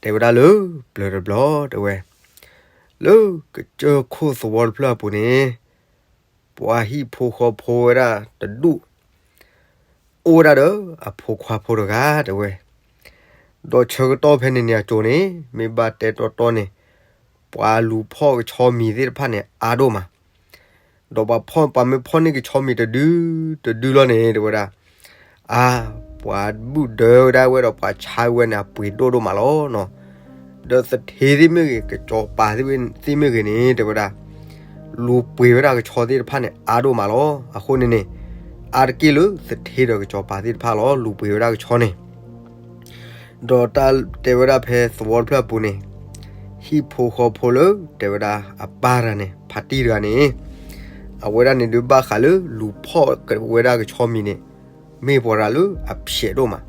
တဲဝဲဒၣ်လၢပျၢၤတဘျီတဲဝဲ, လၢကစၢၢ်ခိၣ်သဝီတဖျၢၣ်အပူၤန့ၣ်, ပှၤဟံၣ်ဖိဃီဖိဝဲဒၣ်တဒူၣ် အိၣ်ဝဲဒၣ်ဒီးအဖိခွါဖိတဂၤတဲဝဲ, ဒီးဆၢကတီၢ်ဖဲန့ၣ်န့ၣ်အစိၤန့ၣ် မ့ၢ်ဘၣ်တဲတီတီန့ၣ်, ပှၤလူၤဖီၣ်ကဆီမံၤသ့ၣ်တဖၣ်န့ၣ် အါဒိၣ်မး, ဒီးပှၤဖီၣ်ပှၤမ့ၢ်ဖီၣ်န့ၢ်ကဆီမံၤတဒု တဒုလီၤန့ၣ် တဲဝဲဒၣ်, အါ, ပှၤဘူၣ်ဒၢဝဲဒၣ်ဝဲဒီးပှၤဆါဝဲန့ၣ် အပှ့ၤဒိၣ်ဒိၣ်မးလီၤနီၤ. ဒီးသထ့သ့ၣ်မ့ၢ်ဂ့ၤ ကစီၤပၤသ့ၣ်မ့ၢ်ဂ့ၤန့ၣ် တဲဝဲဒၣ်, လူၤပှ့ၤဝဲဒၣ်ကဆီသ့ၣ်တဖၣ်န့ၣ် အါဒိၣ်မးလီၤ. အဃိန့ၣ်န့ၣ်, အါတက့ၢ်လၢသထ့ဒီးကစီၤပၤသ့ၣ်တဖၣ်လီၤ လူၤပှ့ၤဝဲဒၣ်ကဆီန့ၣ် ဒီးတၢ်တဲဝဲဒၣ်ဖဲသဝီတဖျၢၣ်အပူၤန့ၣ်, ဟံၣ်ဖိဃီဖိလၢ တဲဝဲဒၣ်အပၢ်တဂၤန့ၣ် ဖါတံၢ်တဂၤန့ၣ်, အဝဲဒၣ်န့ၣ်ဒုးဘၣ်ဃးလၢလူၤဖီၣ်ဝဲဒၣ်ကဆီမံၤန့ၣ်, မ့ၢ်ပှၤတဂၤလၢအဖျဲးဒိၣ်မး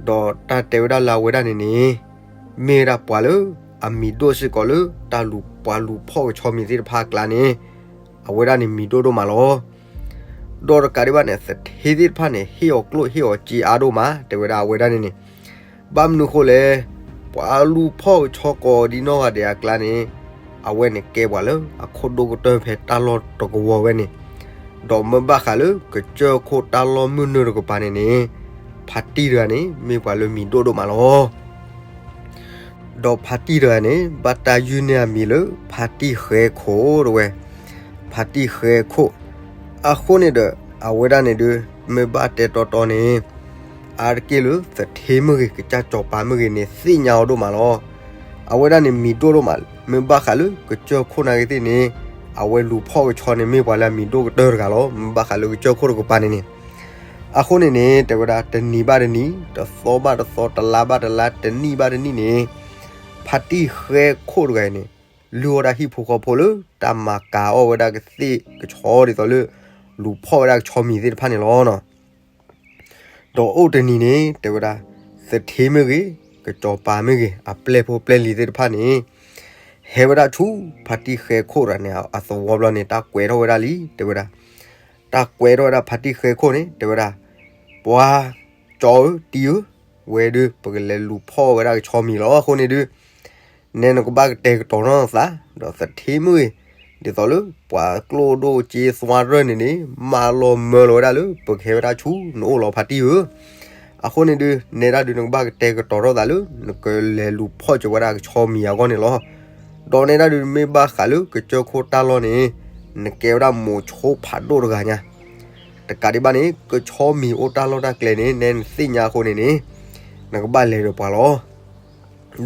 ဒီးတၢ်တဲဝဲဒၣ်လၢအဝဲဒၣ်န့ၣ်န့ၣ်, မ့ၢ်ဝဲဒၣ်ပှၤလၢအမံၤဒိၣ်စ့ၢ်ကီးလၢတၢ်လူၤပှၤလူၤဖီၣ်ကဆီမံၤသ့ၣ်တဖၣ်အကျါန့ၣ်, အဝဲဒၣ်န့ၣ်မံၤဒိၣ်ဒိၣ်မးလီၤ. ဒီးတကးဒံးဘၣ်န့ၣ် သထ့သ့ၣ်တဖၣ်န့ၣ် ဟ့ၣ်အီၤကျိၣ်ဟ့ၣ်အီၤစ့အါဒိၣ်မး တဲဝဲဒၣ်အဝဲဒၣ်န့ၣ်န့ၣ်, ဘၣ်မနုၤဃိလဲၣ်, ပှၤလူၤဖီၣ်ကဆီကိးဒံနီၢ်ဂၤဒဲးအကျါန့ၣ်, အဝဲန့ၣ်ကဲပှၤလၢအခိၣ်ဒိၣ်ကတၢၢ်ဖဲတၢ်လီၢ်တကဝီၤဝဲန့ၣ်, ဒီးမ့ၢ်ဘၣ်ဃးလၢကစၢၢ်ခိၣ်တၢ်လီၢ်မုၢ်နုာ်တကပၤန့ၣ်န့ၣ်, ဖါတံၢ်တဂၤန့ၣ် မ့ၢ်ပှၤလၢမံၤဒိၣ်ဒိၣ်မးလီၤ. ဒီးဖါတံၢ်တဂၤန့ၣ် ဘၣ်တၢ်ယုၢ်န့ၢ်အမံၤလၢ ဖါတံၢ်ဃဲခိၣ်တဲဝဲ, ဖါတံၢ်ဃဲခိၣ်, အဃိန့ၣ်ဒီး အဝဲဒၣ်န့ၣ်ဒုး မ့ၢ်ဘၣ်တဲတီတီန့ၣ်, အါတက့ၢ်လၢသထ့မ့ၢ်ဂ့ၤ ကစၢ်စီၤပၤမ့ၢ်ဂ့ၤန့ၣ် သ့ၣ်ညါအီၤဒိၣ်မးလီၤ. အဝဲဒၣ်န့ၣ်မံၤဒိၣ်ဒိၣ်မး မ့ၢ်ဘၣ်ဃးလၢကစၢၢ်ခိၣ်နာ်က့သ့ၣ်န့ၣ်, အဝဲလူၤဖီၣ်ကဆီန့ၣ် မ့ၢ်ပှၤလၢအမံၤဒိၣ်ကတၢၢ်တဂၤလီၤ မ့ၢ်ဘၣ်ဃးလၢကစၢၢ်ခိၣ်တကပၤန့ၣ်န့ၣ်, အဃိန့ၣ်န့ၣ် တဲဝဲဒၣ်တနံၤဘၣ်တနံၤ တသီဘၣ်တသီ တလါဘၣ်တလါ တနံၣ်ဘၣ်တနံၣ်န့ၣ်, ဖါတံၢ်ဃဲခိၣ်တဂၤအံၤန့ၣ် လုၢ်အီၣ်ဒၣ်ဟံၣ်ဖိဃီဖိလၢ တၢ်မၤကၤအီၣ်ဝဲဒၣ်ကသ့ၣ်ကဆီဒ်သိးလၢ လူၤဖီၣ်ဝဲဒၣ်ကဆီမံၤသ့ၣ်တဖၣ်န့ၣ်လီၤနီၤ. ဒီးအိၣ်တနံၤန့ၣ် တဲဝဲဒၣ်, သထ့မ့ၢ်ဂ့ၤ, ကစီၤပၤမ့ၢ်ဂ့ၤ, အပျဲၢ်ဖိပျဲၢ်လံၤသ့ၣ်တဖၣ်န့ၣ်, ဟဲဝဲဒၣ်ဆူ ဖါတံၢ်ဃဲခိၣ်တဂၤန့ၣ် အသဝီဘျီန့ၣ် တၢ်ကွဲးထီၣ်ဝဲဒၣ်လံ တဲဝဲဒၣ်, တၢ်ကွဲးထီၣ်ဝဲဒၣ်ဖါတံၢ်ဃဲခိၣ်န့ၣ် တဲဝဲဒၣ်, ပှၤကၠီဧၢ, တံၤဧၢ, ဝဲဒုး ပကလဲၤလူၤဖီၣ်ဝဲဒၣ်ကဆီမံၤလီၤ. အဃိန့ၣ်ဒုး နဲနကဘၣ်ကတဲာ်ကတီၤထီၣ်နသး, ဒီးသထ့မ့ၢ်ဂ့ၤ, ဒ်သိးလၢ ပှၤကျိၣ်ဒိၣ်စ့သွါရၢၢ်န့ၣ်န့ၣ် မၤလီၤမၢလီၤဝဲဒၣ်လၢ ပကဟဲဝဲဒၣ်ဆူနအိၣ်လီၤဖါတံၢ်ဧၢ. အဃိန့ၣ်ဒုး နဲဒၣ်ဒုးနကဘၣ်ကတဲာ်ကတီၤထီၣ်သးလၢ နကလဲၤလူၤဖီၣ်ကၠီဝဲဒၣ်ကဆီမံၤအဂီၢ်န့ၣ်လီၤ. ဒီးနဲဒၣ်ဒုးမ့ၢ်ဘၣ်ဃးလၢကစၢၢ်ခိၣ်တၢ်လီၢ်န့ၣ်, နကဲဝဲဒၣ်မိၤဆိဖးဒိၣ်တဂၤညါ တကးဒံးဘၣ်န့ၣ် ကဆီမံၤအိၣ်တၢ်လီၢ်တၢ်ကျဲန့ၣ် နဲနသ့ၣ်ညါအဃိန့ၣ်န့ၣ်, နကဘၣ်လဲၤဒီးပှၤလီၤ.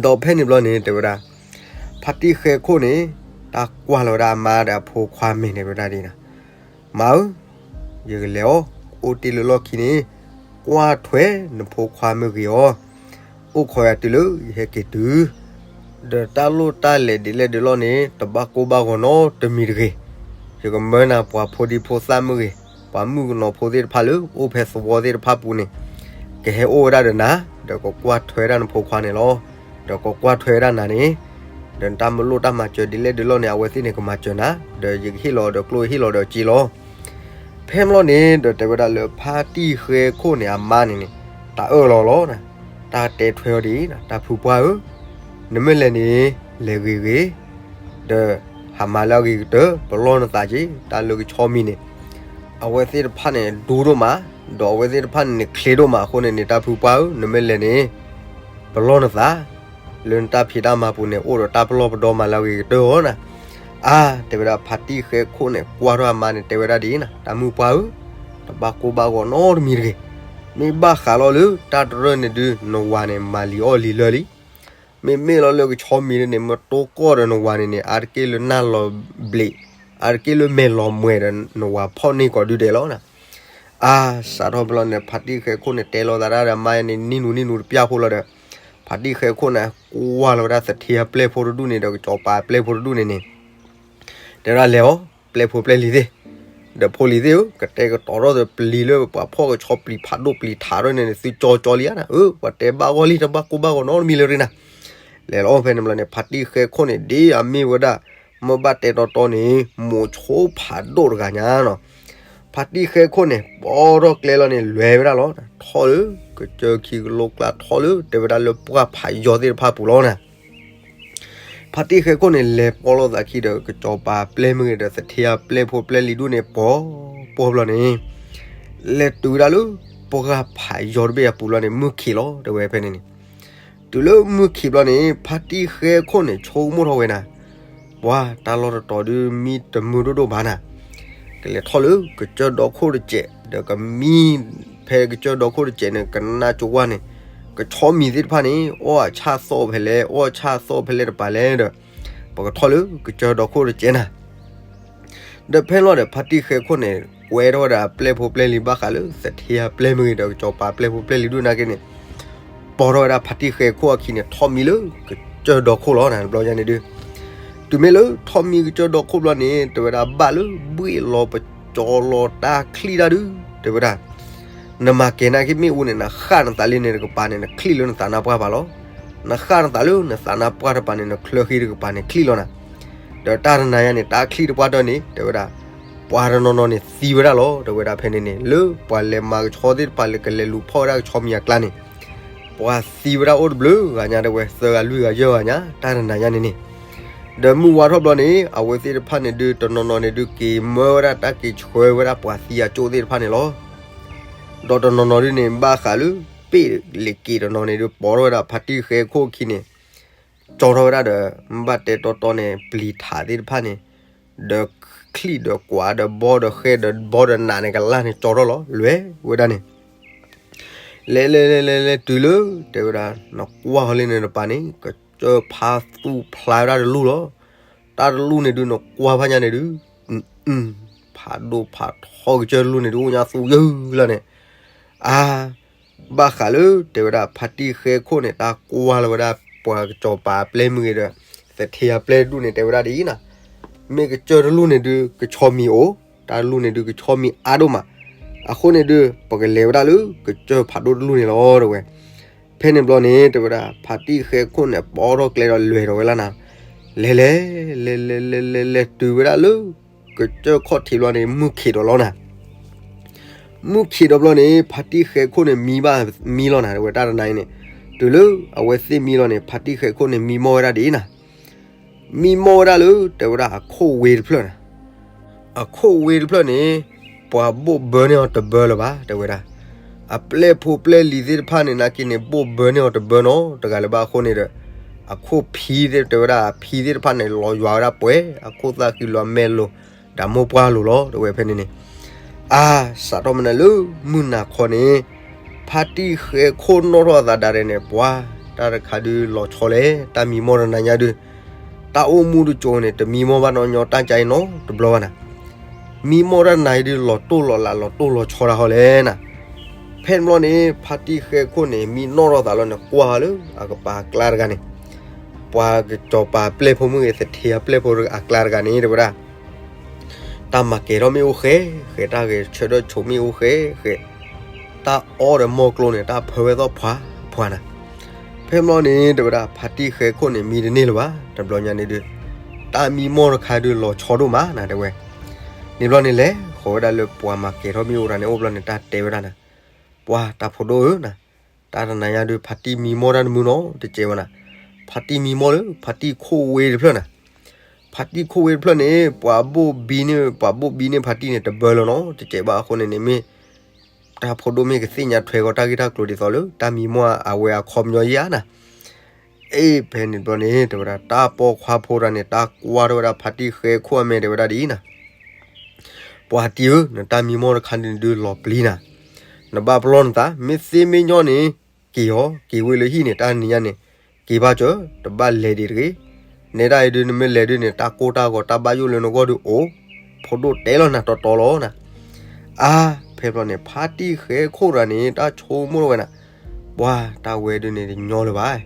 ဒီးဖဲန့ၣ်ဘျီန့ၣ် တဲဝဲဒၣ်, ဖါတံၢ်ဃဲခိၣ်န့ၣ် တၢ်ကွၢ်လီၤဝဲဒၣ်အမါဒီးအဖိခွါမဲာ်န့ၣ် တဲဝဲဒၣ်ဒ်နီၤ, မါဧၢ, ယကလဲၤအီၤ, အိၣ်တ့ၢ်လၢလီၢ်ခံန့ၣ်, ကွၢ်ထွဲနဖိခွါမ့ၢ်ဂ့ၤအီၤ, အိၣ်ခိးယၤတုၤလၢယဟဲက့ၤတုၤ ဒီးတၢ်လိၣ်တၢ်လဲၤဒ်လဲၣ်ဒ်လဲၣ်န့ၣ် တဘၣ်ကိၢ်ဘၣ်ဂီၤနီတမံၤတဂ့ၤ. ယကမၢနၤပှၤဖိဒံဖိသၣ်မ့ၢ်ဂ့ၤ, ပှၤမုၣ်ကနီၤဖိသ့ၣ်တဖၣ်လၢအိၣ်ဖဲသဝီသ့ၣ်တဖၣ်ပူၤန့ၣ်, ကဟဲအိၣ်ဝဲဒၣ်ဒီးနၤ, ဒီးကကွၢ်ထွဲဒၣ်နဖိခွါန့ၣ်လီၤ. ဒီးကကွၢ်ထွဲဒၣ်နၤန့ၣ်, ဒီးနတၢ်မၤလိၣ်တၢ်မၤစၢၤဒ်လဲၣ်ဒ်လဲၣ်န့ၣ် အဝဲသ့ၣ်န့ၣ်ကမၤစၢၤနၤ, ဒီးယကဟ့ၣ်လီၤဒီးကျိၣ်ဟ့ၣ်လီၤဒီးစ့လီၤ. ဖဲမ့ၢ်လီၤန့ၣ် ဒီးတဲဝဲဒၣ်လၢဖါတံၢ်ဃဲခိၣ်န့ၣ် အမါန့ၣ်န့ၣ်, တၢ်အၢၣ်လီၤလီၤ, တၢ်တဲထွဲအီၤဒ်အံၤ, တၢ်ဖုပှၢ်ဧၢ, နမ့ၢ်လဲၤန့ၣ်, လဲၤဂ့ၤဂ့ၤ, ဒီးဟးမၤလၢအဂ့ၤကတၢၢ်, ပလီၢ်နသးက့ၤ, တၢ်လၢကဆီမံၤန့ၣ်, အဝဲသ့ၣ်တဖၣ်န့ၣ်ဒိၣ်ဒိၣ်မး, ဒီးအဝဲသ့ၣ်တဖၣ်န့ၣ်န့ၣ်ချ့ဒိၣ်မးအဃိန့ၣ်န့ၣ် တၢ်ဖုပှၢ်ဧၢ, နမ့ၢ်လဲၤန့ၣ်, ပလီၢ်နသး, လၢနတၢ်ဖံးတၢ်မၤပူၤန့ၣ် အိၣ်ဒီးတၢ်ပလီၢ်ပဒီမၤလၢအဂ့ၤကတၢၢ်ဧိၤနၤ. အါ, တဲဝဲဒၣ်ဖါတံၢ်ဃဲခိၣ်န့ၣ် ကွၢ်ထီၣ်အမါန့ၣ် တဲဝဲဒၣ်ဒ်အံၤနၤ, တၢ်မုၣ်ပှၢ်ဧၢ, တဘၣ်ကိၢ်ဘၣ်ဂီၤနီတမံၤတဂ့ၤ. မ့ၢ်ဘၣ်ဃးလီၤလၢတၢ်တရၢၢ်န့ၣ်ဒုး နဝၤန့ၣ် မၤလံာ်အီၣ်လံာ်လၢာ်လံ. မ့မ့ၢ်လီၤလၢကဆီမံၤန့ၣ် မ့ၢ်တိၢ်ကီၢ်ဒီးနဝၤန့ၣ်န့ၣ် အါတက့ၢ်လၢနၢ်လီၤဘျ့း, အါတက့ၢ်လၢမဲာ်လီၤမှဲၤဒီး နဝၤဖီၣ်န့ၢ်ကိးဒုဒဲးလီၤနၤ. အါ, စးထီၣ်ဖဲလီၤန့ၣ် ဖါတံၢ်ဃဲခိၣ်န့ၣ် တဲလီၤသးဒၣ်ဒီးအမါန့ၣ် နံၣ်နူနံၣ်နူတပျၢ်ဖိလီၤဒီး, ဖါတံၢ်ဃဲခိၣ်န့ၣ် ကွၢ်လီၤဝဲဒၣ်သထ့အပျဲၢ်ဖိတဒူၣ်န့ၣ် ဒီးကစီၤပၤအပျဲၢ်ဖိတဒူၣ်န့ၣ်န့ၣ် တဲဝဲဒၣ်လဲၤအီၤ, ပျဲၢ်ဖိပျဲၢ်လံၤသ့ၣ်, ဒီးဖိလံၤသ့ၣ်ဧၢ, ကတဲာ်ကတီၤထီၣ်ဒီးပျံၤလၢပှၤဖီၣ်ကဆီပျံၤဖးဒိၣ်ပျံၤထးထီၣ်န့ၣ်န့ၣ် သုကၠီကၠီလံဧါနၤ, အၢ ပှၤတဲဘၣ်ဂီၢ်လံ တဘၣ်ကိၢ်ဘၣ်ဂီၤနီတမံၤလၢၤရံနၤ. လဲၤလီၤဖဲန့ၣ်ဘျီန့ၣ် ဖါတံၢ်ဃဲခိၣ်န့ၣ် ဒ်အမ့ၢ်ဝဲဒၣ် မ့ၢ်ဘၣ်တဲတီတီန့ၣ် မိၤဆိဖးဒိၣ်တဂၤညါနီၤ. ဖါတံၢ်ဃဲခိၣ်န့ၣ် ပိာ်ထီၣ်ကျဲလီၤန့ၣ် လဲၤဝဲဒၣ်လီၤ. ထီၣ်လၢ ကစၢၢ်ခံကလိကျါ ထီၣ်လၢ တဲဝဲဒၣ်လၢပှၢ်ဖးယီၤသ့ၣ်တဖၣ်ပူၤလီၤနၤ. ဖါတံၢ်ဃဲခိၣ်န့ၣ် လဲၤပိာ်လိာ်သးခံဒီး ကစီၤပၤပျဲၢ်မုၢ်ဂ့ၤဒီး သထ့အပျဲၢ်ဖိပျဲၢ်လံၤဒူၣ်န့ၣ် ပိာ်ပိာ်ဘျီန့ၣ် လဲၤတုၤဝဲဒၣ်လၢ ပှၢ်ဖးယီၤတဘ့ၣ်အပူၤလီၤန့ၣ် မုၢ်ခံးလီၤ တဲဝဲဖဲန့ၣ်န့ၣ်. တုၤလၢမုၢ်ခံးဘျီန့ၣ် ဖါတံၢ်ဃဲခိၣ်န့ၣ် ဆိကမိၣ်ထီၣ်ဝဲနၤ, ပှၤတၢ်လီၢ်တတီၤဒုး မံတမုာ်ဒိၣ်ဒိၣ်ဘၣ်နၤ. ကလဲၤထီၣ်လၢ ကစၢၢ်ဒီခိၣ်တစဲး ဒီးကမံ ဖဲကစၢၢ်ဒီခိၣ်တစဲးန့ၣ် ကနၢ်ကၠိဝါန့ၣ် ကဆီမံၤသ့ၣ်တဖၣ်န့ၣ် အီၣ်အဆၣ်သီၣ်ဖဲလဲၣ် အီၣ်အဆၣ်သီၣ်ဖဲလဲၣ်တပၤလဲၣ်ဒီး ပကထီၣ်လၢ ကစၢၢ်ဒီခိၣ်တစဲးနၤ. ဒီးဖဲလီၤဒီး ဖါတံၢ်ဃဲခိၣ်န့ၣ် ကွဲထီၣ်ဝဲဒၣ်ပျဲၢ်ဖိပျဲၢ်လံၤဘၣ်ဃးလၢ သထ့အပျဲၢ်မုၢ်ဂ့ၤဒီး ကစီၤပၤပျဲၢ်ဖိပျဲၢ်လံၤဒူၣ်နာ်က့န့ၣ် ပိာ်ထီၣ်ဝဲဒၣ်ဖါတံၢ်ဃဲခိၣ်အခံန့ၣ် ထီၣ်မံလၢ ကစၢၢ်ဒီခိၣ်လီၤနၤ တဘျီညါန့ၣ်ဒုး. တုၤမ့ၢ်လၢထီၣ်မံကစၢၢ်ဒီခိၣ်ဘျီန့ၣ် တဲဝဲဒၣ်ဘၣ်လၢ ဘှ့ၣ်လီၤပစီလီၤတၢ်ချံၣ်တၢ်ဒုး တဲဝဲဒၣ် နမၤကဲၤနာ်က့မ့ၣ်အူန့ၣ် နဃၣ်နသးလံန့ၣ်တကပၤန့ၣ် နချံၣ်လၢနသးနါပှၢ်ပၤလီၤ. နဃၣ်နသးလၢနသးနါပှၢ်တပၤန့ၣ် နချၢဃံတကပၤန့ၣ်ချံၣ်လီၤနၤ. ဒီးတၢ်တနၤညါန့ၣ် တၢ်ချံၣ်တပှၢ်တၢၢ်န့ၣ် တဲဝဲဒၣ် ပှၤတနီၤနီၤန့ၣ်သံဝဲဒၣ်လီၤ တဲဝဲဒၣ်ဖဲန့ၣ်န့ၣ် လၢပှၤလဲၤမၤကဆှီသ့ၣ်တဖၣ်လၢကလဲၤလူၤဖီၣ်ဝဲဒၣ်ကဆှီမံၤအကျါန့ၣ် ပှၤသံဝဲဒၣ်အိၣ်တဘျုးဂၤညါ တဲဝဲ သၢဂၤလွံၢ်ဂၤယဲၢ်ဂၤညါ တၢ်တနၤညါန့ၣ်န့ၣ်. ဒီးမုၢ်ဝါထီၣ်ဘျီန့ၣ် အဝဲသ့ၣ်တဖၣ်န့ၣ်ဒုး တနီၤနီၤန့ၣ်ဒုး က့ၤမၢဝဲဒၣ်တၢ်က့ၤဆှၢဝဲဒၣ်ပှၤသံအကၠိၣ်သ့ၣ်တဖၣ်န့ၣ်လီၤ. ဒီးတနီၤနီၤဒုးန့ၣ် ဘၣ်ဃးလၢ ပ့ၣ်လ့ၤက့ၤတနီၤန့ၣ်ဒုး ပိာ်ထီၣ်ဝဲဒၣ်ဖါတံၢ်ဃဲခိၣ်အခံန့ၣ် ကၠီထီၣ်ဝဲဒၣ်ဒီး ဘၣ်တဲတီတီန့ၣ် ပျံၤထးသ့ၣ်တဖၣ်န့ၣ် ဒီးချံၣ်ဒီးကွၢ်ဒီးဘီဒီးဃဲဒီးဘီဒီးနးန့ၣ် ကလၢ်န့ၣ်ကၠီထီၣ်လီၤ လဲၤဝဲဒၣ်န့ၣ် လဲၤလဲၤလဲၤလဲၤလဲၤတုၤလၢ တဲဝဲဒၣ် နကွၢ်ဟီလံန့ၣ်တပၤန့ၣ် ကစၢၢ်ဖါသူဖျါဝဲဒၣ်တလူၢ်လီၤ. တၢ်တလူၢ်န့ၣ်ဒုး နကွၢ်ဖးညါန့ၣ်ဒုး ဖးဒိၣ်ဖးထီကစၢၢ်တလူၢ်န့ၣ်ဒုး အိၣ်ညါသူယုၢ်လီၤန့ၣ် အါ ဘၣ်ဃးလၢ တဲဝဲဒၣ် ဖါတံၢ်ဃဲခိၣ်န့ၣ် တၢ်ကွၢ်လီၤဝဲဒၣ် ပှၤကစီၤပၤအပျဲၢ်မုၢ်ဂ့ၤဒီး သထ့အပျဲၢ်တဒူၣ်န့ၣ် တဲဝဲဒၣ်ဒ်အံၤနၤ, မ့ၢ်ကစၢၢ်တလူၢ်န့ၣ်ဒုး ကဆီမံၤအိၣ်, တၢ်တလူၢ်န့ၣ်ဒုး ကဆီမံၤအါဒိၣ်မး, အဃိန့ၣ်ဒုး ပကလဲၤဝဲဒၣ်လၢ ကစၢၢ်ဖးဒိၣ်တလူၢ်န့ၣ်လီၤ တဲဝဲ. ဖဲန့ၣ်ဘျီန့ၣ် တဲဝဲဒၣ် ဖါတံၢ်ဃဲခိၣ်န့ၣ် ပိာ်ထီၣ်ကျဲဒီးလဲၤဒီးဝဲလၢနၤ, လဲၤလဲၤ လဲၤလဲၤလဲၤလဲၤလဲၤတုၤဝဲဒၣ်လၢ ကစၢၢ်ခီၣ်ထံးဘျီန့ၣ် မုၢ်ခံးဒီးလီၤနၤ. မုၢ်ခံးဒီးဘျီန့ၣ် ဖါတံၢ်ဃဲခိၣ်န့ၣ် မံဘၣ်မံလီၤနၤ တဲဝဲ တၢ်တနၤအံၤန့ၣ်, တုၤလၢအဝဲသ့ၣ်မံလီၤန့ၣ် ဖါတံၢ်ဃဲခိၣ်န့ၣ် မံမီၢ်ဝဲဒၣ်ဒ်အံၤနၤ, မံမီၢ်ဝဲဒၣ်လၢ တဲဝဲဒၣ် အခိၣ်ဝ့တဖျၢၣ်နၤ. အခိၣ်ဝ့တဖျၢၣ်န့ၣ် ပှၤဘိၣ်ဘၢန့ၢ်အီၤတဘၢလၢၤဘၣ် တဲဝဲဒၣ်. အပျဲၢ်ဖိပျဲၢ်လံၤသ့ၣ်တဖၣ်န့ၣ်နာ်က့န့ၣ် ဘိၣ်ဘၢန့ၢ်အီၤတဘၢနီတဂၤလၢၤဘၣ်အဃိန့ၣ်ဒီး အခိၣ်ဖံသ့ၣ် တဲဝဲဒၣ် အဖံသ့ၣ်တဖၣ်န့ၣ် လီၤယွၤဝဲဒၣ်ပှဲၤ အခိၣ်သၣ်ဃံလိာ်အမဲာ်လိာ် ဒီးမိၢ်ပှၢ်လိာ်လီၤ တဲဝဲဖဲန့ၣ်န့ၣ်. အါ စးထီၣ်မနုၤလၢ မုၢ်နၤခီန့ၣ် ဖါတံၢ်ဃဲခိၣ်နီၣ်ထီၣ်အသးဒၣ်ရဲၣ်န့ၣ် ပှၤ တၢ်တခါဒုးလီၤဆီလဲၣ် တၢ်မံမီၢ်တနၤညါဒုး တၢ်အိၣ်မူတကၠိန့ၣ် တမံမီၢ်ဘၣ်နီညီတၢ်ကါအံၤနီတဘျီဘၣ်နၤ. မံမီၢ်တၢ်နၤအံၤဒုး လီၤတိၢ်လီၤလး လီၤတိၢ်လီၤဆီတၢ်ဟီလဲၣ်နၤ. ဖဲန့ၣ်ဘျီန့ၣ် ဖါတံၢ်ဃဲခိၣ်န့ၣ် မံနီၣ်ထီၣ်သးလီၤန့ၣ် ကွၢ်ဟီလၢ အကပၤအကျါတဂၤန့ၣ်, ပှၤကစီၤပၤပျဲၢ်ဖိမုၢ်ဂ့ၤ သထ့အပျဲၢ်ဖိအကျါတဂၤန့ၣ် တဲဝဲဒၣ် တၢ်မၤကဲၤထီၣ်မ့ၣ်အူဃဲ ဃဲ တၢ်ဂဲၤဆၢထၢၣ်ဆိးမ့ၣ်အူဃဲ ဃဲ တၢ်အီၣ်ဒီးမီၢ်ကျိန့ၣ် တၢ်ဖၢဝဲသီၣ်ဖှါဖှါနၤ. ဖဲန့ၣ်ဘျီန့ၣ် တဲဝဲဒၣ် ဖါတံၢ်ဃဲခိၣ်န့ၣ် မံတန့ၢ်လၢၤဘၣ် တဘျီညါန့ၣ်ဒုး တၢ်မံမီၢ်တခါဒုးလီၤဆီဒိၣ်မးနၤ တဲဝဲ. န့ၣ်ဘျီန့ၣ်လဲၤဃီၤဝဲဒၣ်လၢပှၤမၤကဲၤထီၣ်မ့ၣ်အူတဂၤန့ၣ်အိၣ်ဘျီန့ၣ် တၢ်တဲဝဲဒၣ်နၤ, ပှၤတၢ်ဖိဒိၣ်ဧၢနၤ, တၢ်တနၤညါဒုး ဖါတံၢ်မံမီၢ်တၢ်တမုာ်နီတစဲးဘၣ်နၤ. ဖါတံၢ်မံမီၢ်လၢ ဖါတံၢ်ခိၣ်ဝ့တဖျၢၣ်နၤ. ဖါတံၢ်ခိၣ်ဝ့တဖျၢၣ်န့ၣ် ပှၤဘိၣ်ဘံန့ၢ် ပှၤဘိၣ်ဘံန့ၢ်ဖါတံၢ်န့ၣ် တဘၢလၢၤနီတစဲးဘၣ်အဃိန့ၣ်န့ၣ် မ့ၢ်တၢ်ဖိဒိၣ်မ့ၢ်ကသ့ၣ်ညါထွဲကီးတၢ်ဂ့ၢ်တၢ်ကျိၤဒ်သိးလၢ တၢ်မံမီၢ်အဝဲအခီပညီယါနၤ. အ့ ဖဲန့ၣ်ဘျီန့ၣ် တဲဝဲဒၣ် တၢ်ပိာ်ခွါဖိတဂၤန့ၣ် တၢ်ကွၢ်ထီၣ်ဝဲဒၣ်ဖါတံၢ်ဃဲခိၣ်အမဲာ် တဲဝဲဒၣ်ဒ်အံၤနၤ, ပှၤတံၢ်ဧၢ, နတၢ်မံမီၢ်တခါန့ၣ်ဒုးလီၤပျံၤနၤ, နဘၣ်ပလီၢ်နသး, မ့ၢ်သ့မ့ၢ်ညီန့ၣ် က့ၤအီၤ က့ၤဝဲလၢဟံၣ်န့ၣ် တၢ်နံၤညါန့ၣ် က့ၤဘၣ်စၢၤ, တဘၣ်လဲၤဒံးတဂ့ၤ. နဲဒၣ်အံၤဒုး နမ့ၢ်လဲၤဒုးန့ၣ် တၢ်ကိၢ်တၢ်ဂီၤတၢ်ဘၣ်ယိၣ်လၢနဂီၢ်ဒုးအိၣ်, ဖိဒိၣ်တဲလီၤနၤတီတီလီၤနၤ. အါ ဖဲဘျီန့ၣ် ဖါတံၢ်ဃဲခိၣ်တဂၤန့ၣ် တၢ်ဆိကမိၣ်ထီၣ်ဝဲနၤ, ပှၤတၢ်ဝဲဒုးန့ၣ်တညီလၢၤဘၣ်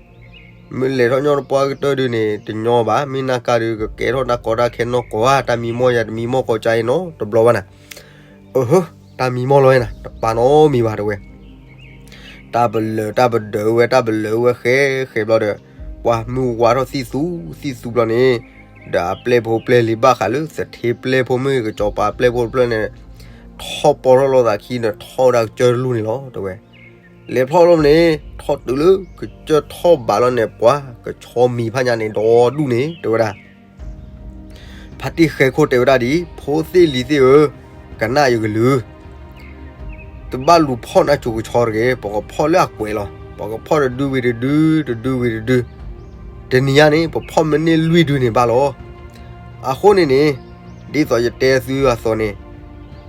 မ့ၢ်လဲၤထီၣ်ညီတပှၢ်ကတၢၢ်ဒုးန့ၣ် တညီဘၣ်, မ့ၢ်နၢ်ကါဒုး ကကဲထီၣ်တၢ်ကီတၢ်ခဲနီၢ်ကီၢ်ဧါ, တၢ်မံမီၢ်ယၤတမံမီၢ်ကီၢ်ကါအံၤနီတဘျီဘၣ်နၤ. အဟၢ, တၢ်မံမီၢ်လီၤနၤ, တပာ်နီတမံၤဘၣ်တဲဝဲ. တၢ်ပလၢၢ်တၢ်ပဒၢးဝဲ တၢ်ပလၢၢ်ဝဲဃဲဃဲဘျီဒီး ပှၤမုၢ်ဝါထီၣ်သံၣ်သူသံၣ်သူဘျီန့ၣ်, ဒီးအပျဲၢ်ဖိပျဲၢ်လံၤဘၣ်ဃးလၢ သထ့ပျဲၢ်ဖိမ့ၢ်ဂ့ၤ ကစီၤပၤပျဲၢ်ဖိတဖျၢၣ်န့ၣ်, ထီၣ်ပီထီၣ်လိာ်သးခံဒီး ထီၣ်ဝဲဒၣ်ကစၢၢ်တလူၢ်န့ၣ်လီၤ တဲဝဲ. လဲၤဖျီၣ်လီၤန့ၣ် ထီၣ်တုၤလၢကစၢၢ်ထီၣ်ဘးလီၤန့ၣ် ပှၤကဆီမံၤဖးညါန့ၣ် ဒီဒူၣ်န့ၣ် တဲဝဲဒၣ်. ဖါတံၢ်ဃဲၤခိၣ်တဲဝဲဒၣ်ဒ်အံၤ, ဖိသ့ၣ်လံၤသ့ၣ်ဧၢ, ကနၣ်ယကလုၢ် တဘၣ်လူၤဖီၣ်နါစိၤကဆီတဂ့ၤ, ပကဖီၣ်လၢအကွဲးလီၤ. ပကဖီၣ်တဒုဝံၤတဒု, တဒုဝံၤတဒု, တနံၤညါန့ၣ် ပဖီၣ်မ့ၢ်န့ၢ်လွံၢ်ဒုန့ၣ်ဘၣ်လီၤ. အဃိန့ၣ်န့ၣ် ဒ်သိးယတဲသုအသိးန့ၣ်,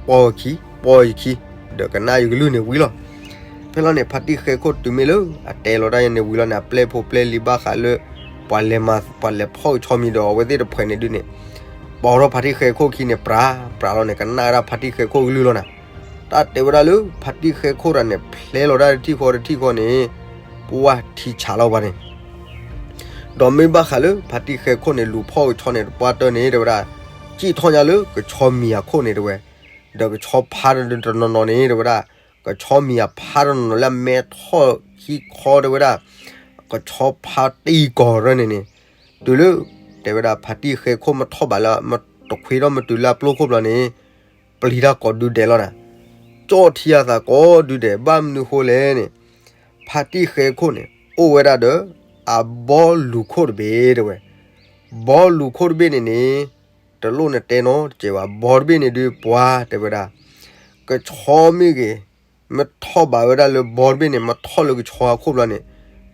ပိာ်ယခံ, ပိာ်ယခံ, ဒီးကနၣ်ယကလုၢ်န့ၣ်ဝံၤလီၤ. ဖဲလီၤန့ၣ် ဖါတံၢ်ဃဲၤခိၣ်တုၤမ့ၢ်လၢအတဲလီၤတၢ်န့ၣ်ဝံၤလီၤန့ၣ် အပျဲၢ်ဖိပျဲၢ်လံၤဘၣ်ဃးလၢ ပှၤလဲၤမၤ ပှၤလဲၤဖီၣ်ကဆီမံၤဒီး အဝဲသ့ၣ်တဖှဲးန့ၣ်ဒုန့ၣ် ပိာ်ထီၣ်ဖါတံၢ်ဃဲၤခိၣ်ခံန့ၣ် ပြးပြးလီၤန့ၣ် ကနၣ်ဝဲဒၣ်ဖါတံၢ်ဃဲၤခိၣ်ကလုၢ်လီၤနၤ. တၢ်တဲဝဲဒၣ်လၢ ဖါတံၢ်ဃဲၤခိၣ်တဂၤန့ၣ် ဖျဲလီၤတၢ်တထံၣ်ဃီတထံၣ်ဃီန့ၣ် ပှၢ်ထံဆးလီၤပှၤန့ၣ် ဒီးမ့ၢ်ဘၣ်ဃးလၢ ဖါတံၢ်ဃဲၤခိၣ်န့ၣ် လူၤဖီၣ်ကဆီန့ၣ် တပှၢ်တၢၢ်န့ၣ် တဲဝဲဒၣ်, စံၣ်ထီၣ်ညါလၢကဆီမံၤအခိၣ်န့ၣ် တဲဝဲ, ဒီးကဆီဖါတနီၤနီၤန့ၣ် တဲဝဲဒၣ်, ကဆီမံၤအဖါတနီၤနီၤလၢအမဲထီၣ်ခံခီ တဲဝဲဒၣ်, ကဆီဖါတံၢ်ကီၤရၢန့ၣ်န့ၣ်, တုၤလၢ တဲဝဲဒၣ် ဖါတံၢ်ဃဲၤခိၣ်မ့ၢ်ထီၣ်ဘးလၢ တခွ့ထီၣ်မ့ၢ်တုၤလၢအပျိၢ်ခိၣ်ဘျီန့ၣ် ပျံၤတၢ်ကိးဒုဒဲးလီၤနၤ. ကၠီၣ်ထံအသးကိးဒုဒဲး ဘၣ်မနုၤဃိလဲၣ်န့ၣ်, ဖါတံၢ်ဃဲၤခိၣ်န့ၣ် အိၣ်ဝဲဒၣ်ဒီး အဘီလူၤခိၣ်တဘ့ၣ် တဲဝဲ. ဘီလူၤခိၣ်တဘ့ၣ်န့ၣ်န့ၣ် တလိၣ်နတဲနီတစဲးဘၣ်, ဘီတဘ့ၣ်န့ၣ်ဒုးပှၤ တဲဝဲဒၣ်, ကဆီမ့ၢ်ဂ့ၤ မ့ၢ်ထီၣ်ဘးဝဲဒၣ်လၢဘီတဘ့ၣ်န့ၣ် မ့ၢ်ထီၣ်လၢကဆီအခိၣ်ဘျီန့ၣ်,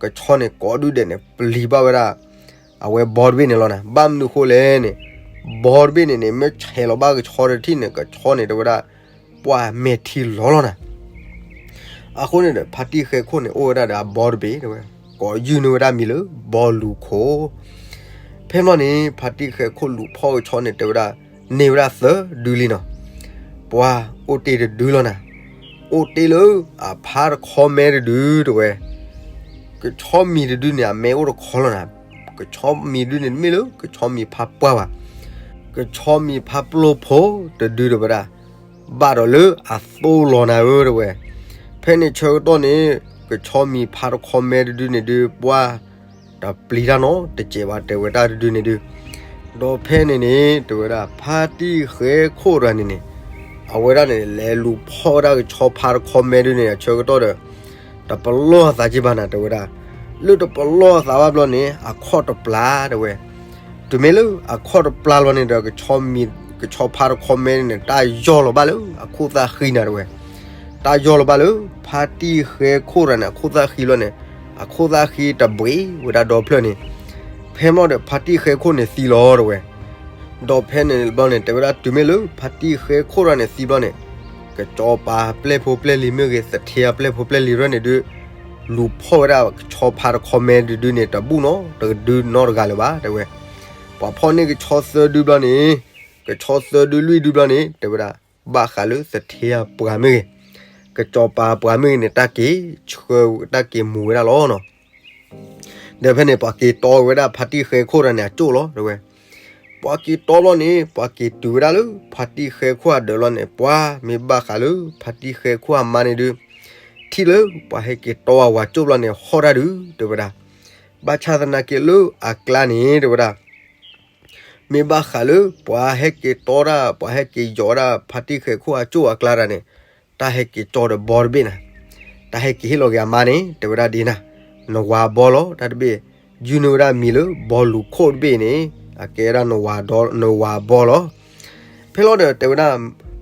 ကဆီန့ၣ်ကိးဒုဒဲးန့ၣ် ပျံၤဘၣ်ဝဲဒၣ် အဝဲဘီတဘ့ၣ်န့ၣ်လီၤနၤ. ဘၣ်မနုၤဃိလဲၣ်န့ၣ်, ဘီတဘ့ၣ်န့ၣ်န့ၣ် မ့ၢ်ဆဲးလီၤဘၣ်ကဆီတထံၣ်န့ၣ် ကဆီန့ၣ် တဲဝဲဒၣ် ပှၢ်မဲာ်ထံလီၤလီၤနၤ. အဃိန့ၣ်ဒီး ဖါတံၢ်ဃဲၤခိၣ်န့ၣ် အိၣ်ဝဲဒၣ်ဒီးအဘီတဘ့ၣ် တဲဝဲ, ကိးယုၢ်န့ၢ်ဝဲဒၣ်မံၤလၢဘီလူၤခိၣ်. ဖဲမီၢ်န့ၣ် ဖါတံၢ်ဃဲၤခိၣ်လူၤဖီၣ်ကဆီန့ၣ် တဲဝဲဒၣ် န့ၢ်ဝဲဒၣ်သၢဒုလံနီၤ. ပှၢ်အိၣ်တ့ၢ်တဒုလီၤနၤ. အိၣ်တ့ၢ်လၢအဖါတခီမဲတဒု တဲဝဲ. ကဆီမံၤတဒုန့ၣ် အမဲအိၣ်တခီလီၤနၤ. ကဆီမံၤတဒုန့ၣ် တမ့ၢ်လၢကဆီမံၤဖါပှၢ်ဘၣ်. ကဆီမံၤဖါပျိၢ်ဖိတဒု တဲဝဲဒၣ်, ဘၣ်ဒီးလၢအသိလီၤနၤဧၢ တဲဝဲ. ဖဲန့ၣ်ဆၢကတီၢ်န့ၣ် ကဆီမံၤဖါတခီမဲတဒုန့ၣ်ဒုး ပှၢ်တပျံၤတၢ်နီတစဲးဘၣ် တဲဝဲဒၣ်တဒုန့ၣ်ဒုး. ဒီးဖဲန့ၣ်န့ၣ် တဲဝဲဒၣ် ဖါတံၢ်ဃဲၤခိၣ်တဂၤန့ၣ်န့ၣ် အဝဲဒၣ်န့ၣ် လဲၤလူၤဖီၣ်ဝဲဒၣ်ကဆီဖါတခီမဲဒုန့ၣ် အဆၢကတီၢ်ဒီး တပလီၢ်အသးက့ဘၣ်နၤ တဲဝဲဒၣ်. လၢတပလီၢ်အသးဘၣ်ဘျီန့ၣ် အခီၣ်တပျၢ် တဲဝဲ. တုၤမ့ၢ်လၢအခီၣ်တပျၢ်လီၤန့ၣ်ဒီး ကဆီဖါတခီမဲန့ၣ် တၢ်ယီၢ်လီၤဘၣ်လၢအခိၣ်သၣ်ဃံနၤ တဲဝဲ. တၢ်ယီၢ်လီၤဘၣ်လၢ ဖါတံၢ်ဃဲၤခိၣ်တဂၤန့ၣ် အခိၣ်သၣ်ဃံလီၤန့ၣ် အခိၣ်သၣ်ဃံတဘှံးဝဲဒၣ်ဒီဖျၢၣ်န့ၣ်. ဖဲမီၢ်ဒီး ဖါတံၢ်ဃဲၤခိၣ်န့ၣ်သံလီၤ တဲဝဲ. ဒီးဖဲန့ၣ်ဘျီန့ၣ် တဲဝဲဒၣ် တုၤမ့ၢ်လၢ ဖါတံၢ်ဃဲၤခိၣ်တဂၤန့ၣ်သံဘျီန့ၣ် ကစီၤပၤပျဲၢ်ဖိပျဲၢ်လံၤမ့ၢ်ဂ့ၤ သထ့အပျဲၢ်ဖိပျဲၢ်လံၤရၢၢ်န့ၣ်ဒုး လူၤဖီၣ်ဝဲဒၣ်ကဆီဖါတခီမဲတဒုန့ၣ် တဘူၣ်နီတဒုနီတဂၤလၢၤဘၣ် တဲဝဲ. ပှၤဖီၣ်န့ၢ်ကဆီသၢဒုဘျီန့ၣ် ကဆီသၢဒုလွံၢ်ဒုဘျီန့ၣ် တဲဝဲဒၣ် ဘၣ်ဃးလၢသထ့အပှၤမ့ၢ်ဂ့ၤ ကစီၤပၤပှၤမ့ၢ်ဂ့ၤန့ၣ် တၢ်က့ၤဆှၢ တၢ်က့ၤမူၤဝဲဒၣ်လီၤနီၤ. ဒီးဖဲန့ၣ် ပှၤက့ၤတီဝဲဒၣ်ဖါတံၢ်ဃဲၤခိၣ်တဂၤန့ၣ် အကၠိၣ်လီၤ တဲဝဲ. ပှၤက့ၤတီဘျီန့ၣ် ပှၤက့ၤတုၤဝဲဒၣ်လၢ ဖါတံၢ်ဃဲၤခိၣ်အဒၢးလီၤန့ၣ် ပှၤမ့ၢ်ဘၣ်ဃးလၢ ဖါတံၢ်ဃဲၤခိၣ်အမါန့ၣ်ဒုး ထံၣ်လၢပှၤဟဲက့ၤတီအဝၤကၠိၣ်ဘျီန့ၣ် ဟီၣ်တၢ်ဒုး တဲဝဲဒၣ်. ဘၣ်ဆၣ်သနာ်က့လၢအကျါန့ၣ် တဲဝဲဒၣ် မ့ၢ်ဘၣ်ဃးလၢ ပှၤဟဲက့ၤတီတၢ် ပှၤဟဲက့ၤယီၤဝဲဒၣ် ဖါတံၢ်ဃဲၤခိၣ်အကၠိၣ်အကျါတၢ်န့ၣ် တၢ်ဟဲက့ၤကၠီဒီးဘီတဘ့ၣ်နၤ. တၢ်ဟဲက့ၤဟ့ၣ်လီၤက့ၤအမါန့ၣ် တဲဝဲဒၣ်ဒ်နၤ, နဝၤဘီလီၤ တၢ်တဘ့ၣ်, ယုၢ်န့ၢ်ဝဲဒၣ်မံၤလၢ ဘီလူၤခိၣ်တဘ့ၣ်န့ၣ် အကဲဝဲဒၣ် နဝၤဘီလီၤ. ဖဲလီၤဒီးတဲဝဲဒၣ်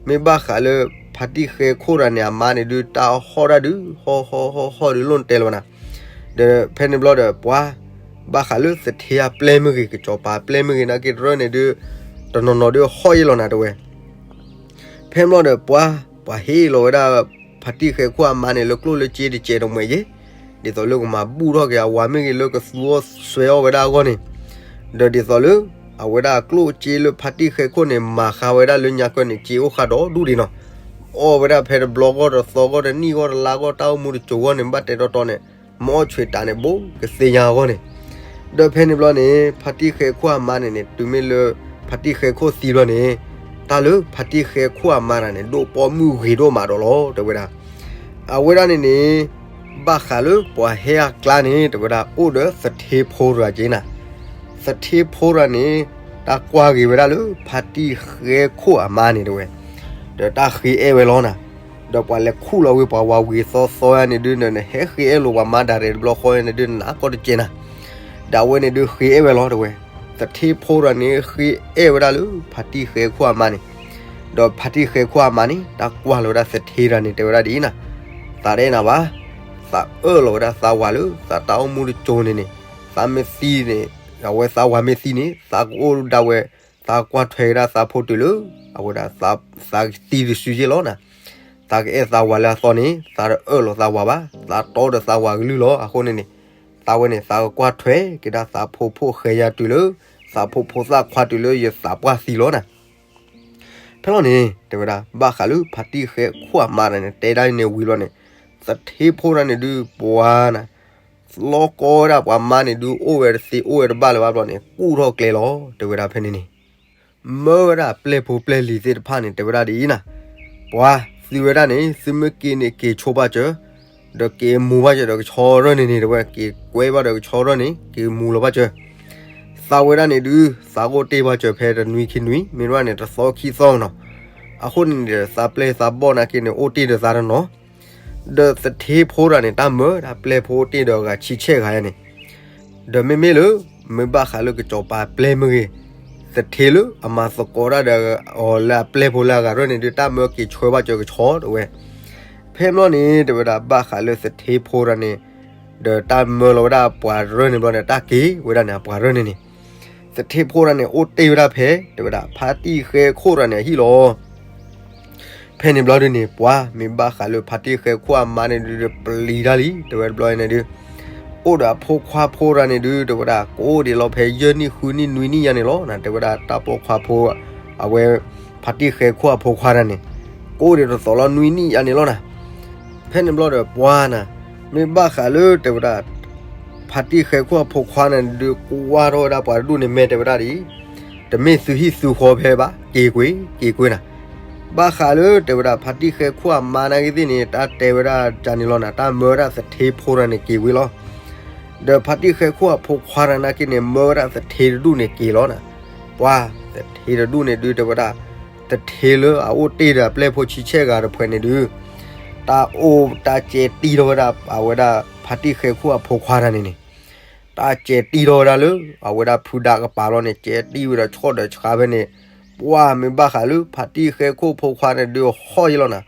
မ့ၢ်ဘၣ်ဃးလၢ ဖါတံၢ်ဃဲၤခိၣ်တဂၤန့ၣ် အမါန့ၣ်ဒုး တၢ်ဟီၣ်တၢ်ဒုး ဟီၣ်ဟီၣ်ဟီၣ်ဟီၣ်ဒုး လိၣ်တဲလီၤနၤ. ဒီးဖဲန့ၣ်ဘျီဒီး ပှၤ ဘၣ်ဃးလၢသထ့အပျဲၢ်မ့ၢ်ဂ့ၤ ကစီၤပၤပျဲၢ်မ့ၢ်ဂ့ၤ နာ်က့တရၢၢ်န့ၣ်ဒုး တနီၤနီၤဒုးဟီၣ်ယ့ၢ်လီၤနၤ တဲဝဲ. ဖဲန့ၣ်ဘျီဒီး ပှၤ ပှၤဟ့ၣ်လီၤဝဲဒၣ် ဖါတံၢ်ဃဲၤခိၣ်အမါန့ၣ် လၢကျိၣ်လၢစ့တစဲးတမှဲၤယ့ၢ်, ဒ်သိးလၢကမၤဘူၣ်ထီၣ်က့ၤအဝၤမ့ၢ်ဂ့ၤ လၢကသူအီၣ်စွဲအီၣ်ဝဲဒၣ်အဂီၢ်န့ၣ်, ဒီးဒ်သိးလၢ အဝဲဒၣ်ကျိၣ်စ့လၢဖါတံၢ်ဃဲၤခိၣ်န့ၣ် မၤဃါဝဲဒၣ်လၢညါကၢန့ၣ် စ့အိၣ်ဃါဒီးဒူၣ်ဒံးနီၤ. အီၣ်ဝဲဒၣ်ဖဲတဘျီဂီၢ်တသီဂီၢ်တနံၣ်ဂီၢ်တလါဂီၢ် တၢ်အိၣ်မူတစိၤဂီၢ်န့ၣ် ဘၣ်တဲတီတီန့ၣ် မ့ၢ်အီၣ်ဆူၣ်တးန့ၣ် ဘူးကသ့ၣ်ညါအဂီၢ်န့ၣ်. ဒီးဖဲန့ၣ်ဘျီန့ၣ် ဖါတံၢ်ဃဲၤခိၣ်အမါန့ၣ်န့ၣ် တုၤမ့ၢ်လၢ ဖါတံၢ်ဃဲၤခိၣ်သံဘျီန့ၣ် တၢ်လၢဖါတံၢ်ဃဲၤခိၣ်အမါတဂၤန့ၣ် ဒိၣ်ပိာ်မုၣ်ဂ့ၤဒိၣ်မးဒီးလီၤ တဲဝဲဒၣ်. အဝဲဒၣ်န့ၣ်န့ၣ် ဘၣ်ဃးလၢပှၤဟဲအကျါန့ၣ် တဲဝဲဒၣ် အိၣ်ဒီးသထ့ဖိတဂၤက့နၤ. သထ့ဖိတဂၤန့ၣ် တၢ်ကွၢ်က့ၤဝဲဒၣ်လၢ ဖါတံၢ်ဃဲၤခိၣ်အမါန့ၣ် တဲဝဲ. ဒီးတၢ်ဃ့အဲၣ်ဝဲလီၤနၤ. ဒီးပှၤလဲၤခူၣ်လီၤဝံၤ ပှၤဝၤဝံၤသီသီယါန့ၣ်ဒုး နဟဲဃ့အဲၣ်လိာ်ပှၤမါဒၣ်ရဲၣ်တဘျီဃီယါန့ၣ်ဒုး နးကီတကဲးနၤ. ဒီးအဝဲန့ၣ်ဒုးဃ့အဲၣ်ဝဲလီၤ တဲဝဲ. သထ့ဖိတဂၤန့ၣ် ဃ့အဲၣ်ဝဲဒၣ်လၢဖါတံၢ်ဃဲခိၣ်အမါန့ၣ်, ဒီးဖါတံၢ်ဃဲခိၣ်အမါန့ၣ် တၢ်ကွၢ်လီၤဝဲဒၣ်သထ့တဂၤန့ၣ် တဲဝဲဒၣ်ဒ်အံၤနၤ, သးတအဲၣ်နၤဘၣ်, သးအၢၣ်လီၤဝဲဒၣ်သးဝၤလၢ သးတၢ်အိၣ်မူတစိၤန့ၣ်န့ၣ်, သးမ့ၢ်သံန့ၣ်, အဝဲသးဝၤမ့ၢ်သံန့ၣ် သးကအိၣ်ဒၣ်ဝဲ, သးကွၢ်ထွဲကဒါသးဖိတုၤလၢ အဝဲဒၣ် သးကသံတစုယဲၢ်လီၤနၤ. သးကအဲၣ်သးဝၤလၢအသီန့ၣ် သးတအၢၣ်လီၤသးဝၤဘၣ်, သးတီဒီးသးဝၤကလုၢ်လီၤ. အဃိန့ၣ်န့ၣ် သးဝဲန့ၣ် သးကကွၢ်ထွဲကဒါသးဖိဖိဃဲယါတုၤလၢ သးဖိဖိသၣ်ခွါတုၤလၢယသးပှၢ်သံလီၤနၤ. ဖဲလီၤန့ၣ် တဲဝဲဒၣ် ဘၣ်ဃးလၢဖါတံၢ်ဃဲခိၣ်အမါတဂၤန့ၣ် တဲဒၣ်န့ၣ်ဝံၤလီၤန့ၣ်, သထ့ဖိတဂၤန့ၣ်ဒုး ပှၤနၤ, လီၤကီဝဲဒၣ်ပှၤမါန့ၣ်ဒုး အိၣ်ဝဲတသ့အိၣ်ဝဲတဘၣ်လၢၤဘၣ်ဘျီန့ၣ် ကူၣ်ထီၣ်ကျဲလီၤ တဲဝဲဒၣ်ဖဲန့ၣ်န့ၣ်. မၢဝဲဒၣ်ပျဲၢ်ဖိပျဲၢ်လံၤသ့ၣ်တဖၣ်န့ၣ် တဲဝဲဒၣ်ဒ်အံၤနၤ, ပှၤသုဝဲဒၣ်န့ၣ် သုမ့ၢ်က့ၤန့ၣ်က့ၤဆိဘၣ်စၢၤ, ဒီးက့ၤမူဘၣ်စၢၤဒီးကဆီရၢၢ်န့ၣ်န့ၣ် တဲဝဲ, က့ၤကွဲဘၣ်ဒီးကဆီရၢၢ်န့ၣ် က့ၤမူလီၤဘၣ်စၢၤ. သးဝဲဒၣ်န့ၣ်ဒုး သးကအိၣ်တ့ၢ်ဘၣ်စၢၤဖဲတနွံခံနွံ မ့ၢ်တဝဲန့ၣ် တသီခံသီနီၤ. အဃိန့ၣ်ဒီး သးပျဲၢ်သးဘီၣ်နာ်က့န့ၣ် အိၣ်တ့ၢ်ဒီးသးတနီၤ. ဒီးသထ့ဖိတဂၤန့ၣ် တၢ်မၢဒၣ်ပျဲၢ်ဖိအိၣ်တ့ၢ်ဒီးအဂၤဆံဆဲၣ်ဂၤယါန့ၣ်, ဒီးမ့မ့ၢ်လၢ မ့ၢ်ဘၣ်ဃးလၢကစီၤပၤပျဲၢ်မ့ၢ်ဂ့ၤ, သထ့လၢအမၤသကိးတၢ်ဒီးအီၤလၢအပျဲၢ်ဖိလၢအဂၤရၢၢ်န့ၣ်ဒုး တၢ်မၢက့ၤဆှၢဘၣ်စၢၤကဆီ တဲဝဲ. ဖဲမ့ၢ်န့ၣ် တဲဝဲဒၣ် ဘၣ်ဃးလၢသထ့ဖိတဂၤန့ၣ် ဒီးတၢ်မၢလီၤဝဲဒၣ်ပှၤရၢၢ်န့ၣ်ဘျီန့ၣ် တၢ်က့ၤဝဲဒၣ်န့ၣ် အပှၤရၢၢ်န့ၣ်န့ၣ်, သထ့ဖိတဂၤန့ၣ် အိၣ်တ့ၢ်ဝဲဒၣ်ဖဲ တဲဝဲဒၣ် ဖါတံၢ်ဃဲခိၣ်တဂၤန့ၣ်အဟံၣ်လီၤ. ဖဲန့ၣ်ဘျီဒုးန့ၣ် ပှၤမ့ၢ်ဘၣ်ဃးလၢဖါတံၢ်ဃဲခိၣ်အမါန့ၣ်ဒုး ပျံၤတၢ်လံ တဲဝဲတဘျီန့ၣ်ဒုး, အိၣ်ဒီးအဖိခွါဖိတဂၤန့ၣ်ဒုး တဲဝဲဒၣ် ကအိၣ်ဒံးလီၤဖဲယဲၢ်နံၣ်ဃုနံၣ်နွံနံၣ်ယါန့ၣ်လီၤနၤ. တဲဝဲဒၣ်တၢ်ပိာ်ခွါဖိ အဝဲ ဖါတံၢ်ဃဲခိၣ်အဖိခွါတဂၤန့ၣ် ကအိၣ်ဒံးတသိးလီၤနွံနံၣ်ယါန့ၣ်လီၤနၤ. ဖဲန့ၣ်ဘျီဒီးပှၤနၤ, မ့ၢ်ဘၣ်ဃးလၢ တဲဝဲဒၣ် ဖါတံၢ်ဃဲခိၣ်အဖိခွါန့ၣ်ဒုး ကွၢ်ထီၣ်ဝဲဒၣ်ပှၤတဒူၣ်န့ၣ် မ့ၢ်တဲဝဲဒၣ်ဒ်အံၤ, တမ့ၢ်သုဟံၣ်သုဃီဖဲဘၣ်, က့ၤကွံာ် က့ၤကွံာ်နၤ. ဘၣ်ဃးလၢ တဲဝဲဒၣ် ဖါတံၢ်ဃဲခိၣ်အမါနာ်က့သ့ၣ်န့ၣ် တၢ်တဲဝဲဒၣ်ကန့ၣ်လီၤနၤ, တၢ်မၢဝဲဒၣ်သထ့ဖိတဂၤန့ၣ်က့ၤဝံၤလီၤ. ဒီးဖါတံၢ်ဃဲခိၣ်အဖိခွါတဂၤနာ်က့န့ၣ် မၢဝဲဒၣ်သထ့တဒူၣ်န့ၣ်က့ၤလီၤနၤ. ပှၤ သထ့တဒူၣ်န့ၣ်ဒုး တဲဝဲဒၣ် သထ့လၢအအိၣ်တ့ၢ်ဒီးအပျဲၢ်ဖိဆံဆဲၣ်ဂၤတဖုန့ၣ်ဒုး တၢ်အိၣ်တၢ်ကဲတံၢ်ထီၣ်ဝဲဒၣ် အဝဲဒၣ် ဖါတံၢ်ဃဲခိၣ်အဖိခွါတဂၤန့ၣ်န့ၣ်, တၢ်ကဲတံၢ်ထီၣ်ဝဲဒၣ်လၢ အဝဲဒၣ်ဖုဒါကပၤလီၤန့ၣ် ကဲတံၢ်ဝဲဒီးဆီၣ်ဒီးဆှါဖဲန့ၣ်, ပှၤမ့ၢ်ဘၣ်ဃးလၢ ဖါတံၢ်ဃဲခိၣ်ဖိခွါန့ၣ်ဒုး ဟီၣ်ယဲလီၤနၤ,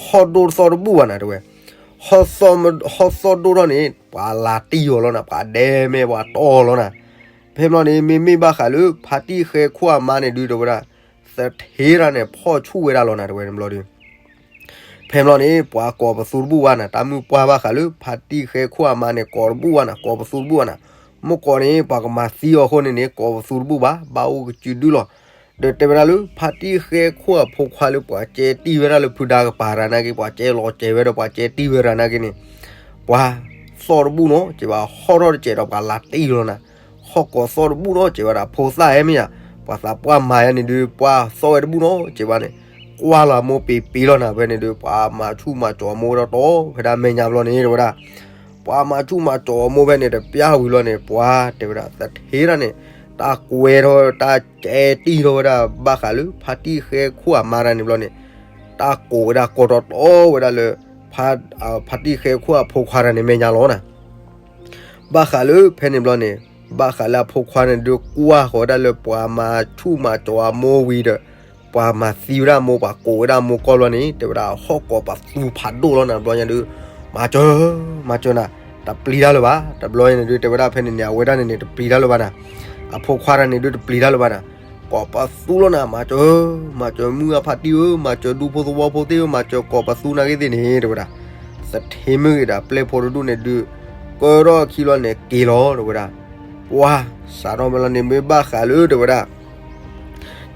ဟီၣ်ဒိၣ်တသီၣ်တဘူၣ်ဘၣ်နၤ တဲဝဲ, ဟီၣ်သီၣ်ဒိၣ်ထီၣ်န့ၣ် ပှၤလၤတံၢ်အီၤလီၤနၤ, ပှၤဒဲမဲာ်ပှၤတီအီၤလီၤနၤ. ဖဲမ့ၢ်န့ၣ် မ့မ့ၢ်ဘၣ်ဃးလၢ ဖါတံၢ်ဃဲခိၣ်အမါန့ၣ်ဒုး တဲဝဲဒၣ် သထ့တဂၤန့ၣ် ဖီၣ်ဆူၣ်ဝဲဒၣ်လီၤနၤ တဲဝဲန့ၣ်ဘျီဒီး ဖဲမ့ၢ်န့ၣ် ပှၤကိးပသူတဘူၣ်ဘၣ်နၤ, တၢ်မုၢ်ပှၢ်ဘၣ်ဃးလၢ ဖါတံၢ်ဃဲခိၣ်အမါန့ၣ် ကိးတဘူၣ်ဘၣ်နၤ, ကိးပသူတဘူၣ်ဘၣ်နၤ, မ့ၢ်ကိးန့ၣ် ပှၤကမၤသံအီၤအဃိန့ၣ်န့ၣ် ကိးပသူတဘူၣ်ဘၣ်, ဘၣ်အိၣ်ကစုဒုလီၤ. ဒီးတဲဝဲဒၣ်လၢ ဖါတံၢ်ဃဲခိၣ်အဖိခွါလၢပှၤကဲတံၢ်ဝဲဒၣ်လၢဖုဒါကပၤတဂၤနာ်က့ ပှၤကဲလီၤကဲၤဝဲဒီးပှၤကဲတံၢ်ဝဲတဂၤနာ်က့န့ၣ်, ပှၤသီၣ်တဘူၣ်နီၤ ကဲဘၣ် ဟီၣ်ထီၣ်တစဲးဒီးပှၤလၤတံၢ်လီၤနၤ, ဟီၣ်ကိးသီၣ်တဘူၣ်နီၤ ကဲဘၣ်ဒီး ဖိသၣ်အဲၣ်မ့ၢ်ယါ, ပှၤသးပှၢ်မၤယါန့ၣ်ဒုး ပှၤသီၣ်ဝဲတဘူၣ်နီၤ ကဲဘၣ်န့ၣ်, ကွၢ်လီၤအမိၢ်ပ့ၤပ့ၤလီၤနၤ ဖဲန့ၣ်ဒုး ပှၤမၤဆူၣ်မၤစီၤအမိၢ်ဝဲဒီးတီၤ ဖဲဒၣ်မဲာ်ညါဘျီန့ၣ် တဲဝဲဒၣ် ပှၤမၤဆူၣ်မၤစီၤအမိၢ်ဖဲန့ၣ် တပျၢ်ဝံၤလီၤန့ၣ် ပှၤတဲဝဲဒၣ် သထ့တဂၤန့ၣ် တၢ်ကွဲထီၣ် တၢ်ကဲတံၢ်ထီၣ်ဝဲဒၣ် ဘၣ်ဃးလၢ ဖါတံၢ်ဃဲခိၣ်အမါတဂၤန့ၣ်ဘျီန့ၣ်, တၢ်ကိးဝဲဒၣ်ကိးတီတီဝဲဒၣ်လၢ ဖါတံၢ်ဃဲခိၣ်အဖိခွါတဂၤန့ၣ် မဲာ်ညါလီၤနၤ. ဘၣ်ဃးလၢဖဲန့ၣ်ဘျီန့ၣ်, ဘၣ်ဃးလၢအဖိခွါန့ၣ်ဒုး ကွၢ်ဃီၤဝဲဒၣ်လၢပှၤမၤဆူၣ်မၤစီၤအမိၢ်ဝံၤဒီး, ပှၤမၤသံဝဲဒၣ်အမိၢ် ပှၤကိးဝဲဒၣ်အမိၢ်ကီၢ်ဘျီန့ၣ် တဲဝဲဒၣ် ဟီၣ်ကိးပသူဖးဒိၣ်လီၤနၤ တဘျီညါဒုး, မၤစၢၤ, မၤစၢၤနၤ, တပျံၤတၢ်လၢၤဘၣ်, တဘျီညါန့ၣ်ဒုး တဲဝဲဒၣ်ဖဲန့ၣ်န့ၣ် အဝဲဒၣ်န့ၣ်န့ၣ် တပျံၤတၢ်လၢၤဘၣ်နၤ, အဖိခွါတဂၤန့ၣ်ဒုး တပျံၤတၢ်လၢၤဘၣ်နၤ, ကိးပသူလီၤနၤ မၤစၢၤ, မၤစၢၤမုၢ်အဖါတံၢ်ဧၢ, မၤစၢၤဒူဖိသဝီဖိသ့ၣ်ဧၢ, မၤစၢၤကိးပသူနာ်က့သ့ၣ်န့ၣ် တဲဝဲဒၣ်, သထ့မ့ၢ်ဂ့ၤဒီးအပျဲၢ်ဖိတဒူၣ်န့ၣ်ဒုး, ကၢထီၣ်အခံလီၤန့ၣ်က့ၤလီၤ တဲဝဲဒၣ်, ပှၤ စးထီၣ်မ့ၢ်လီၤန့ၣ် မ့ၢ်ဘၣ်ဃးလၢ တဲဝဲဒၣ်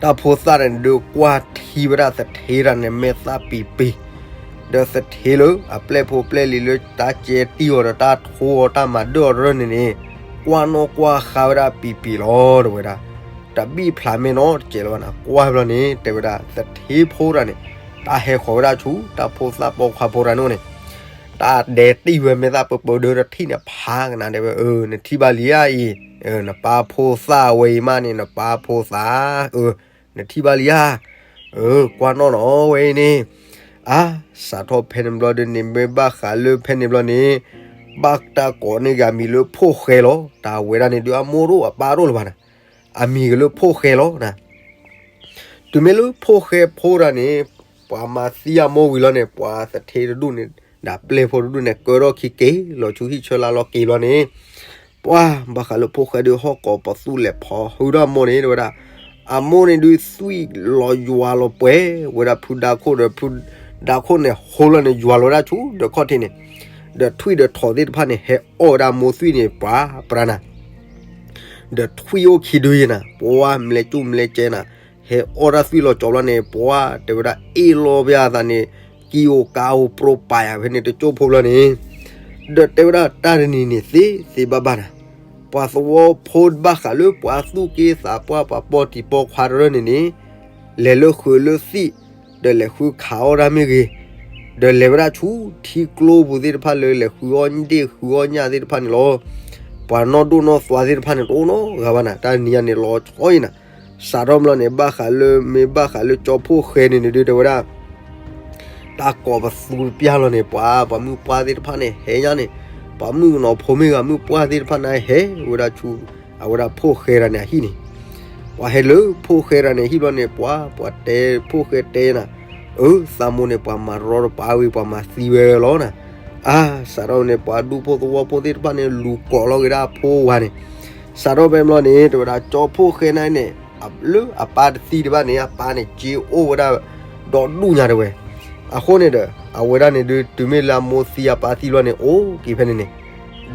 တၢ်ဖိသၣ်န့ၣ်ဒုး ကွၢ်ထံဝဲဒၣ်သထ့တဂၤန့ၣ် မဲာ်သၣ်ပံၤပံၤ, ဒီးသထ့လၢအပျဲၢ်ဖိပျဲၢ်လံၤလၢတၢ်ကဲတံၢ်အီၤဒီးတၢ်ထိအီၤတၢ်မၤဒၢၣ်အီၤတရၢၢ်န့ၣ်န့ၣ်, ကွၢ်နီၣ်ကွၢ်ဃါဝဲဒၣ်ပံၤပံၤလီၤ တဲဝဲဒၣ်, တဘံၣ်ဖျးမဲာ်နီတစဲးလၢၤဘၣ်နၤ, ကွၢ်ဘျီန့ၣ် တဲဝဲဒၣ် သထ့ဖိတဂၤန့ၣ် တၢ်ဟဲဃီၤဝဲဒၣ်ဆူ တၢ်ဖိသၣ်ပိာ်ခွါဖိတဂၤန့ၣ်န့ၣ် တၢ်ဒဲးတံၢ်ဝဲမဲာ်သၣ်ပၢၢ်ပၢၢ်ဒီးတထံၣ်န့ၣ်ဖးကနၤဒဲးဝဲ, အၢ နထံၣ်ဘၣ်လံဧါအံၤ, နပၢ်ဖိသၣ်ဝဲအံၤမးန့ၣ် နပၢ်ဖိသၣ်, အၢ နထံၣ်ဘၣ်လံဧါ, အၢ ကွၢ်နီၣ်နီၤဝဲအံၤန့ၣ်, အါ, စးထီၣ်ဖဲန့ၣ်ဘျီဒီးန့ၣ် မ့ၢ်ဘၣ်ဃးလၢဖဲန့ၣ်ဘျီန့ၣ်, ဘၣ်တၢ်ကိးန့ၢ်က့ၤအမံၤလၢဖိၣ်ဃဲလီၤ. တၢ်ဝဲဒၣ်န့ၣ်ဒုးအမိၢ်တအိၣ်အပၢ်တအိၣ်လၢၤဘၣ်န့ၣ်, အမံၤက့ၤလၢဖိၣ်ဃဲလီၤ. တုၤမ့ၢ်လၢဖိၣ်ဃဲဖိတဂၤန့ၣ်, ပှၤမၤသံအမိၢ်ဝံၤလီၤန့ၣ် ပှၤသထ့တဒူၣ်န့ၣ်, ဒီးပျဲၢ်ဖိတဒူၣ်န့ၣ် ကၢထီၣ်ခံက့ၤလီၤဆူဟံၣ်ဆၢလၢလီၤက့ၤဘျီန့ၣ်, ပှၤဘၣ်ဃးလၢဖိၣ်ဃဲဒုးဟီၣ်ကိးပသူလဲၤဖီဟုဒီးအမိၢ်န့ၣ် တဲဝဲဒၣ်, အမိၢ်န့ၣ်ဒုးသွံၣ်လီၤယွၤလီၤပှဲၤဝဲဒၣ်ဖုဒါခိၣ်ဒီးဖုဒါခိၣ်န့ၣ် ဟိလီၤန့ၣ် ယွၤလီၤဝဲဒၣ်ဆူဒီးခီၣ်ထံးန့ၣ်, ဒီးထွံၣ်ဒီးထိးသ့ၣ်တဖၣ်န့ၣ် ဟဲအီၣ်ဝဲဒၣ်အမိၢ်သွံၣ်န့ၣ် ပှၤပြးနၤ ဒီးထွံၣ်အိၣ်ခံဒုယဲနၤ, ပှၤမလဲၤကၠူၣ်မလဲၤကဲနၤ, ဟဲအီၣ်တၢ်သွံၣ်လီၤကၠီဘျီန့ၣ် ပှၤတဲဝဲဒၣ်အ့ၣ်လိာ်ဘၣ်အသးန့ၣ်, ကံအိၣ်ကါအိၣ်ပြိပာ်ယၤဖဲန့ၣ် တကၠိၢ်ဖိဘျီန့ၣ်, ဒီးတဲဝဲဒၣ်တၢ်တနံၤန့ၣ်သ့သ့ဘၣ်ဘၣ်နၤ, ပှၤသဝီဖိဘၣ်ဃးလၢပှၤသူၣ်က့သးပှၢ်ပှၤပိာ်တံၤပိာ်ခွါတရၢၢ်န့ၣ်န့ၣ်, လဲၤလၢဃုာ်လၢသံၣ်, ဒီးလဲၤဃုခးအီၣ်တၢ်မ့ၢ်ဂ့ၤ, ဒီးလဲၤဝဲဒၣ်ဆူထံကျိပူၤသ့ၣ်တဖၣ်လၢလဲၤဃုအီၣ်ဒ့ၣ်ဃုအီၣ်ညၣ်သ့ၣ်တဖၣ်န့ၣ်လီၤ. ပှၤနီၢ်ဒိၣ်နီၢ်သွါသ့ၣ်တဖၣ်န့ၣ် တအိၣ်နီတဂၤဘၣ်နၤ, တၢ်နံၤညါန့ၣ်လီၤဆီအံၤနၤ, စးထီၣ်ဘျီန့ၣ် ဘၣ်ဃးလၢမ့ၢ်ဘၣ်ဃးလၢကၠီဖိၣ်ဃဲန့ၣ်န့ၣ်ဒုးတဲဝဲဒၣ် တၢ်ကိးပသူတပျၢ်လီၤန့ၣ် ပှၤ ပှၤမုၣ်ပှၢ်သ့ၣ်တဖၣ်န့ၣ် ဟဲညါန့ၣ်, ပှၤမုၣ်ကနီၤဖိမ့ၢ်ဂ့ၤ မုၣ်ပှၢ်သ့ၣ်တဖၣ်န့ၣ် ဟဲဝဲဒၣ်ဆူ အဝဲဒၣ်ဖိၣ်ဃဲတဂၤန့ၣ်အဟံၣ်န့ၣ်, ပှၤဟဲလၢဖိၣ်ဃဲတဂၤန့ၣ်အဟံၣ်ဘျီန့ၣ် ပှၤ ပှၤတဲဖိၣ်ဃဲတဲနၤ, အၢ သးမိၢ်န့ၣ် ပှၤမၤရီတပါဝံၤ ပှၤမၤသံဝဲလီၤနၤ, အါ စးထီၣ်န့ၣ် ပှၤဒူဖိသဝီဖိသ့ၣ်တဖၣ်န့ၣ် လူၤကိးလီၤက့ၤဒၣ်အဖိဝၤန့ၣ်, စးထီၣ်ဖဲဘျီန့ၣ် တဲဝဲဒၣ်ကၠီဖိၣ်ဃဲန့ၣ်န့ၣ် လၢအပၢ်တသံဒံးဘၣ်န့ၣ် အပၢ်န့ၣ် စ့အိၣ်ဝဲဒၣ်ဒီဒူၣ်ညါတဲဝဲ, အဃိန့ၣ်ဒီး အဝဲဒၣ်န့ၣ်ဒုး တုၤမ့ၢ်လၢအမိၢ်သံအပၢ်သံလီၤန့ၣ် အိၣ်က့ၤဖဲန့ၣ်န့ၣ်,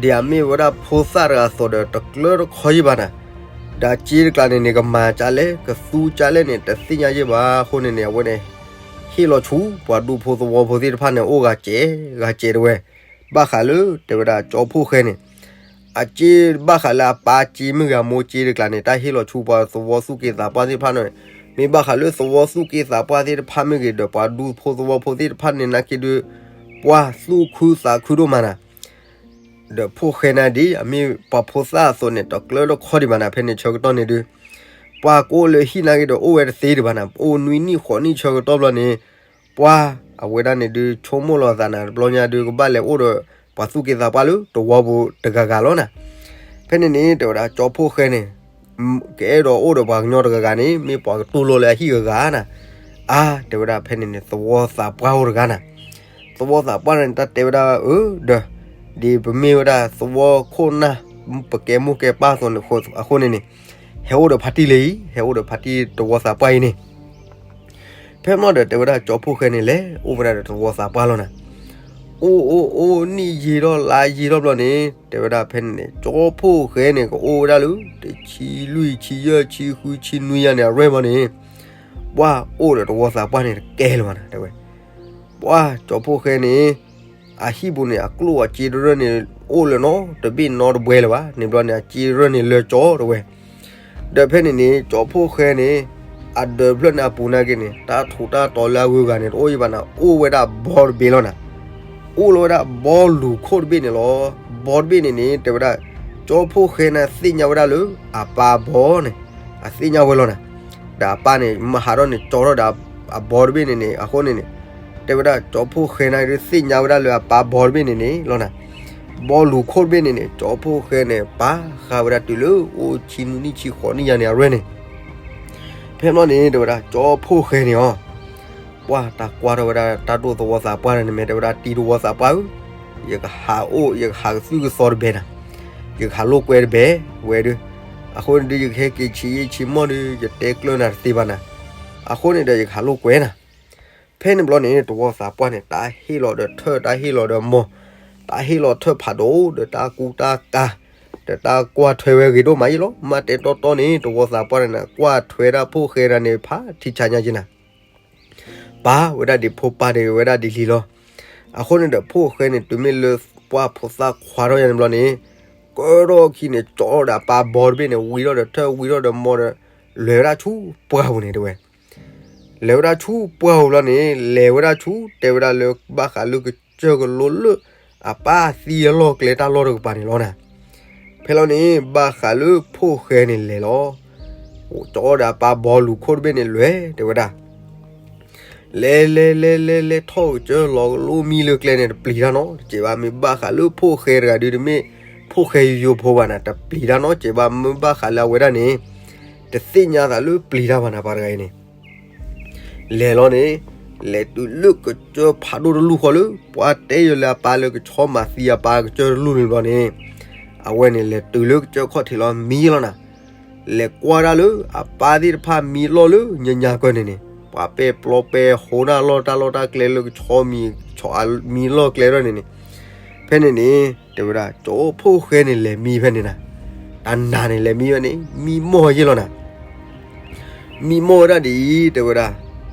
ဒ်အမ့ၢ်ဝဲဒၣ်ဖိသၣ်တဂၤအသိးဒီး တကျၢတခီယံၢ်ဘၣ်နၤ, ဒီးစ့တကျါန့ၣ်န့ၣ် ကမၤကလဲၣ် ကသူကလဲၣ်န့ၣ် တသ့ၣ်ညါယံၢ်ဘၣ်အဃိန့ၣ်န့ၣ် အဝဲန့ၣ် ဟ့ၣ်လီၤဆူ ပှၤဒူဖိသဝီဖိသ့ၣ်တဖၣ်န့ၣ် အိၣ်ဂၤစဲး ဂၤစဲးတဲဝဲ, ဘၣ်ဃးလၢ တဲဝဲဒၣ်ကၠီဖိၣ်ဃဲန့ၣ် အစ့ဘၣ်ဃးလၢအပၢ်စ့မ့ၢ်ဂ့ၤ အမိၢ်စ့တကျါန့ၣ် တၢ်ဟ့ၣ်လီၤဆူပှၤသဝီသူၣ်က့သးပှၢ်သ့ၣ်တဖၣ်န့ၣ်, မ့ၢ်ဘၣ်ဃးလၢသဝီသူၣ်က့သးပှၢ်သ့ၣ်တဖၣ်မ့ၢ်ဂ့ၤ ဒီးပှၤဒူဖိသဝီဖိသ့ၣ်တဖၣ်န့ၣ် နာ်က့ဒုး ပှၤသူၣ်ခုသးခုဒိၣ်မးနၤ, ဒီးဖိၣ်ဃဲနၤဒ် အမ့ၢ်ပှၤဖိသၣ်အသိးန့ၣ် တကျၢတခီဒံးဘၣ်နၤ ဖဲန့ၣ်ဆၢကတီၢ်န့ၣ်ဒုး ပှၤကအိၣ်လၢဟံၣ်နာ်က့ဒီး အိၣ်ဝဲတသ့ဒံးဘၣ်နၤ, အိၣ်နွံနံၣ်ဃိးနံၣ်ဆၢကတီၢ်ဘျီန့ၣ် ပှၤအဝဲဒၣ်န့ၣ်ဒုး ဆိကမိၣ်လီၤသးနၤ တဘျီညါဒုး ကဘၣ်လဲၤအိၣ်ဒီး ပှၤသူၣ်က့သးပှၢ်လၢတဝီပူၤတဂၤဂၤလီၤနၤ. ဖဲန့ၣ်န့ၣ် တဲဝဲဒၣ်ကၠီဖိၣ်ဃဲန့ၣ် ကအဲၣ်ဒိးအိၣ်ဒီးပှၤကညီတဂၤဂၤန့ၣ် မ့ၢ်ပှၤကတူၢ်လိာ်လၢအဟံၣ်ဂၤဂၤနၤ, အါ တဲဝဲဒၣ်ဖဲန့ၣ်န့ၣ် သဝီသးပှၢ်အိၣ်တဂၤနၤ, သဝီသးပှၢ်န့ၣ် တၢ်တဲဝဲဒၣ်အၢ ဒီး ဒ်ပမ့ၢ်ဝဲဒၣ်သဝီခိၣ်နၢ် ပကဲမိၢ်ကဲပၢ်အသိးန့ၣ် အဃိန့ၣ်န့ၣ် ဟဲအိၣ်ဒီးဖါတံၢ်လံ, ဟဲအိၣ်ဒီးဖါတံၢ်သဝီသးပှၢ်အံၤန့ၣ် ဖဲမ့ၢ်ဒီးတဲဝဲဒၣ်ကၠီဖိၣ်ဃဲန့ၣ် လဲၤအိၣ်ဝဲဒၣ်ဒီးသဝီသးပှၢ်လီၤနၤ. အိၣ်အိၣ်အိၣ်နံၣ်ယံာ်ထီၣ်လါယံာ်ထီၣ်ဘျီန့ၣ် တဲဝဲဒၣ်ဖဲန့ၣ်န့ၣ် ကၠီဖိၣ်ဃဲန့ၣ် ကအိၣ်ဝဲဒၣ်လၢ တဆံလွံၢ် ဆံယဲၢ် ဆံဃု ဆံနွံယၤန့ၣ် အရွဲၢ်ဘျီန့ၣ် ပှၤအိၣ်ဒီးသဝီသးပှၢ်န့ၣ် တကဲလၢၤဘၣ်နၤ တဲဝဲ. ပှၤကၠီဖိၣ်ဃဲန့ၣ် အဟံၣ်ပူၤန့ၣ် အကျိၣ်အစ့တရၢၢ်န့ၣ် အိၣ်လၢၤနီတဘ့ၣ်နီတဘှဲလၢၤဘၣ်န့ၣ်ဘျီန့ၣ် အစ့တရၢၢ်န့ၣ်လၢကၠီတဲဝဲ. ဒီးဖဲန့ၣ်န့ၣ် ကၠီဖိၣ်ဃဲန့ၣ် အဒၢးဖျၢၣ်န့ၣ်အပူၤနာ်က့န့ၣ် တၢ်ထူးတၢ်တီၤလၢအဂုၤအဂၤန့ၣ် တအိၣ်ယံာ်ဘၣ်နၤ အိၣ်ဝဲဒၣ်ဘီတဘ့ၣ်လီၤနၤ. အိၣ်လၢဝဲဒၣ်ဘီလူၤခိၣ်တဘ့ၣ်န့ၣ်လီၤ. ဘီတဘ့ၣ်န့ၣ်န့ၣ် တဲဝဲဒၣ် ကၠီဖိၣ်ဃဲန့ၣ်သ့ၣ်ညါဝဲဒၣ်လၢအပၢ်ဘီန့ၣ် အသ့ၣ်ညါဝဲလီၤနၤ. ဒီးအပၢ်န့ၣ် မၤဟးထီၣ်န့ၣ် ကၠီထီၣ်ဒီးအဘီတဘ့ၣ်န့ၣ်န့ၣ် အဃိန့ၣ်န့ၣ် တဲဝဲဒၣ်ကၠီဖိၣ်ဃဲန့ၣ်ဒုး သ့ၣ်ညါဝဲဒၣ်လၢအပၢ်ဘီတဘ့ၣ်န့ၣ်န့ၣ်လီၤနၤ. ဘီလူၤခိၣ်တဘ့ၣ်န့ၣ်န့ၣ် ကၠီဖိၣ်ဃဲန့ၣ် ပာ်ဃာ်ဝဲဒၣ်တုၤလၢအိၣ်ဆံနွံနံၣ်ဆံဃိးနံၣ်ယၤန့ၣ် အရွဲၢ်န့ၣ် ဖဲမ့ၢ်န့ၣ် တဲဝဲဒၣ်ကၠီဖိၣ်ဃဲန့ၣ်အီၤ ပှၤတၢ်ကွၢ်ထီၣ်ဝဲဒၣ်တၢ်ဒိၣ်သဝီသးပှၢ်န့ၣ် မ့ၢ်တဲဝဲဒၣ်တံၤသဝီသးပှၢ်ဧၢ, ယကဟးအိၣ် ယကဟးကသုၣ်ကသီတဘဲနၤ, ယကဟးလိာ်ကွဲတဘဲဝဲဒုး, အဃိန့ၣ်ဒုး ယကဟဲက့ၤဆံးယံာ်ဆံးမီၢ်ဒုး ယတဲကျၢၤနၤတသ့ဘၣ်နၤ, အဃိန့ၣ်ဒီး ယကဟးလိာ်ကွဲနၤ. ဖဲန့ၣ်ဘျီန့ၣ် သဝီသးပှၢ်န့ၣ် တၢ်ဟ့ၣ်လီၤဒီးထၢၣ် တၢ်ဟ့ၣ်လီၤဒီးမီၢ်, တၢ်ဟ့ၣ်လီၤထၢၣ်ဖးဒိၣ် ဒီးတၢ်ကူတၢ်ကၤ ဒီးတၢ်ကွၢ်ထွဲဝဲဂ့ၤဒိၣ်မးယံၤလီၤ. မ့ၢ်တဲတီတီန့ၣ် သဝီသးပှၢ်န့ၣ် ကွၢ်ထွဲဒၣ်ဖိၣ်ဃဲဒၣ်န့ၣ် ဖးထံဆးညါက့ၤနၤ ပာ်ဝဲဒၣ်ဒ်ဖိပၢ်ဒၣ်ဝဲဒၣ်ဒ်လံလီၤ. အဃိန့ၣ်ဒီး ဖိၣ်ဃဲန့ၣ် တုၤမ့ၢ်လၢပှၢ်ဖိသၣ်ခွါထီၣ်ယၤန့ၣ်ဘျီန့ၣ်, ကၢထီၣ်ခံန့ၣ် ကၠီဒီးအပၢ်ဘီတဘ့ၣ်န့ၣ် ဝံထီၣ်ဒီးထၢၣ် ဝံထီၣ်ဒီးမီၢ်ဒီး လဲၤဝဲဒၣ်ဆူပှၢ်ပူၤန့ၣ်တဲဝဲ. လဲၤဝဲဒၣ်ဆူပှၢ်ပူၤဘျီန့ၣ် လဲၤဝဲဒၣ်ဆူ တဲဝဲဒၣ်လၢဘၣ်ဃးလၢကစၢၢ်ကလိလၢ အပၢ်သံအလီၢ်ကျဲတၢ်လီၢ်တကပၤန့ၣ်လီၤနၤ. ဖဲလီၤန့ၣ် ဘၣ်ဃးလၢဖိၣ်ဃဲန့ၣ်လဲၤလီၤ. ကၠီဒီးအပၢ်ဘီလူၤခိၣ်တဘ့ၣ်န့ၣ်လဲၤ တဲဝဲဒၣ် လဲၤလဲၤလဲၤလဲၤလဲၤထီၣ်ကစၢၢ်လီၤကလိမံလၢကျဲန့ၣ် တပျံၤတၢ်နီတစဲးဘၣ်. မ့ၢ်ဘၣ်ဃးလၢဖိၣ်ဃဲတဂၤဒုး တမ့ၢ်ဖိၣ်ဃဲယိယိဖိဘၣ်နၤ, တပျံၤတၢ်နီတစဲးဘၣ်. မ့ၢ်ဘၣ်ဃးလၢအဝဲဒၣ်န့ၣ် တသ့ၣ်ညါသးလၢပျံၤတၢ်ဘၣ်နၤ ပှၤတဂၤအံၤန့ၣ် လဲၤလီၤန့ၣ် လဲၤတုၤလၢကစၢၢ်ဖးဒိၣ်တလူၢ်ဃီလၢ ပှၤတဲယိၤလၢအပၢ်လၢကဆီမၤသံအပၢ်ကစၢၢ်တလူၢ်န့ၣ်ဘျီန့ၣ် အဝဲန့ၣ်လဲၤတုၤလၢကစၢၢ်ခီၣ်ထံးလီၤ မံလီၤနၤ. လဲၤကွၢ်ဒၣ်လၢအပၢ်သ့ၣ်တဖၣ်မံလီၢ်လၢညါညါကၢၢ်န့ၣ်န့ၣ် ပှၤပဲာ်ပျီပဲာ်ဟိးနၢ်လီၢ်တၢ်လီၢ်တၢ်ကျဲလၢကဆီမံ ဆီမံလီၢ်ကျဲထီၣ်န့ၣ်န့ၣ် ဖဲန့ၣ်န့ၣ် တဲဝဲဒၣ် ကၠီဖိၣ်ဃဲန့ၣ်လဲၤမံဖဲန့ၣ်နၤ, တၢ်နၤန့ၣ်လဲၤမံဖဲန့ၣ် မံမီၢ်ယ့ၢ်လီၤနၤ. မံမီၢ်ဝဲဒၣ်ဒ်အံၤ တဲဝဲဒၣ်,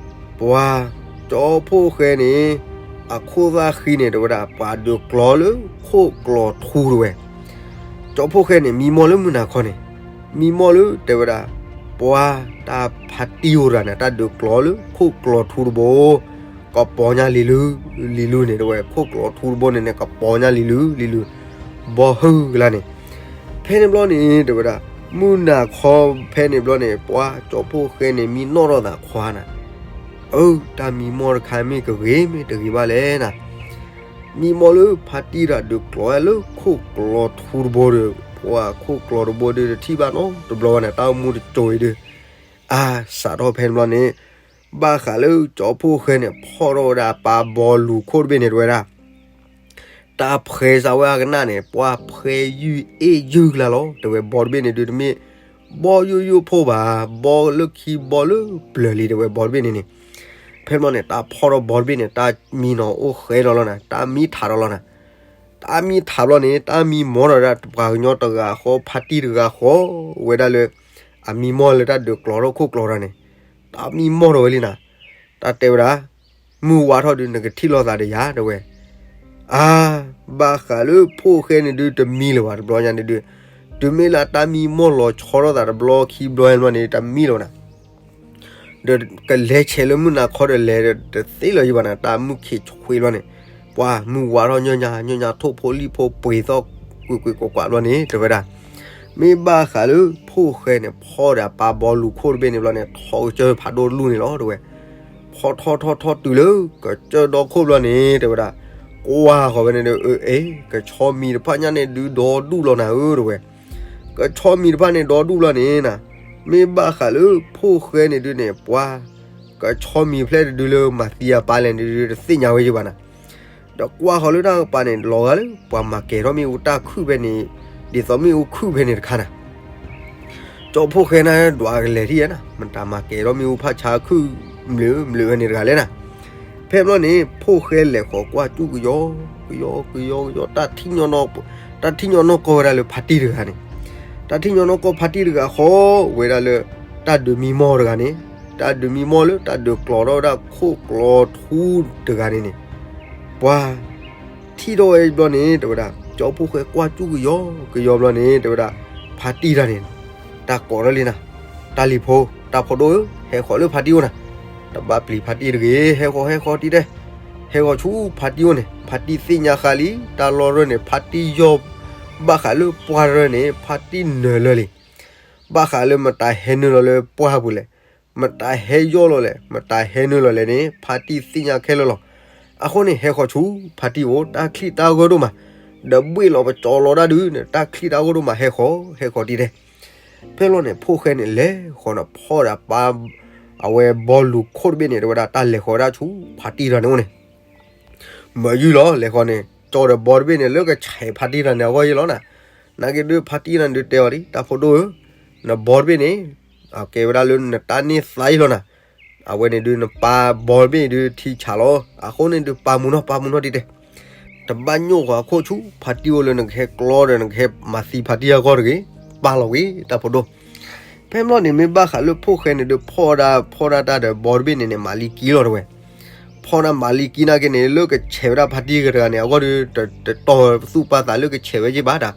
ပှၤကၠီဖိၣ်ဃဲန့ၣ် အခိၣ်သၣ်ဃံန့ၣ် တဲဝဲဒၣ် ပှၤဒုးကျီလၢခိၣ်ကျီထူတဝဲ. ကၠီဖိၣ်ဃဲန့ၣ် မံမီၢ်လၢမုၢ်နၤခီန့ၣ် မံမီၢ်လၢ တဲဝဲဒၣ် ပှၤတၢ်ဖါတံၢ်အိၣ်တဂၤန့ၣ် တၢ်ဒုးကျီလၢခိၣ်ကျီထူတဘိ ကပီၤညါလံၤလု လံၤလုန့ၣ် တဲဝဲ ခိၣ်ကျီထူတဘိန့ၣ်န့ၣ် ကပီၤညါလံၤလု လံၤလု ဘီဟုကလါန့ၣ်. ဖဲန့ၣ်ဘျီန့ၣ် တဲဝဲဒၣ် မုၢ်နၤခီဖဲန့ၣ်ဘျီန့ၣ် ပှၤကၠီဖိၣ်ဃဲန့ၣ် မံနီၣ်ထီၣ်သးခွါနၤ, အၢ တၢ်မံမီၢ်တခါမ့ၢ်ကဂ့ၤမ့ၢ်တဂ့ၤဘၣ်လဲၣ်နၤ. မံမီၢ်လၢဖါတံၢ်တၢ်ဒုးကျီလၢခိၣ်ကျီထူတဘိဒီး ပှၤခိၣ်ကျီတဘိဒီး တထံၣ်ဘၣ်နီတဘျီဘၣ်န့ၣ် တၢ်အိၣ်မူတစိၤအံၤဒီး အါ စးထီၣ်ဖဲန့ၣ်ဘျီန့ၣ် ဘၣ်ဃးလၢကၠီဖိၣ်ဃဲန့ၣ် ဖီၣ်ထီၣ်ဝဲဒၣ်ပၢ်ဘီလူၤခိၣ်တဘ့ၣ်န့ၣ် တဲဝဲဒၣ် တၢ်ဖှဲးစးဝဲအကနၣ်န့ၣ် ပှၤဖှဲးယုၢ်အ့ၣ်ယုၢ်ကလါလီၤ. တဲဝဲဘီတဘ့ၣ်န့ၣ်ဒုး တမ့ၢ်ဘီယိၣ်ယိၣ်ဖိဘၣ်, ဘီလၢခံဘီလၢပျၢၤလံ တဲဝဲဘီတဘ့ၣ်န့ၣ်န့ၣ်. ဖဲန့ၣ်ဘျီန့ၣ် တၢ်ဖီၣ်ထီၣ်ဘီတဘ့ၣ်န့ၣ် တၢ်မံနီၤအိၣ်ဃဲဒီးလီၤနၤ, တၢ်မံထးဒီးလီၤနၤ. တၢ်မံထးဘျီန့ၣ် တၢ်မံမီၢ်ထီၣ်ဝဲဒၣ်ပှၤကညီတဂၤဃီ ဖါတံၢ်တဂၤဃီ ဝဲဒၣ်လၢ အမံမီၢ်လၢတၢ်ဒုးကျီထီၣ်ခိၣ်ကျီထီၣ်န့ၣ် တၢ်မံမီၢ်ထီၣ်ဝဲလံနၤ. တၢ်တဲဝဲဒၣ် မုၢ်ဝါထီၣ်ဒုး နကထံၣ်လိာ်သးဒီးယၤ တဲဝဲ. အါ ဘၣ်ဃးလၢဖိၣ်ဃဲန့ၣ်ဒုး တမံလၢၤဘၣ်တဘျီညါန့ၣ်ဒုး, တုၤမ့ၢ်လၢတၢ်မံမီၢ်လီၤဆီထီၣ်သးတဘျီခံဘျီဘျီန့ၣ် တမံလၢၤဘၣ်နၤ. ဒီးကလဲၤဆဲးလၢမုၢ်နၤခီဒီးလဲၤဒီး တသ့လၢၤယဘၣ်နၤ တၢ်မုၢ်ခံးဆှံဘျီန့ၣ်, ပှၤမုၢ်ဝါထီၣ်ညီညီ ညီညီထိၣ်ဖိလံၣ်ဖိပှ့ၤသီၣ်ကွ့ၢ်ကွ့ၢ်ကွးကွးဘျီန့ၣ် တဲဝဲဒၣ် မ့ၢ်ဘၣ်ဃးလၢဖိၣ်ဃဲန့ၣ် ဖီၣ်ဒီးပၢ်ဘီလူၤခိၣ်တဘ့ၣ်န့ၣ်ဘျီန့ၣ် ထီၣ်ကစၢၢ်ဖးဒိၣ်တလူၢ်န့ၣ်လီၤ တဲဝဲ. ဖီၣ်ထီၣ်ထီၣ်ထီၣ်တုၤလၢ ကစၢၢ်ဒီခိၣ်ဘျီန့ၣ် တဲဝဲဒၣ်, ကွၢ်ဃီၤဝဲန့ၣ်ဒီး အ့ ကဆီမံၤတဖၣ်ညါန့ၣ်ဒုးဒီဒူၣ်လီၤနၤဧၢ တဲဝဲ. ကဆီမံၤတဖၣ်န့ၣ်ဒီဒူၣ်လီၤန့ၣ်နၤ, မ့ၢ်ဘၣ်ဃးလၢဖိၣ်ဃဲန့ၣ်ဒုးန့ၣ် ပှၤ ကဆီမံၤဖျဲၣ်တဒုလၢမၤသံအပၢ်လဲၣ်န့ၣ်ဒုး တသ့ၣ်ညါဝဲယဘၣ်နၤ. ဒီးကွၢ်ဃီၤလၢတၢ်ကပၤန့ၣ် လီၤဂာ်လၢ ပှၤမၤကဲၤထီၣ်မ့ၣ်အူတၢ်ခုၣ်ဖဲန့ၣ်, ဒ်သိးမ့ၣ်အူခုၣ်ဖဲန့ၣ်တခါနၤ. ကၠီဖိၣ်ဃဲန့ၣ် ဒွးကလဲၤထံၣ်ယဲနၤ, မတၤမၤကဲၤထီၣ်မ့ၣ်အူဖးဆါခုၣ် မုာ်မုာ်ဖဲန့ၣ်တဂၤလဲၣ်နၤ. ဖဲဘျီန့ၣ် ဖိၣ်ဃဲလဲၤဃီၤကွၢ်စူၣ်ကယီ, ကယီ ကယီ ကယီ, တၢ်ထံၣ်ညီနီၢ်ကီၢ်ဝဲဒၣ်လၢဖါတံၢ်တဂၤန့ၣ်, တၢ်ထံၣ်ညီနီၢ်ကီၢ်ဖါတံၢ်တဂၤဃီ ဝဲဒၣ်လၢ တၢ်ဒုးမံမီၢ်တဂၤန့ၣ်, တၢ်ဒုးမံမီၢ်လၢတၢ်ဒုးကျီထီၣ်ဝဲဒၣ်ခိၣ်ကျီထူတဂၤန့ၣ်န့ၣ်, ပှၤ ထံၣ်ထီၣ်ဝဲဘျီန့ၣ် တဲဝဲဒၣ် ကၠီဖိၣ်ဃဲကွၢ်စူၣ်ကယီ ကယီဘျီန့ၣ် တဲဝဲဒၣ် ဖါတံၢ်တၢ်န့ၣ် တၢ်ကိးထီၣ်လံနၤ, တၢ်လံၤဖိ တၢ်ဖိဒိၣ်ဧၢ, ဟဲဃီၤလၢဖါတံၢ်အိၣ်နၤ, တဘၣ်ပျံၤဖါတံၢ်တဂ့ၤ, ဟဲဃီၤ ဟဲဃီၤတံၢ်တဲ, ဟဲဃီၤဆူဖါတံၢ်အိၣ်န့ၣ် ဖါတံၢ်သ့ၣ်ညါဃာ်လံ, တၢ်လီၢ်ရၢၢ်န့ၣ် ဖါတံၢ်ယီၢ်, ဘၣ်ဃးလၢပှၢ်ရၢၢ်န့ၣ် ဖါတံၢ်နၢၤလၢာ်လံ, ဘၣ်ဃးလၢမတၤဟဲနုာ်လီၤလၢပှၢ်ပူၤလဲၣ်, မတၤဟဲယီၢ်လီၤလဲၣ်, မတၤဟဲနုာ်လီၤလဲၣ်န့ၣ် ဖါတံၢ်သ့ၣ်ညါခဲလၢာ်လီၤ. အဃိန့ၣ် ဟဲဃီၤဆူဖါတံၢ်အိၣ် တၢ်ချံၣ်တၢ်ဂၢၢ်ဒိၣ်မး, ဒီးဘှ့ၣ်လီၤပကၠီလီၤဒၣ်ဒုးန့ၣ် တၢ်ချံၣ်တၢ်ဂၢၢ်ဒိၣ်မး ဟဲဃီၤ ဟဲဃီၤတံၢ်တဲ. ဖဲလီၤန့ၣ် ဖိၣ်ဃဲန့ၣ် လဲၤဃီၤန့ၣ် ဖီၣ်ဒီးပၢ် အဝဲဘီလူၤခိၣ်တဘ့ၣ်န့ၣ် တဲဝဲဒၣ်တၢ်လဲၤဃီၤဝဲဒၣ်ဆူဖါတံၢ်တၢ်န့ၣ်အိၣ်န့ၣ် မ့ၢ်ယုၢ်လီၤ လဲၤဃီၤန့ၣ် ကၠီဒီးဘီတဘ့ၣ်န့ၣ် လၢကဆဲးဖါတံၢ်တၢ်န့ၣ် အဂီၢ်ယဲလီၤနၤ. နာ်က့ဒုး ဖါတံၢ်တၢ်န့ၣ်ဒုးတဲအီၤလံ တၢ်ဖိဒိၣ်ဧၢ, နဘီတဘ့ၣ်န့ၣ် အကဲဝဲဒၣ်လၢနတၢ်န့ၢ်သါအံၤလီၤနၤ. အဝဲန့ၣ်ဒုး နပၢ်ဘီတဘ့ၣ်အံၤဒုး ထံဆးလီၤ. အဃိန့ၣ်ဒုး ပာ်မူနီၢ် ပာ်မူနီၢ်တံၢ်တဲ. တဘၣ်ညိၣ်ဃီၤအခိၣ်ဆူဖါတံၢ်အိၣ်လၢနကဟဲကျီဒီး နကဟဲမၤသံဖါတံၢ်အဂီၢ်တဂ့ၤ, ပာ်လီၤဝံၤ တၢ်ဖိဒိၣ်. ဖဲဘျီန့ၣ် မ့ၢ်ဘၣ်ဃးလၢဖိၣ်ဃဲန့ၣ်ဒုး ဖီၣ်ဒၣ် ဖီၣ်ဒၣ်တၢ်ဒီးဘီတဘ့ၣ်န့ၣ်န့ၣ် မၤလံကံလီၤတဲဝဲ. ဖီၣ်ဒၣ်မၤလံကံနာ်က့န့ၣ် လၢကဆဲးဝဲဒၣ်ဖါတံၢ်တဂၤန့ၣ် အဂီၢ်ဒုး တတီၤသူၣ်ပာ်သးလၢကဆဲးဝဲက့ၤဘၣ်တၢ်.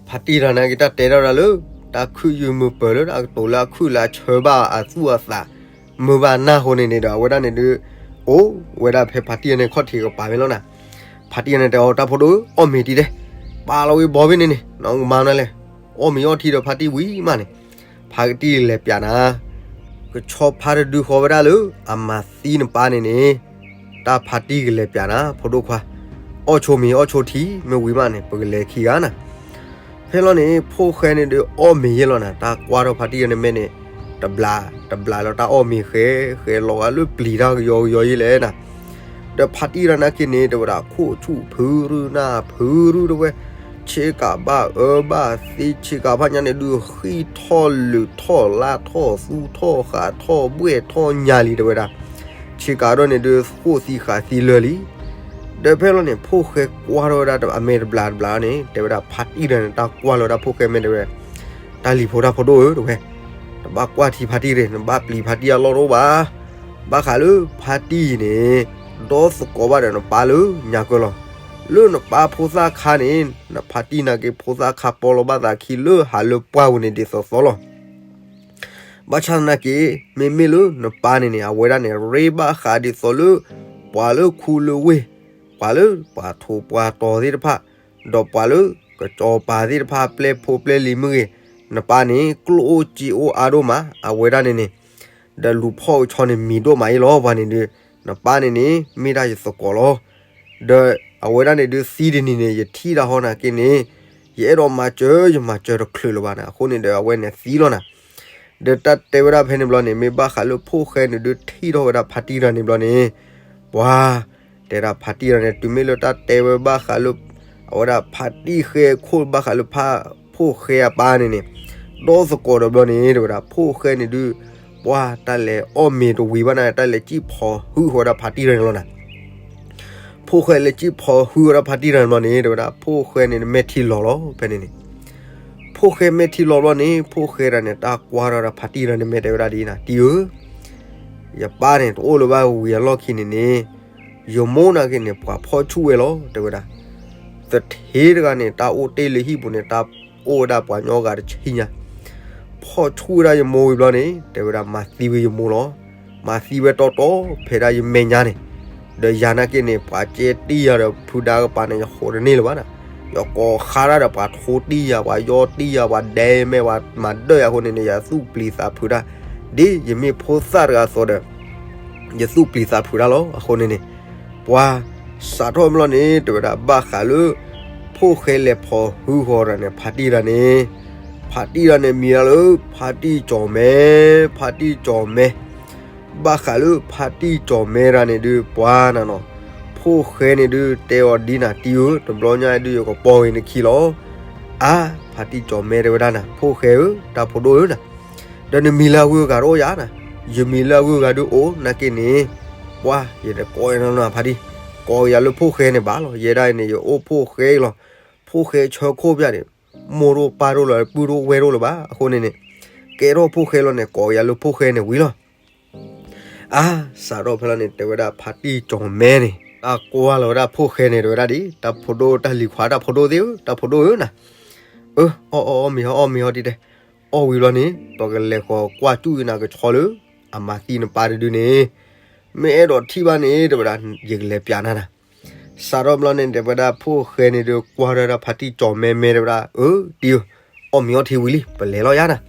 ဖါတံၢ်တၢ်နာ်က့ တၢ်တဲဒၣ်ဝဲဒၣ်လၢ တၢ်ခုၣ်ယုၢ်မုာ်ပၢၤလၢတၢ်ကတိၤလၢအခုၣ်လၢအဆၢဘၣ်အသူၣ်အသး မုာ်ဘၣ်နၢ်ဃိန့ၣ်န့ၣ်ဒီး အဝဲဒၣ်န့ၣ်ဒုး အိၣ်ဝဲဒၣ်ဖဲဖါတံၢ်န့ၣ်ခီၣ်ထံးကပၤမ့ၢ်လီၤနၤ. ဖါတံၢ်န့ၣ်တဲအီၤ တၢ်ဖိဒိၣ်ဧၢ အီၣ်မ့ၤတံၢ်တဲ, ပာ်လီၤဝံၤဘီဘ့ၣ်န့ၣ်န့ၣ် နကမၤနၤလဲၣ်. အီၣ်မ့ၤအီထံဒီးဖါတံၢ်ဝံၤမးန့ၣ် ဖါတံၢ်လဲၤပျးနၤ, က ကဆီဖါတဒုဃီဝဲဒၣ်လၢ အမၤသံနပၢ်န့ၣ်န့ၣ်, တၢ်ဖါတံၢ်ကလဲၤပၠးနၤ ဖိဒိၣ်ခွါ, အီၣ်ဆိမ့ၤအီၣ်ဆိထံ မ့ၢ်ဝံၤမးန့ၣ် ပကလဲၤခံဂၤနၤ. ဖဲလီၤန့ၣ် ဖိၣ်ဃဲန့ၣ်ဒုးအီၣ်မ့ၤယဲၢ်လီၤနၤ, တၢ်ကွၢ်ထီၣ်ဖါတံၢ်တၢ်န့ၣ်မဲာ်န့ၣ်, တဘျးတဘျးလီၤတၢ်အီၣ်မ့ၤဃဲ, ဃဲလီၤဂာ်လၢပျံၤတၢ်ကယီကယီယဲၢ်လဲၣ်နၤ. ဒီးဖါတံၢ်တၢ်နာ်က့န့ၣ် တဲဝဲဒၣ်ခိၣ်ဆူၣ်ဖုရူၢ်နၢ်ဖုရူၢ်တဝဲ, ဆ့ကၤဘၣ်အၢဘၣ်သ့ ဆ့ကၤဖးညါန့ၣ်ဒုး ဃံထီၣ်လုးထီၣ်လါထီၣ်သူထီၣ်ဃးထီၣ်ဘှဲၣ်ထီၣ်ညါလံ တဲဝဲဒၣ်, ဆ့ကၤဒီးန့ၣ်ဒုး ဃိၣ်သံဃးသံလၢာ်လံ. ဒီးဖဲလီၤန့ၣ် ဖိၣ်ဃဲကွၢ်ထီၣ်ဝဲဒၣ်အမဲာ်တဘျးတဘျးန့ၣ် တဲဝဲဒၣ်ဖါတံၢ်တၢ်န့ၣ် တၢ်ကွၢ်လီၤဝဲဒၣ်ဖိၣ်ဃဲမဲာ်တဲဝဲ, တၢ်လံၤဖိတၢ်ဖိဒိၣ်ဧၢ တဲဝဲ, နဘၣ်ကွၢ်ထံဖါတံၢ်ရ့ၣ် နဘၣ်ပျံၤဖါတံၢ်အလီၢ်တအိၣ်ဘၣ်. ဘၣ်ဃးလၢဖါတံၢ်အံၤန့ၣ် ဒီသကိးဘၣ်ဒီးနပၢ်လၢညါကၢလီၤ. လၢနပၢ်ဖိသၣ်ခါန့ၣ် နဖါတံၢ်နာ်က့ဖိသၣ်ခါပီလီၤဘၣ်သးခံလၢဟးလၢပှၢ်ပူၤန့ၣ်ဒ်သိးသိးလီၤ. ဘၣ်ဆၣ်သနာ်က့ မ့မ့ၢ်လၢနပၢ်န့ၣ်န့ၣ် အဝဲဒၣ်န့ၣ် ရ့ဘၣ်ဃးဒ်သိးလၢ ပှၤလၢခူလၢဝ့ၢ်, ပှၤလၢပှၤထိးပှၤတီၤသ့ၣ်တဖၣ်, ဒီးပှၤလၢကစီၤပၤသ့ၣ်တဖၣ် ပျဲၢ်ဖိပျဲၢ်လံၤမ့ၢ်ဂ့ၤ, နပၢ်န့ၣ် ကျိၣ်အိၣ်စ့အိၣ်အါဒိၣ်မး အဝဲဒၣ်န့ၣ်န့ၣ်, ဒီးလူၤဖီၣ်ကဆီန့ၣ်မံၤဒိၣ်မးအံၤလီၤ ပှၤန့ၣ်ဒုး, နပၢ်န့ၣ်န့ၣ် မ့ၢ်ဒၣ်ယသကိးလီၤ. ဒီးအဝဲဒၣ်န့ၣ်ဒုးသံတနံၤန့ၣ် ယထံၣ်တၢ်ဟီနာ်က့န့ၣ်, ယအဲၣ်ဒိးမၤစၢၤ ယမၤစၢၤတချုးလၢၤဘၣ်န့ၣ် အဃိန့ၣ်ဒီးအဝဲန့ၣ်သံလီၤနၤ. ဒီးတၢ်တဲဝဲဒၣ်ဖဲန့ၣ်ဘျီန့ၣ် မ့ၢ်ဘၣ်ဃးလၢဖိၣ်ဃဲန့ၣ်ဒုးထံၣ်ထီၣ်ဝဲဒၣ်ဖါတံၢ်တၢ်န့ၣ်ဘျီန့ၣ်, ပှၤ တဲဒၣ်ဖါတံၢ်တၢ်န့ၣ် တုၤမ့ၢ်လၢတၢ်တဲဝဲဘၣ်ဃးလၢ အဝဲဒၣ်ဖါတံၢ်ဃဲခိၣ်ဘၣ်ဃးလၢဖါ ဖိၣ်ဃဲအပၢ်န့ၣ်န့ၣ်, ဒီသကိးဒီးဘျီန့ၣ် တဲဝဲဒၣ် ဖိၣ်ဃဲန့ၣ်ဒုး ပှၤတၢ်လဲၤအီၣ်မ့ၤတဝံၤဘၣ်န့ၣ် တၢ်လဲၤစံၣ်ဖီၣ်ဟုဃီဝဲဒၣ်ဖါတံၢ်တၢ်န့ၣ်လီၤနၤ. ဖိၣ်ဃဲလဲၤစံၣ်ဖီၣ်ဟုဃီဝဲဒၣ်ဖါတံၢ်တၢ်န့ၣ်ဘျီန့ၣ် တဲဝဲဒၣ် ဖိၣ်ဃဲန့ၣ်မဲာ်ထံလီၤလီၤ ဖဲန့ၣ်န့ၣ်. ဖိၣ်ဃဲမဲာ်ထံလီၤဘျီန့ၣ် ဖိၣ်ဃဲတၢ်န့ၣ် တၢ်ကွၢ်ထီၣ်ဒီးဖါတံၢ်တၢ်န့ၣ် မဲာ်တဲဝဲဒၣ်ဒ်အံၤနၤ တံၢ်ဧၢ, ယပၢ်န့ၣ် တအိၣ်လၢၤဘၣ်ဝံၤအလီၢ်ခံန့ၣ်န့ၣ်, ယမိၢ်နာ်က့န့ၣ် ပှၤဖီၣ်ဆူၣ်ဝဲလီၤ တဲဝဲဒၣ်. သထ့တဂၤန့ၣ် တၢ်အိၣ်တ့ၢ်လၢဟံၣ်ပူၤန့ၣ် တၢ်အိၣ်ဝဲဒၣ်ပှၤကညီဂၤတဆံညါ, ဖီၣ်ဆူၣ်ဝဲဒၣ်ယမိၢ်ဝံၤဘျီန့ၣ် တဲဝဲဒၣ်မၤသံဝဲယမိၢ်လီၤ. မၤသံဝဲတီတီ ဖဲဒၣ်ယမဲာ်ညါန့ၣ်, ဒီးယၤနာ်က့န့ၣ် ပှၤကဲတံၢ်ယၤဒီးဖုဒါကပၤန့ၣ် ယဃိးတန့ၢ်လၢၤဘၣ်နၤ. ယကိးဃါတၢ်ဒီးပှၤထိတံၢ်ယၤ ပှၤယီတံၢ်ယၤ ပှၤဒဲမဲာ် ပှၤမၤဒၢၣ်ယၤအဃိန့ၣ်န့ၣ် ယသူၣ်ပျံၤသးဖုးတၢ်, ဒ်ယမ့ၢ်ဖိသၣ်တဂၤအသိးဒီး ယသူၣ်ပျံၤသးဖုးတၢ်လီၤ. အဃိန့ၣ်န့ၣ် ပှၤ စးထီၣ်ဘျီန့ၣ် တဲဝဲဒၣ်ဘၣ်ဃးလၢ ဖိၣ်ဃဲလဲၤဖီၣ်ဟုဃီၤတၢ်န့ၣ် ဖါတံၢ်တၢ်န့ၣ်, ဖါတံၢ်တၢ်န့ၣ်မံၤလၢ ဖါတံၢ်ကၠီၤမဲ, ဖါတံၢ်ကၠီၤမဲ. ဘၣ်ဃးလၢဖါတံၢ်ကၠီၤမဲတၢ်န့ၣ်ဒုး ပှၤနၤနီၤ, ဖိၣ်ဃဲန့ၣ်ဒုး တဲအီၤဒ်နၤ တံၢ်ဧၢ, တဘျီညါဒုး ယကပီၤဂ့ၤနခံလီၤ. အါ, ဖါတံၢ်ကၠီၤမဲတဲဝဲဒၣ်နၤ, ဖိၣ်ဃဲဧၢ, တၢ်ဖိဒိၣ်ဧၢနၤ, ဒီးနမံၤလၢအဂုၤအဂၤတအိၣ်ယၤနၤ, ယမံၤလၢအဂုၤအဂၤဒုးအိၣ်နာ်က့န့ၣ်, ပှၤ ယတကိးနၤနီၤဖါတံၢ်, ကိးယၤလၢဖိၣ်ဃဲန့ၣ်ဘၣ်လီၤ. ယဲဒၣ်အံၤန့ၣ် ယအိၣ်ဖိၣ်ဃဲလီၤ. ဖိၣ်ဃဲဆၢခိၣ်ပျၢ်န့ၣ်, မိၢ်တအိၣ်ပၢ်တအိၣ်လၢၤ ပုၢ်တအိၣ်ဝဲၢ်တအိၣ်လၢၤဘၣ်. အဃိန့ၣ်န့ၣ်, ကဲထီၣ်ဖိၣ်ဃဲလီၤန့ၣ် ကိးယၤလၢဖိၣ်ဃဲန့ၣ်ဝံၤလီၤ. အါ, စးထီၣ်ဖဲလီၤန့ၣ် တဲဝဲဒၣ်ဖါတံၢ်ကၠီၤမဲန့ၣ်, တၢ်ကွၢ်လီၤဝဲဒၣ်ဖိၣ်ဃဲန့ၣ် တဲဝဲဒၣ်ဒ်, တၢ်ဖိဒိၣ်တၢ်လံၤခွါတၢ်ဖိဒိၣ်သ့ၣ်ဧၢ, တၢ်ဖိဒိၣ်ဧၢနၤ, အၢ, အီၣ်အီၣ်အီၣ်မ့ၤဟီ အီၣ်မ့ၤဟီဒ်တဲ, အီၣ်ဝံၤလီၤန့ၣ် ပကလဲၤဃီၤကွၢ်စူၣ်အံၤနၤကဆီလၢ အမၤသံနပၢ်တဒုန့ၣ်, မ့ၢ်အဲၣ်ဒိးထံၣ်ဘၣ်န့ၣ် တဲဝဲဒၣ် ယကလဲၤပျးနၤနၤ. စးထီၣ်ဘျီန့ၣ် တဲဝဲဒၣ်ဖိၣ်ဃဲန့ၣ်ဒုး ကွၢ်ထီၣ်ဒၣ်ဖါတံၢ်ကၠီၤမဲမဲ တဲဝဲဒၣ်, အၢ, တံၢ်ဧၢ, အီၣ်မ့ၤအီထံဝံၤလံ ပလဲၤလီၤယၤနၤ.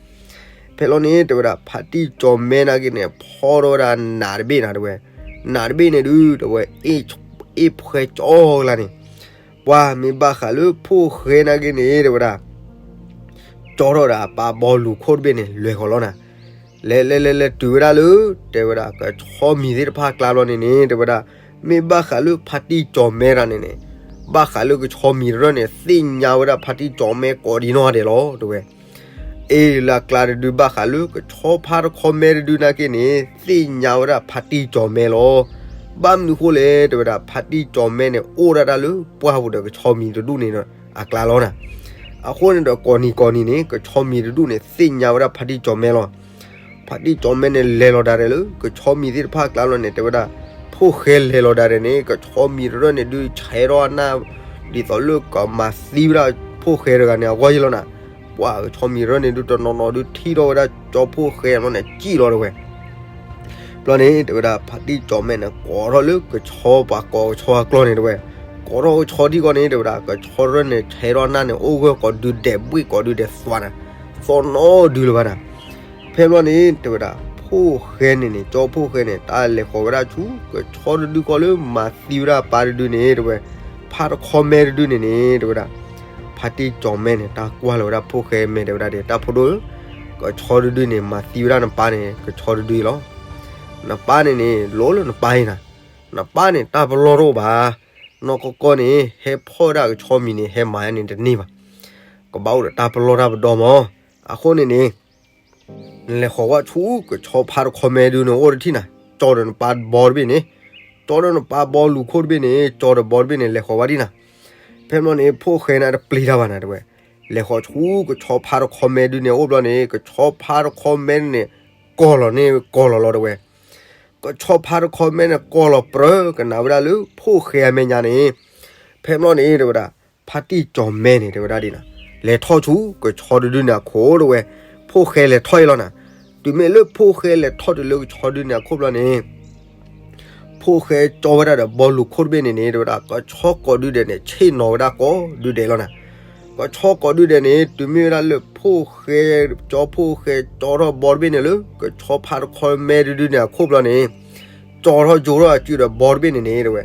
ဖဲလီၤန့ၣ် တဲဝဲဒၣ် ဖါတံၢ်ကၠီၤမဲနာ်က့န့ၣ် ဖီထီၣ်ဝဲဒၣ်နးတဘ့ၣ်နၤ တဲဝဲ, နးတဘ့ၣ်န့ၣ်ဒုး တဲဝဲ, အ့ၣ်ဖှဲကၠီကလါန့ၣ်, ပှၤမ့ၢ်ဘၣ်ဃးလၢဖိၣ်ဃဲနာ်က့န့ၣ် တဲဝဲဒၣ် ကၠီထီၣ်ဒီးအပၢ်ဘီလူၤခိၣ်တဘ့ၣ်န့ၣ် လဲၤဃီၤလီၤနၤ. လဲၤလဲၤလဲၤလဲၤတုၤဝဲဒၣ်လၢ တဲဝဲဒၣ် ကဆီမံၤသ့ၣ်တဖၣ်ကျါဘျီန့ၣ်န့ၣ် တဲဝဲဒၣ်, မ့ၢ်ဘၣ်ဃးလၢဖါတံၢ်ကၠီၤမဲတၢ်န့ၣ်န့ၣ်, ဘၣ်ဃးလၢကဆီမံၤတရၢၣ်န့ၣ် သ့ၣ်ညါဝဲဒၣ်ဖါတံၢ်ကၠီၤမဲကိးဒံနီၢ်ဒဲးလီၤ တဲဝဲ. အ့ၣ်လၢအကျါတဒု ဘၣ်ဃးလၢကဆီဖါတခီမဲတဒုနာ်က့န့ၣ် သ့ၣ်ညါဝဲဒၣ်ဖါတံၢ်ကၠီၤမဲလီၤ. ဘၣ်မနုၤဃိလဲၣ် တဲဝဲဒၣ် ဖါတံၢ်ကၠီၤမဲန့ၣ် အိၣ်ဒၣ်တၢ်လၢပှၢ်ပူၤဒီးကဆီမံၤတဒူၣ်န့ၣ်အကျါလီၤနၤ. အဃိန့ၣ်ဒီးကိးနံၤကိးနံၤန့ၣ် ကဆီမံၤတဒူၣ်န့ၣ် သ့ၣ်ညါဝဲဒၣ်ဖါတံၢ်ကၠီၤမဲလီၤ. ဖါတံၢ်ကၠီၤမဲန့ၣ် လဲၤလီၤဒၣ်ရဲၣ်လၢ ကဆီမံၤသ့ၣ်တဖၣ်အကျါလီၤန့ၣ် တဲဝဲဒၣ်, ဖိၣ်ဃဲလဲၤလီၤဒၣ်ရဲၣ်န့ၣ် ကဆီမံၤတရၢၣ်န့ၣ်ဒုး ဆဲးထီၣ်အနၢ် ဒ်သိးလၢကမၤသံဝဲဒၣ် ဖိၣ်ဃဲတဂၤန့ၣ်အဂီၢ်ယဲလီၤနၤ. ပှၤကဆီမံၤတရၢၣ်န့ၣ်ဒုး တနီၤနီၤဒုး ထံၣ်ထီၣ်ဝဲဒၣ်ကၠီဖိၣ်ဃဲအလီၢ်န့ၣ် စံၣ်လီၤတဲဝဲ. ဘျီန့ၣ် တဲဝဲဒၣ် ဖါတံၢ်ကၠီၤမဲန့ၣ် ကိးထီၣ်လၢကဆီပှၤကိးကဆီအကျီၢ်န့ၣ်တဲဝဲ, ကိးထီၣ်ကဆီထံၣ်ကီးန့ၣ် တဲဝဲဒၣ် ကဆီတရၢၣ်န့ၣ် ဆဲးထီၣ်အနၢ်န့ၣ် အိၣ်ဂၢၢ်ကိးဒုးဒဲးဘှ့ၣ်ကိးဒုးဒဲးသွါနၤ, သီနီၣ်ဒုးလၢၤဘၣ်နၤ. ဖဲဘျီန့ၣ် တဲဝဲဒၣ် ဖိၣ်ဃဲန့ၣ်န့ၣ် ကၠီဖိၣ်ဃဲန့ၣ် တၢ်လဲၤဃီၤဝဲဒၣ်ဆူ ကဆီတဒုကီၢ်လၢမၤသံဝဲဒၣ်ပၢ်တဒုန့ၣ် တဲဝဲ, ဖါတခီမဲတဒုန့ၣ်န့ၣ် တဲဝဲဒၣ်, ဖါတံၢ်ကၠီၤမဲန့ၣ် တၢ်ကွၢ်လီၤဝဲဒၣ်ဖိၣ်ဃဲမဲ တဲဝဲဒၣ်ဒ် တၢ်ဖိဒိၣ်ဧၢ, ကဆီတဒုန့ၣ် မၤသံဝဲဒၣ်နပၢ်န့ၣ် ကဆီတဒုအံၤလီၤ. နပၢ်န့ၣ်န့ၣ် လိၣ်လၢနပၢ်အံၤနၤ, နပၢ်န့ၣ် တၢ်ပလီၢ်တအိၣ်ဘၣ်, နီၢ်ကီၢ်ကီၢ်န့ၣ် ဟဲဖီၣ်ဝဲဒၣ်ကဆီမံၤန့ၣ် ဟဲမၤန့ၣ်တန့ၢ်ဘၣ်, ကဘၣ်အိၣ်ဒီးတၢ်ပလီၢ်တၢ်ပဒီမး. အဃိန့ၣ်န့ၣ် နလဲၤဃီၤဝဲဆူကဆီဖါတခီမဲဒုန့ၣ်အိၣ်တထံၣ်နၤ, ကၠီဒီးနပၢ်ဘီတဘ့ၣ်န့ၣ်, ကၠီဒီးနပၢ်ဘီလူၤခိၣ်တဘ့ၣ်န့ၣ် ကၠီဒီးဘီတဘ့ၣ်န့ၣ် လဲၤဃီၤဝဲဒၣ်နၤ. ဖဲမ့ၢ်န့ၣ် ဖိၣ်ဃဲန့ၣ်တပျံၤတၢ်ဘၣ်နၤ တဲဝဲ, လဲၤဃီၤဆူကဆီဖါတခီမဲဒုန့ၣ်အိၣ်ဘျီန့ၣ် ကဆီဖါတခီမဲန့ၣ် ကီၢ်လီၤန့ၣ်ကီၢ်လီၤလီၤ တဲဝဲ. ကဆီဖါတခီမဲန့ၣ် ကီၢ်လီၤပြၢ ကနၣ်ဝဲဒၣ်လၢဖိၣ်ဃဲအမဲာ်ညါန့ၣ်, ဖဲမ့ၢ်န့ၣ် တဲဝဲဒၣ်, ဖါတံၢ်ကၠီၤမဲန့ၣ် တဲဝဲဒၣ်ဒ်နၤ, လဲၤထီၣ်ဆူကဆီတဒုန့ၣ်အခိၣ် တဲဝဲ, ဖိၣ်ဃဲလဲၤထီၣ်အံၤလီၤနၤ. တုၤမ့ၢ်လၢဖိၣ်ဃဲလဲၤထီၣ်တုၤလၢကဆီဒုန့ၣ်အခိၣ်ဘျီန့ၣ် ဖိၣ်ဃဲကၠီဝဲဒၣ်ဒီးဘီလူၤခိၣ်တဘ့ၣ်န့ၣ်န့ၣ် တဲဝဲဒၣ် ကဆီကိးဒုဒဲးန့ၣ် ဆ့ၣ်နီၤဝဲဒၣ်ကိးဒုဒဲးလီၤနၤ. ကဆီကိးဒုဒဲးန့ၣ် တုၤမ့ၢ်ဝဲဒၣ်လၢဖိၣ်ဃဲ, ကၠီဖိၣ်ဃဲကၠီထီၣ်ဘီတဘ့ၣ်န့ၣ်လၢ ကဆီဖါတခီမဲတဒုန့ၣ်အခိၣ်ဘျီန့ၣ် ကၠီထီၣ်ကၠိထီၣ်အစုဒီးဘီတဘ့ၣ်န့ၣ်န့ၣ် တဲဝဲ,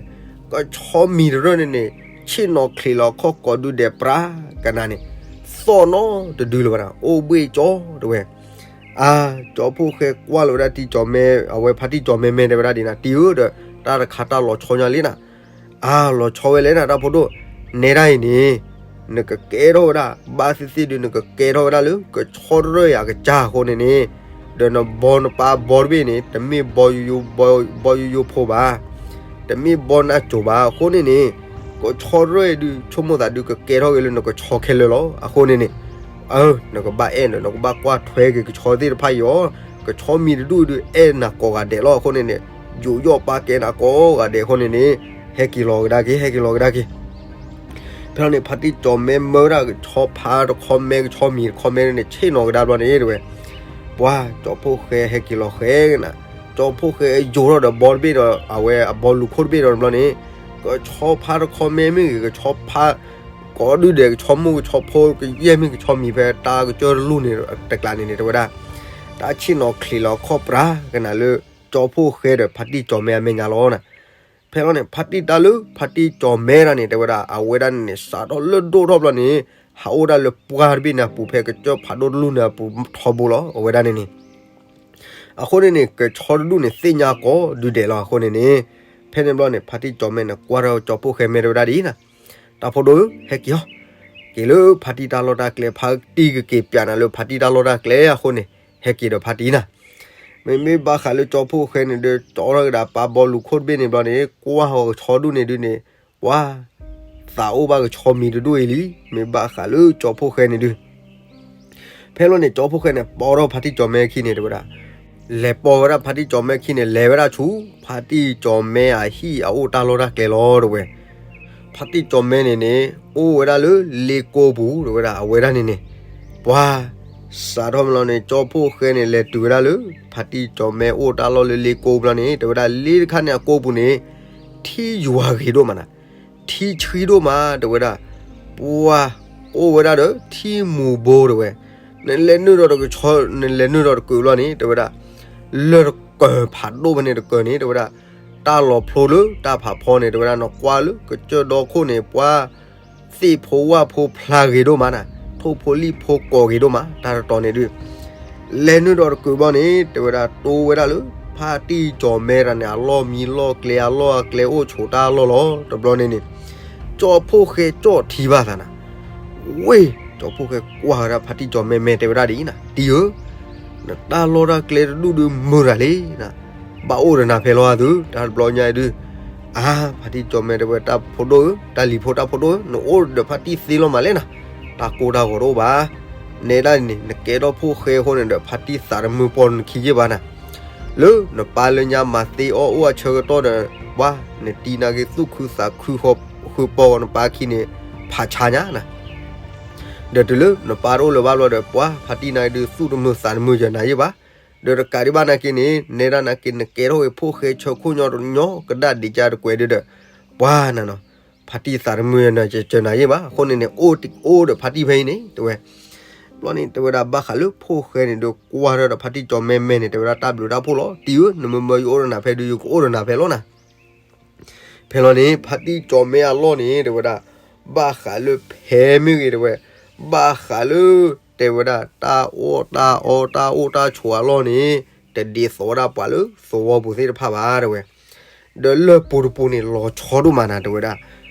ကဆီမံၤတရၢၣ်န့ၣ်န့ၣ် ဆ့ၣ်နီၤချံးလီၤခီၣ်ကိးဒုဒဲးပြၢကနၣ်န့ၣ် သီၣ်နီတဒုလၢၤဘၣ်နၤ အိၣ်ဘှ့ၣ်ကၠီ တဲဝဲ. အါ, ကၠီဖိၣ်ဃဲကွၢ်လီၤဝဲဒၣ်တံၢ်ကၠီၤမဲ, အဝဲဖါတံၢ်ကၠီၤမဲမဲ တဲဝဲဒၣ်ဒ်နၤ တံၢ်ဧၢဒီး တၢ်တခါတၢ်လီၤဆီညါလံနၤ. အါ, လီၤဆီဝဲလဲၣ်နၤ တၢ်ဖိဒိၣ်, နဲဒၣ်အံၤန့ၣ် နကကဲထီၣ်ဝဲဒၣ် ဘၣ်သ့ၣ်သ့ၣ်ဒုး နကကဲထီၣ်ဝဲဒၣ်လၢ ကဆီတရၢၣ်အံၤအကစၢ်အဃိန့ၣ်န့ၣ်, ဒီးနဘီနပၢ်ဘီတဘ့ၣ်န့ၣ် တမ့ၢ်ဘီယိယိဖိဘၣ်, တမ့ၢ်ဘီနၢ်စိၤဘၣ်အဃိန့ၣ်န့ၣ်, ကဆီတရၢၣ်အံၤဒုး ဆိကမိၣ်သးဒုး ကကဲထီၣ်က့ၤလၢနကဆီခဲလၢာ်လီၤ. အဃိန့ၣ်န့ၣ် အၢ, နကဘၣ်အဲၣ်ဒီး နကဘၣ်ကွၢ်ထွဲက့ၤကဆီသ့ၣ်တဖၣ်အံၤအီၤ, ကဆီမံၤတဒူၣ်ဒုး အဲၣ်နၤကိးဂၤဒဲးလီၤ. အဃိန့ၣ်န့ၣ် ယူးယီၣ်ပာ်ကဲနၤကိးဂၤဒဲးအဃိန့ၣ်န့ၣ်, ဟဲက့ၤလီၤကဒါက့ၤ ဟဲက့ၤလီၤကဒါက့ၤ. ဖဲန့ၣ် ဖါတံၢ်ကၠီၤမဲမၢဝဲဒၣ်ကဆီဖါတခီမဲ ကဆီမံၤတခီမဲန့ၣ် ဆ့ၣ်နီၤကဒါဘျီန့ၣ် တဲဝဲ, ပှၤကၠီဖိၣ်ဃဲဟဲက့ၤလီၤဃဲနၤ, ကၠီဖိၣ်ဃဲယိၤထီၣ်ဒီးဘီတဘ့ၣ်ဒီး အဝဲအဘီလူၤခိၣ်တဘ့ၣ်ဒီးဘျီန့ၣ်, ကဆီဖါတခီမဲမ့ၢ်ဂ့ၤ ကဆီဖါ ကိးဒုဒဲး ကဆီမိၢ်ကဆီဖိ ကယဲၢ်မ့ၢ်ကဆီမံၤ ဖဲတၢ်ကစၢၢ်တလူၢ်န့ၣ်တကျးန့ၣ်န့ၣ် တဲဝဲဒၣ်, တၢ်ဆ့ၣ်နီၤချံးလီၤခီၣ်ပြၢကနၣ်လၢ ကၠီဖိၣ်ဃဲဒီးဖါတံၢ်ကၠီၤမဲအမဲာ်ညါလီၤနၤ. ဖဲလီၤန့ၣ် ဖါတံၢ်တၢ်လၢ ဖါတံၢ်ကၠီၤမဲတၢ်န့ၣ် တဲဝဲဒၣ် အဝဲဒၣ်န့ၣ်န့ၣ် စးထီၣ်လၢဒိၣ်ထီၣ်ဘျီန့ၣ် ဟးအိၣ်ဒၣ်လၢပှၢ်တဘ့ၣ်န့ၣ်အပူၤ ဖဲကစၢၢ်ဖးဒိၣ်တလူၢ်န့ၣ်အပူၤထီဘိလီၤ အဝဲဒၣ်န့ၣ်န့ၣ်. အဃိန့ၣ်န့ၣ် ကဆီတဒူၣ်န့ၣ် သ့ၣ်ညါကိးဒုဒဲးလီၤ. အဃိန့ၣ်န့ၣ် ဖဲန့ၣ်ဘျီန့ၣ် ဖါတံၢ်ကၠီၤမဲန့ၣ် ကွၢ်ထီၣ်ကၠီဖိၣ်ဃဲမဲာ် တဲဝဲဒၣ်ဒ်အံၤနၤ, တၢ်ဖိဒိၣ်ဧၢ, ဟဲက့ၤအီၤ, က့ၤလၢဖါတံၢ်တၢ်လီၢ်တၢ်ကျဲ, ဖါတံၢ်ကက့ၤပျးနၤလၢဖါတံၢ်တၢ်လီၢ်တၢ်ကျဲအဃိန့ၣ် ဟဲက့ၤဒီးဖါတံၢ်နၤ. မ့မ့ၢ်ဘၣ်ဃးလၢကၠီဖိၣ်ဃဲန့ၣ်ဒီး ကၠီထီၣ်ကဒါပၢ်ဘီလူၤခိၣ်တဘ့ၣ်န့ၣ်ဘျီန့ၣ် ကွၢ်ဃီၤကဆီဒူၣ်န့ၣ်ဒုန့ၣ် ပှၤ သးအိၣ်ဘၣ်ကဆီမံၤတဒူၣ်အံၤလံ. မ့ၢ်ဘၣ်ဃးလၢကၠီဖိၣ်ဃဲန့ၣ်ဒု ဖဲလီၤန့ၣ် ကၠီဖိၣ်ဃဲန့ၣ် ပိာ်ထီၣ်ဖါတံၢ်ကၠီၤမဲခံန့ၣ် တဲဝဲဒၣ်, လဲၤပိာ်ဝဲဒၣ်ဖါတံၢ်ကၠီၤမဲခံန့ၣ် လဲၤဝဲဒၣ်ဆူ ဖါတံၢ်ကၠီၤမဲအဟံၣ်အအိၣ်တၢ်လီၢ်တၢ်ကျဲလီၤ တဲဝဲ. ဖါတံၢ်ကၠီၤမဲန့ၣ်န့ၣ် အိၣ်ဝဲဒၣ်လၢလ့ကိပူၤ တဲဝဲဒၣ် အဝဲဒၣ်န့ၣ်န့ၣ်, ပှၤ စးထီၣ်မ့ၢ်လီၤန့ၣ် ကၠီဖိၣ်ဃဲန့ၣ် လဲၤတုၤဝဲဒၣ်လၢ ဖါတံၢ်ကၠီၤမဲအိၣ်တၢ်လီၢ်လၢလ့ကိပူၤလီၤန့ၣ် တဲဝဲဒၣ် လ့တခါန့ၣ်အကိပူၤန့ၣ် ထံယွၤဂ့ၤဒိၣ်မးနၤ, ထံဆှံဒိၣ်မး တဲဝဲဒၣ်, ပှၤ အိၣ်ဝဲဒၣ်ဒီးထံမူၤဘိ တဲဝဲ, နလဲၤနုာ်ဒီးတကဆီ နလဲၤနုာ်ဒီးတကုာ်ဘျီန့ၣ် တဲဝဲဒၣ်, လၢတကၢၤဖးဒိၣ်ဖဲန့ၣ်တကၢၤန့ၣ် တဲဝဲဒၣ်, တၢ်လီၤဖျိလၢတၢ်ဖးဖီန့ၣ် တဲဝဲဒၣ် နကွၢ်လၢကစၢၢ်ဒီခိၣ်န့ၣ် ပှၤ သ့ၣ်ဖိဝၣ်ဖိဖျါဂ့ၤဒိၣ်မးနၤ, ထိၣ်ဖိလံၣ်ဖိကိးဂ့ၤဒိၣ်မး တၢ်တတီၤန့ၣ်ဒု လဲၤနုာ်ဒီးတကုာ်ဘျီန့ၣ် တဲဝဲဒၣ် တိဝဲဒၣ်လၢ ဖါတံၢ်ကၠီၤမဲတၢ်န့ၣ် အလီၢ်မံလီၢ်ကျဲ အလီၢ်အကျဲအိၣ်ဆိးတၢ်လီၢ်လီၤ. တဘျီန့ၣ်န့ၣ် ကၠီဖိၣ်ဃဲကၠီၣ်ထံဘၣ်သးနၤ, ဝ့ၢ် ကၠီဖိၣ်ဃဲကွၢ်ဝဲဒၣ်ဖါတံၢ်ကၠီၤမဲ မဲ တဲဝဲဒၣ်ဒ်အံၤနၤ, တံၢ်ဧၢ, နတၢ်လီၢ်တၢ်ကျဲတဒူၣ်ဒုးမုာ်တၢ်လံနၤ, ဘၣ်အိၣ်ဒီးနၤဖဲလီၤအသု တၢ်တဘျီညါအံၤဒု အါ ဖါတံၢ်ကၠီၤမဲ တဲဝဲ တၢ်ဖိဒိၣ်ဧၢ, တၢ်လံၤဖိတၢ်ဖိဒိၣ်ဧၢ, နအိၣ်ဒီးဖါတံၢ်သ့လီၤမးလဲၣ်နၤ, တၢ်ကိၢ်တၢ်ဂီၤတအိၣ်ဘၣ်. နဲဒၣ်န့ၣ် နကဲထီၣ်ဖိၣ်ဃဲအဃိန့ၣ်ဒီး ဖါတံၢ်သးတမုာ်ပိာ်နခံယ့ၢ်ဘၣ်နၤ, လၢနပၢ်လၢညါမၤသ့အီၣ်အိၣ်အဆၢကတီၢ်ဒီး ပှၤ နတံၤနာ်က့ၤသူၣ်ခုသးခု ဃုပိာ်နပၢ်ခံန့ၣ် ဖးဆါညါနၤ ဒီးတုၤလၢနပၢ်တအိၣ်လၢၤဘၣ်ဘျီဒီး ပှၤဖါတံၢ်နာ်က့ၤဒုး သူၣ်တမုာ်သးတမုာ်ယဲနၤယ့ၢ်ဘၣ်. ဒီးတကးဒံးဘၣ်နာ်က့ၤန့ၣ် နဲဒၣ်နာ်က့ၤ နကဲထီၣ်ဝဲဖိၣ်ဃဲဆၢခိၣ်ညီတညီကဒၣ်ဒံးကါတကွဲးဒုဒီး ပှၤနၤနီၤ ဖါတံၢ်သးတမုာ်ယဲနၤ ကစၢၤနၤယ့ၢ်ဘၣ်. အဃိန့ၣ်န့ၣ် အိၣ်အိၣ်ဒီးဖါတံၢ်ဖဲအံၤန့ၣ် တဲဝဲ ဘျီန့ၣ် တဲဝဲဒၣ်ဘၣ်ဃးလၢဖိၣ်ဃဲန့ၣ်ဒီး ကွၢ်ထီၣ်ဒီးဖါတံၢ်ကၠီၤမဲမဲန့ၣ် တဲဝဲဒၣ်တၢ်ဘျုးတၢ်ဖှိၣ်လီၤ. တံၤဧၢ, နမ့ၢ်မၢယအိၣ်ဒီးနၤဖဲဒုး ယကအိၣ်ဒီးနၤဖဲလီၤနၤ. ဖဲလီၤန့ၣ် ဖါတံၢ်ကၠီၤမဲအလီၢ်န့ၣ် တဲဝဲဒၣ် ဘၣ်ဃးလၢဖဲမ့ၢ်ဂ့ၤ တဲဝဲ, ဘၣ်ဃးလၢ တဲဝဲဒၣ် တၢ်အီၣ်တၢ်အီ တၢ်အိၣ်တၢ်ဆိးအလီၢ်န့ၣ် တဒ်သိးဝဲဒၣ်ပှၤလၢသဝီပူၤသ့ၣ်တဖၣ်ဘၣ် တဲဝဲ. ဒီးလၢပူၤတပူၤန့ၣ် လီၤဆီဒိၣ်မးနၤ တဲဝဲဒၣ်.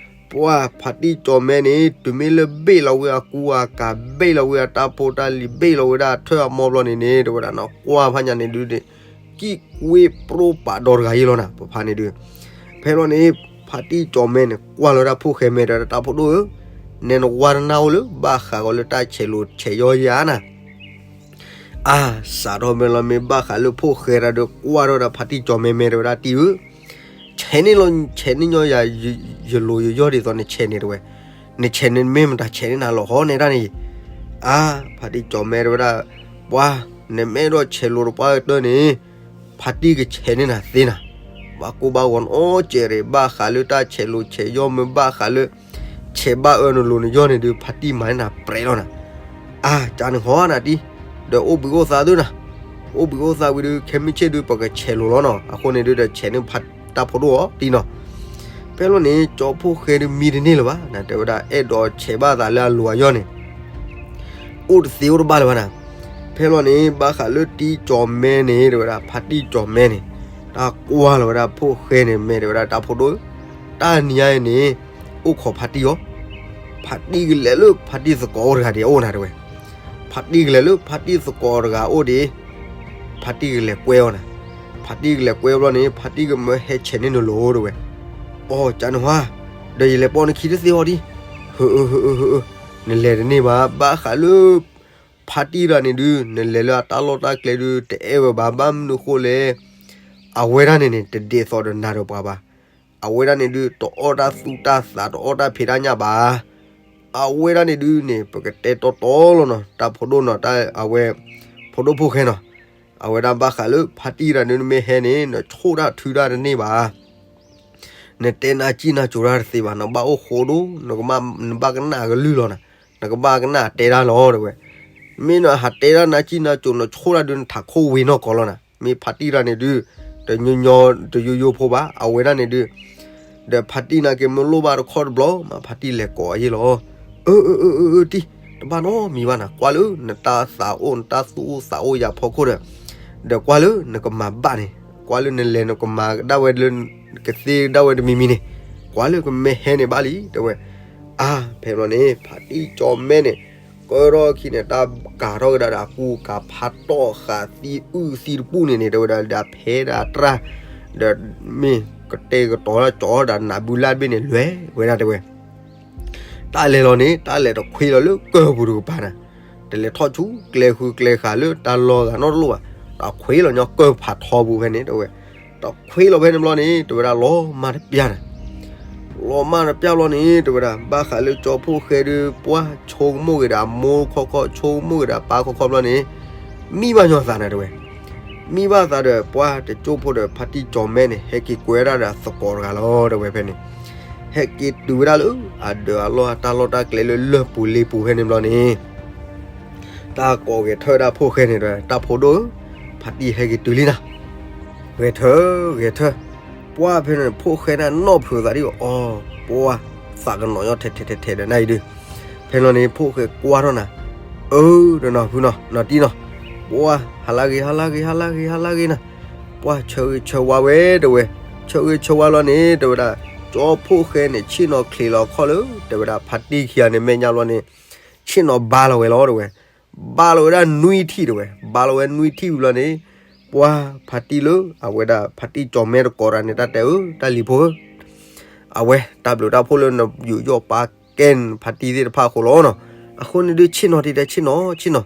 ပှၤဖါတံၢ်ကၠီၤမဲန့ၣ် တုၤမ့ၢ်လၢဘ့ၣ်လီၤဝဲအကူအကၤ ဘ့ၣ်လီၤဝဲအတၢ်ဖိတၢ်လံၤ ဘ့ၣ်လီၤဝဲဒၣ်အထၢၣ်အမီဘျီန့ၣ်န့ၣ် တဲဝဲဒၣ်နီၤ ကွၢ်ဖးညါန့ၣ်ဒုး ကံၣ်ကွ့ပရိပာ်ဒီတဂၤအံၤလီၤနၤ ပဖါန့ၣ်ဒုး. ဖဲလီၤန့ၣ် ဖါတံၢ်ကၠီၤမဲန့ၣ် ကွၢ်လီၤဝဲဒၣ်ဖိၣ်ဃဲမဲ တဲဝဲဒၣ် တၢ်ဖိဒိၣ်ဧၢ, နဲနဝါတနၢ်အိၣ်လၢ ဘၣ်ဃးဂီၤလၢတၢ်ဆဲးလိာ်ဆဲးယီၢ်ယၤနၤ အါ, စးထီၣ်ဖဲလီၤမ့ၢ်ဘၣ်ဃးလၢဖိၣ်ဃဲတၢ်ဒီး ကွၢ်ထီၣ်ဝဲဒၣ်ဖါတံၢ်ကၠီၤမဲမဲ တဲဝဲဒၣ် တံၤဧၢ, ဆဲးန့ၢ်လီၤ ဆဲးန့ၢ်ညီယၤ ယလိၤယယီၢ်ဒ်သိးနဆဲးန့ၣ် တဲဝဲ. နဆဲးန့ၢ်မ့ၢ်မတၤဆဲးန့ၢ်နၤလီၤ ဟီန့ၣ်တၢ်န့ၣ်. အါ, ဖါတံၢ်ကၠီၤမဲ တဲဝဲဒၣ်, ပှၤ, နမ့ၢ်အဲၣ်ဒိးဆဲးလိာ်တပှၢ်ကတၢၢ်န့ၣ် ဖါတံၢ်ကဆဲးန့ၢ်နၤသ့နၤ. ဘၣ်ကိၢ်ဘၣ်ဂီၤနီတစဲးရ့ၣ် ဘၣ်ဃးလၢတၢ်ဆဲးလိာ်ဆဲးယီၢ်မ့ၢ်ဘၣ်ဃးလၢ ဆဲးဘၣ်အၢနလိၤနယီၢ်န့ၣ်ဒုး ဖါတံၢ်မၤန့ၢ်နၤပြဲးလီၤနၤ. အါ, ကန့ၣ်ဟီနၤတံၤ, ဒီးအိၣ်ဘှံးအိၣ်သါသုနၤ, အိၣ်ဘှံးအိၣ်သါဝံၤဒုး ခဲမုၢ်ဆ့ၣ်ဒုး ပကဆဲးလိာ်လီၤနီၤ. အဃိန့ၣ်ဒုးဒီး ဆဲးန့ၢ်ဖါတံၢ်တၢ်ဖိဒိၣ်အီၤတံၤနီၤ. ဖဲလီၤန့ၣ် ကၠီဖိၣ်ဃဲဒုးမံတန့ၢ်လၢၤဘၣ်နၤ, တဲဝဲဒၣ် အဲၣ်ဒိးဆဲးဘၣ်သးလၢအလိၤအယီၢ်န့ၣ် အိၣ်တသ့အိၣ်တဘၣ်လၢၤဘၣ်နၤ. ဖဲလီၤန့ၣ် ဘၣ်ဃးလၢတံၤကၠီၤမဲန့ၣ် တဲဝဲဒၣ် ဖါတံၢ်ကၠီၤမဲန့ၣ် တၢ်ကွၢ်လီၤဝဲဒၣ်ဖိၣ်ဃဲန့ၣ် မဲာ်တဲဝဲဒၣ်တၢ်ဖိဒိၣ်ဧၢ, တၢ်နံၤညါအံၤန့ၣ် အိၣ်ခိးဖါတံၢ်အီၤ, ဖါတံၢ်ကလဲၤလၢဖါတံၢ်သကိးအိၣ်တဂၤဒံးအအိၣ်နၤ တဲဝဲ. ဖါတံၢ်ကလဲၤလၢဖါတံၢ်သကိးတဂၤအိၣ်ဒံး ဖါတံၢ်ကလဲၤကွဲအီၤနၤ. ဖါတံၢ်ကလဲၤကွဲအီၤဘျီန့ၣ် ဖါတံၢ်ကမၢဟဲဆဲးန့ၢ်နလိၤ တဲဝဲ. အီ ကန့ၣ်ဟါ, ဒီးယလဲၤပိာ်နခံတသ့အီၤဒံး. ဟၢအၢ ဟၢအၢ ဟၢအၢ, နလဲၤတန့ၢ်ဘၣ်, ဘၣ်ဃးလၢ ဖါတံၢ်တဂၤန့ၣ်ဒုး နလဲၤလၢအတၢ်လီၢ်တၢ်ကျဲဒုး တအဲၣ်ဝဲဘၣ်, ဘၣ်မနုၤဃိလဲၣ်, အဝဲဒၣ်န့ၣ်န့ၣ် တဒ်သိးဒီးနၤဒီးပှၤဘၣ်. အဝဲဒၣ်န့ၣ်ဒုး တအီၣ်တၢ်သူၣ်တၢ်သး တအီၣ်တၢ်ဖံးတၢ်ညၣ်ဘၣ်. အဝဲဒၣ်န့ၣ်ဒုးန့ၣ် ပကတဲတီတီလီၤနီၤ, တၢ်ဖိဒိၣ်နီၤ, တၢ်အဝဲ ဖိဒိၣ်ဖိၣ်ဃဲနီၤ. အဝဲဒၣ်ဘၣ်ဃးလၢဖါတံၢ်တဂၤန့ၣ် နမ့ၢ်ဟဲန့ၣ် နဆိၣ်တၢ်ထုတၢ်တန့ၢ်ဘၣ်. နတဲနၤစံၣ်နၤစိၤတၢ်တသ့ဘၣ်, နဘၣ်အိၣ်ဃိဒိၣ်, နကဘၣ်ကနၣ်အကလုၢ်လီၤနၤ, နကဘၣ်ကနၣ်အတဲတၢ်လီၤ တဲဝဲ. မ့ၢ်နဟးတဲတၢ်နၤစံၣ်နၤစိၤ နဆိၣ်တၢ်ဒုး နထးခိၣ်ဝ့ၤနီၢ်ကီၢ်လီၤနၤ. မ့ၢ်ဖါတံၢ်တဂၤန့ၣ်ဒုး တညီညီ တယိယိဖိဘၣ်, အဝဲဒၣ်န့ၣ်ဒုး ဒီးဖါတံၢ်နာ်က့ၤမ့ၢ်လိၣ်ဘၣ်တခီတဘျီ မ့ၢ်ဖါတံၢ်လဲၤကိးအီၤယ့ၢ်လီၤ. အၢ အၢ အၢ အၢ အၢ တံၢ်, တဘၣ်နီတမံၤဘၣ်နၤ, ကွၢ်လၢနတၢ်သးအိၣ် နတၢ်သူၣ်အိၣ်သးအိၣ်ယၤဖီခိၣ်ဒီး, ဒီးကွၢ်လၢနကမၤဘၣ်န့ၣ်, ကွၢ်လၢနလဲၤနကမၤဒၣ်ဝဲလၢ ကသ့ဒၣ်ဝဲတမံၤမံၤန့ၣ်, ကွၢ်လၢကမ့ၢ်ဟဲန့ၣ်ဘၣ်လံ တဲဝဲ. အါ, ဖဲဘျီန့ၣ် ဖါတံၢ်ကၠီၤမဲန့ၣ် ကၢထီၣ်အခံန့ၣ် တၢ်ကၤထီၣ်ကဒါဒီးအကူအကၤ ဖးတီၢ်ဃာ်သံအုၣ်သံတပူၣ်န့ၣ်န့ၣ် တဲဝဲဒၣ် ဒီးဖဲဒၣ်တြၢ်, ဒီးမ့ၢ်ကတဲာ်ကတီၤတၢ်ကၠီၤဒီးနးဘုလၢ်တဘ့ၣ်န့ၣ် လဲၤဝဲဒၣ် တဲဝဲ. တၢ်လဲၤလီၤန့ၣ် တၢ်လဲၤတခွ့လီၤလၢကၢၢ်ပူၤတကပၤနၤ, တလဲၤထီၣ်ဆူကျဲဃုကျဲဃာ်လၢတၢ်လီၢ်ဂၤနီတလိၣ်ဘၣ်, တခွ့လီၤညီကၢၢ်ဖးထီပူၤဖဲန့ၣ် တဲဝဲ. တခွ့လီၤဖဲန့ၣ်ဘျီန့ၣ် တဲဝဲဒၣ် လီၤမၢ်တပျၢ်နၤ လီၤမၢ်တပျၢ်ဘျီန့ၣ် တဲဝဲဒၣ် ဘၣ်ဃးလၢကၠီဖိၣ်ဃဲဒုး ပှၤဆိကမိၣ်က့ၤဒီးအမိၢ်ခီခီ ဆိကမိၣ်က့ၤဒီးအပၢ်ခီခီဘျီန့ၣ် မံဘၣ်ညီသးနၤ တဲဝဲ. မံဘၣ်သးဒီး ပှၤတကၠိၢ်ဖိဒီးဖါတံၢ်ကၠီၤမဲန့ၣ် ဟဲက့ၤကွဲဒၣ်ဒီးသကိးတဂၤလီၤ တဲဝဲဖဲန့ၣ်. ဟဲက့ၤတုၤဝဲဒၣ်လၢအဒၢးအလီၢ်အတၢ်လီၢ်တၢ်ကျဲလၢလၢၢ်ပူၤလ့ပူၤဖဲန့ၣ်ဘျီန့ၣ် တၢ်ကိးဂဲၤထၢၣ်ဒၣ်ဖိၣ်ဃဲန့ၣ်ဒီး တၢ်ဖိဒိၣ်ဧၢ, ဖါတံၢ်ဟဲက့ၤတုၤလံနၤ. ဂဲၤထၢၣ် ဂဲၤထၢၣ်, ပှၤဖဲန့ၣ် ဖိၣ်ဃဲန့ၣ်နီၢ်ဖုးသးဒ်အီၤ, ပှၤသးကနီၤညီထဲထဲထဲထဲဒီးနၤအံၤဒုး. ဖဲလီၤန့ၣ် ဖိၣ်ဃဲကွၢ်ထီၣ်နၤ, အၢ ဒီးနီၢ်ဖုနီၤ နီၢ်တံၢ်နီၤ, ပှၤဟးလၢဂ့ၤ ဟးလၢဂ့ၤ ဟးလၢဂ့ၤ ဟးလၢဂ့ၤနၤ. ပှၤဆၢဂ့ၤဆၢဝါဝဲ တဲဝဲ, ဆၢဂ့ၤဆၢဝါလီၤန့ၣ် တဲဝဲဒၣ်, ကၠီဖိၣ်ဃဲန့ၣ် ဆ့ၣ်နီၤချံးလီၤခီၣ်လၢ တဲဝဲဒၣ် ဖါတံၢ်ခံဂၤန့ၣ် မဲာ်ညါဘျီန့ၣ် ဆ့ၣ်နီၤဘါလီၤဝဲလီၤ တဲဝဲ. ဘါလီၤဝဲဒၣ်နွံထံၣ် တဲဝဲ, ဘါလီၤဝဲနွံထံၣ်ဝံၤဘျီန့ၣ် ပှၤဖါတံၢ်လၢအဝဲဒၣ်ဖါတံၢ်ကၠီၤမဲတကိးတဂၤန့ၣ် တၢ်တဲအၢ တၢ်လံၤဖိဧၢ, အဝဲတၢ်ဘျုးတၢ်ဖှိၣ်လၢနယူးယီၣ်ပာ်ကဲနဖါတံၢ်သ့ၣ်တဖၣ်အဃိလီၤနီၤ. အဃိန့ၣ်ဒုး ဆ့ၣ်နီၤတံၢ်တဲ ဆ့ၣ်နီၤ ဆ့ၣ်နီၤ.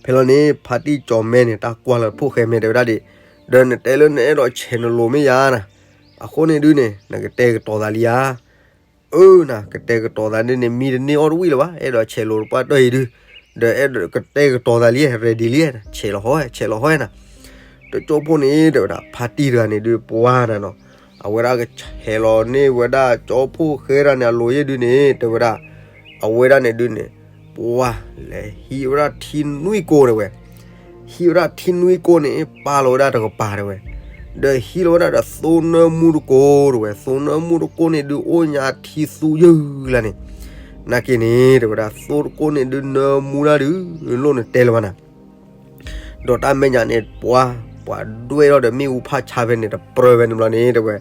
ဖဲလီၤန့ၣ် ဖါတံၢ်ကၠီၤမဲန့ၣ် တၢ်ကွၢ်လီၤဖိၣ်ဃဲမဲာ်တဲဝဲဒၣ်ဒ်, ဒီးနတဲလၢနအဲၣ်ဒိးဆဲးနလိၤမ့ၢ်ယါနၤ, အဃိန့ၣ်ဒုးန့ၣ် နကတဲာ်ကတီၤသးလံဧါ. အၢနၤ ကတဲာ်ကတီၤသးဒ်န့ၣ် မံတန့ၢ်အီၣ်တဝံၣ်လၢၤဘၣ်, အဲၣ်ဒိးဆဲးလိၤတပှၢ်တၢၢ်အံၤဒုး, ဒီးအဲၣ်ဒိးကတဲာ်ကတီၤသးလံ ready လံ, ဆဲးလီၤဟီ ဆဲးလီၤဟီနၤ. တကၠိဖိၣ်န့ၣ် တဲဝဲဒၣ် ဖါတံၢ်တဂၤန့ၣ်ဒုး ပှၤနၤနီၤ, အဝဲဒၣ်ကဆဲးလီၤန့ၢ်ဝဲဒၣ်ကၠီဖိၣ်ဃဲတဂၤန့ၣ် အလိၤယဲၢ်ဒုးန့ၣ် တဲဝဲဒၣ်, အဝဲဒၣ်န့ၣ်ဒုးန့ၣ် ပှၢ်လဲၤဟံးဝဲဒၣ်ထံနွံကိးတဲဝဲ, ဟံးဝဲဒၣ်ထံနွံကိးန့ၣ် ပာ်လီၤဝဲဒၣ်တကပၤတဲဝဲ, ဒီးဟံးလီၤဝဲဒၣ်ဒီးသိနၢမူတကိးတဲဝဲ, သိနၢမူတကိးန့ၣ်ဒုးအိၣ်ညါထံသူယုၢ်လၢ်န့ၣ်, နာ်က့န့ၣ် တဲဝဲဒၣ် သိတကိးန့ၣ်ဒုးနၢမူဒၣ်ဒုး လိၣ်နတဲလၢၤဘၣ်နၤ ဒီးတၢ်မဲာ်ညါန့ၣ် ပှၢ် ပှၤဒွဲၣ်ထီၣ်ဒီးမ့ၣ်အူဖးဆါဖဲန့ၣ် တပြၢဖဲန့ၣ်ဘျီန့ၣ် တဲဝဲ,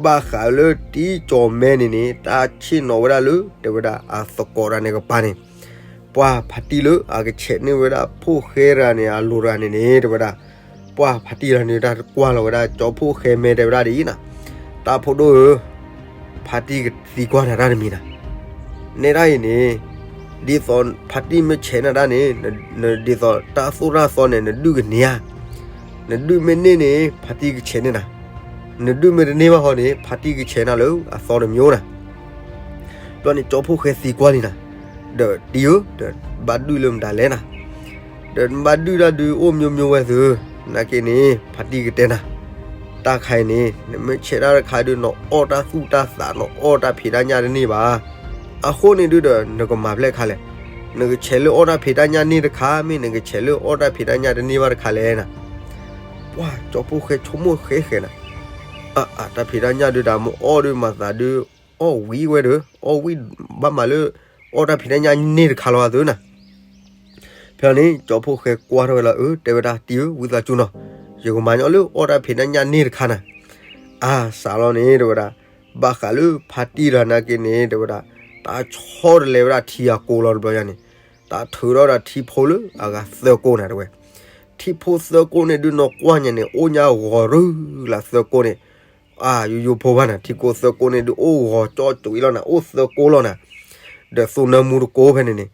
ဘၣ်ဃးလၢတံကၠီၤမဲန့ၣ်န့ၣ် တၢ်ဆ့ၣ်နီၤဝဲဒၣ်လၢ တဲဝဲဒၣ်အသကိးတဂၤန့ၣ်ကပၤန့ၣ်, ပှၢ်ဖါတံၢ်လၢအကဆဲးန့ၢ်ဝဲဒၣ်ဖိၣ်ဃဲတဂၤန့ၣ် အလိၤတဂၤန့ၣ်န့ၣ် တဲဝဲဒၣ်, ပှၢ်ဖါတံၢ်တဂၤန့ၣ် တၢ်ကွၢ်လီၤဝဲဒၣ် ကၠီဖိၣ်ဃဲမဲတဲဝဲဒၣ်ဒ်အံၤနၤ, တၢ်ဖိဒိၣ်ဧၢ ဖါတံၢ်ကသံကွၢ်နၤတၢ်တမံၤနၤ, နဲဒၣ်အံၤန့ၣ် ဒ်သိးဖါတံၢ်မ့ၢ်ဆဲးနၤတၢ်န့ၣ် ဒ်သိးတၢ်သိၣ်တၢ်သီန့ၣ် နဒုးကန့ၢ်ဧါ, နဒုးမ့ၢ်န့ၢ်န့ၣ် ဖါတံၢ်ကဆဲးန့ၢ်နၤ, နဒုးမ့ၢ်တန့ၢ်ဘၣ်ဃီန့ၣ် ဖါတံၢ်ကဆဲးနၤလၢအသီတမံၤနၤ, ဘျီန့ၣ် ကၠီဖိၣ်ဃဲသံကွၢ်လံနၤ, ဒီးတံၢ်ဧၢ ဒီးဘၣ်ဒုးလၢမတၤလဲၣ်နၤ ဒီးနဘၣ်ဒုးတၢ်ဒုးအိၣ်မျိုးမျိုးဝဲသု, နာ်က့န့ၣ် ဖါတံၢ်ကတဲနၤ, တၢ်ခါအံၤန့ၣ် နမ့ၢ်ဆဲးတၢ်တခါဒုး နအီၣ်တၢ်သူၣ်တၢ်သး နအီၣ်တၢ်ဖံးတၢ်ညၣ်တန့ၢ်ဘၣ်, အဃိန့ၣ်ဒုးဒီး နကမၤဖျဲၣ်ခါလဲၣ်, နကဆဲးလၢအီၣ်တၢ်ဖံးတၢ်ညၣ်န့ၢ်တခါ မ့ၢ်နကဆဲးလၢအီၣ်တၢ်ဖံးတၢ်ညၣ်တန့ၢ်ဘၣ်တခါလဲၣ်နၤ, ပှၢ်ကၠီဖိၣ်ဃဲဆိကမိၣ်ဃဲဃဲနၤ, အအတၢ်ဖံးတၢ်ညၣ်ဒုး တၢ်မ့ၢ်အီၣ်ဒုးမၤသးဒုး အီၣ်ဝံၤဝဲဒီး အီၣ်ဝံၤ ဘၣ်မၤလၢ အီၣ်တၢ်ဖံးတၢ်ညၣ်န့ၢ်တခါလီၤသုနၤ, ဖဲန့ၣ် ကၠီဖိၣ်ဃဲကွၢ်ထီၣ်ဝဲလီၤ အၢ တဲဝဲဒၣ် တံၢ်ဧၢ ဝံသးစူၤနီၤ, ယကမၤညီလၢအီၣ်တၢ်ဖံးတၢ်ညၣ်န့ၢ်တခါနၤ, အါစးလီၤန့ၣ် တဲဝဲဒၣ်, ဘၣ်ဃးလၢဖါတံၢ်တဂၤနာ်က့န့ၣ် တဲဝဲဒၣ်, တၢ်ဆီတလဲဝဲဒၣ်ထံအကိလီၤတဘျီညါန့ၣ်, တၢ်ထုးထီၣ်ဒီးထံဖိလၢအဂၤသၢကိးနၤတဲဝဲ, ထံဖိသၢကိးန့ၣ်ဒုး နကွၢ်ညါန့ၣ် အိၣ်ညါဂီၤရူၢ်လၢသၢကိးန့ၣ်, အါ ယိယိဖိဘၣ်နၤ ထံကိသၢကိးန့ၣ်ဒုး အိၣ်ဂီၤကၠီကွံာ်လီၤနၤ အိၣ်သၢကိးလီၤနၤ, ဒီးသိနၢမူတကိးဖဲန့ၣ်န့ၣ်,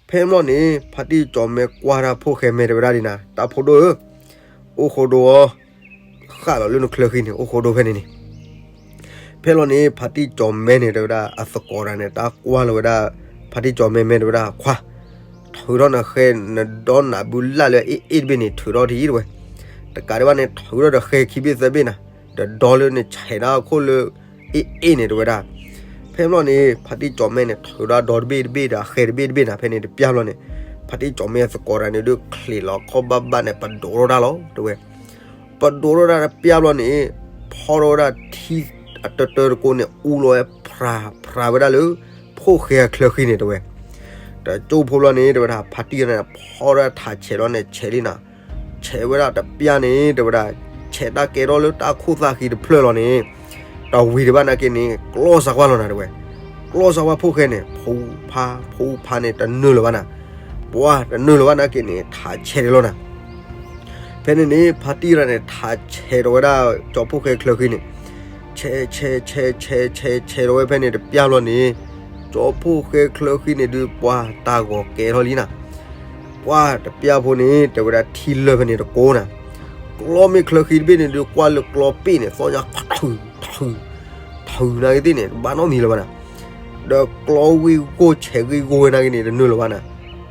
ဖဲမ့ၢ်လီၤန့ၣ် ဖါတံၢ်ကၠီၤမဲကွၢ်တၢ်ဖိၣ်ဃဲမဲတဲဝဲဒၣ်ဒ်နၤ တၢ်ဖိဒိၣ်ဧၢ, အိၣ်ဃိဒိအီၤ, ဃၣ်လီၤလၢနချၢဃံန့ၣ် အိၣ်ဃိဒိဖဲန့ၣ်န့ၣ်, ဖဲလီၤန့ၣ် ဖါတံၢ်ကၠီၤမဲန့ၣ် တဲဝဲဒၣ် အသကိးတဂၤန့ၣ် တၢ်ကွၢ်လီၤဝဲဒၣ် ဖါတံၢ်ကၠီၤမဲမဲ တဲဝဲဒၣ် ခွါ, ထုးထီၣ်နဃဲ နဒီနးဘုလၢ်လၢအအ့ၣ်အ့ၣ်တဘ့ၣ်န့ၣ် ထုးထီၣ်ထံတဲဝဲ, တကးဒံးဘၣ်န့ၣ် ထုးထီၣ်ဒီးဃဲခံဘ့ၣ်သၢဘ့ၣ်နၤ, ဒီးဒီလၢနဆဲးတၢ်အခိၣ်လၢ အ့ၣ်အ့ၣ်န့ၣ် တဲဝဲဒၣ်, ဖဲမ့ၢ်လီၤန့ၣ် ဖါတံၢ်ကၠီၤမဲန့ၣ် ထုးထီၣ်ဒီတဘ့ၣ်တဘ့ၣ်ဒီး အဃဲတဘ့ၣ်တဘ့ၣ်နၤ ဖဲန့ၣ်တပျၢ်ဘျီန့ၣ်, ဖါတံၢ်ကၠီၤမဲအသကိးတဂၤန့ၣ် ဒုးချံးလီၤခီၣ်ဘၣ်ဘၣ်န့ၣ် ပဒိးထီၣ်တၢ်လီၤ တဲဝဲ ပဒိးထီၣ်တၢ်တပျၢ်ဘျီန့ၣ်, ဖီထီၣ်ဝဲဒၣ်ထံအတတၢတကိးန့ၣ် အူလီၤဝဲဖြးဖြးဝဲဒၣ်လၢ ဖိၣ်ဃဲအချၢဃံန့ၣ် တဲဝဲ, တကၠိဖိဘျီန့ၣ် တဲဝဲဒၣ် ဖါတံၢ်န့ၣ် ဖီထီၣ်ထးဆဲးလီၤန့ၣ် ဆဲးလံနၤ, ဆဲးဝဲဒၣ်တပျၢ်န့ၣ် တဲဝဲဒၣ်, ဆဲးတၢ်ကဲထီၣ်လၢတၢ်ခိၣ်သၣ်ဃံတဖျၢၣ်လီၤန့ၣ်, တဝံၤတဘၣ်နာ်က့န့ၣ် ကျီၢ်စၢ်ကွၢ်လီၤနၤ တဲဝဲ, ကျီၢ်စၢ်ကွၢ်ဖိၣ်ဃဲန့ၣ် ဖူဖးဖူဖးန့ၣ် တနၢၤလၢၤဘၣ်နၤ, ပှၤတနၢၤလၢၤဘၣ်နာ်က့န့ၣ် ထးဆဲးတလီၤနၤ ဖဲန့ၣ်န့ၣ် ဖါတံၢ်တဂၤန့ၣ် ထးဆဲးထီၣ်ဝဲဒၣ် ကၠီဖိၣ်ဃဲချၢဃံန့ၣ်, ဆဲးဆဲးဆဲးဆဲးဆဲးဆဲးထီၣ်ဝဲဖဲန့ၣ်တပျၢ်ဘျီန့ၣ်, ကၠီဖိၣ်ဃဲချၢဃံန့ၣ်ဒုး ပှၤတၢ်ဂီၤကဲထီၣ်လံနၤ, ပှၤတပျၢ်ဖိန့ၣ် တဲဝဲဒၣ်ထံလၢာ်ဖဲန့ၣ်တကိးနၤ, ကျီမ့ၢ်ချၢဃံတဘ့ၣ်န့ၣ်ဒုး ကွၢ်လၢကျီပ့ၣ်န့ၣ် သီၣ်ညါထုးထုး ထုးနာ်က့သ့ၣ်န့ၣ် တဘၣ်နီတမံၤလၢၤဘၣ်နၤ, ဒီးကျီဝံၤဂိၢ်ဆဲးဂ့ၢ်ဂိၢ်ဝဲနာ်က့န့ၣ် တနၢၤလၢၤဘၣ်နၤ,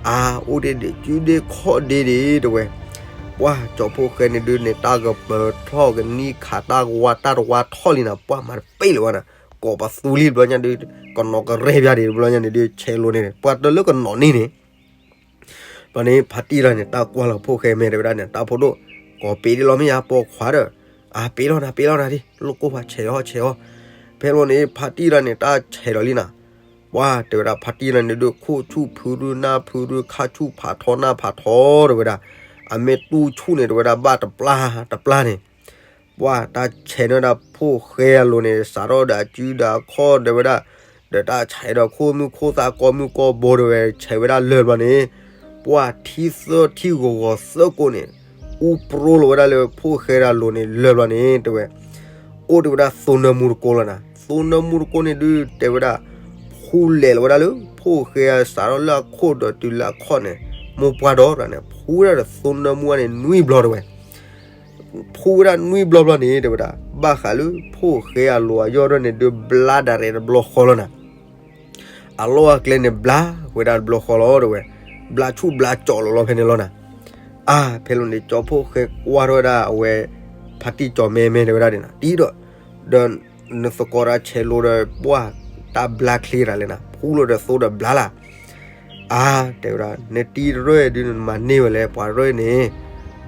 အါ အိၣ်ဒ့ဒ့ ကုဒ့ခီၣ်ဒ့ဒ့ တဲဝဲ, ပှၤကၠီဖိၣ်ဃဲန့ၣ်ဒုးန့ၣ် တၢ်ကပၢၤထီၣ်ကနံၣ်ခးတၢ်ဝါတၢ်တဝါထီၣ်လံနၤ ပှၤမၤတပ့ၢ်လၢၤဘၣ်နၤ, ကိးပသူလံတဘျီညါဒုး ကနီၤကရဲၣ်ပျၢ်ဒံးတဘျီညါန့ၣ်ဒုး ဆဲးလိၤန့ၣ် ပှၤတလၢကနီၤန့ၢ်န့ၣ် ဘျီန့ၣ် ဖါတံၢ်တဂၤန့ၣ် တၢ်ကွၢ်လီၤဖိၣ်ဃဲမဲာ်တဲဝဲဒၣ်န့ၣ် တၢ်ဖိဒိၣ်, ကိးပ့ၤဒ်လီၤမ့ၢ်ယါပိာ်ခွါဒီး, အါ ပ့ၤလီၤနၤ ပ့ၤလီၤနၤဒ် လိၣ်ကိၢ်ဖးဆဲးအီၤဆဲးအီၤ, ဖဲလီၤန့ၣ် ဖါတံၢ်တဂၤန့ၣ် တၢ်ဆဲးဒီးလံနၤ, ပှၤတဲဝဲဒၣ်ဖါတံၢ်တဂၤန့ၣ်ဒုး ခိၣ်ဆူၣ်ဖုရူနၢ်ဖုရူ ခါဆူၣ်ဖးထီနၢ်ဖးထီတဲဝဲဒၣ်, အမ့ၢ်တူၢ်ဆူၣ်န့ၣ်တဲဝဲဒၣ်ဘၣ်တပျၢ်တပျၢ်န့ၣ် ပှၤတၢ်ဆဲးန့ၢ်ဒၣ်ဖိၣ်ဃဲအလိၤန့ၣ် စးထီၣ်ဒီးအစုဒီးအခီၣ်တဲဝဲဒၣ်, ဒီးတၢ်ဆဲးဒီးခိၣ်မုၢ်ခိၣ်သၣ်ကီမုၢ်ကီဘိတဲဝဲ ဆဲးဝဲဒၣ်လၢာ်ဘျီန့ၣ်, ပှၤထံသၢထံဂီၤဂီၤသၢကိးန့ၣ်, အူပြိလီၤဝဲဒၣ်လၢဖိၣ်ဃဲတၢ်လိၤန့ၣ်လၢာ်ဘျီန့ၣ် တဲဝဲ, အိၣ်တဲဝဲဒၣ်သိနၢမူတကိးလီၤနၤ, သိနၢမူတကိးန့ၣ်ဒုးတဲဝဲဒၣ်, ဖူလဲၤလီၤဝဲဒၣ်လၢဖိၣ်ဃဲအစးထီၣ်လၢအခိၣ်ဒီးတုၤလၢအခီၣ်န့ၣ်, မိၢ်ပှၢ်ဒီးန့ၣ် ဖူဝဲဒၣ်ဒီးသိနၢမူန့ၣ်နွံဘျီတဲဝဲ ဖူဝဲဒၣ်နွံဘျီဘျီန့ၣ် တဲဝဲဒၣ် ဘၣ်ဃးလၢဖိၣ်ဃဲအလိၤအယီၢ်ဒၣ်န့ၣ်ဒုးဘျါဒၣ်ရဲၣ်တဘျီဃီလီၤနၤ, အလီၢ်အကျဲန့ၣ်ဘျါဝဲဒၣ်တဘျီဃီလီၤတဲဝဲ, ဘျါဆူၣ်ဘျါကၠီလီၤလီၤဖဲန့ၣ်လီၤနၤ, အါ ဖဲလီၤန့ၣ် ကၠီဖိၣ်ဃဲကွၢ်ထီၣ်ဝဲဒၣ်အဝဲ, ဖါတံၢ်ကၠီၤမဲမဲတဲဝဲဒၣ်န့ၣ်နၤ တံၢ်ဒီး, ဒီးနသကိးတၢ်ဆဲးလိၤဒီးပှၢ်, တၢ်ဘျါချ့တၢ်လဲၣ်နၤ ဖူလီၤဒီးသိဒီးဘျါလၢ် အါ, တဲဝဲဒၣ်, နတံၤတရၢၢ်ဒုးနမၤန့ၢ်ဝဲလဲၣ်, ပှၤရၢၢ်န့ၣ်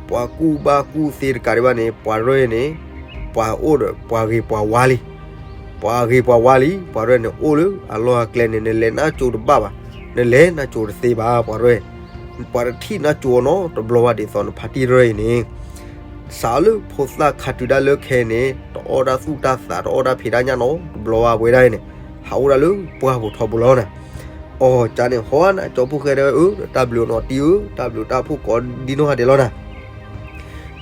ပှၤကူၣ်ဘၣ်ကူၣ်သ့တကးဒံးဘၣ်န့ၣ် ပှၤရၢၢ်န့ၣ် ပှၤအိၣ်ဒီးပှၤဂ့ၤပှၤဝါလံ. ပှၤဂ့ၤပှၤဝါလံ, ပှၤရၢၢ်န့ၣ်အိၣ်လၢအလီၢ်အကျဲန့ၣ် နလဲၤနါစိၤတဘၣ်ဘၣ်, နလဲၤနါစိၤတသ့ဘၣ် ပှၤရၢၢ်. ပှၤတထံၣ်နါစိၤအီၤနီတဘျီဘၣ်ဒ်သိးနဖါတံၢ်တရၢၢ်အံၤန့ၣ် စးလၢဖိသၣ်ခးတုၤဒၣ်လၢခဲအံၤန့ၣ် တအီၣ်တၢ်သူၣ်တၢ်သး တအီၣ်တၢ်ဖံးတၢ်ညၣ်နီတဘျီဘၣ် ပဝဲဒၣ်အံၤန့ၣ် ဟးအိၣ်ဒၣ်လၢပှၢ်ပူၤထီပူၤလီၤနၤ. အီၤ ကန့ၣ် ဟီနၤ ကၠီဖိၣ်ဃဲတဲဝဲ အၢ တၢ်ဘျုးနီၤတံၢ်ဧၢ, တၢ်ဘျုးတၢ်ဖှိၣ်ကိးဒ်နီၢ်ဂၤဒဲးလီၤနၤ.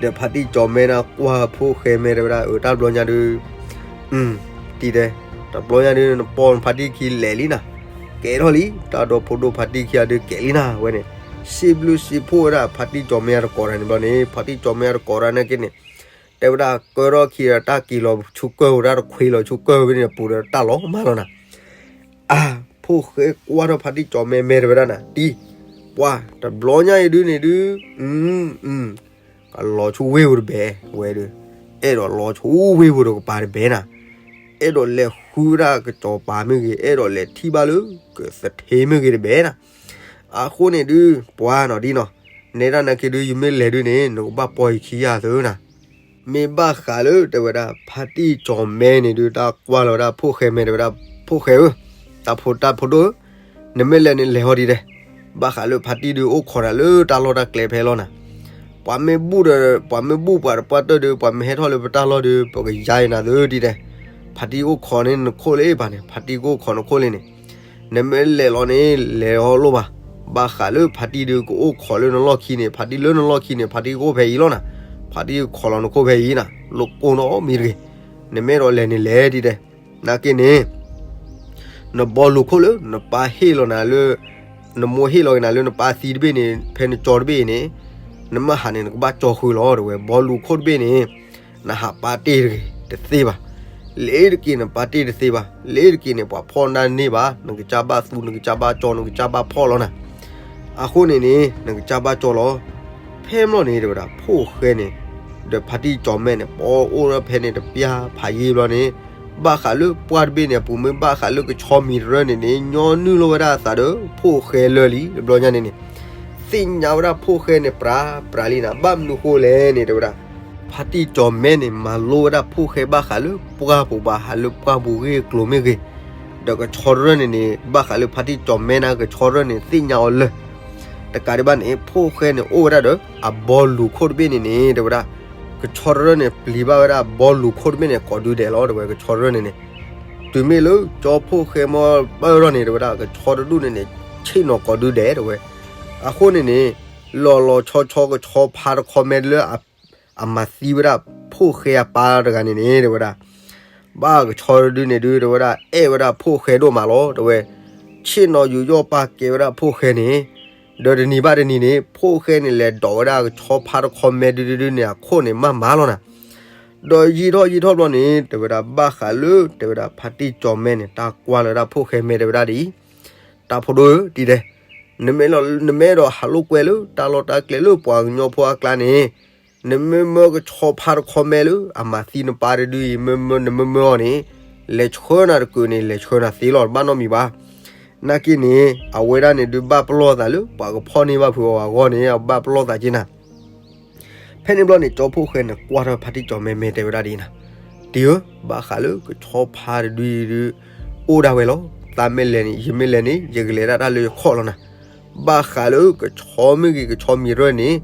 ဒီးဖါတံၢ်ကၠီၤမဲနၤကွၢ်ဖိၣ်ဃဲမဲတဲဝဲဒၣ် အၢ တၢ်ဘျီညါဒုး တံၤတဲ, တဘျီညါဒုး နပိာ်နဖါတံၢ်ခံလဲၤလံနၤ, ကဲထီၣ်လံ တၢ်ဒီဖိဒိၣ်ဖါတံၢ်ခံဂၤဒုးကဲလံနၤ ဝဲန့ၣ်. စံးဘျုးစံးဖှိၣ်ဝဲဒၣ်ဖါတံၢ်ကၠီၤမဲအတကိးတၢ်န့ၣ်ဘျီန့ၣ် ဖါတံၢ်ကၠီၤမဲအတကိးတၢ်နာ်က့န့ၣ် တဲဝဲဒၣ် ကၢထီၣ်ခံဒီးတၢ်က့ၤလီၤဆူကၢၢ်ဝဲဒၣ်တခွ့လီၤဆူကၢၢ်ဝဲန့ၣ် ပူၤဒီးတၢ်လီၤမၢ်လီၤနၤ. အါ, ဖိၣ်ဃဲကွၢ်ထီၣ်ဖါတံၢ်ကၠီၤမဲမဲတဲဝဲဒၣ်နၤ တံၤ, ပှၤ တဘျီညါအံၤဒုးန့ၣ်ဒုး ကလီၤဆူဝ့ၢ်ပူၤတဘဲဝဲဒုး, အဲၣ်ဒိးလီၤဆူဝ့ၢ်ပူၤဒီးကပၤတဘဲနၤ, အဲၣ်ဒိးလဲၤဃုဝဲဒၣ်ကစီၤပၤမ့ၢ်ဂ့ၤ, အဲၣ်ဒိးလဲၤထံၣ်ဘၣ်လၢကသထ့မ့ၢ်ဂ့ၤတဘဲနၤ. အဃိန့ၣ်ဒုး ပှၤနီၤဒ်နီၤ, နဲဒၣ်နာ်က့ဒုး ယမ့ၢ်လဲၤဒုးန့ၣ် နကဘၣ်ပိာ်ယခံဂၤသၢနၤ. မ့ၢ်ဘၣ်ဃးလၢတဲဝဲဒၣ် ဖါတံၢ်ကၠီၤမဲန့ၣ်ဒုး တၢ်ကွၢ်လီၤဝဲဒၣ်ဖိၣ်ဃဲမဲတဲဝဲဒၣ် ဖိၣ်ဃဲဧၢ, တၢ်ဖိတၢ်ဖိဒိၣ်ဧၢ, နမ့ၢ်လဲၤန့ၣ်လဲၤဟီဒ်တဲ, ဘၣ်ဃးလၢဖါတံၢ်ဒုးအိၣ်ခိးနၤလၢတၢ်လီၢ်တၢ်ကျဲဖဲလီၤနၤ. ပှၤမ့ၢ်ဘူၣ်ဒီး ပှၤမ့ၢ်ဘူၣ်ပှၤတပှၢ်တၢၢ်ဒုး ပှၤမ့ၢ်ဟဲထီၣ်လၢပတၢ်လီၢ်ဒုး ပကယါအံၤနၤသၢတံၤတဲ, ဖါတံၢ်အိၣ်ခိးန့ၣ်နခိၣ်လၢဘၣ်န့ၣ် ဖါတံၢ်ကအိၣ်ခိးနခိၣ်လၢန့ၣ် နမ့ၢ်လဲၤလီၤန့ၣ် လဲၤအီၤလိၣ်ဘၣ်. ဘၣ်ဃးလၢဖါတံၢ်ဒုးကအိၣ်ခိးလၢနလီၢ်ခံန့ၣ် ဖါတံၢ်လၢနလီၢ်ခံန့ၣ် ဖါတံၢ်ကအိၣ်ဖဲအံၤလီၤနၤ. ဖါတံၢ်ကခိးလီၤနခိၣ်ဖဲအံၤနၤ လိၣ်ကိၢ်နီတမံၤတဂ့ၤ. နမ့ၢ်အဲၣ်ဒိးလဲၤန့ၣ်လဲၤတံၤတဲ, နာ်က့န့ၣ် နဘီလူၤခိၣ်လၢနပၢ်ဟ့ၣ်လီၤနၤလၢ နမိၢ်ဟ့ၣ်လီၤက့ၤနၤလၢနပၢ်သံတဘ့ၣ်န့ၣ် ဖဲနကၠီတဘ့ၣ်အံၤန့ၣ် နမ့ၢ်ဟးန့ၣ် နကဘၣ်ကၠီဃုာ်လီၤ တဲဝဲ. ဘီလူၤခိၣ်တဘ့ၣ်န့ၣ် နဟးပာ်တ့ၢ်တဂ့ၤ တသ့ဘၣ်. လၢတက့ၢ်နပာ်တ့ၢ်တသ့ဘၣ်. လၢတက့ၢ်န့ၣ် ပှၤဖီၣ်နၤန့ၢ်ဘၣ်. နကစၢ်ဘၣ်သူ နကစၢ်ဘၣ်ကၠီ နကစၢ်ဘၣ်ဖီၣ်လီၤနၤ. အဃိန့ၣ်န့ၣ် နကစၢ်ဘၣ်ကၠီလီၤ. ဖဲမလီၤန့ၣ် တဲဝဲဒၣ် ဖိၣ်ဃဲန့ၣ် ဒီးဖါတံၢ်ကၠီၤမဲန့ၣ် ပှၤအိၣ်လၢဖဲန့ၣ်တပျၢ်ဖးယံာ်ဘျီန့ၣ် ဘၣ်ဃးလၢပှၢ်တဘ့ၣ်န့ၣ် အပူၤမ့ၢ်ဘၣ်ဃးလၢကဆီမံၤတရၢန့ၣ်န့ၣ် ညီနုၢ်လိာ်ဝဲဒၣ်အသးဒီး ဖိၣ်ဃဲလၢာ်လံ တဘျီညါန့ၣ်န့ၣ် သ့ၣ်ညါဝဲဒၣ်ဖိၣ်ဃဲန့ၣ် ပြးပြးလံနၤ. ဘၣ်မနုၤဃိလဲၣ်န့ၣ် တဲဝဲဒၣ် ဖါတံၢ်ကၠီၤမဲန့ၣ် မၤလိဝဲဒၣ်ဖိၣ်ဃဲဘၣ်ဃးလၢပှၢ်ပူၤဘၣ် ဟးလၢပှၢ်ပူၤဂ့ၢ်ကျိၤမ့ၢ်ဂ့ၤ, ဒီးကဆီတရၢန့ၣ်န့ၣ် ဘၣ်ဃးလၢဖါတံၢ်ကၠီၤမဲန့ၣ် ကဆီတရၢန့ၣ် သ့ၣ်ညါအီၤလၢာ် တကးဒံးဘၣ်န့ၣ် ဖိၣ်ဃဲန့ၣ် အိၣ်ဝဲဒၣ်ဒီး အဘီလူၤခိၣ်တဘ့ၣ်န့ၣ်န့ၣ် တဲဝဲဒၣ် ကဆီတရၢန့ၣ် ပျံၤဘၣ်ဝဲဒၣ်အဘီလူၤခိၣ်တဘ့ၣ်န့ၣ် ကိးဒုဒဲးလီၤ တဲဝဲ ကဆီတရၢန့ၣ်န့ၣ်. တုၤမ့ၢ်လၢကၠီဖိၣ်ဃဲမ့ၢ်ပၢၢ်ထီၣ်န့ၣ် တဲဝဲဒၣ် ကဆီတဒူၣ်န့ၣ်န့ၣ် ဆ့ၣ်နီၤကိးဒုဒဲး တဲဝဲ. အဃိန့ၣ်န့ၣ် လီၤလီၤဆီဆီကဆီဖါတခီမဲလၢ အမၤသံဝဲဒၣ်ဖိၣ်ဃဲအပၢ်တဂၤန့ၣ်န့ၣ် တဲဝဲဒၣ် ဘၣ်ကဆီတဒုန့ၣ်ဒု တဲဝဲဒၣ် အဲၣ်ဝဲဒၣ်ဖိၣ်ဃဲဒိၣ်မးလီၤ တဲဝဲ. ဆ့ၣ်နီၤယူးယီၣ်ပာ်ကဲဝဲဒၣ်ဖိၣ်ဃဲန့ၣ် ဒီးတနံၤဘၣ်တနံၤန့ၣ် ဖိၣ်ဃဲန့ၣ်လဲၤဒိးဝဲဒၣ်ကဆီဖါတခီမဲဒုဒုဒုန့ၣ် အခိၣ်န့ၣ်မးမးလီၤနၤ. ဒီးယံာ်ထီၣ်ယံာ်ထီၣ်ဘျီန့ၣ် တဲဝဲဒၣ် ဘၣ်ဃးလၢ တဲဝဲဒၣ် ဖါတံၢ်ကၠီၤမဲန့ၣ် တၢ်ကွၢ်လၢဒၣ်ဖိၣ်ဃဲမဲ တဲဝဲဒၣ်ဒ်အံၤ, တၢ်ဖိဒိၣ်ဧၢ တံၤတဲ နမ့ၢ်အဲၣ်ဒိးဟးလိာ်ကွဲလၢတၢ်လီၢ်တၢ်ကျဲလၢပှၤကညီဖိအကျါန့ၣ် နမ့ၢ်မၢကဆီဖါတခီမဲလၢအမၤသံနပၢ်တဒုအံၤ မ့ၢ်မၢ နမ့ၢ်မၢအီၤန့ၣ် လဲၤဆှၢနၤတကုာ်န့ၣ် လဲၤဆှၢနၤသ့လီၤ တဘၣ်နီတမံၤဘၣ်. နာ်က့န့ၣ် အဝဲဒၣ်န့ၣ်ဒုးဘၣ်ပလီၢ်သးလၢ ပှၤကဖီၣ်န့ၢ်ဘၣ်ဖုးအီၤအဂီၢ်န့ၣ် အဘၣ်ပလီၢ်သးက့နၤ. ဖဲန့ၣ်ဘျီန့ၣ် ကၠီဖိၣ်ဃဲန့ၣ် ကွၢ်ထီၣ်ဖါတံၢ်ကၠီၤမဲမဲ တဲဝဲဒၣ်ဒ်အံၤနၤ, တံၤဧၢ, ဘၣ်ဃးလၢကဆီဖါတဒုအံၤဒုး အိၣ်ဒၣ်ဝဲလီၤ. သးမ့ၢ်လဲၤန့ၣ် ယမ့ၢ်လဲၤန့ၣ် ယကလဲၤဒၣ်တၢ်လၢယခီၣ်လီၤနၤ. ဘၣ်ဃးလၢကဆီမ့ၢ်ဂ့ၤ ကဆီမံၤတရၢန့ၣ်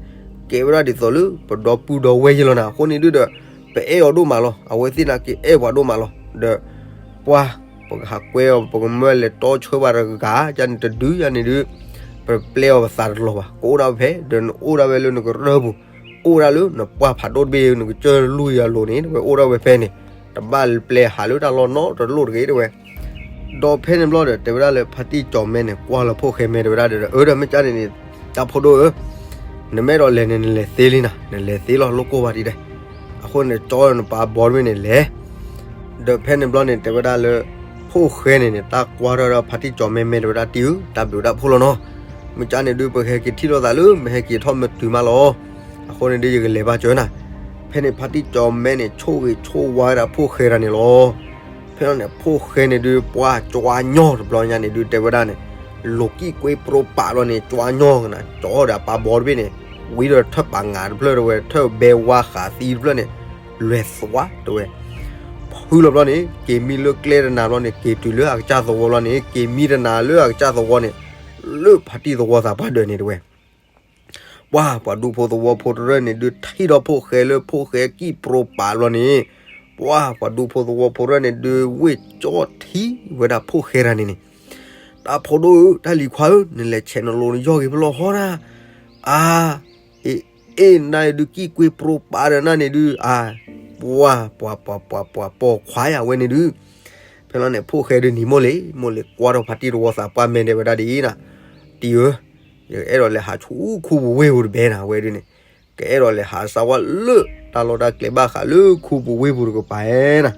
ကဲဝဲဒၣ်ဒ်သိးလၢပဒီပုၢ်ဒီဝဲၢ်ယဲလီၤနၤ. အဃိန့ၣ်ဒုးဒီး ပအဲၣ်အီၤဒိၣ်မးလီၤ. အဝဲသ့ၣ်နာ်က့အဲၣ်ပှၤဒိၣ်မးလီၤ. ဒီး ပှၤ ပကဟးကွဲအီၤ ပကမၢလဲၤတီဆှၢပှၤတဂၤ ယၤန့ၣ်တဒု ယၤန့ၣ်ဒုး ပပျဲအီၤပသးတလီၤဘၣ်. ကအိၣ်ဒၣ်ဝဲဖဲ ဒီးနအိၣ်ဒၣ်ဝဲလၢနကရၢၢ်ပူၤ, အိၣ်ဒၣ်လၢနပှၢ်ဖးဒိၣ်တဘ့ၣ် နကစၢၢ်လူၢ်ယၤလိၤန့ၣ် တဲဝဲ အိၣ်ဒၣ်ဝဲဖဲန့ၣ်, တဘၣ်ပျဲဟးလၢတၢ်လီၢ်နီတလိၣ်တဂ့ၤ တဲဝဲ. ဒီးဖဲန့ၣ်ဘျီဒီး တဲဝဲဒၣ်လၢဖါတံၢ်ကၠီၤမဲန့ၣ် ကွၢ်လီၤဖိၣ်ဃဲမဲ တဲဝဲဒၣ်ဒီး အၢ ဒီးမ့ၢ်ကၢ်န့ၣ်န့ၣ် တၢ်ဖိဒိၣ်ဧၢ, နမ့ၢ်အဲၣ်ဒိးလဲၤန့ၣ် နလဲၤသ့လံနၤ, နလဲၤသ့လီၤ လိၣ်ကိၢ်ဘၣ်တံၤတဲ. အဃိန့ၣ် ကၠီနပၢ်ဘီတဘ့ၣ်န့ၣ်လဲၤ ဒီးဖဲန့ၣ်ဘျီန့ၣ် တဲဝဲဒၣ်လၢ ဖိၣ်ဃဲန့ၣ်န့ၣ် တၢ်ကွၢ်ထီၣ်ဒီးဖါတံၢ်ကၠီၤမဲမဲ တဲဝဲဒၣ် တံၤဧၢ, တၢ်ဘျုးတၢ်ဖှိၣ်လီၤနီၤ. မ့ၢ်ကၢ်န့ၣ်ဒုး ပဟဲက့ၤထံၣ်လိာ်သးလၢ မ့ၢ်ဟဲက့ၤထီၣ်မ့ၢ်တုၤမးလီၤ. အဃိန့ၣ်ဒုး ယကလဲၤဘၣ်စၢၤနၤ. ဖဲန့ၣ်ဖါတံၢ်ကၠီၤမဲန့ၣ် ဆိၣ်ဂ့ၤဆိၣ်ဝါဝဲဒၣ်ဖိၣ်ဃဲတဂၤန့ၣ်လီၤ. ဖဲန့ၣ်န့ၣ် ဖိၣ်ဃဲန့ၣ်ဒုး ပှၤကၠီညီတဘျီညါန့ၣ်ဒုး တဲဝဲဒၣ်န့ၣ် လိၤကံၣ်ကွ့ပြိပာ်ဘျီန့ၣ် ကၠွညီကနၤ ကၠီဒီးအပၢ်ဘီတဘ့ၣ်န့ၣ် ဝံၤဒီးထၢၣ်ပာ်ငါတဖျၢၣ်တဝဲ ထၢၣ်ဘဲဝါဃာ်သံတဖျၢၣ်န့ၣ် လဲၤသွါတဝဲ ဖုလီၤဘျီန့ၣ် က့ၤမံလၢကျဲတနၤဘျီန့ၣ် က့ၤတုၤလၢအကစၢ်သဝီဘျီန့ၣ် က့ၤမံတနၤလၢအကစၢ်သဝီန့ၣ် လၢဖါတံၢ်သဝီသးပှၢ်ဒၢးန့ၣ်တဝဲ ပှၢ်ပှၤဒူဖိသဝီဖိတရၢၣ်န့ၣ်ဒုးထံၣ်ဒီးဖိၣ်ဃဲလၢဖိၣ်ဃဲကံၣ်ပြိပာ်ဘျီန့ၣ် ပှၢ်ပှၤဒူဖိသဝီဖိတရၢၣ်န့ၣ်ဒုးဝ့ၢ်ကၠီထံဝဲဒၣ်ဖိၣ်ဃဲတဂၤန့ၣ်န့ၣ် တၢ်ဖိဒိၣ်ဧၢ တၢ်လံၤခွါဧၢ နလဲၤဆဲးနလိၤနယီၢ်ဂ့ၤဖဲလဲၣ်ဟီဒၣ် အါ အ့ အ့ၣ် နၤဒုးကံၣ်ကွ့ပြိပာ်ဒီးနၤန့ၣ်ဒုး အါ ပှၢ် ပှၤ ပှၤ ပှၤ ပှၤပိာ်ခွါယၤဝဲန့ၣ်ဒုး ဖဲလီၤန့ၣ် ဖိၣ်ဃဲဒုးနံၤမိၢ်လံၤ မိၢ်လံၤကွၢ်ထီၣ်ဖါတံၢ်တဝီသးပှၢ်မဲာ်ဒဲးဝဲဒၣ်ဒ်အံၤနၤ တံၢ်ဧၢ ယကအဲၣ်ဒိးလဲၤဟးဆူခူပူၤဝ့ၢ်ပူၤတဘဲနၤ အဝဲဒုးန့ၣ် ကအဲၣ်ဒိးလဲၤဟးစၢဝါလၢတၢ်လီၢ်တၢ်ကျဲဘၣ်ဃးလၢခူပူၤဝ့ၢ်ပူၤတကပၤနၤ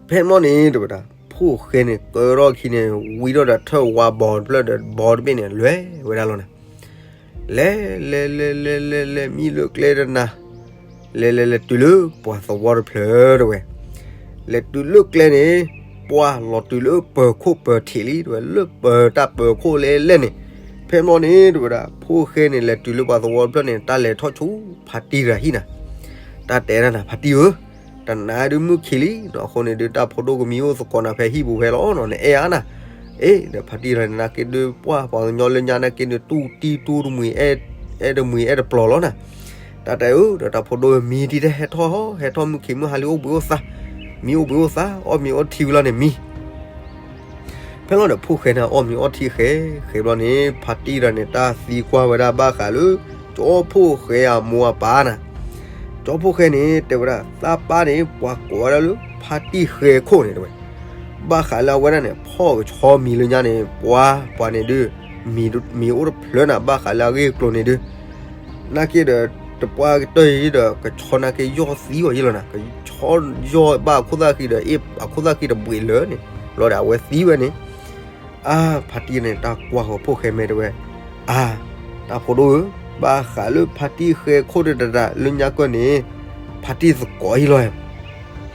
ဖဲမီၢ်န့ၣ် တဝဲဒၣ် ဖိၣ်ဃဲန့ၣ် ကၢထီၣ်ခံန့ၣ် ဝံထီၣ်ဒီးထၢၣ်ဝါဘီတဖျၢၣ်ဒီးဘီတဘ့ၣ်န့ၣ် လဲၤဝဲဒၣ်လီၤနၤ လဲၤ လဲၤ လဲၤ လဲၤ လဲၤ လဲၤ မံလၢကျဲတနၤ လဲၤ လဲၤ လဲၤ တုၤလၢပှၤသဝီတဖျၢၣ်တဝဲ လဲၤတုၤလၢကျဲန့ၣ် ပှၢ်လီၤတုၤလၢပၢၤခိၣ်ပၢၤထံးလံ တဝဲ လၢပၢၤတၢ်ပၢၤခိၣ်လဲၣ်လဲၣ်န့ၣ် ဖဲမီၢ်န့ၣ် တဝဲဒၣ် ဖိၣ်ဃဲန့ၣ် လဲၤတုၤလၢပှၤသဝီတဖျၢၣ်န့ၣ် တၢ်လဲၤထီၣ်ဆူဖါတံၢ်တဂၤဟံၣ်နၤ တၢ်တဲဒၣ်နၤ ဖါတံၢ်ဧၢ တနၤဒုးမုၢ်ခံလံနီၤ အဃိန့ၣ်ဒုး တၢ်ဖိဒိၣ်ကမံအိၣ်သကိးနၤဖဲဟံၣ်ပူၤဖဲလီၤနီၤ နအဲၣ်ဧါနၤ အ့ ဒီးဖါတံၢ်တဂၤန့ၣ် နာ်က့ဒုး ပှၢ်ပှၤကညီလၢညါနာ်က့န့ၣ် တူၢ်တံၢ်တူၢ်တမှံၤ အဲၣ်တမှံၤအဲၣ်တပျီၤလီၤနၤ တၢ်တဲဧၢ ဒီးတၢ်ဖိဒိၣ်မံတံၢ်တဲ ဟဲထီၣ်ဟီ ဟဲထီၣ်မုၢ်ခံမုၢ်ဟါလံအိၣ်ဘှံးအိၣ်သါ မံအိၣ်ဘှံးအိၣ်သါ အီၣ်မ့ၤအီထံဝံၤလီၤန့ၣ်မံ ဖဲလီၤဒီးဖိၣ်ဃဲန့ၣ် အီၣ်မ့ၤအီထံဃဲ ဃဲဘျီန့ၣ် ဖါတံၢ်တဂၤန့ၣ် တၢ်သံကွၢ်ဝဲဒၣ်ဘၣ်ဃးလၢ ကၠီဖိၣ်ဃဲအမိၢ်အပၢ်နၤ ကၠီဖိၣ်ဃဲန့ၣ် တဲဝဲဒၣ် သးပၢ်န့ၣ် ပှၤကိးဝဲဒၣ်လၢ ဖါတံၢ်ဃဲခိၣ်န့ၣ်တဝဲ ဘၣ်ဃးလၢအဝဲဒၣ်န့ၣ် ဖီၣ်ကဆီမံၤလၢညါန့ၣ် ပှၤပှၤန့ၣ်ဒုး မံၤမံၤအိၣ်တဖျၢၣ်နၤ ဘၣ်ဃးလၢအဂ့ၢ်အကျိၤန့ၣ်ဒုး နာ်က့ဒီး တပှၢ်ကတၢၢ်အံၤဒီး ကဆီနာ်က့ယီၢ်သံဝဲယဲလီၤနၤ ကဆီယီၢ်ဘၣ်အခိၣ်သၣ်ဃံဒီး အ့ၣ်အခိၣ်သၣ်ဃံတဘှံးလၢာ်န့ၣ် လီၤဒီးအဝဲသံဝဲန့ၣ် အါ ဖါတံၢ်န့ၣ် တၢ်ကွၢ်ဃီၤဖိၣ်ဃဲမဲာ်တဝဲ အါ တၢ်ဖိဒိၣ်ဧၢ ဘၣ်ဃးလၢဖါတံၢ်ဃဲခိၣ်တတးတးလၢညါကၢၢ်န့ၣ် ဖါတံၢ်သကိးအံၤလီၤ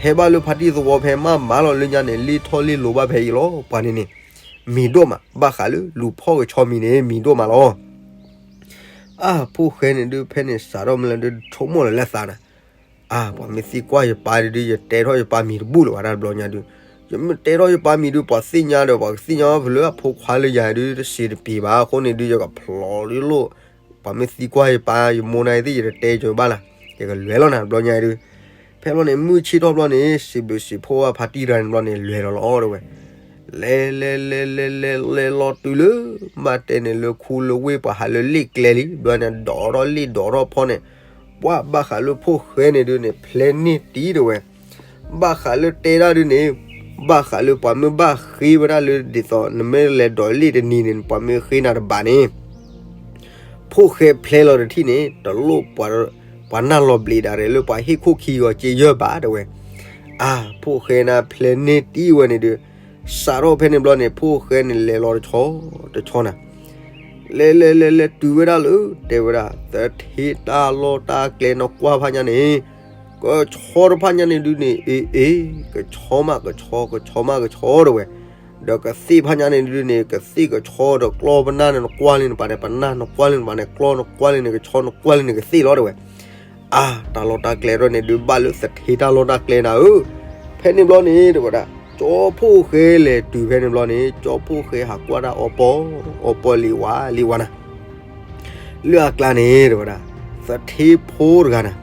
ဟဲဘၣ်လၢဖါတံၢ်သဝီဖဲမးမးလီၤလၢညါန့ၣ် လ့ၣ်ထီၣ်လ့ၣ်လိၤဘၣ်ဖဲအံၤလီၤ ပှၤန့ၣ်န့ၣ် မံၤဒိၣ်မး ဘၣ်ဃးလၢလူၤဖီၣ်ကဆီမံၤန့ၣ် မံၤဒိၣ်မးလီၤ အါ ဖိၣ်ဃဲန့ၣ်ဒုး ဖဲန့ၣ်စးထီၣ်မနုၤလဲၣ်ဒုး ဆိကမိၣ်လီၤလၢသးနၤ အါ ပှၤမ့ၢ်သံကွၢ်ယပၢ်ဒုး ယတဲထီၣ်ယပၢ်မံၤတဘူၣ်လၢၤဘၣ်တၢ်တဘျီညါဒုး ယမ့ၢ်တဲထီၣ်ယပၢ်မံၤဒုး ပှၤသ့ၣ်ညါဒီး ပှၤကသ့ၣ်ညါဖဲလၢအဖိခွါလၢယၤဒုး တစံးတပ့ၤဘၣ် အဃိန့ၣ်ဒုး ယကဖျိးဒုးလိၣ် ပှၤမ့ၢ်သံကွၢ်ယပၢ် ယမိၢ်နၤသ့ၣ် ယတတဲကၠီၤဘၣ်လၢ် ယကလဲၤလီၤနၤတဘျီညါဒုး ဖဲဘျီန့ၣ် မုၢ်ဆ့ၣ်ထီၣ်ဘျီန့ၣ် စံးဘျုးစံးဖှိၣ်ဝဲဖါတံၢ်တဂၤန့ၣ်ဘျီန့ၣ် လဲၤလီၤလီၤတဝဲ လဲၤ လဲၤ လဲၤ လဲၤ လဲၤ လဲၤလီၤတုၤလၢ ဘၣ်တဲန့ၣ်လၢခူလၢဝ့ၢ်ပှၤဟးလၢလ့ၣ်ကျဲလံ ဘျီန့ၣ် ဒိးထီၣ်လ့ၣ်ဒိးထီၣ်ဖီန့ၣ် ပှၤဘၣ်ဃးလၢဖိၣ်ဃဲန့ၣ်ဒုးန့ၣ် ဖျဲးန့ၢ်တံၢ်တဝဲ ဘၣ်ဃးလၢတဲဒၣ်ဒုးန့ၣ် ဘၣ်ဃးလၢပှၤမ့ၢ်ဘၣ်ဃ့ဝဲဒၣ်လၢဒ်သိး နမ့ၢ်လဲၤဒိးလ့ၣ်တနံၤန့ၣ် ပှၤမ့ၢ်ဃ့နၤတဘၣ်န့ၣ် ဖိၣ်ဃဲဖျဲးလီၤတထံၣ်န့ၣ် တလိၣ်ပှၤနၢ်လီၤဘျံးဒၣ်ရဲၣ်လၢပှၤဟ့ၣ်ခိၣ်ခံဂီၤက့ယဲၢ်ဘၣ်တဝဲ အါ ဖိၣ်ဃဲန့ၣ်ဖျဲးန့ၢ်တံၢ်ဝဲန့ၣ်ဒုး စးထီၣ်ဖဲန့ၣ်ဘျီန့ၣ် ဖိၣ်ဃဲန့ၣ်လဲၤလီၤတဆီတဆီနၤ လဲၤလဲၤလဲၤလဲၤတုၤဝဲဒၣ်လၢ တဲဝဲဒၣ် သထ့တၢ်လီၢ်တၢ်ကျဲနကွၢ်ဖးညါန့ၣ် ကဆီတဖၣ်ညါန့ၣ်ဒုးန့ၣ် အ့ အ့ ကဆီမးကဆီ ကဆီမးကဆီတဝဲ ဒီးကသ့ၣ်ဖးညါန့ၣ်ဒုးန့ၣ် ကသ့ၣ်ကဆီဒီးကျီၢ်ပနၢ်န့ၣ် နကွၢ်လံနပၤန့ၣ် ပနၢ်နကွၢ်လံနပၤန့ၣ် ကျီၢ်နကွၢ်လံန့ၣ် ကဆီနကွၢ်လံန့ၣ် ကသ့ၣ်လီၤတဝဲ အါ တၢ်လီၢ်တၢ်ကျဲထီၣ်န့ၣ်ဒုး ဘၣ်လၢသထ့တၢ်လီၢ်တၢ်ကျဲနၤဧၢ ဖဲန့ၣ်ဘျီန့ၣ် တဲဝဲဒၣ် ကၠီဖိၣ်ဃဲလဲၤတုၤဖဲန့ၣ်ဘျီန့ၣ် ကၠီဖိၣ်ဃဲဟးကွၢ်တၢ်အီပီ အီပီလံဝါလံဝါနၤ လၢအကျါန့ၣ် တဲဝဲဒၣ် သထ့ဖိတဂၤနၤ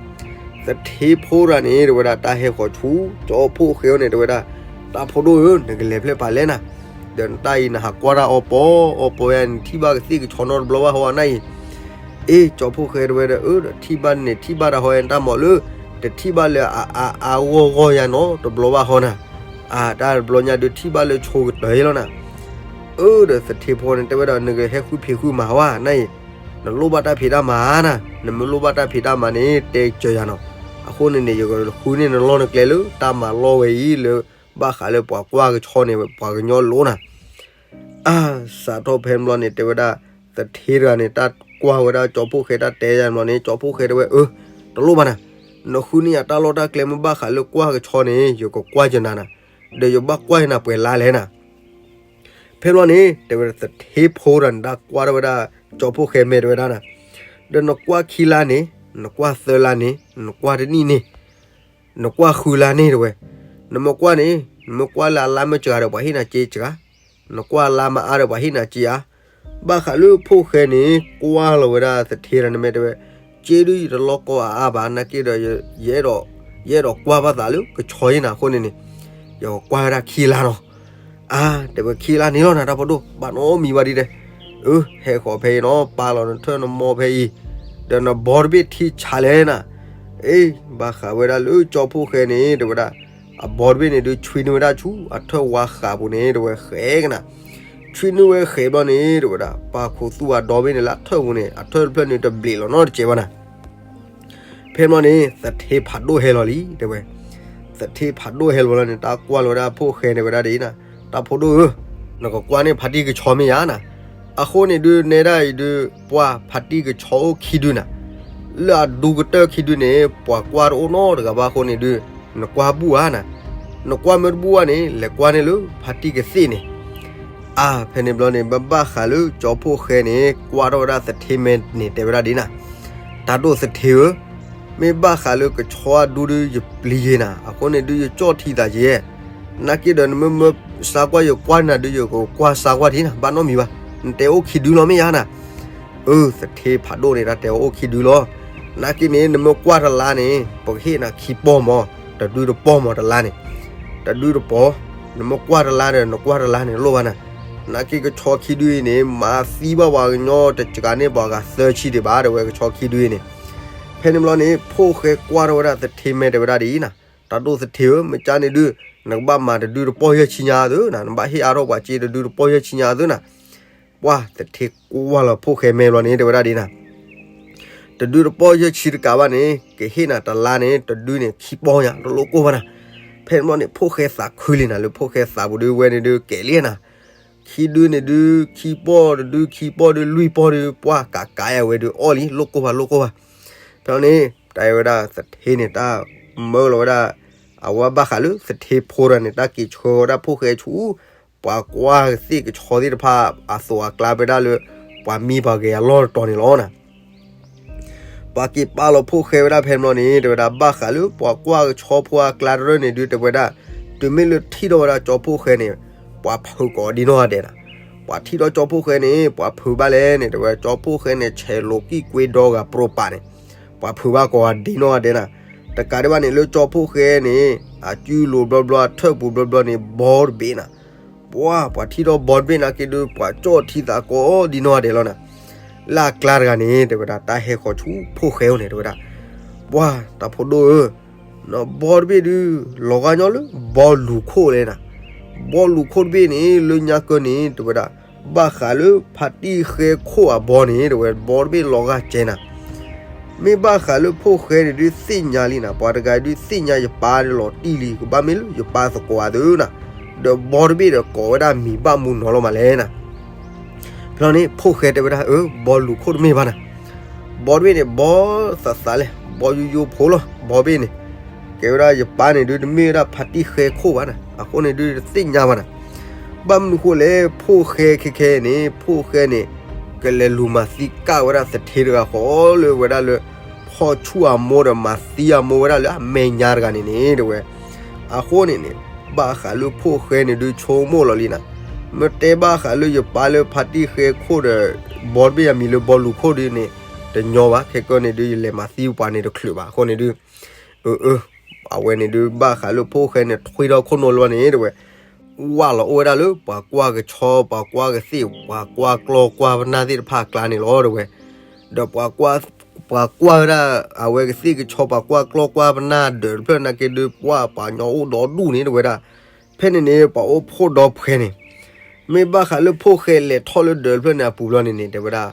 သထ့ဖိတဂၤန့ၣ် တဲဝဲဒၣ် တၢ်ဟဲဃီၤဆူ ကၠီဖိၣ်ဃဲအအိၣ်န့ၣ် တဲဝဲဒၣ် တၢ်ဖိဒိၣ်ဧၢ နကလဲၤဖျဲၣ်ဖးလဲၣ်နၤ ဒီးနတၢ်အံၤနဟးကွၢ်တၢ်အီပီ အီပီယါ နထံၣ်ဘၣ်ကသ့ၣ်ကဆီနီတဘျီဘၣ်ဟီနၤအံၤ အ့ ကၠီဖိၣ်ဃဲတဲဝဲဒီး အၢ ဒီးထံၣ်ဘၣ်န့ၣ် ထံၣ်ဘၣ်တၢ်ဟီနတၢ်မၤလၢ တထံၣ်ဘၣ်လၢအအါအါဂီၢ်ဂီၢ်ယါနီတဘျီဘၣ်ဟီနၤ အါ တၢ်တဘျီညါဒုးထံၣ်ဘၣ်လၢဆိကတၢၢ်အံၤလီၤနၤ အၢ ဒီးသထ့ဖိန့ၣ် တဲဝဲဒီး နကဟဲဃုဖံးဃုမၤဝဲနၤအံၤ နလိၣ်ဘၣ်တၢ်ဖံးတၢ်မၤနၤ နမ့ၢ်လိၣ်ဘၣ်တၢ်ဖံးတၢ်မၤန့ၣ် တဲကၢၤယၤနီၤ အဃိန့ၣ်န့ၣ် ယကဃုန့ၢ်နလီၢ်နကျဲလၢတၢ်မၤလီၢ်ဝဲအံၤလၢ ဘၣ်ဃးလၢပှၤကွၢ်ကဆီန့ၣ် ပှၤကညီလိၤနၤ အါ စးထီၣ်ဖဲန့ၣ်ဘျီန့ၣ် တဲဝဲဒၣ် သထ့တဂၤန့ၣ် တၢ်ကွၢ်ဝဲဒၣ်ကၠီဖိၣ်ဃဲတၢ်တဲယါန့ၣ်ဘျီန့ၣ် ကၠီဖိၣ်ဃဲတဲဝဲ အၢ တလိၣ်ဘၣ်နၤ နဃုန့ၢ်ယၤတၢ်လီၢ်တၢ်ကျဲမ့ၢ်ဘၣ်ဃးလၢကွၢ်ကဆီန့ၣ် ယကကွၢ်ကနၤနၤ ဒီးယဘၣ်ကွၢ်ကနၤပှဲၤလါလဲၣ်နၤ ဖဲဘျီန့ၣ် တဲဝဲသထ့ဖိတဂၤန့ၣ် တၢ်ကွၢ်ထီၣ်ဝဲဒၣ် ကၠီဖှိၣ်ဃဲမဲာ်တဲဝဲဒၣ်နၤ, ဒီးနကွၢ်ခံလါန့ၣ်, နကွၢ်သၢလါန့ၣ်, နကွၢ်တနံၣ်န့ၣ်, နကွၢ်ဃုလါန့ၣ်တဲဝဲ, နမ့ၢ်ကွၢ်န့ၣ် နမ့ၢ်ကွၢ်လၢအလါမ့ၢ်စှၤဒီး ပှၤဟ့ၣ်နၤစ့စှၤ, နကွၢ်လါမ့ၢ်အါဒီး ပှၤဟ့ၣ်နၤစ့အါ. ဘၣ်ဃးလၢဖိၣ်ဃဲန့ၣ် ကွၢ်လီၤဝဲဒၣ်သထ့တဂၤန့ၣ် မဲာ်တဲဝဲ, စ့ဒုးယတလီၢ်ကီအါဘၣ်, နာ်က့ဒီး ယအဲၣ်ဒိး, ယအဲၣ်ဒိးကွၢ်ဘၣ်သးလၢကဆီယဲနၤအဃိန့ၣ်န့ၣ်, ယကကွၢ်ဝဲဒၣ်ခံလါနီၤ. အါ, တဲဝဲခံလါန့ၣ်လီၤနၤ တၢ်ဖိဒိၣ်, ဘၣ်နီတမံၤဘၣ်ဒ်လဲၣ်. အၢ, ဟဲဃီၤဖဲအံၤနီၤ, ပာ်လီၤနထၢၣ်နမီဖဲအံၤ, ဒီးနဘီတဘ့ၣ်ထံဆးလဲၣ်နၤ. အ့, ဘၣ်ဃးဝဲဒၣ်လၢကၠီဖှိၣ်ဃဲန့ၣ် တဲဝဲဒၣ်, အဘီတဘ့ၣ်န့ၣ်ဒုး ဆွံနုာ်ဝဲဒၣ်ဆူအထၢၣ်ဝါဃးပူၤန့ၣ် တဲဝဲဃဲကနၤ ဆွံနုာ်ဝဲဃဲဘျီန့ၣ် တဲဝဲဒၣ် ပာ်ခူသူၣ်အဒီဘ့ၣ်န့ၣ် လၢအထၢၣ်ပူၤန့ၣ် အထၢၣ်တဖျၢၣ်န့ၣ် တဘျံးလီၤနီတစဲးဘၣ်နၤ. ဖဲဘျီန့ၣ် သထ့ဖးဒိၣ်ဟဲလီၤလံ တဲဝဲ. သထ့ဖးဒိၣ်ဟဲလီၤလီၤန့ၣ် တၢ်ကွၢ်လီၤဝဲဒၣ်ဖိၣ်ဃဲန့ၣ် တဲဝဲဒၣ်ဒ်အံၤနၤ, တၢ်ဖိဒိၣ်ဧၢ, နကကွၢ်န့ၢ်ဖါတံၢ်ကဆီမ့ၢ်ဧါနၤ. အဃိန့ၣ်ဒုး နဲဒၣ်အံၤဒုး ပှၤဖါတံၢ်ကဆီအိၣ်ခံဒုနၤ, လၢအဒူကတၢၢ်ခံဒုန့ၣ် ပှၤကွၢ်တအိၣ်နီတဂၤဘၣ်အဃိန့ၣ်ဒုး နကွၢ်ဘူၣ်ဧါနၤ. နကွၢ်မ့ၢ်တဘူၣ်ဘၣ်န့ၣ် လဲၤကွၢ်န့ၢ်လၢဖါတံၢ်ကသ့ၣ်န့ၣ်. အါ, ဖဲန့ၣ်ဘျီန့ၣ် ဘၣ်ဘၣ်ဃးလၢကၠီဖှိၣ်ဃဲန့ၣ် ကွၢ်ထီၣ်ဝဲဒၣ်သထ့မဲာ်န့ၣ် တဲဝဲဒၣ်ဒ်နၤ, တၢ်ဒိၣ်သထ့ဧၢ, မ့ၢ်ဘၣ်ဃးလၢကဆီအဒူဒုး ယပျံၤယဲနၤ, အဃိန့ၣ်ဒုး ယကၠီၣ်ထံသးယဲ, နာ်က့ဒီး နမ့ၢ်မၢစါကွၢ် ယကွၢ်နၤဒုး ယကကွၢ်စါကွၢ်ဒ်နၤ ဘၣ်နီတမံၤဘၣ်, နတဲအိၣ်ခံဒုလီၤမ့ၢ်ဧါနၤ. အၢ, သထ့ဖးဒိၣ်န့ၣ် တၢ်တဲအိၣ်ခံဒုလီၤ. နာ်က့န့ၣ် နမ့ၢ်ကွၢ်တလါန့ၣ် ပကဟ့ၣ်နၤခံပီၢ်မး, တဒုတပီၢ်မးတလါန့ၣ်, တဒုတပီၢ်, နမ့ၢ်ကွၢ်တလါဒီး နကွၢ်တလါန့ၣ် လိၣ်ဘၣ်နၤ. နာ်က့ကဆီခံဒုအံၤန့ၣ် မၤသံဘၣ်ပှၤကညီတစှၤန့ၢ်ပှၤဂၤသၢဆံဒံးဘၣ် တဲဝဲကဆီခံဒုအံၤန့ၣ်. ဖဲန့ၣ်ဘျီန့ၣ် ဖိၣ်ဃဲကွၢ်ထီၣ်ဝဲဒၣ်သထ့မဲာ် တဲဝဲဒၣ်ဒ်အံၤနၤ, တၢ်ဒိၣ်သထ့ဧၢ, မ့ၢ်ကါန့ၣ်ဒုး နကဘၣ်မၤတဒုတပီၢ်ယဲၢ်ဆံညါသုနၤ, နဘၣ်ဟ့ၣ်အါထီၣ်ပှၤစ့တဒုတပီၢ်ယဲၢ်ဆံညါသုနၤ. ပှၤသထ့ကွၢ်လီၤဖိၣ်ဃဲမဲာ်ဘျီန့ၣ် တဲဝဲဒၣ်ဒ်နၤ, တဒုတပီၢ်ယဲၢ်ဆံတကးဘၣ်န့ၣ် ကဟ့ၣ်နၤတလါန့ၣ် တဒုန့ၣ်ခံပီၢ်ညါ တလိၣ်ကိၢ်ဘၣ်နၤ. ဖဲန့ၣ်ဘျီန့ၣ် ဖိၣ်ဃဲသးခုလံနၤ, လၢဖိၣ်ဃဲသးပူၤဒုး ဝဲန့ၣ်ဒုးကဲၤလံနၤ, ခံဒုန့ၣ်ဒုး ခံပီၢ်တဒု ခံပီၢ်ဒုး လွံၢ်ပီၢ်ဒုး ပှၤကးကးအဝဲဒုးအီၣ်လံ လိၣ်ကိၢ်ဘၣ်လိၣ်ကိၢ်ဘၣ်. ဖဲန့ၣ် တၢ်အဝဲဒၣ်သထ့န့ၣ် တၢ်မၢလီၤဝဲဒၣ် အဝဲဘၣ်ဃးလၢသထ့ဖိတဂၤန့ၣ် တၢ်က့ၤဆှၢဝဲဒၣ်ဖိၣ်ဃဲဆူ ပှၤကွၢ်ကသ့ၣ်ကဆီသ့ၣ်တဖၣ် အသိးအကျါ ပဝဲဒၣ်လၢ ပှၤမံပှၤဂဲၤအလီၢ်တတီၤန့ၣ်လီၤနၤ. ပှၤက့ၤပာ်လီၤဖိၣ်ဃဲဝဲဒၣ်ဖဲန့ၣ်ဘျီန့ၣ် တဲဝဲဒၣ်ဘၣ်ဃးလၢပှၤကွၢ်ကဆီဖိအကျါတရၢၢ်န့ၣ်ဒုး တဲဝဲဒၣ် တုၤမ့ၢ်လၢထံၣ်ထီၣ်ဝဲဒၣ်ကၠီဖှိၣ်ဃဲန့ၣ် ပှၤဖုးကိးဒံနီၢ်ဂၤဒဲးနၤ. ပှၤထံၣ်ထီၣ်ကၠီဖှိၣ်ဃဲန့ၣ် ပှၤဖုးဘၣ်လဲၣ်န့ၣ် တဲဝဲ ကၠီဖှိၣ်ဃဲန့ၣ် ဆဲးလိာ်ကံၣ်ကွ့ဒီဂၤပြိပာ်န့ၣ် ပှၤဖုးဘၣ်ကိးဂၤဒံနီၢ်ဂၤဒဲးနၤ. တကးဒံးဘၣ်န့ၣ် လၢကၠီဖှိၣ်ဃဲန့ၣ် အစုလိၤဘျီဘျီ အထၢၣ်ပူၤဘျီဘျီန့ၣ် ဘီတဘ့ၣ်နၤ. ပှၤ ပှၤထံၣ်ထီၣ်ဘီတဘ့ၣ်နာ်က့ဒုး ပှၤကၠီၣ်ထံသးကိးဒံနီၢ်ဂၤဒဲးလီၤနၤ. လၢအကျါတဂၤန့ၣ် တဲဝဲဒၣ် တၢ်ဟဲဃီၤဆူဖိၣ်ဃဲအိၣ်န့ၣ် တဲဝဲဒၣ် ပှၤတၢ်ဖိဒိၣ်ဧၢ, ဘီတဘ့ၣ်ဒုး လီၤဂာ်ညီလၢဘီလူၤခိၣ်လဲၣ်နၤ. ဘီလူၤခိၣ်တဘ့ၣ်န့ၣ် လၢညါကၢန့ၣ် တဲဝဲဒၣ် ဘၣ်ဃးလၢဖါတံၢ်ဃဲခိၣ်အဘီန့ၣ် တဲဝဲ ဘီတဘ့ၣ်လီၤဂာ်ကဲနၤ. မ့ၢ်ဘၣ်ဃးလၢဖိၣ်ဃဲန့ၣ်ဒုးသ့ၣ်ညါလံနၤ, ပှၤတဂၤဒုးသ့ၣ်ညါယပၢ်လီၤတံၢ်လံ, ကဘၣ်မ့ၢ်လၢယပၢ်သကိးအသိးနၤ, ဒီးဘီတဘ့ၣ်ဒီးကိးဝဲဒၣ်မံၤဘၣ်မူနီၤလီၤမးလဲၣ်နၤ. ဖဲန့ၣ် ဖိၣ်ဃဲတဲဝဲဒၣ် အၢ ဘီလူၤခိၣ်တမ့ၢ်ဘၣ်နၤ, ဘီတဘ့ၣ်န့ၣ် ဘီသးသးလဲၣ်, ဘီယိယိဖိလီၤ, ဘီဘ့ၣ်န့ၣ် ကဲဝဲဒၣ်ယပၢ်န့ၣ်ဒုး တမ့ၢ်ဝဲဒၣ်ဖါတံၢ်ဃဲခိၣ်ဘၣ်နၤ, အဃိန့ၣ်ဒုးတသ့ၣ်ညါဘၣ်နၤ. ဘၣ်မနုၤဃိလဲၣ် ဖိၣ်ဃဲခဲခဲန့ၣ် ဖိၣ်ဃဲန့ၣ် ကလဲၤလူၤမၤသံကၣ်ဝဲဒၣ်သထ့တဂၤဃီလၢဝဲဒၣ်လၢ ဖီၣ်ဆူၣ်အမိၢ်ဒီးမၤသံအမိၢ်ဝဲဒၣ်လၢအမဲာ်ညါတဂၤန့ၣ်န့ၣ် တဲဝဲ. အဃိန့ၣ်န့ၣ် ဘၣ်ဃးလၢဖိၣ်ဃဲန့ၣ်ဒုးဆိကမိၣ်လီၤလံနၤ, မ့ၢ်တဲဘၣ်ဃးလၢယပၢ်လၢဖါတံၢ်ဃဲခိၣ်ဒီး ဘီတဘ့ၣ်အမံၤလၢဘီလူၤခိၣ်ဒုးန့ၣ် တညီဘၣ်, ခဲကၢန့ၣ်ဒုး ယလဲၤမၤသံပှၤန့ၣ်တချုးဘၣ်, အဃိန့ၣ်ဒုး အၢ အၢ အဝဲန့ၣ်ဒုး ဘၣ်ဃးလၢဖိၣ်ဃဲန့ၣ် ထွံထီၣ်ခိၣ်နူာ်လီၤန့ၣ် တဲဝဲ, ဝၢ်လီၤအိၣ်ဝဲဒၣ်လၢ ပှၤကွၢ်ကဆီ ပှၤကွၢ်ကသ့ၣ် ပှၤကွၢ်ကျီကွၢ်ပနၢ်သ့ၣ်တဖၣ်အကျါန့ၣ်လီၤ တဲဝဲ. ဒီးပှၤကွၢ်ဝဲဒၣ် အဝဲကသ့ၣ်ကဆီ ပှၤကွၢ်ကျီကွၢ်ပနၢ်ဒၢးတဖျၢၣ်နာ်က့ဒုး ပှၤပှၤကညီအိၣ်ဒီဒူၣ်န့ၣ် တဲဝဲဒၣ်. ဖဲန့ၣ်န့ၣ် ပှၤအိၣ်ဖှိၣ်ဒီဖှဲန့ၣ် မ့ၢ်ဘၣ်ဃးလၢဖိၣ်ဃဲလဲၤထီၣ်လၢဒၢးတဖျၢၣ်န့ၣ်အပူၤလီၤန့ၣ်န့ၣ် တဲဝဲဒၣ်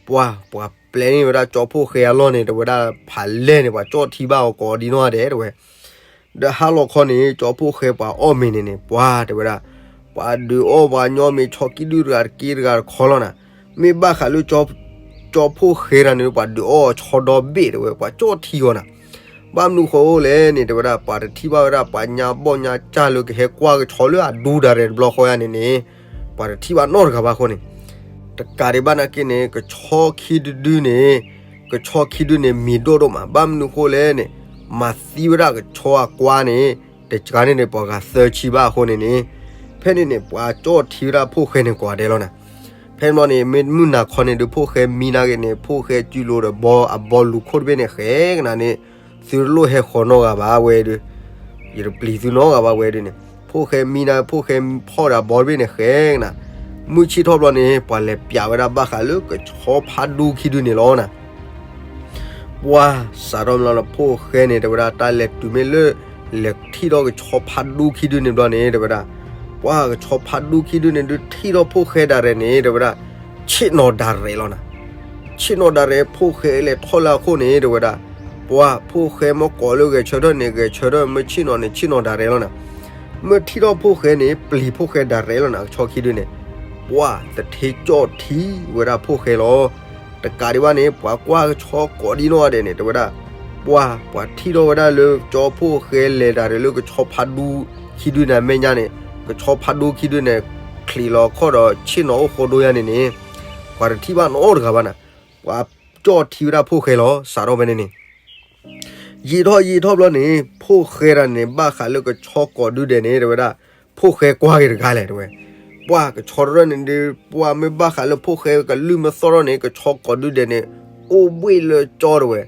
ပှၤ ပှၤပျဲန့ၢ်ဝဲဒၣ်ကၠီဖှိၣ်ဃဲအလီၢ်န့ၣ် တဲဝဲဒၣ် ဖးလဲၢ်န့ၣ် ပှၤကၠီၣ်ထံဘၣ်အီၤကိးဒံနီၢ်ဂၤဒဲး တဲဝဲ. ဒီးဟါလီၤခီန့ၣ် ကၠီဖှိၣ်ဃဲပှၤအီၣ်မ့ၤန့ၣ်န့ၣ် ပှၤ တဲဝဲဒၣ် ပှၤဒုးအီၣ်ပှၤညီမ့ၤဆီကံၢ်ဒုၣ်တဂၤတက့တဂၤတခီလီၤနၤ. မ့ၢ်ဘၣ်ဃးလၢ ကၠီဖှိၣ်ဃဲတဂၤန့ၣ် ပှၤဒုးအီၣ်အီၤဆီဒီဘ့ၣ် တဲဝဲ ပှၤကၠီၣ်ထံအီၤနၤ. ဘၣ်မနုၤဃိလဲၣ်န့ၣ် တဲဝဲဒၣ် ပှၤတထံၣ်ဘၣ်ဝဲဒၣ် ပှၤညါဘီၣ်ညါကၢ်လၢကဟဲကွၢ်ကဆီလၢအဒူဒၣ်ရဲၣ်တဘျီဃီယါန့ၣ်န့ၣ် ပှၤတထံၣ်ဘၣ်နီတဂၤဘၣ်အဃိန့ၣ်, တကးဒံးဘၣ်နာ်က့န့ၣ် ကဆီခံဒုဒုန့ၣ်, ကဆီခံဒုန့ၣ် မံၤဒိၣ်ဒိၣ်မး, ဘၣ်မနုၤအဃိလဲၣ်န့ၣ်, မၤသံဝဲဒၣ်ကဆီအကွါန့ၣ် တကးန့ၣ်န့ၣ် ပှၤဂၤသၢဆံဘၣ်အဃိန့ၣ်န့ၣ်, ဖဲန့ၣ်န့ၣ် ပှၤကၠီၣ်ထံဝဲဒၣ်ဖိၣ်ဃဲန့ၣ်ကိးဂၤဒဲးလီၤနၤ. ဖဲန့ၣ်ဘျီန့ၣ် မ့ၢ်မုၢ်နၤခီန့ၣ်ဒုး ဖိၣ်ဃဲမံနာ်က့န့ၣ် ဖိၣ်ဃဲစုလိာ်ဒီးဘီ အဘီလူၤခိၣ်တဘ့ၣ်န့ၣ် ဃဲကနၤန့ၣ်, သုတလိၣ်ဟဲဃီၤနီတဂၤဘၣ်ဝဲဒုး, ယတပျံၤသုနီတဂၤဘၣ်ဝဲဒုးန့ၣ်, ဖိၣ်ဃဲမံနာ် ဖိၣ်ဃဲဖီၣ်ဒီးအဘီတဘ့ၣ်န့ၣ် ဃဲကနၤ, မုၢ်ဆ့ၣ်ထီၣ်ဘျီန့ၣ် ပှၤလဲၤပျးဝဲဒၣ်ဘၣ်ဃးလၢကဆီဖးဒူခံဒုန့ၣ်လီၤနၤ. ပှၤစးထီၣ်မ့ၢ်လီၤန့ၣ် ဖိၣ်ဃဲန့ၣ် တဲဝဲဒၣ် တၢ်လဲၤတုၤမ့ၢ်လၢ လဲၤထံၣ်ထီၣ်ကဆီဖးဒူခံဒုန့ၣ်ဘျီန့ၣ် တဲဝဲဒၣ်, ပှၤကဆီဖးဒူခံဒုန့ၣ်ဒုး ထံၣ်ထီၣ်ဖိၣ်ဃဲဒၣ်ရဲၣ်န့ၣ် တဲဝဲဒၣ်, ဆ့ၣ်နီၤဒၣ်ရဲၣ်လီၤနၤ. ဆ့ၣ်နီၤဒၣ်ရဲၣ် ဖိၣ်ဃဲလဲၤထီၣ်လၢအခိၣ်န့ၣ် တဲဝဲဒၣ်, ပှၤဖိၣ်ဃဲမ့ၢ်ကိးလၢဂဲၤဆၢထၢၣ်န့ၣ် ဂဲၤဆၢထၢၣ်, မ့ၢ်ဆ့ၣ်နီၤန့ၣ် ဆ့ၣ်နီၤဒၣ်ရဲၣ်လီၤနၤ. မ့ၢ်ထံၣ်ထီၣ်ဖိၣ်ဃဲန့ၣ် ပျံၤဖိၣ်ဃဲဒၣ်ရဲၣ်လီၤနၤ ကဆီခံဒုန့ၣ်, ပှၤသထ့ကၠီၣ်ထံဝဲဒၣ်ဖိၣ်ဃဲလီၤ. တကးဒံးဘၣ်န့ၣ် ပှၤကွၢ်ကဆီကိးဒံနီၢ်ဂၤဒဲးန့ၣ် တဲဝဲဒၣ်, ပှၤ ပှၤထံၣ်ထီၣ်ဝဲဒၣ်လၢကၠီဖိၣ်ဃဲလဲၤဒၣ်ရဲၣ်လၢကဆီဖးဒူခံဒုန့ၣ်အမဲာ်ညါန့ၣ်, ကဆီဖးဒူခံဒုန့ၣ် ချံးလီၤခီၣ်ဒီးဆ့ၣ်နီၤအိၣ်ဃိဒိညါန့ၣ်န့ၣ်, ပှၤတထံၣ်ဘၣ်နီတဂၤဘၣ်နၤ. ပှၤကၠီၣ်ထံဝဲဒၣ်ဖိၣ်ဃဲလီၤ စးထီၣ်ဖဲန့ၣ်န့ၣ် ယံာ်ထီၣ်ယံာ်ထီၣ်ဘျီန့ၣ် ဖိၣ်ဃဲတဂၤန့ၣ် ဘၣ်ဃးလၢကဆီကိးဒုဒဲးန့ၣ် တဲဝဲဒၣ်, ဖိၣ်ဃဲကွၢ်က့ၤတဂၤလဲၣ် တဲဝဲ, ပှၤကဆီတရၢၣ်န့ၣ်ဒုး ပှၤမ့ၢ်ဘၣ်ဃးလၢဖိၣ်ဃဲကလုၢ်မ့ၢ်သီၣ်ထီၣ်န့ၣ် ကဆီကိးဒုဒဲးန့ၣ် အိၣ်ဘှ့ၣ်လၢကၠီ တဲဝဲ,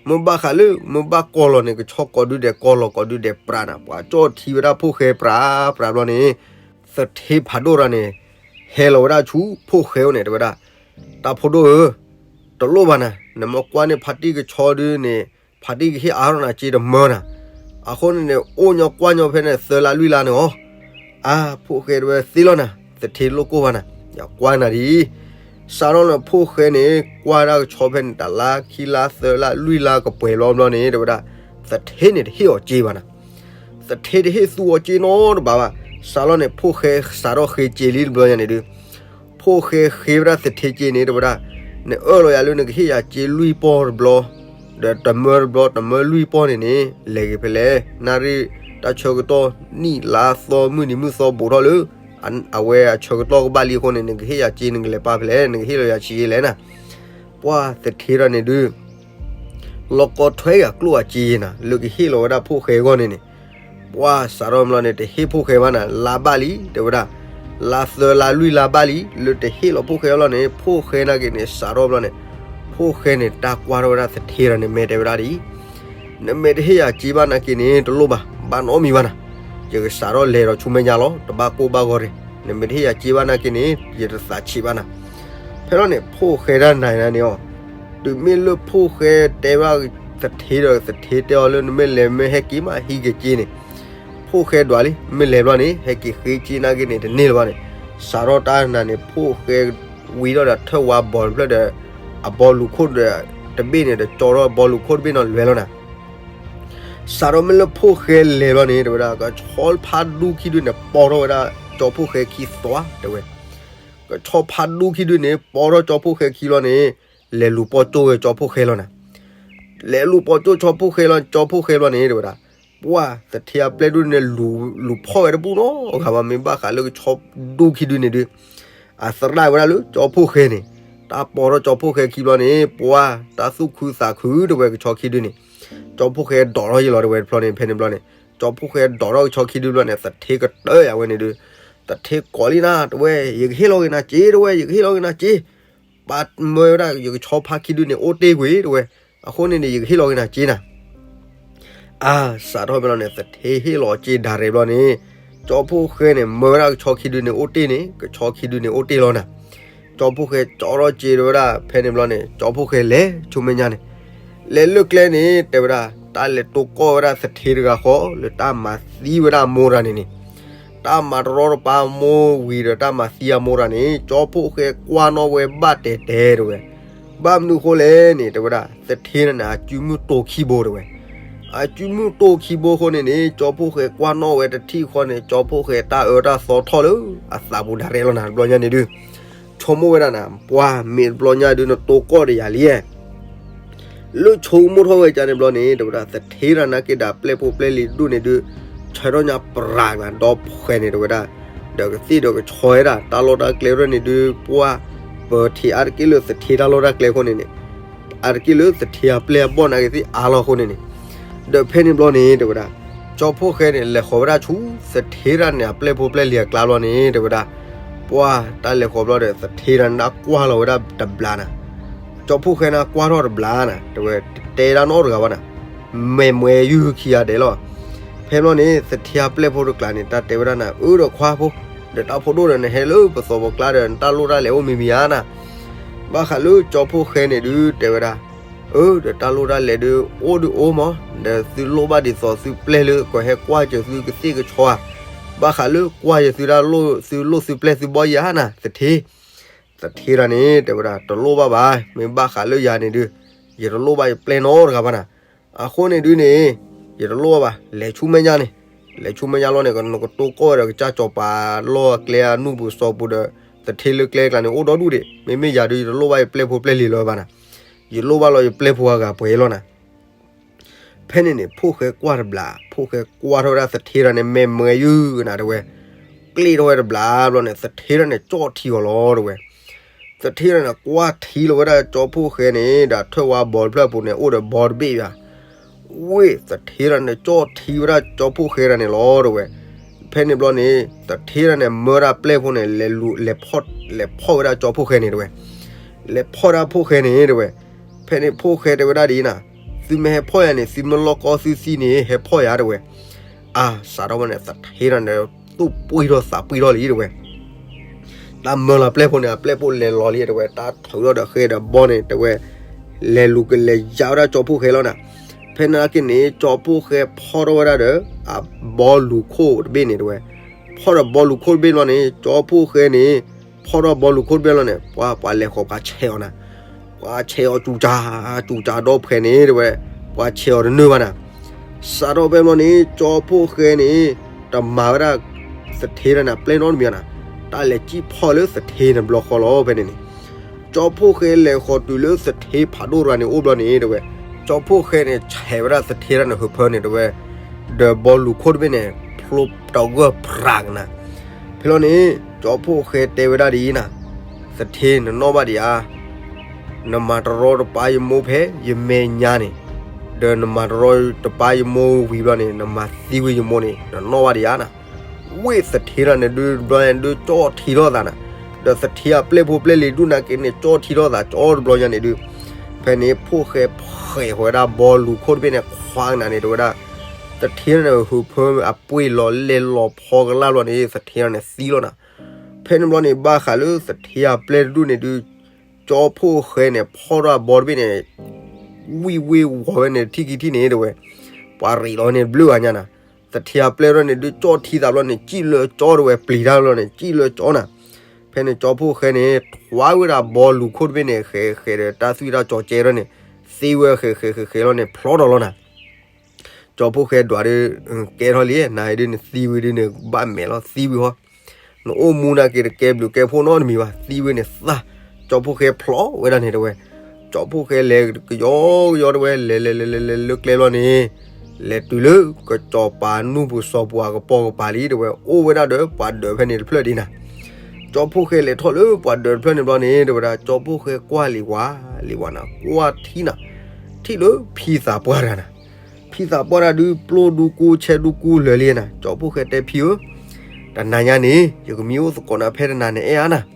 မ့ၢ်ဘၣ်ဃးလၢ မ့ၢ်ဘၣ်ကီၢ်လီၤန့ၣ် ကဆီကိးဒုဒဲး ကီၢ်လီၤကိးဒုဒဲးပြးနၤ, ပှၤကၠီၣ်ထံဝဲဒၣ်ဖိၣ်ဃဲပြးပြးဘျီန့ၣ် သထ့ဖးဒိၣ်တဂၤန့ၣ် ဟဲလီၤဝဲဒၣ်ဆူဖိၣ်ဃဲအိၣ်န့ၣ် တဲဝဲဒၣ်, တၢ်ဖိဒိၣ်ဧၢ, တလိၣ်ဘၣ်နၤ, နမ့ၢ်ကွၢ်န့ၢ်ဖါတံၢ်ကဆီဒုန့ၣ် ဖါတံၢ်ကဟ့ၣ်အါထီၣ်နၤစ့တမၢနၤ, အဃိန့ၣ်န့ၣ် အိၣ်ညီကွၢ်ညီဖဲန့ၣ် သၢလါလွံၢ်လါန့ၣ်အီၤ, အါ ဖိၣ်ဃဲတဲဝဲသ့လီၤနၤ, သထ့လိၣ်ကိၢ်ဘၣ်နၤ, ယကွၢ်နၤဒ်အံၤ, စးထီၣ်န့ၣ် ဖိၣ်ဃဲန့ၣ် ကွၢ်ဒၣ်ကဆီဖဲန့ၣ် တလါခံလါသၢလါလွံၢ်လါကပှဲၤဘျီဘျီန့ၣ် တဲဝဲဒၣ်, သထ့န့ၣ်တဟ့ၣ်အီၤစ့ဘၣ်နၤ, သထ့တဟ့ၣ်သူအီၤစ့နီတဘျီဘၣ်, စးထီၣ်န့ၣ် ဖိၣ်ဃဲစးထီၣ်ဃ့စ့လံတဘျီညါန့ၣ်ဒုး ဖိၣ်ဃဲဃ့ဝဲဒၣ်သထ့စ့န့ၣ် တဲဝဲဒၣ်, နအၢၣ်လီၤယၤလၢနကဟ့ၣ်ယၤစ့လွံၢ်ပီၢ်တဘျီ, ဒီးတမၢတဘျီ တမၢလွံၢ်ပီၢ်န့ၣ်န့ၣ် လဲၤဂ့ၤဖဲလဲၣ်, နၣ်ရံၣ်တၢ်ဆၢကတီၢ် နံၣ်လါသီမုၢ်နံၤမုၢ်သီဘူးထီၣ်လၢ အဝဲအဆၢကတီၢ်ကဘၣ်လံအဃိန့ၣ် နကဟ့ၣ်ယၤစ့ နကလဲၤပာ်ဖဲလဲၣ်, နကဟ့ၣ်လီၤယၤစ့လဲၣ်နၤ, ပှၤသထ့တဂၤန့ၣ်ဒုး လီၤကီထွဲက့ၤအကျိၣ်အစ့နၤ လၢကဟ့ၣ်လီၤဝဲဒၣ်ဖိၣ်ဃဲအဂီၢ်န့ၣ်န့ၣ်, ပှၤစးထီၣ်ဘျီန့ၣ် တဟ့ၣ်ဖိၣ်ဃဲဘၣ်နၤ လါဘၣ်လံ တဲဝဲဒၣ်, လါသၢလါလွံၢ်လါဘၣ်လံ လၢတဟ့ၣ်လီၤဖိၣ်ဃဲဘျီန့ၣ် ဖိၣ်ဃဲနာ်က့န့ၣ် စးထီၣ်ဘျီန့ၣ် ဖိၣ်ဃဲန့ၣ် တၢ်ကွၢ်ထီၣ်ဝဲဒၣ်သထ့တဂၤန့ၣ် မဲာ်တဲဝဲဒၣ်ဒ်အံၤ, နမ့ၢ်တဟ့ၣ်ယၤစ့ဘၣ်နာ်က့န့ၣ် တလိၣ်ဘၣ်, ဘၣ်နီတမံၤဘၣ်နၤ, ယကစးထီၣ်လဲၤဒီးဆူမဲာ်ညါလီၤ တဘၣ်ကိၢ်ဘၣ်ဂီၤတဂ့ၤ, နမ့ၢ်တဟ့ၣ်ယၤစ့ဘၣ်နာ်က့န့ၣ် ယတသးဆံးဘၣ်နၤ, ဖဲလီၤန့ၣ် ဖိၣ်ဃဲတဂၤန့ၣ်န့ၣ်အီၤ, တုၤမ့ၢ်လၢဖိၣ်ဃဲတဲဘၣ်သထ့ဒီး သထ့တဲအီၤလၢနမ့ၢ်လဲၤမ့ၢ်ဟဲက့ၤမးဟံးက့ၤစ့န့ၣ်, ဖိၣ်ဃဲဒွးလံ မ့ၢ်လဲၤဘျီန့ၣ် ဟဲက့ၤဃ့စ့နာ်က့န့ၣ် တန့ၢ်လၢၤဘၣ်န့ၣ်, စးထီၣ်တၢ်နၤန့ၣ် ဖိၣ်ဃဲဝံၤထီၣ်ဒီးထၢၣ်ဝါဘီၣ်တဖျၢၣ်ဒီး အဘီလူၤခိၣ်ဒီး တဘ့ၣ်န့ၣ် ဒီးကၠီထီၣ်ဘီလူၤခိၣ်တဘ့ၣ်နီၤလဲၤလီၤနၤ စးထီၣ်မ့ၢ်လၢဖိၣ်ဃဲလဲၤဘျီန့ၣ် တဲဝဲဒၣ် ကဆီဖးဒူခံဒုန့ၣ် ပီထီၣ်ဝဲဒၣ်ကၠီဖိၣ်ဃဲခံသွါ တဲဝဲ, ကဆီဖးဒူခံဒုန့ၣ် ပီထီၣ်ကၠီဖိၣ်ဃဲခံလီၤန့ၣ်, လဲၤလူၤပီၢ်ကၠိဝဲကၠီဖိၣ်ဃဲလီၤနၤ, လဲၤလူၤပီၢ်ကၠိကၠီဖိၣ်ဃဲလီၤ ကၠီဖိၣ်ဃဲဘျီန့ၣ် တဲဝဲဒၣ်, ပှၤသထ့အပျဲၢ်ဒုန့ၣ် လူၤဖီၣ်ဝဲတပူၤနီတဂၤဘၣ် မ့ၢ်ဘၣ်ဃးလၢကဆီဒူခံဒုန့ၣ်ဒု အသရၣ်ဝဲဒၣ်လၢကၠီဖိၣ်ဃဲန့ၣ်, တၢ်ပီထီၣ်ကၠီဖိၣ်ဃဲခံဘျီန့ၣ် ပှၤတၢ်သူၣ်ခုသးခု တဲဝဲကဆီခံဒုန့ၣ်, ကၠီဖိၣ်ဃဲဒိးထီၣ်ယလီၤ တဲဝဲတဖျီန့ၣ် ဖဲန့ၣ်ဘျီန့ၣ်, ကၠီဖိၣ်ဃဲဒိးထီၣ်ကဆီခံဒုဘျီန့ၣ် သထ့ကတၢၢ်ယၤဝဲန့ၣ်ဒု, သထ့ကိးလံနၤ တဲဝဲ ယကဟ့ၣ်လီၤက့ၤနၤစ့ တဲဝဲ ယကဟ့ၣ်လီၤက့ၤနၤစ့, ပာ်မၢဝဲဒၣ်ယကဆီဖးခံဒုန့ၣ် အိၣ်တ့ၢ်ကွံာ် တဲဝဲ, အဃိန့ၣ်န့ၣ် ယကဟ့ၣ်လီၤက့ၤနၤစ့နၤ အါ, စးထီၣ်ဖဲလီၤန့ၣ် သထ့ဟ့ၣ်လီၤစ့ဒၣ်ရဲၣ်ဘျီန့ၣ်, ကၠီဖိၣ်ဃဲန့ၣ် မၢဝဲဒၣ်ကဆီခံဒုန့ၣ် အိၣ်တ့ၢ်န့ၣ် ကဆီခံဒုန့ၣ် အိၣ်တ့ၢ်လီၤနၤ, ကၠီဖိၣ်ဃဲကၠီထီၣ်စ့တဲဝဲဒၣ် ဖဲန့ၣ်ဘျီန့ၣ် ကၠီဖိၣ်ဃဲလဲၤဆိမဲာ်ညါန့ၣ်, လဲၤလၢကျဲန့ၣ် တဲဝဲဒၣ် တၢ်လဲၤတိၢ်ကီၢ်ဝဲဒၣ်သထ့တဂၤဃီ လၢတၢ်မၤသံဝဲဒၣ်အမိၢ်တဂၤန့ၣ်န့ၣ်, တၢ်မၤတရီတပါအမိၢ်ဝံၤဒီးတၢ်မၤသံအမိၢ်တဂၤန့ၣ် ကၠီဖိၣ်ဃဲကွၢ်နီၣ်ဝဲဘၣ်တဲာ်တဲာ်တဲဝဲ ဘၣ်မနုၤအဃိလဲၣ်န့ၣ် တဲဝဲဒၣ် သထ့န့ၣ်န့ၣ် အစုမုၢ်တိာ်ခံဘိတဲဝဲ, အစုမုၢ်တိာ်ခံဘိအဃိန့ၣ်န့ၣ် ကၠီဖိၣ်ဃဲကွၢ်နီၣ်ဝဲတထံၣ်ဃီန့ၣ် ကၠီဖိၣ်ဃဲတၢ်အၢတၢ်သီထီၣ်လၢအသးပူၤဒၣ်ရဲၣ်လီၤနၤ တဘျီညါန့ၣ်ဒု, ဆိကမိၣ်ဝဲဒၣ်နၤ ပှၤမ့ၢ်တဘျီညါဒု နတိၢ်ကီၢ်ဒီးယၤလံ လၢဆိကမိၣ်ထီၣ်ဝဲကန့ၣ်ဘျီန့ၣ် တဲဝဲဒၣ် သထ့တဂၤနာ်က့ဒီးပျဲၢ်ဖိပျဲၢ်လံၤဒိၣ်န့ၣ်ဒု, ဆၢထီၣ်ညါပြးကျါဒီဖှဲးန့ၣ် တဲဝဲဒၣ်, ဒီးကသ့ၣ်ဒီးကဆီဝဲဒၣ် တၢ်လီၢ်တၢ်ကျဲရဲၣ်န့ၣ်ဒုး ပှၢ် ပထံးအါတက့ၢ်လၢသထ့တၢ်လီၢ်တၢ်ကျဲအဃိန့ၣ်န့ၣ်, အါတက့ၢ်လၢသထ့အပျဲၢ်အဘီၣ်နာ်က့ၤသ့ၣ်အါလီၤအဃိန့ၣ်န့ၣ်, ဒီးဖဲန့ၣ်ဘျီန့ၣ် တဲဝဲဒၣ်, ကၠီဖှိၣ်ဃဲန့ၣ် လဲၤဃီၤဝဲဒၣ်ဆူ သထ့တၢ်န့ၣ် အပျဲၢ်ဖိပျဲၢ်လံၤအကျါဘျီန့ၣ် တဲဝဲဒၣ်, ပှၢ် တၢ်လဲၤဃီၤဘျီဒီး သထ့တၢ်န့ၣ် နၢ်ကွၢ်လီၤဝဲဒၣ်တဘျါနၤ, ကၠီဖှိၣ်ဃဲနၢ်ကွၢ်ထီၣ်တဘျါနၤ တဲဝဲ တတဲဒၣ်နီတဂၤဘၣ်နၤ, မဲာ်မွဲယုၢ်ခံဂၤဒဲးလီၤ. ဖဲဘျီန့ၣ် သထ့အပျဲၢ်ဖိတကျါန့ၣ် တၢ်တဲဝဲဒၣ်နၤ အၢဒီးခွါဖိ, ဒီးတၢ်ဖိဒိၣ်ဒီးနဟဲလၢပသီဖိကျါဒီး နတၢ်လိၣ်တၢ်လဲၤအိၣ်မံၤမံၤဧါနၤ, ဘၣ်ဃးလၢကၠီဖှိၣ်ဃဲန့ၣ်ဒုး တဲဝဲဒၣ်, အၢ ဒီးတၢ်လိၣ်တၢ်လဲၤဒုး အိၣ်ဒုးအိၣ်မး, ဒီးသုလိၣ်ဘၣ်ဒ်သိးသုပျဲၢ်လၢကဟဲကွၢ်စၢၤသုကသ့ၣ်ကဆီဧါ, ဘၣ်ဃးလၢကွၢ်စၢၤသုတၢ်လိၣ် သုလိၣ်သုပျဲၢ်သုဘီယၤနၤ သထ့ သထ့တၢ်န့ၣ် တဲဝဲဒၣ် တလိၣ်ဘၣ်ဘၣ်, မ့ၢ်ဘၣ်ဃးလၢယၤန့ၣ်ဒုး ယတလိၣ်ဘၣ်ယပျဲၢ်နီတဂၤဘၣ်နၤ, အဃိန့ၣ်ဒုးန့ၣ် ယတလိၣ်ဘၣ်ဘၣ်, လဲၤဆူမဲာ်ညါန့ၣ်, လဲၤဆူမဲာ်ညါလီၤန့ၣ် နကတိၢ်ကီၢ်ဝဲဒီးကစၢ်စီၤပၤလီၢ်အကျဲအနူၢ်ပူၤစီၤပူၤဒီး သထ့လၢကျဲကျါန့ၣ် အိၣ်ဒီဒူၣ်ဒံး, မ့မ့ၢ်ယၤဒုး ယတလိၣ်ဘၣ်ယပျဲၢ်ဖိပျဲၢ်လံၤလၢၤဘၣ်နၤ, ယလိၣ်ဘၣ်လီၤယပျဲၢ်ဖိအဂၤပှဲၤလီၤနၤ ဖဲန့ၣ်န့ၣ် ဖှိၣ်ဃဲကွၢ်တဘျါ, ဖှိၣ်ဃဲကွၢ်ထီၣ်ဝဲဒၣ်သထ့တၢ်န့ၣ် မဲာ်မွဲယုၢ်နၤ တဲဝဲ, ကျ့ၣ်ထီၣ်ဝဲတဘျါဘျီန့ၣ် သထ့တၢ်န့ၣ် ကၠီၣ်ထံအီၤလီၤ တဲဝဲ, သထ့တၢ်န့ၣ် ကွၢ်ထံလီၤဝဲဒၣ်ကၠီဖှိၣ်ဃဲန့ၣ် ဒီးထၢၣ်ဝါဘီတဖျၢၣ်အပူၤန့ၣ် အိၣ်ဒီးဘီတဘ့ၣ်ယၤ ဝ့ၢ်သထ့တၢ်န့ၣ် ကၠီၣ်ထံဝဲဒၣ်ကၠီဖှိၣ်ဃဲတၢ်န့ၣ်လီၤ တဲဝဲ, ဖဲန့ၣ်ဘျီန့ၣ် သထ့တၢ်န့ၣ် မၢဒၣ်ပျဲၢ်ဖိန့ၣ် လဲၤလူၤ လဲၤဖီၣ် လဲၤဖီၣ်ဝဲဒၣ်ကၠီဖှိၣ်ဃဲန့ၣ် တဲဝဲ, လဲၤဖီၣ်ဒၣ်ဖှိၣ်ဃဲန့ၣ် တဲဝဲ, ဖဲန့ၣ်ဖှိၣ်ဃဲတဲဝဲဒၣ်ဒ်အံၤနၤ, သုမ့ၢ်ဟဲဖီၣ်ယၤန့ၣ် သုမ့ၢ်လီၢ်ကီသုသံန့ၣ် ဟဲဖီၣ်ယၤ တဲဝဲ, အါ စးထီၣ်ဝဲန့ၣ် သထ့တၢ်န့ၣ် သူၣ်ပှံၢ်ထီၣ်သးပှံၢ်ထီၣ်လံ တဲဝဲ တၢ်မၢလီၤပျဲၢ်ဖိန့ၣ် အပျဲၢ်ဖိလဲၤလီၤလံ တဲဝဲ, တၢ်ထုးထီၣ်ဒီးဃဲဒီးဘီန့ၣ် တဲဝဲ, လဲၤလူၤကလဲၤယါဝဲဒၣ်ကၠီဖှိၣ်ဃဲလီၤနၤ, ဖဲန့ၣ်က့န့ၣ် ကၠီဖှိၣ်ဃဲဖီၣ်ထီၣ်ဝဲဒၣ်ဒီး အဘီလူၤခိၣ်တဘ့ၣ်န့ၣ် တဲဝဲ, ဖီၣ်ဒီးဘီလူၤခိၣ်တဘ့ၣ်လီၤန့ၣ် ကၠီဖှိၣ်ဃဲန့ၣ် ဖီၣ်ထီၣ်ဘီလူၤခိၣ်တဘ့ၣ်လီၤန့ၣ် ပှၤ ပှၤလဲၤဃီၤပှၤဆဲးအီၤနၤ, ပှၤဆဲးအီၤစူၤစူၤ စူၤစူၤဒီဖှဲန့ၣ် တဲဝဲ, ပှၤဆဲးအီၤတနၢၤဘၣ်နၤ စးထီၣ်ဖဲဘျီန့ၣ် ကၠီဖှိၣ်ဃဲန့ၣ် တမၤဝဲဒၣ် သထ့တၢ်န့ၣ် အပျဲၢ်နီတမံၤနၤ, တၢ်လဲၤစံၣ်ဖီၣ်လၢသထ့န့ၣ်ဘျီဃီလီၤ ဖဲန့ၣ်န့ၣ်, ကၠီဖှိၣ်ဃဲလဲၤဃီၤတုၤလၢသထ့ဖးဒိၣ်တဂၤန့ၣ်အိၣ်ဘျီန့ၣ် တဲဝဲ, ကၠီဖှိၣ်ဃဲန့ၣ် ဆဲးဝဲဒၣ်သထ့တၢ်န့ၣ် ဟုးဖၢန့ၣ် တဲဝဲ, ဒီးဘီလူၤခိၣ်တဘ့ၣ်န့ၣ် ဖျိတဂၢၢ်ဖြးကနၤ ဖဲလီၤန့ၣ် ကၠီဖှိၣ်ဃဲတဲဝဲဒၣ်ဒ်အံၤနၤ, သထ့နနီၣ်ဘၣ်ဒံးဧါ, နမၤတရီတပါယမိၢ်ဖဲယမဲာ်ညါန့ၣ်, ဒီးနမၤတရီတပါယမိၢ်ဝံၤဘျီန့ၣ် နမၤသံဝဲယမိၢ်န့ၣ် နနီၣ်ဘၣ်ဒံးဧါနၤ, ဝ့ၢ်သထ့တၢ်န့ၣ်ဒုးတဘျီန့ၣ်ဒုးကၠီၣ်ထံထီၣ်သးနၤ, ဒီးသထ့အပျဲၢ်ဖိပျဲၢ်လံၤဒူၣ်နာ်က့န့ၣ် ကၠီၣ်ထံထီၣ်သးကၠီတဘျီညါန့ၣ်ဒုး, ဖဲန့ၣ်ဖှိၣ်ဃဲဖှဲးဃီၤဝဲဒၣ်ဘီလူၤခိၣ်တဘ့ၣ်န့ၣ် ခွါကနၤန့ၣ် တဲဝဲဒၣ် သထ့တၢ်န့ၣ် ဟုးဖၢအပှ့ၤလီၤလဲၢ်လီၤဖီကလၢ်ဘျီန့ၣ် သထ့တၢ်န့ၣ်သံလီၤနၤ, ဖဲန့ၣ်ဘျီန့ၣ် ဘၣ်ဃးလၢသထ့အပျဲၢ်တဒူၣ်န့ၣ်ဒုး, ကၠီဖှိၣ်ဃဲန့ၣ် ဖီၣ်ထီၣ်အဘီတဘ့ၣ်န့ၣ် ဝံၣ်ဝ့ၢ်ဝီၤဝဲန့ၣ်ထံၣ်ခံထံၣ်န့ၣ် တဲဝဲ, ပှၤရ့းလီၤန့ၣ်တဘျုးဂၤညါနၤ, သထ့အပျဲၢ်တဒူၣ်န့ၣ်ဒုးကၠီၣ်ထံသးဘျီန့ၣ် စံၣ်လၢကၠီ တဲဝဲ ပျံၤတၢ်ဘျီန့ၣ် စံၣ်လၢကၠီနၤ, ဖဲန့ၣ်ကၠီဖှိၣ်ဃဲန့ၣ် ထွါဝဲဒၣ်ဘီလူၤခိၣ်တဘ့ၣ်န့ၣ် ဃဲးဃဲးဒီးတၢ်သွံၣ်တၢ်ကၠီၤကဲထီၣ်န့ၣ်, သ့ဝဲဃဲးဃဲးဃဲးဃဲးလီၤန့ၣ် ဖျီထီၣ်လီၤနၤ ကၠီဖှိၣ်ဃဲဒွးဒုး, ကဲထီၣ်လံ နၤဒုးနသံဝံၤဒုးန့ၣ် ဘၣ်မဲာ်လီၤသံဝံၤဟီ, နအိၣ်မူနာ်က့တကဲဘျုးကဲဖှိၣ်နီတမံၤဘၣ် သံဝံၤန့ၣ်သး, ကၠီဖှိၣ်ဃဲဖျီဝဲဒၣ်န့ၣ် တဲဝဲ, ကၠီဖှိၣ်ဃဲလဲၤကယီကယီ တဲဝဲ လဲၤလဲၤလဲၤလဲၤလဲၤလၢကျဲဘျီန့ၣ်, လဲၤတုၤလၢကစီၤပၤနူၢ်ပူၤစီၤပူၤအကပိာ်ကပၤလံ တဲဝဲ အိၣ်ဝဲဒၣ်ဒီးပှၤဒၢးဖဲန့ၣ်တဖျၢၣ်ဒ်နၤ ကၠီဖှိၣ်ဃဲလဲၤထီၣ်လၢပှၤဒၢးတဖျၢၣ်န့ၣ်ဘျီန့ၣ် တဲဝဲဒၣ် ကၠီဖှိၣ်ဃဲကွၢ်လံဝါ, လံဝါနၤ ကွၢ်ထံနၤ, ထံၣ်လၢဖံသးပှၢ်တဂၤနၤ, ဖံသးပှၢ်တဂၤဒုး ပျိၢ်ဒူကူ ဆဲဒူကူလၢာ်လံနၤ, ကၠီဖှိၣ်ဃဲတဲဖံဧၢ, တနၤညါန့ၣ် ယကမံအိၣ်သကိးနၤဖဲတနၤန့ၣ်အဲၣ်ဧါနၤ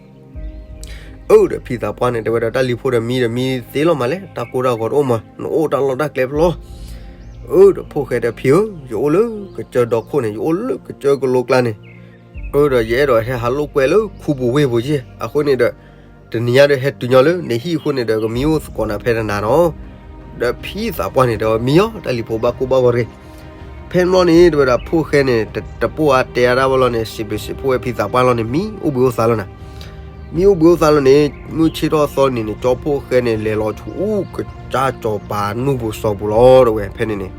အၢ ဒီးဖံသးပှၢ်န့ၣ် တဲဝဲဒၣ် တၢ်လံၤဖိဒီးမံဒီးမံသ့လီၤမးလဲၣ်, တၢ်ကိၢ်တၢ်ဂီၤတအိၣ်မး, နအိၣ်တၢ်လီၢ်တၢ်ကျဲဖျီ, အၢ ဒီးဖှိၣ်ဃဲတဲဖံဧၢ, ယအိၣ်လၢကစၢၢ်ဒီခိၣ်န့ၣ်, ယအိၣ်လၢကစၢၢ်ကလိကျါန့ၣ်, အၢ ဒီးယအဲၣ်ဒိးဟဲဟးလိာ်ကွဲလၢခူပူၤဝ့ၢ်ပူၤက့ၢ်, အဃိန့ၣ်ဒီး တနံၤညါဒီးဟဲတုၤညီလၢနဟံၣ်အဃိန့ၣ်ဒီး ကမံအိၣ်သကိးနၤဖဲတနၤနီၤ, ဒီးဖံသးပှၢ်န့ၣ်ဒီးမံအီၤ တၢ်လံၤဖိဘၣ်ကိၢ်ဘၣ်ဂီၤတဂ့ၤ, ဖဲန့ၣ်ဘျီန့ၣ် တဲဝဲဒၣ်ဖှိၣ်ဃဲန့ၣ် တပိၢ်အါတဲအါဒၣ်ဝဲလီၤန့ၣ် စံးဘျုးစံးဖှိၣ်ဝဲဖံသးပှၢ်လီၤန့ၣ် မံအိၣ်ဘှံးအိၣ်သါလီၤနၤ, မံအိၣ်ဘှံးအိၣ်သါလီၤန့ၣ် မုၢ်ဆ့ၣ်ထီၣ်သီနံၤန့ၣ် ကၠီဖှိၣ်ဃဲန့ၣ် လဲၤလီၤဆူအူကစၢ်စီၤပၤနူၢ်ပူၤစီၤပူၤလီၤ တဲဝဲ ဖဲန့ၣ်န့ၣ်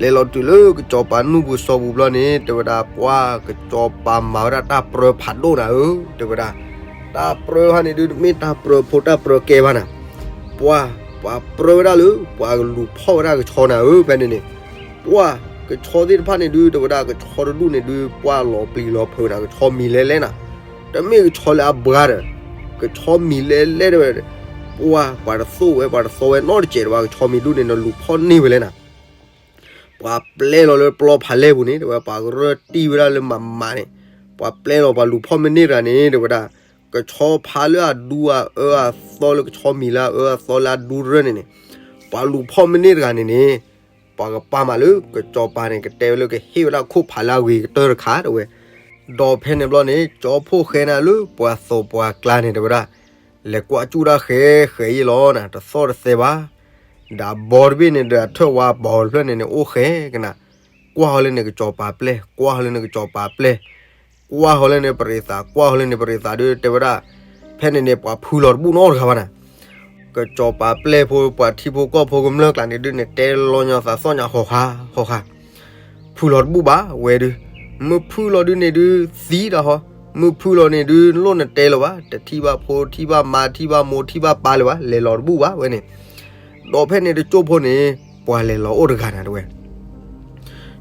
လဲၤလီၤတုၤလၢကစီၤပၤနူၢ်ပူၤစီၤပူၤဘျီန့ၣ် တဲဝဲဒၣ် ပှၤကစီၤပၤမၤဝဲဒၣ်တၢ်ပြၢဖးဒိၣ်နၤဧၢ, တဲဝဲဒၣ် တၢ်ပြၢဟါန့ၣ်ဒုး တမ့ၢ်တၢ်ပြၢဖိတၢ်ပြၢကဲဘၣ်နၤ, ပှၤ ပှၤပြၢဝဲဒၣ်လၢ ပှၤကလူၤဖီၣ်ဝဲဒၣ်ကဆီနၤဧၢ, ဖဲန့ၣ်န့ၣ် ပှၤ ကဆီသ့ၣ်တဖၣ်န့ၣ်ဒုး တဲဝဲဒၣ် ကဆီတဒူၣ်န့ၣ်ဒုး ပှၢ်လီၤပျံၤလီၤဖုးနၤ ကဆီမံၤလဲလဲနၤ, တမ့ၢ်ကဆီလၢအဘှါဒီး ကဆီမံၤလဲလဲတဲဝဲ, ပှၢ်ပှၤတသိၣ်ဝဲ ပှၤတသီဝဲနီတစဲးတဘၣ် ကဆီမံၤဒူၣ်န့ၣ်ဒီး လူၤဖီၣ်န့ၢ်ဝဲလဲနၤ ပှၤပျဲလီၤလၢပျီဖးလဲၢ်ပူၤန့ၣ် တဲဝဲ ပှၤကရၢတံၢ်ဝဲဒၣ်လၢမၤမၤန့ၣ်, ပှၤပျဲလီၤပှၤလူၤဖီၣ်မ့ၢ်န့ၢ်တဂၤန့ၣ် တဲဝဲဒၣ်, ကဆီဖးလၢအဒူအအၢအသီလၢကဆီမံၤလၢအအၢအသီလၢအဒူတရၢန့ၣ်န့ၣ်, ပှၤလူၤဖီၣ်မ့ၢ်န့ၢ်တဂၤန့ၣ်န့ၣ်, ပှၤကပာ်မးလၢကစီၤပၤန့ၣ် ကတဲဝဲလၢကဟ့ၣ်ဝဲဒၣ်ခိၣ်ဖးလၢအဂ့ၤကတၢၢ်တခါတဲဝဲ, ဒီးဖဲန့ၣ်ဘျီန့ၣ် ကၠီဖှိၣ်ဃဲနၤလၢပှၤသိးပှၤကျါန့ၣ် တဲဝဲဒၣ်, လဲၤကွၢ်ကၠူၣ်ဒၣ်ဃဲဃဲယ့ၢ်လီၤနၤ တသီၣ်တသဲဘၣ်, ဒီးဘီတဘ့ၣ်န့ၣ်ဒီးအထၢၣ်ဝါဘီတဖျၢၣ်န့ၣ်န့ၣ် အိၣ်ဃဲကနၤ, ကွၢ်ဟီလၢန့ၣ်ကစီၤပၤပျဲၢ် ကွၢ်ဟီလၢန့ၣ်ကစီၤပၤပျဲၢ်, ကွၢ်ဟီလၢန့ၣ်ပရံးသး ကွၢ်ဟီလၢန့ၣ်ပရံးသးဒုး တဲဝဲဒၣ်, ဖဲန့ၣ်န့ၣ် ပှၤဖုလီၤတဘူၣ်နီတဂၤဘၣ်နၤ ကစီၤပၤပျဲၢ်ဖိ ပှၤထံဖိကီၢ်ဖိကမျၢၢ်ကျါန့ၣ်ဒုးန့ၣ် တဲလီၤညါသးသီၣ်ညါဃီၤဃာ်ဃီၤဃာ်, ဖုလီၤတဘူၣ်ဘၣ်ဝဲဒုး, မ့ၢ်ဖုလီၤဒုးန့ၣ်ဒုး သံတၢ်ဟီ, မ့ၢ်ဖုလီၤန့ၣ်ဒုး လိၣ်နတဲလၢၤဘၣ်, တထံၣ်ဘၣ်ဖိ ထံၣ်ဘၣ်မါ ထံၣ်ဘၣ်မိၢ် ထံၣ်ဘၣ်ပၢ်လၢၤဘၣ်, လဲၤလီၤတဘူၣ်ဘၣ်ဝဲန့ၣ်, ဒီးဖဲန့ၣ်တကၠိၢ်ဖိန့ၣ် ပှၤလဲၤလီၤအိၣ်တဂၤနၤတဲဝဲ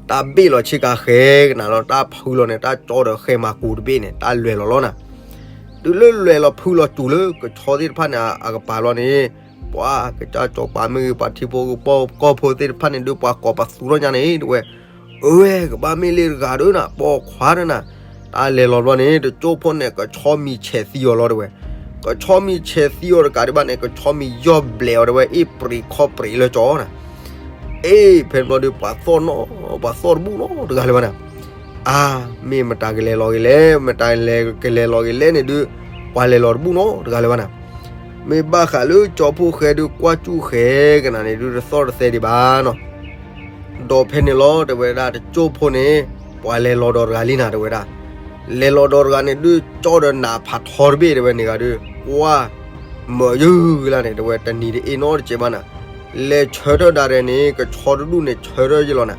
တၢ်ဘ့ၣ်လီၤဆ့ကၤဃဲကနၤလီၤ တၢ်ဖုလီၤန့ၣ် တၢ်ကၠီဒီးဃဲမၤကူးတဘ့ၣ်န့ၣ် တၢ်လဲၤလီၤလီၤနၤ, တုၤလၢလဲၤလီၤဖုလီၤစူၤလၢကဆီသ့ၣ်တဖၣ်န့ၣ် အကပၤလီၤန့ၣ်, ပှၤကစၢ်စီၤပၤမ့ၢ်ဂ့ၤ ပှၤထံဖိကီၢ်ဖိသ့ၣ်တဖၣ်န့ၣ်ဒုး ပှၤကိးပသူထီၣ်ညါန့ၣ်တဲဝဲ, အဝဲကဘၣ်မ့ၢ်လၢတဂၤဒီးနၤ ပိာ်ခွါဒီးနၤ, တၢ်လဲၤလီၤဘျီန့ၣ် တကၠိၢ်ဖိန့ၣ် ကဆီမံၤဆဲးသံအီၤလီၤတဲဝဲ, ကဆီမံၤဆဲးသံအီၤတကးဒံးဘၣ်န့ၣ် ကဆီမံၤယီၢ်ဘျဲးအီၤတဲဝဲ အ့ၣ်ပြံးခီပြံးလၢကၠီနၤ အ့ၣ် ဖဲန့ၣ်ဘျီဒုး ပှၤသီၣ်နီၤ ပှၤသီၣ်တဘူၣ်နီတဂၤလၢၤဘၣ်နၤ, အါ မ့ၢ်မတၤကလဲၤလီၤက့ၤလဲၣ် မတၤကလဲၤလီၤက့ၤလဲၣ်န့ၣ်ဒုး ပှၤလဲၤလီၤတဘူၣ်နီတဂၤလၢၤဘၣ်နၤ, မ့ၢ်ဘၣ်ဃးလၢကၠီဖှိၣ်ဃဲဒုး ကွၢ်ကၠူၣ်ဃဲကနၤန့ၣ်ဒုး တသီၣ်တသဲဒံးဘၣ်နီၤ ဒီးဖဲန့ၣ်လီၤ တဲဝဲဒၣ် တကၠိၢ်ဖိန့ၣ် ပှၤလဲၤလီၤဒီးတဂၤလံနၤ တဲဝဲဒၣ်, လဲၤလီၤဒီးတဂၤန့ၣ်ဒုး ကၠီဒီးနးဖးထီတဘ့ၣ် တဲဝဲန့ၣ်ဂၤဒုး ကွၢ် မၢယုၢ်ကလါန့ၣ် တဲဝဲ တနံၤတအ့ၣ်နီတစဲးဘၣ်နၤ, လဲၤဆၢထၢၣ်ဒၣ်ရဲၣ်န့ၣ် ကဆီတဒူၣ်န့ၣ် ဆၢထၢၣ်ယ့ၢ်လီၤနၤ,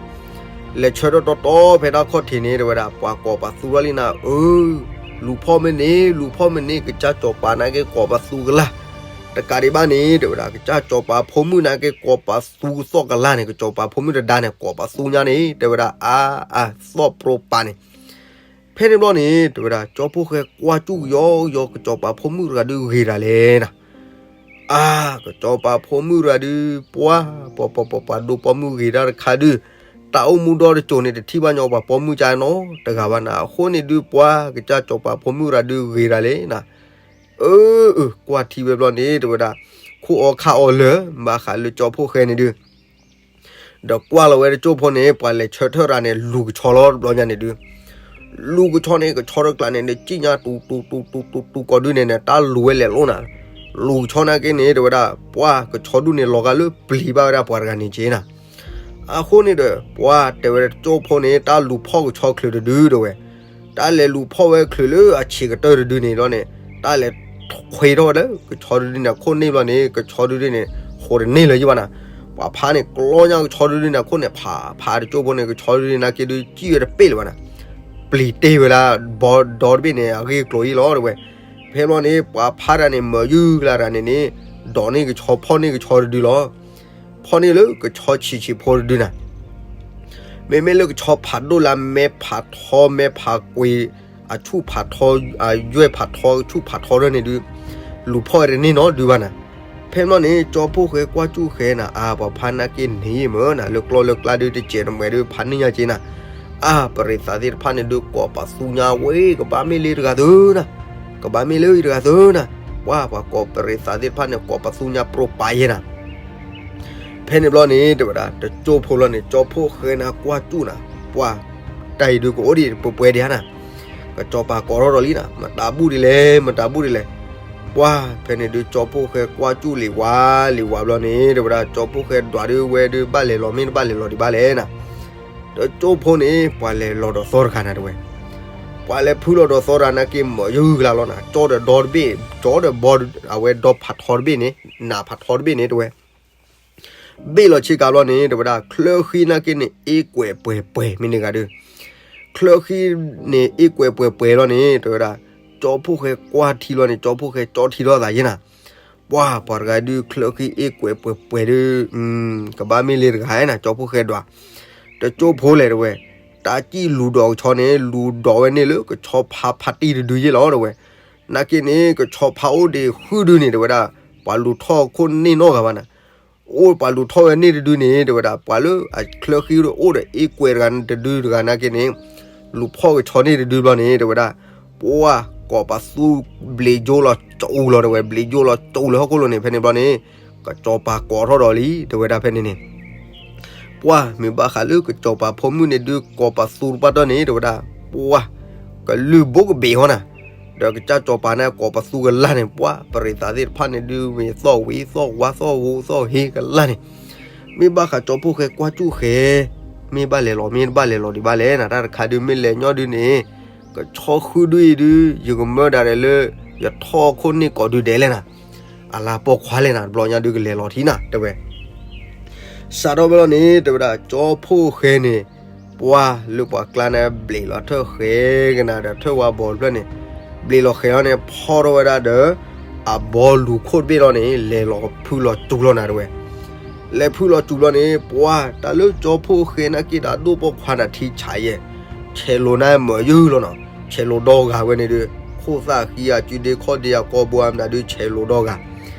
လဲၤဆၢထၢၣ်တီတီဖဲတၢ်ခီၣ်ထံးန့ၣ် တဲဝဲဒၣ် ပှၤကိးပသူထီၣ်လံနၤ အၢ လူၤဖီၣ်မ့ၢ်န့ၣ် လူၤဖီၣ်မ့ၢ်န့ၣ် ကစၢ်စီၤပၤနာ်က့ကိးပသူကလါ, တကးဒံးဘၣ်န့ၣ် တဲဝဲဒၣ် ကစၢ်စီၤပၤဖိမုၣ်နာ်က့ကိးပသူကသီၣ်ကလါန့ၣ် ကစီၤပၤဖိမုၣ်တဒါန့ၣ် ကိးပသူညါန့ၣ် တဲဝဲဒၣ် အါ အါ သီၣ်ပြိပာ်န့ၣ် ဖဲန့ၣ်ဘျီန့ၣ် တဲဝဲဒၣ် ကၠီဖှိၣ်ဃဲကွၢ်ကၠူၣ်ကယီကယီ ကစီၤပၤဖိမုၣ်တဂၤဒုးဂ့ၤဒၣ်လဲၣ်နၤ, အါ ကစီၤပၤဖိမုၣ်တဂၤဒုး ပှၤ ပှၤ ပှၤ ပှၤ ပှၤဒိၣ်ပိာ်မုၣ်ဂ့ၤဒၣ်တခါဒုး တၢ်အိၣ်မူဒီတစိၤန့ၣ် တထံၣ်ဘၣ်ညီပှၤပိာ်မုၣ်ကါနီတဂၤဘၣ်နၤ, အဃိန့ၣ်ဒုး ပှၤ ကစၢ်စီၤပၤဖိမုၣ်တဂၤဒုးဂ့ၤဒၣ်လဲၣ်နၤ, အၢ အၢ ကွၢ်ထံဝဲဘျီန့ၣ် တဲဝဲဒၣ် ခိၣ်အီခါအီလၢာ် ဘၣ်ဃးလၢကၠီဖှိၣ်ဃဲန့ၣ်ဒုး ဒီးကွၢ်လီၤဝဲတကၠိၢ်ဖိန့ၣ် ပှၤလဲၤဆၢထၢၣ်တၢ်န့ၣ် လူၤကဆီလီၤတဘျီညါန့ၣ်ဒုး လူၤကဆီန့ၣ် ကဆီတကျးန့ၣ် နကံၣ်ညါတူတူတူတူတူတူကီၢ်ဒုးန့ၣ် တၢ်လူၤဝဲလဲၤလိာ်နၤ, လူၤကဆီနာ်က့န့ၣ် တဲဝဲဒၣ် ပှၤကဆီဒုးန့ၣ် လီၤဂာ်လၢပျံၤဘၣ်ဝဲဒၣ်ပှၤတဂၤန့ၣ်က့နၤ, အဃိန့ၣ်ဒီး ပှၤတဲဝဲတကၠိၢ်ဖိန့ၣ် တၢ်လူၤဖီၣ်ကဆီချုးတဒုးတဲဝဲ တၢ်လဲၤလူၤဖီၣ်ဝဲချုးလၢအဆံးကတၢၢ်တဒုးန့ၣ်ဒီးန့ၣ် တၢ်လဲၤခွ့ထီၣ်ဝဲလၢကဆီဒုးန့ၣ် အခိၣ်န့ၣ်ဘျီန့ၣ် ကဆီဒုးန့ၣ် ဃိးတန့ၢ်လၢၤယဘၣ်နၤ, ပှၤဖးန့ၣ် ကျီညါကဆီဒုးန့ၣ် အခိၣ်န့ၣ် ဖး ဖး တကၠိၢ်ဖိန့ၣ် ကဆီဒုးန့ၣ်နာ်က့ဒုး ကံၣ်ဝဲတပ့ၣ်လၢၤဘၣ်နၤ, ပျံၤတ့ၢ်ဝဲဒၣ် ဘီဒီတဘ့ၣ်န့ၣ် အဂ့ၢ်ကျိၤအံၤလီၤတဲဝဲ, ဖဲဘျီန့ၣ် ပှၤဖးတၢ်န့ၣ် မၢယုၢ်ကလါတၢ်န့ၣ်န့ၣ် ဒိးန့ၢ်ကဆီဖီၣ်န့ၢ်ကဆီတဒုးလီၤ ဖီၣ်န့ၢ်လၢကဆီဆံးဆံးဖိတဒုးနၤ, မ့မ့ၢ်လၢကဆီဖးဒိၣ်လၢမဲဖးထီ မဲဖးကွံာ် အဆူၣ်ဖးထီ အယွဲၢ်ဖးထီ အဆူၣ်ဖးထီရၢန့ၣ်ဒုး လူၤဖီၣ်ဝဲတန့ၢ်နီတဒုးဘၣ်နၤ, ဖဲဘျီန့ၣ် ကၠီဖှိၣ်ဃဲကွၢ်ကၠူၣ်ဃဲနၤ အါ ပှၤဖးနာ်က့န့ၣ်မ့ၢ်နၤ လၢကျီလၢကျါဒုးတစဲးတမှဲးဒုးဖးန့ၢ်ညါက့နၤ, အါ ပရံးသးသ့ၣ်တဖၣ်န့ၣ်ဒုးကိးပသူညါဝဲ ကဘၣ်မ့ၢ်လၢတဂၤသၢနၤ, ကဘၣ်မ့ၢ်လၢတဂၤသၢနၤ, ပှၤ ပှၤကိးပရံးသးသ့ၣ်တဖၣ်န့ၣ် ကိးပသူညါပြိပာ်ယဲနၤ ဖဲန့ၣ်ဘျီန့ၣ် တဲဝဲဒၣ် တကၠိၢ်ဖိလီၤန့ၣ် ကၠီဖှိၣ်ဃဲနၤကွၢ်ကၠူၣ်နၤ, ပှၤ တၢ်အံၤဒုးကအိၣ်ဒံးပှဲၤပှဲၤဒံးဧါနၤ, ကစီၤပၤကိးထီၣ်ဒီးလံနၤ မတၤဘူၣ်ဒ်လဲၣ် မတၤဘူၣ်ဒ်လဲၣ်, ပှၤ ဖဲန့ၣ်ဒုးကၠီဖှိၣ်ဃဲကွၢ်ကၠူၣ်လံၤဝါလံၤဝါဘျီန့ၣ် တဲဝဲဒၣ် ကၠီဖှိၣ်ဃဲဒွးဒုးဝဲဒုးဘၣ်လဲၤလီၤမ့ၢ်တဘၣ်လဲၤလီၤဒံးဘၣ်လဲၣ်နၤ, တကၠိၢ်ဖိန့ၣ် ပှၤလဲၤလီၤဒီးသီတဂၤနၤတဲဝဲ ပှၤလဲၤဖုလီၤဒီးသီတဂၤနာ်က့မၢယုၢ်ကလါလီၤနၤ, ကၠီဒီးဒီတဘ့ၣ် ကၠီဒီးဘီ အဝဲဒီဖးထီတဘ့ၣ်န့ၣ် နးဖးထီတဘ့ၣ်န့ၣ်တဲဝဲ ဘ့ၣ်လီၤဆ့ကၤဘျီန့ၣ် တဲဝဲဒၣ် ချၢဃံနာ်က့န့ၣ် အ့ၣ်ကွဲးပှဲၤပှဲၤမ့ၢ်န့ၢ်ဂၤဒုး ချၢဃံန့ၣ် အ့ၣ်ကွဲးပှဲၤပှဲၤလီၤန့ၣ် တဲဝဲဒၣ် ကၠီဖှိၣ်ဃဲကွၢ်ထံလီၤန့ၣ် ကၠီဖှိၣ်ဃဲကၠီထံထီၣ်သးယဲနၤ, ပှၤ ပှၤတဂၤဒုး ချၢဃံအ့ၣ်ကွဲးပှဲၤပှဲၤဒုး ကဘၣ်မ့ၢ်လၢတဂၤနၤ ကၠီဖှိၣ်ဃဲဒွး, တကၠိၢ်ဖိလဲၣ်တဲဝဲ, တၢ်စံၣ်လူၤဒိးကဆီန့ၣ် လူၤဒိးဝဲန့ၣ်လၢကဆီဖါဖါတံၢ်တဒုယ့ၢ်လီၤတဲဝဲ. နာ်က့န့ၣ် ကဆီဖါအိၣ်ဒံးဃုဒုန့ၣ်တဲဝဲဒၣ်, ပှၤလူၤထီၣ်ခိၣ်န့ၢ်နီတဂၤဘၣ်နၤ. အိၣ်ပှၤလူၤထီၣ်ဝဲန့ၣ်တဒုန့ၣ် တဲဝဲဒၣ် ပှၤလၢအချၢဃံအိၣ်ဒီးအ့ကွဲးတဂၤတဒုတဂၤနာ်က့န့ၣ်, လူၤဖီၣ်ကဆီန့ၣ်တဒုဘျီန့ၣ် တဲဝဲဒၣ်, ပှၢ်ကိးပသူဘျံးကၠိလီၤစူၤလီၤတဲဝဲ, ဘျံးကၠိလီၤစူၤလၢဟီၣ်ခိၣ်လိၤန့ၣ် ဖဲန့ၣ်ဘျီန့ၣ်, ကစီၤပၤကိးထီၣ်ဒီးလံ တဲဝဲဒၣ်ဖဲန့ၣ်န့ၣ် ပှၢ်မ့ၢ်ဘၣ်ဃးလၢကစီၤပၤဖိမုၣ်န့ၣ်ဒုးကိးပသူတပှၢ်တၢၢ်န့ၣ် တဲဝဲဒၣ်, ပှၢ်ကလုၢ်ဘိကဘ့ၣ်ဟီနၤ, ဒီးကစၢ်စီၤပၤန့ၣ်ကိးပသူကလါန့ၣ် ပှၢ်ပရံးသးသ့ၣ်တဖၣ်န့ၣ်ဒုး မ့ၢ်သီၣ်ဝံၤသီၣ်ဝါသီၣ်ဟူသီၣ်ဟ့ကလါန့ၣ်, မ့ၢ်ဘၣ်ဃးကၠီဖိၣ်ဃဲကွၢ်စူၣ်ဃဲ မ့ၢ်ဘၣ်လဲၤလီၤ မ့ၢ်တဘၣ်လဲၤလီၤဒံးဘၣ်လဲၣ်နၤ, တၢ်တခါဒုးမ့ၢ်လဲၤညီဒုးန့ၣ်, ကဆီဃုဒုအံၤဒုး ယကမၢဒၣ်လဲာ်လၢ ယထီၣ်ခိၣ်န့ၢ်ကိးဒုဒဲးလဲၣ်နၤ, အလါပိာ်ခွါလဲၣ်နၤ တဘျီညါဒုးကလဲၤလီၤထံနၤ တဲဝဲ စးထီၣ်ဝဲလီၤန့ၣ် တဲဝဲဒၣ်ကၠီဖိၣ်ဃဲန့ၣ်, ပှၢ်လၢပှၤကျါန့ၣ် ဘျံးလီၤထၢၣ်ဃဲကနၤဒီးထၢၣ်ဝါဘီတဖျၢၣ်န့ၣ်, ဘျံးလီၤဃဲလီၤန့ၣ် ဖီထီၣ်ဝဲဒၣ်ဒီး အဘီလူၤခိၣ်တဘ့ၣ်လီၤန့ၣ် လဲၤလီၤဖုလီၤစူၤလီၤနၤတဲဝဲ လဲၤဖုလီၤစူၤလီၤန့ၣ် ပှၢ်တၢ်လၢကၠီဖိၣ်ဃဲနာ်က့ဒီးဒိၣ်ပိာ်ခွါနၤထံဆးယဲၢ်, ဆဲးလိာ်န့ၣ်မၢယုၢ်လီၤနီၤ, ဆဲးလိာ်ဒီဂၤဝဲန့ၣ်ဒုး, ခိၣ်သၣ်ဃံအစုဒ့ခီၣ်ဒ့အကီဘိအမနုၤဒုး ဆဲးလိာ်ဒီဂၤ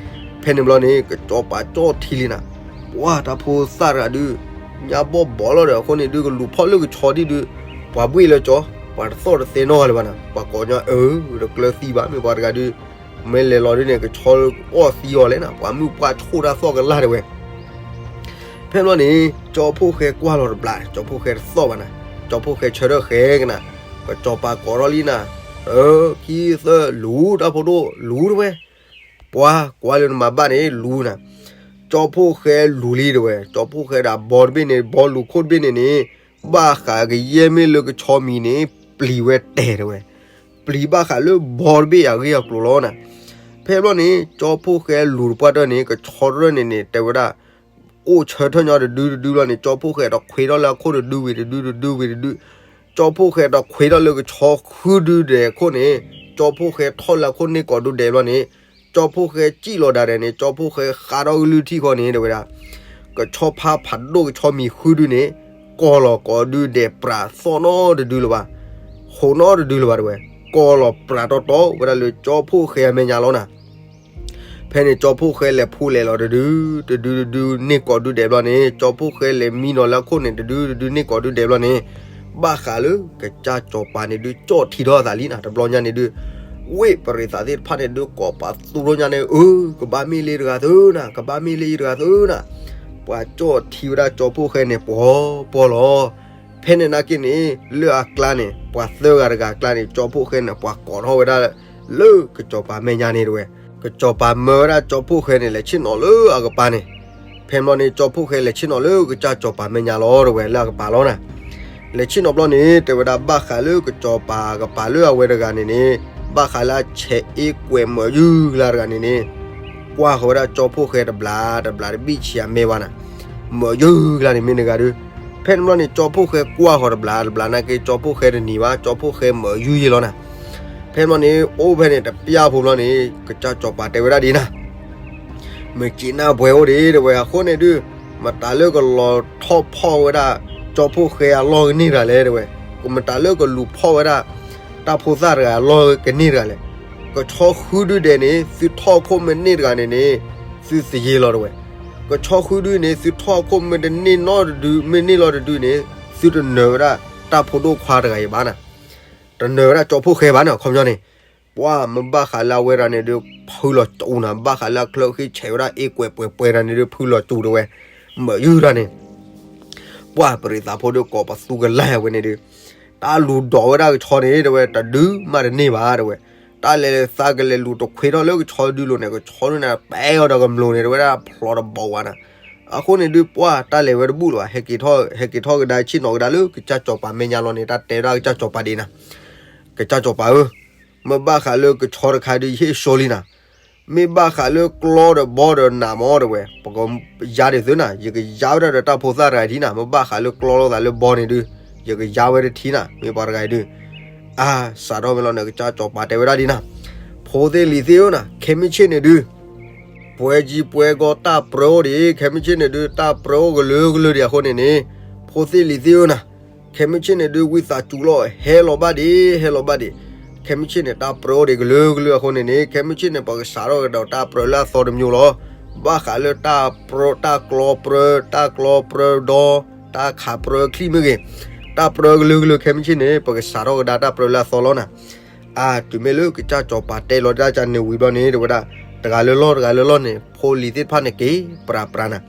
ဖဲန့ၣ်ဘျီန့ၣ် ကစီၤပၤကၠီၣ်ထံလံနၤ, ပှၢ်တၢ်ဖိသၣ်တဂၤဒုး, ညါဘီၣ်ဘီလီၤဒီးအဃိန့ၣ်ဒုး ကလူၤဖီၣ်လၢကဆီဒံးဒုး, ပှၤဘှ့ၣ်လၢကၠီ, ပှၤတသီၣ်တသဲနီတဂၤလၢၤဘၣ်နၤ, ပှၤကိးညီအၢ, တကျၢၤသံဘၣ် မ့ၢ်ပှၤတဂၤဒုး, မ့ၢ်လဲၤလီၤဒုးန့ၣ် ကဆီအီၣ်သံအီၤလဲၣ်နၤ, ပှၤမုၣ်ပှၢ်ဆိၣ်တၢ်သီၣ်ကလါတဲဝဲ ဖဲဘျီန့ၣ် ကၠီဖိၣ်ဃဲကွၢ်လီၤတဘျီ ကၠီဖိၣ်ဃဲတသီၣ်ဘၣ်နၤ, ကၠီဖိၣ်ဃဲဆၢထၢၣ်ဃဲကနၤ, ကစီၤပၤကိးထီၣ်လံနၤ, တၢ, ခံသၢ လူၤတၢ်ဖိဒိၣ်လူၤတဲဝဲ, ပှၤကွၢ်လၢနမၤဘၣ်န့ၣ်လူၤနၤ, ကၠီဖိၣ်ဃဲလူၤလံတဲဝဲ, ကၠီဖိၣ်ဃဲဒီးဘီတဘ့ၣ်န့ၣ် ဘီလူၤခိၣ်တဘ့ၣ်န့ၣ်န့ၣ်, ဘၣ်ဃးကယဲၢ်မ့ၢ်လၢကဆီမံၤန့ၣ် ပျံၤဝဲတဲာ်တဲဝဲ ပျံၤဘၣ်ဃးလၢဘီတဘ့ၣ်အဂ့ၢ်အကျိၤလီၤနၤ, ဖဲဘျီန့ၣ် ကၠီဖိၣ်ဃဲလူၤတပှၢ်တၢၢ်န့ၣ် ကဆီတရၢၢ်န့ၣ်န့ၣ် တဲဝဲဒၣ်, အိၣ်ဆၢထၢၣ်ညီတဒုတဒုဘျီန့ၣ် ကၠီဖိၣ်ဃဲဒီးခွဲးထီၣ်လၢအခိၣ်တဒုဝံၤတဒုတဒုဝံၤတဒု, ကၠီဖိၣ်ဃဲဒီးခွဲးထီၣ်လၢကဆီဃုဒုဒဲးအခိၣ်န့ၣ် ကၠီဖိၣ်ဃဲထီၣ်လၢအခိၣ်န့ၢ်ကိးဒုဒဲးဘျီန့ၣ်, ကၠီဖိၣ်ဃဲစံၣ်လီၤဒၣ်ဒဲးန့ၣ် ကၠီဖိၣ်ဃဲဃးထီၣ်ကလုၢ်ထံၣ်ဃီန့ၣ် တဲဝဲဒၣ်, ကဆီဖါဖးဒိၣ်ကဆီမံၤဃုဒုန့ၣ်, ကီၢ်လီၤကိးဒုဒဲးပြးသီၣ်နီတဒုလၢၤဘၣ်, ဃိးနီတဒုလၢၤဘၣ်တဲဝဲ, ကီၢ်လီၤပြးတီတီဝဲဒၣ်လၢကၠီဖိၣ်ဃဲအမဲာ်ညါလီၤနၤ ဖဲန့ၣ် ကၠီဖိၣ်ဃဲလဲၤဖူလဲၤလီၤတဒု, တဒုတဒုန့ၢ်ကိးဒုဒဲးဘျီန့ၣ် ကၠီဖိၣ်ဃဲလဲၤမံနီၤလၢအခိၣ်န့ၣ် တဒုတဒုန့ၢ်ကိးဒုဒဲးဘျီန့ၣ်, ဘၣ်ဃးလၢကစၢ်စီၤပၤန့ၣ်ဒုး ကၠီၣ်ထံထီၣ်အသးလံနၤ တဘျီညါန့ၣ်ဒုး, ဝ့ၢ်ပရံးသးသ့ၣ်တဖၣ်န့ၣ်ဒုး ကိးပသူထီၣ်ညါန့ၣ် အၢ ကဘၣ်မ့ၢ်လၢတဂၤသၢနၤ ကဘၣ်မ့ၢ်လၢယတဂၤသၢနၤ, ပှၤကၠီၣ်ထံဝဲဒၣ်ကၠီဖိၣ်ဃဲန့ၣ်ပှီၤပှီၤလီၤ. ဖဲန့ၣ်နာ်က့န့ၣ် လၢအကျါန့ၣ် ပှၤသၢဂၤတဂၤအကျါန့ၣ် ကၠီဖိၣ်ဃဲန့ၣ် ပှၤကိးထီၣ်ဝဲဒၣ် လၢကစီၤပၤမဲာ်ညါန့ၣ်တဲဝဲ, ကစီၤပၤမၢဝဲဒၣ်ကၠီဖိၣ်ဃဲန့ၣ် လဲၤဆ့ၣ်နီၤလၢအကပၤန့ၣ်, ဖဲဘျီန့ၣ် ကၠီဖိၣ်ဃဲလဲၤဆ့ၣ်နီၤလၢကစၢ်စီၤပၤမဲာ်ညါလီၤတဲဝဲ လၢအကပၤလီၤနၤ လဲၤဆ့ၣ်နီၤဘျီန့ၣ် တဲဝဲဒၣ်ဘၣ်ဃးလၢကစီၤပၤကပၤလၢအဝဲတဂၤန့ၣ်န့ၣ်, ဘၣ်ဃးလၢအဆဲးအ့ကွဲးမၢယုၢ်ကျါတဂၤန့ၣ်န့ၣ်, ကွၢ်ဃီၤဝဲဒၣ်ကၠီဖိၣ်ဃဲတဘျးတဘျးတဘံၣ်ဆံးအမဲာ်ဘၣ်နၤ, မၢယုၢ်ကျါန့ၣ်မ့ၢ်တဂၤဒုး, ဖဲန့ၣ်ဘျီန့ၣ် ကၠီဖိၣ်ဃဲကွၢ်ဃီၤတဘျးတဘျးနာ်က့ ကၠီဖိၣ်ဃဲတနံၤဘၣ် ကၠီဖိၣ်ဃဲမၢယုၢ်ယဲလီၤနၤ, ဖဲဘျီန့ၣ် အိၣ်ဖဲန့ၣ်တပျၢ်ဖိဘျီန့ၣ် ကစၢ်စီၤပၤတဲဝဲဒၣ်ဒ်နၤ မ့ၢ်က့ၤနၢ်ပှဲၤအိၣ်ဒံးတဲဝဲအဃိန့ၣ်ဒုး, မတၤလၢကလီၤထီၣ်ဖီၣ်ဝဲဒၣ် ကၠီဖိၣ်ဃဲအလီၢ်ကန့ၢ်တဂၤလဲၣ်တဲဝဲ, မတၤလၢကလူၤဖီၣ်ဝဲဒၣ် တၢ်ဖိသၣ်တဂၤအလီၢ်ကန့ၢ်တဂၤလဲၣ်, ကဆီဃုဒုဒဲးန့ၣ် သုထီၣ်ခိၣ်မ့ၢ်န့ၢ်တဂၤန့ၣ်န့ၣ်, သုသယ့လီၤတဲဝဲ, ကဆီဃုဒုန့ၣ် သုထီၣ်ခိၣ်မ့ၢ်တန့ၢ်နီတဒု မ့ၢ်န့ၢ်လီၤတဒုန့ၣ်, သုတနၢၤဝဲဒၣ်တၢ်ဖိဒိၣ်ခွါတဂၤအံၤဘၣ်နၤ တနၢၤဝဲဒၣ်ကၠီဖိၣ်ဃဲဘၣ်န့ၣ် အခီပညီန့ၣ်, ပှၢ်မ့ၢ်ဘၣ်ဃးလၢအဝဲဒၣ်န့ၣ်ဒုး ဖုလီၤစူၤနၤ ဘၣ်ဃးလၢအချၢဃံဆဲးဝဲဒၣ်အ့ကွဲးပှဲၤပှဲၤတၢ်န့ၣ်ဒုး ဖုလီၤစူၤတဲဝဲ, မၢယုၢ်တၢ်န့ၣ်, ပှၢ်ပရံးသးဖိဒုးကိးပသူကလါအဝဲန့ၣ်ဒုး, တၢ်လူၤဒိးဝဲဒၣ်ကဆီန့ၣ်တဲဝဲ တဒုမးတန့ၢ်ဘၣ်တဲဝဲ, တၢ်လဲၤသးကလဲၤလူၤတခွဲးထီၣ်လၢကဆီဒုလိၤန့ၣ် ကဆီဒုန့ၣ် ပဲအီၤဒီးကမျိၤန့ၣ် တဲဝဲဒၣ်ဖျိးတဘီဝါနၤ, အဃိန့ၣ်ဒုးပှၢ်တၢ်လဲၤဝဲတဘူၣ်လၢၤဘၣ် ဟဲက့ၤထီၣ် ဟဲက့ၤထီၣ်ကဒါဆ့ၣ်နီၤကဒါလၢကစၢ်စီၤပၤမဲာ်ညါလီၤန့ၣ် တၢ်တဲဝဲဒၣ်ကစၢ်စီၤပၤဒ်နၤ, ကစၢ်စီၤပၤဧၢ, မ့ၢ်ဘၣ်ဃးလၢကဆီတခါဒုး ယဟ့ၣ်ဆိလံနၤ, မ့ၢ်ဘၣ်ဃးလၢကျီဒီးဘီဒီးနးမးတဲဝဲ, ပကယါဒ်သိးနၤ ယကယါဝဲဒၣ်ဒီးတၢ်ဖိသၣ်တဂၤအံၤထံနၤ, မ့ၢ်ဘၣ်ဃးလၢကျီလိာ်သးလၢဘီန့ၣ်ဒုး, ယကယါဝဲတထံနၤ မ့ၢ်ပှၤတဂၤအံၤဒုး, အါ စးထီၣ်ဝဲလီၤန့ၣ် ကစၢ်စီၤပၤတဲဝဲဒၣ်ဒ်နၤ, ဖိသ့ၣ်လံၤသ့ၣ်ဧၢနၤ ခဲမုၢ်ဆ့ၣ်န့ၣ်ဒုး ပှဲၤကံပှဲၤကီတၢ်ပြၢအိၣ်ဒံး ခဲမုၢ်ဆ့ၣ်န့ၣ်ဒုး တၢ်ပြၢအိၣ်ကလုာ်ကလုာ်ဒံးအဃိန့ၣ်န့ၣ်, ဖ ဃိသ့ၣ်လံၤသ့ၣ်ဧၢနၤ, ခဲမုၢ်ဆ့ၣ်န့ၣ်ဒုး ဝံသးစူၤလီၤ ဟဲလီၤဘၣ်ဒံး ဟဲလီၤဘၣ်ဒံး. ခဲမုၢ်ဆ့ၣ်န့ၣ် တၢ်ပြၢအိၣ်ဒံးကလုာ်ကလုာ်အဃိန့ၣ်န့ၣ် ခဲမုၢ်ဆ့ၣ်န့ၣ် ပကစးထီၣ်ကဒီးတၢ်ပြၢလၢအသီတမံၤလီၤ. ဘၣ်ဃးလၢတၢ်ပြၢ တၢ်ကျီပြၢ တၢ်ကျီပြၢဒီ, တၢ်ခးပြၢချံမ့ၢ်ဂ့ၤ, တၢ်ပြၢကလုာ်ကလုာ် ခဲမုၢ်ဆ့ၣ်န့ၣ် ပကစးထီၣ်ကဒါတၢ်ပြၢလၢအသီလီၤနၤ. အါ တုၤမ့ၢ်လၢကစၢ်စီၤပၤတဲလီၤတၢ်ကန့ၣ်ဝံၤဘျီန့ၣ် တဲဝဲဒၣ် တဂၤလၢလီၢ်တဂၤလၢလီၢ်န့ၣ် ဖိလံၤသ့ၣ်တဖၣ်န့ၣ်က့ၤပြးပြးနၤ.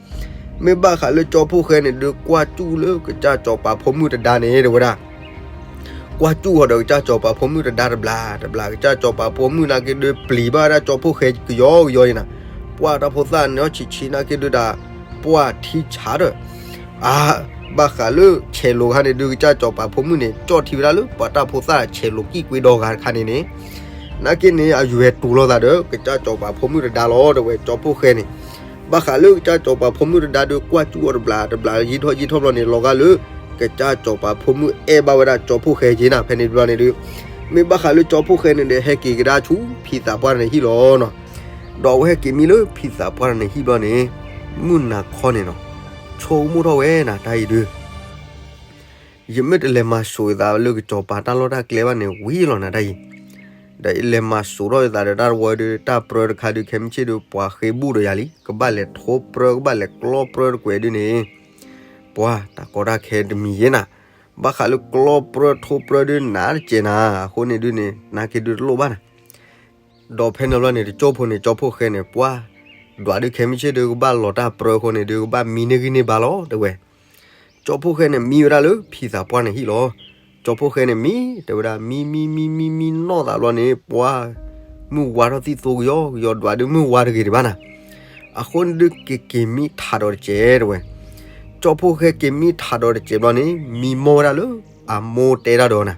မ့ၢ်ဘၣ်ဃးလၢကၠီဖှိၣ်ဃဲန့ၣ်ဒုး ကွၢ်စူၣ်လၢကစၢ်စီၤပၤဖိမုၣ်တဒါန့ၣ် တဲဝဲဒၣ် ကွၢ်စူၣ်ဃီၤဒီးကစၢ်စီၤပၤဖိမုၣ်တဒါတဘျီတဘျီ ကစၢ်စီၤပၤဖိမုၣ်နာ်က့ဒုး ပျံၤဘၣ်ဝဲဒၣ်ကၠီဖှိၣ်ဃဲကယီကယီအံၤနၤ. ပှၢ်တၢ်ဖိသၣ်န့ၣ်အီၣ်ဆံးဆံးနာ်က့ဒုးဒၣ် ပှၢ်ထံဆးဒီး အါ ဘၣ်ဃးလၢဆဲးလိာ်ခါန့ၣ်ဒုး ကစၢ်စီၤပၤဖိမုၣ်န့ၣ် ကၠီၣ်ထံဝဲဒၣ်လၢပှၤတၢ်ဖိသၣ်ဆဲးလိာ်ကံၣ်ကွ့ဒီဂၤတခါန့ၣ်န့ၣ် နာ်က့န့ၣ် အယွဲၤတူာ်လိာ်သးဒီး ကစၢ်စီၤပၤဖိမုၣ်တဒါလီၤ တဲဝဲကၠီဖှိၣ်ဃဲန့ၣ်. ဘၣ်ဃးလၢကစၢ်စီၤပၤဖိမုၣ်တဒါဒုး ကွၢ်စူၣ်အီၤတဘျီတဘျီ ယံာ်ထီၣ်ယံာ်ထီၣ်ဘျီန့ၣ် လီၤဂာ်လၢ ကစၢ်စီၤပၤဖိမုၣ်အဲၣ်ဘၣ်ဝဲဒၣ်ကၠီဖှိၣ်ဃဲက့ၤနၤ ဖဲန့ၣ်တဘျီန့ၣ်ဒုး မ့ၢ်ဘၣ်ဃးလၢကၠီဖှိၣ်ဃဲန့ၣ်ဒီး ဟဲက့ၤကဒါဆူဖံသးပှၢ်န့ၣ်ဟံၣ်လီၤနၤ. ဒီးအဝဲဟဲက့ၤမံလၢဖံသးပှၢ်န့ၣ်ဟံၣ်ဘျီန့ၣ် မုၢ်နၤခီန့ၣ်နီၤ ဆိကမိၣ်ထီၣ်ဝဲနၤတၢ်အံၤဒုး ယမ့ၢ်တလဲၤမၤစိာ်ယသးလၢကစီၤပၤတၢ်လီၢ်တၢ်ကျဲဘၣ်န့ၣ်ဝံၤလီၤနၤတၢ်အံၤ, ဒီးယလဲၤမၤစိာ်ထီၣ်ယသးဒီးတၢ်တဝီဒုး တၢ်ပြၢတခါဒုး ခဲမုၢ်ဆ့ၣ်ဒုး ပှၤဃ့ဘူၣ်ဒီးယၤလံ ကဘၣ်လဲၤထိပြၢ ကဘၣ်လဲၤကျီပြၢတကွဲးဒုးန့ၣ်, ပှၤတၢ်ကီတၢ်ခဲတမံၤယဲနၤ, ဘၣ်ဃးလၢကျီပြၢထိပြၢဒုးနးတစဲးနၤ, အဃိန့ၣ်ဒုးန့ၣ် နာ်က့ဒုးတလိၣ်ဘၣ်နၤ ဒီးဖဲန့ၣ်ဘျီန့ၣ် တကၠိဖိန့ၣ် ကၠီဖှိၣ်ဃဲန့ၣ် ပှၤ ဒွးဒုးခဲမုၢ်ဆ့ၣ်ဒုး ကဘၣ်လီၤတၢ်ပြၢအဃိန့ၣ်ဒုး ကဘၣ်မံန့ၢ်ဂံၢ်န့ၢ်ဘါလီၤ တဲဝဲ. ကၠီဖှိၣ်ဃဲန့ၣ် မံဝဲဒၣ်လၢဖံသးပှၢ်န့ၣ်ဟံၣ်လီၤ. ကၠီဖှိၣ်ဃဲန့ၣ်မံ တဲဝဲဒၣ် မံမံမံမံမံနီၢ်သးဘျီန့ၣ် ပှၤ မုၢ်ဝါထီၣ်သံၣ်သိကယီကယီ ဒွးဒုးမုၢ်ဝါတဂ့ၤဒံးဘၣ်နၤ, အဃိန့ၣ်ဒုးက့ၤက့ၤမံထးဒီးတစဲး တဲဝဲ. ကၠီဖှိၣ်ဃဲက့ၤမံထးဒီးတစဲးဘျီန့ၣ် မံမီၢ်ဝဲဒၣ်လၢအမိၢ်တဲတၢ်ဒီးနၤ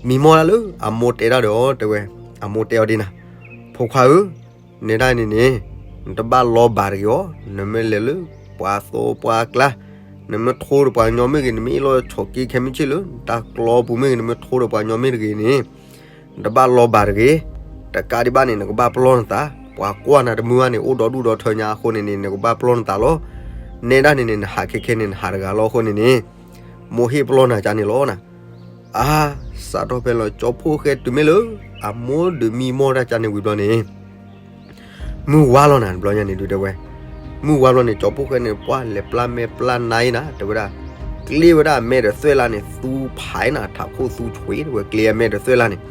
မံမီၢ်ဒၣ်လၢအမိၢ်တဲတၢ်ဒီးအီၤ တဲဝဲ, အမိၢ်တဲအီၤဒ်နၤ, ဖိခွါဧၢ, နဲဒၣ်န့ၣ်န့ၣ် နတဘၣ်လီၤဘၣ်တဂ့ၤအီၤ, နမ့ၢ်လဲၤလၢပှၤသိပှၤကျါ, နမ့ၢ်ထိဒီးပှၤကညီမ့ၢ်ဂ့ၤ, နမ့ၢ်အ့ၣ်လိာ်ဆိးက့ခဲမုၢ်ဆ့ၣ်လၢ တၢ်ကျီပူၤမ့ၢ်ဂ့ၤ, နမ့ၢ်ထိဒီးပှၤကညီမ့ၢ်တဂ့ၤန့ၣ် နတဘၣ်လီၤဘၣ်တဂ့ၤ, တကးဒံးဘၣ်န့ၣ် နကဘၣ်ပလီၢ်နသး, ပှၤကွၢ်နၤတမုာ်ဘၣ်န့ၣ် အိၣ်ဒီဒူၣ်ဒီထၢညါအဃိန့ၣ်န့ၣ် နကဘၣ်ပလီၢ်နသးလီၤ. နဲဒၣ်န့ၣ်န့ၣ် နဟးခဲခဲန့ၣ် နဟးတဂၤလီၤအဃိန့ၣ်န့ၣ် မိၢ်ဟ့ၣ်ပလီၢ်နၤကန့ၣ်လီၤနၤ. အါ, စးထီၣ်ဖဲလီၤ ကၠီဖှိၣ်ဃဲတုၤမ့ၢ်လၢ အမိၢ်ဒုးမံမီၢ်တၢ်ကန့ၣ်ဝံၤဘျီန့ၣ် မုၢ်ဝါလီၤနၤ တဘျီညါန့ၣ်ဒုးတဲဝဲ, မုၢ်ဝါဘျီန့ၣ် ကၠီဖှိၣ်ဃဲန့ၣ် ပှၤလဲၤပျၢ်မဲပျၢ်နါအံၤနၤ တဲဝဲဒၣ်, ကျ့ဝဲဒၣ်အမဲဒီးသွဲၣ်လါန့ၣ် သူဖးနၤ ထးခိၣ်သူဆွံ တဲဝဲ ကျ့အမဲဒီးသွဲၣ်လါန့ၣ်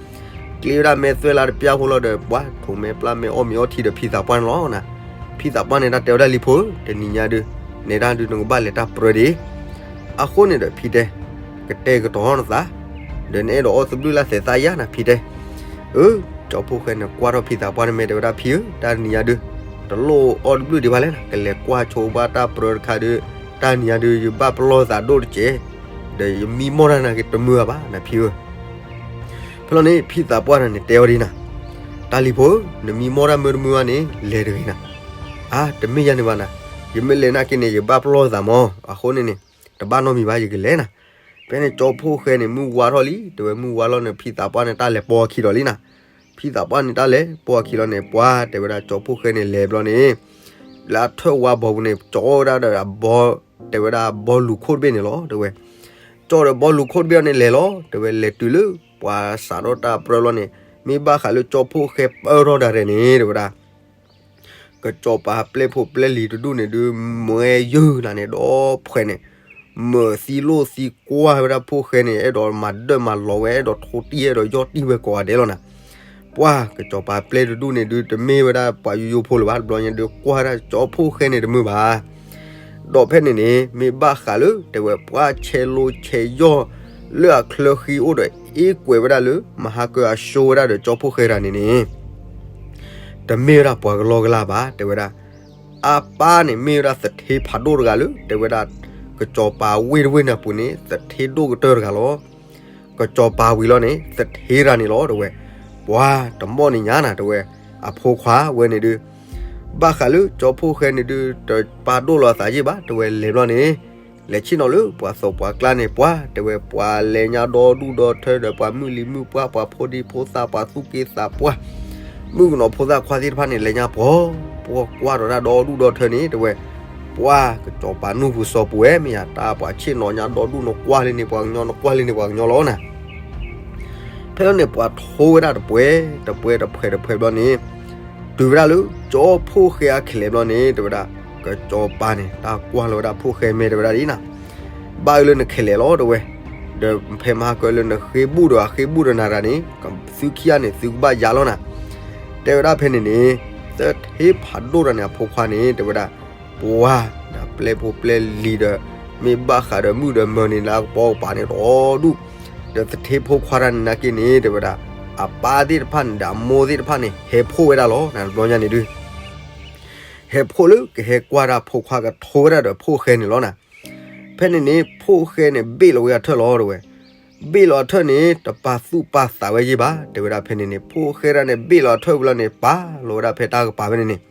ကျ့ဝဲဒၣ်မဲသွဲၣ်လါတပျၢ်ဖိလီၤဒီး ပှၤထိးမဲပျၢ်မဲအီၣ်မ့ၤအီထံဒီးဖံသးပှၢ်န့ၣ်လီၤနၤ. ဖံသးပှၢ်န့ၣ် တၢ်တဲဝဲဒၣ်လံဖိဧၢ, တနံၤညါဒုး နဲဒၣ်ဒုး နကဘၣ်လဲၤတၢ်ပြၢဒံး အဃိန့ၣ်ဒီးဖံတဲ, ကတဲာ်ကတီၤထီၣ်နသး, ဒီးနအဲၣ်ဒိးအီၣ်သဘျုၣ်လၢ်သဲးသးယါနၤဖံတဲ. အၢ, ကၠီဖှိၣ်ဃဲန့ၣ် ကွၢ်ထီၣ်ဖံသးပှၢ်န့ၣ်မဲာ်တဲဝဲဒၣ် ဖံဧၢ, တၢ်တနံၤညါဒုး တလိၣ်အီၣ်တဘျုၣ်ဒံးဘၣ်လဲၣ်နၤ, ကလဲၤကွၢ်ဆိပှၤတၢ်ပြၢတခါဒုး, တၢ်တနံၤညါဒုး ယဘၣ်ပလီၢ်သးဒိၣ်တစဲး, ဒီးယမံမီၢ်တၢ်နၤက့ၤတမုာ်ဘၣ်နၤဖံဧၢ. ဖဲလီၤန့ၣ် ဖံသးပှၢ်န့ၣ်တဲအီၤဒ်နၤ, တၢ်လံၤဖိဧၢ, နမံမီၢ်တၢ်မုာ်တမုာ်ဘၣ်န့ၣ် လဲၤတဂ့ၤနၤ. အါ, တမ့ၢ်ယၤန့ၣ်ဘၣ်နၤ, ယမ့ၢ်လဲၤနာ်က့န့ၣ် ယဘၣ်ပလီၢ်သးမး, အဃိန့ၣ်န့ၣ် တဘၣ်နီတမံၤဘၣ် ယကလဲၤနၤ. ဖဲန့ၣ် ကၠီဖှိၣ်ဃဲန့ၣ် မုၢ်ဝါထီၣ်လံ, တဲဝဲမုၢ်ဝါလီၤန့ၣ် ဖံသးပှၢ်န့ၣ် တၢ်လဲၤပိာ်အခံဒီးလံနၤ. ဖံသးပှၢ်န့ၣ် တၢ်လဲၤပိာ်အခံလီၤန့ၣ် ပှၤတဲဝဲဒၣ် ကၠီဖှိၣ်ဃဲန့ၣ်လဲၤဘျီန့ၣ် လၢအထၢၣ်ဝါဘီပူၤန့ၣ် ကၠီဝဲဒၣ်ဒီး တဲဝဲဒၣ်ဘီလူၤခိၣ်တဘ့ၣ်န့ၣ်လီၤ တဲဝဲ. ကၠီဒီးဘီလူၤခိၣ်တဘ့ၣ်အီၤန့ၣ်လဲၤလီၤ, တဲဝဲလဲၤတုၤလၢ ပှၤစးထီၣ်တၢ်ပြၢလီၤန့ၣ် မ့ၢ်ဘၣ်ဃးလၢကၠီဖှိၣ်ဃဲပၢထီၣ်ဒၣ်ရဲၣ်န့ၣ် တဲဝဲဒၣ် ကစီၤပၤပျဲၢ်ဖိပျဲၢ်လံၤတဒူၣ်န့ၣ်ဒုး မွဲယုၢ်လၢန့ၣ် ဒီးဖှဲးန့ၣ် မၢသံလိၣ်သံကွၢ်ဝဲဒၣ်ဖှိၣ်ဃဲန့ၣ် အဲၣ်ဒိးမၤဒၢၣ်မၤလီၤဝဲ အဲၣ်ဒိးထိတံၢ် အဲၣ်ဒိးယီၢ်တံၢ်ဝဲကိးဂၤဒဲးလီၤနၤ. ပှၤကစီၤပၤပျဲၢ်တဒူၣ်န့ၣ်ဒုး တမ့ၢ်ဝဲဒၣ်ပှၤယိယိဖိလၢၤဘၣ် တဘျီညါဒုး ကွၢ်ဝဲဒၣ်ကစီၤဖှိၣ်ဃဲန့ၣ်တမုာ်ဘၣ် ဒီးဖဲန့ၣ်န့ၣ် မ့ၢ်ဘၣ်ဃးလၢ တဲဝဲပှၤဆဲးလိာ်ဆဲးယီၢ် လၢအချၢဃံအိၣ်ဒီး အ့ကွဲးဝဲဒၣ်လၢ မဟါကၢအစိဝဲဒၣ်ဒီးကၠီဖှိၣ်ဃဲတဂၤန့ၣ်န့ၣ် တမ့ၢ်ဝဲဒၣ်ပှၤကလီကလီဘၣ် တဲဝဲဒၣ်. အပၢ်န့ၣ်မ့ၢ်ဝဲဒၣ်သထ့ဖးဒိၣ်တဂၤလၢ တဲဝဲဒၣ် ကစီၤပၤဝ့ၢ်တဝ့ၢ်န့ၣ်အပူၤန့ၣ် သထ့ဒိၣ်ကတၢၢ်တဂၤလီၤ. ကစီၤပၤဝံၤလီၤန့ၣ် သထ့တဂၤန့ၣ်လီၤ တဲဝဲ. ပှၤတမီၢ်န့ၣ်ညါနၤ တဲဝဲ အဖိခွါဝဲန့ၣ်ဒုး ဘၣ်ဃးလၢကၠီဖှိၣ်ဃဲန့ၣ်ဒုး တပာ်ဒိၣ်လီၤအသးယ့ၢ်ဘၣ် တဲဝဲ လဲၤဘျီန့ၣ် လဲၤဆ့ၣ်နီၤလၢပှၤသိးပှၤကျါန့ၣ် ပှၤတဲဝဲ ပှၤလဲၤညါဒီဒူၣ်ဒီထၢဒီး ပှၤမုၢ်လံၤမုၢ်ပှၢ် ပှၤဖိဒံဖိသၣ် ပှၤသူၣ်က့သးပှၢ် မုၣ်ကနီၤဖိသၣ်ခွါသ့ၣ်တဖၣ်န့ၣ် လဲၤညါပှီၤ ပှၤကွၢ်ဒီးတၢ်ဒီဒူၣ်ဒီထၢန့ၣ် တဲဝဲ ပ ပှၤကစီၤပၤနူၢ်ပူၤစီၤပူၤဝဲ မ့ၢ်ယၤ တၢ်ပှၤဆ့ၣ်နီၤညါဒီဒူၣ် နကွၢ်လံန့ၣ်ပှၤကညီ နကွၢ်လံန့ၣ်ပှၤကညီလီၤနၤ. ဖဲလီၤန့ၣ် ပှၤထိဝဲဒၣ်တပှဲၤ တပှဲၤ တဖှဲး တဖှဲးဘျီန့ၣ် တုၤဝဲဒၣ်လၢ ကၠီဖှိၣ်ဃဲအခဲလဲၣ်ဘျီန့ၣ် တဲဝဲဒၣ် ကစီၤပၤန့ၣ် တၢ်ကွၢ်လီၤဝဲဒၣ်ဖှိၣ်ဃဲမဲာ် တဲဝဲဒၣ်ဒ်နၤ ဘၣ်အၢလၢနခဲလဲၣ်လီၤ တဲဝဲ, ဒီးဖဲမဟါကလၢနဃ့ဘူၣ်ဒီးအဃ့ဘူၣ်ဒီးနၤတဂၤန့ၣ် သုခံဂၤန့ၣ် သုကဘၣ်ယါလီၤနၤ. တဲဝဲဒၣ်ဖဲန့ၣ်န့ၣ် သထ့ဖးဒိၣ်တဂၤန့ၣ် အဖိခွါန့ၣ် တဲဝဲဒၣ် ပှၤ ဒီးပျဲၢ်ဖိပျဲၢ်လံၤဒီး မ့ၢ်ဘၣ်ဃးဒီးမုၣ်ဒီးမၢၤန့ၣ် လၢအကပိာ်ကပၤန့ၣ်ဒီဒူၣ်, ဒီးသထ့ဖိခွါတဂၤန့ၣ်နာ်က့န့ၣ် တဲဝဲဒၣ် အပၢ်သ့ၣ်တဖၣ်န့ၣ် ဒီးအမိၢ်သ့ၣ်တဖၣ်န့ၣ် ဟဲဖှိၣ်ဝဲဒၣ်လီၤ တဘျီညါန့ၣ်ဒုး ဟဲဖှိၣ်လၢကဟဲကွၢ်တၢ်ဖိခွါကထိဝဲဒၣ်ဒီးဖှိၣ်ဃဲန့ၣ်လီၤနၤ. ဖဲန့ၣ်န့ၣ် ဖှိၣ်ဃဲန့ၣ် ဘ့ၣ်လီၤဝဲအထၢၣ်လီၤတဲဝဲ, ဘ့ၣ်လီၤအထၢၣ်န့ၣ် တပာ်သူၣ်ပာ်သးဝဲယ့ၢ်ဘၣ် တဲဝဲဒၣ်ဖဲန့ၣ်န့ၣ် ဖှိၣ်ဃဲဒၣ်န့ၣ် ဘ့ၣ်လီၤအထၢၣ်ဝံၤလီၤန့ၣ် ပာ်လီၤဝဲဒၣ်ဖဲတၢ်ကပၤဖဲန့ၣ်န့ၣ်,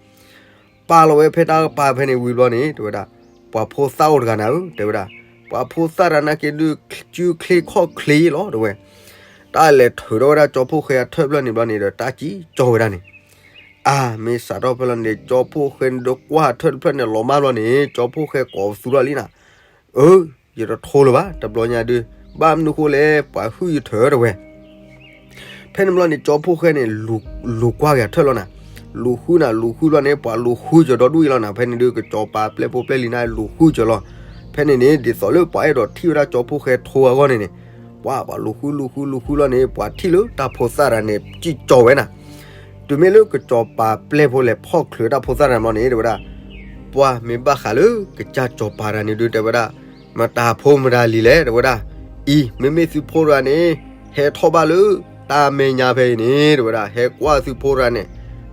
ပာ်လီၤဝဲဖဲတၢ်ကပၤဖဲန့ၣ်ဝံၤဘျီန့ၣ် တဲဝဲဒၣ် ပှၤဖိသၣ်အိၣ်တဂၤနၤဧၢ တဲဝဲဒၣ်, ပှၤဖိသၣ်တဂၤနာ်က့ဒုး စုချ့ခီၣ်ချ့လီၤ တဲဝဲ. တၢ်လဲၤထုးထီၣ်ဝဲဒၣ်ကၠီဖှိၣ်ဃဲအထၢၣ်ဖျၢၣ်န့ၣ်ဘျီန့ၣ်ဒီး တၢ်စံၣ်ကၠီဝဲဒၣ်န့ၣ်, အါ မ့ၢ်စးထီၣ်ဖဲလီၤန့ၣ် ကၠီဖှိၣ်ဃဲန့ၣ်ဒီးကွၢ်ထၢၣ်တဖျၢၣ်န့ၣ်လီၤမၢ်ဘျီန့ၣ် ကၠီဖှိၣ်ဃဲကိးပသူထီၣ်လံနၤ, အၢ ယတထိလၢၤဘၣ် တဘျီညါဒုး, ဘၣ်မနုၤဃိလဲၣ် ပှၤဟုၣ်ယထၢၣ် တဲဝဲ. ဖဲန့ၣ်ဘျီန့ၣ် ကၠီဖှိၣ်ဃဲန့ၣ် လူၤကွၢ်က့ၤအထၢၣ်လီၤနၤ, လူၤဃုနၤ လူၤဃုဘျီန့ၣ် ပှၤလူၤဃုစၢၤဒီဒူၣ်အံၤလီၤနၤ, ဖဲန့ၣ်ဒုး ကစီၤပၤပျဲၢ်ဖိပျဲၢ်လံၤန့ၣ် လူၤဃုစၢၤလီၤ. ဖဲန့ၣ်န့ၣ် ဒ်သိးလၢပှၤအဲၣ်ဒိးထံၣ်ဝဲဒၣ်ကၠီဖှိၣ်ဃဲထိအဂီၢ်န့ၣ်န့ၣ်, ပှၤ ပှၤလူၤဃုလူၤဃုလူၤဃုလီၤန့ၣ် ပှၤထံၣ်လၢတၢ်ဖိသၣ်တဂၤန့ၣ် စံၣ်ကၠီဝဲနၤ, တုၤမ့ၢ်လၢကစီၤပၤပျဲၢ်ဖိလဲၤဖီၣ်ချုးတၢ်ဖိသၣ်တဂၤန့ၣ်ဘျီန့ၣ် တဲဝဲဒၣ်, ပှၤမ့ၢ်ဘၣ်ဃးလၢကစၢ်စီၤပၤတဂၤန့ၣ်ဒုး တဲဝဲဒၣ်, မတၤဖိမတၤလံၤလဲၣ် တဲဝဲဒၣ်, အံၤ မ့မ့ၢ်သုဖိတဂၤန့ၣ် ဟဲထီၣ်ဘၣ်လၢတၢ်မဲာ်ညါဖဲအံၤန့ၣ် တဲဝဲဒၣ်, ဟဲကွၢ်သုဖိတဂၤန့ၣ်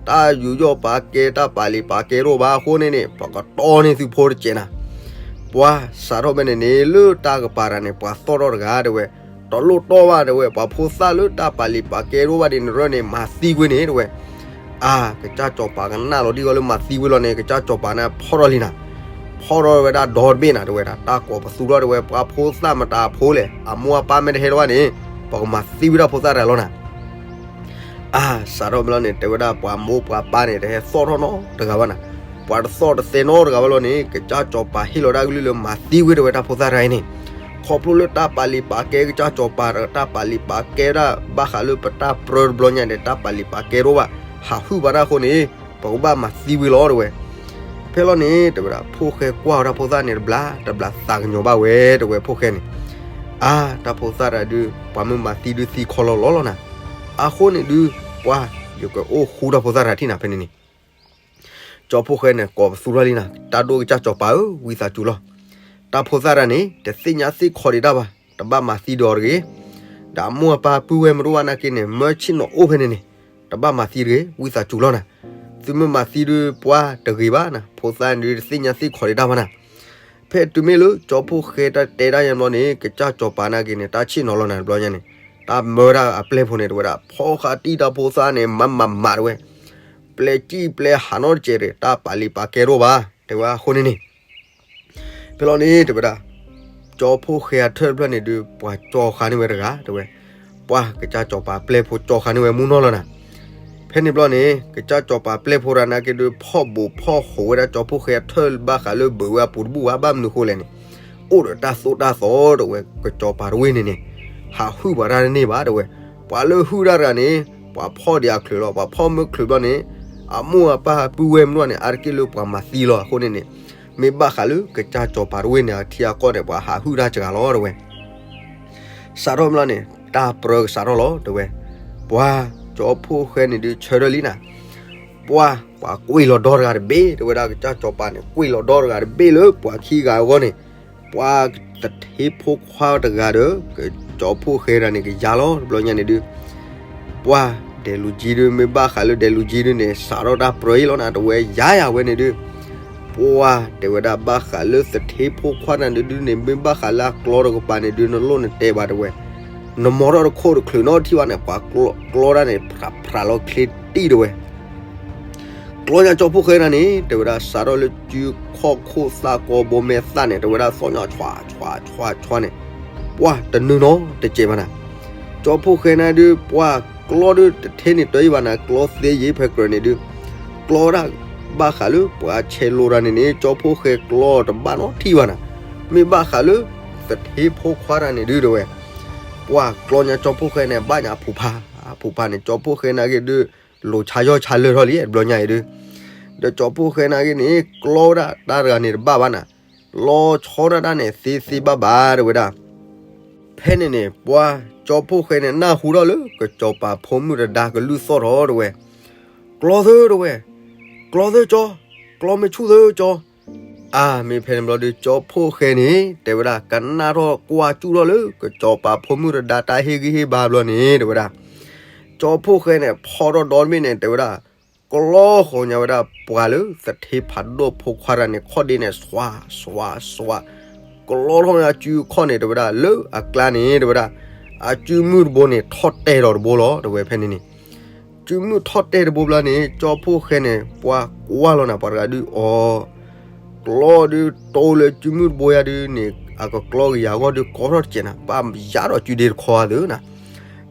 တၢ်ယူးယီၣ်ပာ်ကဲ တၢ်ပာ်လံာ်ပာ်ကဲတအိၣ်ဘၣ်အဃိန့ၣ်န့ၣ် ပကတီၢ်န့ၢ်သုဖိတစဲးနၤ. ပှၤစးထီၣ်ဖဲန့ၣ်န့ၣ် လၢတၢ်ကပၤတဂၤန့ၣ် ပှၤသီၣ်ထီၣ်တဂၤ တဲဝဲ, တလိၣ်တီၢ်ဘၣ် တဲဝဲ, ပှၤဖိသၣ်လၢတၢ်ပာ်လံာ်ပာ်ကဲတအိၣ်ဘၣ်ဒ်န့ၣ်ရၢန့ၣ် မၤသံကွံာ်န့ၣ် တဲဝဲ. အါ ကစၢ်စီၤပၤကနၣ်လီၤဒ်အံၤလၢမၤသံဝဲလီၤန့ၣ် ကစၢ်စီၤပၤန့ၣ်ဖီၣ်ထီၣ်လံနၤ, ဖီၣ်ထီၣ်ဝဲဒၣ်ဒီတဘ့ၣ်နၤ တဲဝဲဒၣ်, တၢ်ကိးပသူထီၣ် တဲဝဲ, ပှၤဖိသၣ်မတၤဖိလဲၣ် အမိၢ်အပၢ်မ့ၢ်တဟဲလၢၤဘၣ်န့ၣ် ပကမၤသံဝဲဒၣ်ဖိသၣ်တဂၤလီၤနၤ. အါ စးထီၣ်ဖဲလီၤန့ၣ် တဲဝဲဒၣ် ပှၤမိၢ်ပှၤပၢ်န့ၣ် တဟဲသီၣ်ထီၣ်နီတဂၤဘၣ်နၤ, ပှၤတသီၣ်တသဲနီတဂၤဘၣ်လီၤန့ၣ် ကစၢ်စီၤပၤဟ့ၣ်လီၤဒၣ်ကလုၢ်လၢမၤသံဝဲ တဲဝဲ တၢ်ဖိသၣ်တဂၤအံၤန့ၣ်, ခီဖျိလၢတၢ်ပာ်လံာ်ပာ်ကဲ ကစၢ်စီၤပၤတၢ်ပာ်လံာ်ပာ်ကဲဒၣ် ဘၣ်ဃးလၢပတၢ်ပြၢတဘျီညါန့ၣ် တၢ်ပာ်လံာ်ပာ်ကဲတအိၣ်ဘၣ် ဟးဟုၣ်ဘၣ်တၢ်အဃိန့ၣ် ပကဘၣ်မၤသံဝဲလီၤ တဲဝဲ. ဖဲလီၤန့ၣ် တဲဝဲဒၣ် ဖှိၣ်ဃဲကွၢ်ဝဲတၢ်ဖိသၣ်န့ၣ်တဘျီတဘျီသးကညီၤဘၣ်ဝဲ တဲဝဲ ဖှိၣ်ဃဲန့ၣ်, အါ တၢ်ဖိသၣ်တဂၤဒုး ပှၤမ့ၢ်မၤသံဒုးသံခီလီၤလီၤလီၤနၤ, အဃိန့ၣ်ဒုး ပှၤ ယကအိၣ်ဃူတၢ်ဖိသၣ်တဂၤထံၣ်နၤ ဖဲန့ၣ်န့ၣ် ကၠီဖှိၣ်ဃဲန့ၣ် ကိးပသူထီၣ်လံနၤ, တၢ်ဒိၣ်ကစၢ်စီၤပၤဧၢ ဝံသးစူၤလီၤ. တၢ်ဖိသၣ်တဂၤန့ၣ် တသ့ၣ်ညါသ့ၣ်ခီဒံးတၢ်ဘၣ်, တဘၣ်မၤသံဒီးအီၤတဂ့ၤ. ဒီးအမိၢ်အပၢ်ပုၢ်ဝဲၢ်မ့ၢ်တအိၣ်ဘၣ်နာ်က့န့ၣ် မၢဆ့ၣ်နီၤအိၣ်ဖဲန့ၣ်န့ၣ် တဘၣ်မၤသံတဂ့ၤ ဝံသးစူၤလီၤနၤ. သုမ့ၢ်မၤသံဒုးပှၤတဂ့ၤဘၣ်နၤ, ဖိသၣ်န့ၣ်ဒုးတသ့ၣ်ညါသ့ၣ်ခီဒံးတၢ်ဘၣ်နၤ. ဖဲတုၤမ့ၢ်လၢကၠီဖှိၣ်ဃဲတၢ်တဲတၢ်ယဲၢ်ဘျီန့ၣ် ကစၢ်စီၤပၤနာ်က့န့ၣ် တၢ်ဆ့ၣ်နီၤလီၤနၤ တဘျီညါန့ၣ်, တၢ်မၢတၢ်အပျဲၢ်ဖိန့ၣ် တဲဝဲဒၣ် ဖီၣ်ဃာ်တံၢ်တၢ်ဖိသၣ်န့ၣ် မၤမၤမၤ တဲဝဲ, ပျဲစံၣ်ပျဲဟးနီတစဲးတဂ့ၤ, တၢ်ပာ်လံာ်ပာ်ကဲတအိၣ်ဘၣ် တဲဝဲအဃိန့ၣ်န့ၣ် ဖဲလီၤန့ၣ် တဲဝဲဒၣ် ကၠီဖှိၣ်ဃဲအထၢၣ်တဖျၢၣ်န့ၣ်ဒုး ပှၤကၠီဃာ်န့ၢ်ဝဲတဂၤ တဲဝဲ, ပှၤကစၢ်စီၤပၤပျဲၢ်ဖိကၠီဃာ်န့ၢ်ဝဲမူနီၢ်လီၤနၤ. ဖဲန့ၣ်ဘျီန့ၣ် ကစၢ်စီၤပၤပျဲၢ်ဖိတဂၤနာ်က့ဒုး ဖီၣ်ဘူးဖီၣ်ဟိးဝဲဒၣ်ကၠီဖှိၣ်ဃဲအထၢၣ်ဘၣ်ဃးလၢဘုးဝဲအပူၤတဘူၣ်ဘၣ်, ဘၣ်မနုၤဃိလဲၣ်န့ၣ် အိၣ်ဒီးတၢ်သိၣ်တၢ်သီ တဲဝဲ, ကစီၤပၤတဝ့ၢ်န့ၣ်န့ၣ် ဟးဟုၣ်ပှၤတၢ်တန့ၢ်ဘၣ် တဲဝဲ, ပှၤလၢဟုၣ်တၢ်တဂၤန့ၣ် ပှၤဖီၣ်ဒံးအချုးလီၤ, ပှၤဖီၣ်မ့ၢ်ချုးဘျီန့ၣ် အမိၢ်အပၢ်ပုၢ်ဝဲၢ်မ့ၢ်တအိၣ်ဘၣ်န့ၣ် အါတက့ၢ်လၢပှၤမၤသံလီၤ အဃိန့ၣ်န့ၣ် မ့ၢ်ဘၣ်ဃးလၢကစၢ်စီၤပၤတဝ့ၢ်န့ၣ် အထံအကီၢ်န့ၣ် ပှၤဟးဟုၣ်တၢ်စှၤလီၤ တဲဝဲ. စးထီၣ်မ့ၢ်လီၤန့ၣ် တၢ်ပြၢကစးထီၣ်လီၤ တဲဝဲ, ပှၤကၠီဖှိၣ်ဃဲန့ၣ်ဒုး ဆၢထၢၣ်လံနၤ, ပှၤ ပှၤကွံာ်လီၤဒီတဂၤတဘ့ၣ် တဲဝဲဒၣ်, ကစၢ်စီၤပၤန့ၣ် ကွံာ်လီၤဒီတဂၤတဘ့ၣ်လၢပှၤခံဂၤအဂီၢ်န့ၣ်, ပှၤသထ့ဖိခွါတဂၤဒီး ကၠီဖှိၣ်ဃဲတဂၤန့ၣ် ကယါလီၤ တဘျီညါန့ၣ်ဒုး ပှၤဒဲးလူၤကၠံဒုး မ့ၢ်ဘၣ်ဃးလၢဒဲးလူၤကၠံဒုးန့ၣ် စးထီၣ်တၢ်ပြၢအံၤလီၤနၤ, တဲဝဲ ယါယၤဝဲန့ၣ်ဒုး ပှၤတဲဝဲဒၣ် ဘၣ်ဃးလၢသထ့ဖိခွါတဂၤန့ၣ်ဒုးန့ၣ် မ့ၢ်ဘၣ်ဃးလၢအကျီတကပၤန့ၣ်ဒုး နလိၣ်နတဲဘၣ် တဲဝဲ, နမီထီၣ်တခိၣ်တချုးနီတထံၣ်ဘၣ်န့ၣ် ပှၤကျီတၢ်န့ၣ် ဖြးဖြးလီၤချ့တံၢ် တဲဝဲ ကျီညါကၠီဖှိၣ်ဃဲတဂၤန့ၣ် တဲဝဲဒၣ် စးထီၣ်လၢစုခီၣ်ခိၣ်သၣ်ကီဘိမဲာ်သၣ်န့ၣ် တဲဝဲဒၣ် သီၣ်ညါဆွးဆွးဆွးဆွးန့ၣ် ပှၤတနုာ်နီတစဲးဘၣ်နၤ, ကၠီဖှိၣ်ဃဲန့ၣ်ဒုး ပှၤကျီဒုးတထဲန့ၣ်တၢ်အံၤဘၣ်နၤ, ကျီသ့ယံၤဖဲကြၢးန့ၣ်ဒုး ကျီဒၣ် ဘၣ်ဃးလၢပှၤဆဲးလိာ်တၢ်န့ၣ်န့ၣ် ကၠီဖှိၣ်ဃဲကျီတဘၣ်နီတထံၣ်ဘၣ်နၤ. မ့ၢ်ဘၣ်ဃးလၢ သထ့ဖိခွါတၢ်န့ၣ်ဒုးတဲဝဲ, ပှၤကျီညါကၠီဖှိၣ်ဃဲန့ၣ် ဘၣ်ညါအဖုဖါ, အဖုဖါန့ၣ် ကၠီဖှိၣ်ဃဲနာ်က့ဒုး လိၤဆါယီၢ်ဆါလၢာ်ထီၣ်လံ တဘျီညါအံၤဒုး, ဒီးကၠီဖှိၣ်ဃဲနာ်က့န့ၣ် ကျီဝဲဒၣ်တၢ်တဂၤန့ၣ်တဘၣ်ဘၣ်နၤ. လီၤဆီဒၣ်တၢ်န့ၣ် သ့သ့ဘၣ်ဘၣ်တဲဝဲဒၣ်. ဖဲန့ၣ်န့ၣ် ပှၤကၠီဖှိၣ်ဃဲန့ၣ် နၢ်ဟူထီၣ်လၢ ကစီၤပၤဖိမုၣ်တဒါကလုၢ်သီၣ်ထီၣ်တဲဝဲ, ကျီသၢတဲဝဲ, ကျီသၢကၠီ, ကျီမ့ၢ်ဆူၣ်သၢကၠီ. အါ မ့ၢ်ဖဲန့ၣ်ဘျီဒုး ကၠီဖှိၣ်ဃဲန့ၣ် တဲဝဲဒၣ် ကနၣ်ထီၣ်ကွၢ်စူၣ်ထီၣ်လၢ ကစီၤပၤဖိမုၣ်တဒါတၢ်ဟ့ၣ်ဂံၢ်ဟ့ၣ်ဘါဘျီန့ၣ် တဲဝဲဒၣ်, ကၠီဖှိၣ်ဃဲန့ၣ် ဖီၣ်ထီၣ်ဒီတဘ့ၣ်န့ၣ် တဲဝဲဒၣ် ကျီဃီၤညါဝဲဒၣ်ပှၤလၢသထ့ဖးဒိၣ်ဖိခွါတၢ်န့ၣ် ခီၣ်ဒ့န့ၣ် စွး စွး စွး, ကျီထီၣ်န့ၣ်အစုခီၣ်န့ၣ် တဲဝဲဒၣ် လၢအကျါန့ၣ် တဲဝဲဒၣ် အစုမုၢ်တဘိန့ၣ် ထီၣ်တဲာ်ဒီးတဘိလီၤ တဲဝဲဖဲန့ၣ်န့ၣ်. စုမုၢ်ထီၣ်တဲာ်တဘိဘျီန့ၣ် ကၠီဖှိၣ်ဃဲန့ၣ် ပှၤကွၢ်လီၤနၤ ပှၤတဂၤဒုးအီၤ ကျီဒုး တိလၢစုမုၢ်တဘိယါဒုးန့ၣ် အကကျီကယၤအဂီၢ်ဒုး ကီထီၣ်တစဲးနၤ ဘၣ်ယါဒီးစုဒ့တခီဧါသၢနၤ.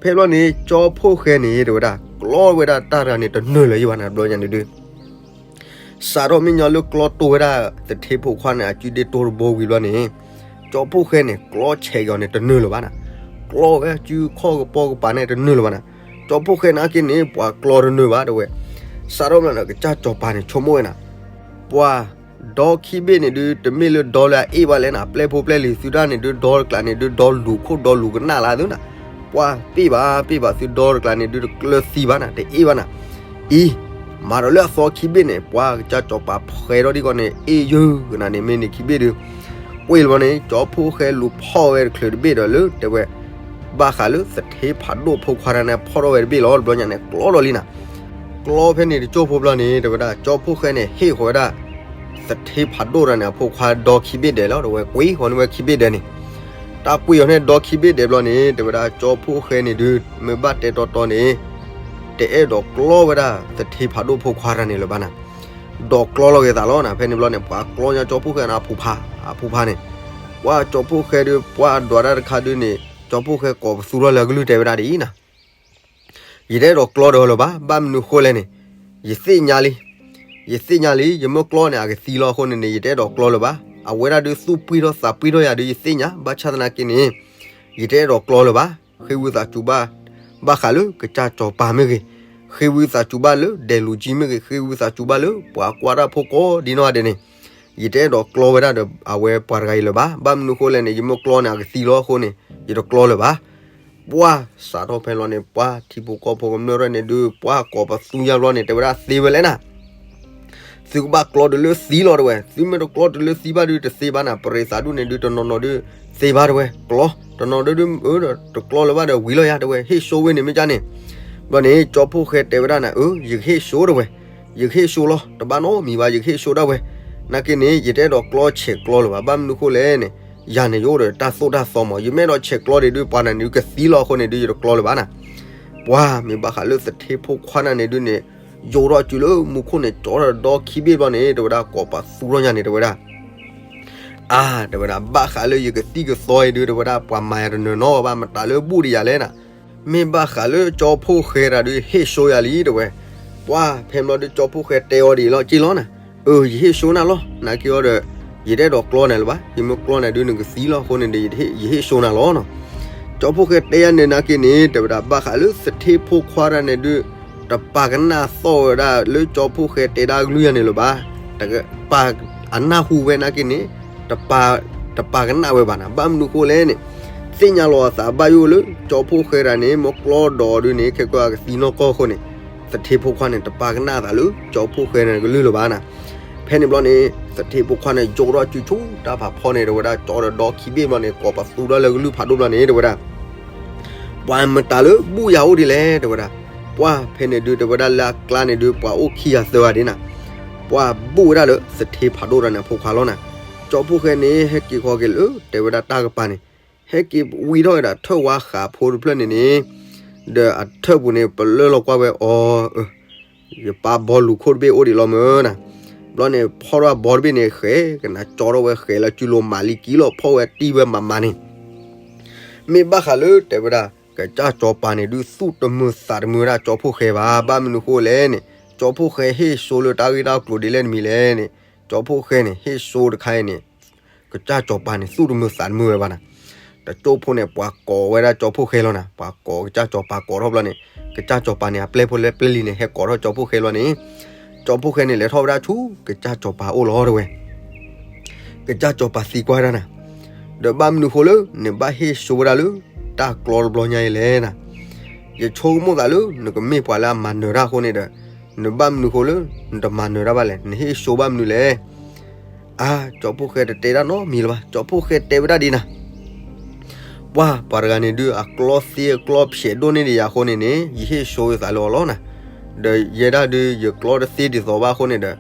ဖဲဘျီန့ၣ် ကၠီဖှိၣ်ဃဲန့ၣ် တဲဝဲဒၣ် ကျီဝဲဒၣ်တၢ်တဂၤန့ၣ် တနၢၤလၢၤယဘၣ်နၤ တဘျီညါန့ၣ်ဒုး စးထီၣ်မ့ၢ်ညီလၢကျီတိဝဲဒၣ် သထ့ဖိခွါန့ၣ် အစုဒ့တိတဘိဝံၤဘျီန့ၣ် ကၠီဖှိၣ်ဃဲန့ၣ် ကျီဆဲးက့ၤအီၤန့ၣ် တနၢၤလၢၤဘၣ်နၤ. ကျီဝဲစုခီၣ်ကပီၤကပၤန့ၣ် တနၢၤလၢၤဘၣ်နၤ. ကၠီဖှိၣ်ဃဲနာ်က့န့ၣ် ပှၤကျီတနၢၤဘၣ်တဲဝဲ. စးထီၣ်မ့ၢ်လၢ ကစၢ်ကၠီၤပၤန့ၣ် ဆိကမိၣ်ဝဲနၤ ပှၤ ဒီခံဘ့ၣ်န့ၣ်ဒုး တမ့ၢ်လၢဒီလၢအအ့ၣ်ဘၣ်လဲၣ်နၤ, ပျဲၢ်ဖိပျဲၢ်လံၤသုတၢ်န့ၣ်ဒုး ဒီတကျးန့ၣ်ဒုး ဒီလူၤခိၣ်ဒီလူၤကနၣ်လၢသုနၤ. ပှၤပ့ၢ်ဘၣ် ပ့ၢ်ဘၣ်သုဒီတကျးန့ၣ်ဒုး တကျၢၤသံဘၣ်နၤ တအ့ၣ်ဘၣ်နၤ. အံၤ မၤဒီးလၢအသီခံဘ့ၣ်န့ၣ် ပှၤကစၢ်ကၠီၤပၤဖှဲးထီၣ်ဒံးကီးန့ၣ် အ့ၣ်ယုၢ်ကနၤန့ၣ် မ့ၢ်န့ၣ်ခံဘ့ၣ်ဒုး ကွ့ၢ်လၢၤဘျီန့ၣ် ကၠီဖှိၣ်ဃဲလူၤဖီၣ်ဝဲတချုးတဘ့ၣ်ဒီးလၢတဲဝဲ ဘၣ်ဃးလၢသထ့ဖးဒိၣ်ဖိခွါတၢ်န့ၣ် ဖီၣ်ထီၣ်ဝဲတဘ့ၣ်လီၤ တဘျီညါန့ၣ် ကျီလီၤလံနၤ. ကျီဖဲန့ၣ်တကၠိၢ်ဖိဘျီန့ၣ် တဲဝဲဒၣ် ကၠီဖှိၣ်ဃဲန့ၣ် ဟ့ၣ်ဃီၤဝဲဒၣ် သထ့ဖးဒိၣ်တၢ်န့ၣ် အဖိခွါဒီခံဘ့ၣ်ဒဲးလီၤ တဲဝဲ ကွ့ၢ်ဃီၤန့ၢ်ဝဲခံဘ့ၣ်ဒဲးန့ၣ်. တၢ်ကွ့ၢ်အီၤန့ၣ်ဒီခံဘ့ၣ်ဒဲးဘျီန့ၣ် တဲဝဲဒၣ် ကၠီဖှိၣ်ဃဲန့ၣ်ဒုး မ့ၢ်ဘၣ်တဲတီတီန့ၣ် တအဲၣ်ဒိးကျီဝဲဒၣ်သထ့ဖးဒိၣ်ဖိခွါတၢ်န့ၣ်လၢၤဘၣ်နၤ. ဒီးကျီလီၤက့ၤသးလီၤနၤ. ဖဲန့ၣ်ဘျီန့ၣ် ပှၤကျီညါကၠီဖှိၣ်ဃဲန့ၣ် အဖုဖါ အဖုဖါန့ၣ် ပှၤကၠီဖှိၣ်ဃဲဒုး ပှၤဒွးတၢ်တခါဒုးန့ၣ် ကၠီဖှိၣ်ဃဲကိးပသူထီၣ်လၢအကလုၢ်တဲဝဲဒၣ်ဒ်အံၤနၤ ယတအဲၣ်ဒိးကျီဒီးလၢၤဘၣ်. ဘၣ်မနုၤဃိလဲၣ်န့ၣ် ယသ့ၣ်ညါလံ, ယသ့ၣ်ညါလံ ယမ့ၢ်ကျီန့ၣ် အကသံလီၤအဃိန့ၣ်န့ၣ် ယတအဲၣ်ဒိးကျီလၢၤဘၣ်. အဝဲဒၣ်ဒုးသူၣ်ပှံၢ်ထီၣ်သးပှံၢ်ထီၣ်ယၤဒုး ယသ့ၣ်ညါ ဘၣ်ဆၣ်သနာ်က့န့ၣ် ယတအဲၣ်ဒိးကျီလၢၤဘၣ်. ဃ့ဝံသးစူၤဘၣ် ဘၣ်ဃးလၢကစၢ်ကၠီၤပၤမ့ၢ်ဂ့ၤ, ဃ့ဝံသးစူၤဘၣ်လၢဒဲးလူၤကံမ့ၢ်ဂ့ၤ, ဃ့ဝံသးစူၤဘၣ်လၢပှၤကွၢ်တၢ်ဖိကိးဒ်နီၢ်ဂၤဒဲးန့ၣ် ယတအဲၣ်ဒိးကျီဝဲဒၣ်ဒီးအဝဲပှၤတဂၤအံၤလၢၤဘၣ်. ဘၣ်မနုၤဃိလဲၣ်န့ၣ် ယမ့ၢ်ကျီန့ၣ် အကသံလီၤအဃိန့ၣ် ယတကျီလၢၤဘၣ်. ပှၤစးထီၣ်ဖဲလီၤန့ၣ် ပှၤထံဖိကီၢ်ဖိကမျၢၢ်ထီၣ်န့ၣ်ဒုး ပှၤကိးပသူညါဘျီန့ၣ် တဲဝဲဒၣ်သ့ဝဲလဲၣ်နၤ သုကဘၣ်ကျီတုၤလၢသံလီၤတဲဝဲ. သုမ့ၢ်တကျီတုၤလၢသံဘၣ်ဒုးတသ့ဘၣ်နၤ. ပရံးသးဒူၣ်န့ၣ်ဒုး တနီၤနီၤဒုး သ့ဘၣ်တဲဝဲ ကျီ, တနီၤဒုးဒုး တကျီလၢၤဘၣ်ဒီးဝံၤလီၤယၤတဲဝဲ ဟ့ၣ်ၡိဝဲန့ၣ်မ့ၢ်ကၢ်န့ၣ်. ဘျီန့ၣ် ကၠီဖှိၣ်ဃဲတဲဝဲဒၣ်နၤ အၢ ယကဟ့ၣ်ၡိတဲဝဲ, ယကဟ့ၣ်ၡိလီၤ တဘၣ်နီတမံၤဘၣ် ယကဟ့ၣ်ၡိဒၣ်ဝဲ. နာ်က့န့ၣ် ယတအဲၣ်ဒိးကျီဆဲးကျီလၢၤဘၣ်. ဘၣ်မနုၤဃိလဲၣ်န့ၣ် ယၤန့ၣ်ယအိၣ်ဒီးတၢ်သိၣ်တၢ်သီမး ယမ့ၢ်အဲၣ်ဒိးဆဲးကျီဒံးဒုး ပှၤနၤန့ၣ်ဒုးကသံလီၤအဃိန့ၣ်ဒုး ယတကျီလၢၤဘၣ်နၤ. ပှၤမ့ၢ်ဘၣ်ဃးလၢသထ့ဖိခွါနၢ်န့ၣ်ဒုးန့ၣ် ယိးထီၣ်စုလၢမူခိၣ်န့ၣ် ကၠီထီၣ်ဒီခံဘ့ၣ်ဘျီန့ၣ် တဲဝဲဒၣ် ကိးပသူထီၣ်ညါန့ၣ် တဲဝဲဒၣ် အါ တဲဝဲဒၣ် ဘၣ်ဃးလၢယကသံၣ်ကသီအံၤဒုး တဲဝဲဒၣ် ပှၤမၤယၤတနၢၤနီတဘၣ် မတၤလၢဘူၣ်ဒံးယၤလဲၣ်နၤ. မ့ၢ်ဘၣ်ဃးလၢကၠီဖှိၣ်ဃဲတၢ်ဒုး ဟ့ၣ်ၡိယၤလံ တဲဝဲ. ပှၤဖဲဘျီဒုး ကၠီဖှိၣ်ဃဲတဲအီၤဒ်အံၤလီၤ က့လီၤနၤ. အၢ ယဟ့ၣ်ၡိနၤလီၤ နာ်က့အီၤဒီး ယတအဲၣ်ဒိးကျီနၤလၢၤဘၣ် ယမ့ၢ်ကျီနၤဒုး နကသံလီၤအဃိန့ၣ်ဒီး ယဟ့ၣ်ၡိနၤလီၤနီၤ. ကၠီဖှိၣ်ဃဲတဲယၤန့ၣ်နာ်က့န့ၣ် တဲဝဲဒၣ် ဘၣ်ဃးလၢသထ့ဖိခွါတၢ်န့ၣ်ဒုး တပာ်ကနၣ်သီၣ်ဝဲဒၣ်လၢကၠီဖှိၣ်ဃဲတဲဒၣ်အကလုၢ်ယၤန့ၣ်လၢၤဘၣ်. တပာ်အနၢ်ဟူဝဲနာ်က့န့ၣ် တပာ်ကနၣ်ဝဲဘၣ်နၤ. ဘၣ်မနုၤဃိလဲၣ်န့ၣ် သ့ၣ်ညါလီၤအသးဘၣ်ယိၣ်လၢ ကၠီဖှိၣ်ဃဲတၢ်န့ၣ် မ့ၢ်ကျီဒီးဒုးန့ၣ် ခဲကီအကသံနီၢ်ကီၢ်အဃိန့ၣ် သထ့ဖိခွါန့ၣ် တပာ်ကနၣ်အသးလၢ ကၠီဖှိၣ်ဃဲန့ၣ်ကလုၢ်လၢၤဘၣ်နၤ. ဖဲန့ၣ်ဘျီန့ၣ် သထ့ဖိခွါန့ၣ် ယိးထီၣ်စုဆူတၢ်ဖးဖီန့ၣ် တဲဝဲဒၣ် ကၠီဒီးဒီခံဘ့ၣ်ဘျီန့ၣ် ကိးပသူထီၣ်လၢကလုၢ်ဖးဒိၣ်ဘျီန့ၣ် တဲဝဲဒၣ် ပှၤမတၤလၢဘူၣ်ယၤအိၣ်ဒ်လဲၣ် တဲဝဲဒၣ်. ပှၤဖဲန့ၣ်ဒုး တဲဝဲဒၣ်လၢအကျါန့ၣ်ဒုး ပှၤအိၣ်ခံဂၤသၢဂၤဒ်နၤ. ပှၤဘူၣ်ဝဲဒၣ်လၢသထ့ဖးဒိၣ်တၢ်န့ၣ်အဖိခွါလီၤနၤ. ကၠီဖှိၣ်ဃဲန့ၣ် ဟဲက့ၤဃီၤက့ၤလၢ တဲဝဲဒၣ်တၢ်ကပၤန့ၣ် ဟဲက့ၤဝံထီၣ်ဝဲဒၣ်ထၢၣ်ဝါဃးဖိတဖျၢၣ်န့ၣ်န့ၣ် ဒီးအထၢၣ်ပူၤန့ၣ် ပလၢၢ်လီၤကွၢ်ဝဲအီၤ အၢ ယပၢ်ဘီလူၤခိၣ်တဘ့ၣ်အိၣ်ဒံးလီၤမၢ်နၤ. ဘျီန့ၣ် ဖီၣ်ထီၣ်ဘီတဘ့ၣ်န့ၣ် ဃဲၤကနၤကၠီထီၣ်ဝဲ ဃဲၤလၢစုလိၤမၤလံကံလီၤ ဖီၣ်ဝဲတံၢ်ဝဲမၤမၤန့ၣ် မ့ၢ်ဘၣ်ဃးလၢတဲဝဲဒၣ် ကစၢ်ကၠီၤပၤန့ၣ်ဒုး သူၣ်တမုာ်သးတမုာ်ဝဲဒၣ်ကၠီဖှိၣ်ဃဲဘၣ်. ဘၣ်မနုၤဃိလဲၣ်န့ၣ် ကၠီဖှိၣ်ဃဲဟ့ၣ်စိလၢတၢ်ဂ့ၢ်တၢ်ကျိၤဒ်လဲၣ်တမံၤလဲၣ်န့ၣ်, ကၠီဖှိၣ်ဃဲန့ၣ် ဟ့ၣ်စိတခါအံၤန့ၣ် ကစၢ်စီၤပၤန့ၣ် သူၣ်တမုာ်သးတမုာ်ဝဲဘၣ်နၤ. တကၠိဖိန့ၣ် ပှၤကိးဝဲဒၣ်ကၠီဖှိၣ်ဃဲလီၤနၤ. ပှၤကိးကစၢ်စီၤပၤကိးထီၣ်ဘျီန့ၣ်, ကစၢ်စီၤပၤန့ၣ် အပျဲၢ်ဖိလၢပျဲၢ်လံၤန့ၣ် ဟဲကိးထီၣ်ကၠီဖှိၣ်ဃဲလီၤန့ၣ်, ကၠီဖှိၣ်ဃဲန့ၣ် လဲၤထီၣ်ဝဲဒၣ်ဆူကစၢ်စီၤပၤအိၣ်လီၤတဝဲ. ကစၢ်စီၤပၤသံကွၢ်ဒၣ်နၤ, ဒီးဘၣ်မနုၤဃိလၢ နဘၣ်ဟ့ၣ်စိဝဲဒၣ်လၢ တၢ်ကျီတဘျီညါအံၤလဲၣ်နၤ. ယဆိကမိၣ်သးလၢ နကမ့ၢ်ပှၤလၢအမၤနၢၤတၢ်အဃိန့ၣ်ဒီး, နဘၣ်မနုၤဃိလၢ နတမၤနၢၤတၢ်ဘၣ်လဲၣ်, နဟ့ၣ်စိဘၣ်မနုၤလဲၣ်. အါ, ကၠီဖှိၣ်ဃဲတတဲဒၣ်နီတမံၤလၢၤဘၣ်. ကၠီဖှိၣ်ဃဲတဲဝဲဒၣ်ဒ်နၤ, ပှၤ, ပှၤတဂၤန့ၣ်ဒုး အကျီသ့အကျီဖျဲးဒိၣ်န့ၢ်ဒံးယၤအဃိန့ၣ်န့ၣ် ယဟ့ၣ်စိယသးလၢအီၤလီၤနၤ. ဒီးယဲဒၣ်ဒုး ယကျီတသ့ဒ်သိးဘၣ်အဃိန့ၣ်ဒီး,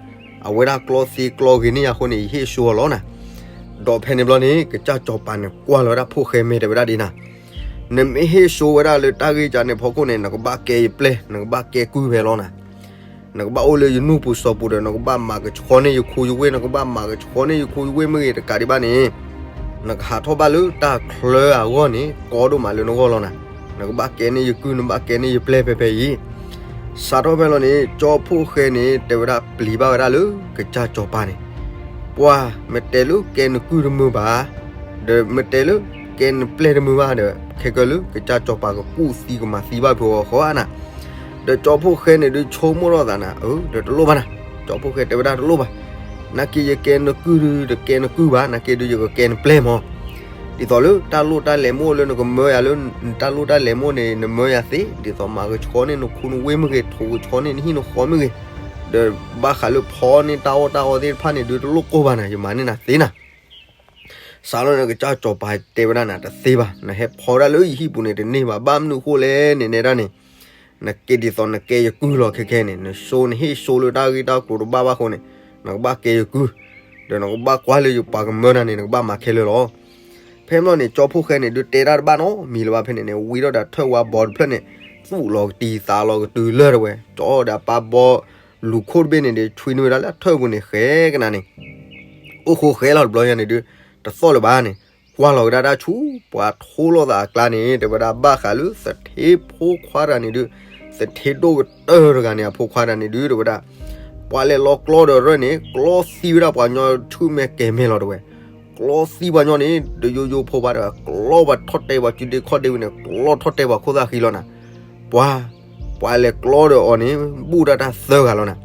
အဝဲဒၣ်ကျီသ့ကျီဂ့ၤန့ၢ်ယၤအဃိန့ၣ် ယဟ့ၣ်စိအီၤလီၤနၤ. ဒီးဖဲန့ၣ်ဘျီန့ၣ် ကစၢ်စီၤပၤန့ၣ် ကွၢ်လီၤဝဲဒၣ်ဖှိၣ်ဃဲမဲာ်တဲဝဲဒၣ်ဒ်နၤ, နမ့ၢ်ဟ့ၣ်စိဝဲဒၣ်လၢတၢ်ဂ့ၢ်ကန့ၣ်ဖီခိၣ်န့ၣ် နကဘၣ်ကဲယပျဲၢ်, နကဘၣ်ကဲကုၢ်ဖဲလီၤနၤ. နကဘၣ်အိၣ်လၢယနူၢ်ပူၤစီၤပူၤဒီး နကဘၣ်မၤကဆှီန့ၢ်ယခိယဝ့ၢ်, နကဘၣ်မၤကဆှီန့ၢ်ယခိယဝ့ၢ်မ့ၢ်ဂ့ၤ, တကးဒံးဘၣ်န့ၣ် နကဟးထီၣ်ဘၣ်လၢတၢ်ချၢအဂီၢ်န့ၣ် ကီဒိၣ်မးလၢနဂီၢ်လီၤနၤ. နကဘၣ်ကဲန့ၢ်ယကုၢ်, နဘၣ်ကဲန့ၢ်ယပျဲၢ်ဖဲဖဲအံၤ. စးထီၣ်ဖဲလီၤန့ၣ် ကၠီဖှိၣ်ဃဲန့ၣ် တဲဝဲဒၣ်ပျံၤဘၣ်ဝဲဒၣ်လၢကစၢ်စီၤပၤန့ၣ်, ပှၤ, မ့ၢ်တဲလၢကဲနကုၢ်တမုာ်ဘၣ်, ဒီးမ့ၢ်တဲလၢကဲနပျဲၢ်တမုာ်ဘၣ်ဒီး ခဲကၢလၢကစၢ်စီၤပၤကကူၣ်သံကမၤသံဘၣ်ဖုးအီၤဃီဧါနၤ. ဒီးကၠီဖှိၣ်ဃဲန့ၣ်ဒုးဆိကမိၣ်ထီၣ်သးနၤ, အၢ, ဒီးတလိၣ်ဘၣ်နၤ. ကၠီဖှိၣ်ဃဲတဲဝဲဒၣ်တလိၣ်ဘၣ်. နာ်က့ယကဲနကုၢ်ဒုး တကဲနကုၢ်ဘၣ်, နာ်က့ဒုးယကကဲနပျဲၢ်မး. ဒ်သိးလၢတၢ်လိၣ်တၢ်လဲၤမ့ၢ်အိၣ်လၢနကမၢယၤလၢ တၢ်လိၣ်တၢ်လဲၤမ့ၢ်အိၣ်န့ၣ် နမၢယၤသ့, ဒ်သိးမၤကဆှီန့ၢ်နခိနဝ့ၢ်မ့ၢ်ဂ့ၤ, ထိးကဆှီန့ၢ်နဟံၣ်နဃီမ့ၢ်ဂ့ၤ, ဒီးဘၣ်ဃးလၢဖီန့ၢ်တၢ်အီၣ်တၢ်အီသ့ၣ်တဖၣ်န့ၣ်ဒုး တလိၣ်ကိၢ်ဘၣ်နၤ, ယမၤန့ၢ်နၤသ့နၤ. စးထီၣ်န့ၣ် ကစၢ်စီၤပၤတဲဝဲဒၣ်နၤ, တသ့ဘၣ်, နဟဲဖီဒၣ်လၢယဟံၣ်ပူၤန့ၣ်တန့ၢ်ဘၣ်. ဘၣ်မနုၤဃိလဲၣ်န့ၣ် နဲဒၣ်န့ၣ်, နကဲဒ်သိးနကဲယကုၢ်လီၤခဲခဲန့ၣ်, နစိနဟ့ၣ်စိလၢတၢ်ဂ့ၢ်တၢ်ကျိၤတဘၣ်ဘၣ်အဃိန့ၣ်, နကဘၣ်ကဲယကုၢ်, ဒီးနကဘၣ်ကွၢ်လၢယပှၤကမၢနၤန့ၣ် နကဘၣ်မၤခဲလၢာ်လီၤ. ဖဲန့ၣ်ဘျီန့ၣ် ကၠီဖှိၣ်ဃဲန့ၣ်ဒုးတဲတၢ်တဘၣ်နီတမံၤလၢၤဘၣ်. ဖဲန့ၣ်န့ၣ် ဝံထီၣ်ဒီးထၢၣ်ဝါဘီတဖျၢၣ်န့ၣ် သူၣ်လီၤကတံၤသးလီၤကတုၤလၢ်တဝဲ, ကၠီဒီးအပၢ်ဘီလူၤခိၣ်တဘ့ၣ်န့ၣ်ဒီး ဆွံနုာ်ဝဲဒၣ်လၢအထၢၣ်ပူၤန့ၣ် ဃဲကနၤန့ၣ်, အိၣ်ဃိဃဲလီၤတဘျီညါန့ၣ်ဒုး, တသီၣ်လၢၤဘၣ်န့ၣ်, ကွၢ်လီၤကဒါတၢ်ဆူ ပှၤထိလိာ်သးအကျါန့ၣ် တဲဝဲဒၣ်ဘၣ်ဃးလၢသထ့ဖိခွါတဂၤန့ၣ်ဒုး, သထ့ဒိၣ်ကတၢၢ်တဂၤန့ၣ် အဖိခွါတဂၤန့ၣ်ဒုး တဲဝဲဒၣ်, ပှၤလဲၤလီၤကျီဒီးရၢၣ်န့ၣ် ကျီသံဝဲဒၣ်ပှၤညီဆူၣ်မဲာ်ကဲၤမဲာ်လီၤတဝဲ, ကျီသံပှၤညီန့ၣ် တယိယိဖိဘၣ်ဒီး ကျီပှၤထီၣ်တဲပှၤစုဒ့ခီၣ်ဒ့ဝံၤန့ၣ် ကျီထီၣ်တဲပှၤခိၣ်သၣ်ဃံလီၤနၤ. ပှၤ, ပှၤလဲၤကျီဒီးအီၤန့ၣ် ဘူၣ်ဒၣ်တၢ်သၢဂၤလီၤနၤ.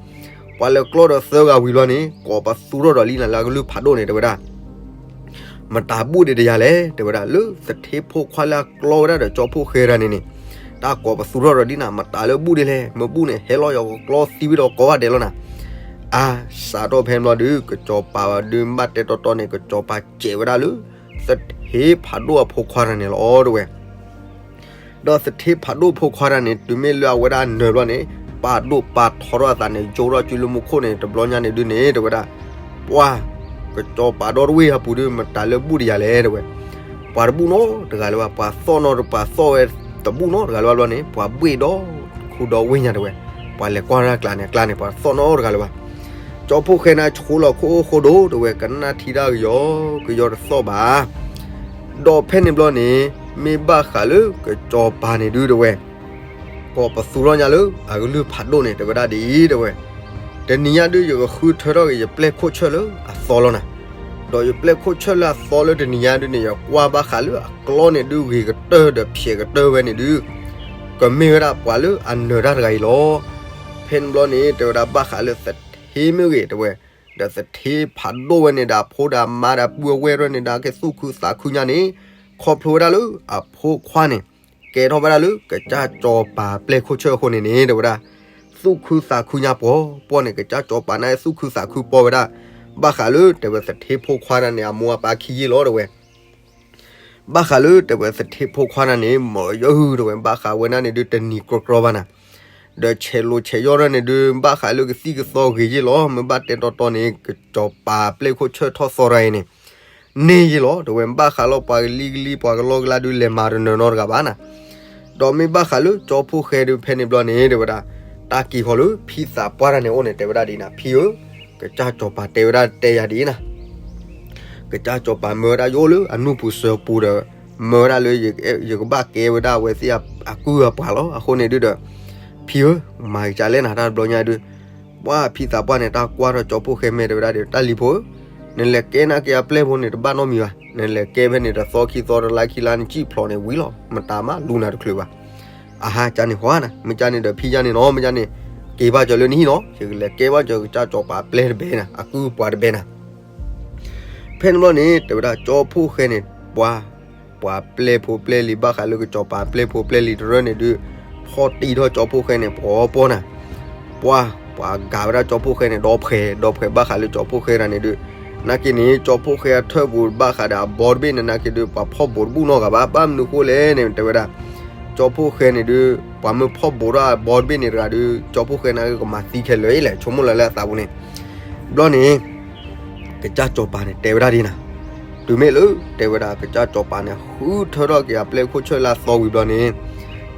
ပှၤလဲၤကျီဒီးသၢဂၤဝံၤလီၤန့ၣ် ကိးပသူထီၣ်ဒီးလံနၤလၢအကလုၢ်ဖးဒိၣ်န့ၣ် တဲဝဲဒၣ် မတၤဘူၣ်ဒံးတယၤလဲၣ် တဲဝဲဒၣ်, လၢသထ့ဖိခွါလၢအကျီဝဲဒၣ်ဒီးကၠီဖှိၣ်ဃဲတဂၤန့ၣ်န့ၣ်, တၢ်ကိးပသူထီၣ်ဒီးဒ်နၤ မတၤလၢဘူၣ်ဒံးလဲၣ်, မ့ၢ်ဘူၣ်န့ၣ် ဟဲလီၤယီၤကျီသံဝံၤဒီးကိးဂၤဒဲးလီၤနၤ. အါ, စးထီၣ်ဖဲန့ၣ်ဘျီဒုး ကစီၤပၤဒုးဘၣ်တဲတီတီန့ၣ် ကစီၤပၤစဲးဝဲဒၣ်လၢ သထ့ဖးဒိၣ်အဖိခွါတဂၤန့ၣ်လီၤ တဲဝဲ ဒီးသထ့ဖးဒိၣ်ဖိခွါတဂၤန့ၣ် တုၤမ့ၢ်လၢအဝဲဒၣ်နၢၤဘျီန့ၣ် ပာ်ဒိၣ်ပာ်ထီထီၣ်အသးန့ၣ် ယိထီၣ်စုလၢမူခိၣ်န့ၣ် တဘျီညါန့ၣ်ဒုးန့ၣ် တဲဝဲဒၣ်, ပှၤ, ကစီၤပၤဒီတဝ့ၢ်အပူၤဒုး မတၤလၢဘူၣ်တယၤလဲၣ် တဲဝဲ, ပှၤတဘူၣ်နီတဂၤလၢၤဘၣ်, ပှၤသီၣ်နီတပှၤသီၣ်ဝဲတဘူၣ်နီတဂၤလၢၤဘၣ်ဘျီန့ၣ် ပှၤဘှ့ၣ်ဒီခူဒီဝ့ၢ်ညါ တဲဝဲ, ပှၤလဲၤကွၢ်တၢ်ကျါန့ၣ် အကျါန့ၣ် ပှၤသီၣ်နီတဂၤလၢၤဘၣ်. ကၠီဖှိၣ်ဃဲန့ၣ် ဆှိလီၤခိၣ်အိၣ်ဃိဒိၣ် တဲဝဲ, ကနၣ်ထံတၢ်ကယီကယီတသီၣ်ဘၣ်. ဒီးဖဲန့ၣ်ဘျီန့ၣ် မ့ၢ်ဘၣ်ဃးလၢကစီၤပၤန့ၣ်ဒုး တဲဝဲ, ကိးပသူထီၣ်ညါလၢအကလုၢ်ဖးဒိၣ်န့ၣ် တဲဝဲဒၣ်ဒ်အံၤ တဲဝဲ, တနံၤညါဒုး ယကဃုထၢထီၣ်က့ၤယပျဲၢ်ခိၣ်ဆၢၣ်လၢအသီလီၤနၤ. ဒီးယပျဲၢ်ခိၣ်ဆၢၣ်လၢအသီလၢတနံၤညါဒုးန့ၣ် ယကွၢ်ဘၣ်ဃးလၢအကျီန့ၣ်ဒုး ဂ့ၤကတၢၢ်ဒီးဖျဲးကတၢၢ်ဝဲန့ၣ်ဒုး ကမ့ၢ်ဝဲဒၣ်ပှၤလၢအနၢၤတၢ်တဂၤအံၤလီၤ. ဖဲန့ၣ်ဘျီန့ၣ် တဲဝဲဒၣ်ဘၣ်ဃးလၢသထ့မ့ၢ်ဂ့ၤ တဲဝဲ, ဒီးသထ့ဖးဒိၣ်ဝဲန့ၣ်ဒီး အဖိဒီးအမါဒီးပုၢ်အဝဲၢ်ရဲၣ်န့ၣ်ဒီး ကသူၣ်ခုသးခုညါန့ၣ် ခီဖျိဝဲဒၣ်လၢအဖိခွါန့ၣ် ကဲထီၣ်ဝဲဒၣ်လၢကစၢ်စီၤပၤပျဲၢ်ခိၣ်ဆၢၣ်အဃိန့ၣ်န့ၣ် တဲဝဲဒၣ်, သူၣ်ခုသးခုညါပှီၤပှီၤန့ၣ် ကစၢ်စီၤပၤန့ၣ် သူၣ်ခုသးခုပှီၤဝဲဒၣ်, ဘၣ်ဃးလၢ တဲဝဲ သထ့ဖိခွါန့ၣ် အမိၢ်အပၢ်ခံယ့ၢ်လီၤ တဲဝဲ. ဘၣ်ဃးလၢ တဲဝဲ သထ့ဖိခွါန့ၣ်န့ၣ် မ့ၢ်ယဟူ တဲဝဲ ဘၣ်ဃးဝဲဒၣ်န့ၣ်ဒုး တနံၤကြီကြီဘၣ်နၤ. ဒီးဆဲးလိာ်ဆဲးယီၣ်ဒၣ်န့ၣ်ဒုး ဘၣ်ဃးလၢကသံၣ်ကသီဂ့ၤယ့ၢ်လီၤ. မ့ၢ်ဘၣ်တဲတီတီန့ၣ် ကစီၤပၤပျဲၢ်ခိၣ်ဆၢၣ်ထီၣ်သီတဂၤအံၤန့ၣ် န့ၢ်ယ့ၢ်လီၤ တဲဝဲ. ဘၣ်ဃးလီၤပှၤကလံၤကလံၤ ပှၤကလီကလါဒုး လဲၤမၤတနၢၤနီတဂၤဘၣ်နၤ. ဒီးမ့ၢ်ဘၣ်ဃးလၢကၠီဖှိၣ်ဃဲဒုး ဖဲန့ၣ်ဘျီန့ၣ် တဲဝဲဒၣ်, တၢ်က့ၤဃီၤလၢဖံသးပှၢ်တဂၤန့ၣ်အအိၣ်န့ၣ် တဲဝဲဒၣ်ဒ်အံၤနၤ, ဖံဧၢ, ကစၢ်စီၤပၤတဲဝဲဒၣ်တဲယၤဒ်အံၤနၤ, ကစၢ်စီၤပၤမၢဝဲဒၣ်ယအိၣ်လၢအနူၢ်ပူၤစၢၤပူၤဒီး မၢဝဲဒၣ်လၢ ယကဘၣ်ကဲဝဲဒၣ်အဝဲသ့ၣ်အကုၢ်အပှၤလီၤ. အဃိန့ၣ်ဒုးဒီး ဖံဧၢ, မၤကစးလဲၣ်နၤ တၢ်တဘျီညါဒုး ပှၢ်ဖံသးပှၢ်န့ၣ် တၢ်ကွၢ်ထီၣ်ကၠီဖှိၣ်ဃဲမဲာ် တဲဝဲဒၣ်ဒီး တၢ်လံၤဖိဧၢ, နလဲၤကဲနာ်က့အပျဲၢ်ဖိန့ၣ် တဘၣ်နီတမံၤဘၣ်. နလဲၤကဲဖဲန့ၣ် တသီခံသီတလါခံလါန့ၣ် စံၣ်ဖျိးန့ၣ်ဝံၤလီၤ. မတၤမးလူၤနၤတချုးဘၣ်. အဟါ ကန့ၣ်ဃီနၤ, မ့ၢ်ကန့ၣ်ဒီးဖံကန့ၣ်နီၤ, မ့ၢ်ကန့ၣ် က့ၤဘၣ်ကၠီၤလၢနဟံၣ်နီၤ, ယကလဲၤကဲဘၣ်ကၠီၤကစၢ်စီၤပၤပျဲၢ်တဘဲနၤ, အကုၢ်ပှၤတဘဲနၤ. ဖဲန့ၣ်ဘျီန့ၣ် တဲဝဲဒၣ်ကၠီဖှိၣ်ဃဲန့ၣ် ပှၤ ပှၤပျဲၢ်ဖိပျဲၢ်လံၤ ဘၣ်ဃးလၢကစီၤပၤပျဲၢ်ဖိပျဲၢ်လံၤတရၢၣ်န့ၣ်ဒုး ဖီၣ်တံၢ်ထီၣ်ကၠီဖှိၣ်ဃဲန့ၣ် ပှီၤပီၢ်နၤ, ပှၢ် ပှၤကၤဝဲဒၣ်ကၠီဖှိၣ်ဃဲန့ၣ် ဒီဖှဲး ဒီဖှဲးဘၣ်ဃးလၢကၠီဖှိၣ်ဃဲတဂၤန့ၣ်ဒုး, နာ်က့န့ၣ် ကၠီဖှိၣ်ဃဲအထၢၣ်ပူၤဘၣ်ဃးဒီးအဘီတဘ့ၣ်န့ၣ် နာ်က့ဒုး ပှၤဖီၣ်ဘိးတဘူၣ်နီတဂၤဘၣ်. ဘၣ်မနုၤဃိလဲၣ်န့ၣ် တဲဝဲဒၣ် ကၠီဖှိၣ်ဃဲန့ၣ်ဒုး ပှၤမ့ၢ်ဖီၣ်ဘိးထီၣ်အဘီတဘ့ၣ်န့ၣ်တဂၤဒုး ကၠီဖှိၣ်ဃဲန့ၣ်ကမၤသံခဲလၢာ်အံၤလဲၣ်, ဆိကမိၣ်လၢလၢအသးပူၤန့ၣ်. ဘျီန့ၣ် ကစၢ်စီၤပၤန့ၣ် တဲဝဲဒၣ်ဒ်နၤ, တုၤမ့ၢ်လၢ တဲဝဲဒၣ် ကစၢ်စီၤပၤန့ၣ် ဃုထၢထီၣ်က့ၤအပျဲၢ်ခိၣ်ဆၢၣ်လၢအသီဝံၤဘျီန့ၣ်,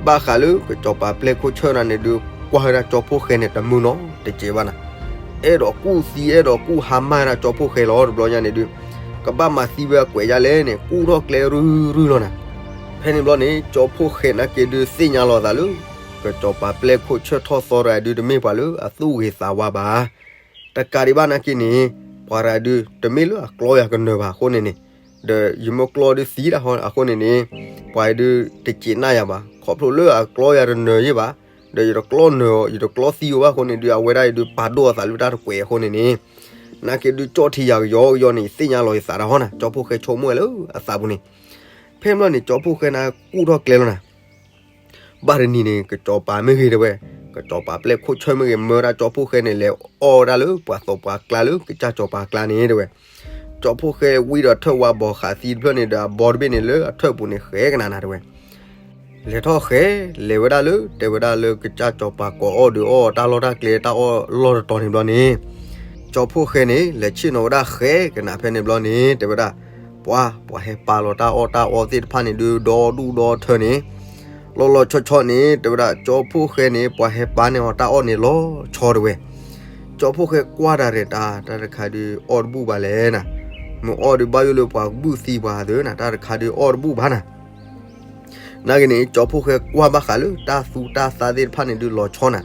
ဘၣ်ဃးလၢကစီၤပၤပျဲၢ်ခိၣ်ဆၢၣ်တဂၤန့ၣ်ဒုး ကွၢ်ဝဲဒၣ်ကၠီဖှိၣ်ဃဲန့ၣ်တမုာ်နီတစဲးဘၣ်နၤ, အဲၣ်ဒိးကူၣ်သံ အဲၣ်ဒိးကူၣ်ဟါမၢ်ဝဲဒၣ်ကၠီဖှိၣ်ဃဲလီၤ. တဘျီညါန့ၣ်ဒုး ကဘၣ်မၤသံဝဲအကွဲးဒ်လဲၣ်န့ၣ် ကူၣ်ထီၣ်ကျဲရုၢ်ရုၢ်လီၤနၤ. ဖဲန့ၣ်ဘျီန့ၣ် ကၠီဖှိၣ်ဃဲနာ်က့ဒုး သ့ၣ်ညါလီၤသးလၢ ကစီၤပၤပျဲၢ်ခိၣ်ဆၢၣ်ထီၣ်သီတဂၤဒုး တမ့ၢ်ပှၤလၢအသူၣ်ဂ့ၤသးဝါဘၣ်. တကးဒံးဘၣ်နာ်က့န့ၣ် ပှၤတဂၤဒုး တမ့ၢ်လၢအကျီယၤကနၢၤဘၣ်အဃိန့ၣ်န့ၣ်, ဒီးယမ့ၢ်ကျီဒုးသံဒၣ်ဟီအဃိန့ၣ်န့ၣ်, ပှၤဒုးတစံးနၢ်ယၤဘၣ်, ခီဖျိလၢအကျီယၤတနၢၤယ့ၣ်ဘၣ်, ဒီးယတကျီနၢၤအီၤ ယတကျီသံအီၤဘၣ်အဃိန့ၣ်ဒုး အဝဲဒၣ်အံၤဒုး ပာ်ဒိၣ်အသးလၢတၢ်တကွဲးအဃိန့ၣ်န့ၣ်, နာ်က့ဒုး ကၠီၣ်ထံယၤကယီကယီန့ၣ် သ့ၣ်ညါလီၤယသးတၢ်ဟီနၤ, ကၠီဖှိၣ်ဃဲဆိကမိၣ်ဝဲလၢအသးပူၤန့ၣ်. ဖဲန့ၣ်ဘျီန့ၣ် ကၠီဖှိၣ်ဃဲန့ၣ် ကူၣ်ထီၣ်ကျဲလီၤနၤ. ဘၣ်တနံၤန့ၣ် ကစီၤပၤမ့ၢ်ဂ့ၤတဲဝဲ, ကစီၤပၤပျဲၢ်ခိၣ်ဆၢၣ်မ့ၢ်ဂ့ၤ မၢဝဲဒၣ်ကၠီဖှိၣ်ဃဲန့ၣ် လဲၤအီၣ်ဝဲဒၣ်လၢပှၤသီပှၤကျါလၢကစၢ်စီၤပၤကျါန့ၣ်တဲဝဲ. ကၠီဖှိၣ်ဃဲဝံဒီးထၢၣ်ဝါဘီဃးသံတဖျၢၣ်န့ၣ်ဒီး အဘီတဘ့ၣ်န့ၣ်လၢအထၢၣ်ပူၤန့ၣ် ဃဲကနၤနၤတဲဝဲ. လဲၤထီၣ်ဃဲ, လဲၤဝဲဒၣ်လၢ တဲဝဲဒၣ်လၢကစၢ်စီၤပၤကိးအီၣ်ဒုးအီၣ် တၢ်လီၢ်တၢ်ကျဲ တၢ်အီၣ်လီၢ်တတီၤန့ၣ်ဘျီန့ၣ်, ကၠီဖှိၣ်ဃဲန့ၣ် လဲၤဆ့ၣ်နီၤဝဲဒၣ်ဃဲကနၤဖဲန့ၣ်ဘျီန့ၣ် တဲဝဲဒၣ်, ပှၤ ပှၤဟဲပာ်လီၤတၢ်အီၣ်တၢ်အီသ့ၣ်တဖၣ်န့ၣ်ဒုး ဒီဒူၣ်ဒီထၢန့ၣ်, လီၤလီၤဆီဆီန့ၣ် တဲဝဲဒၣ် ကၠီဖှိၣ်ဃဲန့ၣ် ပှၤဟဲပာ်န့ၢ်အီၤတၢ်အီၣ်န့ၣ်လီၤဆီတဲဝဲ. ကၠီဖှိၣ်ဃဲကွၢ်တၢ်ရဲၣ်တၢ် တၢ်တခါဒုးအီၣ်တဘူၣ်ဘၣ်လဲၣ်နၤ, မ့ၢ်အီၣ်ဒုးဘၣ်ယိၣ်လၢပှၤကဘုၣ်သံပှၤသ့နၤ, တၢ်တခါဒုးအီၣ်တဘူၣ်ဘၣ်နၤ. နာ်က့န့ၣ် ကၠီဖှိၣ်ဃဲကွၢ်ဘၣ်ဃးလၢတၢ်သူတၢ်သၣ်သ့ၣ်တဖၣ်န့ၣ်ဒုးလီၤဆီနၤ,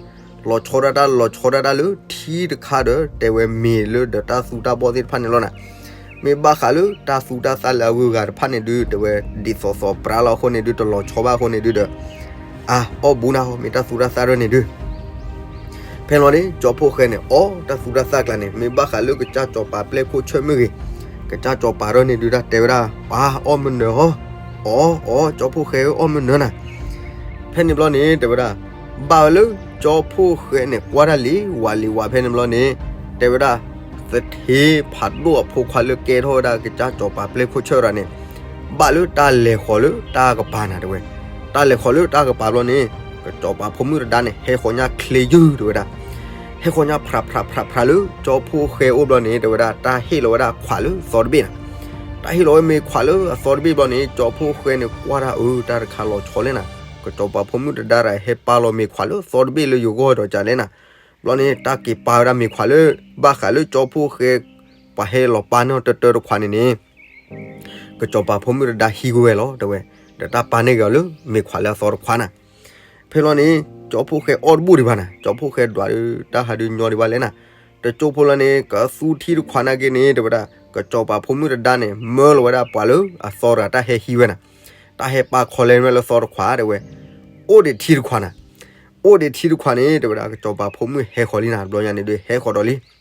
လီၤဆီဒၣ်တၢ်လီၤဆီဒၣ်တၢ်လၢထံတခါဒီး တဲဝဲမ့ၤလၢဒီးတၢ်သူတၢ်ဘီၣ်သ့ၣ်တဖၣ်န့ၣ်လီၤနၤ. မ့ၢ်ဘၣ်ဃးလၢတၢ်သူတၢ်သၣ်လၢအဂုၤအဂၤတဖၣ်န့ၣ်ဒုး တဲဝဲဒ်သိးသိးပြါလီၤအဃိန့ၣ်ဒုး တလီၤဆီဘၣ်အဃိန့ၣ်ဒုးဒီး အါ အီၣ်ဘူးနၤ မ့ၢ်တၢ်သူတၢ်သၣ်ရၢၣ်န့ၣ်ဒုး ဖဲန့ၣ်လီၤန့ၣ် ကၠီဖှိၣ်ဃဲန့ၣ် အီၣ်တၢ်သူတၢ်သၣ်ကျါန့ၣ် မ့ၢ်ဘၣ်ဃးလၢကစၢ်စီၤပၤပျဲၢ်ခိၣ်ဆၢၣ်မ့ၢ်ဂ့ၤ, ကစၢ်စီၤပၤရၢၣ်န့ၣ်ဒုး တၢ်တဲဝဲဒၣ် ပၢ်အီၣ်မနုၤဟီ, အီၣ် အီၣ် ကၠီဖှိၣ်ဃဲဧၢ အီၣ်မနုၤနၤ. ဖဲန့ၣ်ဘျီန့ၣ် တဲဝဲဒၣ် ဘၣ်ဝဲလၢ ကၠီဖှိၣ်ဃဲန့ၣ် ကွၢ်တၢ်လံၤဝးလံၤဝးဖဲန့ၣ်ဘျီန့ၣ် တဲဝဲဒၣ် သထ့ဖးဒိၣ်အဖိခွါလၢကဲထီၣ်ဝဲဒၣ်ကစၢ်စီၤပၤပျဲၢ်ခိၣ်ဆၢၣ်တဂၤန့ၣ် ဘၣ်လၢတၢ်လဲၤဃီၤလၢတၢ်ကပၤနၤတဲဝဲ, တၢ်လဲၤဃီၤလၢတၢ်ကပၤဘျီန့ၣ် ကစီၤပၤဖိမုၣ်တဒါန့ၣ် ဟဲဃီၤညၣ်ချ့ယုၢ်တဲဝဲဒၣ်, ဟဲဃီၤညၣ်ဖြးဖြးဖြးဖြးလၢ ကၠီဖှိၣ်ဃဲအိၣ်ဘျီန့ၣ် တဲဝဲဒၣ် တၢ်ဟ့ၣ်လီၤဝဲဒၣ်ခွးလၢသီတဘ့ၣ်နၤ, တၢ်ဟ့ၣ်လီၤဝဲမ့ၤခွးလၢအသီတဘ့ၣ်ဘျီန့ၣ် ကၠီဖှိၣ်ဃဲန့ၣ် ကွၢ်တၢ်အၢ တၢ်တခါလီၤဆီလဲၣ်နၤ, ကစီၤပၤဖိမုၣ်တဒါတဂၤ ဟဲပာ်လီၤမ့ၤခွးလၢသီတဘ့ၣ်လၢယဂီၢ်ဒီးကလဲၣ်နၤ. ဘျီန့ၣ် တၢ်က့ၤပာ်ဝဲဒၣ်မ့ၤခွးလၢ ဘၣ်ဃးလၢကၠီဖှိၣ်ဃဲ ပှၤဟဲလီၤပာ်န့ၢ်အီၤတၢတၢတခွးန့ၣ်န့ၣ် ကစီၤပၤဖိမုၣ်တဒါဟံးကွံာ်ဝဲလီၤတဲဝဲ, ဒီးတၢ်ပာ်န့ၢ်က့ၤအီၤလၢမ့ၤခွးလၢအသီတခွးနၤ. ဖဲလီၤန့ၣ် ကၠီဖှိၣ်ဃဲအီၣ်တဘူၣ်ဒံးဘၣ်နၤ, ကၠီဖှိၣ်ဃဲဒွးဒီး တၢ်ဟးဒုးညီဒံးဘၣ်လဲၣ်နၤ. တကၠိဖိလီၤန့ၣ် ကသူထံတခွးနာ်က့န့ၣ် တဲဝဲဒၣ် ကစီၤပၤဖိမုၣ်တဒါန့ၣ် မၢလီၤဝဲဒၣ်ပှၤလၢအသီတဂၤ တၢ်ဟဲဟံးဝဲနၤ, တၢ်ဟဲပာ်ခီလဲန့ၢ်လၢသီတခွးတဲဝဲ, အိၣ်ဒံးထံတခွးနၤ. အိၣ်ဒံးထံတခွးန့ၣ် တဲဝဲဒၣ် ကစီၤပၤဖိမုၣ်ဟဲဃီၤလံနၤ တဘျီညါန့ၣ်ဒုး ဟဲဃီၤဒီးလံ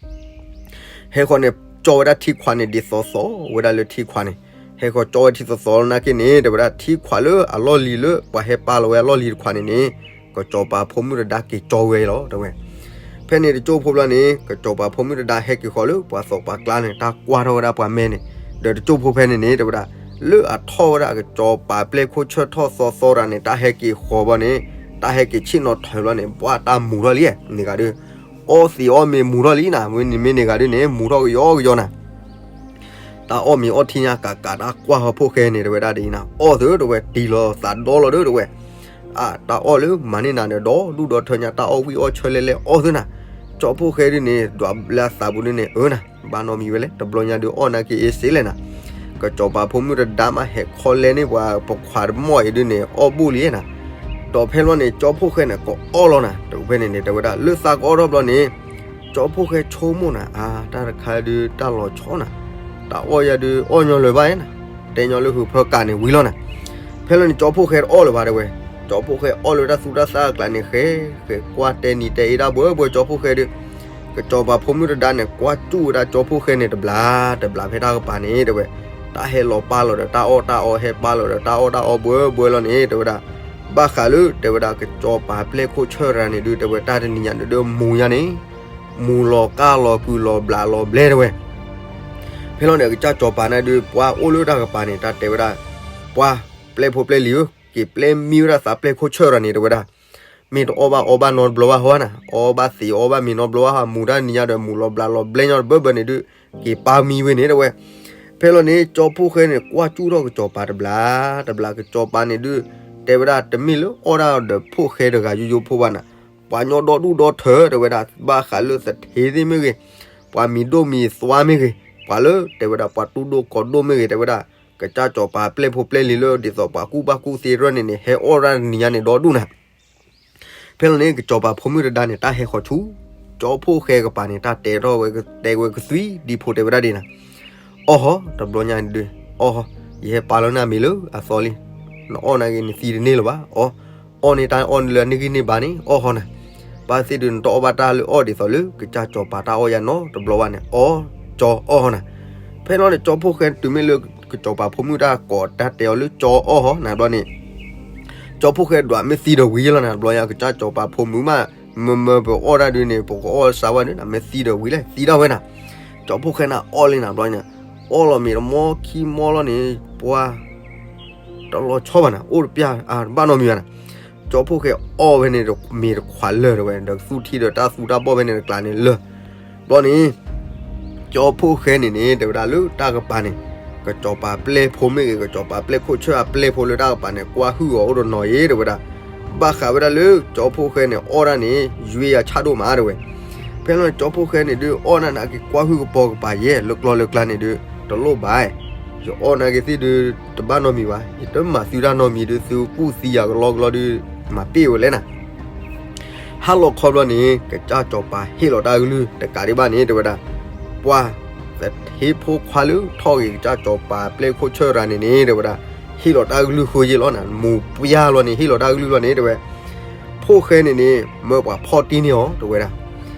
ဟဲဃီၤန့ၣ် ကၠီဝဲဒၣ်ထံခွးန့ၣ် ဒ်သိးသိးဝဲဒၣ်လၢထံခွးန့ၣ်, ဟဲဃီၤကၠီဝဲထံသိးသိးလီၤနာ်က့န့ၣ် တဲဝဲဒၣ် ထံခွးလၢအလီၢ်လံၤလၢ ပှၤဟဲပာ်လီၤဝဲအလီၢ်လံၤတခွးန့ၣ်န့ၣ် ကစီၤပၤဖိမုၣ်တဒါက့ၤကၠီဝဲလီၤတဲဝဲ. ဖဲန့ၣ်တကၠိဖိဘျီန့ၣ် ကစီၤပၤဖိမုၣ်တဒါဟဲက့ၤဃီၤလၢ ပှၤသီပှၤကျါန့ၣ် တၢ်ကွၢ်ထီၣ်ဝဲဒၣ်ပှၤမဲန့ၣ်, ဒီးတကၠိဖိဖဲန့ၣ်န့ၣ် တဲဝဲဒၣ် လၢအထီၣ်ဝဲဒၣ်ကစီၤပၤပျဲၢ်ခိၣ်ဆၢၣ်ထီၣ်သီသီတဂၤန့ၣ် တၢ်ဟဲက့ၤဃီၤဘျီန့ၣ် တၢ်ဟဲက့ၤဆ့ၣ်နီၤထၢၣ်ဘျီန့ၣ် ဘၣ်တၢ်မူၤထီၣ်လံ မ့ၢ်ဂၤဒုး အီၣ်သံးအီၣ်မ့ၤမူၤထီၣ်လံနၤ, မ့မ့ၢ်န့ၣ်ဂၤဒုးန့ၣ် မူၤထီၣ်ကယီကယီနၤ. တၢ်အီၣ်မ့ၤအီၣ်ထံညါကးကး တၢ်ကွၢ်ဟီၣ်ခိၣ်ဃဲန့ၣ် တဲဝဲဒၣ်ဒ်အံၤနၤ, အီၣ်သ့တဲဝဲ တံၤလီၤသးဒီလီၤဒီးတဲဝဲ, အါ တၢ်အီၣ်လၢမၤန့ၢ်နၤဒီး ဒီဒူၣ်ဒီထၢညါ တၢ်အီၣ်ဝံၣ်အီၣ်ဆၢလဲၣ်လဲၣ်အီၣ်သ့နၤ. ကၠီဖှိၣ်ဃဲဒုးန့ၣ် ဒွးလၢအသးပူၤဒုးန့ၣ် အၢနၤ ဘၣ်နီတမံၤဝဲလဲၣ် တဘျီညါဒုးအီၣ်နာ်က့အ့စ့လဲၣ်နၤ. ကစီၤပၤဖိမုၣ်တဒါမးဟဲခီလဲန့ၢ်ပှၤပိာ်ခွါတမီၢ်အံၤဒုးန့ၣ် အီၣ်ဘူၣ်လံနၤ. ဒီးဖဲလီၤန့ၣ် ကၠီဖှိၣ်ဃဲန့ၣ် ကအီၣ်လီၤနၤ, တဖဲန့ၣ်န့ၣ် တဲဝဲဒၣ် လၢသးကအီၣ်ထီၣ်ဘျီန့ၣ် ကၠီဖှိၣ်ဃဲဆိကမိၣ်နၤ အါ တၢ်တခါဒုးတၢ်လီၤဆီနၤ, တၢ်အီၣ်ယၤဒုးအီၣ်ညီလၢၤဘၣ်နၤ, တဲညီလၢဟုးဖၢကးန့ၣ်ဝံၤလီၤနၤ. ဖဲလီၤန့ၣ် ကၠီဖှိၣ်ဃဲတအီၣ်လၢၤဘၣ်တဲဝဲ, ကၠီဖှိၣ်ဃဲအီၣ်လၢတၢ်သူတၢ်သၣ်အကျါန့ၣ် ဃဲ ဃဲကွၢ်တဲနံၤတဲအ့ဒၣ်ဘှဲဘှဲ ကၠီဖှိၣ်ဃဲဒုး ကစီၤပၤဖိမုၣ်တဒါန့ၣ် ကွၢ်စူၣ်ဝဲဒၣ်ကၠီဖှိၣ်ဃဲန့ၣ်တဘျီ, တဘျီဖဲတၢ်ကပၤန့ၣ် တဲဝဲ, တၢ်ဟဲလီၤပာ်လီၤဒီးတၢ်အီၣ်တၢ်အီ ဟဲပာ်လီၤဒီးတၢ်အီၣ်တၢ်အီဘှဲဘှဲလီၤန့ၣ် တဲဝဲဒၣ်, ဘၣ်ဃးလၢ တဲဝဲဒၣ် ကစီၤပၤပျဲၢ်ခိၣ်ဆၢၣ်ရၤန့ၣ်ဒုး တဲဝဲတၢ်တနံၤညါန့ၣ်ဒုးမူညါန့ၣ်, မူလီၤကၢ်လီၤကုာ်လီၤဘျးလီၤဘျဲတဲဝဲ. ဖဲလီၤန့ၣ် ကစၢ်စီၤပၤန့ၣ်ဒုး ပှၤအိၣ်လၢတၢ်ကပၤန့ၣ် တၢ်တဲဝဲဒၣ်, ပှၤပျဲၢ်ဖိပျဲၢ်လံၤဧၢ, က့ၤပျဲၢ်မံဝဲဒၣ်သးပျဲၢ်ခိၣ်ဆၢၣ်ရၤန့ၣ် တဲဝဲဒၣ် မ့ၢ်တအီၣ်ဘၣ်အီဘၣ်နီတဘျီဘၣ်ဟီနၤ, အီဘၣ်သ့းအီဘၣ်မ့ၤနီတဘျီဘၣ်ဟီ, မူတၢ်နံၤညါဒီး မူလီၤဘျးလီၤဘျဲညီတဘၢဘၢန့ၣ်ဒုး က့ၤပာ်မံဝဲန့ၣ်တဲဝဲ. ဖဲလီၤန့ၣ် ကၠီဖှိၣ်ဃဲန့ၣ် ကွၢ်စူၣ်ထီၣ်ကစီၤပၤတဘျီ, တဘျီကစီၤပၤန့ၣ်ဒုး တဲဝဲဒၣ် တမ့ၢ်လၢအီၣ်ဒၣ်ဒီးဖိၣ်ဃဲတဂၤယိယိဖိဘၣ်နၤ, ပှၤညီဒီဒူၣ်ဒီထၢတဲဝဲဒၣ် ဘၣ်ဃးလၢသထ့သ့ၣ်မ့ၢ်ဂ့ၤ, ပှၤမံၤဒိၣ်မံၤသွါမ့ၢ်ဂ့ၤ, ပှၤလၢ တဲဝဲဒၣ် ပှၤတူၢ်ဒိၣ်ကီၤဒိၣ်မ့ၢ်ဂ့ၤ တဲဝဲဒၣ် ကစၢ်စီၤပၤပျဲၢ်ဖိပျဲၢ်လံၤလၢ ဒ်သိးပှၤကူၣ်ဘၣ်ကူၣ်သ့တဖၣ်န့ၣ်န့ၣ် ဟဲအီၣ်ဒၣ်တနံၤညါန့ၣ်ဒီဒူၣ်နၤ. ဖဲလီၤန့ၣ် ကစီၤပၤဖိမုၣ်တဒါန့ၣ် တၢ်ဟဲဃီၤဆူ ကၠီဖှိၣ်ဃဲကပၤန့ၣ် တၢ်တဲထီၣ်ဝဲ တဲဝဲကသွံဒံဖိတဲဝဲဒၣ်ဒ်နၤ, အီၣ်ဟီ တဘျီညါဒုး အီၣ်ဟီ, ယဟဲပာ်လီၤနၤမ့ၤလၢအသီလံ, နအီၣ်နာ်က့ နသံတန့ၢ်လၢၤဘၣ်, အီၣ်, အီၣ်န့ၢ်တၢ်အီၣ်န့ၢ်လၢအန့ၢ်ဂံၢ်န့ၢ်ဘါန့ၣ် အီၣ်ဟီနၤ, ဘၣ်သ့ၣ်ဒုး နတအီၣ်ဘၣ်တၢ်လၢအီၣ်ဒ်သိးလၢ ကစၢ်စီၤပၤတၢ်အီၣ်ယၤနီတဘျီဘၣ်န့ၣ် အီၣ်, ကၠီအီၣ်ဟီနၤ. ဖဲလီၤန့ၣ် ကၠီဖှိၣ်ဃဲတုၤမ့ၢ်လၢ ကစီၤပၤဖိမုၣ်တၢ်ကိးတၢ်တဲအီၤလၢကၠီအီၣ်ဟီနၤဘျီန့ၣ် ကၠီဖှိၣ်ဃဲဒွးမ့ၢ်သံဒီးဝံၤလီၤနၤတဘျီညါ ကစၢ်စီၤပၤဖိမုၣ်မး မၢမၢပအီၣ်ဒၣ်ဒုးန့ၣ် ပကအီၣ်စးဝဲဒုးနၤ မ့ၢ်သံဒီးဝံၤလဲၣ် သံဒၣ်ဝဲနၤ. ကၠီဖှိၣ်ဃဲန့ၣ်အီၣ်လံနၤဘျီန့ၣ် အီၣ်လီၤမ့ၤတမီခံမီလီၤန့ၣ် ပှၤ တလီၤဆီဘၣ်နၤ အိၣ်တပျၢ် တဘၣ်နီတမံၤဘၣ်နၤ. ကၠီဖှိၣ်ဃဲအီၣ်ဖဲန့ၣ် မ့ၤတခွးလၢာ်တဲဝဲ ဒီးသူၣ်ထံဒီးတၢ်သူတၢ်ဘီၣ်ဖဲန့ၣ်တကျါန့ၣ်လၢာ် ဘျီန့ၣ် ကၠီဖှိၣ်ဃဲန့ၣ်န့ၣ် တဲဝဲဒၣ်လၢတၢ်ကပၤန့ၣ် ကစီၤပၤပျဲၢ်ဖိမ့ၢ်ဂ့ၤ ကစီၤပၤပျဲၢ်ခိၣ်ဆၢၣ်အပျဲၢ်ဖိလၢတၢ်ကပၤန့ၣ် ကွၢ်ဟုၣ်အီၤအိၣ်တနီၤအံၤ တဲဝဲဒၣ် ဘၣ်ဃးဝဲဒၣ်လၢ ကၠီဖှိၣ်ဃဲန့ၣ် အီၣ်ဒၣ်န့ၣ် ယွ့ယၤဆၣ်ဒိၣ်မး တဲဝဲ. ဖဲလီၤန့ၣ် ကၠီဖှိၣ်ဃဲန့ၣ်ဒုး အီၣ်နၤနာ်က့ၤကွၢ်ဟုၣ်ကပီၤကပၤယဲ လၢကျီလၢကျါန့ၣ်ဒုး တလိၣ်ဘၣ် ယအီၣ်နာ်က့ၤသ့ၣ်ဒုး တဘၣ်နီတမံၤဘၣ် ယတမၤသုတၢ်နီတမံၤဒုး သုကူၣ်သံယၤကလီကလီဒုး မၤပ့ၢ်ဝဲလဲၣ်နၤ. ဟါလီၤခီဘျီန့ၣ် ကစၢ်စီၤပၤဟ့ၣ်လီၤတၢ်ကလုၢ် တကးဒံးဘၣ်န့ၣ် တဲဝဲဒၣ် ပှၤ သထ့ဖိခွါလၢထီၣ်ဂ့ၤကစၢ်စီၤပၤပျဲၢ်ခိၣ်ဆၢၣ်ရၤန့ၣ်န့ၣ် တဲဝဲဒၣ် ဟ့ၣ်လီၤတၢ်ကလုၢ်ဃုာ်ယဲလီၤနၤ မူပျၢ်လီၤန့ၣ် ဟ့ၣ်လီၤတၢ်ကလုၢ်လီၤန့ၣ် တဲဝဲ ဖိၣ်ဃဲန့ၣ်န့ၣ် မၢပှၤဖီၣ်တံၢ်န့ၢ်အီၤ တဲဝဲဒၣ်.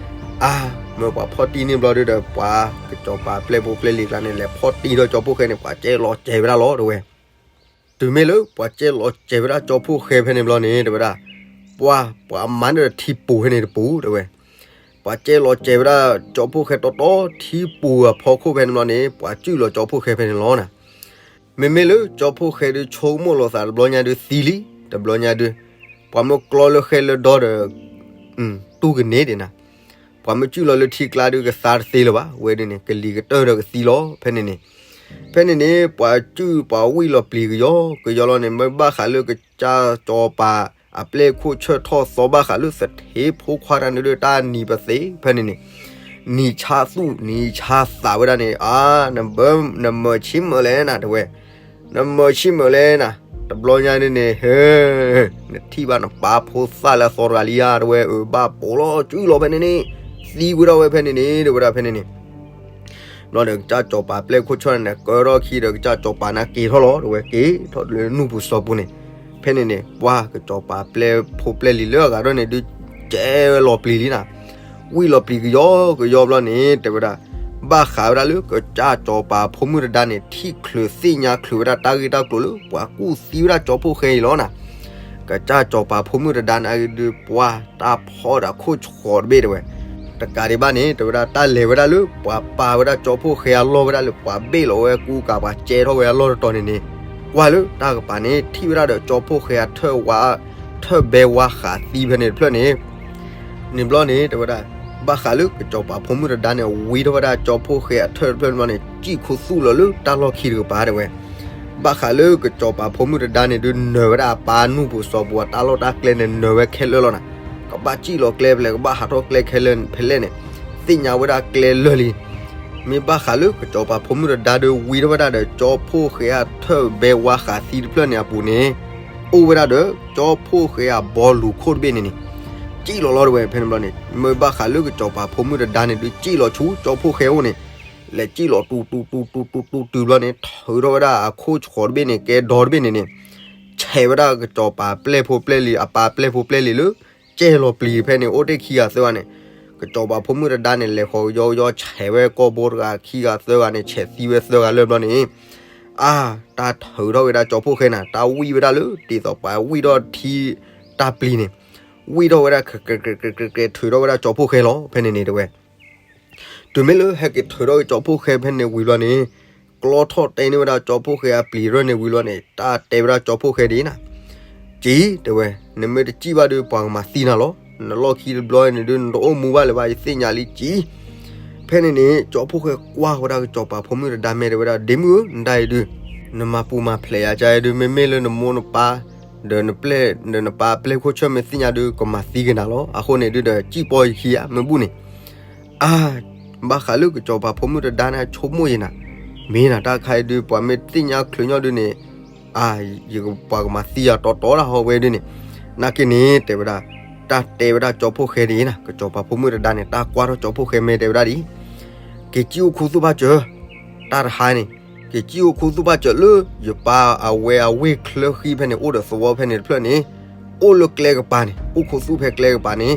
အါ မၢပှၤဖီၣ်တံၢ်န့ၢ်ဘျီဒုးဒီး ပှၤကစီၤပၤပျဲၢ်ဖိပျဲၢ်လံၤကျါန့ၣ် လဲၤဖီၣ်တံၢ်ထီၣ်ကၠီဖှိၣ်ဃဲန့ၣ် ပှၤကဲလီၤစဲၤဝဲဒၣ်လီၤ တဲဝဲ. တုၤမ့ၢ်လၢပှၤကဲလီၤစဲၤဝဲဒၣ်ကၠီဖှိၣ်ဃဲဖဲန့ၣ်ဘျီန့ၣ် တဲဝဲဒၣ် ပှၤ ပှၤမၤန့ၢ်ဒီးထံပူၤဖဲန့ၣ်တပူၤ တဲဝဲ ပှၤကဲလီၤစဲၤဝဲဒၣ်ကၠီဖှိၣ်ဃဲတီတီ ထံပူၤအဖီခိၣ်ဖဲန့ၣ်ဘျီန့ၣ် ပှၤစုၣ်လီၤကၠီဖှိၣ်ဃဲဖဲန့ၣ်လီၤနၤ. မ့မ့ၢ်လၢကၠီဖှိၣ်ဃဲဒုးဆိကမိၣ်လီၤသးတဘျီညါဒုးသံလံ တဘျီညါဒုး ပှၤမ့ၢ်ကျီလၢဃဲလၢဒီဒီး တူၢ်ကန့ၢ်ဒံးနၤ ပှၤမ့ၢ်စုၣ်လီၤလၢထံကျါဒုးကသါတသ့လၢၤဘၣ် ဝဲဒုးန့ၣ် ကလံၤကတၢၢ်ဒီးကသံလီၤ ဖဲန့ၣ်န့ၣ် ဖဲန့ၣ်န့ၣ် ပှၤစုၣ်ပှၤဝံၣ်လီၤပျံၤကယီကယီလီၤန့ၣ် မ့ၢ်ဘၣ်ဃးလၢကစၢ်စီၤပၤအပျဲၢ်ခိၣ်ဆၢၣ်ထီၣ်သီဘၣ်ဃးလၢသထ့ဖိခွါတၢ်န့ၣ်ဒုး တၢ်နံၤပသ့ ဖဲန့ၣ်န့ၣ် နံၤဆါသူၣ်နံၤဆါသးဝဲဒၣ်န့ၣ် အါ နမၢဆံမၢလဲၣ်နၤ တဲဝဲ နမၢဆံမၢလဲၣ်နၤ တဘျီညါန့ၣ်န့ၣ် ဟဲ နထံၣ်ဘၣ်နပၢ်ဖိသၣ်လၢအသီတဂၤလံဧါ တဲဝဲ အၢ ဘၣ်ပိာ်လီၤစုၣ်လီၤဖဲန့ၣ်န့ၣ် သံကွံာ်ထီၣ်ဝဲဖဲန့ၣ်န့ၣ် တဲဝဲဒၣ်ဖဲန့ၣ်န့ၣ် ဘျီဒီးကစၢ်စီၤပၤပျဲၢ်ခိၣ်ဆၢၣ်န့ၣ် ကၢထီၣ်ခံဒီးကစၢ်စီၤပၤန့ၣ်က့ၤထီၣ်လီၤ တဲဝဲ က့ၤထီၣ်လၢနူၢ်ပူၤစီၤပူၤန့ၣ် ဖဲန့ၣ်န့ၣ် ပှၤကစီၤပၤပျဲၢ်ဖိပျဲၢ်လံၤလၢအဂၤဒီးန့ၣ်ဒုး ကဲလီၤပျံၤလံနၤ ဝံၣ်လီၤပျံၤကယီကယီဘျီန့ၣ် တဲဝဲဒၣ် ဘၣ်ဃးဝဲဒၣ်လၢကစၢ်စီၤပၤဖိမုၣ်တဒါန့ၣ် ထံၣ်ချုးသ့ၣ်ညါချုးဝဲဒၣ်တၢ်ဂ့ၢ်တၢ်ကျိၤလၢ ပှၤကူၣ်သံဝဲဒၣ်ကၠီဖှိၣ်ဃဲအံၤလီၤနၤ ကစၢ်စီၤပၤဖိမုၣ်တဒါန့ၣ်အဂ့ၢ်ဒုး ပှၤတၢ်ဖီၣ်ဒီးခိၣ်ဆှီတဘ့ၣ်တဲဝဲ တကးဒံးဘၣ်န့ၣ် တဲဝဲဒၣ်တၢ်လဲၤဝဲဒၣ်လၢ ပှၤပာ်ဝဲဒၣ်ကၠီဖှိၣ်ဃဲအလီၢ်ဝဲဒၣ်လၢ ပှၤဘ့ၣ်လီၤဝဲကူကၤပှၤကဲထီၣ်ဝဲအလီၢ်တတီၤန့ၣ်န့ၣ် ကွၢ်လၢတၢ်ကပၤန့ၣ် ထံၣ်ဝဲဒၣ်ဒီးကၠီဖှိၣ်ဃဲအထၢၣ်ဝါ ထၢၣ်ဘဲဝါဃးသံဖဲန့ၣ်တဖျၢၣ်န့ၣ် န့ၣ်ဘျီန့ၣ် တဲဝဲဒၣ် ဘၣ်ဃးလၢကစီၤပၤဖိမုၣ်တဒါန့ၣ် ဝံထီၣ်ဝဲဒၣ်ကၠီဖှိၣ်ဃဲအထၢၣ်တဖျၢၣ်န့ၣ်ဘျီန့ၣ် စံၣ်ခူသူၣ်လီၤလၢတၢ်လီၢ်ခံတကပၤတဲဝဲ ဘၣ်ဃးလၢကစီၤပၤဖိမုၣ်တဒါန့ၣ်ဒုး နၢၤဝဲဒၣ်အပၢ်နူၢ်ပူၤစီၤပူၤအတၢ်လီၢ်တၢ်ကျဲန့ၣ် နၢၤဝဲခဲလၢာ်လီၤနၤ ကဘၣ်စံၣ်လီၤကျဲဖဲလဲၣ် ကဘၣ်ဟးထီၣ်ကျဲခဲလၢာ်ဖဲလဲၣ်န့ၣ် သ့ၣ်ညါဝဲဒၣ်ကျဲလၢာ်လံ မ့ၢ်ဘၣ်ဃးလၢကစီၤပၤဖိမုၣ်တဒါဒီး ဝံထီၣ်ဝဲဒၣ်ဒီးကၠီဖှိၣ်ဃဲအထၢၣ်ဘဲဝါဃးသံတဖျၢၣ်န့ၣ်အပူၤန့ၣ် အိၣ်ဝဲဒၣ်ဒီးကၠီဖှိၣ်ဃဲအဘီလူၤခိၣ်တဘ့ၣ်န့ၣ်န့ၣ် ကၠံၣ်လီၤလီၤတဝဲ ဖဲန့ၣ်ဘျီန့ၣ် မ့ၢ်ဘၣ်ဃးလၢကစီၤပၤဖိမုၣ်တဒါန့ၣ်ဒုး ကၠံၣ်လီၤဆူကၠီဖှိၣ်ဃဲအိၣ်န့ၣ်, လဲၤကၠံၣ်လီၤတူၤတူၤတူၤတူၤတူၤတုၤဘျီန့ၣ် ထုးထီၣ်ဝဲဒၣ်အခိၣ်ဆှီတဘ့ၣ်န့ၣ် ကဲဒီတဘ့ၣ်န့ၣ်န့ၣ်, ဆဲးဝဲဒၣ်ကစီၤပၤပျဲၢ်ဖိပျဲၢ်လံၤ အပၢ်ပျဲၢ်ဖိပျဲၢ်လံၤလၢ ကဲလီၤပျံၤဖဲန့ၣ် အိၣ်တ့ၢ်ခံဂၤသၢဂၤန့ၣ်, ကစီၤပၤဖိမုၣ်တဒါန့ၣ် လဲၤဃီၤကယီကယီ ဆဲးဝဲကိာ်ဘိတဂၤခံဂၤသၢဂၤန့ၣ် ဆဲးသံဝဲသၢဂၤလၢဘျီန့ၣ်, အါ, တၢ်ထုးထီၣ်ဝဲဒၣ်ကၠီဖှိၣ်ဃဲနၤ တၢ်ဝံၣ်ဝဲဒၣ်လၢ ဒ်သိးပှၤဝံၣ်ထီၣ်ထံတၢ်ပျံၤန့ၣ်, ဝံၣ်ထီၣ်ဝဲဒၣ် ကြဲးကြဲးကြဲးကြဲး ထုးထီၣ်ဝဲဒၣ်ကၠီဖှိၣ်ဃဲလီၤ ဖဲန့ၣ်န့ၣ်တဝဲ တုၤမ့ၢ်လၢဟဲက့ၤထုးထီၣ်က့ၤကၠီဖှိၣ်ဃဲဖဲန့ၣ်ဝံၤဘျီန့ၣ်, ကျီထီၣ်တဲန့ၢ်ဝဲဒၣ်ကၠီဖှိၣ်ဃဲအပျံၤတဖၣ်န့ၣ်ဝံၤဘျီန့ၣ် တၢ်တဲဝဲဒၣ်ကၠီဖှိၣ်ဃဲဒ်အံၤနၤ, ကၠံ, တဲဝဲ, နမ့ၢ်တကၠံၣ်ဘၣ်ဒီး ပှၤကမၤသံနၤလီၤ. နလီၢ်ခံတဘျီန့ၣ်ဒုး နတအိၣ်မူဘၣ်လၢၤဘၣ် ယသ့ၣ်ညါလံကၠံ. ဖဲန့ၣ်န့ၣ် ကၠီဖှိၣ်ဃဲကွၢ်ဝဲဒၣ်ကစီၤပၤဖိမုၣ်တဒါမဲာ်တဲဝဲဒၣ် ဒ့မုၣ်ဧၢ, နဒၣ်အံၤဒုး နမၤပူၤမၤဖျဲးယၤကါအံၤဒုး မ့မ့ၢ်လၢနမိၢ်နပၢ် ဒီးနပျဲၢ်ဒီးနပၢ်ပျဲၢ်ခိၣ်ဆၢၣ်မဲာ်သ့ၣ်ညါဒုး ကမၤသံက့ၤနၤလီၤ. အဃိန့ၣ်ဒုးဒီး ကၠံၣ်ပီယခံဧါ မ့ၢ်ဘူၣ်န့ၣ် အါ, ဘၣ်ဃးလၢကစီၤပၤဖိမုၣ်တဒါန့ၣ် ဆိကမိၣ်ယံၤနၤ, မ့ၢ်နၤတၢ်ခါအံၤဒုး ပှၤမ့ၢ်သ့ၣ်ညါချုးညီဒုးန့ၣ်, အါ, ယပှၤကမၤသံယၤတီတီဒၣ်ဟီဝဲဒုးန့ၣ်, နာ်က့န့ၣ် တဲဝဲဒၣ်, တၢ်တဲဝဲဒၣ်ကၠီဖှိၣ်ဃဲဒ်အံၤနၤ, ကစီၤပၤဖိမုၣ်တဒါန့ၣ် တၢ်ကွၢ်ထီၣ်ကၠီဖှိၣ်ဃဲမဲာ်တဲဝဲဒၣ်ဒ်အံၤ, က့ၤကၠံၣ်အိၣ်ခူသူၣ်ဘၣ်စၢၤ, တၢ်တဟါန့ၣ်, က့ၤကၠံၣ်အိၣ်ခူသူၣ်ဘၣ်စၢၤလၢ ယပၢ်အဝဲအဝ့ၢ်ချၢဃံဖဲန့ၣ် အိၣ်ဒီးသဝီဖဲန့ၣ်တဖျၢၣ်န့ၣ်, အိၣ်လၢကျဲကပၤန့ၣ် အိၣ်ခူသူၣ်ဖဲကျဲကပၤန့ၣ်,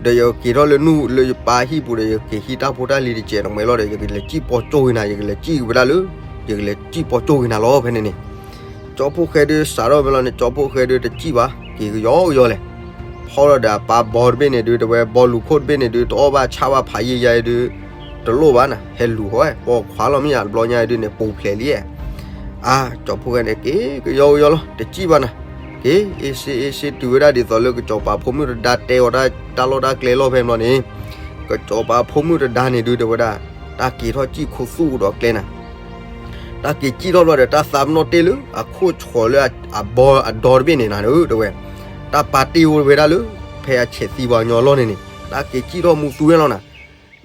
ဒီးယက့ၤထီၣ်လၢနူၢ်လၢယပၢ်ဟံၣ်ပူၤဒီး ယက့ၤဟံးတၢ်ဖိတၢ်လံၤတစဲးတမှဲၤလီၤဒီး ယကလဲၤကၠံၣ်ပီကၠိၣ်က့ၤနၤ ယကလဲၤကၠံၣ်ဝဲဒၣ်လၢ, ယကလဲၤကၠံၣ်ပီကၠိၣ်က့ၤနၤလီၤ ဖဲန့ၣ်န့ၣ် ကၠီဖှိၣ်ဃဲဒုးစးထီၣ်ဝဲလီၤန့ၣ် ကၠီဖှိၣ်ဃဲဒုးတကၠံၣ်ဘၣ် က့ၤကယီကယီလဲၣ်, ဖီလီၤဒီးအပၢ်ဘီတဘ့ၣ်န့ၣ်ဒုး တဲဝဲဘီလူၤခိၣ်တဘ့ၣ်န့ၣ်ဒုး တအီၣ်ဘၣ်ဆၣ်ဘၣ်ဖးယံာ်ယါအံၤဒုး, တလိၣ်ဘၣ်နၤ ဟဲလူၤဃီ ပိာ်ခွါလီၤမ့ၢ်ယါတဘျီညါအံၤဒုးန့ၣ် ပူၤဖျဲးလံ, အါ, ကၠီဖှိၣ်ဃဲန့ၣ် က့ၤကယီကယီလီၤ တကၠံၣ်ဘၣ်နၤ, က့ၤအ့စ့အ့စ့တုၤဝဲဒၣ်ဒ်သိးလၢကစီၤပၤဖိမုၣ်တဒါ တဲအီၤတၢ်လီၢ်တၢ်ကျဲလီၤဖဲန့ၣ်ဘျီန့ၣ်, ကစီၤပၤဖိမုၣ်တဒါန့ၣ်ဒုး တဲဝဲဒၣ်, တၢ်က့ၤထီၣ်ကၠံၣ်ခူသူၣ်ဒီးကျဲနၤ တၢ်က့ၤကၠံၣ်ထီၣ်ဘျီဒီး တၢ်သးပနီၣ်တ့ၢ်လၢအခိၣ်ဆှီလၢအဘီအဒီတဘ့ၣ်န့ၣ်နၤဧၢ တဲဝဲ, တၢ်ပာ်တ့ၢ်အိၣ်ဝဲဒၣ်လၢ ဖဲအဆဲးသံပှၤကညီအလီၢ်န့ၣ်န့ၣ် တၢ်က့ၤကၠံၣ်ထီၣ်မူသူဝဲလီၤနၤ,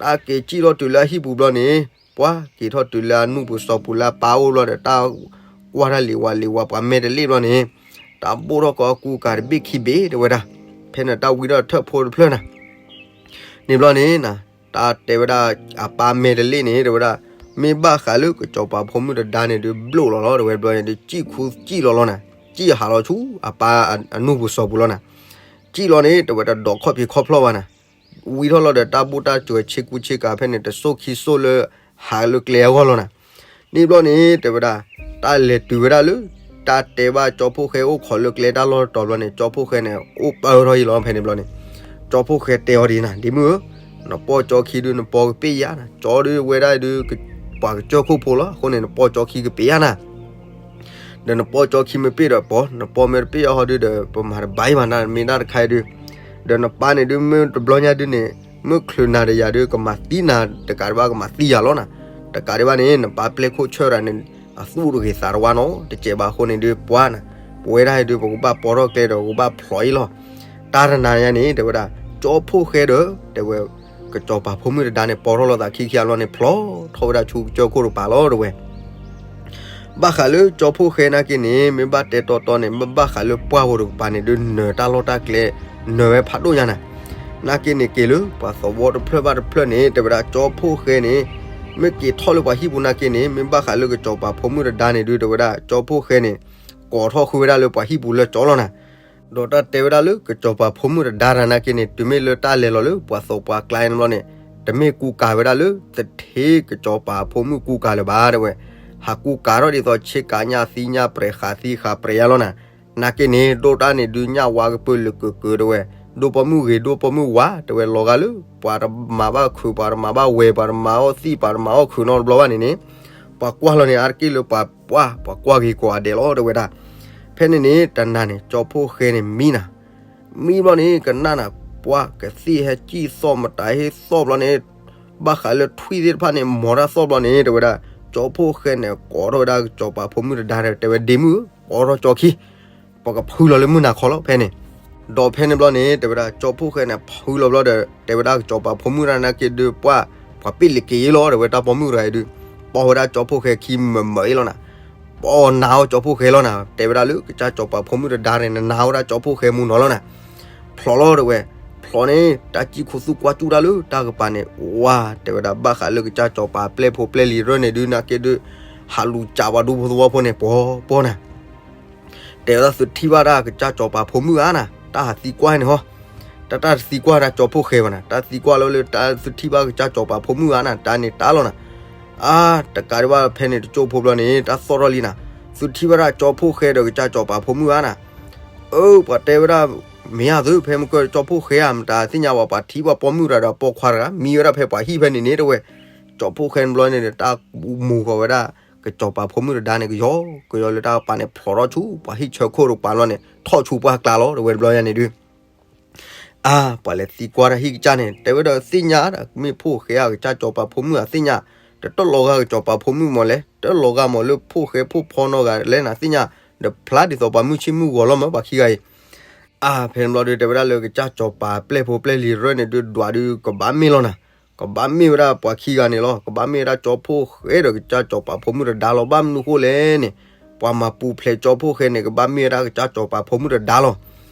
တၢ်က့ၤကၠံၣ်ထီၣ်တုၤလၢအဟံၣ်ပူၤဘျီန့ၣ်, ပှၤက့ၤထီၣ်တုၤလၢအနူၢ်ပူၤစီၤပူၤလၢအပၢ်အိၣ်ဘျီဒီး တၢ်ကွၢ်တၢ်လံၤဝၤလံၤဝၤပှၤမဲာ်တလ့ၣ်ဘျီန့ၣ်, တၢ်ဘိၣ်ထီၣ်ကီးအကူအကၤတဘ့ၣ်ခံဘ့ၣ် တဲဝဲဒၣ်, ဖဲန့ၣ်တၢ်ဝံထီၣ်ထၢၣ်ဖိတဖျၢၣ်နၤ န့ၣ်ဘျီန့ၣ်, တၢ်တဲဝဲဒၣ်အပၢ်မဲာ်တလ့ၣ်န့ၣ် တဲဝဲဒၣ်, မ့ၢ်ဘၣ်ဃးလၢကစီၤပၤဖိမုၣ်တဒါန့ၣ်ဒုး ဘျိၣ်လီၤလီၤ တဲဝဲဘျီန့ၣ်ဒုး ကၠံၣ်ခူကၠံၣ်လီၤလီၤနၤ, ကၠံၣ်ဟးလီၤဆူအပၢ်အနူၢ်ပူၤစီၤပူၤလီၤနၤ, ကၠံၣ်လီၤန့ၣ် တဲဝဲတဒီးခီၣ်ဖံးခီၣ်ဖျီၣ်ဘၣ်နၤ, ဝံထီၣ်လီၤဒီးတၢ်ဘူၣ်တၢ်စၢၤဆ့ကူဆ့ကၤဖဲန့ၣ် တစိၢ်ခံစိၢ်လၢ ဟးလၢကျဲအဂီၢ်လီၤနၤ န့ၣ်ဘျီန့ၣ် တဲဝဲဒၣ်, တၢ်လဲၤတုၤဝဲဒၣ်လၢ တၢ်တဲဘၣ်ကၠီဖှိၣ်ဃဲအိၣ်ခိးလၢကျဲတၢ်လီၢ်တတီၤဘျီန့ၣ် ကၠီဖှိၣ်ဃဲန့ၣ် အိၣ်ပၢထီၣ်ယံာ်လီၤ ဖဲန့ၣ်ဘျီန့ၣ်, ကၠီဖှိၣ်ဃဲတဲအီၤဒ်နၤ ဒ့မုၣ်ဧၢ, နပီၢ်ကၠီခံဒုး နပီၢ်ကပ့ၢ်ယါနၤ, ကၠီဒုးဝဲဒၣ်ဒုး ပှၤကစၢၢ်ခိၣ်ဖိလီၤ, အဃိန့ၣ် နပီၢ်ကၠီခံကပ့ၢ်ယါနၤ ဒီးနပီၢ်ကၠီခံမ့ၢ်ပ့ၢ်ဒီးပီၢ်, နပီၢ်မ့ၢ်တပ့ၢ်အီၤဟီဒုးဒီး ပမၤတဘၣ်အံၤဘၣ်နၤ မ့ၢ်ဒၣ်တခါအံၤဒုး, ဒီးနပၢ်န့ၣ်ဒုး မ့ၢ်တဘျီညါဒုးန့ၣ်, မ့ၢ်ချုးနၤဒီးယၤဒုး ကမၤသံနၤ တကးဒံးဘၣ်ကမၤသံယၤလီၤနၤ, တကးဒံးဘၣ်န့ၣ် နပၢ်ပျဲၢ်ခိၣ်ဆၢၣ်တဂၤန့ၣ် အသူၣ်တဂ့ၤသးတဝါနီတစဲးဘၣ်အဃိန့ၣ်ဒုး ပှၤနၤ, ပဝဲဒၣ်အံၤဒုး ပကဘၣ်ပီၢ်ထီၣ်ကျဲဒီး ပကဘၣ်ဖျိးအံၤလီၤ, တၢ်တနၤညါန့ၣ် တဲဝဲဒၣ်, ကၠီဖှိၣ်ဃဲဒီး တဲဝဲ ကစီၤပၤဖိမုၣ်တဒါန့ၣ် ပီၢ်ထီၣ်လိာ်သးခံခံအလီၢ်န့ၣ် ဖျိးထီၣ်ဝဲဒၣ်ဆူကစၢၢ်ခိၣ်တကပၤလီၤ တဲဝဲ ဘၣ်ဃးလၢကၠီဖှိၣ်ဃဲနာ်က့န့ၣ် မ့ၢ်ဘၣ်တဲတီတီန့ၣ် မ့ၢ်ဘၣ်ဃးလၢပှၢ်ပူၤတကပၤန့ၣ်ဒုး နၢၤတၢ်လီၢ်တၢ်ကျဲ နၢၤဝဲဖးဒိၣ်ညါနၤ, နာ်က့န့ၣ်က့ၤလၢပှၤသဝီတဖျၢၣ်ဘၣ်တဖျၢၣ်န့ၣ် တဲဝဲဒၣ်ကၠီဖှိၣ်ဃဲန့ၣ် မ့ၢ်က့ၤထီၣ်လၢပှၤဟံၣ်ပူၤနာ်က့န့ၣ် မ့ၢ်ဘၣ်ဃးလၢကစီၤပၤဖိမုၣ်တဒါန့ၣ်ဒုး တဲဝဲဒၣ်ကၠီဖှိၣ်ဃဲန့ၣ် ကိးထီၣ်ဃုာ်ဝဲဒၣ်လၢပှၤဟံၣ်ပူၤလၢကၠီလီၤနၤ ဒီးတၢ်တဲဝဲဒၣ်လၢကစီၤပၤဖိမုၣ်တဒါတဂၤနာ်က့န့ၣ် တုၤမ့ၢ်လၢတၢ်လဲၤလီၤလၢပှၤသိးပှၤကျါန့ၣ်ဘျီန့ၣ် တမ့ၢ်ကူကၤဝဲဒၣ်လၢသထ့ကစီၤပၤဖိမုၣ်ကူကၤလၢၤဘၣ် တဲဝဲ, ဟးကူကၤထီၣ်ဒ်သိးဆ့ကၤညၣ်သံညၣ်ပြဲးဃးသံဃးပြဲးယါလီၤနၤ, နာ်က့န့ၣ် ဒိၣ်တၢ်န့ၣ်ဒုးညၣ်ဝါကပၢလၢာ်ကၢးကၢးတဲဝဲ, ဒိၣ်ပိာ်မုၣ်ဂ့ၤဒိၣ်ပိာ်မုၣ်ဝါ တဲဝဲလီၤဂာ်လၢ ပှၤတမၤဘၣ်ခုး ပှၤတမၤဘၣ်ဝဲၤ ပှၤတမၤအီၣ်သံၣ် ပှၤတမၤအီၣ်ခုးနီတဘျီဘၣ်န့ၣ်န့ၣ်, ပှၤကွၢ်လီၤန့ၣ် အါတက့ၢ်လၢပှၤပှၢ် ပှၤကွၢ်ဂ့ၤကိးဂၤဒဲးလီၤ တဲဝဲဒၣ် ဖဲန့ၣ်န့ၣ် တနၤန့ၣ် ကၠီဖှိၣ်ဃဲန့ၣ်မံနၤ, မံဘျီန့ၣ် ကနၣ်နၤ ပှၢ်ကသံၣ်ဟဲကံၣ်သီၣ် မတၤဟ့ၣ်သီၣ်ဘျီန့ၣ်, ဘၣ်ဃးလၢထွံၣ်သ့ၣ်တဖၣ်န့ၣ် မီၤတၢ်သီၣ်ဘျီန့ၣ် တဲဝဲဒၣ်, ကၠီဖှိၣ်ဃဲန့ၣ် ကိးထီၣ်ဝဲဒၣ်ကစီၤပၤဖိမုၣ်တဒါဒီး တဲဝဲဒ့မုၣ်ဧၢ, ကိးထီၣ်ကၠီခံ ပကဖုလီၤလၢမုၢ်နၤခီလီၤ ဖဲန့ၣ်, ဒီးဖဲန့ၣ်ဘျီန့ၣ် တဲဝဲဒၣ် ကၠီဖှိၣ်ဃဲန့ၣ် ဖုလီၤဘျီဒီး တဲဝဲဒၣ်ကစီၤပၤဖိမုၣ်တဒါနာ်က့ဒုး ပှၢ် ပှၤပ့ၢ်လံၤက့ၤလီၤ တဲဝဲတၢ်ပိာ်မုၣ်တဂၤအံၤဒုး, ပီၢ်ဝဲဒၣ်ကၠီဖှိၣ်ဃဲခံမုာ်မုာ်အံၤလီၤနၤ, ပီၢ်နၤအီၣ်ကၠီဖှိၣ်ဃဲလီၤနၤ, တဲဝဲဒၣ်လၢကစၢ်ကစီၤပၤဖိမုၣ်တဒါန့ၣ် နနၤဝဲဒၣ်ကၠီဖှိၣ်ဃဲမူနီၤလီၤနၤ, ဖျိးလီၤတဲဝဲ, ဖ ဖျိးန့ၣ် တၢ်စံၣ်ခိၣ်သူၣ်ကွၢ်ကၠူၣ်တၢ်လၢတၢ်ကပၤန့ၣ် ဝါ တဲဝဲဒၣ် ဘၣ်ဃးလၢကစၢ်စီၤပၤပျဲၢ်ဖိပျဲၢ်လံၤရၢၢ်န့ၣ်ဒုး နာ်က့ဒုး ဟးလူၤစးပှၤဒူဖိသဝီဖိန့ၣ် ပှီၤပှီၤနၤ တဲဝဲဒၣ် သုထံၣ်ဘၣ်ဒၣ်ကစၢ်စီၤပၤဖိမုၣ်ဧါနၤ, တၢ်ဟးသံကွၢ်န့ၣ်ဟီ, တၢ်တၢ်တသံကွၢ်ဒၣ်ကၠီဖှိၣ်ဃဲဘၣ်နၤ, တၢ်သံကွၢ်လၢလၢတၢ်သုထံၣ်ဘၣ်ကစၢ်စီၤပၤဖိမုၣ်ဧါနၤ, တၢ်န့ၣ်တၢ်လီၤနၤ. အါ, တကးဒံးဘၣ်ဖဲန့ၣ်တကၠိၢ်ဖိဘျီန့ၣ် တၢ်သီၣ်ထီၣ်လံနၤ, သုထံၣ်ဘၣ်ဒၣ်ကၠီဖှိၣ်ဃဲဒီးကစၢ်စီၤပၤဖိမုၣ်ဧါနၤ. အၢ ပှၤတဲဝဲဒၣ် မ့ၢ်ဧါသု ဖဲမ့ၢ်ကၢၢ်ကၠီဖှိၣ်ဃဲဧါ, မတၤသ့ၣ်ညါဝဲ ပှၤထံၣ်ဘၣ်ပိာ်မုၣ်တဂၤဒီးပိာ်ခွါတဂၤ မံဝဲဒၣ်ဖဲပှၤဟံၣ်ဖဲန့ၣ်န့ၣ် တဲဝဲ, ကၠီဖှိၣ်ဃဲန့ၣ်ဘျီန့ၣ်ဒီး တၢ်မူဃီၤဝဲဒၣ် ကစီၤပၤဖိမုၣ်တဒါန့ၣ် ကယီကယီလၢတၢ်ကပၤန့ၣ် ဖျိးထီၣ်ဆူပှၤဟံၣ်ဆၢခိၣ်တကပၤလီၤန့ၣ် ထီၣ်ဆူပှၢ်ကျါလီၤ တဲဝဲတဘျီညါန့ၣ်ဒုး အါ ပှၤလဲၤသံကွၢ်တၢ်ဟံၣ်ကစၢ်န့ၣ် တဲဝဲဒီးသ့ၣ်ညါ မ့ၢ်ဖှိၣ်ဃဲဧါ ကစၢ်စီၤပၤဖိမုၣ်ဧါသ့ၣ်ညါ, ဒီးတလီၤဂာ်ကစီၤပၤဖိမုၣ်မးလဲၣ်, တလီၤဂာ်မးလၢဖှိၣ်ဃဲဖှိၣ်ဖီနီတဂၤလဲၣ်နၤသ့ၣ်ညါ, ဒီးဖျါဒ်သိးပှၤမုၢ်ဆ့ၣ်မုၢ်ဂီၤလီၤမး ပှၤခံဂၤအံၤ အါ ဖဲန့ၣ်ဘျီဒုးတဲဝဲဒၣ်လၢကစၢ်စီၤပၤပျဲၢ်ဖိပျဲၢ်လံၤရၢၢ်န့ၣ်ဒုး ဒွးဒုးကဘၣ်မ့ၢ်လီၤနၤ, ကဘၣ်မ့ၢ်ဝဲဒၣ်ပှၤခံဂၤန့ၣ်လီၤ, ကဘၣ်မ့ၢ်ဝဲဒၣ်ကၠီဖှိၣ်ဃဲဒီးကစၢ်စီၤပၤဖိမုၣ်တဒါလီၤ, ဘၣ်မနုၤဃိလဲၣ်န့ၣ် ပှၤမၤပူၤဖျဲးကၠီဖှိၣ်ဃဲန့ၣ် ကဘၣ်မ့ၢ်ဝဲဒၣ်ကစၢ်စီၤပၤဖိမုၣ်တဒါလီၤ.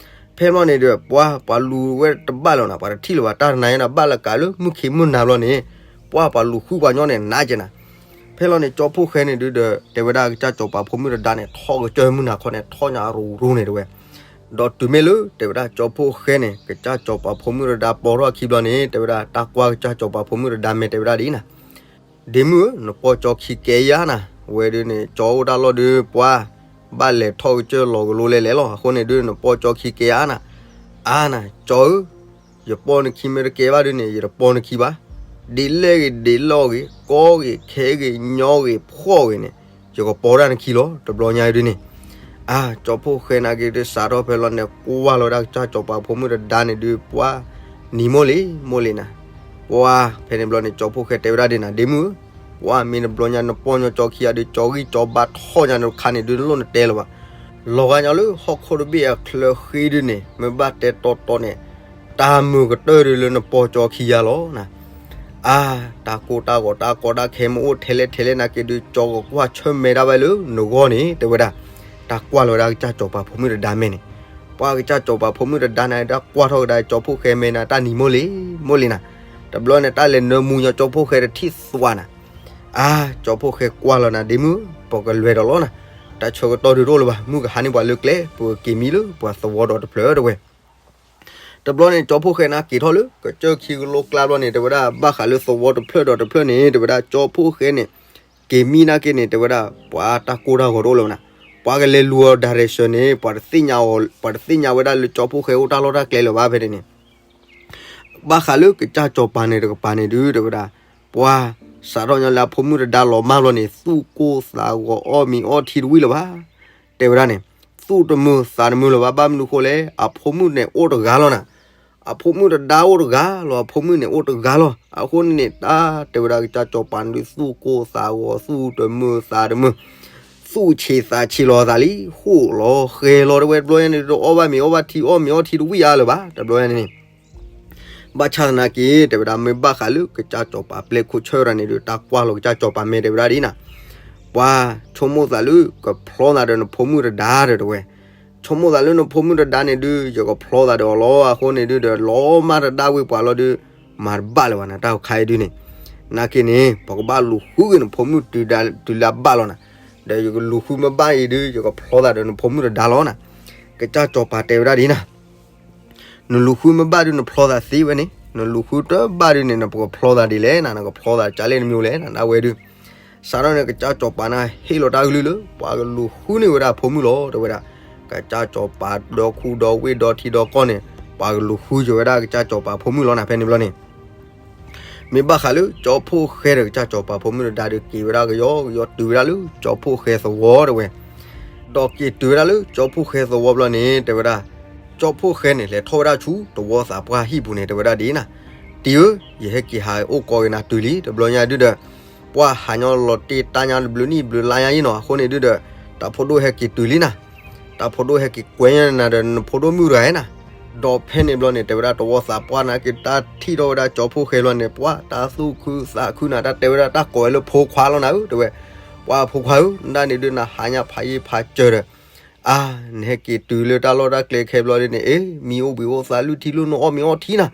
ဖဲန့ၣ်ဘျီန့ၣ်ဒီး ပှၤ ပှၤလူၤဝဲတဘၣ်လၢၤနၤ, ပှၤတထံၣ်လၢၤဘၣ်, တၢ်တနၤညါန့ၣ် ဘၣ်လၢကးလၢမုၢ်ခံမုၢ်နၤဘျီန့ၣ် ပှၤပှၤလူၤဃုပှၤညီန့ၣ် နးကဲနၤ ဖဲလီၤန့ၣ် ကၠီဖှိၣ်ဃဲန့ၣ်ဒုးဒီး တဲဝဲဒၣ်ကစၢ်စီၤပၤဖိမုၣ်တဒါန့ၣ် ထီၣ်ကစၢၢ်မုၢ်နၤခီန့ၣ် ထီၣ်ညါရူၤရူၤန့ၣ်တဲဝဲ, ဒီးတုၤမ့ၢ်လၢ တဲဝဲဒၣ်ကၠီဖှိၣ်ဃဲန့ၣ် ကစၢ်စီၤပၤဖိမုၣ်တဒါပိာ်ထီၣ်အခံဘျီန့ၣ် တဲဝဲဒၣ် တၢ်ကွၢ်ကစၢ်စီၤပၤဖိမုၣ်တဒါမဲာ်တဲဝဲဒၣ်ဒ်နၤ, ဒ့မုၣ်ဧၢ, နပိာ်ကၠီခံကဲယါနၤ, ဝဲဒုးန့ၣ် ကၠီအိၣ်တၢ်လီၢ်ဒုး ပှၤ ဘၣ်လဲၤထီၣ်ကစၢၢ်လီၤကလိလဲၤလဲၤလီၤ, အဃိန့ၣ်ဒုး နပိာ်ကၠီခံကဲယါနၤ, အါနၤ ကၠီဧၢ ယပိာ်နခံမ့ၢ်တကဲဘၣ်ဒုးန့ၣ် ယတပိာ်နခံဘၣ်, ဒ်လဲၣ်ဂ့ၤဒ်လဲၣ်ဂ့ၤ ကီဂ့ၤခဲဂ့ၤညီဂ့ၤဖှီၣ်ဂ့ၤန့ၣ် ယကပိာ်ဒၣ်နခံလီၤ တဘျီညါဒုးန့ၣ်, အါ ကၠီဖှိၣ်ဃဲနာ်က့ဒုး စးထီၣ်ဖဲလီၤန့ၣ် ကွၢ်လီၤဝဲဒၣ်ကစၢ်စီၤပၤဖိမုၣ်တဒါန့ၣ်ဒုး ပှၤ နံၤမိၢ်လံၤ မိၢ်လံၤနၤ, ပှၤ ဖဲန့ၣ်ဘျီန့ၣ် ကၠီဖှိၣ်ဃဲတဲဝဲဒၣ်ဒ်နၤ ဒ့မုၣ်ဧၢ, ပှၤမ့ၢ်တဘျီညါနပိာ်ညီကၠီခံဂၤဒုး ကၠီဂံၢ်ကၠီဘါထီၣ်ညါနခါန့ၣ်ဒုး နလိၣ်နတဲလၢၤဘၣ်, လီၤဂာ်ညီလၢဟီၣ်ခိၣ်တဘ့ၣ်အချၢဃ့ဒုးန့ၣ် မ့ၢ်ဘၣ်တဲတီတီန့ၣ် တၢ်မုာ်ကတၢၢ်ဒုးလၢနပိာ်ကၠီခံဂၤလီၤနၤ, အါ တၢ်ကိၢ်တၢ်ဂီၤတၢ်ကီတၢ်ခဲမ့ၢ်အိၣ်ထဲလဲၣ်ထဲလဲၣ်နာ်က့ဒုး ကၠီကကွၢ်ဆၢၣ်မဲာ်ဒၣ်ဝဲလၢနဂီၢ်န့ၣ် တဲဝဲဒၣ်, တၢ်ကွၢ်လီၤဝဲဒၣ်ကစၢ်စီၤပၤဖိမုၣ်တဒါမဲာ်န့ၣ်, ပှၤကစၢ်စီၤပၤဖိမုၣ်တဒါန့ၣ် တၢ်ကွၢ်ထီၣ်ကဒါကၠီဖှိၣ်ဃဲမဲာ်နၤ တၢ်နံၤမိၢ်လံၤ မိၢ်လံၤနၤ, တဘျီန့ၣ် တၢ်လဲၤနၢမူညီကၠီဖှိၣ်ဃဲတထံၣ်သွါနၤ, အါ ကၠီဖှိၣ်ဃဲကွၢ်လီၤနၤ ဒ့မုၣ် ပကလဲၤဒီးလီၤနၤ, တၢ်ဆၢကတီၢ်ဒုးတအိၣ်လၢၤဘၣ် မုၢ်ကဟါန့ၢ်ပှၤလၢကျဲ ပကက့ၤမံလၢပှၤသဝီဒီးတဖျၢၣ်တဲဝဲ တဘျီန့ၣ် ကၠီဖှိၣ်ဃဲန့ၣ်က့ၤထီၣ်လၢ ကစၢၢ်ခံကလိကျါဘျီန့ၣ် တဲဝဲဒၣ် ဘၣ်ဃးလၢသဝီတဖျၢၣ်ဒီးတဖျၢၣ်န့ၣ် တဲဝဲဒၣ် ကၠီဖှိၣ်ဃဲန့ၣ် က့ၤမံနာ်က့န့ၣ် တဲဝဲဒၣ် ပှၤတၢ်ကိၢ်တၢ်ဂီၤတအိၣ်လၢၤဘၣ်နၤ, ပှၤကလဲၤလူၤအီၤ direction န့ၣ် ပှၤတသ့ၣ်ညါအီၤ ပှၤတသ့ၣ်ညါဝဲဒၣ်လၢကၠီဖှိၣ်ဃဲအိၣ်တၢ်လီၢ်တၢ်ကျဲလၢၤဘၣ်ဖဲန့ၣ်န့ၣ် ဘၣ်ဃးလၢကစၢ်စီၤပၤန့ၣ်တကပၤန့ၣ်ဒုး တဲဝဲဒၣ် ပှၤ စးထီၣ်ညီလၢအဖိမုၣ်တဒါလီၤမၢ်ဘျီန့ၣ် သူၣ်ကိၢ်သးဂီၤအီၣ်မ့ၤအီထံတဝံၣ်လၢၤဘၣ် တဲဝဲဒၣ်န့ၣ် သူၣ်တမုာ်သးတမုာ်လၢၤဘၣ် ဘၣ်မနုၤဃိလဲၣ် အဖိမုၣ်န့ၣ်အိၣ်တဂၤလီၤနၤ, အဖိမုၣ်တဒါအိၣ်တဂၤလီၤ အဖိမုၣ်န့ၣ်အိၣ်တဂၤလီၤ အဃိန့ၣ်န့ၣ် တၢ်တဲဝဲဒၣ်ကစၢ်စီၤပၤန့ၣ်ဒုး သူၣ်ကိၢ်သးဂီၤ သူၣ်တမုာ်သးတမုာ် သူၣ်ဆံးသးဆံးလီၤအသးလံ ဃိၣ်လီၤဃဲၤလီၤ တဲဝဲတဘျီညါန့ၣ် တအီၣ်ဘၣ်မ့ၤအီၣ်ဘၣ်ထံ အီၣ်မ့ၤအီထံတဝံၣ်အါလၢၤဘၣ် တဘျီညါန့ၣ်န့ၣ် ဘၣ်ဆၣ်သနာ်က့ တဲဝဲဒၣ် မ့ၢ်ဘၣ်ဃးလၢကစၢ်စီၤပၤပျဲၢ်ခိၣ်ဆၢၣ်တၢ်န့ၣ်ဒီး တၢ်ကွၢ်လီၤကစၢ်စီၤပၤမဲာ်တဲဝဲဒၣ်ဒ်နၤ, ပှၤဆိကမိၣ်သးလၢကဖျီသးဒီးနဖိမုၣ်တဒါဒီးတဲဝဲ, ဆိကမိၣ်သးလၢနဖိမုၣ်တဒါန့ၣ်ဒုး ယကဖျီသးဒီးအီၤလီၤ အဃိန့ၣ်ဒုးဒီး လီၤမၢ်တဒါဝ့ၤပှၤလီၤဒုး မၤတဘၣ်လၢၤဘၣ်နၤ တၢ်ခါအံၤဒုးန့ၣ်, နာ်က့န့ၣ် ပကဘၣ်လူၤဃုက့ၤနဖိမုၣ်တုၤလၢအဘၣ်လီၤနၤ, ဒီးယကလူၤဃုမ့ၢ်ဘၣ်အံၤဒုး ယကဖျီသးဒီးနဖိမုၣ်တဒါလီၤနၤ, ကစၢ်စီၤပၤတဲဝဲဒၣ်ဒ်နၤ နလူၤဃုမ့ၢ်ဘၣ်ဒုး နဖျီသးသ့ဝဲန့ၣ်, နလူၤဃုတဘၣ်ဒုးန့ၣ် နပကဖျီသးဒ်လဲၣ်နၤ, နကဖျီသးကၢ်လဲၣ်နမံၤလဲၣ်နၤ နဝဲဒုး, စးထီၣ်န့ၣ် ကစၢ်စီၤပၤန့ၣ် ဟ့ၣ်လီၤတၢ်ကလုၢ်လၢ ပှၤကလူၤဃုန့ၢ်ဝဲဒၣ်ဖိမုၣ်လီၤ တဲဝဲဒၣ်, ကစၢ်စီၤပၤဒီခူဒီဝ့ၢ်ဒီထံဒီကီၢ်န့ၣ် ပှၤကလူၤဃုက့ၤဝဲဒၣ်ကစၢ်စီၤပၤဖိမုၣ်လီၤနၤ ဖဲန့ၣ်ဘျီန့ၣ် မ့ၢ်ဘၣ်ဃးလၢကၠီဖှိၣ်ဃဲဒီးကစၢ်စီၤပၤဖိမုၣ်တဒါဒီး က့ၤဝဲဒၣ်ကယီကယီတုၤဝဲဒၣ်လၢကၠီဖှိၣ်ဃဲသဝီတဲဝဲ, ဒီးက့ၤတုၤဝဲဒၣ်လၢကၠီဖှိၣ်ဃဲသဝီဘျီန့ၣ် တဲဝဲဒၣ်, ကၠီဖှိၣ်ဃဲန့ၣ် လဲၤထီၣ်ဝဲဒၣ်ဆူတဝီသးပှၢ်ဟံၣ်ပူၤန့ၣ် တဲဝဲဒၣ်ဒ်နၤ, တံၤဧၢ, ယဟဲက့ၤဟးအိၣ်ကီးက့ၤနၤတုၤလံ တဘျီညါဒုးဒီး, ပှၢ်ဟးညီလီၤတ့ၢ်တၢ်ညါတဘျုးနံၣ်ဘျုးလါညါအံၤနီၤ အဃိန့ၣ်ဒုးဒီး, တၢ်ဖိဒိၣ်ဟဲက့ၤတုၤလံနၤ, တၢ်ဖိဒိၣ်ဟဲက့ၤကွဲညါနၤဒီးနဖိဒိၣ်မုၣ်တဂၤဧါနၤ ဒီးဖဲန့ၣ်ဘျီန့ၣ် တဲဝဲဒၣ်တဝီသးပှၢ်နာ်က့ တၢ်ထံၣ်ထီၣ်ဝဲဒၣ်ကၠီဖှိၣ်ဃဲဘျီန့ၣ် ပှၤတၢ်သူၣ်ခုသးခုနၤ တၢ်တဲဝဲဒၣ်တၢ်ကိးဝဲလၢဖိခွါလီၤနၤဧၢ တဲဝဲ, ပှၤဖိခွါဧၢ နဒၣ်န့ၣ်ဒုးနဟးညါဖးယံာ်ဖးစၢၤဒီး, အါ, နဟဲက့ၤတုၤလၢတၢ်လီၢ်တၢ်ကျဲခဲဘျီဒ်န့ၣ် အ့ မံအိၣ်ဘှံးအိၣ်သး လုၢ်ထံလုၢ်နိ အီၣ်မ့ၤအီထံနၤ.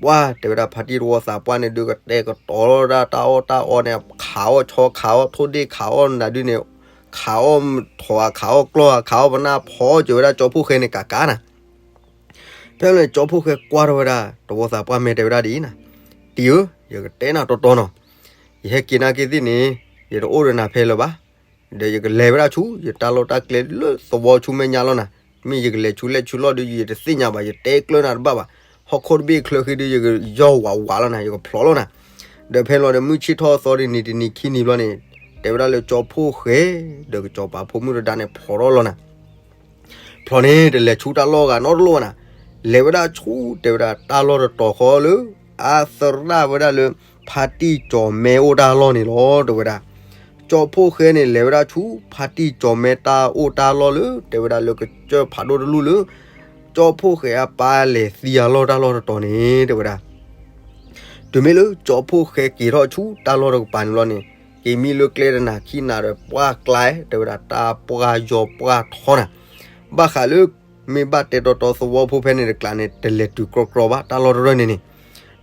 ပှၤတဲဝဲဒၣ် ဖါတံၢ်တဝီသးပှၢ်န့ၣ်ဒုး ကတဲာ်ကတီၤလီၤဒၣ်တၢ်အီၣ်တၢ်အီန့ၣ် ခးအီၣ်ဆီခးအီၣ်ထိၣ်ဒ့ၣ်ခးအီၣ်နၤဒုးန့ၣ်, ခးအီၣ်ထိးဧါ ခးအီၣ်ကျီၢ်ဧါ ခးအီၣ်ပနၢ်ဖီစၢၤဝဲဒၣ်ကၠီဖှိၣ်ဃဲန့ၣ်ကးကးနၤ. ဖဲန့ၣ် ကၠီဖှိၣ်ဃဲကွၢ်ထီၣ်ဝဲဒၣ် တဝီသးပှၢ်မဲာ်တဲဝဲဒၣ်ဒ်အံၤနၤ, တံၢ်ဧၢ, ယကတဲနၤတီတီနီၤ, ယဟဲက့ၤနာ်က့သ့ၣ်န့ၣ် ယတအိၣ်ဒီးနၤဖဲလၢၤဘၣ်. ဒီးယကလဲၤဝဲဒၣ်ဆူ ယတၢ်လီၢ်တၢ်ကျဲလၢသဝီဆူမဲာ်ညါလီၤနၤ. မ့ၢ်ယကလဲၤဆူလဲၣ်ဆူလီၢ်ဒုး ယတသ့ၣ်ညါဘၣ်, ယတဲကျၢၤနၤတဘၣ်ဘၣ်. ဟီၣ်ခိၣ်တဘ့ၣ်ချၢဃ့ဒုး ယကယီၢ်ဝးဝးလီၤနၤ, ယကဖျိးလီၤနၤ. ဒီးဖဲန့ၣ်ဘျီဒီးမုၢ်ဆ့ၣ်ထီၣ်အသီဒ်န့ၣ် တနံၤခံနံၤဘျီန့ၣ် တဲဝဲဒၣ်လၢကၠီဖှိၣ်ဃဲ ဒီးကစီၤပၤဖိမုၣ်တဒါန့ၣ် ဖျိးထီၣ်လီၤနၤ. ဖျိးန့ၣ် တလဲၤဆူတၢ်လီၢ်ဂၤနီတလီၢ်ဘၣ်နၤ. လဲၤဝဲဒၣ်ဆူ တဲဝဲဒၣ်တၢ်လီၢ်တတီၤဃီလၢ အသရၣ်ဝဲဒၣ်လၢ ဖါတံၢ်ကၠီၤမဲအိၣ်တၢ်လီၢ်န့ၣ်လီၤ တဲဝဲဒၣ်. ကၠီဖှိၣ်ဃဲန့ၣ် လဲၤဝဲဒၣ်ဆူ ဖါတံၢ်ကၠီၤမဲတၢ်အိၣ်တၢ်လီၢ်လၢ တဲဝဲဒၣ်လၢကစၢၢ်ဖးဒိၣ်တလူၢ်လၢ ကၠီဖှိၣ်ဃဲအပၢ်လဲၤသံအလီၢ်တၢ်လီၢ်တတီၤန့ၣ် တဲဝဲဒၣ်. တုၤမ့ၢ်လၢကၠီဖှိၣ်ဃဲက့ၤထီၣ်ဆူတၢ်လီၢ်တကပၤန့ၣ်ဘျီန့ၣ် က့ၤမံလၢကျဲတနၤခံနၤဒီး ပှၢ်ကျါ တဲဝဲဒၣ်တၢ်ပှၢ်ယီၤပှၢ်ထီနၤ. ဘၣ်ဃးလၢ မ့ၢ်ဘၣ်တဲတီတီသဝီဖိဖဲန့ၣ်တကျါန့ၣ် တလဲၤတုၤကြီကြီဘၣ် တၢ်လီၢ်တရၢၢ်န့ၣ်န့ၣ်.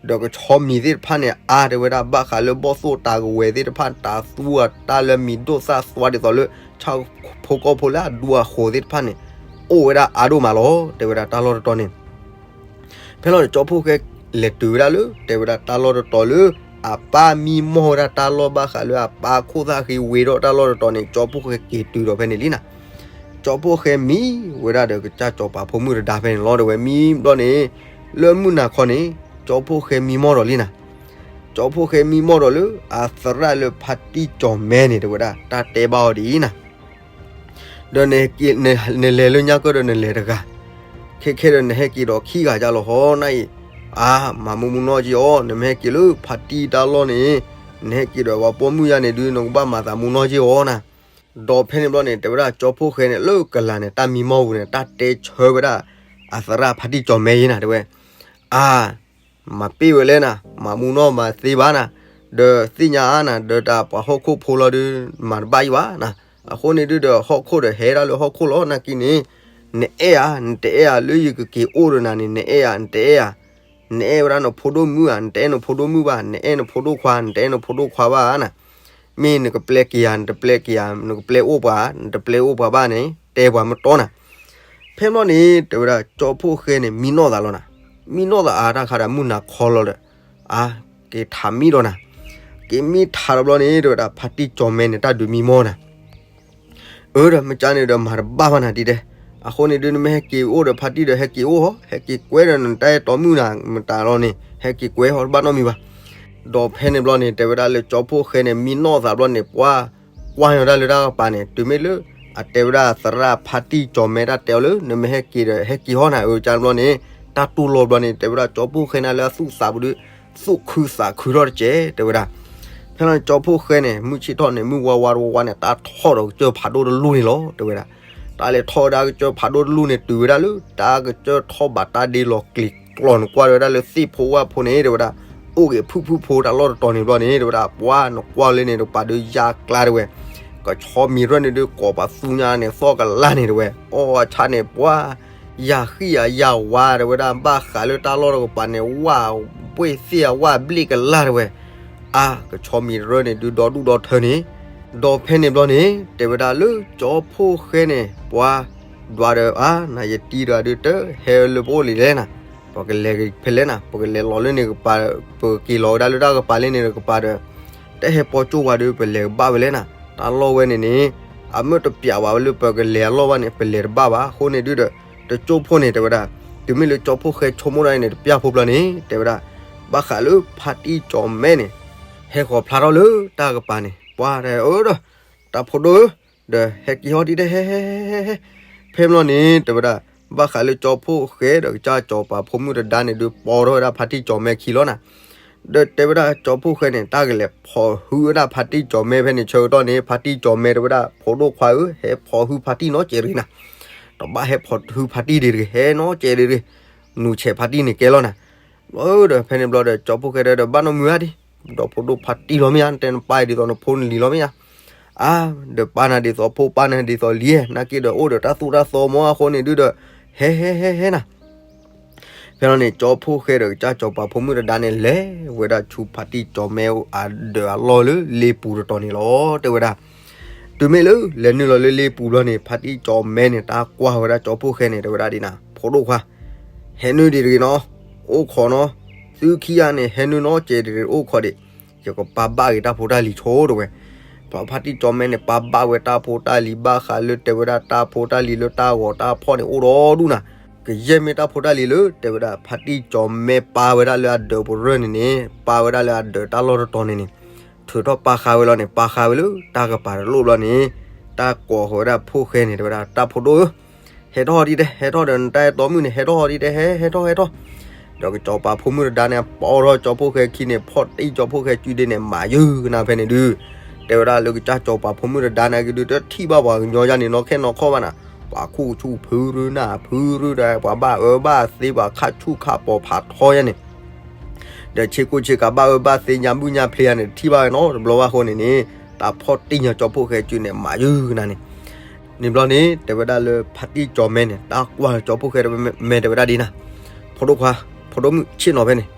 ဒီးကဆီမံၤသ့ၣ်တဖၣ်န့ၣ် အါ တဲဝဲဒၣ် ဘၣ်ဃးလၢဘီၣ်သိၣ်တၢ်ကဝဲၤသ့ၣ်တဖၣ် တၢ်သူအတၢ်လၢမံၤဒိၣ်သၣ်သွါဒ်သိးလၢ ဆၣ်ဖိကီၢ်ဖိလၢအဒူအဃိၤသ့ၣ်တဖၣ်န့ၣ် အိၣ်ဝဲဒၣ်အါဒိၣ်မးလီၤ တဲဝဲဒၣ်တၢ်လီၢ်တတီၤန့ၣ်. ဖဲလီၤန့ၣ် ကၠီဖှိၣ်ဃဲလဲၤတုၤဝဲဒၣ်လၢ တဲဝဲဒၣ်တၢ်လီၢ်တတီၤလၢ အပၢ်မံမီၢ်ဝဲဒၣ်တၢ်လီၢ် ဘၣ်ဃးလၢအပၢ်ခိၣ်သၣ်ဃ့ဝ့ဒီးတၢ်လီၢ်တတီၤန့ၣ် ကၠီဖှိၣ်ဃဲက့ၤတုၤဒီးဖဲန့ၣ်လံနၤ. ကၠီဖှိၣ်ဃဲမံဝဲဒၣ်ဒီးကစၢ်စီၤပၤဖိမုၣ်တဒါဖဲန့ၣ်လီၤ တဲဝဲမံဘျီန့ၣ် လၢမုၢ်နၤခီန့ၣ် ကၠီဖှိၣ်ဃဲမံမီၢ်ဒီးလံနၤ. ကၠီဖှိၣ်ဃဲမံမီၢ်ဒီးလၢအသရၣ်လၢဖါတံၢ်ကၠီၤမဲန့ၣ် တဲဝဲဒၣ် တၢ်တဲဘၣ်အီၤဒ်အံၤနၤ. ဒီးနလဲၤလၢညါကၢၢ်ဒီးနလဲၤတဂၤ, ခဲခဲဒီးနဟဲက့ၤဒီးခံဂၤကၢ်လီၤဟီနၤအံၤ, အါ မၤမူမူနီၢ်က့ၤအီၤ, နမ့ၢ်ဟဲက့ၤလၢဖါတံၢ်တၢ်လီၢ်န့ၣ် နဟဲက့ၤဒီးပှၤပိာ်မုၣ်ယါန့ၣ်ဒုး နကဘၣ်မၤသးမူနီၢ်က့ၤအီၤနၤ. ဒီးဖဲန့ၣ်ဘျီန့ၣ် တဲဝဲဒၣ်ကၠီဖှိၣ်ဃဲန့ၣ် လၢကလၤန့ၣ် တၢ်မံမီၢ်ပူၤန့ၣ် တၢ်တဲဆၢဝဲဒၣ် အသရၣ်ဖါတံၢ်ကၠီၤမဲအံၤနၤ တဲဝဲ, အါ မၤပ့ၢ်ဝဲလဲၣ်နၤ, မၤမူနီၢ်မၤသ့ဘၣ်နၤ, ဒီးသ့ၣ်ညါအါနၤ, ဒီးတၢ်ပှၤဟီၣ်ခိၣ်ဖိလီၤဒုး မၤတဘၣ်အံၤဘၣ်နၤ. အဃိန့ၣ်ဒုးဒီး ဟီၣ်ခိၣ်ဒီးဟဲဒၣ်လၢဟီၣ်ခိၣ်လီၤ နာ်က့န့ၣ်, နအဲၣ်ဧါ, နတအဲၣ်ဧါ, လၢယကက့ၤအိၣ်ဒီးနၤန့ၣ် နအဲၣ်ဧါ, နတအဲၣ်ဧါ, နအဲၣ်ဝဲဒၣ်နဖိဒိၣ်မုၣ်ဧါ, နတအဲၣ်နဖိဒိၣ်မုၣ်ဘၣ်, နအဲၣ်နဖိဒိၣ်ခွါ, နတအဲၣ်နဖိဒိၣ်ခွါဘၣ်နၤ. မ့ၢ်နကပျဲက့ၤဧါ, နတပျဲက့ၤဧါ, နကပျဲအိၣ်ပှၤ, နတပျဲအိၣ်ပှၤဘၣ်န့ၣ် တဲပှၤမတီနၤ. ဖဲမီၢ်န့ၣ် တဲဝဲဒၣ်ကၠီဖှိၣ်ဃဲန့ၣ် မံနီၢ်သးလီၤနၤ, မံနီၢ်သးအါတၢ်ခါဒီးမုၢ်နၤခီလီၤဒီး, အါ က့ၤထးမံဒီးနၤ, က့ၤမံထးဒီးဘျီန့ၣ် တဲဝဲဒၣ်ဖါတံၢ်ကၠီၤမဲန့ၣ် တၢ်ဒုးမံမီၢ်နၤ. အၢ ဒီးမ့ၢ်ကန့ၣ်ဒီး မၤတဘၣ်ဘၣ်နၤဒ်တဲ, အဃိန့ၣ်ဒုး နမ့ၢ်ဟဲက့ၤအိၣ်ဒီးဖါတံၢ်ဒီး ဟဲက့ၤအိၣ်ဟီ, ဟဲက့ၤကွဲဒီးနတၢ်အဲၣ်တီမုၣ်နၤ မတၤလီၤန့ၣ် ဟဲက့ၤကွဲဟီတဘၣ်နီတမံၤဘၣ်. ဒီးဖဲန့ၣ်ဘျီန့ၣ် တဲဝဲဒၣ်လၢကၠီဖှိၣ်ဃဲန့ၣ် မံနီၢ်သးဘျီန့ၣ် ပှၤကွၢ်ညီဒၣ်လၢတၢ်ကပၤန့ၣ် တုၤမ့ၢ်လၢ အတဲဝဲဒၣ်သရၣ်ဖါတံၢ်ကၠီၤမဲတၢ်တဲအီၤလၢ နမ့ၢ်ဟဲက့ၤဒီး ဟဲက့ၤဟီနၤ အၢ ကန့ၣ်ဘျီန့ၣ် တၢ်တူၢ်လိာ်ဘျီန့ၣ် တဲဝဲဒၣ်ကၠီဖှိၣ်ဃဲန့ၣ်လၢအသူၣ်သးပူၤဒုး သူၣ်ခုသးခုထီၣ်တက့ၢ် တဲဝဲဒၣ်. ဖဲန့ၣ်ကၠီဖှိၣ်ဃဲန့ၣ် မုၢ်ဆ့ၣ်ထီၣ်န့ၣ် မုၢ်ဝါဝါတဝါဝါန့ၣ် တၢ်ထီၣ်ဒီးကစၢၢ်ဖးဒိၣ်တလူၢ်န့ၣ်လီၤ တဲဝဲဒၣ်. တၢ်လဲၤထီၣ်ဝဲဒၣ်ကစၢၢ်ဖးဒိၣ်တလူၢ်န့ၣ် တုၤဝဲဒၣ်လၢ တၢ်ကစၢၢ်ထီၣ်ဘးတၢ်ဒ့လီၤကျံၤကျီၤန့ၣ် ကွၢ်ဝဲဒၣ်လၢသ့ၣ်ဖိဝၣ်ဖိန့ၣ် တဲဝဲဒၣ် အိၣ်က့ၤဖုၣ်ဖုၣ်ဖိတၢ်လီၢ်တတီၤန့ၣ်ဘျီန့ၣ် တဲဝဲဒၣ် ပှၤနကွၢ်လၢန့ၣ်တကပၤဒုးယါကျါ တဲဝဲ ကဆီမံၤရၢၢ်န့ၣ်ဒုး ကိးပသူညါန့ၣ် သီၣ်ကလါန့ၣ် တဲဝဲ အီၣ်ဝဲဆါန့ၣ် ပှၤ ယၤဃံၣ်ယၤယၤဝါ တဲဝဲဒၣ် ဘၣ်ဃးလၢတၢ်လီၢ်တကပၤန့ၣ် ဝၣ်ဘှ့ၣ်သ့ၣ်အဝၣ်ဘျ့ၣ်ကလါ တဲဝဲ အါ ကဆီမံၤရၢၢ်န့ၣ်ဒုး ဒီဒူၣ်ဒီထၢန့ၣ် ဒီးဖဲန့ၣ်ဘျီန့ၣ် တဲဝဲဒၣ်လၢကၠီဖှိၣ်ဃဲန့ၣ် ပှၤ ဒွးဒီး အါ နယတံၤတဂၤဒုး တဟဲလၢပအိၣ်လံလဲၣ်နၤ, ပကလဲၤဖဲလဲၣ်နၤ, ပကလဲၤလီၤလၢန့ၣ်ကပၤ, ပကက့ၤလီၤဝဲဒၣ်လၢတၢ်ကပၤလၢန့ၣ်တကပၤဒီး တဟဲပိာ်ကၠိဝဲဒုး ပလဲၤကဘၣ်ဝဲလဲၣ်နၤ, တၢ်လီၢ်ဝဲန့ၣ်န့ၣ် အမ့ၢ်တပျးဝဲလၢပကလဲၤအလီၢ်ဘၣ်န့ၣ် ပလဲၤတဘၣ်ဘၣ်. အဃိန့ၣ်ဒုးဒီး တကၠိဖိန့ၣ် တဲဝဲဒၣ် တုၤမ့ၢ်လၢကၠီဖှိၣ်ဃဲဆိကမိၣ်ဒၣ်အံၤန့ၣ် တပျၢ်ဖိဘျီန့ၣ် တဲဝဲဒၣ် ဘၣ်ဃးလၢဖါတံၢ်ကၠီၤမဲန့ၣ် ဟဲဃီၤဖျါထီၣ်လၢတၢ်ကပၤန့ၣ် ပှၤတဲအၢဒီး တၢ်ဖိဒိၣ်ဧၢ, ဒီးဟဲက့ၤဟီၣ်ဒံးတဲ ဟဲ ဟဲ ဟဲ ဟဲ ဟဲ ဖဲဘျီန့ၣ် တဲဝဲဒၣ် ဘၣ်ဃးလၢကၠီဖှိၣ်ဃဲဒီးကစၢ်စီၤပၤဖိမုၣ်တဒါန့ၣ်ဒုး ပိာ်ထီၣ်ဝဲဒၣ်ဖါတံၢ်ကၠီၤမဲခံလီၤနၤ. ဒီးတဲဝဲဒၣ်ကၠီဖှိၣ်ဃဲန့ၣ် တၢ်ကလဲၤဖီၣ်ဟုဝဲဒၣ်ဖါတံၢ်ကၠီၤမဲဖဲန့ၣ် ဆၢကတီၢ်န့ၣ် ဖါတံၢ်ကၠီၤမဲတဲဝဲဒၣ် ဖိဒိၣ်ခွါဧၢ ဟဲဖီၣ်ဟုဖါတံၢ်နီတစဲးတဂ့ၤနၤ, တဘၣ်ဟဲဖီၣ်ဟုဖါတံၢ်ဒံးတဂ့ၤ ဟဲနီတစဲးဒံးတဂ့ၤ, နူၤဆဲးဖါတံၢ်န့ၣ်ကဲလီၤနၤ. ဒီးဖဲန့ၣ်ဘျီဒီး ကၠီဖှိၣ်ဃဲဒီး ဘၣ်နီတမုာ်ဧါဒံး, ဒီးဖိဒိၣ်ဖါတံၢ်လီၤမ့ၢ်ဧါ, နတဲနပၢ်အံၤဒ်သိးနဖိနလံၤလီၤမ့ၢ်ဧါ. အါ, ဒီးပၢ်နၤဒ်သိးဖိ ပၢ်နၤဒ်သိးလံၤ နာ်က့ဒီးအိၣ်ဒီးတၢ်သိၣ်တၢ်သီမ့ၢ်အဃိန့ၣ်ဒုဒီး ဟဲဟဲဟဲဟဲနၤ. ဖဲလီၤန့ၣ် ကၠီဖှိၣ်ဃဲဒီးကစၢ်ကၠီၤပၤဖိမုၣ်တဒါန့ၣ် လဲၤဝဲဒၣ်ဆူဖါတံၢ်ကၠီၤမဲအဒၢးအလီၢ်လၢလ့ပူၤတတီၤန့ၣ်လီၤ တဲဝဲဒၣ်. တုၤမ့ၢ်လၢလဲၤနုာ်လီၤလၢလ့ပူၤဘျီန့ၣ် ဖါတံၢ်ကၠီၤမဲန့ၣ် တၢ်ကွၢ်ဝဲဒၣ်ကၠီဖှိၣ်ဃဲန့ၣ် တဲဝဲဒၣ်ဒ်နၤ ဖိဒိၣ်ခွါ ဟဲနုာ်ဒံးတဂ့ၤနီၤ, အိၣ်ခိးနီၤ, သုခံဂၤန့ၣ် ဟဲနုာ်နီၤကဲးဒံးတဂ့ၤ အိၣ်ခိးဒံး, ယကပာ်ဘၣ်ဂ့ၤတၢ်ဖိတၢ်လံၤဆိ တဲဝဲ. ပှၤဖါတံၢ်ကၠီၤမဲန့ၣ် ပာ်ဘၣ်ဝဲတၢ်ဖိတၢ်လံၤ ဘၣ်ဃးလၢတဲဝဲဒၣ်တၢ်ဖိတၢ်လံၤလၢတၢ်ဂီၤတၢ်ဖီၣ်န့ၣ် အိၣ်ဒီးဒူၣ်နၤ. ကယဲၢ်မ့ၢ်တၢ်ဖိတၢ်လံၤလၢ တဲဝဲဒၣ်ဖါတံၢ်ကၠီၤမဲပာ်ဝဲဒၣ်လၢအဒၢးပရၢၢ်န့ၣ်န့ၣ် ပာ်ဝဲဒၣ်လၢအဒၢးတၢ်လီၢ်တတီၤန့ၣ်န့ၣ် ထုးထီၣ်ပာ်ဃာ်ဝဲလီၤန့ၣ် ပာ်ဃာ်ဝဲလၢတၢ်ကပၤတလိၣ်ဘျီန့ၣ် တၢ်ကိးဃီၤဝဲဒၣ်ဖှိၣ်ဃဲန့ၣ် တဲဝဲဒၣ် တၢ်ဖိဒိၣ်ဧၢ ဟဲထီၣ်ဒံးတဲ ဟဲထီၣ်ဒီးနတၢ်အဲၣ်တီမုၣ်န့ၣ် ဟဲထီၣ်ဒံးတဲ ဟဲ ဟဲထီၣ် ဟဲထီၣ်. ဒီးကစၢ်ကၠီၤပၤဖိမုၣ်တဒါန့ၣ် ပိာ်ထီၣ်ကၠီဖှိၣ်ဃဲခံန့ၣ် ဖီၣ်တံၢ်ကၠီဖှိၣ်ဃဲစုဒ့န့ၣ် မၤယုၢ်ကနၣ်ဖဲန့ၣ်ဒုး တဲဝဲဒၣ်လၢကစၢ်ကၠီၤပၤဖိမုၣ်တဒါန့ၣ်က့ဒုး တထံၣ်ဘၣ်ပှၤကညီယါန့ၣ် နီၢ်ခဲနီၢ်ခီဘၣ်နၤ, ပှၤခိၣ်ဆူၣ်ဖုရူနၢ်ဖုရူဒီး ပှၤဘၣ်အၢဘၣ်သီ ပှၤခးဆူၣ်ခးပီၤဖးထီယါန့ၣ် ဒီးဆ့ကိၣ်ဆ့ကၤဘၣ်အၢဘၣ်သီ ညါဘုၣ်ညါဖျ့ယါန့ၣ် တထံၣ်ဘၣ်ဝဲနီတဘျီဘၣ်အဃိန့ၣ်န့ၣ် တၢ်ဖီၣ်တံၢ်ညါကၠီဖှိၣ်ဃဲစုန့ၣ် မၤယုၢ်ကနၣ်န့ၣ် န့ၣ်ဘျီန့ၣ် တဲဝဲဒၣ်လၢဖါတံၢ်ကၠီၤမဲန့ၣ် တၢ်ကွၢ်ကၠီဖှိၣ်ဃဲမဲာ် တဲဝဲဒၣ်ဒ်နၤ, ဖိဒိၣ်ခွါ ဖိဒိၣ်မုၣ် ဆ့ၣ်နီၤဖဲန့ၣ်,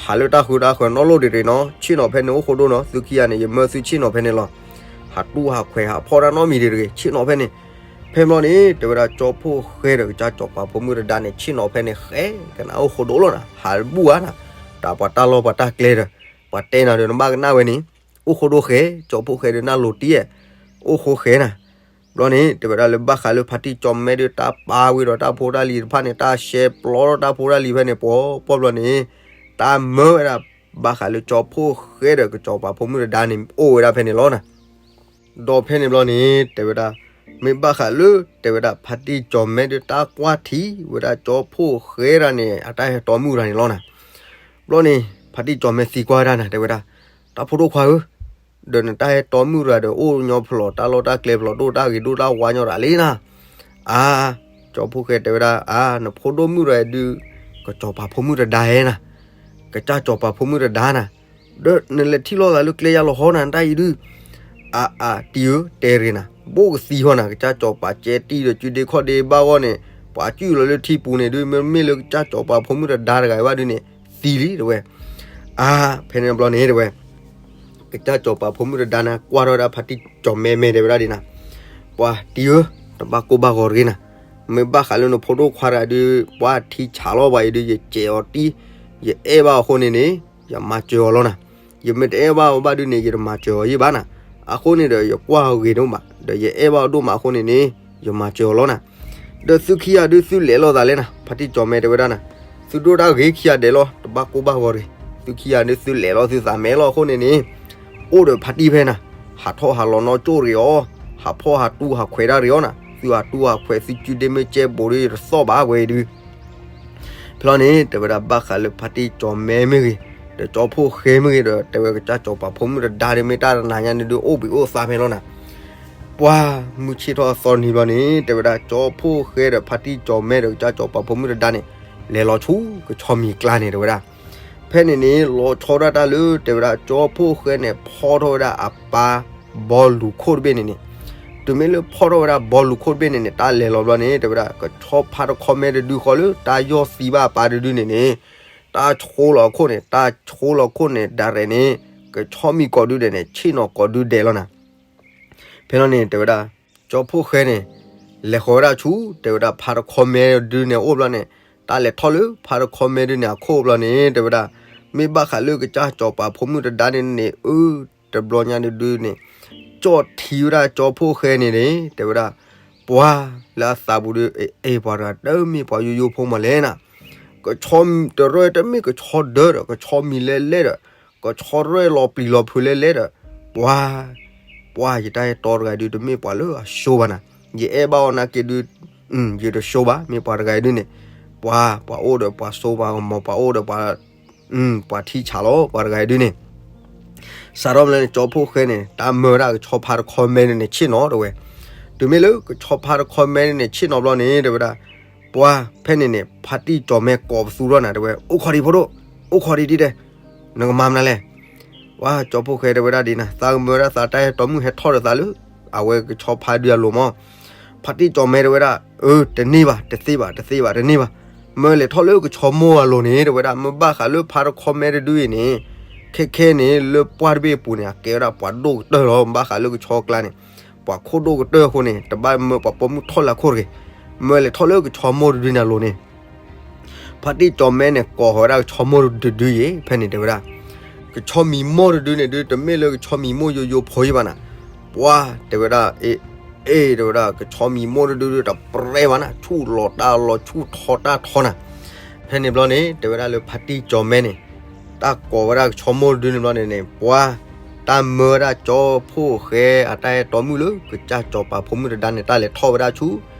ဟးလၢတၢ်ဃုတၢ်ဃၢၤနီၣ်လိၣ်ဒံးတဂ့ၤနီၤ, ဆ့ၣ်နီၤဖဲန့ၣ်အိၣ်ဃိဒိၣ်နီၤ, သုခံဂၤန့ၣ် ယမၢသုဆ့ၣ်နီၤဖဲန့ၣ်လီၤ. ဟးတူၢ်ဟးခွဲးဟးဖီၣ်တၢ်နီတမံၤဒံးတဂ့ၤ, ဆ့ၣ်နီၤဖဲန့ၣ်. ဖဲဘျီန့ၣ် တဲဝဲဒၣ်ကၠီဖှိၣ်ဃဲဒီးကစၢ်ကၠီၤပၤဖိမုၣ်တဒါန့ၣ် ဆ့ၣ်နီၤဖဲန့ၣ် ဃဲကနၣ်အိၣ်ဃိဒိၣ်လီၤနၤ, ဟးဘူၣ်ဧါနၤ, တၢ်ပှၤတၢ်လီၢ်ပှၤတၢ်ကျဲဒီး ပှၤတဲနၤဒီးနဘၣ်ကနၣ်ဝဲန့ၣ်, အိၣ်ဃိဒိၣ်ဃဲ, ကၠီဖှိၣ်ဃဲဒီးနၢ်လိၤတံၢ်ဧဲ, အိၣ်ဃိဃဲနၤ. ဘျီန့ၣ် တဲဝဲဒၣ်လၢဘၣ်ဃးလၢဖါတံၢ်ကၠီၤမဲဒီးတၢ်ပာ်ဝံၤဒီးတၢ်ဖိတၢ်လံၤတဖၣ်န့ၣ် တၢ်ရှဲပျီထီၣ်တၢ်ဖိတၢ်လံၤဖဲန့ၣ် ပှီၤပှီၢ်ဘျီန့ၣ် တၢ်မၢဝဲဒၣ် ဘၣ်ဃးလၢကၠီဖှိၣ်ဃဲဒီးကစၢ်ကၠီၤပၤဖိမုၣ်တဒါန့ၣ် အိၣ်ဝဲဒၣ်ဖဲန့ၣ်လီၤနၤ. ဒီးဖဲန့ၣ်ဘျီန့ၣ် တဲဝဲဒၣ် မ့ၢ်ဘၣ်ဃးလၢ တဲဝဲဒၣ်ဖါတံၢ်ကၠီၤမဲဒီးတၢ်ကွၢ်ထံဝဲဒၣ်ကၠီဖှိၣ်ဃဲတဂၤန့ၣ် အတၢ်ဟဲတီမုၣ်တဂၤန့ၣ်လီၤနၤ. ဘျီန့ၣ် ဖါတံၢ်ကၠီၤမဲသံကွၢ်ဝဲဒၣ်နၤ တဲဝဲဒၣ် တၢ်ဖိဒိၣ်ခွါဧၢ, ဒီးနတၢ်ဟဲတီမုၣ်တဂၤဒီး အိၣ်ညီဖျိးတၢ်လီၢ်တၢ်ကျဲ ဖျိးဒိၣ်တၢ်ဂ့ၤဒိၣ်တၢ်ဝါညီတဂၤလံနၤ. အါ, ကၠီဖှိၣ်ဃဲတဲဝဲဒၣ် အါ, နဖိဒိၣ်မုၣ်တဂၤဒုး ကစၢ်ကၠီၤပၤဖိမုၣ်တဒါဧဲနၤ, ကစၢ်ကၠီၤပၤဖိမုၣ်တဒါနၤ, ဒီးနလဲၤထံၣ်လိာ်သးလၢကျဲယါလီၤဟီနၤ နတၢ်အံၤဒုး. အါအါ တံၢ်ဧၢ တဲတဂ့ၤနၤ, ဘိၣ်ကသံဟီနၤ, ကစၢ်ကၠီၤပၤကဲတံၢ်ဒီးစုဒ့ခီၣ်ဒ့ဘၣ်ဂီၢ်န့ၣ် ပှၤစုၣ်လီၤလၢထံပူၤန့ၣ်ဒုး မ့မ့ၢ်လၢကစၢ်ကၠီၤပၤဖိမုၣ်တဒါတဂၤအံၤဘၣ်ဒုးန့ၣ် သံလံ တဲဝဲ. အါ, ဖဲန့ၣ်ဘျီန့ၣ် တဲဝဲ ကစၢ်ကၠီၤပၤဖိမုၣ်တဒါန့ၣ် ကွၢ်ထီၣ်ဝဲဒၣ်ဖါတံၢ်ကၠီၤမဲ မဲာ်တဲဝဲဒၣ်ဒ်နၤ, ပှၤတံၢ်ဧၢ, တဘၣ်ကိၢ်ဘၣ်ဂီၤတဂ့ၤနၤ, မ့ၢ်ဘၣ်ဃးလၢနဖိဒိၣ်ခွါတဂၤဒုး ပှၤထံဆးလီၤပှၤအံၤဒုး ယစဲးအီၤတံၢ်, ယအဲၣ်ဘၣ်အီၤအဃိန့ၣ်န့ၣ် ယမၤစၢၤအီၤလီၤနၤ. ယမ့ၢ်တအဲၣ်ဘၣ်အီၤဘၣ်ဒုးန့ၣ် ယတမၤစၢၤအီၤယံၣ်ဘၣ်နၤ. အဃိန့ၣ်ဒီး ယကွၢ်အီၤဂ့ၤဒိၣ်မး ဒီးယအဲၣ်ဘၣ်အီၤဒိၣ်မးအဃိန့ၣ်န့ၣ် ယမၤစၢၤအီၤလီၤနၤ. ဒီးသုခံဂၤဒုးသုလဲၤလိာ်သးလဲၣ်နၤ, ဖါတံၢ်ကၠီၤမဲတဲဝဲဒၣ်နၤ, သုဒိၣ်တၢ်ဂ့ၤခံဂၤဒဲးလီၤ, တဘၣ်ကိၢ်ဘၣ်ဂီၤတဂ့ၤ, သုခံဂၤဒုးသုလဲၤလီၤသုသးမဲာ်လီၤအဃိန့ၣ်န့ၣ် အိၣ်ဒီးဖါတံၢ်ဖဲနၤ, ဟးထီၣ်ဟးလီၤနီၣ်ကၠိၣ်တဂ့ၤအီၤ, ဟးဖီၣ်ဟးတူၢ်ဟးခွဲးတၢ်တဂ့ၤအီၤနၤ, သုဟးတူၢ်ဟးခွဲး သုစုဒ့မ့ၢ်ကဲဘိးဒုး ယတသီၣ်ဘၣ်ဝဲအံၤဒုး. ဖဲလီၤန့ၣ် တဲဝဲဒၣ်ဘၣ်ဃးလၢဖါတံၢ်ကၠီၤမဲမ့ၢ်ဂ့ၤ, ဒီးကၠီဖှိၣ်ဃဲမ့ၢ်ဂ့ၤဒီး တဲဝဲကစၢ်ကၠီၤပၤဖိမုၣ်တဒါဒုး မ့ၢ်တၢ်တနၤညါန့ၣ်ဒုး အိၣ်ဘှံးအိၣ်သါဖဲလီၤနၤ. ပှၤမုၢ်ဆ့ၣ်ထီၣ်အသီနံၤဘျီန့ၣ် တဲဝဲဒၣ်ကၠီဖှိၣ်ဃဲဒီးဖါတံၢ်ကၠီၤမဲဒီးကစၢ်ကၠီၤပၤဖိမုၣ်တဒါန့ၣ် လဲၤလီၤဆူကဆီမံၤကျါန့ၣ် တဲဝဲဒၣ်. ဖဲန့ၣ်န့ၣ် လီၤဆီဒၣ်တၢ်လၢ တဲဝဲဒၣ်ကၠီဖှိၣ်ဃဲန့ၣ် ဖီၣ်ထီၣ်ဝဲဒၣ်အပၢ်ဘီလူၤခိၣ်တဘ့ၣ်န့ၣ်န့ၣ်, တုၤမ့ၢ်လၢဖီၣ်ထီၣ်ဝဲဒၣ်ဘီလူၤခိၣ်တဘ့ၣ်န့ၣ်န့ၣ် တၢ်လဲၤလီၤဘျီန့ၣ် တဲဝဲဒၣ်ကဆီဖါတခီမဲတဒုဃီလၢတၢ်ယီၢ်သံဘၣ်အပၢ်တဒုန့ၣ်န့ၣ် တၢ်ဆိလီၤအခိၣ်န့ၣ် တၢ်ဆိလီၤခိၣ်န့ၣ် ဒၣ်ရဲၣ်န့ၣ် ကဆီမံၤကိးဒုဒဲးန့ၣ် ဆ့ၣ်နီၤကိးဒုဒဲးလီၤနၤ. ဖဲလီၤန့ၣ် တဲဝဲဒၣ် ကၠီဖှိၣ်ဃဲန့ၣ် လဲၤဃီၤဝဲဒၣ်ဆူ တဲဝဲဒၣ်ဖါတခီမဲဒုန့ၣ်အိၣ်ဘျီန့ၣ်, တၢ်လဲၤထီၣ်လၢဖါတခီမဲဒုန့ၣ်အခိၣ်ဘျီန့ၣ် တဲဝဲဒၣ် မ့ၢ်ဘၣ်ဃးလၢကစၢ်ကၠီၤပၤဖိမုၣ်တဒါန့ၣ်န့ၣ် အၢ တဘျီညါဒုဒုန့ၣ် ကၠီၣ်ထံဝဲဒၣ်ကၠီဖှိၣ်ဃဲန့ၣ်န့ၣ် တဲဝဲဒၣ် ပှၤလၢအသးပူၤဒု အ့ ပှၤတဂၤတမ့ၢ်ပှၤယိယိဖိမးလဲၣ်နၤ, ကဆီတရၢၢ်တမ့ၢ်ကဆီဒၢဒီး ကဆီမံၤလဲလဲဒီး ကဆီရဲၣ်လီၤပျံၤလီၤဖုးလဲလဲဒီး ပှၤ ပှၤယတၢ်အဲၣ်တီတဂၤဒု တမ့ၢ်ပှၤလၢအဆိဘၣ်နၤ, ယအဲၣ်ဘၣ်အီၤနာ်က့ဒု ယတဆိဘၣ်, မ့ၢ်ပှၤတဂၤဒုန့ၣ် ပှၤ ပှၤအိၣ်ဒီးပှၤစိပှၤကမီၤ ပှၤအိၣ်ဒီးပှၤ ပှၤထံဆးလီၤ ပှၤတဂၤဒုန့ၣ်. စးထီၣ်မလဲၣ်န့ၣ် ကၠီဖှိၣ်ဃဲန့ၣ် တၢ်မၢဝဲဒၣ်ကဆီဖါတခီမဲန့ၣ်န့ၣ် ဆ့ၣ်နီၤတဲဝဲ, တုၤမ့ၢ်လၢကဆီဖါတခီမဲန့ၣ်န့ၣ် ဆ့ၣ်နီၤဘျီန့ၣ် တဲဝဲဒၣ် ပှၤဖဲန့ၣ်န့ၣ် ဖါတံၢ်ကၠီၤမဲကိးပသူထီၣ်နၤ တဲဝဲ အိၣ်ခိးဒံးဖိဒိၣ်, အိၣ်ခိးဒံးဒ်တဲ, နကမၤမနုၤလဲၣ်. ပှၤကၠီဖှိၣ်ဃဲတဲဝဲဒၣ်ဒ်န့ၣ်, သးကမၢဝဲဒၣ်သးတၢ်အဲၣ်တီမုၣ်ဟဲထီၣ်ဒီးသးလၢ အဝဲကဆီဖါဒုအလိၤမး. ဖါတံၢ်ကၠီမဲတဲဝဲဒၣ်, အၢ တန့ၢ်ဘၣ်, တသ့ဘၣ်, တသ့ဘၣ်, တန့ၢ်ဘၣ်. မၢလဲၤထီၣ်လၢကဆီမိၢ်အလိၤန့ၣ် တဲဝဲဒၣ်, မ့ၢ်ဘၣ်ဃးလၢဖါတခီမဲတဒုအံၤန့ၣ်, ခဲခဲန့ၣ် လၢပှၢ်တဘ့ၣ်အပူၤန့ၣ် အကဲဝဲဒၣ်ပှၤဒိၣ်ကတၢၢ်လီၤ. မ့ၢ်ဘၣ်ဃးလၢကဆီကျါန့ၣ် ပှၤခိၣ်ဒိၣ်ကတၢၢ်အဃိန့ၣ် တဘၣ်မၢပှၤပိာ်မုၣ်ထီၣ်လၢအခိၣ်တဂ့ၤ. မၢလဲၤထီၣ်လၢကဆီမိၢ်တဒုန့ၣ်အလိၤန့ၣ် ဖါတံၢ်ကၠီမဲန့ၣ် ကိးဃီၤဝဲဒၣ်ကဆီမိၢ်တဒုအံၤ ဖဲန့ၣ်တဲဝဲဒၣ်, ကဆီမံၤမိၢ်တဒုန့ၣ်ဒု တမ့ၢ်လၢကဆီမံၤမိၢ်ယိယိဖိအံၤဘၣ်နၤ. ပှၤတဲဝဲဒၣ်, အ့ အ့ တဲဝဲဒၣ်, ကဆီမံၤမိၢ်တဒုဒု တပြဲဘၣ်နၤ, ဆူၣ်လီၤတၢ်လီၤ ဆူၣ်ထီတၢ်ထီနၤ. ဖဲန့ၣ်ဘျီန့ၣ် တဲဝဲဒၣ်လၢဖါတံၢ်ကၠီမဲန့ၣ် တၢ်ကိးဝဲဒၣ်ကဆီမိၢ်တဒုန့ၣ်ဘျီန့ၣ်န့ၣ် ပှၤ တၢ်မၢဝဲဒၣ်ကၠီဖှိၣ်ဃဲအတၢ်အဲၣ်တီမုၣ်လၢ ကစၢ်စီၤပၤဖိမုၣ်တဒါန့ၣ် တၢ်လဲၤထီၣ်ဝဲဒၣ်ဆူ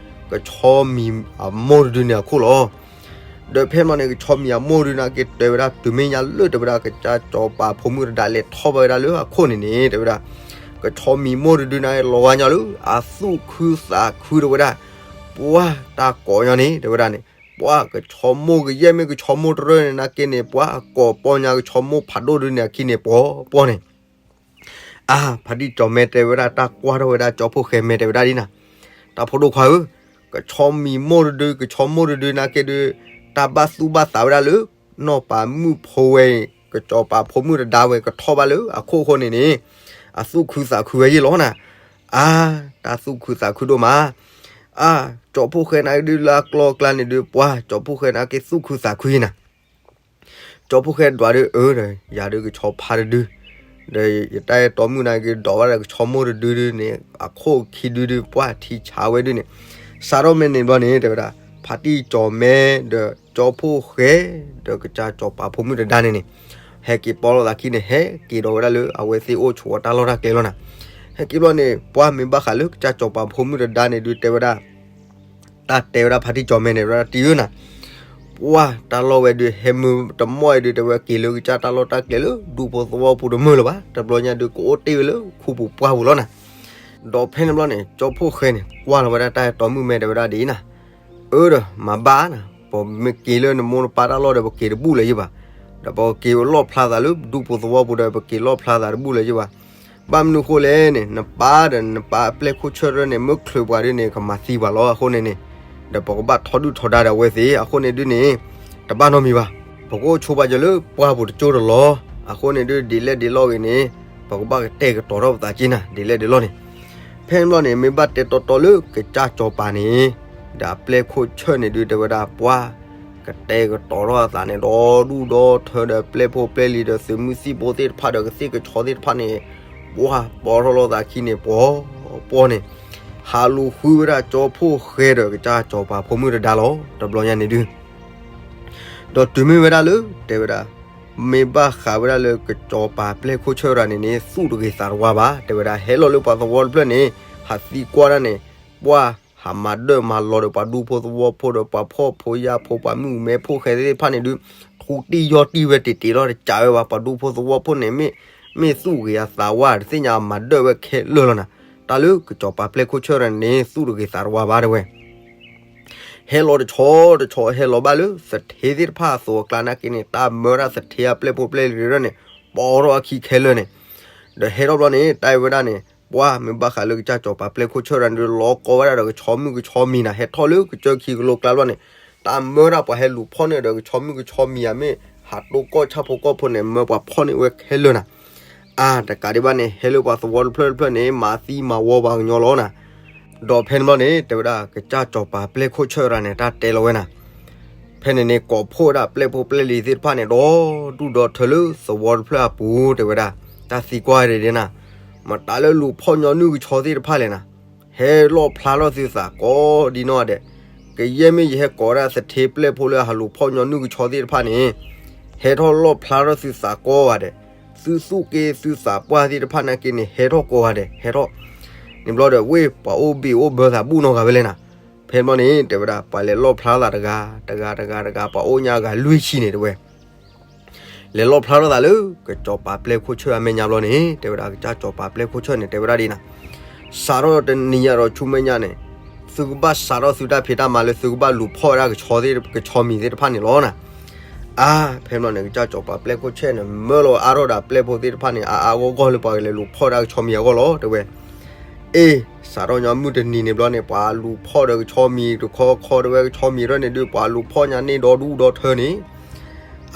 ကဆီမံၤအမိၢ်တဒုန့ၣ်အခိၣ်လီၤ. ဒီးဖဲန့ၣ်ဘျီန့ၣ် ကဆီမံၤအမိၢ်တဒုန့ၣ်က့ၤတဲဝဲဒၣ် တုၤမ့ၢ်ညါလၢ တဲဝဲဒၣ် ကစၢ်စီၤပၤဖိမုၣ်တဒါလဲၤထီၣ်ဘၣ်ဝဲဒၣ်လၢအခိၣ်န့ၣ်န့ၣ် တဲဝဲဒၣ်, ကဆီမံၤမိၢ်တဒုန့ၣ် လီၤဂာ်ညီလၢ အသူၣ်ခုသးခုတဲဝဲဒၣ်, ပှၤတၢ်ကိးညီန့ၣ် တဲဝဲဒၣ်န့ၣ် ပှၤကဆီမိၢ်ကယဲၢ်မ့ၢ်ကဆီမိၢ်တရၢန့ၣ် နာ်က့န့ၣ် ပှၤအကိးပီညါကဆီမိၢ်ဖးဒိၣ်ဒုန့ၣ်အခံန့ၣ် ပှီၤပှီၤန့ၣ်. အါ ဖါတံၢ်ကၠီမဲတဲဝဲဒၣ် တၢ်ကွၢ်ထီၣ်ဝဲဒၣ်ကၠီဖှိၣ်ဃဲမဲာ်တဲဝဲဒၣ်ဒ်နၤ, တၢ်ဖိဒိၣ်ခွါဧၢ, ကဆီမံၤမိၢ်တဒု ကဆီမိၢ်တဒုနာ်က့ဒု တၢ်ဘၣ်သူၣ်ဘၣ်သးဝဲဒၣ်လၢ နီၢ်ပၤမုၣ်ဖိဝဲအံၤ ကစီၤပၤဖိမုၣ်တဒါဝဲကထီၣ်ဘၣ်လၢအခိၣ်အဃိန့ၣ်န့ၣ် အသူၣ်ခုသးခုဝဲယ့ၣ်လီၤနၤ. အါ တၢ်သူၣ်ခုသးခုဒိၣ်မး. အါ ကၠီဖှိၣ်ဃဲနာ်က့ဒုလၢအကျီအကျါန့ၣ်ဒု ပှၤကၠီဖှိၣ်ဃဲနာ်က့သူၣ်ခုသးခုအံၤနၤ. ကၠီဖှိၣ်ဃဲဒွးဒု အၢ ဒီး ယၤဒုကဆီဖါတဒု ဒီးယတၢ်အဲၣ်တီမုၣ်နာ်က့ဒိးဘၣ်ဒီးကဆီမိၢ်တဒုဒုန့ၣ် အခိၣ်ခံဒုဒု ပှၤထံဆးဝဲဒုန့ၣ်. စးထီၣ်မ့ၢ်န့ၣ်ဘျီန့ၣ် တဲဝဲဒၣ် ဖါတံၢ်ကၠီမဲ ဒီးကၠီဖှိၣ်ဃဲ ဒီးကစၢ်စီၤပၤဖိမုၣ်တဒါန့ၣ်န့ၣ် ဟဲက့ၤပိာ်လိာ်သးခံန့ၣ် ဟဲက့ၤဒီးဝဲဒၣ်လၢအဝဲသ့ၣ်အိၣ်ဆိးအတၢ်လီၢ်တၢ်ကျဲလီၤနၤ. ဟဲက့ၤဘျီန့ၣ် ပှၤမ့ၢ်ဘၣ်ဃးလၢကစၢ်စီၤပၤဖိမုၣ်တဒါန့ၣ်ဒု တဲဝဲဒၣ် တၢ်တဲဝဲဒၣ်ဖါတံၢ်ကၠီမဲန့ၣ် ဝဲဒၣ်တံၢ်ဧၢနၤ, ပှၤတၢ်လီၢ်ဝဲဒု ဟဲမုၢ်တမီၢ်အံၤဒု တဲဝဲက့ၤလၢကစၢ်တၢ်လီၢ်တၢ်ကျဲလၢဒူဖိသဝီပူၤတမုာ်လၢၤဘၣ်, တဘျီညါဒု ကအိၣ်တ့ၢ်ဝဲလၢခူပူၤပှၢ်ပူၤလီၤနၤ. ဒီးဖဲန့ၣ်ဘျီန့ၣ် ကၠီဖှိၣ်ဃဲန့ၣ် ကွၢ်လီၤဝဲဒၣ်တၢ်အဲၣ်တီမုၣ်မဲာ်တဲဝဲဒၣ်ဒ်အံၤနၤ, အၢဒီး မၤဘၣ်နၤ, ပမ့ၢ်က့ၤလၢနမိၢ်နပၢ်တၢ်လီၢ်ဒီး ပက့ၤတဘူၣ်လၢၤယ့ၢ်ဘၣ်, ဒီးပက့ၤလီၣ်ဖျါသးလၢဒူဖိသဝီပူၤဒီး ပက့ၤလီၣ်ဖျါသးတဘူၣ်လၢၤယ့ၢ်ဘၣ်. ဘၣ်မနုၤအဃိလဲၣ်န့ၣ် နပၢ်ဒီးနပၢ်အပျဲၢ်ခိၣ်ဆၢၣ်တရၢန့ၣ် မ့ၢ်ချုးပှၤဒုန့ၣ် ကမၤသံပှၤလီၤအဃိန့ၣ်န့ၣ်, ဒီးပကဘၣ်ထီဒုၣ်ထီဒါဒီးအဝဲသ့ၣ်အဃိန့ၣ်ဒုန့ၣ်, တဘၣ်နီတမံၤဘၣ်, ပကအိၣ်ဆိးပှၤက့ၤလၢပှၢ်ပူၤတကၠိတလီၤ, အဃိန့ၣ်ဒု ဒ်လဲၣ်ဒ်လဲၣ်ဂ့ၤန့ၣ်, ပကဘၣ်ကတဲာ်ကတီၤထီၣ်ပသးက့နၤ ဒ်လဲၣ်ဒ်လဲၣ်ဂ့ၤန့ၣ်. ဖဲန့ၣ်ဘျီန့ၣ် မ့ၢ်ဘၣ်တဲတီတီလၢကစၢ်စီၤပၤန့ၣ်, ဒီးအပျဲၢ်ခိၣ်ဆၢၣ်န့ၣ်ဒု တဲဝဲဒၣ်ပှၤ ကတဲာ်ကတီၤထီၣ်အသးန့ၣ် ဒီဒူၣ်ဒီထၢဒီးပျဲၢ်ဖိပျဲၢ်လံၤဒီး သုးမုၢ်သံၣ်ဘိသ့ၣ်တဖၣ်ဒီးကသ့ၣ်ကဆီသ့ၣ်တဖၣ်န့ၣ်, ပှၤပိာ်ထီၣ်လိာ်သးခံန့ၣ် ပှီၤပှီၤန့ၣ်, ဟးလူၤဃုဝဲဒၣ်ကၠီဖှိၣ်ဃဲဒီးကစၢ်စီၤပၤဖိမုၣ်တဒါလီၤ တဘျီညါန့ၣ်ဒု ဒီးတုၤမ့ၢ်ဝဲဒၣ်လၢ တဲဝဲဒၣ်, မ့ၢ်ဘၣ်ဃးဝဲဒၣ်လၢကစီၤပၤပျဲၢ်ခိၣ်ဆၢၣ်တရၢန့ၣ်န့ၣ် သူၣ်တဂ့ၤသးတဝါဘၣ်, တဲဝဲဒၣ် ဟဲလီၤလၢပှၤသဝီတဖျၢၣ်န့ၣ် ဟးသံကွၢ်ဒၣ်န့ၣ်, ပှၤဟးမၤဒၢၣ်မၤလီၤဒီးပှၤဒူဖိသဝီဖိဒီးပှၤဖှီၣ်ဖိယာ်ဖိ ပှၤမုၣ်မဲဖိဃဲသ့ၣ်တဖၣ်န့ၣ်ဒု ထူတံၢ်ယီၢ်တံၢ်ဝဲတ့ၢ်တ့ၢ်လီၤ တစးဝဲဘၣ်, ပှၤဒူဖိသဝီဖိန့ၣ် မ့ၢ်သူၣ်ဂ့ၤအသးဝါ တသ့ၣ်ညါ အမၤဒၢၣ်ဝဲခဲလၢာ်လီၤနၤ. တၢ်လၢကစီၤပၤပျဲၢ်ခိၣ်ဆၢၣ်တရၢန့ၣ်န့ၣ် သူၣ်တဂ့ၤသးတဝါဘၣ် တဲဝဲ ဟဲလီၤတဆီတဆီ ဟဲလီၤဘၣ်လၢသထ့သ့ၣ်တဖၣ်အသိးအကျါနာ်က့န့ၣ် တၢ်မၢဝဲဒၣ်သထ့အပျဲၢ်ဖိပျဲၢ်လံၤတရၢန့ၣ် ပိာ်ထီၣ်အခံခဲလၢာ်န့ၣ်, ဒီးဟဲထီၣ်ဘျီန့ၣ် တၢ်အံၤဝဲဒၣ်န့ၣ် ပှၤမ့ၢ်ဘၣ်ဃးလၢကစၢ်စီၤပၤပျဲၢ်ခိၣ်ဆၢၣ်တရၢန့ၣ်ဒု လီၤကီဝဲဒၣ်ဒီးကဆီမုၣ်ကဆီမံၤနၤ, ဟဲထီၣ်လၢကစၢၢ်ခံကလိကျါဘျီန့ၣ် တၢ်မၢဝဲဒၣ်ပှၤဟဲလူၤဖီၣ်န့ၢ်ဒီးကဆီမုၣ်ကဆီမံၤဧါ မ့ၢ်ဟးတိၢ်ကီၢ်ဆၣ်ဖိကီၢ်ဖိန့ၣ် မၢပှၤဖီၣ်န့ၢ်ဝဲခဲလၢာ်နၤ. အါ တကးဒံးဘၣ်န့ၣ် ဟဲလၢပှၤသဝီတဖျၢၣ်တဖျၢၣ်န့ၣ် မၤသံမၤဝီပှၤကညီလီၤနၤ. ဒီးဖဲန့ၣ်ဘျီန့ၣ် တဲဝဲဒၣ် ကစၢ်စီၤပၤပျဲၢ်ခိၣ်ဆၢၣ်တရၢန့ၣ် တၢ်တဲလီၤဝဲနၤ, ဖဲန့ၣ်န့ၣ် ကိးဖှိၣ်ဝဲဒၣ်ပျဲၢ်ဖိပျဲၢ်လံၤသ့ၣ်တဖၣ်န့ၣ် ဒီဒူၣ်ဒီထၢလၢသဝီတဖျၢၣ်အပူၤ တဲဝဲဒၣ်, တၢ်သံကွၢ်ဒ်န့ၣ်နၤ, မတၤလၢလူၤဖီၣ်ညီနုၢ်ကဆီသ့ၣ်တဖၣ်လဲၣ်နၤ, ဟဲလီၣ်ဖျါထီၣ်သုသးကိးဒံနီၢ်ဂၤဒဲး, ကယဲၢ်မ့ၢ်ယဟဲကိးဝဲဒၣ်သထ့ပျဲၢ်ဖိလၢအဟးလူၤဖီၣ်ညီနုၢ်ကဆီသ့ၣ်တဖၣ်န့ၣ် ဟဲထီၣ်လီၣ်ဖျါထီၣ်သုသးကိးဂၤဒဲး, သုသူၣ်က့သုသးပှၢ်သ့ၣ်တဖၣ်နာ်က့န့ၣ် ဟဲထီၣ်ကိးဂၤဒဲး ဟဲထီၣ်, န့ၣ်ဘျီဒီး ဝ့ၢ်ပှၤအိၣ်ဘ့ၣ်အိၣ်ဘၢသးဘူၣ်နီတဂၤဝဲလဲၣ်နၤ. ဖဲန့ၣ်ဘျီန့ၣ် တဲဝဲဒၣ် ပှၤလဲၤလီၣ်ဖျါသးတဂၤ တဂၤတဂၤတဂၤ ပှၤအိၣ်ညါဂၤလွံၢ်ဆံန့ၣ်တဲဝဲ လဲၤလီၣ်ဖျါထီၣ်သးလၢ ကစီၤပၤပျဲၢ်ခိၣ်ဆၢၣ်အမဲာ်ညါဘျီန့ၣ် တဲဝဲဒၣ် ကစၢ်စီၤပၤပျဲၢ်ခိၣ်ဆၢၣ်န့ၣ် တဲဝဲဒၣ်ဒ်နၤ, စးထီၣ်တနံၤညါဒီးဆူမဲာ်ညါန့ၣ် သုကဘၣ်စးထီၣ်သုတၢ်ဖံးတၢ်မၤလၢသုကဘၣ်လူၤဖီၣ်ဝဲဒၣ်ကဆီသ့ၣ် ကဆီမံၤသ့ၣ်တဖၣ်န့ၣ်လီၤနၤ. အါ, ဖဲန့ၣ်ဘျီန့ၣ် ကစၢ်စီၤပၤပျဲၢ်ခိၣ်ဆၢၣ်န့ၣ် မၢလီၤအါထီၣ်ဒီးပျဲၢ်ဖိသ့ၣ်တဖၣ်န့ၣ် အါအါဂီၢ်ဂီၢ်လၢပှၤကလဲၤလူၤဖီၣ်ဝဲဒၣ်ကဆီမံၤအဂီၢ်လီၤ တဲဝဲ. အ့, စးထီၣ်ညီမုၢ်တနံၤန့ၣ်ဘျီန့ၣ် ပှၤလူၤဖီၣ်ဒီးကဆီမံၤတခီခီ တဲဝဲ, ကဆီမံၤရၢၢ်န့ၣ်ဒုး ပှၤလူၤဖီၣ်ညါန့ၢ်ဒီဒူၣ်ဒီထၢန့ၣ်.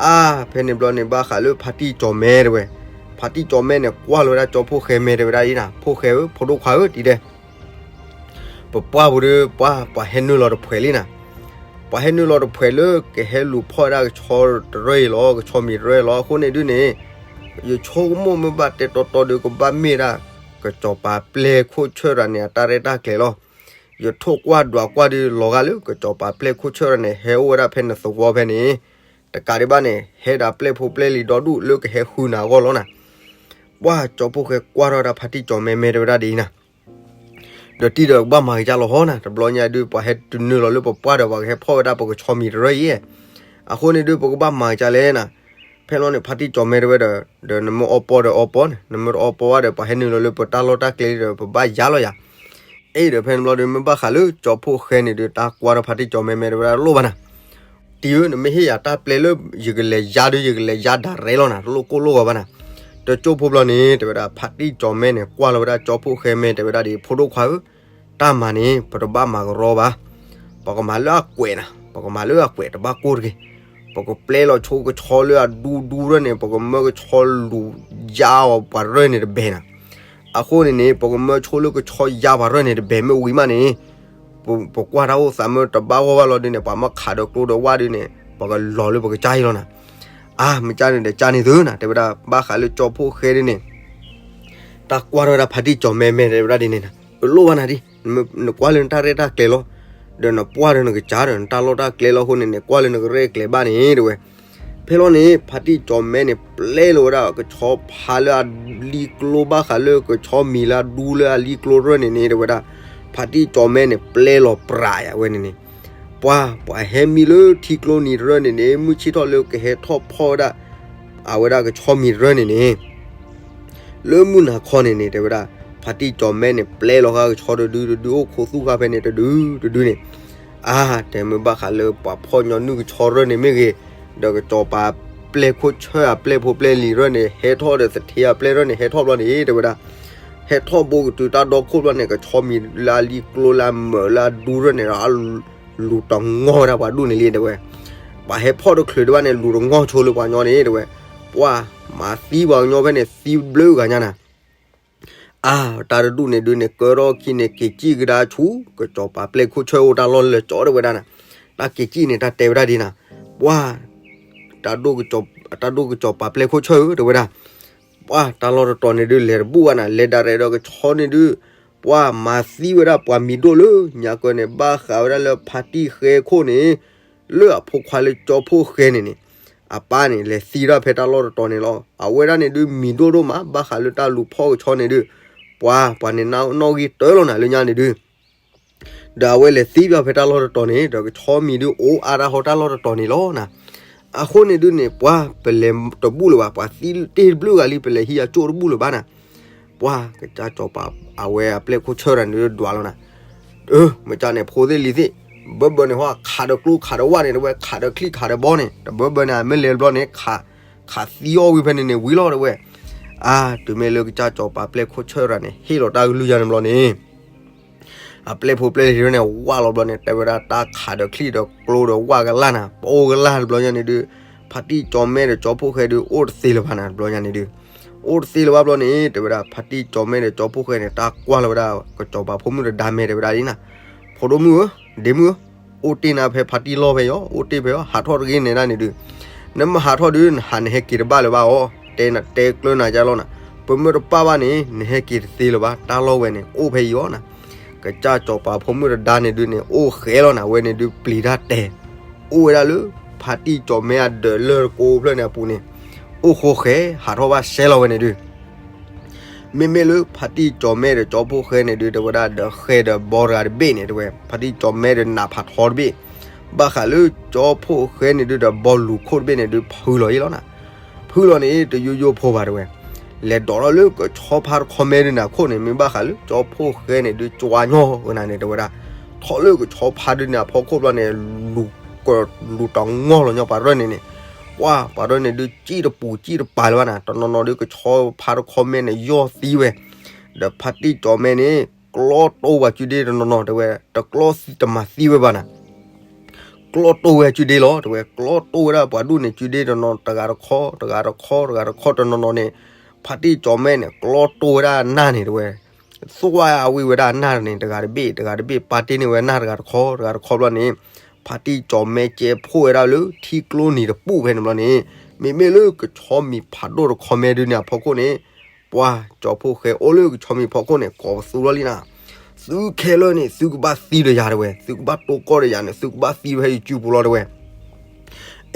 အါ, ဖဲန့ၣ်ဘျီန့ၣ် ဘၣ်ဃးလၢဖါတံၢ်ကၠီၤမဲ တဲဝဲ. ဖါတံၢ်ကၠီၤမဲန့ၣ် ကွၢ်လီၤဝဲဒၣ်ကၠီဖိၣ်ဃဲမဲ တဲဝဲဒၣ်အံၤနၤ, ဖိၣ်ဃဲဧၢ, ဖိဒိၣ်ခွါဧၢ, တံၤဒဲး ပပှၢ်ပူၤဒီး ပှၤ, ပှၤဟဲနုာ်လီၤတဖှဲးလံနၤ. ပှၤဟဲနုာ်လီၤတဖှဲးလၢ ကဟဲလူၤဖီၣ်ဝဲဒၣ်ကဆီတရၢၢ်အံၤလီၤ, ကဆီမံၤတရၢၢ်အံၤလီၤ. အဃိန့ၣ်ဒုးန့ၣ် ယဆိကမိၣ်မ့ၢ်ဘၣ်တဲတီတီဒီး ကဘၣ်မ့ၢ်ဒၣ် ကစီၤပၤပျဲၢ်ခိၣ်ဆၢၣ်တဂၤန့ၣ် အတၢ်ရဲၣ်တၢ်ကျဲၤလီၤ. ယထိၣ်ကွၢ်ဒွးကွၢ်ဒုး လီၤဂာ်လၢ ကစီၤပၤပျဲၢ်ခိၣ်ဆၢၣ်တဂၤန့ၣ် ဟဲအိၣ်ဝဲဒၣ်ဖဲနသဝီဖဲန့ၣ်, တကးဒံးဘၣ်န့ၣ် ဟဲဒီးပျဲၢ်ဖိပျဲၢ်လံၤဒီဒူၣ်လၢကဟဲဃုနၤအဂီၢ်လီၤနၤ. ပှၢ်ကၠီဖိၣ်ဃဲကွၢ်ထီၣ်ဝဲဒၣ်ဖါတံၢ်ကၠီၤမဲမဲ တဲဝဲဒၣ်ဒ်အံၤနၤ, ဒီးတံၤဒီးကဘၣ်မၤကစၢ်လီၤဟီနၤ, တဘျီညါဒုး ပှၤဟဲတနုာ်လီၤလၢပပှၢ်ဒီး ပှၤကဟဲဖီၣ်ဝဲဒၣ်ပကဆီမံၤတရၢၢ်အံၤ. အဃိန့ၣ်ဒုး ပကဘၣ်မၤကစၢ်လဲၣ်နၤ. ဖဲန့ၣ်ဘျီန့ၣ် ဖါတံၢ်ကၠီၤမဲ တဲဝဲဒီး, ဒီးနမ့ၢ်အီပီဒီးအီပီန့ၣ်, နမ့ၢ်တအီပီဘၣ်ဒီး ပှၤဟဲနုာ်လီၤလၢပတၢ်လီၢ်တၢ်ကျဲဒီး ပဘၣ်ယါလီၤယၤ. အ့ဒီး ဖဲန့ၣ်ဘျီဒီး မ့ၢ်ဘၣ်ဃးလၢကၠီဖိၣ်ဃဲန့ၣ်ဒုး တၢ်ကွၢ်ထီၣ်ဖါတံၢ်ကၠီၤမဲမဲ တဲဝဲဒၣ်လိၣ်ဘၣ်နၤ, တံၤဧၢ, နမ့ၢ်ဟ့ၣ်ယၤတၢ်ပျဲလၢ ယကလဲၤယါဒုး ယကလဲၤယါဒၣ်ရဲလီၤနၤ, တလိၣ်ကိၢ်လိၣ်ဂီၤဘၣ်နၤ. တကၠိဖိဘျီန့ၣ် တဲဝဲဒၣ် ဖါတံၢ်ကၠီၤမဲန့ၣ် ကွၢ်လီၤဝဲဒၣ်ကၠီဖိၣ်ဃဲမဲ တဲဝဲဒၣ်ဒ်အံၤ, ဖိဒိၣ်ခွါဧၢ, တၢ်မၤန့ၣ် ပတဘၣ်မၤကရီဘၣ်. ပကမၤလၢအကွဲးနၤ, ပကမၤလၢအကွဲးတဘၣ်ကိၢ်တဂ့ၤ. ပကပျဲလီၤဆိကဆီလၢအဒူဒူရၢၢ်န့ၣ်, ပကမၢကဆီလူၤယါအီၤပှၤရၢၢ်န့ၣ်တဘဲနၤ. အဃိန့ၣ်န့ၣ် ပကမၢဆိလၢကဆီယါပှၤရၢၢ်န့ၣ်တဘဲ မ့ၢ်ဝံၤမးန့ၣ် ပ, ပကွၢ်တၢ်အိၣ်သးမ့ၢ်တဘၣ်ဂီၢ်ဘၣ်လီၤဒုးန့ၣ် ပှၤမၢခးဒီးကျိဒီးဝၣ်ဒုးန့ၣ် ပှၤကလီၤလၢပကစၢ်အံၤလီၤနၤ. အါ, မ့ၢ်ကၢ်န့ၣ်ဒီးကၢ်န့ၣ်သုနၤ, တဲဝဲဒၣ် ဘၣ်ဃးလၢကၠီဖိၣ်ဃဲဒုးန့ၣ် တၢ်ကွၢ်ထီၣ်ဝဲဒၣ်ဖါတံၢ်ကၠီၤမဲမဲ တဲဝဲဒၣ်ဒ်န့ၣ်နၤ, တလိၣ်ဘၣ်နၤဒံး, နကွၢ်လၢနတၢ်ရဲၣ်တၢ်ကျဲၤလီၤ, ဒီးနပှၢ်ဒီးနကစၢ်ဒီး နတၢ်လီၢ်တၢ်ကျဲလီၤအဃိန့ၣ်န့ၣ် ကွၢ်လၢနကရဲၣ်ကျဲၤဘၣ်န့ၣ် တဲဝဲ. ဖဲလီၤန့ၣ် ဖါတံၢ်ကၠီၤမဲန့ၣ် ပျဲလီၤဝဲဒၣ်ကဆီဖါလၢအလံကျိ ဘၣ်ဃးလၢကဆီမံၤလၢအဒူလၢအလံကျိရၢၢ်န့ၣ်န့ၣ် တဲဝဲဒၣ်, ဖါတံၢ်ကၠီၤမဲန့ၣ် ပျဲလီၤပြးယၤဝဲန့ၣ်န့ၣ်, ပှၤ, ပှၤဟဲမံလၢထံကျိနံၤတရၢၢ်န့ၣ်န့ၣ် မုၢ်ဆ့ၣ်ထီၣ်လၢကဟဲထီၣ်ဖီၣ်ဝဲဒၣ် အဝဲဒၣ်ကဆီမံၤတရၢၢ်န့ၣ်န့ၣ် လၢမုၢ်နၤခီန့ၣ်န့ၣ် တဲဝဲဒၣ်, ဖါတံၢ်ကၠီၤမဲန့ၣ် ပျဲလီၤဃာ်ကဆီတဒုတဒု အိၣ်ခိးသူၣ်ဃာ်ဖဲန့ၣ်တဒုတဒုန့ၣ်, အါ, တဲမ့ၢ်ဘၣ်ဃးလၢပှၤဖီၣ်ညီနုၢ်ကဆီရၢၢ်န့ၣ်မ့ၢ်ဂ့ၤ, ဒီးကစီၤပၤပျဲၢ်ခိၣ်ဆၢၣ်အပျဲၢ်ဖိပျဲၢ်လံၤရၢၢ်န့ၣ် ဟဲထီၣ်ဒီးသထ့အပျဲၢ်ရၢၢ်န့ၣ် ဟဲထီၣ်ဘျီန့ၣ် တဲဝဲဒၣ်, ဟဲထီၣ်ဘိကတုၤတၢ်ဒီခိၣ်ဘျီန့ၣ် ကဆီမံၤလၢအလံကျိလၢအမုာ်လၢအဒူရၢၢ်န့ၣ်ဒီး လူၤတငီၢ်ဝဲဒၣ်ပှၤဒူၣ်န့ၣ်လံ တဲဝဲ. ပှၤဟဲဖီၣ်တချုးဒံးဘၣ်န့ၣ် လူၤတငီၢ်ဆိလၢပှၤညီန့ၣ် တဲဝဲ. ပှၤမၤသံပှၤကညီဖဲန့ၣ် သံဘျုးဂၤညါနၤ. အါ, တၢ်တဒူၣ်န့ၣ်ဒုးန့ၣ် ကၢထီၣ်ခံန့ၣ် က့ၤစံၣ်ကဒါဆူ ကစီၤပၤပျဲၢ်ခိၣ်ဆၢၣ်အိၣ်တၢ်လီၢ်လၢာ်ကၠီ တဲဝဲဒၣ်နၤ. တၢ်က့ၤစံၣ်န့ၣ် တၢ်တဲဝဲဒၣ်ဒ်နၤ, ပှၤ တၢ်ဒိၣ်ကစီၤပၤပျဲၢ်ခိၣ်ဆၢၣ်ဧၢ တဲဝဲဒၣ်, ပှၤတၢ်လီၢ်တတီၤန့ၣ်ဒုး လဲၤတဘူၣ်ဘၣ်နၤ, လဲၤဒၣ်ရဲၣ်ဒီးကဆီန့ၣ်ဒုး ပှၤမၤသံဝဲဒၣ်ပှၤမံၤဒိၣ်လၢ ညါကၢန့ၣ် ဘၣ်ဃးဝဲဒၣ်လၢဖါတံၢ်ဃဲခိၣ်န့ၣ် လၢအဖိခွါလၢကၠီဖိၣ်ဃဲန့ၣ်န့ၣ် အပၢ်န့ၣ် လဲၤသံဒၣ်ဖဲတၢ်လီၢ်တတီၤန့ၣ်လီၤ. အဝဲဒၣ်န့ၣ်ဒုးမံၤဒိၣ်ဒိၣ်မး ဘၣ်ဃးလၢတၢ်လူၤဖီၣ်ကဆီန့ၣ်ဒုး ပှၤ ပှၤန့ၣ်နီၣ်ဂံၢ်တၢလီၤနၤ လၢညါန့ၣ်ဒုး ဒီးအဝဲလဲၤသံဘၣ်ဖဲတၢ်လီၢ်တတီၤန့ၣ် ဒီးကဆီမံၤဒုးအိၣ်အါတၢ်ဟီတၢ်လီၢ်တတီၤန့ၣ်လီၤနၤ. အဃိန့ၣ်ဒုးန့ၣ် ပှၤ ပလဲၤတဘူၣ်လၢၤဘၣ်, ပှၤသံတ့ၢ်တဘျုးဂၤလံ ပလဲၤဟံးအကၠိၣ်တဘူၣ်လၢၤဘၣ်နၤ. ပှၤ ကစၢ်စီၤပၤ အဝဲအပျဲၢ်ခိၣ်ဆၢၣ်တဂၤန့ၣ်ဒုးဒွးလီၤနၤ, အၢ မ့ၢ်ကၢ်န့ၣ် ဖိသ့ၣ်လံၤသ့ၣ်, ဘၢဘၢန့ၣ်ဟီ ခးဒီးကျိခးဒီးဝၣ်န့ၣ် တဲဝဲ, ခးဒီးချံၣ်ခးဒီးဘီန့ၣ် တဘၢဘၢန့ၣ် မ့ၢ်လဲၤတဘျီန့ၣ် ခးသံအီၣ်ဝံၤဖဲန့ၣ်န့ၣ်ဝံၤလီၤ တဲဝဲ. အါ တုၤမ့ၢ်လၢကစၢ်စီၤပၤပျဲၢ်ခိၣ်ဆၢၣ်တဂၤန့ၣ် ဟ့ၣ်လီၤတၢ်ကလုၢ်ယါန့ၣ်ဘျီန့ၣ် အပျဲၢ်ဖိပျဲၢ်လံၤန့ၣ် ဝၢ်လီၤဘျီန့ၣ် တဲဝဲဒၣ် တၢ်ခးဒီးချံၣ်ဒီးကျိဒီးဝၣ်ကလၢ်နၤ ပအိၣ်ကလၢ်တဘျီညါန့ၣ်ဒုး ဖါတံၢ်ကၠီၤမဲဒီးကၠီဖိၣ်ဃဲဒုး အိၣ်တသ့လၢၤဘၣ်နၤ တဘျီညါန့ၣ်ဒုး အိၣ်တသ့လၢၤဘၣ်ဘျီန့ၣ် တဲဝဲဒၣ် ဖါတံၢ်ကၠီၤမဲဒီးကၠီဖိၣ်ဃဲန့ၣ် တၢ်ကွၢ်လီၤဝဲဒၣ် ကစီၤပၤဖိမုၣ်တဒါမဲ တဲဝဲဒၣ်လံနၤ, ဖိဒိၣ်မုၣ်ဧၢ, ဒ့မုၣ်ဧၢ, အိၣ်တ့ၢ်နၤဖဲဖါတံၢ်လီၢ်ဖဲအံၤ, အိၣ်တ့ၢ်ဖဲအံၤ ဟးထီၣ်တဂ့ၤနဲဒၣ်န့ၣ်ဒုး, နမ့ၢ်ဟးထီၣ်ဒုး နဟးနဟဲက့ၤတဘၣ်လၢၤဘၣ်အီၤ, တဲနတဲကျၢၤနၤကလီၤနၤ, ပမ့ၢ်တပာ်ဘၣ်န့ၣ် နဟဲက့ၤတသ့လၢၤဘၣ်, တၢ်လီၢ်ဝဲန့ၣ် အိၣ်ဖဲအံၤအီၤနၤ. ကစၢ်စီၤပၤဖိမုၣ်တဒါန့ၣ်ဒုးန့ၣ် အိၣ်ဃဲလီၤနၤ ဝဲန့ၣ်ဒုးပျံၤတၢ်တဲာ်, အိၣ်ဝဲဒၣ်လၢ ဖါတံၢ်ကၠီၤမဲအဒၢးလၢကိးဖျၢၣ်န့ၣ်အပူၤန့ၣ်, အိၣ်ဃိဃဲ ဟးထီၣ်ဘၣ်စဲလီၤဝဲန့ၣ်ဒုး မ့မ့ၢ်လၢဖါတံၢ်ကၠီၤမဲဒီးကၠီဖိၣ်ဃဲန့ၣ်ဒုး တဲဝဲဒၣ်ဒီးဃဲဒီးဘီတဂၤတဘ့ၣ်န့ၣ် တဲဝဲ ဖါတံၢ်ကၠီၤမဲဒီးနးဖးထီတဘ့ၣ်, ဘၣ်ဃးလၢကၠီဖိၣ်ဃဲန့ၣ်ဒုးဒီးဘီလူၤခိၣ်တဘ့ၣ်န့ၣ်ဒုး ဖုလီၤအံၤလီၤနၤ, ဖုလီၤန့ၣ် တယိယိဖိဘၣ်တဲဝဲ, လဲၤဒိးထီၣ်လၢကဆီဖါတခီမဲဒုးန့ၣ်အခိၣ်န့ၣ် မ့ၢ်ဘၣ်ဃးလၢကၠီဖိၣ်ဃဲန့ၣ်ဒုး ကၠွါညီနၤန့ၣ် တဲဝဲဒၣ်, ထီၣ်လၢကဆီဖါဒုးန့ၣ်အဖီခိၣ်ဘျီန့ၣ် လူၤ, လူၤတငီၢ်လီၤညီပှၤရၢၢ်န့ၣ်န့ၣ်, ပ ပှၢ်ပှၤဒၢန့ၣ်ဒုး စံၣ်တပူၤစံၣ်တပၤလၢၤဘၣ်နၤ, တနီၤနီၤဒုးကဆီဖါတခီမဲန့ၣ် ယီၢ်သံဝဲ, ဒီးဖါတံၢ်ကၠီၤမဲန့ၣ် ကျီတိၢ်ဝဲစုဒ့တနီၤနီၤတဲဝဲ, တကျီတမၤသံဝဲဘၣ်နၤ ကျီတိၢ်ဝဲစုဒ့လီၤ တဲဝဲ, ကျီတိၢ်ဝဲဒၣ်ပှၤဒူၣ်န့ၣ် စုဒ့တနီၤ တဂၤတခီ တဂၤတခီ တဂၤတခီတနီၤနီၤန့ၣ်, ဖါတံၢ်ကၠီၤမဲန့ၣ် ကျီတိၢ်ဝဲဒၣ်နၢ်န့ၣ်တဲဝဲ, သွၣ်ဝဲအဝံၣ်ဝဲဒၣ်နၢ်န့ၣ် တဂၤတဘ့ၣ် တဂၤတဘ့ၣ် ပာ်တ့ၢ်န့ၢ်ဝဲနၢ်တဂၤတခီ တဂၤတခီဘျီန့ၣ်, ဖါတံၢ်ကၠီၤမဲကဲဖိဝဲဒၣ်လၢထံကျိနံၤတပူၤဖဲန့ၣ်ဘျီန့ၣ်, မ့မ့ၢ်လၢကဆီမံၤဖးဒိၣ်တခီမဲဒုးန့ၣ်အဖီခိၣ်န့ၣ်, ပှၤကၠီၤဖိၣ်ဃဲအိၣ်လၢကဆီမံၤဖီခိၣ်န့ၣ် ကိးပသူလီၤလံနၤ သုခဲလၢာ်န့ၣ် သုကဘၣ်သံဒီးယၤတဲဝဲ, သုကဘၣ်တိၢ်ကီၢ်ဒီးယၤန့ၣ် သုကဘၣ်သံဝဲဟဲယစုပူၤလီၤတဲဝဲ.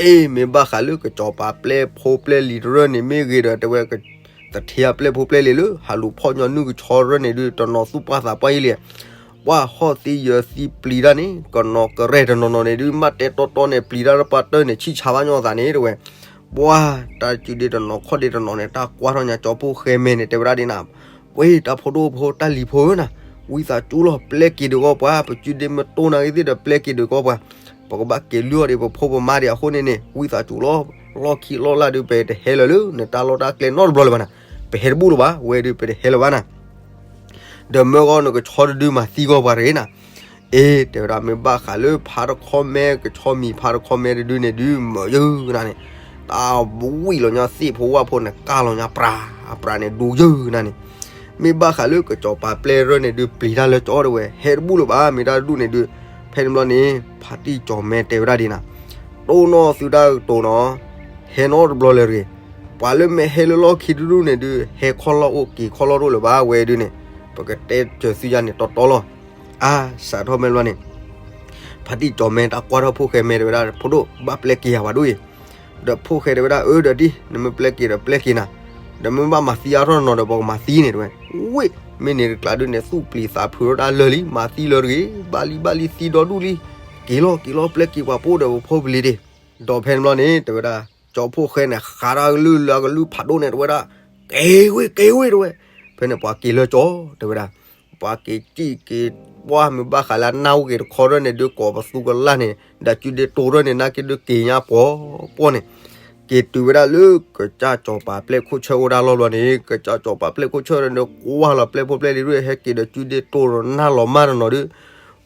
အ့ မ့ၢ်ဘၣ်ဃးလၢကစီၤပၤပျဲၢ်ဖိပျဲၢ်လံၤတရၢၢ်န့ၣ်မ့ၢ်ဂ့ၤဒီးတဲဝဲ, သထ့အပျဲၢ်ဖိပျဲၢ်လံၤလၢ ဟးလူၤဖီၣ်ညီနုၢ်ကဆီတရၢၢ်န့ၣ်ဒုး တနီၤသူၣ်ပှၢ်သးပှၢ်အံၤလံ, ပှၤဟီၣ်သံယၢၤသံပျံၤတၢ်န့ၣ် ကနီၤကရဲၣ်တနီၤနီၤန့ၣ်ဒုး မ့ၢ်တဲတီတီန့ၣ် ပျံၤတၢ်လၢပှၤတၢၢ်န့ၣ် ဆံၣ်ဆါဘၣ်ညီသးန့ၣ်တဲဝဲ. ပှၤတၢ်စုဒ့တနီၤခီၣ်ဒ့တနီၤန့ၣ် တၢ်ကွၢ်ထီၣ်ညါကၠီၤဖိၣ်ဃဲမဲန့ၣ် တဲဝဲဒၣ်ဒ်နၤ, ပှ့ၤတၢ်ဖိဒိၣ်ဖိတၢ်လံၤဖိဧၢနၤ, ဝံသးစူၤလီၤ ပျဲက့ၤဒုးကီၢ်ပှၤ, ပစုဒ့မ့ၢ်တိၢ်နၤဂ့ၤသ့ၣ်ဒီး ပျဲက့ၤဒုးကီၢ်ပှၤ, ပကဘၣ်က့ၤလုၢ်အီၣ်ဒံးပဖိပမါဒံးအဃိန့ၣ်န့ၣ် ဝံသးစူၤလီၤ, လီၢ်ခံလီၢ်လၢ်ဒုး ပတဟဲလၢၤလၢနတၢ်လီၢ်တၢ်ကျဲနီတဘျီလၢၤဘၣ်နၤ, ပဟဲတဘူၣ်လၢၤဘၣ်, ဝဲဒုးပတဟဲလၢၤဘၣ်နၤ ဒီးမၢကီၢ်နကဆီတဒုမၤသံကီၢ်ပှၤတဂ့ၤနၤ. အ့ တဲဝဲဒၣ် မ့ၢ်ဘၣ်ဃးလၢဖါတခီမဲ ကဆီမံၤဖါတခီမဲတဒုန့ၣ်ဒုး မၢယုၢ်နၤန့ၣ်, တၢ်ဝံၣ်လီၤညါသ့ၣ်ဖိဝၣ်ဖိန့ၣ် ကၢ်လီၤညါပြးပြးန့ၣ် ဒူယုၢ်နၤန့ၣ်, မ့ၢ်ဘၣ်ဃးလၢကစီၤပၤပျဲၢ်တရၢၢ်န့ၣ်ဒုး ပျံၤတၢ်လၢကၠီၤတဲဝဲ, ဟဲတဘူၣ်လၢၤဘၣ် မ့ၢ်တၢ်တဒူၣ်န့ၣ်ဒုး, ဖဲန့ၣ်ဘျီန့ၣ် ဖါတံၢ်ကၠီၤမဲတဲဝဲဒၣ်ဒ်နၤ, တိၢ်နီၣ်သုတၢ်ကတိၤနီၤ, ဟဲနီတဘျီလၢၤတဂ့ၤ, ပှၤလၢမ့ၢ်ဟဲလၢလီၢ်ခံတဒူၣ်န့ၣ်ဒုး ဟဲခီၣ်လီၢ်အိၣ်က့ၤခီၣ်လီၢ်တအိၣ်လၢၤဘၣ်ဝဲဒုးန့ၣ်, ပကတဲစၢၤသုယါန့ၣ်တီတီလီၤ. အါ စးထီၣ်ဖဲန့ၣ်ဘျီန့ၣ် ဖါတံၢ်ကၠီၤမဲတၢ်ကွၢ်ထီၣ်ဖိၣ်ဃဲမဲတဲဝဲဒၣ် ဖိဒိၣ် ဘၣ်ပျဲက့ၤယၤဝဲဒိၣ်အံၤ, ဒီးဖိၣ်ဃဲတဲဝဲဒၣ် အၢ ဒီးဒ် နမ့ၢ်ပျဲက့ၤဒီးပျဲက့ၤနၤ, ဒီးမ့ၢ်ဘၣ်မၤသံအါထီၣ်နီၤဒီး ပကမၤသံန့ၣ်တဲဝဲ, ဝ့ၢ် မ့ၢ်န့ၣ်တကျါဒုးန့ၣ် သူၣ်ပျံၤသးဖုးထီၣ်ဒၣ်လၢာ်လံ မၤသံလၢၤတဂ့ၤ, ဘၣ်လံဘၣ်လံသံဒီဒူၣ်လံ, က့ၤလီၤက့ၤလီၤ ပျဲက့ၤပှၤဖိဒီးပဖိပလံၤဒ့ၣ်, ဒီးဖဲန့ၣ်ဘျီန့ၣ် တဲဝဲဒၣ် ကၠီၤဖိၣ်ဃဲန့ၣ် ဃးတၢ်ကလုၢ်လၢအကလုၢ်ဖးဒိၣ်န့ၣ် တဲဝဲဒၣ်, က့ၤဝ့ၢ် က့ၤဝ့ၢ် တဲဝဲ, ဖဲန့ၣ်ပှၤက့ၤလၢကၠီၤ တဲဝဲဒၣ်, ပှၤက့ၤစံၣ်က့ၤပှၢ် မ့ၢ်ဘၣ်ဃးလၢအနၢ်အိၣ်က့ၤတခီထီၣ်န့ၣ်ဒုး ကိးပသူကလၢ်န့ၣ် ဒီးစုဒ့တိၢ်ထီၣ်န့ၣ် နာ်က့ဒုးက့ၤညါပှီၤပှီၢ်န့ၣ်, က့ၤတုၤဝဲဒၣ်လၢကစၢ်ကၠီၤပၤပျဲၢ်ခိၣ်ဆၢၣ်အိၣ်တၢ်လီၢ်ဘျီန့ၣ် ကစၢ်ကၠီၤပၤပျဲၢ်ခိၣ်ဆၢၣ်န့ၣ်ဒုး ကွၢ်လီၤပျဲၢ်ဖိပျဲၢ်လံၤဒုး ဟဲက့ၤဒီးစုဒ့တိၢ်ထီၣ်နၢ်လီၤမၢ်တနီၤဒုး,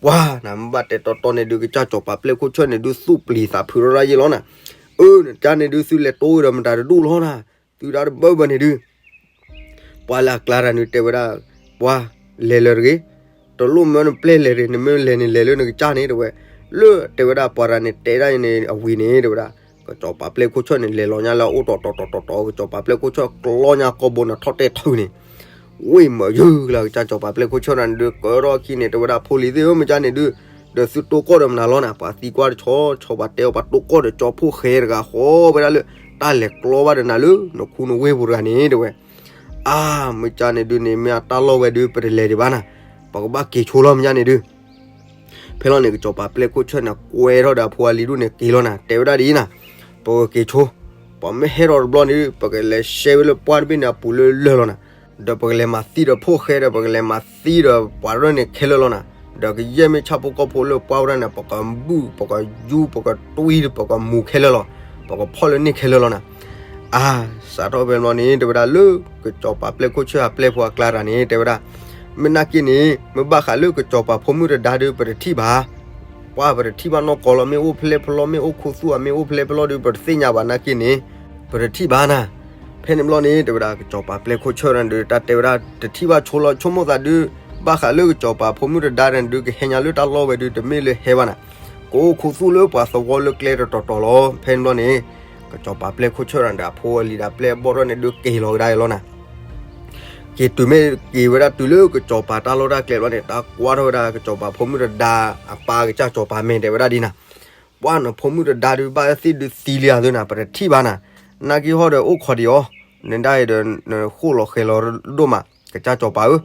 ပှၤနၤမ့ၢ်ဘၣ်တဲတီတီန့ၣ်ဒုး ကစၢ်ကၠီၤပၤပျဲၢ်ခိၣ်ဆၢၣ်န့ၣ်ဒုး သူၣ်ပျံၤသးဖုးထီၣ်ဒၣ်ယဲလီၤနၤ, အၢ နကၠါန့ၣ်ဒုး သုလဲၤတိၢ်ဝဲဒီးမတၤတဒူၣ်လီၤနၤ, သုတၢ်တဘၢဘၢန့ၣ်ဒုး ပှၤလၢအကျါတၢ်န့ၣ်တဲဝဲဒၣ်, ပှၤလဲၤလၢၤတဂ့ၤ, တလိၣ်မၢနပျဲၢ်လဲၤတဂ့ၤ, နမ့ၢ်လဲၤန့ၣ် လဲၤလၢနကစၢ်န့ၣ်တဲဝဲ, လၢတဲဝဲဒၣ်ပှၤတဂၤန့ၣ် တဲဒၣ်န့ၣ်အဝံၤန့ၣ် တဲဝဲဒၣ်, ကစီၤပၤပျဲၢ်ခိၣ်ဆၢၣ်န့ၣ် လဲၤလီၤညါလၢအအိၣ်တီတီတီတီတီ ကစီၤပၤပျဲၢ်ခိၣ်ဆၢၣ်ကျီညါကိာ်ဘိန့ၣ် ထီၣ်တဲာ်ထုးန့ၣ်, ဝ့ၢ်မၢယုၢ်ကလၢကစၢ်ကၠီၤပၤပျဲၢ်ခိၣ်ဆၢၣ်တဂၤန့ၣ်ဒုး ကၢထီၣ်အခံန့ၣ် တဲဝဲဒၣ် ဖိလံၤသ့ၣ်ဧၢ မ့ၢ်ကၠါန့ၣ်ဒုး, ဒီးသုတိၢ်ကီၢ်ဒီးမနုၤလီၤနၤ, ပှၤသံကွၢ်တဆီဆီ ပှၤတဲအီၤ ပှၤတိၢ်ကီၢ်ဒီးကၠီၤဖိၣ်ဃဲတဂၤဃီဝဲဒၣ်လၢ တၢ်လဲၤကျီဘၣ်ဒီးနၤလၢ နခူနဝ့ၢ်ပူၤတဂၤန့ၣ် တဲဝဲ အါ မ့ၢ်ကၠါန့ၣ်ဒုးန့ၣ် မ့ၢ်အတၢ်လီၢ်ဝဲဒုး ပတလဲၤဒံးဘၣ်နၤ, ပကဘၣ်က့ၤဆိလီၤ မ့ၢ်ကၠါန့ၣ်ဒုး, ဖဲလီၤန့ၣ် ကစီၤပၤပျဲၢ်ခိၣ်ဆၢၣ်န့ၣ် ကွဲထီၣ်ဒီးအဖိအလံၤဒုးန့ၣ် က့ၤလီၤနၤ, တဲဝဲဒၣ်ဒ်အံၤနၤ, ပကက့ၤဆိ, ပှၤမ့ၢ်ဟဲထီၣ်တဘျီန့ၣ် ပကလဲၤရှဲဝဲလၢပှၢ်တဘ့ၣ်န့ၣ်အပူၤလၢလၢၢ်လီၤနၤ, ဒီးပကလဲၤမၤသံဒီးဖိၣ်ဃဲဒီး ပကလဲၤမၤသံဒီးပှၤရဲၣ်န့ၣ်ခဲလၢာ်လီၤနၤ, ဒီးကယဲၢ်မ့ၢ်ဆၣ်ဖိကီၢ်ဖိလၢပှၢ်ဝဲဒၣ်န့ၣ် ပကဘူၣ် ပကယူ ပကတွံ ပကမူၤခဲလၢာ်လီၤ, ပကဖီၣ်လၢန့ၣ်ခဲလၢာ်လီၤနၤ အါ စးထီၣ်ဖဲန့ၣ်ဘျီန့ၣ် တဲဝဲဒၣ်လၢ ကစီၤပၤပျဲၢ်ခိၣ်ဆၢၣ်အပျဲၢ်ဖိအကျါတဂၤန့ၣ် တဲဝဲဒၣ်, မ့ၢ်နာ်က့န့ၣ် မ့ၢ်ဘၣ်ဃးလၢကစီၤပၤဖိမုၣ်တဒါဒုး ပတထံၣ်ဘၣ်, ပှၤပတထံၣ်ဘၣ်နီၢ်ကီၢ်လီၤ, မ့ၢ်အိၣ်ဖဲလဲၣ်ဖဲလဲၣ် မ့ၢ်အိၣ်ခူသူၣ်ဧါ မ့ၢ်အိၣ်ဖဲလဲၣ်ဖဲလဲၣ်ဒုး ပတသ့ၣ်ညါဘၣ်နာ်က့န့ၣ်, ပတထံၣ်ဘၣ်နၤ, ဖဲန့ၣ်ဘျီန့ၣ် တဲဝဲဒၣ် ကစီၤပၤပျဲၢ်ခိၣ်ဆၢၣ်တဂၤန့ၣ်ဒုး တၢ်တဲဝဲဒၣ် တထံၣ်ဘၣ်ဆိလီၤ ဆိကမိၣ်သးဒုး ဘၣ်ဃးလၢကစီၤပၤဖိမုၣ်တဒါတဂၤန့ၣ်ဒုး ကဟဲညါလၢတၢ်လီၢ်ဝဲဒုး တမ့ၢ်လၢဟဲဘၣ်နၤ, ကအိၣ်ခူသူၣ်လၢပှၤသဝီလၢကျဲတတီၤတီၤလီၤ. ဖဲန့ၣ်ဘျီန့ၣ် ကစီၤပၤပျဲၢ်ခိၣ်ဆၢၣ်တဂၤန့ၣ်ဒီး အဖိအလံၤဒီးအပျဲၢ်အဘီၣ်ထီၣ်န့ၣ်ဒုး က့ၤလီၤကဒါအံၤလီၤနၤ, က့ၤတုၤမ့ၢ်က့ၤဝဲဒၣ်တုၤလၢကစီၤပၤတၢ်လီၢ်တၢ်ကျဲဘျီန့ၣ် တၢ်ကွၢ်ထီၣ်ဝဲဒၣ် ကစီၤပၤဖိမုၣ်တဒါအပၢ် ကစၢ်စီၤပၤမဲာ် တဲဝဲဒၣ်ဒ်နၤ, ပှၤနဖိမုၣ်တဒါဒုး ဘၣ်သ့ၣ်ဒုးသံလံဧါသုနၤ, ပတထံၣ်ဘၣ်နၤ, နာ်က့ဟီဒီးအိၣ်ခိးဒံးအီၤ, နဒၣ်အံၤဒီး နဃိၣ်လီၤဃဲၤလီၤဒိၣ်မး, ကစၢ်စီၤပၤဧ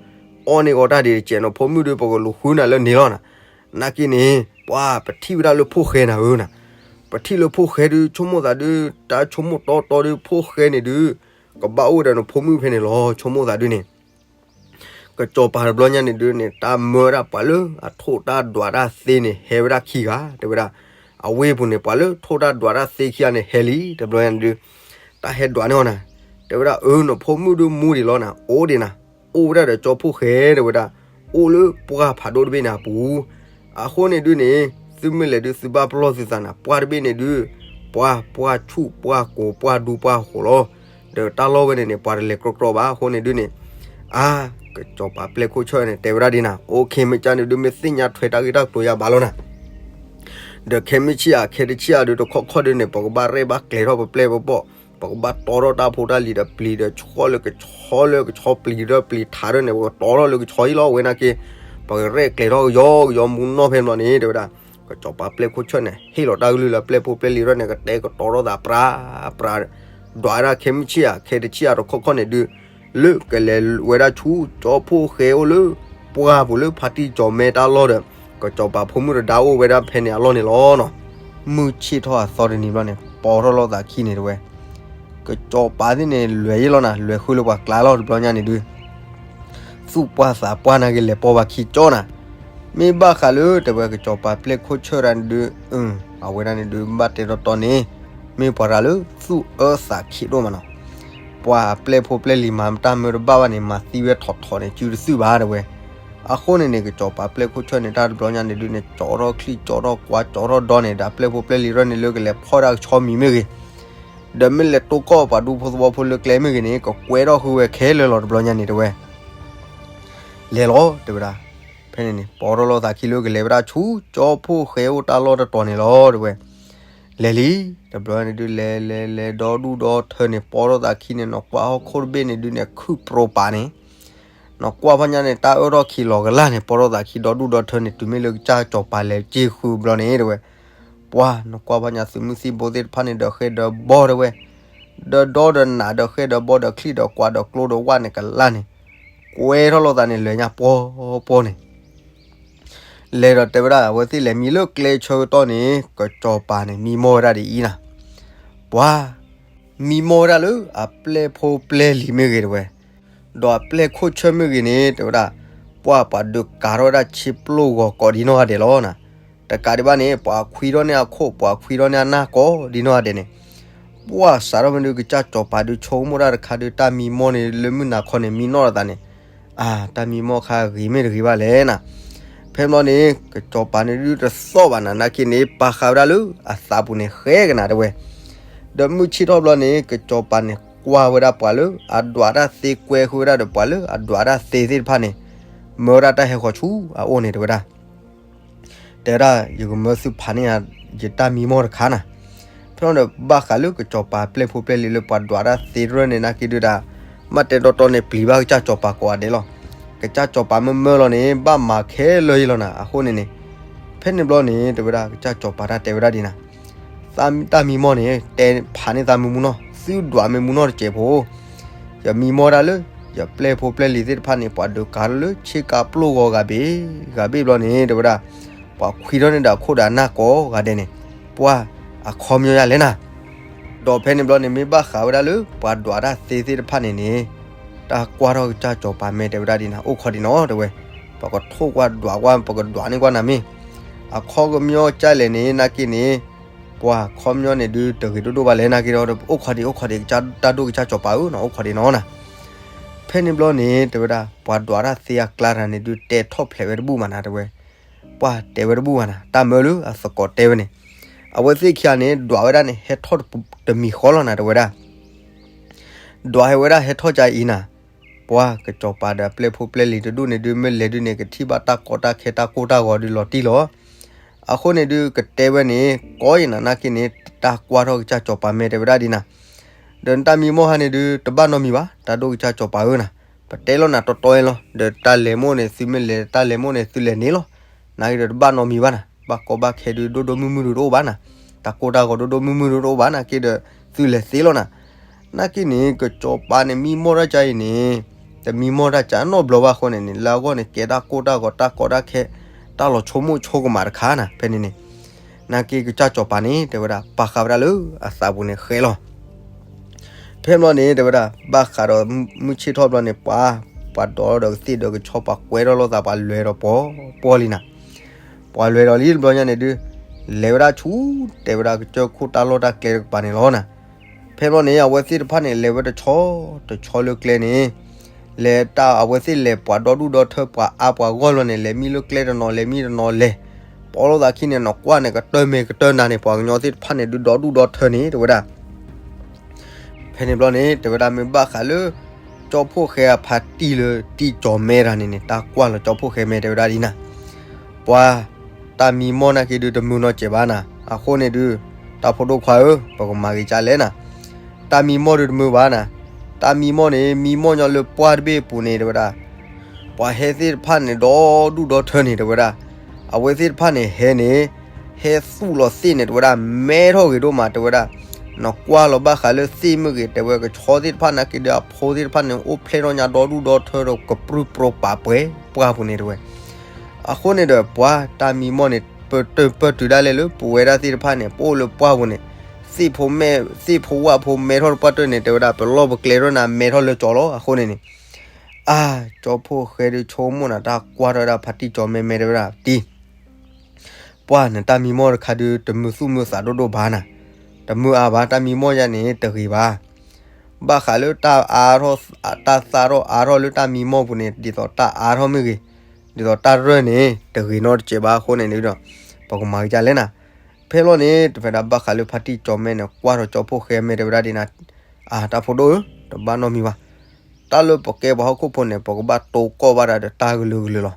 ၢ, အီၣ်န့ၢ်ဂီၤတၢ်ဒံးတကဲး နဖိမုၣ်ဒုး ပကလူၤဃုနၤလၢန့ၣ်လီၤနၤ, နာ်က့န့ၣ် ပှၤပထံၣ်ဝဲဒၣ်လၢဖိၣ်ဃဲနၤဧၢနၤ, ပထံၣ်လၢဖိၣ်ဃဲဒုး ဆိကမိၣ်သးဒုး တၢ်ဆိကမိၣ်တီတီဒုး ဖိၣ်ဃဲန့ၣ်ဒုး ကဘၣ်အိၣ်ဝဲဒီးနဖိမုၣ်ဖဲန့ၣ်လီၤ ဆိကမိၣ်သးဒုးန့ၣ် ကစီၤပၤတဘျီညါန့ၣ်ဒုးန့ၣ် တၢ်မၢဝဲဒၣ်ပှၤလၢအထိၣ်တၢ်ဒွးတၢ်သ့န့ၣ် ဟဲဝဲဒၣ်ခံဂၤ တဲဝဲဒၣ်, အဝ့ၢ်ပူၤန့ၣ် ပှၤလၢထိၣ်တၢ်ဒွးတၢ်သ့ခံဂၤန့ၣ် ဟဲလံ တဘျီညါန့ၣ်ဒုး တၢ်ဟဲဒွးန့ၢ်အီၤနၤ, တဲဝဲဒၣ် အၢ နဖိမုၣ်ဒုးမူဒံးလီၤနၤ, အိၣ်ဒံးနၤ, အိၣ်ဝဲဒၣ်ဒီးကၠီဖှိၣ်ဃဲတဲဝဲဒၣ်, အိၣ်လၢပှၢ်ဖးဒိၣ်တဘ့ၣ်န့ၣ်အပူၤ. အဃိန့ၣ်ဒုးန့ၣ် သုမ့ၢ်လဲၤဒုးသုဘၣ်ပလီၢ်သုသးနၤ, ပှၢ်တဘ့ၣ်န့ၣ်ဒုး ပှၢ် ပှၢ်ဆူၣ် ပှၢ်ကိၤ ပှၢ်ဒူ ပှၢ်ဃိးလီၤ. ဒီးတၢ်လီၢ်ဝဲန့ၣ်န့ၣ် ပှၤတလဲၤကြီကြီဘၣ်. အဃိန့ၣ်ဒုးန့ၣ် အါ ကစီၤပၤပျဲၢ်ခိၣ်ဆၢၣ်န့ၣ် တဲဝဲဒၣ်ဒ်နၤ, အိၣ်ခ့ မ့ၢ်ကၢ်န့ၣ်ဒုး မ့ၢ်သ့ၣ်ညါထွဲတၢ်ဂ့ၢ်တၢ်ကျိၤယၤဘၣ်လီၤနၤ. ဒီးခဲမုၢ်ဆ့ၣ်ဧါ ခဲတဆ့ၣ်ဧါဒုး တခီခီဒုးန့ၣ် ပကဘၣ်ရဲၣ်ဘၣ်ကျဲၤထီၣ်ပပျဲၢ်ပဘီၣ်, ပကဘၣ်တီထီၣ်တၢ်ဖိတၢ်လံၤဒီးပျံၤဒီးဆီလၢကဆီလၢကဆီပျံၤဒီးပျံၤထးဒီးန့ၣ် ပကတီထီၣ်လၢကဆီအံၤလီၤ. ဝဲနာ်က့ ပကရဲၣ်ကျဲၤထီၣ်ကယီကယီမူနီၢ်ဖဲန့ၣ်ဘျီန့ၣ် တဲဝဲဒၣ် ကစီၤပၤပျဲၢ်ခိၣ်ဆၢၣ်န့ၣ် ဟ့ၣ်လီၤတၢ်ကလုၢ်လၢပျဲၢ်ဖိပျဲၢ်လံၤဒီးန့ၣ် ကတဲကတီထီၣ်သးပြးပြး ဒွးဝဲဒၣ်ခဲမုၢ်ဆ့ၣ်ဧါ ခဲတဆ့ၣ်ဧါတခီခီန့ၣ်ဒုး လၢကလဲၤဝဲဒၣ်ဆူကၠီဖှိၣ်ဃဲအိၣ်လၢ ပှၢ်ပူၤလၢဖါတံၢ်ကၠီၤမဲတၢ်လီၢ်ဒီး ကစီၤပၤဖိမုၣ်တဒါအိၣ်ဝဲဒၣ်ဖဲန့ၣ်အလီၢ်န့ၣ်လီၤနီၤ. မုၢ်ဆ့ၣ်ထီၣ်အသီတနံၤဘျီန့ၣ် ပိာ်ထီၣ်လိာ်သးခံန့ၣ်တဲဝဲ ကစီၤပၤသ့ၣ်န့ၣ် လဲၤယ့ၢ်လီၤနၤ, လဲၤဃုလၢပှၤကျါလီၤတဘျီညါန့ၣ်ဒုး သူၣ်ပှၢ်သးပှၢ်နာ်က့လဲၤပိာ်ဘၣ်ခံကၠီနၤ. မ့ၢ်ဘၣ်ဃးလၢတဲဝဲကစီၤပၤပျဲၢ်ခိၣ်ဆၢၣ်တၢ်န့ၣ်ဒုး အဝဲဒၣ်န့ၣ်ဒုး ဘၣ်တဲတီတီန့ၣ် မ့ၢ်ပှၤတဂၤလၢသူၣ်အၢသးခံဒိၣ်မးနီၤ. ပှၤအပျဲၢ်ဖိပျဲၢ်လံၤမၤတၢ်မၢတဘၣ်ဘၣ်န့ၣ် မၤသံဝဲထီၣ်ထီၣ်န့ၣ် စုတသုၣ်ဘၣ်တဲဝဲ. အဃိန့ၣ်န့ၣ် ကစီၤပၤပျဲၢ်ခိၣ်ဆၢၣ်န့ၣ် တၢ်တဘျီညါန့ၣ်ဒုးန့ၣ် ကၠီထီၣ်ချံၣ် ကၠီထီၣ်ကွၢ် ကၠီထီၣ်ဒီန့ၣ် ဒီးအပျဲၢ်ဖိပျဲၢ်လံၤဒီန့ၣ် လၢကလဲၤဖီၣ်ဒၣ်ကဆီမံၤမ့ၢ်ဂ့ၤ ဒီးမ့ၢ်လဲၤတိၢ်ကီၢ်ပှၤဒူဖိသဝီဖိလၢကျဲမ့ၢ်ဂ့ၤန့ၣ် ကကွဲထီၣ်ဃုာ်ဝဲခဲလၢာ်လီၤတဘျီညါန့ၣ်တဲဝဲ. လဲၤလီၤတဲဝဲဒၣ်. ဖဲန့ၣ်န့ၣ် ပိာ်ထီၣ်လိာ်သးခံလၢကလဲၤဝဲဒၣ်ဆူကၠီဖှိၣ်ဃဲအိၣ်တၢ်လီၢ်တတီၤန့ၣ်လီၤတဲဝဲ. လဲၤလံ တဘျီန့ၣ်ဒုး လဲၤလဲၤလဲၤဒီဒူၣ်ဒီထၢန့ၣ် ပိာ်ထီၣ်သးခံန့ၣ် နီၢ်ကွၢ်ဟီၣ်ခိၣ်တဘ့ၣ်န့ၣ်ဒုးန့ၣ် ခုၣ်ပြိပာ်န့ၣ် နီၢ်ကွၢ်ဖီညါန့ၣ် တၢ်အၢထီၣ်ခံလီၤကလၢ်န့ၣ် ပိာ်ထီၣ်သးခံဒီဒူၣ်ဒီထၢန့ၣ် တုၤမ့ၢ်လၢကစၢ်ကစီၤပၤလဲၤက့ၤဃုာ်ဘျီန့ၣ်တဲဝဲ. ပှၤနီၢ်ကွၢ်ဖီညါသုးမုၢ်သံၣ်ဘိသ့ၣ်တဖၣ်န့ၣ် ဒီးဃဲဒီးဘီတဲဝဲ, ဒီးဒီဒီးနးဒီးဃဲဒီးဘီဒီးချံၣ်ဒီးကွၢ်ဒီးကျိဒီးဝၣ်န့ၣ်ကလၢ်န့ၣ် ကွဲထီၣ်လိာ်သးန့ၣ် လဲၤညါပှီၤပှီၤန့ၣ် လဲၤဒီးတဲဝဲဒၣ် အဝဲသ့ၣ်လဲၤမံလၢကျဲဆၢကတီၢ်န့ၣ် ကစီၤပၤန့ၣ် မံမီၢ်ဝဲဒၣ်ဒ်အံၤနၤ. ပှၤ မံမီၢ်ဝဲဒၣ်လၢအပျဲၢ်ဖိပျဲၢ်လံၤမ့ၢ်ဂ့ၤတဲဝဲ, ဒီးအပျဲၢ်ခိၣ်ဆၢၣ်မ့ၢ်ဂ့ၤန့ၣ် တဲဝဲဒၣ် ပှၤပှၤဒုးကၤထီၣ်ဝဲဒၣ်ဆ့ပျိၢ်ဂီၤကိးဒ်နီၢ်ဂၤဒဲးလီၤနၤ. တကးဒံးဘၣ်န့ၣ် ပှၤခွံထီၣ်န့ၢ်အခိၣ် ပှၤခွံထီၣ်န့ၢ်အနၢ်ကိးဒ်နီၢ်ဂၤဒဲးန့ၣ် ပှၤစးထီၣ်မ့ၢ်ဒုး ကစၢ်ကစီၤပၤဒုးဆိကမိၣ်တၢ်တခါဒုး တၢ်မံမီၢ်န့ၣ် လၢမုၢ်နၤခီန့ၣ် မံနီၢ်လီၤသးန့ၣ်, အါ တၢ်မံမီၢ်ခါဂ့ၤမ့ၢ်တဂ့ၤဘၣ်လဲၣ်နၤ. ဖဲဘျီန့ၣ် ကစီၤပၤန့ၣ်ဒုးတသီၣ်ဘၣ်နၤ နာ်က့န့ၣ် ပာ်ဃာ်ဝဲဒၣ်လၢအသးပူၤန့ၣ် ဃဲကနၤတဲဝဲ. ဒီးမုၢ်ဆ့ၣ်ထီၣ်ဘျီန့ၣ် ကစီၤပၤန့ၣ် ကွၢ်ဝဲဒၣ်ပှၤလၢအဒွးတၢ်သ့ ကွဲဃုာ်ဝဲဒၣ်ဒီးပှၤလၢအဒွးတၢ်သ့သ့ၣ်တဖၣ်န့ၣ် မၢဝဲဒၣ်တၢ်ဟဲဃီၤဆူအအိၣ်န့ၣ်တဲဝဲဒၣ် တဲဝဲဒၣ် ယကမၢသုဖးန့ၢ်ယၤ ယတၢ်မံမီၢ်တခါနၤ. ဖဲန့ၣ်ဒီး ဘၣ်ဃးလၢကစီၤပၤပျဲၢ်ဖိပျဲၢ်လံၤလၢပှၤဒွးတၢ်သ့တရၢၢ်န့ၣ် နာ်က့ဒုးဒၣ် မ့ၢ်တဲတီတီန့ၣ် ပျံၤဘၣ်ကစၢ်ကစီၤပၤကိးဂၤဒဲးလီၤ. ကစၢ်ကစီၤပၤမၢမၢလီၤန့ၣ် ဘၣ်မၤခဲလၢာ်ယံၤလီၤနၤ. အဃိန့ၣ်န့ၣ် ဖဲန့ၣ်ဘျီန့ၣ် တဲဝဲဒၣ် ကစၢ်ကစီၤပၤတၢ်တဲဝဲဒၣ်ဒ်နၤ တၢ်မံမီၢ်န့ၣ် တဲဖးန့ၢ်သးမုၢ်မုၢ်နီၢ် သုဒွးမ့ၢ်မုၢ်နီၢ်တစဲးဖိ ယမံမီၢ်ဒၣ်လၢ ယပျဲၢ်ဖိပျဲၢ်လံၤသ့ၣ်တဖၣ်န့ၣ် ပှၤဒုးကၤထီၣ်လၢဆ့ကၤပျိၢ်ဂီၤဂၤဘ့ၣ် ဂၤဘ့ၣ်ဘျီန့ၣ် တဲဝဲဒၣ် ပှၤခွံထီၣ်န့ၢ်ဒီးအခိၣ်ဒီးအနၢ်ကိးဂၤဒဲးန့ၣ် ပှၤအခီပညီယၤလဲၣ်နၤ. ဒီးဖဲန့ၣ်ဘျီန့ၣ် မ့ၢ်ဘၣ်ဃးဝဲဒၣ်လၢ ပှၤဒွးတၢ်သ့သ့ၣ်တဖၣ်န့ၣ်န့ၣ် တၢ်ကွၢ်ထီၣ်ကစၢ်ကစီၤပၤမဲာ်တဲဝဲဒၣ်ဒ်နၤ အိၣ်ခိးဒံးနီၤ တဲဝဲ, ပကထိၣ်ကွၢ်ဒွးကွၢ် ပကဒွးန့ၢ်ကွၢ်နၤမ့ၢ် အခီပညီကလဲၣ်န့ၣ် နာ်က့န့ၣ် ပှၤအခီပညီန့ၣ်ဒုးတဂ့ၤဒိၣ်ဒိၣ်ဘၣ်လဲၣ် နာ်က့ဒီး အိၣ်ခိးဒံး အိၣ်ခိးဒံး တၢ်ဒိၣ်ကစၢ်ကစီၤပၤဧၢနီၤ အိၣ်ခိးဒံးနီၤနၤ. ဖဲန့ၣ်ဘျီန့ၣ် တဲဝဲဒၣ် ပှၤဒွးတၢ်သ့အကျါတဂၤန့ၣ်ဒုး တဲထီၣ်ဖျဲးဝဲတဘူၣ်မးနၤ တဲဝဲ, ပှၤတဲဝဲတဘူၣ်ဘၣ်နၤ တၢ်မၢလၢအသကိးတဲဝဲန့ၣ်, အဝဲသ့ၣ်ခံဂၤန့ၣ် ဒွးဝဲဒၣ်န့ၣ် ဟဲထီၣ်တမံၤဃီလီၤနၤ တဲဝဲဒၣ် ဒွးဟဲဝဲဒၣ်ဟဲထီၣ်ကါအံၤနၤ, ပှၤကစီၤပၤဒီးအပျဲၢ်ဖိပျဲၢ်လံၤတဒူၣ်န့ၣ်ဒုး မ့ၢ်လဲၤဒုးန့ၣ် ကထံၣ်ဘၣ်တၢ်ကီတၢ်ခဲတၢ်ကိၢ်တၢ်ဂီၤဒုးလီၤတံၢ်လီၤ. အဃိန့ၣ်ဒုး ကတဲဝဲန့ၣ် ကီယံၤနၤ နာ်က့န့ၣ် တၢ်ကွၢ်ထီၣ်ကစၢ်ကစီၤပၤမဲာ်တဲဝဲဒၣ်ဒ်နၤ, ဒီးနတၢ်မံမီၢ်ဟါန့ၣ်ဒုး တဘၣ်နီတမံၤဘၣ် တၢ်ဒိၣ်ကစၢ်ကစီၤပၤဧၢနၤ, ပတဲလီၤနၤတီတီအံၤလီၤ ဒီးတၢ်လဲၤမိၢ်န့ၣ် သုမ့ၢ်လဲၤတၢ်လဲၤမိၢ်န့ၣ် သုလဲၤန့ၣ်လီၤ, နာ်က့ဒီးတဘၣ်နီတမံၤဘၣ်နၤ ဘၣ်ကီဘၣ်ခဲဒုးဒိၣ်ဒိၣ်မုၢ်မုၢ်ဒုးတအိၣ်ဘၣ်နၤ, တၢ်ကိၢ်တၢ်ဂီၤဒိၣ်ဒိၣ်မုၢ်မုၢ်ဒုးတအိၣ်ဘၣ် နာ်က့ဒီး သုလဲၤသ့လီၤနၤ. နာ်က့န့ၣ် ကစီၤပၤန့ၣ် မံမီၢ်တၢ်ကါအံၤန့ၣ် တမံမီၢ်တၢ်ကါနီတဘျီဘၣ်အဃိန့ၣ်န့ၣ် လၢအဂီၢ်န့ၣ် ကဲတၢ်ကိၢ်တၢ်ဂီၤ တၢ်ကီတၢ်ခဲ တၢ်လီၤဆိကမိၣ်ဆိကမးတခါနၤ ဖဲန့ၣ်န့ၣ်, နာ်က့ကစၢ်ကစီၤပၤန့ၣ် တဲဝဲဒၣ် ပာ်ဃာ်ဝဲဒၣ်လၢအသးပူၤန့ၣ်ဃဲလီၤ. ဖဲဘျီန့ၣ် တဲဝဲဒၣ် ဘၣ်ဃးဒီးမုၢ်ဆ့ၣ်ထီၣ်ဘျီန့ၣ် ပှၤ ပှၤဒွးဒီးကသ့ၣ်ဒီးကဆီ ပှၤကွဲထီၣ်လိာ်သး ပှၤလဲၤဒီးပှီၤပှီၤလံနၤ, ပှၤလဲၤဒီးလံတဘျီညါန့ၣ်ဒုး လဲၤဝဲဒၣ်ဆူ တဲဝဲဒၣ်ကစၢၢ်ခိၣ်တၢ်လီၢ်တၢ်ကျဲတကပၤန့ၣ်လီၤနၤ. ဖဲဘျီန့ၣ် အဝဲသ့ၣ်တဖၣ်န့ၣ် လဲၤဝဲတဆီတဆီလၢကျဲန့ၣ် လဲၤတၢ် အဝဲသ့ၣ်လဲၤပှၤဒီဒူၣ်ဒီထၢ ပှၤအါပှၤဂီၢ်လီၤန့ၣ် လဲၤမံလၢကျဲတနီၤ လဲၤမံတနီၤလဲၤ, ပိာ်လိာ်သးခံန့ၣ် နကွၢ်န့ၣ် ကတၢၢ်မဲာ်ကတၢၢ်နၤန့ၣ် ပှၤကညီသ့ၣ်တဖၣ်န့ၣ် ဒုးဒီဒူၣ်ဒီထၢန့ၣ် တဲဝဲဒၣ်. ဖဲန့ၣ်ဘျီန့ၣ် တဲဝဲဒၣ် မ့ၢ်ဘၣ်ဃးလၢ ကၠီဖှိၣ်ဃဲအဖါတံၢ်လၢတံၢ်ကၠီၤမဲတၢ်န့ၣ်န့ၣ် တၢ်ကွၢ်လီၤကၠီဖှိၣ်ဃဲမဲာ် တဲဝဲဒၣ်ဒ်နၤ, ပှၤ တၢ်မံမီၢ်နာ်က့ဒုးတမုာ်နီတစဲးဘၣ်နၤ. အဃိန့ၣ်ဒုး တၢ်ဖိဒိၣ်ခွါဧၢ, ပကမၤဂ့ၤကလဲၣ်နၤ, တၢ်မံမီၢ်ဒုးတမုာ်ဘၣ်နၤ. တၢ်မံမီၢ်န့ၣ် မံမီၢ်ညီလၢပှၢ်တဘ့ၣ်အပူၤန့ၣ် တဲဝဲဒၣ် ပှၤဟဲသ့ၣ်တဖၣ်န့ၣ် ဒီဒူၣ်ဒီထၢန့ၣ် တဲဝဲဒၣ်, အဝဲသ့ၣ်တဖၣ်န့ၣ်ဟဲန့ၣ် ဟဲသူၣ်လီၤသ့ၣ်န့ၣ် တဲဝဲဒၣ် မဲထီၣ်ဂ့ၤဒိၣ်မး တဲဝဲဒၣ်. နကွၢ်လီၤဘၣ်ဃးလၢသ့ၣ်မုၢ်ဂ့ၤ တဲဝဲ ကဆီသ့ၣ်တဖၣ်နာ်က့ဒီး အဖိသ့ၣ်တဖၣ်န့ၣ် အိၣ်ဖျဲၣ်ထီၣ်ညါဒီဒူၣ်ဒီထၢဒီး ကပြုၢ်ပြိပာ်ပှဲၤပှၢ်ပူၤန့ၣ် တဲဝဲ. အဃိန့ၣ်ဒီး ပှၤတၢ်မံမီၢ်န့ၣ် ပၢၢ်တုၤဒၣ်လဲာ်လၢ ပဝဲဒၣ်သ့ၣ်တဖၣ်န့ၣ် ပအိၣ်လၢပှၢ်ပူၤန့ၣ် သ့ၣ်ဖိမဲ သ့ၣ်ဖိဝၣ်ဖိမဲထီၣ်တပှၢ်တၢၢ်န့ၣ် တဲဝဲဒၣ် ပလီၢ်ပကျဲထီၣ်နၤ မဲထီၣ်လၢကၠီလီၤ. အဃိန့ၣ်န့ၣ် အါ ကၠီဖှိၣ်ဃဲဒုးဆိကမိၣ်နၤ တၢ်ကွၢ်ထီၣ်ဝဲဒၣ်ဖါတံၢ်ကၠီၤမဲမဲ တဲဝဲဒၣ် တံၢ် ပှၢ် နတၢ်မံမီၢ်တခါဒုး တမုာ်သူၣ်မုာ်သးဒိၣ်ဒိၣ်ဘၣ်နၤ, တမုာ်အါဘၣ် တၢ်မံမီၢ်ယၤန့ၣ် တဂ့ၤဘၣ်. ဘၣ်ဃးလၢတၢ်အါထီၣ် တၢ်သၣ်ထီၣ်အါထီၣ်လၢတၢ်မံမီၢ်ပူၤန့ၣ် ဒ်သိးတၢ်အါထီၣ်မ့ၢ်ဂ့ၤ, ဒ်သိးတၢ်ရၢၢ်န့ၣ် တဂ့ၤနီတစဲးဘၣ်. အဃိန့ၣ်ဒီး ပကမၤကလဲၣ်နၤ. ဖဲလီၤန့ၣ် တဖဲဒၣ်ဘၣ်ဃးလၢဖါတံၢ်ကၠီၤမဲန့ၣ် ကွၢ်ထီၣ်ကၠီဖှိၣ်ဃဲမဲ တဲဝဲဒၣ်ဒ်နၤ, အါ တၢ်ဖိဒိၣ်ဧၢ, တဘၣ်နီတမံၤဘၣ်. တၢ်လၢပကဲပှၤဟီၣ်ခိၣ်ဖိန့ၣ် ပကဘၣ်တိကီၢ်ဘၣ်တၢ်ဒီးတၢ်ကလုာ်ကလုာ်လီၤ.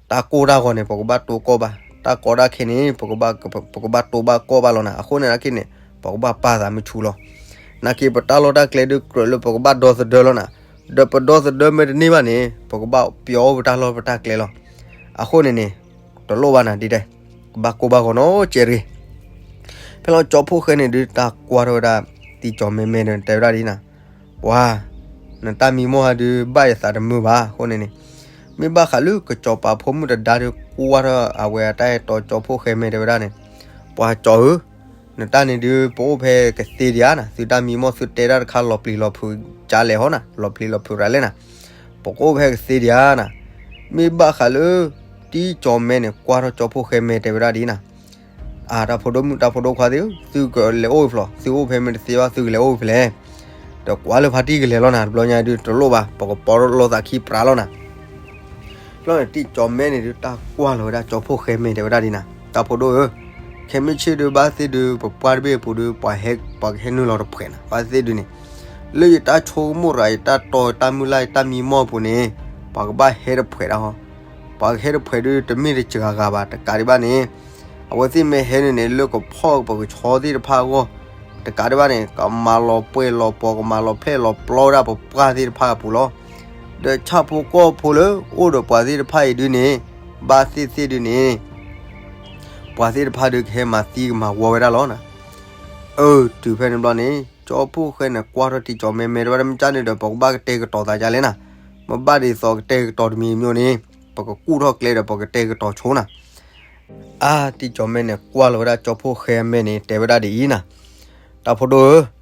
တၢ်ကိၢ်တၢ်ဂီၤန့ၣ် ပကဘၣ်တိကီၢ်ဘၣ်, တၢ်ကီတၢ်ခဲန့ၣ် ပကဘၣ်တိဘၣ်ကီၢ်ဘၣ်လီၤနၤ. အဃိန့ၣ်နာ်က့န့ၣ် ပကဘၣ်ပာ်သးမုာ်ဆူၣ်လီၤ. နာ်က့ ပတၢ်လီၢ်တၢ်ကျဲဒုးကြၢးလၢပကဘၣ်ဒီသဒၢလီၤနၤ, ဒီးပဒီသဒၢမ့ၢ်တန့ၢ်ဘၣ်န့ၣ် ပကဘၣ်ပျီအိၣ်ပတၢ်လီၢ်ပတၢ်ကျဲလီၤ. အဃိန့ၣ်န့ၣ် တလိၣ်ဘၣ်နၤဒ်တဲ, ကဘၣ်ကိၢ်ဘၣ်ဂီၤနီတစဲးတဂ့ၤ. ဖဲလီၤကၠီဖှိၣ်ဃဲန့ၣ်ဒုး တၢ်ကွၢ်ထီၣ်ဝဲဒၣ် တံၢ်ကၠီၤမဲမဲဒီး တဲဝဲဒၣ်ဒ်နၤ, ပှၤ နတၢ်မံမီၢ်ဟဲဒုး ဘၣ်ယသးတမုာ်ဘၣ်. အဃိန့ၣ်န့ၣ် မ့ၢ်ဘၣ်ဃးလၢကစီၤပၤဖိမုၣ်တဒါဒုး ကွၢ်ထီၣ်အဝဲအတၢ်အဲၣ်တီကၠီဖှိၣ်ဃဲမဲ တဲဝဲဒၣ်န့ၣ်, ပှၤကၠီၤဧၢ, နတၢ်န့ၣ်ဒုး ပအိၣ်ဖဲကသ့ဒံးဧါနၤ, သုတၢ်မံမီၢ်သုတဲတၢ်တခါ လီၤပျံၤလီၤဖုးကလဲၣ်ဟီနၤ, လီၤပျံၤလီၤဖုးတၢ်လဲၣ်နၤ, ပကအိၣ်ဖဲကသ့ဒံးဧါနၤ. မ့ၢ်ဘၣ်ဃးလၢ တံၢ်ကၠီၤမဲန့ၣ် ကွၢ်ထီၣ်ကၠီဖှိၣ်ဃဲမဲ တဲဝဲဒၣ်ဒ်နၤ, အါ တၢ်ဖိဒိၣ်မုၣ်တၢ်ဖိဒိၣ်ခွါသ့ၣ်ဧၢ, သုကလဲၤအိၣ်ဖျီ, သုအိၣ်ဖဲမ့ၢ်တသ့ဘၣ် သုကလဲၤအိၣ်ဖဲလဲၣ်. ဒီးကွၢ်လၢဖါတံၢ်ကလဲၤလီၤနၤ, တဘျီညါဒုးတလိၣ်ဘၣ်, ပကပိာ်ထီၣ်လိာ်သးခံပြးလီၤနၤ. ဖဲလီၤန့ၣ် တံၢ်ကၠီၤမဲန့ၣ်ဒုး တၢ်ကွၢ်လီၤဝဲဒၣ်ကၠီဖှိၣ်ဃဲမဲ တဲဝဲဒၣ်ဒ်နၤ, တၢ်ဖိဒိၣ်ဧၢ, ခဲမုၢ်ဆ့ၣ်ဒုး ဘၣ်သ့ၣ်ဒုး ပပှၢ်တဘ့ၣ်အပူၤဒုး ပှၤဟဲ ပှၤကဟဲနုာ်လီၤတဖှဲးနၤ, ဘၣ်သ့ၣ်ဒုးန့ၣ် လၢယတၢ်ဆိကမိၣ်ရၤ ယတၢ်တီ ယတၢ်မုၢ်လၢ် ယတၢ်မံမီၢ်အပူၤန့ၣ် ပှၤကဘၣ်ဟဲတဖှဲးဒၣ်ဟီ, ပှၤကဟဲတဖှဲးဒုး တမ့ၢ်တစှၤဂၤဘၣ်, တကးဒံးဘၣ်န့ၣ် အဝဲသ့ၣ်မ့ၢ်ဟဲန့ၣ်န့ၣ် လၢကဖီၣ်ပကဆီသ့ၣ်တဖၣ်အဂီၢ်, တကးဒံးဘၣ်န့ၣ် ကမၤလီၤပှဲၤလီၤပီၤ ကမၤလီၤဖျဲၣ်လီၤပျီဝဲဒၣ်ပပှၢ်သ့ၣ်တဖၣ်အပူၤလီၤ. ဒီးဆၣ်ဖိကီၢ်ဖိလၢ အိၣ်ဒီးပှၤသ့ၣ်တဖၣ်အံၤဒုးန့ၣ် ဘၣ်သ့ၣ်သ့ၣ်ဒုးန့ၣ် ပှၤသ့ၣ်တဖၣ်ဒုးကဟဲမၤသံကမၤဝီဝဲဒၣ်လီၤနၤ. အၢ တုၤဖဲန့ၣ်ဘျီန့ၣ် ကၠီဖှိၣ်ဃဲန့ၣ် ကွၢ်ထီၣ်တံၢ်ကၠီၤမဲမဲ တဲဝဲဒၣ် မ့ၢ်ကန့ၣ်ဒီး ပကဘၣ်ကတဲာ်ကတီၤသးဒ်လဲၣ်နၤ, မ့ၢ်ဘၣ်ဒ်သိးကတဲာ်ကတီၤတမံၤမံၤန့ၣ် ပကကူၣ်ထီၣ်ကျဲဒီး ပကတဲာ်ကတီၤဆိနၤ. အါ တံၢ်ကၠီၤမဲန့ၣ် ကွၢ်လီၤဝဲဒၣ်ကၠီဖှိၣ်ဃဲမဲန့ၣ် တဲဝဲဒၣ်ဒ်အံၤနၤ, တၢ်ဖိဒိၣ်ဧၢ,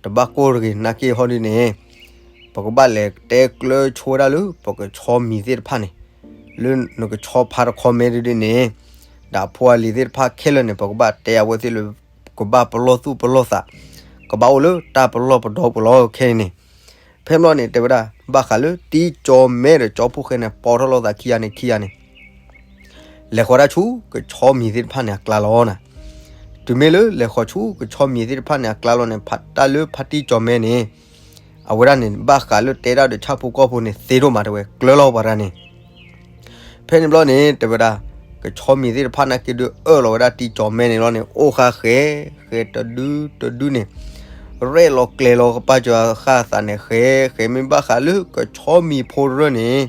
တဘၣ်ကိၢ်တဂ့ၤ, နာ်က့ဟီဒုးန့ၣ် ပကဘၣ်လဲၤတဲကျၢဆိဝဲဒၣ်လၢ ပကဆီမံၤသ့ၣ်တဖၣ်န့ၣ်, လၢနကဆီဖါတခီမဲဒုးန့ၣ် ဒီးအဖိအလံၤသ့ၣ်တဖၣ်ခဲလၢာ်န့ၣ် ပကဘၣ်တဲအဝဲသ့ၣ်လၢ ကဘၣ်ပလီၢ်သူၣ်ပလီၢ်သး, ကဘၣ်အိၣ်လၢတၢ်ပလီၢ်ပဒီပူၤလီၤ ခဲအံၤန့ၣ်. ဖဲဘျီန့ၣ် တဲဝဲဒၣ် ဘၣ်ဃးလၢတံၢ်ကၠီၤမဲဒီးကၠီဖှိၣ်ဃဲန့ၣ် ပိာ်ထီၣ်လိာ်သးခံဂၤန့ၣ် ခံဂၤန့ၣ် လဲၤဃီၤဒၣ်ဆူ ကဆီမံၤသ့ၣ်တဖၣ်န့ၣ်အကျါလီၤနၤ. တုၤမ့ၢ်လၢလဲၤဃီၤဆူကဆီမံၤသ့ၣ်တဖၣ်န့ၣ်အကျါလီၤန့ၣ် ဖါ တၢ်လၢဖါတံၢ်ကၠီၤမဲန့ၣ် အဝဲဒၣ်န့ၣ် ဘၣ်ဃးလၢတဲတၢ်ဒီးဆၣ်ဖိကီၢ်ဖိန့ၣ် သ့ဒိၣ်မးတဲဝဲ ကျၢၤလီၤပှၤတဂၤန့ၣ် ဖဲန့ၣ်ဘျီန့ၣ် တဲဝဲဒၣ် ကဆီမံၤသ့ၣ်တဖၣ်နာ်က့ဒုးအၢၣ်လီၤဝဲဒၣ်တံၢ်ကၠီၤမဲန့ၣ်လီၤန့ၣ် အိၣ်ဃာ်ဃဲ ဃဲတဒုတဒုန့ၣ် ရဲၣ်လီၤကျဲၤလီၤကပာ်စၢၤဃာ်အသးန့ၣ် ဃဲ ဃဲမ့ၢ်ဘၣ်ဃးလၢကဆီမံၤဖိရၢၢ်န့ၣ်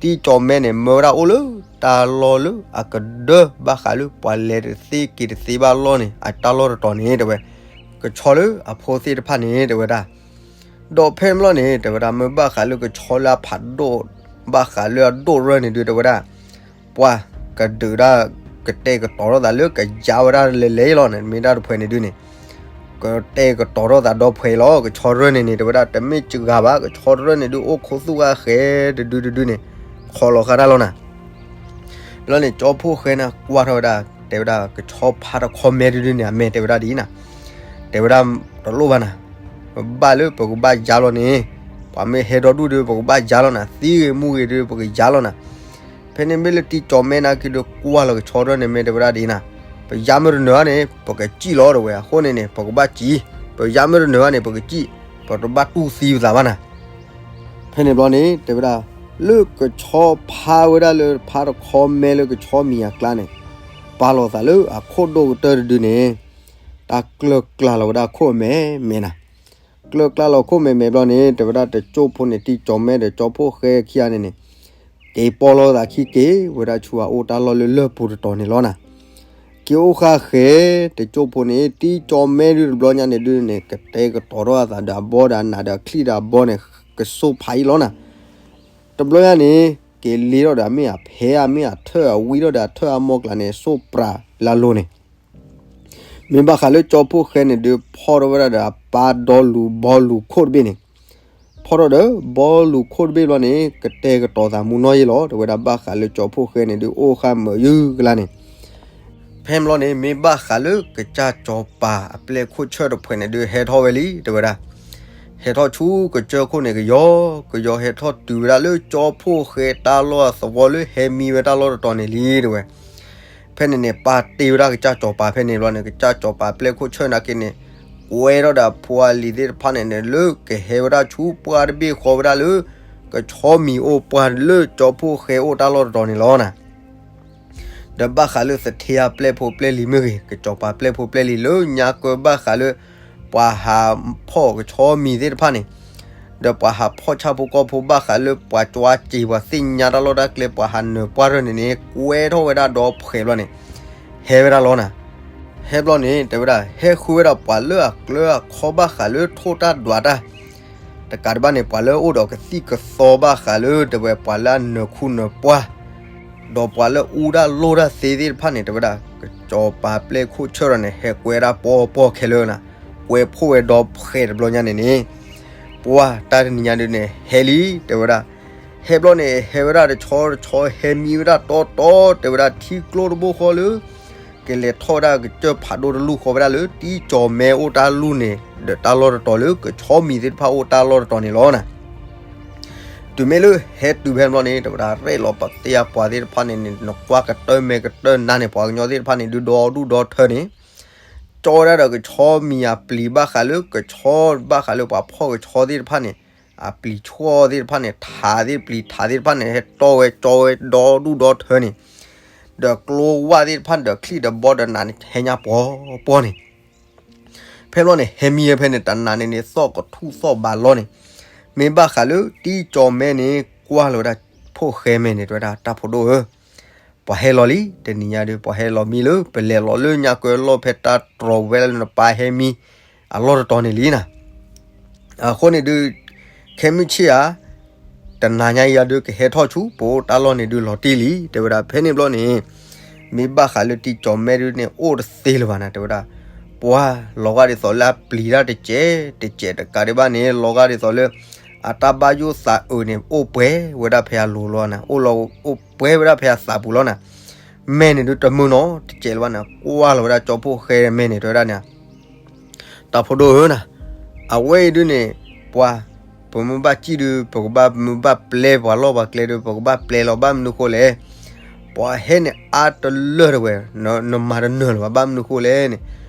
တံၢ်ကၠီၤမဲန့ၣ် မၢဝဲဒၣ်အိၣ်လၢတၢ်လီၢ်လၢအကဒၢ ဘၣ်ဃးလၢပှၤလဲၤတသ့က့ၤတသ့ဘၣ်လီၢ်န့ၣ် အတၢ်လီၢ်တတီၤန့ၣ် တဲဝဲ ကဆီလၢအဖိသ့ၣ်တဖၣ်န့ၣ် တဲဝဲဒၣ် ဒီးဖဲန့ၣ်ဘျီန့ၣ် တဲဝဲဒၣ် မ့ၢ်ဘၣ်ဃးလၢကဆီလၢအဖးဒိၣ် ဘၣ်ဃးလၢအဒိၣ်ရၢၢ်န့ၣ်ဒုး တဲဝဲဒၣ် ပှၤကဒုးဒၣ် ကတဲာ်ကတီၤထီၣ်သးလၢကယါဝဲဒၣ်လဲၤလဲၤလီၤန့ၣ် မ့ၢ်ဒၣ်တဖှဲးန့ၣ်ဒုးန့ၣ် ကတဲာ်ကတီၤထီၣ်သးဒီဖှဲးလီၤ ကဆီရၢၢ်န့ၣ်န့ၣ် တဲဝဲဒၣ် တမ့ၢ်စှၤဘၣ် ကဆီရၢၢ်န့ၣ်ဒုး အိၣ်ခိးသူၣ်ဃာ်ဃဲတဒုတဒုန့ၣ် ခီလီၤဃာ်တၢ်လီၤနၤ. ဘျီန့ၣ် ကၠီဖှိၣ်ဃဲန့ၣ် ကွၢ်ထီၣ်ဝဲဒၣ် တဲဝဲဒၣ်ကဆီဖါတခီမဲဒုဒုန့ၣ် အမဲာ်တဲဝဲဒၣ်ဒ်အံၤနၤ, တဲဝဲဒၣ်တလိၣ်ဘၣ်နၤ, ပဘၣ်လၢပကဘၣ်ယါလီၤန့ၣ်, ပှၤမ့ၢ်ဟဲဒီဒူၣ်ဒီး ပကဘၣ်ယါလီၤနၤ, သံဂ့ၤမူဂ့ၤဒီး ပကယါလီၤနၤ. ဖဲန့ၣ်မ့ၢ်လၢတံကၠီၤမဲနာ်က့ဒီး ကွၢ်လီၤကဆီထီၣ်န့ၣ် မ့ၢ်တဲဝဲဒၣ်ဒ်အံၤနၤ, ပယါမ့ၢ်တနၢၤဘၣ်န့ၣ် ပကစံၣ်လီၤတဲဝဲ, အဃိန့ၣ်န့ၣ် ပကဘၣ်စံၣ်, ပယါမ့ၢ်တနၢၤဘၣ်န့ၣ် ပကစံၣ်, ပတဘၣ်တူၢ်သံပသးဘၣ်နၤ. ဖဲန့ၣ်ဘျီန့ၣ် တဲဝဲဒၣ်, လၢကဆီဖါဝဲဒၣ်လၢဖါတခီမဲလၢကဆီမံၤအကျါန့ၣ်, ပာ်လီၤသးလၢအခိၣ်ဒိၣ်ကတၢၢ်တဒုန့ၣ်, တၢ်ကျၢၢ်ကျါလီၤဝဲဒၣ်ခိၣ်အမဲာ်မဲာ်နၤ. ကျၢၢ်ကျါလီၤခိၣ်မဲာ်မဲာ်ဘျီန့ၣ် တဲဝဲဒၣ်တစိၢ်ဖိန့ၣ် တံကၠီၤမဲဒီးကၠီဖှိၣ်ဃဲခံဂၤန့ၣ်န့ၣ်, က့ၤပီလီၤသးခံက့ၤဝဲဒၣ်ဆူအအိၣ်တၢ်လီၢ်လၢလၢၢ်ပူၤတတီၤန့ၣ်လီၤနၤ. က့ၤအိၣ်ဃာ်ဃဲ တစိၢ်ဖိန့ၣ် တံကၠီၤမဲဒုတဘျီညါန့ၣ်ဒုန့ၣ် ကတဲာ်ကတီၤထီၣ်အသးဒီးအဘီဒီးအနးဒီးအချံၣ်ဒီးအဘီန့ၣ် ကစိၢ်ဖးအံၤလီၤနၤ. တဘျီညါန့ၣ် က့ၤလ့ထီၣ်ဒီးအမ့ၢ်အဖဲအမ့ၢ်အထၢၣ်အဝံထီၣ်ဒီးအထၢၣ်အမိၢ်ကျါန့ၣ် စိၢ်ပြးလၢအလိၤန့ၣ် မ့ၢ်ဘၣ်ဃးလၢကၠီဖှိၣ်ဃဲန့ၣ်ဒုး ဖီၣ်ထီၣ်ဝဲဒၣ်ဒီးအပၢ်ဒီလူၤဘီလူၤခိၣ်တဘ့ၣ်န့ၣ်, ဖီၣ်ထီၣ်ဒီးဘီလူၤခိၣ်တဘ့ၣ်ဘျီန့ၣ် ကတဲာ်ကတီၤသးမူနီၢ်ယ့လီၤ တဲဝဲဒၣ်ဘၣ်ဃးလၢကၠီဖှိၣ်ဃဲန့ၣ်ဒုး အိၣ်ဃာ်မုာ်ယုၢ်ကလါန့ၣ်. ဖဲန့ၣ်ဘျီန့ၣ် မ့ၢ်ဘၣ်ဃးလၢကစၢ်စီၤပၤအပျဲၢ်ခိၣ်ဆၢၣ်တဖှဲးန့ၣ်ဒုး ဟဲထီၣ်ဝဲလံ တဲဝဲဒၣ်. ဟဲထီၣ်ဆူကစၢၢ်ခိၣ်န့ၣ်ကယီကယီ ဟဲထီၣ်တုၤဝဲဒၣ်လၢကၠီဖှိၣ်ဃဲတၢ်လီၢ်အသဝီလၢဟဲမံဝဲတၢ်လီၢ်တတီၤန့ၣ်လံ တဲဝဲ. ဖဲန့ၣ်န့ၣ် ပာ်တ့ၢ်ဝဲဒၣ်ကစၢ်စီၤပၤဖဲန့ၣ်ဘျီန့ၣ် ကစၢ်စီၤပၤပျဲၢ်ခိၣ်ဆၢၣ်နာ်က့န့ၣ် ကွဲထီၣ်ဒီးအဖိအလံၤသ့ၣ်တဖၣ်န့ၣ်န့ၣ် လၢကဟဲဝဲဒၣ်ဆူပှၢ်တဘ့ၣ်ဃီဝဲဒၣ်လၢ ကဆီမံၤအိၣ်ပှၢ်လၢကၠီဖှိၣ်ဃဲအိၣ်တၢ်လီၢ်တတီၤန့ၣ်လီၤနၤ. ဒီးဘၣ်ဃးလၢသထ့အပျဲၢ်ဖိပျဲၢ်လံၤမ့ၢ်ဂ့ၤ ကစၢ်စီၤပၤပျဲၢ်ဖိပျဲၢ်လံၤလၢညါကၢဘၣ်ဃးလၢ ပှၤဟးဖီၣ်ကဆီမံၤသ့ၣ်တဖၣ်န့ၣ် ဒီးပှၤဟးဖီၣ်ဆၣ်ဖိကီၢ်ဖိဘၣ်ဃးလၢပှၤကွၢ်စ့ၤပှၤသ့ၣ်ညါတၢ်လီၢ်တၢ်ကျဲ ပှၤဟးနၢၤပှၢ်ရၢၢ်န့ၣ်န့ၣ် ကွဲထီၣ်ဝဲဒၣ်ဒီဖှဲးဘျီန့ၣ် ဟဲဝဲဒၣ်လီၤနၤ. ဟဲဘျီန့ၣ် တဲဝဲဒၣ် ဟဲဃုဝဲဒၣ်ပှၤလၢအကျၢၤအခီဘၣ်ဃးလၢထိၣ်တၢ်ဒွးတၢ် တကးဒံးဘၣ်န့ၣ် ပှၤလၢအအိၣ်ဒီးကသံၣ်ကသီဘၣ်ဃးလၢ တဲဝဲပှၤလၢအနၢၤခူနၢၤပှၢ် ဒီးပှၤလၢအူတၢ်လိၣ်တၢ်သ့သ့ၣ်တဖၣ်န့ၣ် တဲဝဲဒၣ် ကစၢ်စီၤပၤပျဲၢ်ခိၣ်ဆၢၣ်ဒီးန့ၣ် ဟဲကွဲဒၣ်ပီပီခဲလၢာ်နၤ, ကွဲဖှိၣ်ဝဲဒီဖှဲးတဘျီညါန့ၣ်န့ၣ် ပှၤတၢ်တနံၤညါဒုးန့ၣ် ဟဲလံ တဲဝဲဒၣ်. ဟဲဘျီန့ၣ် ဟဲဝဲဒၣ်တဆီတဆီ ဟဲမံဝဲဒၣ်တီတီ တဲဝဲဒၣ်ထံကျိတဘိဃီလၢ ကလဲၤထီၣ်ဝဲဒၣ်ကစၢၢ်ဖးဒိၣ်တလူၢ်ဃီဝဲဒၣ်လၢ တံကၠီၤမဲအိၣ်တၢ်လူၢ်န့ၣ် ဒီးတၢ်လီၢ်တတီၤလၢ ကဆီမံၤသ့ၣ်တဖၣ်အိၣ်တၢ်လီၢ်တတီၤန့ၣ်လီၤနၤ. တုၤမ့ၢ်လၢဟဲတုၤဖဲန့ၣ်ဘျီန့ၣ် တဲဝဲဒၣ် ရဲၣ်လီၤပသ့အပှၤသ့ၣ်တဖၣ်န့ၣ်န့ၣ် နကွၢ်ကတၢၢ်မဲာ်ကတၢၢ်နါန့ၣ် ပှၤကညီသ့ၣ်တဖၣ်န့ၣ် ဒုးဒီဒူၣ်ဒီထၢန့ၣ် ကၠီဝဲဒၣ်ဒီးကဆီမံၤအပျံၤဘၣ်ဃးလၢ ကဆီဘၣ်ဃးလၢပှၤဖီၣ်ကဆီသ့ၣ်တဖၣ်န့ၣ် အပျံၤဆှီသ့ၣ်တဖၣ်န့ၣ် ထးသ့ၣ်ပျံၤထးသ့ၣ်တဖၣ်န့ၣ် ဟဲတီဝဲကၠီဝဲဒီဒူၣ်ဒီထၢန့ၣ် ဒီးကျိဝၣ်သ့ၣ်တဖၣ်န့ၣ် ဒီးချံၣ်ဒီးဘီဒီးနးန့ၣ် ဟဲညါပှီၤပှီၤန့ၣ် ဖဲဘျီန့ၣ် ဟဲမံဝဲဖဲန့ၣ် တနၤန့ၣ်န့ၣ် သီၣ်ကထူၣ်သီၣ်ဘးလီၤန့ၣ် မ့ၢ်ဘၣ်ဃးလၢတံကၠီၤမဲန့ၣ် ကွၢ်လီၤဝဲဒၣ်ဖိၣ်ဃဲမဲာ်န့ၣ် တဲဝဲဒၣ် တၢ်ဖိဒိၣ်ဧၢ, ပှၤဟဲလီၤလံ တနံၤညါဒီး ပှၤဟဲလီၤမံလၢ ပလဲၤလီၤလၢညါကၢလီၢ်ဖဲတၢ်တြီၤဝဲလၢနပၢ်ဟဲမံ အလီၢ်တတီၤန့ၣ်လံနၤ. အဃိန့ၣ်ဒုး ခဲမုၢ်ဆ့ၣ်ဧါ တနၤညါအံၤဒုး ကဟဲထီၣ်ဆူ ပအိၣ်တၢ်လီၢ်န့ၣ်ဒုး လီၤတံၢ်လံ တဲဝဲဒၣ် ဖဲန့ၣ်ဘျီန့ၣ် မ့ၢ်ဘၣ်ဃးလၢတံကၠီၤမဲဒုးန့ၣ် အိၣ်တသ့လၢၤဘၣ်နၤ တဲဝဲဒၣ်, ပှၤလီၤဂာ်ဒ်သိးလၢအပျံၤတၢ်တစဲးတစဲး တကးဒံးဘၣ်န့ၣ် လီၤဂာ်ဒ်သိးလၢ အတၢ်ဘၣ်ယိၣ်သးအုးန့ၣ် အိၣ်ပှဲၤဝဲဒၣ်ဖဲအလိၤလီၤနၤ, အိၣ်လီၤအိၣ်ပှဲၤဝဲဒၣ်ဖဲအသးပူၤလီၤနၤ, မဲာ်န့ၣ်ဒုးတမုာ်နီတစဲးလၢၤဘၣ်နၤ, ကွၢ်လီၤဝဲဒၣ်ကၠီဖိၣ်ဃဲမဲာ်န့ၣ် တဲဝဲဒၣ်န့ၣ် တၢ်ဖိဒိၣ်ဧၢနၤ, အဝဲအံၤဒုးန့ၣ် ပှၤ ပမ့ၢ်ဘၣ်စံၣ်ဒုး ပကဘၣ်မ့ၢ်ဘၣ်ပျဲပှၤလီၢ်ပှၤကျဲဒုး ပကဘၣ်ပျဲလီၤ ဘၣ်မနုၤဃိလဲၣ်, ပှၤဟဲန့ၣ်အါတလၢာ်တဝဲ, နမၤတနၢၤလၢၤဘၣ် ဘၣ်မနုၤဃိလဲၣ်န့ၣ်,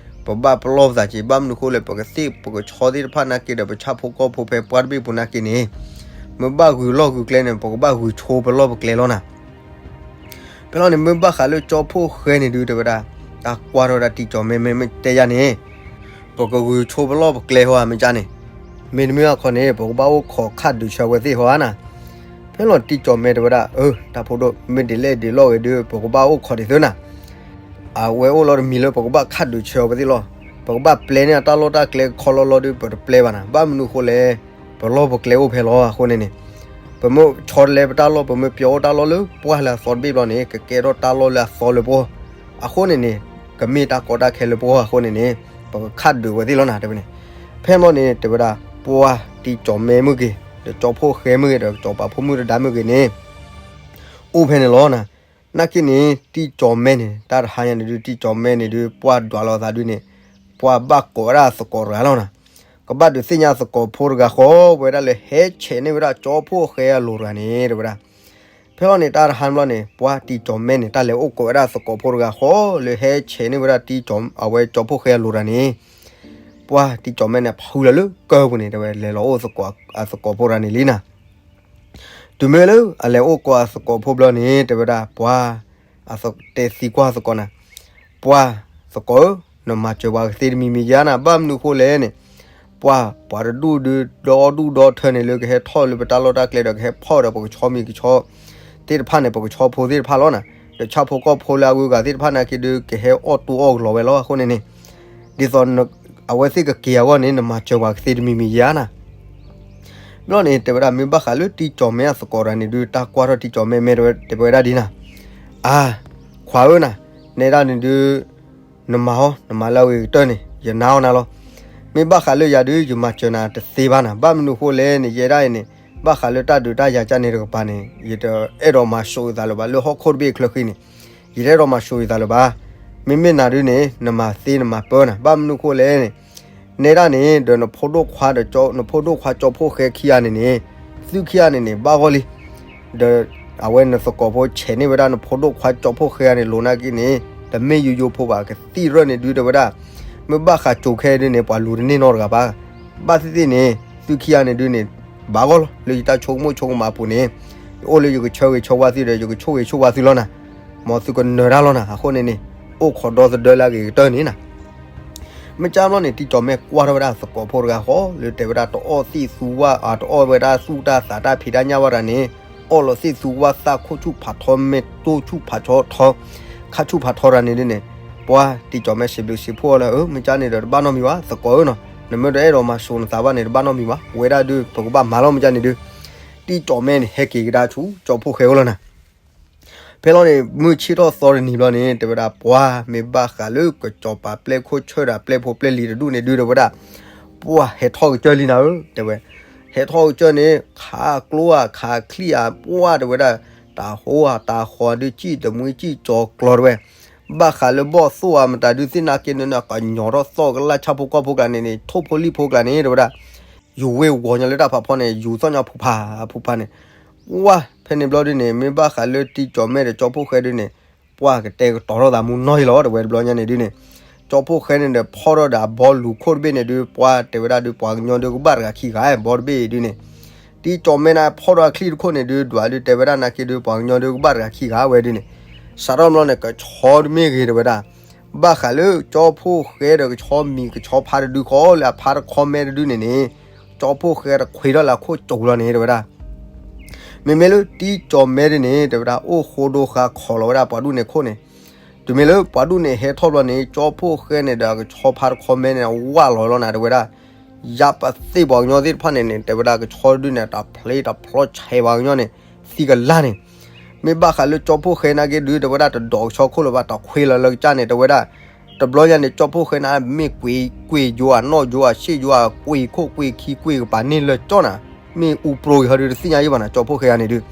ပဘၣ်ပလီၢ်ပသးက့ၤ ဘၣ်မနုၤဃိလဲၣ် ပကသ့ၣ်ပကဆီသ့ၣ်တဖၣ်နာ်က့ဒီး ပဆၣ်ဖိကီၢ်ဖိဖဲပှၢ်တဘ့ၣ်ပူၤနာ်က့န့ၣ်, မ့ၢ်ဘၣ်ဂုာ်လီၢ်ဂုာ်ကျဲန့ၣ် ပကဘၣ်ဂုာ်ဆိပလီၢ်ပကျဲလီၤနၤ ဖဲလီၤန့ၣ် မ့ၢ်ဘၣ်ဃးလၢကၠီဖိၣ်ဃဲန့ၣ်ဒုး တဲဝဲဒၣ်, တၢ်ကွၢ်ထီၣ်ဝဲဒၣ်တံကၠီၤမဲ မ့မ့ၢ်တဲယၤန့ၣ်, ပကဂုာ်ဆိပလီၢ်ပကျဲဟီဧါ မ့ၢ်ကန့ၣ်, မ့တမ့ၢ်အခီန့ၣ် ပကဘၣ်အိၣ်ခိးခၣ်ဒုးဆၢဝဲသ့ၣ်ဟီဧါနၤ, ဖဲလီၤတံကၠီၤမဲတဲဝဲဒၣ်, အၢ တၢ်ဖိဒိၣ် မ့ၢ်ဒ်လဲၣ်ဒ်လဲၣ်ဂ့ၤဒုး ပကဘၣ်အိၣ်ခိးဒ်သိးနၤ, အဝဲအိၣ်လီၤတမံၤလၢပကဘၣ်ခၣ်ဒုးဆၢအီၤဝဲသ့ၣ်လီၤ, ပကဘၣ်ပျဲန့ၢ်အတၢ်လီၢ်တၢ်ကျဲခီလီၤလီၤဒုး ပတပျဲဘၣ်နၤ, ဘၣ်မနုၤဃိလဲၣ်, ပလီၢ်ပကျဲအိၣ်ဖဲလီၤအဃိန့ၣ်န့ၣ်, ပမ့ၢ်ဆီတလဲပတၢ်လီၢ် ပမ့ၢ်ပျီအိၣ်တၢ်လီၢ်လၢပှၢ်လၢအသီတဘ့ၣ်ဘျီန့ၣ် ကကဲထီၣ်တၢ်လီၢ်လၢအသီလၢပဂီၢ်, အဃိန့ၣ်န့ၣ်, ကမ့ၢ်တၢ်ကီတၢ်ခဲလၢပဂီၢ်အဃိန့ၣ်န့ၣ်, ပကခၣ်ဒုးဝဲသ့ၣ်လီၤနၤ တဲဝဲန့ၣ်, ဖဲဘျီန့ၣ် တဲဝဲဒၣ် ပှၢ်တံကၠီၤမဲမ့ၢ်ဂ့ၤ ဒီးကၠီဖိၣ်ဃဲမ့ၢ်ဂ့ၤ ဒီးကၠီပၤဖိမုၣ်တဒါမ့ၢ်ဂ့ၤန့ၣ်, အိၣ်ဖဲန့ၣ်လီၤနၤ, နာ်က့န့ၣ် တံၢ်ကၠီၤမဲန့ၣ် တၢ်တဟါညါန့ၣ်ဒုး တံၢ်ကၠီၤမဲန့ၣ်ဒုး ပှၢ်ဒွးလီၤသးဒုးန့ၣ် ပှၢ်ဘၣ်ကိးဝဲဒၣ်သကိးတဂၤလီၤနၤ. ကဘၣ်ဒုးသ့ၣ်ညါသကိးဖိတဂၤဃီ ဝဲဒၣ်လၢဟဲဆဲးန့ၢ်ဝဲဒၣ်ကၠီဖှိၣ်ဃဲအလိၤတဂၤန့ၣ် တဲဝဲဒၣ်. ဖဲလီၤန့ၣ် တၢ်တဟါန့ၣ်ဘျီန့ၣ် ပှၢ်တံၢ်ကၠီၤမဲန့ၣ် တၢ်လဲၤအိၣ်ကိးဝဲဒၣ်သကိးဖိတဂၤဃီ လၢဟဲဆဲးန့ၢ်ဝဲဒၣ်တံၢ်ကၠီၤ အဝဲကၠီဖှိၣ်ဃဲအလိၤတဂၤန့ၣ် ပှၢ်တံၢ်ကၠီၤမဲန့ၣ် ဖုလီၤလၢကၢၢ်ပူၤန့ၣ် တဲဝဲ လဲၤလီၤအိၣ်သကိး အသကိးဖိတဂၤန့ၣ်လံနၤ. တုၤမ့ၢ်လၢအလဲၤအိၣ်ကိးအသကိးဖိဘျီန့ၣ် တဲဝဲဒၣ် ပှၢ် အသ တဲသံကွၢ်သကိးနၤ, ပှၢ်သကိးဧၢ, နမၤစၢၤပှၤကသ့တမံၤမံၤယါနၤ, ဘၣ်မနုၤဃိလဲၣ်န့ၣ်, ပှၢ် ပှၤတဒူၣ်ဒုး ဒီဒူၣ်ဒီထၢန့ၣ် လၢကဟဲထီၣ်လၢပတၢ်လီၢ်တၢ်ကျဲဒီး ကဟဲဖီၣ်ဒီးပကဆီမံၤကဆီသ့ၣ်တဖၣ်န့ၣ် ပကဆီဖိသ့ၣ်တဖၣ်လီၤနၤ, ဒီးဆၣ်ဖိကီၢ်ဖိလၢအဂုၤအဂၤသ့ၣ်တဖၣ်နာ်က့ဒုး ကဟဲအီၣ်တူၢ်အီၣ်ကလီၤဝဲလီၤ. အဃိန့ၣ်န့ၣ် ဒ်သိး အဝဲသ့ၣ်ကက့ၤအဂီၢ်န့ၣ် နမၤစၢၤပှၤကသ့တမံၤမံၤယါနၤ. ဘျီန့ၣ် တဲဝဲဒၣ် မ့ၢ်ဘၣ်ဃးလၢတံၢ်ကၠီၤမဲအသကိးတဂၤန့ၣ်ဒုး တၢ်ကွၢ်ထီၣ်တံၢ်ကၠီၤမဲ မ့ၢ်တဲဝဲဒၣ်ဒ်နၤ, အါ, ခွါဧၢနၤ, နဲဒၣ်န့ၣ်ဒုး နမၤအီၤ နမၤလၢအဂ့ၤကတၢၢ်န့ၣ် ယနာ်အီၤနၤလီၤ. မ့ၢ်ဘၣ်ဃးလၢယၤဒုး ယမၤစၢၤနၤတသ့ဘၣ်နၤ, ဘၣ်မနုၤဃိလဲၣ်န့ၣ် ယဲဒၣ်အံၤန့ၣ် ဘၣ်ဃးလၢတၢ်ဒုးတၢ်ယၤကၢ်န့ၣ်တကပၤန့ၣ် ယတအဲၣ်ဒိးမၤဆိးယသးလၢၤဘၣ်, လၢဟီၣ်ခိၣ်တဘ့ၣ်အချၢဃံန့ၣ် ယတအဲၣ်ဒိးမၤဆိးယသးလၢၤဘၣ်. မ့မ့ၢ်နၤဒုးန့ၣ် နမၤသ့နမၤပၢနၤ, ဘၣ်မနုၤဃိလဲၣ်န့ၣ် နဲဒၣ်န့ၣ် ဒီးနဖိဒိၣ်ခွါဒီး နဖိဒိၣ်ခွါကၠီဖှိၣ်ဃဲခံဂၤန့ၣ်န့ၣ် သုခံဂၤန့ၣ်န့ၣ် ဘၣ်ဂီၢ်လံ. ဒီးအဝဲနသကိးဖိဆဲးန့ၢ်ဝဲဒၣ်နဖိဒိၣ်ခွါကၠီဖှိၣ်ဃဲန့ၣ် လိၤနာ်က့န့ၣ် တမ့ၢ်ယိယိဖိဘၣ်, ကသံၣ်ရၢၢ်န့ၣ်ဒုး တဲဝဲဒၣ် မ့ၢ်ဘၣ်ဃးကၠိၤခဲဒုးန့ၣ် ပှၤလူၤတန့ၢ်နီတဂၤဘၣ်. ဘၣ်သ့ၣ်သ့ၣ်န့ၣ် သုခံဂၤန့ၣ်ဒုးန့ၣ် ဘၣ်ဂီၢ်လီၤ. လၢယတၢ်ဆိကမိၣ်ဆိကမးအပူၤန့ၣ် ယအိၣ်လၢယကဆၢဂ့ၤဆၢဝါသုဒီး ယကဆိၣ်ဂ့ၤဆိၣ်ဝါသုလီၤနၤ. မ်သုကနၢၤတၢ်လီၤနၤ, အဃိန့ၣ်န့ၣ် အိၣ်ခိးဒီသဒၢလၢအဂ့ၤကတၢၢ်န့ၣ်နၤ. မ့ၢ်ကၢ်ဘျီန့ၣ် တံၢ်ကၠီၤမဲကွၢ်ထီၣ်ဝဲဒၣ်သကိးဖိတဂၤဃီ လၢတဲဝဲဒၣ်တအီၣ်သံၣ်သူဝၣ် အတအီၣ်ဝဲဒၣ်သူၣ်တၢ်သးတၢ်ဖံးတၢ်ညၣ်ဝဲဒၣ်န့ၣ် အီၣ်လီၤသံၣ်သူဝၣ်သၣ်ခိၣ်ဆူၣ်ဖးထီ မဲာ်တိၢ်ဆူၣ်ဖးထီထီ ခါဆူၣ်ဖးထီတဂၤန့ၣ်ဒုးန့ၣ် ပှၢ်တံၢ်ကၠီၤမဲစံးဘျုးစံးဖှိၣ်လၢ အၢ မ့ၢ်ကၢ်န့ၣ်ဒီးတဘၣ်နီတမံၤဘၣ် သကိးဧၢနီၤ, နမ့ၢ်တအဲၣ်ဒိးမၤစိၤနသးဘၣ်န့ၣ် တဘၣ်နီတမံၤဘၣ်, ဝဲဒၣ်ဒုး ပကဘၣ်မၤလီၤ မ့ၢ်ကၢ်န့ၣ်ဒုး. တံၢ်ကၠီၤမဲန့ၣ် ဟဲက့ၤကဒါဆူကၠီဖှိၣ်ဃဲအိၣ်လီၤနၤ. ဖဲလီၤန့ၣ် မုၢ်ဆ့ၣ်ထီၣ်သီတနံၤဘျီန့ၣ် တဲဝဲဒၣ် ပှၢ် မ့ၢ်ဘၣ်ဃးလၢကစီၤပၤပျဲၢ်ခိၣ်ဆၢၣ်ဒီးပျဲၢ်ဖိပျဲၢ်လံၤတဒူၣ်န့ၣ်ဒုး တဲဝဲဒၣ် ပှၢ် ဟဲထီၣ်ကစၢၢ်လံနၤဧၢ တဲဝဲ, ဟဲထီၣ်ကစၢၢ်န့ၣ် ခးကျိဧါ ခးချံၣ်ဧါ ပှၢ် တဲဝဲဒၣ် တၢ်ဟိဧါတၢ်ဃီဒုး စံၣ်တမှံစံၣ်ကၠီၤကျီၤတဲဝဲ, ဘၣ်ဃးလၢဘီၣ်သိၣ်ဧါ မတၤဒုးသ့ၣ်နာ်က့န့ၣ် ကညီၤထီၣ်သီၣ်ကလၢ် ဆၣ်ဖိကီၢ်ဖိကျါန့ၣ်န့ၣ် ထိၣ်ဖိလံၣ်ဖိကျါန့ၣ် တဲဝဲဒၣ် ယူၤဝ့ၢ်ဝီၤညီလၢတၢ်ဖးဖီန့ၣ် ယူၤသီၣ်ညီဖုဖးဖုဖးန့ၣ်, ပှၢ် ဖဲန့ၣ်ဘျီဒုးန့ၣ် မ့ၢ်ဘၣ်ဃးလၢတံၢ်ကၠီၤမဲဒီးကၠီဖှိၣ်ဃဲဒုးန့ၣ် ပှၢ်ကတဲာ်ကတီၤထီၣ်သးမူနီၢ်ယံၤလီၤ တဲဝဲတဘျီညါန့ၣ်ဒုးန့ၣ်, ကၠီဖှိၣ်ဃဲန့ၣ်ဒီးဖီၣ်ထီၣ်ဒီးအဘီလူၤခိၣ်တဘ့ၣ်န့ၣ်ဒုး ပှၢ်တဲဝဲဒၣ်ဒုး ပှၤကညီဒုးကဘၣ်တဂၤခံဂၤ ဘီတဘ့ၣ်အံၤဒုးန့ၣ်, တံၢ်ကၠီၤမဲန့ၣ်ဖီၣ်ထီၣ်အချံၣ်တခိၣ်န့ၣ်ဒုး ဒွးဒုးတဲဝဲဒၣ်နာ်က့ဒုး ပှၤကညီဒုးကဘၣ်တဂၤခံဂၤဝဲဒုးန့ၣ်, စးထီၣ်ဘျီန့ၣ် ကဆီတမ့ၢ်ဂ့ၤ တဲဝဲဒၣ် ဘၣ်ဃးလၢကၠီဖှိၣ်ဃဲဒီးကဆီမံၤကဆီဖါတဒုဃီ လၢအဖါတခီမဲတဒုန့ၣ်န့ၣ်, ကၠီဖှိၣ်ဃဲတခွ့ထီၣ်လၢအခိၣ်ကၠိလီၤန့ၣ် တဲဝဲဒၣ်. မ့မ့ၢ်လၢတံၢ်ကၠီၤမဲဒုးန့ၣ် တဲဝဲဒၣ် အိၣ်ဃိဒိဃါခိးလီၤဝဲဒၣ်ပှၤဒူၣ်န့ၣ်ခိၣ်န့ၣ်, တုၤမ့ၢ်လၢပှၤဒူၣ်န့ၣ်ဟဲထီၣ်ဘျီန့ၣ် ကၠီဖှိၣ်ဃဲန့ၣ်ဒီးကဆီဖါတခီမဲန့ၣ် ဝၢ်လီၤဝဲလီၤနၤ တဲဝဲဒၣ်. ယါပသ့ၣ်ပှၤကညီသ့ၣ်တဖၣ်န့ၣ်န့ၣ် တဲဝဲဒၣ် ကဆီတဒုန့ၣ် တၢ်ဖျ့တၢ်ဖျီဆဲးပှၤကညီန့ၣ် သံကလၢ်န့ၣ်, မ့ၢ်ဘၣ်ဃးလၢကၠီဖှိၣ်ဃဲနာ်က့ဒုး တဲဝဲဒၣ် တဒိးကဆီခိၣ်လၢၤဘၣ် တခွ့လီၤလၢကစၢ်န့ၣ် တဲဝဲဒၣ်. တဘျီညါန့ၣ် ကၠီဖှိၣ်ဃဲန့ၣ် မ့ၢ်ကွံာ်ယိၤဧါ နီၣ်ယိၤဧါ ရှ့ၣ်ယိၤဧါ ကွံာ်ခိၣ်ကွံာ်ခံကွံာ်ကပၤန့ၢ်လၢကၠီနၤ, မ့ၢ်အူပြိၤက့ၤဟီဒုး တသ့ၣ်ညါယံၤဘၣ်နၤ ကၠီဖှိၣ်ဃဲဂၤန့ၣ်ဒုး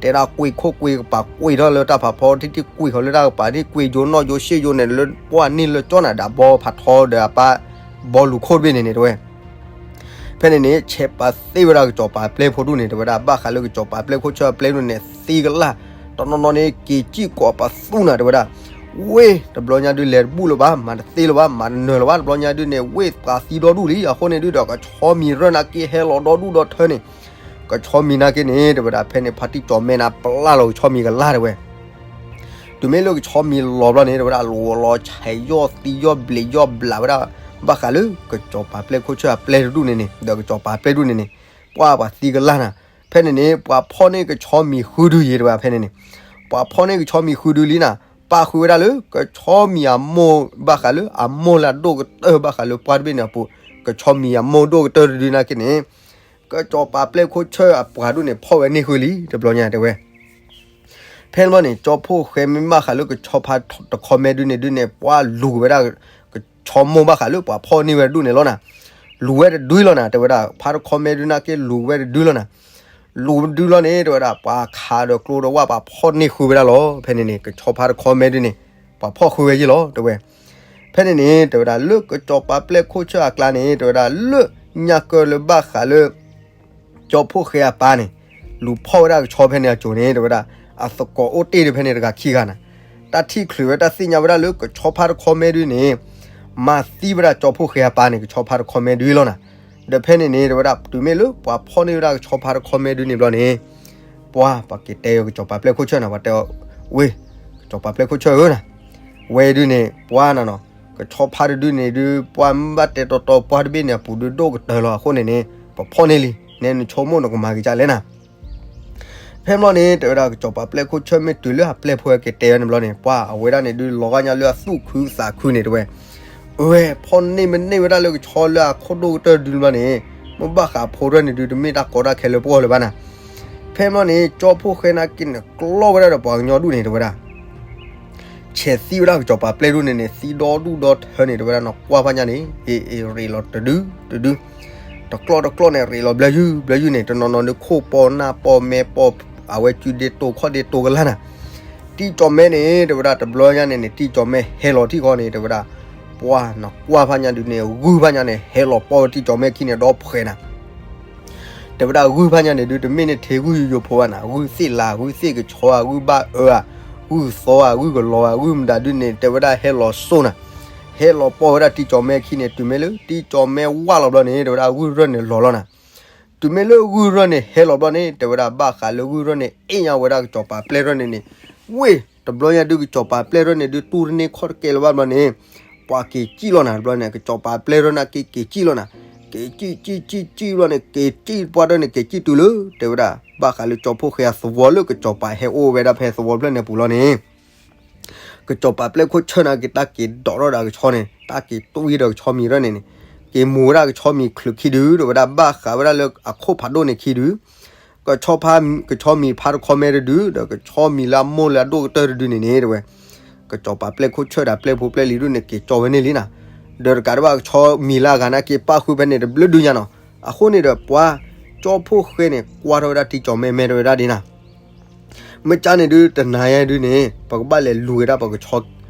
တဲဒၣ်ကွံာ်ခိၣ်ကွံာ်ကပၤ ကွံာ်ထီၣ်လၢတၢ်ဖးဖီ ထံၣ်ထံၣ်ကွံာ်ဃီၤလၢတၢ်ကပၤ ထံၣ်ကွံာ်ယိၤနီၣ်ယိၤရှ့ၣ်ယိၤန့ၣ် လၢပှၢ်န့ၢ်လၢကၠီနၤ ဒီးအဘီဖးထီဒီးအပၢ်ဘီလူၤခိၣ်တဘ့ၣ်န့ၣ်န့ၣ် တဲဝဲ ဖဲန့ၣ်န့ၣ် ဆဲးပာ်သ့ၣ်ဝဲဒၣ်ကစီၤပၤပျဲၢ်ဖိဒူၣ်န့ၣ် တဲဝဲဒၣ် ဘၣ်ဃးလၢကစီၤပၤပျဲၢ်ခိၣ်ဆၢၣ်ပျဲၢ်ဒူၣ်န့ၣ် သံကလၢ်, တနီၤနီၤန့ၣ် က့ၤစံၣ်ကိးပသူနၤ တဲဝဲဒၣ်, ဝ့ၢ် တဘျီညါဒုး လဲၤတဘူၣ်လၢၤဘၣ် မၤတသ့လၢၤဘၣ် မၤတနၢၤလၢၤဘၣ် တဘျီညါဒုးန့ၣ် ဝ့ၢ်ပှၤသံဒီဒူၣ်လံ အဃိန့ၣ်ဒုးဒီး ကဆီမံၤရၢၢ်နာ်က့ဟဲလီၤဒီဒူၣ်ဒီထၢန့ၣ်, ကဆီမံၤနာ်က့န့ၣ် တဲဝဲဒၣ် ဖဲန့ၣ် ဖါတံၢ်ကၠီၤမဲန့ၣ် ပျၢ်လီၤကဆီမံၤကလၢ် တဲဝဲ တုၤမ့ၢ်လၢကဆီမံၤလီၤဘျီန့ၣ် တဲဝဲဒၣ် လီၤလီၤဆဲးယီၢ်သံယီၢ်ဘျံးယီၢ်ဘျးဝဲဒၣ် ဘၣ်ဃးလၢ ကစီၤပၤပျဲၢ်ခိၣ်ဆၢၣ်အပျဲၢ်တဒူၣ်န့ၣ်န့ၣ် ဒီးကစီၤပၤပျဲၢ်ဒူၣ်န့ၣ်န့ၣ် ပှၢ်ပှၤသံကလၢ်နၤ, ဖဲန့ၣ်န့ၣ် ပှၤဖီၣ်န့ၢ်ကဆီမံၤဃုဒုယံၤ တဲဝဲဒၣ် ဖဲန့ၣ်န့ၣ်, ပှၤဖီၣ်န့ၢ်ကဆီမံၤဃုဒုလံနၤ, ပာ်ဃုာ်ဝဲဒၣ်လၢ ကဆီမံၤအမိၢ် ဘၣ်ဃးလၢအမိၢ်လၢအဒိၣ်ကတၢၢ် ဘၣ်ဃးလၢပှၢ်တဘ့ၣ်န့ၣ်အပူၤ, ကဆီမံၤအမိၢ်ဒိၣ်ကတၢၢ်တဒုနာ်က့န့ၣ် ကစီၤပၤပျဲၢ်ခိၣ်ဆၢၣ်အပှၤဒူၣ်န့ၣ် ဖီၣ်ဝဲန့ၢ်ဃုလံ တဘျီညါ တဲဝဲ ဖဲန့ၣ်ဘျီန့ၣ် ကၠီဖှိၣ်ဃဲမ့ၢ်ဘၣ်ဃးလၢကဆီဖါတခီမဲဒုန့ၣ်ဒုန့ၣ် ပှၢ်လူၤဝဲဒၣ် ကဆီမိၢ်ဘၣ်ဃးလၢပှၤဖီၣ်န့ၢ်ဝဲတဒူၣ်န့ၣ်လီၤနၤ, လူၤဝဲတဒုလီၤနၤ တဲဝဲဒၣ် ဖါတခီမဲဒုနာ်က့လူၤဝဲတဒုလီၤနၤ, လူၤဒုလီၤန့ၣ် တဲဝဲဒၣ် ပှၤခးဒီးကျိဒီးဝၣ် ပှၤဖီၣ်န့ၢ်ဃုာ်ဝဲဒၣ်လီၤ. ဖဲန့ၣ်န့ၣ် ကဆီဖါတခီမဲဒုန့ၣ် ပှၤဖီၣ်ဃုာ်ဝဲယ့ၢ်လီၤ တဲဝဲ. ဖဲန့ၣ်န့ၣ် တဲဝဲဒၣ် လၢကစီၤပၤပျဲၢ်ခိၣ်ဆၢၣ်အကျါန့ၣ် တဲဝဲဒၣ် လၢညါကၢလၢဘၣ်ဃးလၢ ကၠီဖှိၣ်ဃဲအပၢ်န့ၣ် လူၤဖီၣ်ဝဲဒၣ်ကဆီဖဲန့ၣ်အစိၤန့ၣ် တဲဝဲဒၣ် အသကိးအိၣ်တ့ၢ်ဒီးဖဲန့ၣ်တဂၤခံဂၤနၤ. တၢ်ထံၣ်ချုးဝဲ တၢ်သ့ၣ်ညါဝဲဒၣ်လၢကဆီဖါတခီမဲဒုန့ၣ် မၤသံဝဲဒၣ်ကၠီဖှိၣ်ဃဲအပၢ်န့ၣ် ကဆီဖါတခီမဲဒုလီၤနၤ. ဒီးဖဲန့ၣ်န့ၣ် တဲဝဲဒၣ် တုၤမ့ၢ်လၢပှၤဖီၣ်န့ၢ်ဝဲဒၣ်ကဆီဖါတခီမဲဒုန့ၣ်ဘျီန့ၣ် ပှၤ ပှၤက့ၤတဲအီၤကစီၤပၤပျဲၢ်ခိၣ်ဆၢၣ်နၤ ပှၤတဲအီၤ ဝ့ၢ် ကစီၤပၤပျဲၢ်ခိၣ်ဆၢၣ်ဧၢနၤ, ဝဲဒုန့ၣ် ပှၤနၤနီၤ, ကဆီဖါတဒုန့ၣ်ဒု ပှၤမ့ၢ်ဘၣ်တဲတီတီပှၢ်တဘ့ၣ်န့ၣ် အပူၤဒုဒိၣ်ကတၢၢ်လီၤ. အဃိန့ၣ်န့ၣ် ပဖီၣ်န့ၢ်လံ, နဲနဆိကမိၣ်နကမၤက့ၤဒ်လဲၣ်နၤ. ဖဲဘျီန့ၣ် တဲဝဲဒၣ် ကစီၤပၤပျဲၢ်ခိၣ်ဆၢၣ်မ့ၢ်တုၤလၢအပျဲၢ်ဖိအက့ၤတဲဝဲန့ၣ်ဘျီန့ၣ် ပှၤအဝဲဒၣ်န့ၣ်ဒု လီၤဂာ်ညါလၢအသူၣ်ခုသးခုန့ၣ် တဲဝဲ, အဝဲဖီၣ်န့ၢ်မ့ၢ်န့ၢ်ဝဲဒၣ်လၢကဆီလၢအခိၣ်ဒိၣ်ကတၢၢ်ဒုဘျီန့ၣ် မ့ၢ်ဘၣ်ဃးဖိတဖၣ်န့ၣ်ဒု တမ့ၢ်တၢ်ကီတၢ်ခဲလၢပဂီၢ်လၢၤဘၣ်နၤ. ဖဲဘျီန့ၣ် ကၠီဖှိၣ်ဃဲနာ်က့န့ၣ် ကျီဝဲဒၣ်ဒီးပှၤကညီဒူၣ်န့ၣ် တဲဝဲဒၣ် ဆဲးသံဝဲဒၣ်ကစီၤပၤပျဲၢ်ဒုန့ၣ်န့ၣ် သံဒီဒူၣ်ဒီထၢန့ၣ် တဲဝဲဒၣ်နီၤ ကွၢ်ဖးညါန့ၣ် အ့ၣ်အ့ၣ် ရ့းလီၤတဒုတဒု, တကျီၢ်တကျီၢ်န့ၣ် ရ့းလီၤဘျၢယုၢ်ဘျၢယုၢ်န့ၣ် တနီၤနီၤဒုခိၣ်ပီနၢ်ပီမဲပီ အဝဲစုဒ့တိာ်ခီၣ်ဒ့တိာ်ကလာ်နၤ. တံၢ်ကၠီၤမဲန့ၣ် တဲဝဲဒၣ်တဘျီညါန့ၣ်န့ၣ် တံၢ်ကၠီၤမဲဟဲလီၤထံၣ်ဃီန့ၣ် တဲဝဲဒၣ် ပှၤနီၤ ကွၢ်ဖးညါဒုန့ၣ် ဂုၢ်ဖးညါန့ၣ် ဟဲလီၤပီဝဲတံၢ်ကၠီၤမဲခံန့ၣ် ဒီဖှဲးနၤ တဲဝဲဒၣ်ဂုၢ်ဖးညါန့ၣ်ဒု တမ့ၢ်န့ၢ်ထဲဂုၢ်ယိယိဖိဘၣ်နၤ, ဂုၢ်သ့ၣ်လၤ ဂုၢ်သ့ၣ်ကဆီဧါ ဂုၢ်ဘၣ်အၢဧါ ဂုၢ်သီဧါ ဂုၢ်ကလီဧါ ဂုၢ်မတၤဒုန့ၣ် တဲဝဲဒၣ်ဟဲလီၤစိနၤ, ဟဲလီၤပီဝဲဒၣ်တံၢ်ကၠီၤမဲခံန့ၣ် တုၤမ့ၢ်လၢတံၢ်ကၠီၤမဲဝၢ်လီၤဘျီန့ၣ် တဲဝဲဒၣ်ဂုၢ်ရၢၢ်န့ၣ်လီၤလီၤနၤ. တုၤမ့ၢ်လၢဂုၢ်ရၢၢ်န့ၣ်ဟဲလီၤဘျီန့ၣ် တဲဝဲဒၣ်ဘၣ်ဃးလၢဂုၢ်ရၢၢ်န့ၣ် အ့ၣ်ညါဝဲဒၣ်ကစီၤပၤပျဲၢ်ရၢၢ်န့ၣ်န့ၣ် ဝ့ၢ် တဘျီညါဒု ကစီၤပၤပျဲၢ်ရၢၢ်န့ၣ်ဒု တူၢ်တန့ၢ်ခီၣ်တကဲလၢၤဘၣ်ဘျီန့ၣ် ပှၤက့ၤစံၣ်လီၤနၤ တဘျီန့ၣ် ကစီၤပၤပျဲၢ်ရၢၢ်နာ်က့က့ၤစံၣ်လီၤနၤ, က့ၤစံၣ်စံၣ်စံၣ်စံၣ်ဘျီန့ၣ် က့ၤစံၣ်ပှၢ်တၢၢ်န့ၣ် က့ၤစံၣ်တုၤလၢ တဲဝဲဒၣ် ဘၣ်ဃးလၢကၠီဖှိၣ်ဃဲအသဝီလၢကစီၤပၤဟဲအိၣ်ဝဲဒၣ်ဖဲသဝီဖျၢၣ်န့ၣ်အပူၤလီၤန့ၣ် ကစီၤပၤပျဲၢ်ခိၣ်ဆၢၣ်နာ်က့ တၢ်က့ၤဒိးထီၣ်ဒီးကဆီန့ၣ် တၢ်က့ၤတွံၢ်ဒီးကဆီမံၤရၢၢ်န့ၣ်န့ၣ် က့ၤမိၤဝဲဒၣ်ကဆီမံၤချုးခံဒု တဲဝဲဒၣ်ဘၣ်ဃးဝဲဒၣ်လၢအခိၣ်ဖးဒိၣ်န့ၣ်ခံဒု ကဆီဖါ ကဆီမံၤဖါတခီမဲတဒု ဒီးကဆီမံၤလၢအမိၢ်လၢအဒိၣ်ကတၢၢ်တဒုန့ၣ်န့ၣ် တဲဝဲ ကစီၤပၤပျဲၢ်ခိၣ်ဆၢၣ်ဒီးပျဲၢ်ဖိပျဲၢ်လံၤဒုန့ၣ် က့ၤကၠီဝဲန့ၢ်လံနၤ, ဒီးတကးဒံးဘၣ်ကဆီမံၤလၢအဂၤနာ်က့ ပၣ်ဃုာ်ဖဲန့ၣ်တဘျုးဒုညါနီၤ, အဃိန့ၣ်ဒီးပှၤ ကၠီဖှိၣ်ဃဲန့ၣ် ကွၢ်ထီၣ်ဝဲဒၣ်တံၢ်ကၠီၤမဲ မဲထီၣ်ဝဲဒၣ်ဒ်နၤ မ့ၢ်ကန့ၣ်ဒု တနၤယဲဒုန့ၣ် ပကဘၣ်လဲၤလူၤက့ၤဒၣ်ပကဆီ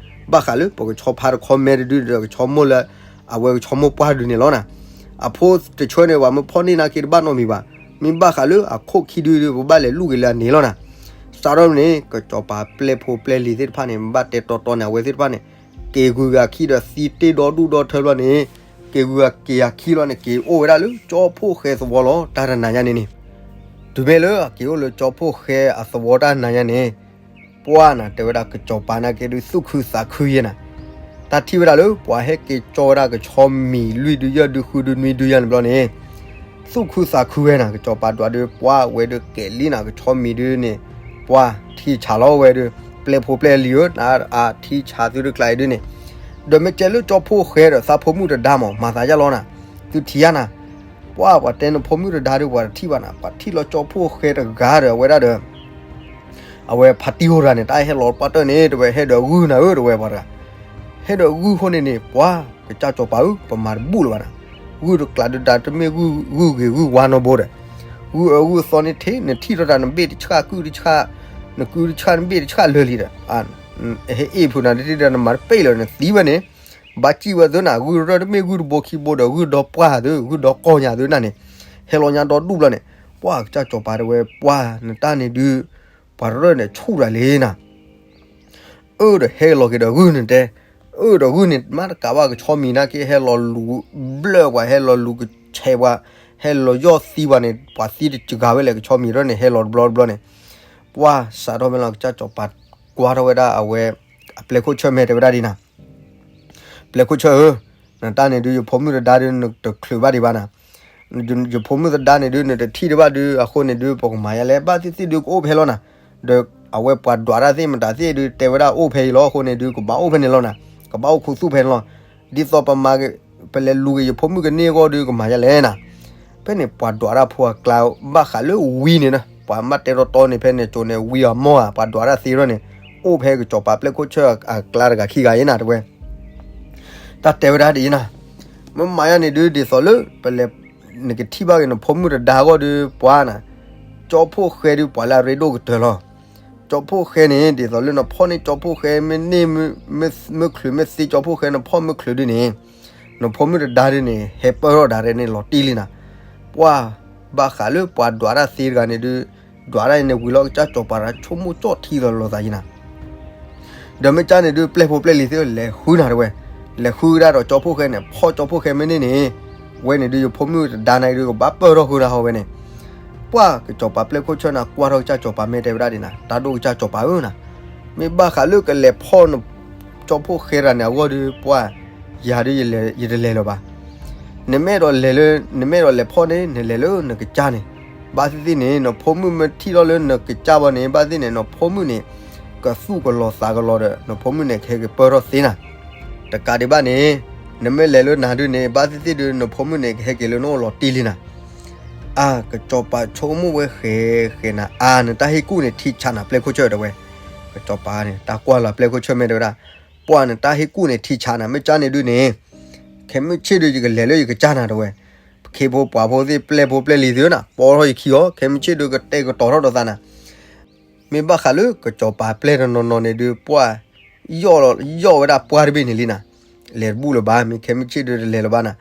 ဘၣ်ဃးလၢပကဆီဖါတခီမဲတဒုဒီးကဆီမိၢ်လၢ အဝဲကဆီမိၢ်ပှၢ်ဒုန့ၣ်လီၤနၤ, အဖိတဆၢန့ၣ် ပှၤမ့ၢ်ဖီၣ်န့ၢ်နာ်က့တဘၣ်နီတမံၤဘၣ်, မ့ၢ်ဘၣ်ဃးလၢအခိၣ်ခံဒုဒီး ပဘၣ်လဲၤလူၤက့ၤလၢအန့ၣ်လီၤနၤ, စးထီၣ်န့ၣ် ကစီၤပၤပျဲၢ်ဖိပျဲၢ်လံၤသ့ၣ်တဖၣ်န့ၣ် ဘၣ်တဲတီတီန့ၣ် အဝဲသ့ၣ်တဖၣ်န့ၣ် က့ၤဂုၤဂၤခံဒီးသံတ့ၢ်ဒီဒူၣ်ဒီထၢဘျီန့ၣ် က့ၤဂုၤဂၤက့ၤဂၤခံလီၤန့ၣ် က့ၤအိၣ်ဝဲဒၣ်လၢကၠီဖှိၣ်ဃဲသဝီလီၤ တၢ်တနၤညါန့ၣ်န့ၣ် တုၤမ့ၢ်လၢအက့ၤအိၣ်လၢကၠီဖှိၣ်ဃဲအသဝီတၢ်နၤညါန့ၣ် ပှၤနၤ တဲဝဲဒၣ်ကစီၤပၤနာ်က့ဒု သူၣ်ခုသးခုယဲနၤ, တၢ်ထံၣ်ဝဲဒၣ်လၢ ပှၤဟဲက့ၤကၠီဝဲဒၣ်ကဆီမံၤလွံၢ်ဒုယဲၢ်ဒုဃုဒုနွံဒုယဲၢ်န့ၣ်ဘျီန့ၣ် သူၣ်ခုသးခုဝဲနၤ, ကစီၤပၤဒွးဒု ပှၤဝဲဒုကဲးလံနၤ ကဆီမံၤဒုန့ၣ် ပှၤထံဆးလီၤဝဲဒု ပျဲၢ်ဖိပျဲၢ်လံၤဧၢ နအထံဆးသုတကျါအံၤဒုန့ၣ်, ဒီးမ့ၢ်ကဲလၢကၠီဖှိၣ်ဃဲဒီးသးဖိမုၣ်တဒါမး မၤသးယါလီၤနၤ, သုထံၣ်ယါနၤ ပှၤ ပှၤတဲနဖိမုၣ်တဒါဒု ပှၤတထံၣ်ဘၣ်နၤ, ပှၤထံၣ်လီၤကၠီဖှိၣ်ဃဲတဂၤဒီး အဝဲဒၣ်ဒီး အဝဲဖါတံၢ်အိၣ်တဂၤန့ၣ် တၢ်ဟဲလီၤပှၢ်တၢၢ်န့ၣ် တဲဝဲဟဲဒီးဂုၢ်နၤဧၢ တဲဝဲပှၤတဂၤ, ဟဲဒီးဂုၢ်အဃိန့ၣ်န့ၣ် ပှၤ ကစၢ်စီၤပၤဧၢ ပမၤတဘူၣ်လၢၤဘၣ်နၤ, ဂုၢ်တကျးဒုဒါတမ့ၢ်ဂုၢ်ဂ့ၤဂုၢ်ဝါနီတဘိဒီး, ဂုၢ်အၢဂုၢ်သီန့ၣ်ထဲ နထံၣ်ထီၣ်တၢ်နဘ့ၣ်တဆှၣ်ကုၢ်တဆှၣ်, နကုၢ်တဆှၣ်နဘ့ၣ်တဆှၣ်လၢာ်လံဒီး ဟဲအ့ၣ်ဖုးနၤတထံၣ်ဒီးနမၤတပ့ၢ်လၢၤ နသံဝဲန့ၣ်, ဘၣ်စံၣ်ဝဲသုနၤ ဂုၢ်ရၢၢ်တမ့ၢ်ဂုၢ်တဘိခံဘိဒီး ဂုၢ်ဒီပှၢ်သု ဂုၢ်ဒီကီၢ်ညါသုနၤန့ၣ်, ဟဲလီၤညါဒီဒူၣ်ဘျီန့ၣ်, ပှၤကစၢ်စီၤပၤတဲဝဲ ပှၤနတၢ်န့ၣ်ဒု ပှၤရၢၢ်န့ၣ်ဆူၣ်တၢ်လံနၤ အၢ ဒီးဟဲလီၤက့ၤဒီးဂုၢ်န့ၣ်တဲ, အၢ ဒီးဂုၢ်န့ၣ် မ့ၢ်တကးဘၣ်ကဆီမံၤနာ်က့ ဟဲလီၤလူၤဘျၢၣ်ပှၤ ဟဲလီၤလူၤကဆဲးပှၤ, ဟဲလီၤယီၢ်သံပှၤန့ၣ် ပှၤသံတစှၤဝဲလဲၣ် ကဆီမံၤရၢၢ်န့ၣ် ဟဲလီၤတဘျီတဘျီန့ၣ်, ပှၤစးထီၣ်ဖဲလီၤ ကစၢ်စီၤပၤကွၢ်ထီၣ်ဝဲဒၣ်အဝဲ အပျဲၢ်ခိၣ်ဆၢၣ်မဲာ်တဲဝဲဒၣ်ဒ်နၤ ပျဲၢ်ခိၣ်ဆၢၣ်ဧၢ, နတၢ်န့ၣ်ဒု ယဖိမုၣ်တဒါဒု နတချုးဘၣ်ဒံးဘၣ်နၤ, ယဖိမုၣ်တဒါန့ၣ်ဒု နတထံၣ်ဒံးဘၣ်ဒု အဃိန့ၣ်ဒု ပကမၤယါလဲၣ် ဘၣ်သ့ၣ်သ့ၣ်ဒု ကအိၣ်ဖဲလီၤနၤ, ဒီးအဝဲပှၤဒွးတၢ်သ့ၣ်မတၤသ့ၣ်ဒု တဲဝဲဒၣ်အိၣ်ဖဲအံၤလီၤ အဃိန့ၣ်ဒု ကဘၣ်အိၣ်ဖဲန့ၣ်လီၤနၤ, ကဘၣ်အိၣ်ခူသူၣ်ဖဲန့ၣ်လီၤ, ဒ်သိးပမၤ ပလဲၤလူၤက့ၤယဖိမုၣ်ကန့ၢ်အဂီၢ်ဒု ကမၤယါလဲၣ်နၤ, ဖဲန့ၣ် ပှၤဒွးတၢ်ဖိအကျါ ဘၣ်ဃးလၢဝံန့ၣ် ပှၤမ့ၢ်တဲတီတီန့ၣ် ဖဲန့ၣ်ကၠိန့ၣ် ဝံအီၤမီၢ်ဧါ ပှၤဒွးတၢ်သ့ထီၣ်န့ၣ် အိၣ်ဖဲကစီၤပၤပျဲၢ်ခိၣ်ဆၢၣ်အကျါတဂၤခံဂၤအံၤနၤ တဲဝဲ, တၢ်တဲဝဲဒၣ်ဒ်အံၤနၤ, မ့ၢ်မၤယါန့ၣ်ဒု ဒ်သိးလၢ ပလဲၤ နကထံၣ်ဘၣ်က့ၤနဖိမုၣ်တဒါအဂီၢ်ဒု ပှၤနၤ, ကၠီဖှိၣ်ဃဲဒုးပှၤလၢအရ့ဒိၣ်ကတၢၢ်လီၤ. ကၠီဖှိၣ်ဃဲန့ၣ် ဒ်သိးလၢနဖီၣ်န့ၢ်ကၠီဖှိၣ်ဃဲမ့ၢ်န့ၢ် မ့ၢ်ချုးမ့ၢ်သ့ကၠီဖှိၣ်ဃဲ နဖီၣ်မ့ၢ်ချုးဒုးန့ၣ် နဖိမုၣ်တဒါဒုးန့ၣ် ဟဲပၢၢ်ထီၣ်ဒၣ်ရဲၣ်န့ၣ်လီၤတံၢ်လံနၤ. ပှၢ်ဘၣ်ဃးလၢပှၤဒွးတၢ်သ့တဂၤန့ၣ်ဒုး ဒွးတၢ်အံၤန့ၣ်ဝံၤလီၤ ကစၢ်ကၠီၤပၤတဂၤဆိကမိၣ်ကၠီၣ်ထံသီးလိာ်သးယံၤနၤ ဒီးမ့ၢ်ကၢ်န့ၣ်ဒုး ပျဲၢ်ဖိပျဲၢ်လံၤသ့ၣ်လဲၤဃုနၤတဝဲ, လဲၤဃုကဒါဒီးကၠီဖှိၣ်ဃဲန့ၣ် ဖီၣ်ကၠီဖှိၣ်ဃဲမ့ၢ်န့ၢ်န့ၣ်, ဝဲန့ၣ်ဒုးယဖိမုၣ်တဒါန့ၣ်ဒုးကဘၣ်ပၢၢ်ထီၣ်ဃုာ်ဒီးဟီဝဲန့ၣ်, ပှၢ်ကစီၤပၤပျဲၢ်ခိၣ်ဆၢၣ်န့ၣ် ကွၢ်ထီၣ်ကစၢ်ကၠီၤပၤမ့ၢ်တဲဝဲဒၣ်ဒ်နၤ, တၢ်ဒိၣ်ကစၢ်ကၠီၤပၤဧၢနၤ, မ့ၢ်ဘၣ်ဃးလၢကလဲၤဖီၣ်နကၠီဖှိၣ်ဃဲတဂၤန့ၣ်အဂီၢ်ဒုး ပှၢ်ယၤဒုး ယတလဲၤလၢၤဘၣ် နမ့ၢ်အဲၣ်ဒိးလဲၤလၢ နမ့ၢ်အဲၣ်ဒိးလဲၤဖီၣ်န့ၣ် နလဲၤလၢနကစၢ်န့ၣ်, ဘၣ်သ့ၣ်သ့ၣ်န့ၣ် နဖိမုၣ်မ့ၢ်ထံၣ်ထီၣ်လၢနကစၢ်ဘၣ်န့ၣ် ဘၣ်သ့ၣ်န့ၣ် နဖိမုၣ်န့ၣ် ကသူၣ်ကလီၤသးကလီၤဒီး နဖိမုၣ်န့ၣ်ကဟဲက့ၤပၢၢ်ထီၣ်သ့နၤ, တကးဒံးဘၣ်န့ၣ် နမ့ၢ်လဲၤလၢနၤဒုးန့ၣ် ဘၣ်သ့ၣ်သ့ၣ်ဒုး နဖိမုၣ်န့ၣ်ကဟဲက့ၤလၢနအိၣ်လီၤတံၢ်လံနၤ, အါ ကစီၤပၤဆိကမိၣ်ဝဲဃဲၤဃဲၤနၤ အါ နတၢ်ဟ့ၣ်ကူၣ်န့ၣ်ထံဆးနၤ ပျဲၢ်ခိၣ်ဆၢၣ်တဲဝဲ, ကစီၤပၤန့ၣ် တၢ်ကွၢ်လီၤပျဲၢ်ခိၣ်ဆၢၣ်မ့ၢ်တဲဝဲဒၣ်, ပှၢ်နတၢ်ဟ့ၣ်ကူၣ်န့ၣ်ထံဆးနၤ မ့ၢ်ကၢ်န့ၣ်ဒုးန့ၣ် ခဲမုၢ်ဆ့ၣ်ဒုးယကလဲၤလၢယကစၢ်နၤတဲဝဲ, ခ့ဖိပှၤဖိသ့ၣ်ပျဲၢ်ဖိပျဲၢ်လံၤသ့ၣ်နၤ ပီထီၣ်ယခံအီၤ ခဲမုၢ်ဆ့ၣ်ဒုးကတဲာ်ကတီၤထီၣ်ဒီးသးနၤ, မ့ၢ်ဘၣ်ဃးလၢကစီၤပၤပျဲၢ်တနီၤနီၤန့ၣ်ဒုး ပှၢ် ယီၣ်ဝဲဒၣ်ပှၢ်တဘ့ၣ်န့ၣ်လံနၤ, လဲၤတဘူၣ်လၢၤဘၣ် မ့ၢ်ခဲမုၢ်ဆ့ၣ်ဒုးတလဲၤလၢၤဘၣ်နၤ,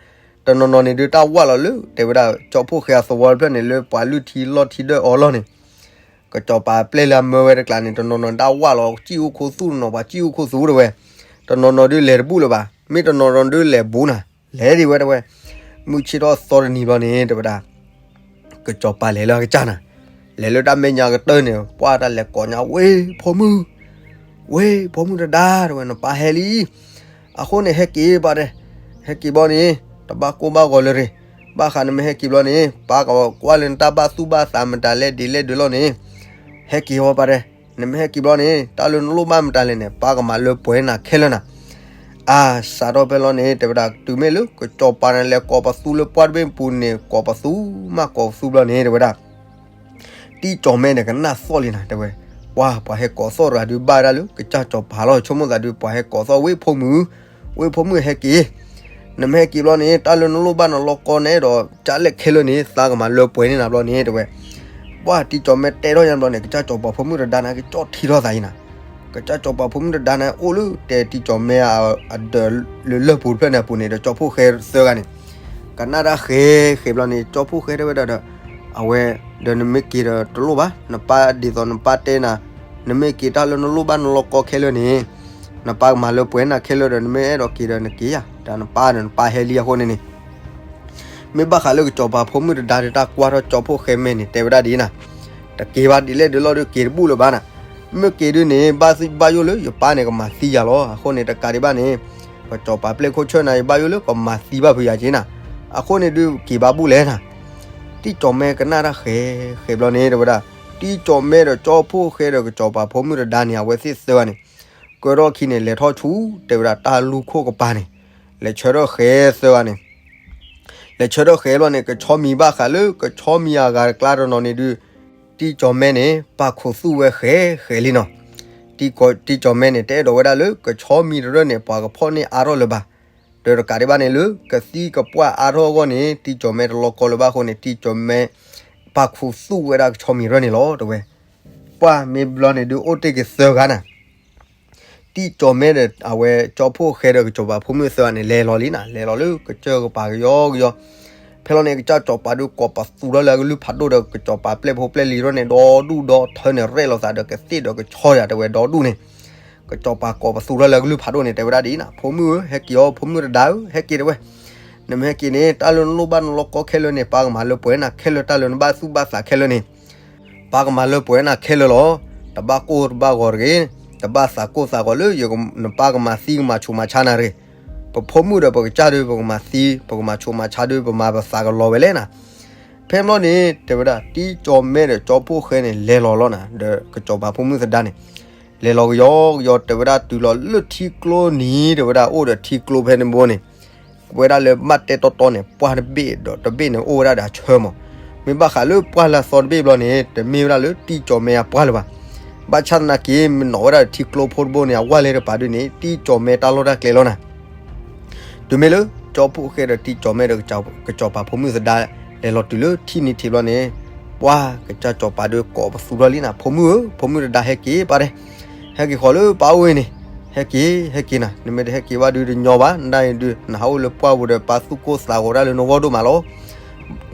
တနီၤနီၤန့ၣ်ဒုးတၢ်ဝၣ်လီၤလၢ တဲဝဲဒၣ် ကၠီဖှိၣ်ဃဲအသဝီတဖျၢၣ်န့ၣ် လၢပှၤလုၢ်ထံလီၢ်ထံဒၢၣ်အီၤလီၢ်န့ၣ် ကစီၤပၤပျဲၢ်လၢအမၢဝဲတကျးန့ၣ် တနီၤနီၤတၢ်ဝၣ်လီၤ ကံၣ်အူခိၣ်သူၣ်တနီၤ ပှၤကံၣ်အူခိၣ်သူၣ်တဲဝဲ, တနီၤနီၤဒုးလဲၤတဘူၣ်လၢၤဘၣ် မ့ၢ်တနီၤနီၤဒုးလဲၤဘူးနၤ, လဲၤဒံးဝဲတဲဝဲ, မုၢ်ဆ့ၣ်ထီၣ်သီတနံၤဘျီန့ၣ် တဲဝဲဒၣ် ကစီၤပၤလဲၤလၢအကစၢ်နၤ, လဲၤလၢတၢ်မဲာ်ညါကတၢၢ်န့ၣ် ပှၢ်တၢ်လဲၤကိးညါ ဝ့ၢ်ဖိမုၣ်, ဝ့ၢ်ဖိမုၣ်တဒါတဲဝဲ နပၢ်ဟဲလံ အဃိန့ၣ်ဟဲက့ၤဘၣ်တဲ, ဟဲက့ၤဘျီန့ၣ် တဘၣ်ကိၢ်ဘၣ်ဂီၤလၢၤရ့ၣ်, ဘၣ်ဃးနမ့ၢ်ဟဲက့ၤဘျီန့ၣ် ပၢ်ကကွၢ်လၢနတၢ်ဘၣ်သူၣ်ဘၣ်သးမတၤလဲၣ်ဒ်လဲၣ်ဒ်လဲၣ်လီၤန့ၣ်, ဟဲက့ၤဝဲပၢ်တဲ, နမ့ၢ်ဟဲက့ၤဘျီန့ၣ် တၢ်လၢနလိၣ်ဘၣ်မတၤလဲၣ်န့ၣ် ပၢ်ကမၤလၢပှဲၤနၤခဲလၢာ်နၤ, အါ စးထီၣ်ဖဲလီၤန့ၣ် တဲဝဲဒၣ် တုၤမ့ၢ်လၢကစီၤပၤန့ၣ် လဲၤကိးပသူလၢပှၢ်တဘ့ၣ်ပူၤန့ၣ် ကိးပသူမးကိးပသူဘျီန့ၣ် တဲဝဲဒၣ် တံၢ်ကၠီၤမဲန့ၣ် ကနၣ်သီၣ်လံနၤ တဲဝဲ, ပှၢ် ပှၤဟဲကိးသီၣ်တဂၤဒုး ဘၣ်ဝဲဒၣ်လၢကစၢ်စီၤပၤလီၤ ဆိကမိၣ်သးဒုး ပှၤဟဲကိးသီၣ် ဝ့ၢ်ဖိမုၣ်, ဝ့ၢ်ဖိမုၣ်ဟဲက့ၤ, နမ့ၢ်ဟဲက့ၤဘျီန့ၣ် တၢ်လၢနလိၣ်ဘၣ်နလီၢ်ကီၢ်န့ၣ်ဒီး ကၢ်လဲၣ်ခဲလၢာ်န့ၣ် သးကမၤလၢပှဲၤန့ၢ်နၤဘျီန့ၣ် တဲဝဲ, ပှၢ် တံၢ်ကၠီၤမဲတဲထီၣ်ညါဘျီန့ၣ် ကစၢ်စီၤပၤဖိမုၣ်တဒါန့ၣ် ကၠီၣ်ထံထီၣ်သးအံၤနၤ, ကစၢ်စီၤပၤဖိမုၣ်တဒါန့ၣ် အိၣ်လၢတဲတံၢ်ကၠီၤမဲအဒၢးလၢလၢၢ်ပူၤတဖျၢၣ်န့ၣ်အပူၤန့ၣ် ဒီးကၠီဖှိၣ်ဃဲသၢဂၤန့ၣ် ကနၣ်တၢ်ဃဲၤဃဲၤဘျီန့ၣ် ကၠီဖှိၣ်ဃဲတဲဝဲဒၣ်ဒီး အဝဲ ဒီးနမ့ၢ်က့ၤဒီးတလိၣ်ဘၣ် နပၢ်ဒ်သိးနပၢ်တဲနၤ, နမ့ၢ်က့ၤတၢ်လၢနလိၣ်ဘၣ်နလီၢ်ကီၢ်ခဲလၢာ်န့ၣ် နပၢ်ကမၤလၢပှဲၤနၤခဲလၢာ်ဒီး နမ့ၢ်အဲၣ်ဒိးက့ၤဒီးနက့ၤယၤ တၢ်နပၢ်ဒီးနပၢ်ဟဲလံအဃိန့ၣ်န့ၣ် မ့ၢ်ဘၣ်ဃးလၢကစီၤပၤဖိမုၣ်တဒါဒီးတၢ်ကွၢ်ထီၣ်ကၠီဖှိၣ်ဃဲမဲာ်န့ၣ် တဲဝဲဒၣ်ဒ်နၤ, တက့ၤဘၣ်ဒ်လဲၣ်ဒ်လဲၣ်ဒုးက့ၤတဘူၣ်လၢၤဘၣ်နၤ, မ့ၢ်က့ၤဒုးန့ၣ် ဘၣ်သ့ၣ်ဘၣ်ယိၣ်လၢယပၢ်န့ၣ်ကမၤသံယၤလီၤ. အဃိန့ၣ် တကးဒံးဘၣ်န့ၣ် ကစီၤပၤပျဲၢ်ခိၣ်ဆၢၣ်နၤ ယဘၣ်ယိၣ်လၢကမၤသံဘၣ်ဖုးယၤက့ၤနၤ, အဃိန့ၣ်ဒုးက့ၤဘၣ်ဘူၣ်လဲၣ်နၤ, တံၢ်ကၠီၤမဲကနၣ်တၢ်ဃဲၤဃဲၤဘျီန့ၣ် တဲဝဲဒၣ်, တံၢ်ကၠီၤမဲဒီးကၠီဖှိၣ်ဃဲဒီးကစီၤပၤဖိမုၣ်တဒါန့ၣ် အဝဲသ့ၣ်သၢဂၤန့ၣ် ကၢထီၣ်ခံန့ၣ် လဲၤထီၣ်ဆူ တဲဝဲဒၣ်တၢ်လူၢ်ခိၣ်ကပၤန့ၣ်, လဲၤဆၢထၢၣ်ဃဲၤသၢဂၤန့ၣ် လဲၤဆၢထၢၣ်ဃဲၤဘျီန့ၣ် ကဆီမံၤဘၣ်ဃးလၢ ကဆီမံၤအဂၤတကျါတနီၤန့ၣ်ဒုး တံၢ်ကၠီၤမဲန့ၣ် ပာ်ခူသူၣ်ဝဲဃဲၤဃဲၤလံနီၤ, တံၢ်ကၠီၤမဲန့ၣ် တအဲၣ်ဒိးဝဲဒၣ်လၢ ကဆီမံၤတရၢၢ်န့ၣ် ပှၤကဖီၣ်န့ၢ်အါထီၣ်လၢၤဘၣ်, ဒီးတကးဒံးဘၣ်န့ၣ်လၢ ကသံကပှၢ်အါထီၣ်အဂီၢ်န့ၣ် တံၢ်ကၠီၤမဲတလီၢ်ကီလၢၤဘၣ်အဃိန့ၣ် တံၢ်ကၠီၤမဲ ပာ်ခူသူၣ်ဝဲဒၣ်ကဆီမံၤတရၢၢ်န့ၣ်လီၤ တဲဝဲ, ပှၢ်မ့ၢ်ဘျီန့ၣ်ဒုးအိၣ်တ့ၢ်က့ၤသၢဂၤနၤ တံၢ်ကၠီၤမဲဒီး အဝဲကၠီဖှိၣ်ဃဲဒီးကစီၤပၤဖိမုၣ်သၢဂၤန့ၣ် လဲၤလီၤလံနၤ, လဲၤလီၤလၢကစၢၢ်ကပၤကယီကယီ, ဖဲလီၤန့ၣ် ကစၢ်စီၤပၤဒုးကိးပသူထီၣ်လၢအကလုၢ်ဖးဒိၣ်ဒီး ကစီၤပၤပျဲၢ်ဖိပျဲၢ်လံၤထီၣ်န့ၣ် ဒီဒူၣ်ဒီထၢန့ၣ် ရဲၣ်လီၤသးဒီးကသ့ၣ်ဒီးကဆီယၤတဲဝဲဒီဒူၣ်န့ၣ်, ကစီၤပၤကိးပသူထီၣ်လၢအကလုၢ်ဖးဒိၣ်န့ၣ် တဲဝဲဒၣ်ဒ်အံၤနၤ, ဖိမုၣ်ဧၢ ဟဲက့ၤအီၤ ဖိမုၣ်တဒါဧၢ ဟဲက့ၤတဲဝဲ, နမ့ၢ်ဟဲက့ၤန့ၣ် တၢ်လၢနလိၣ်ဘၣ်နလီၢ်ကီၢ်ခဲလၢာ်န့ၣ် ပၢ်ကမၤလၢပှဲၤနၤခဲလၢာ် တၢ်လၢနဘၣ်သူၣ်ဘၣ်သးခဲလၢာ်န့ၣ် ပၢ်ကမၤလၢပှဲၤနၤခဲလၢာ်လီၤ. တဘၣ်ကိၢ်တဘၣ်ဂီၤတဂ့ၤ, တဘၣ်သးကိၢ်သးဂီၤလၢ နပၢ်ကမၤသံကမၤဆူးမၤဆါနၤတဂ့ၤ, ပဖိမုၣ်ဒီးပကစၢ်ဒုး ပကမၤသံ ပကမၤဆူးမၤဆါဒုး ပမၤပသးကလီၤဝဲလဲၣ်နၤ, ဖဲမီၢ်န့ၣ် တဲဝဲဒၣ်တံၢ်ကၠီၤမဲဒီးကၠီဖှိၣ်ဃဲန့ၣ် လဲၤလီၤလီၤနၤ, ဒီးကစီၤပၤဖိမုၣ်သဒါန့ၣ် လဲၤလီၤကယီကယီ တဲဝဲဒၣ်တုၤလီၤလၢထံကျိနံၤ တဲဝဲဒၣ်အိၣ်ဒီးထံကျိဖဲန့ၣ်ဘိန့ၣ် ဝဲဒၣ်လၢမးတဲတီတီန့ၣ် ပှၢ်တဘ့ၣ်ဒီးတဘ့ၣ်န့ၣ် အိၣ်ဝဲဒၣ်ဒီးအဆၢမး, မ့ၢ်ဘၣ်ဃးလၢပှၢ်လၢအသီတဘ့ၣ်ဘျီန့ၣ် တမ့ၢ်ဝဲဒၣ်လၢတံၢ်ကၠီၤမဲအပှၢ်လၢၤဘၣ်, ဘၣ်ဆၣ်သနာ်က့ မ့ၢ်နီၣ်ဝဲဒၣ်ဒီးထံကျိဖိတဘိန့ၣ် အဝဲလဲၤတပၤဒုးန့ၣ် တံၢ်ကၠီၤမဲတၢ်လီၢ်တၢ်ကျဲလီၤနၤ တုၤမ့ၢ်လၢ ကၠီဖှိၣ်ဃဲဒီးတံၢ်ကၠီၤမဲဒီး ကစီၤပၤဖိမုၣ်သဒါ လဲၤလီၤတုၤလၢထံနံၤထံးဘျီန့ၣ် ပှၢ်ကစၢ်စီၤပၤဒုးကိးပသူထီၣ်လံနၤ, ဖိမုၣ်ဧၢ, ဖိမုၣ်တဒါဟဲက့ၤပၢ်တဲ, ဟဲက့ၤဃီၤလၢပၢ်အိၣ်အံၤန့ၣ်, ဟဲက့ၤ ဟဲက့ၤနၤ, နမ့ၢ်တဟဲက့ၤဘၣ်ဒုးတညီဘၣ်, နဒၣ်အံၤဒုး နဟးအိၣ်လၢပှၢ်ပူၤဒီး ပၢ်သူၣ်ကိၢ်သးဂီၤဒၣ်လၢနဂီၢ်ဒိၣ်မးလီၤ.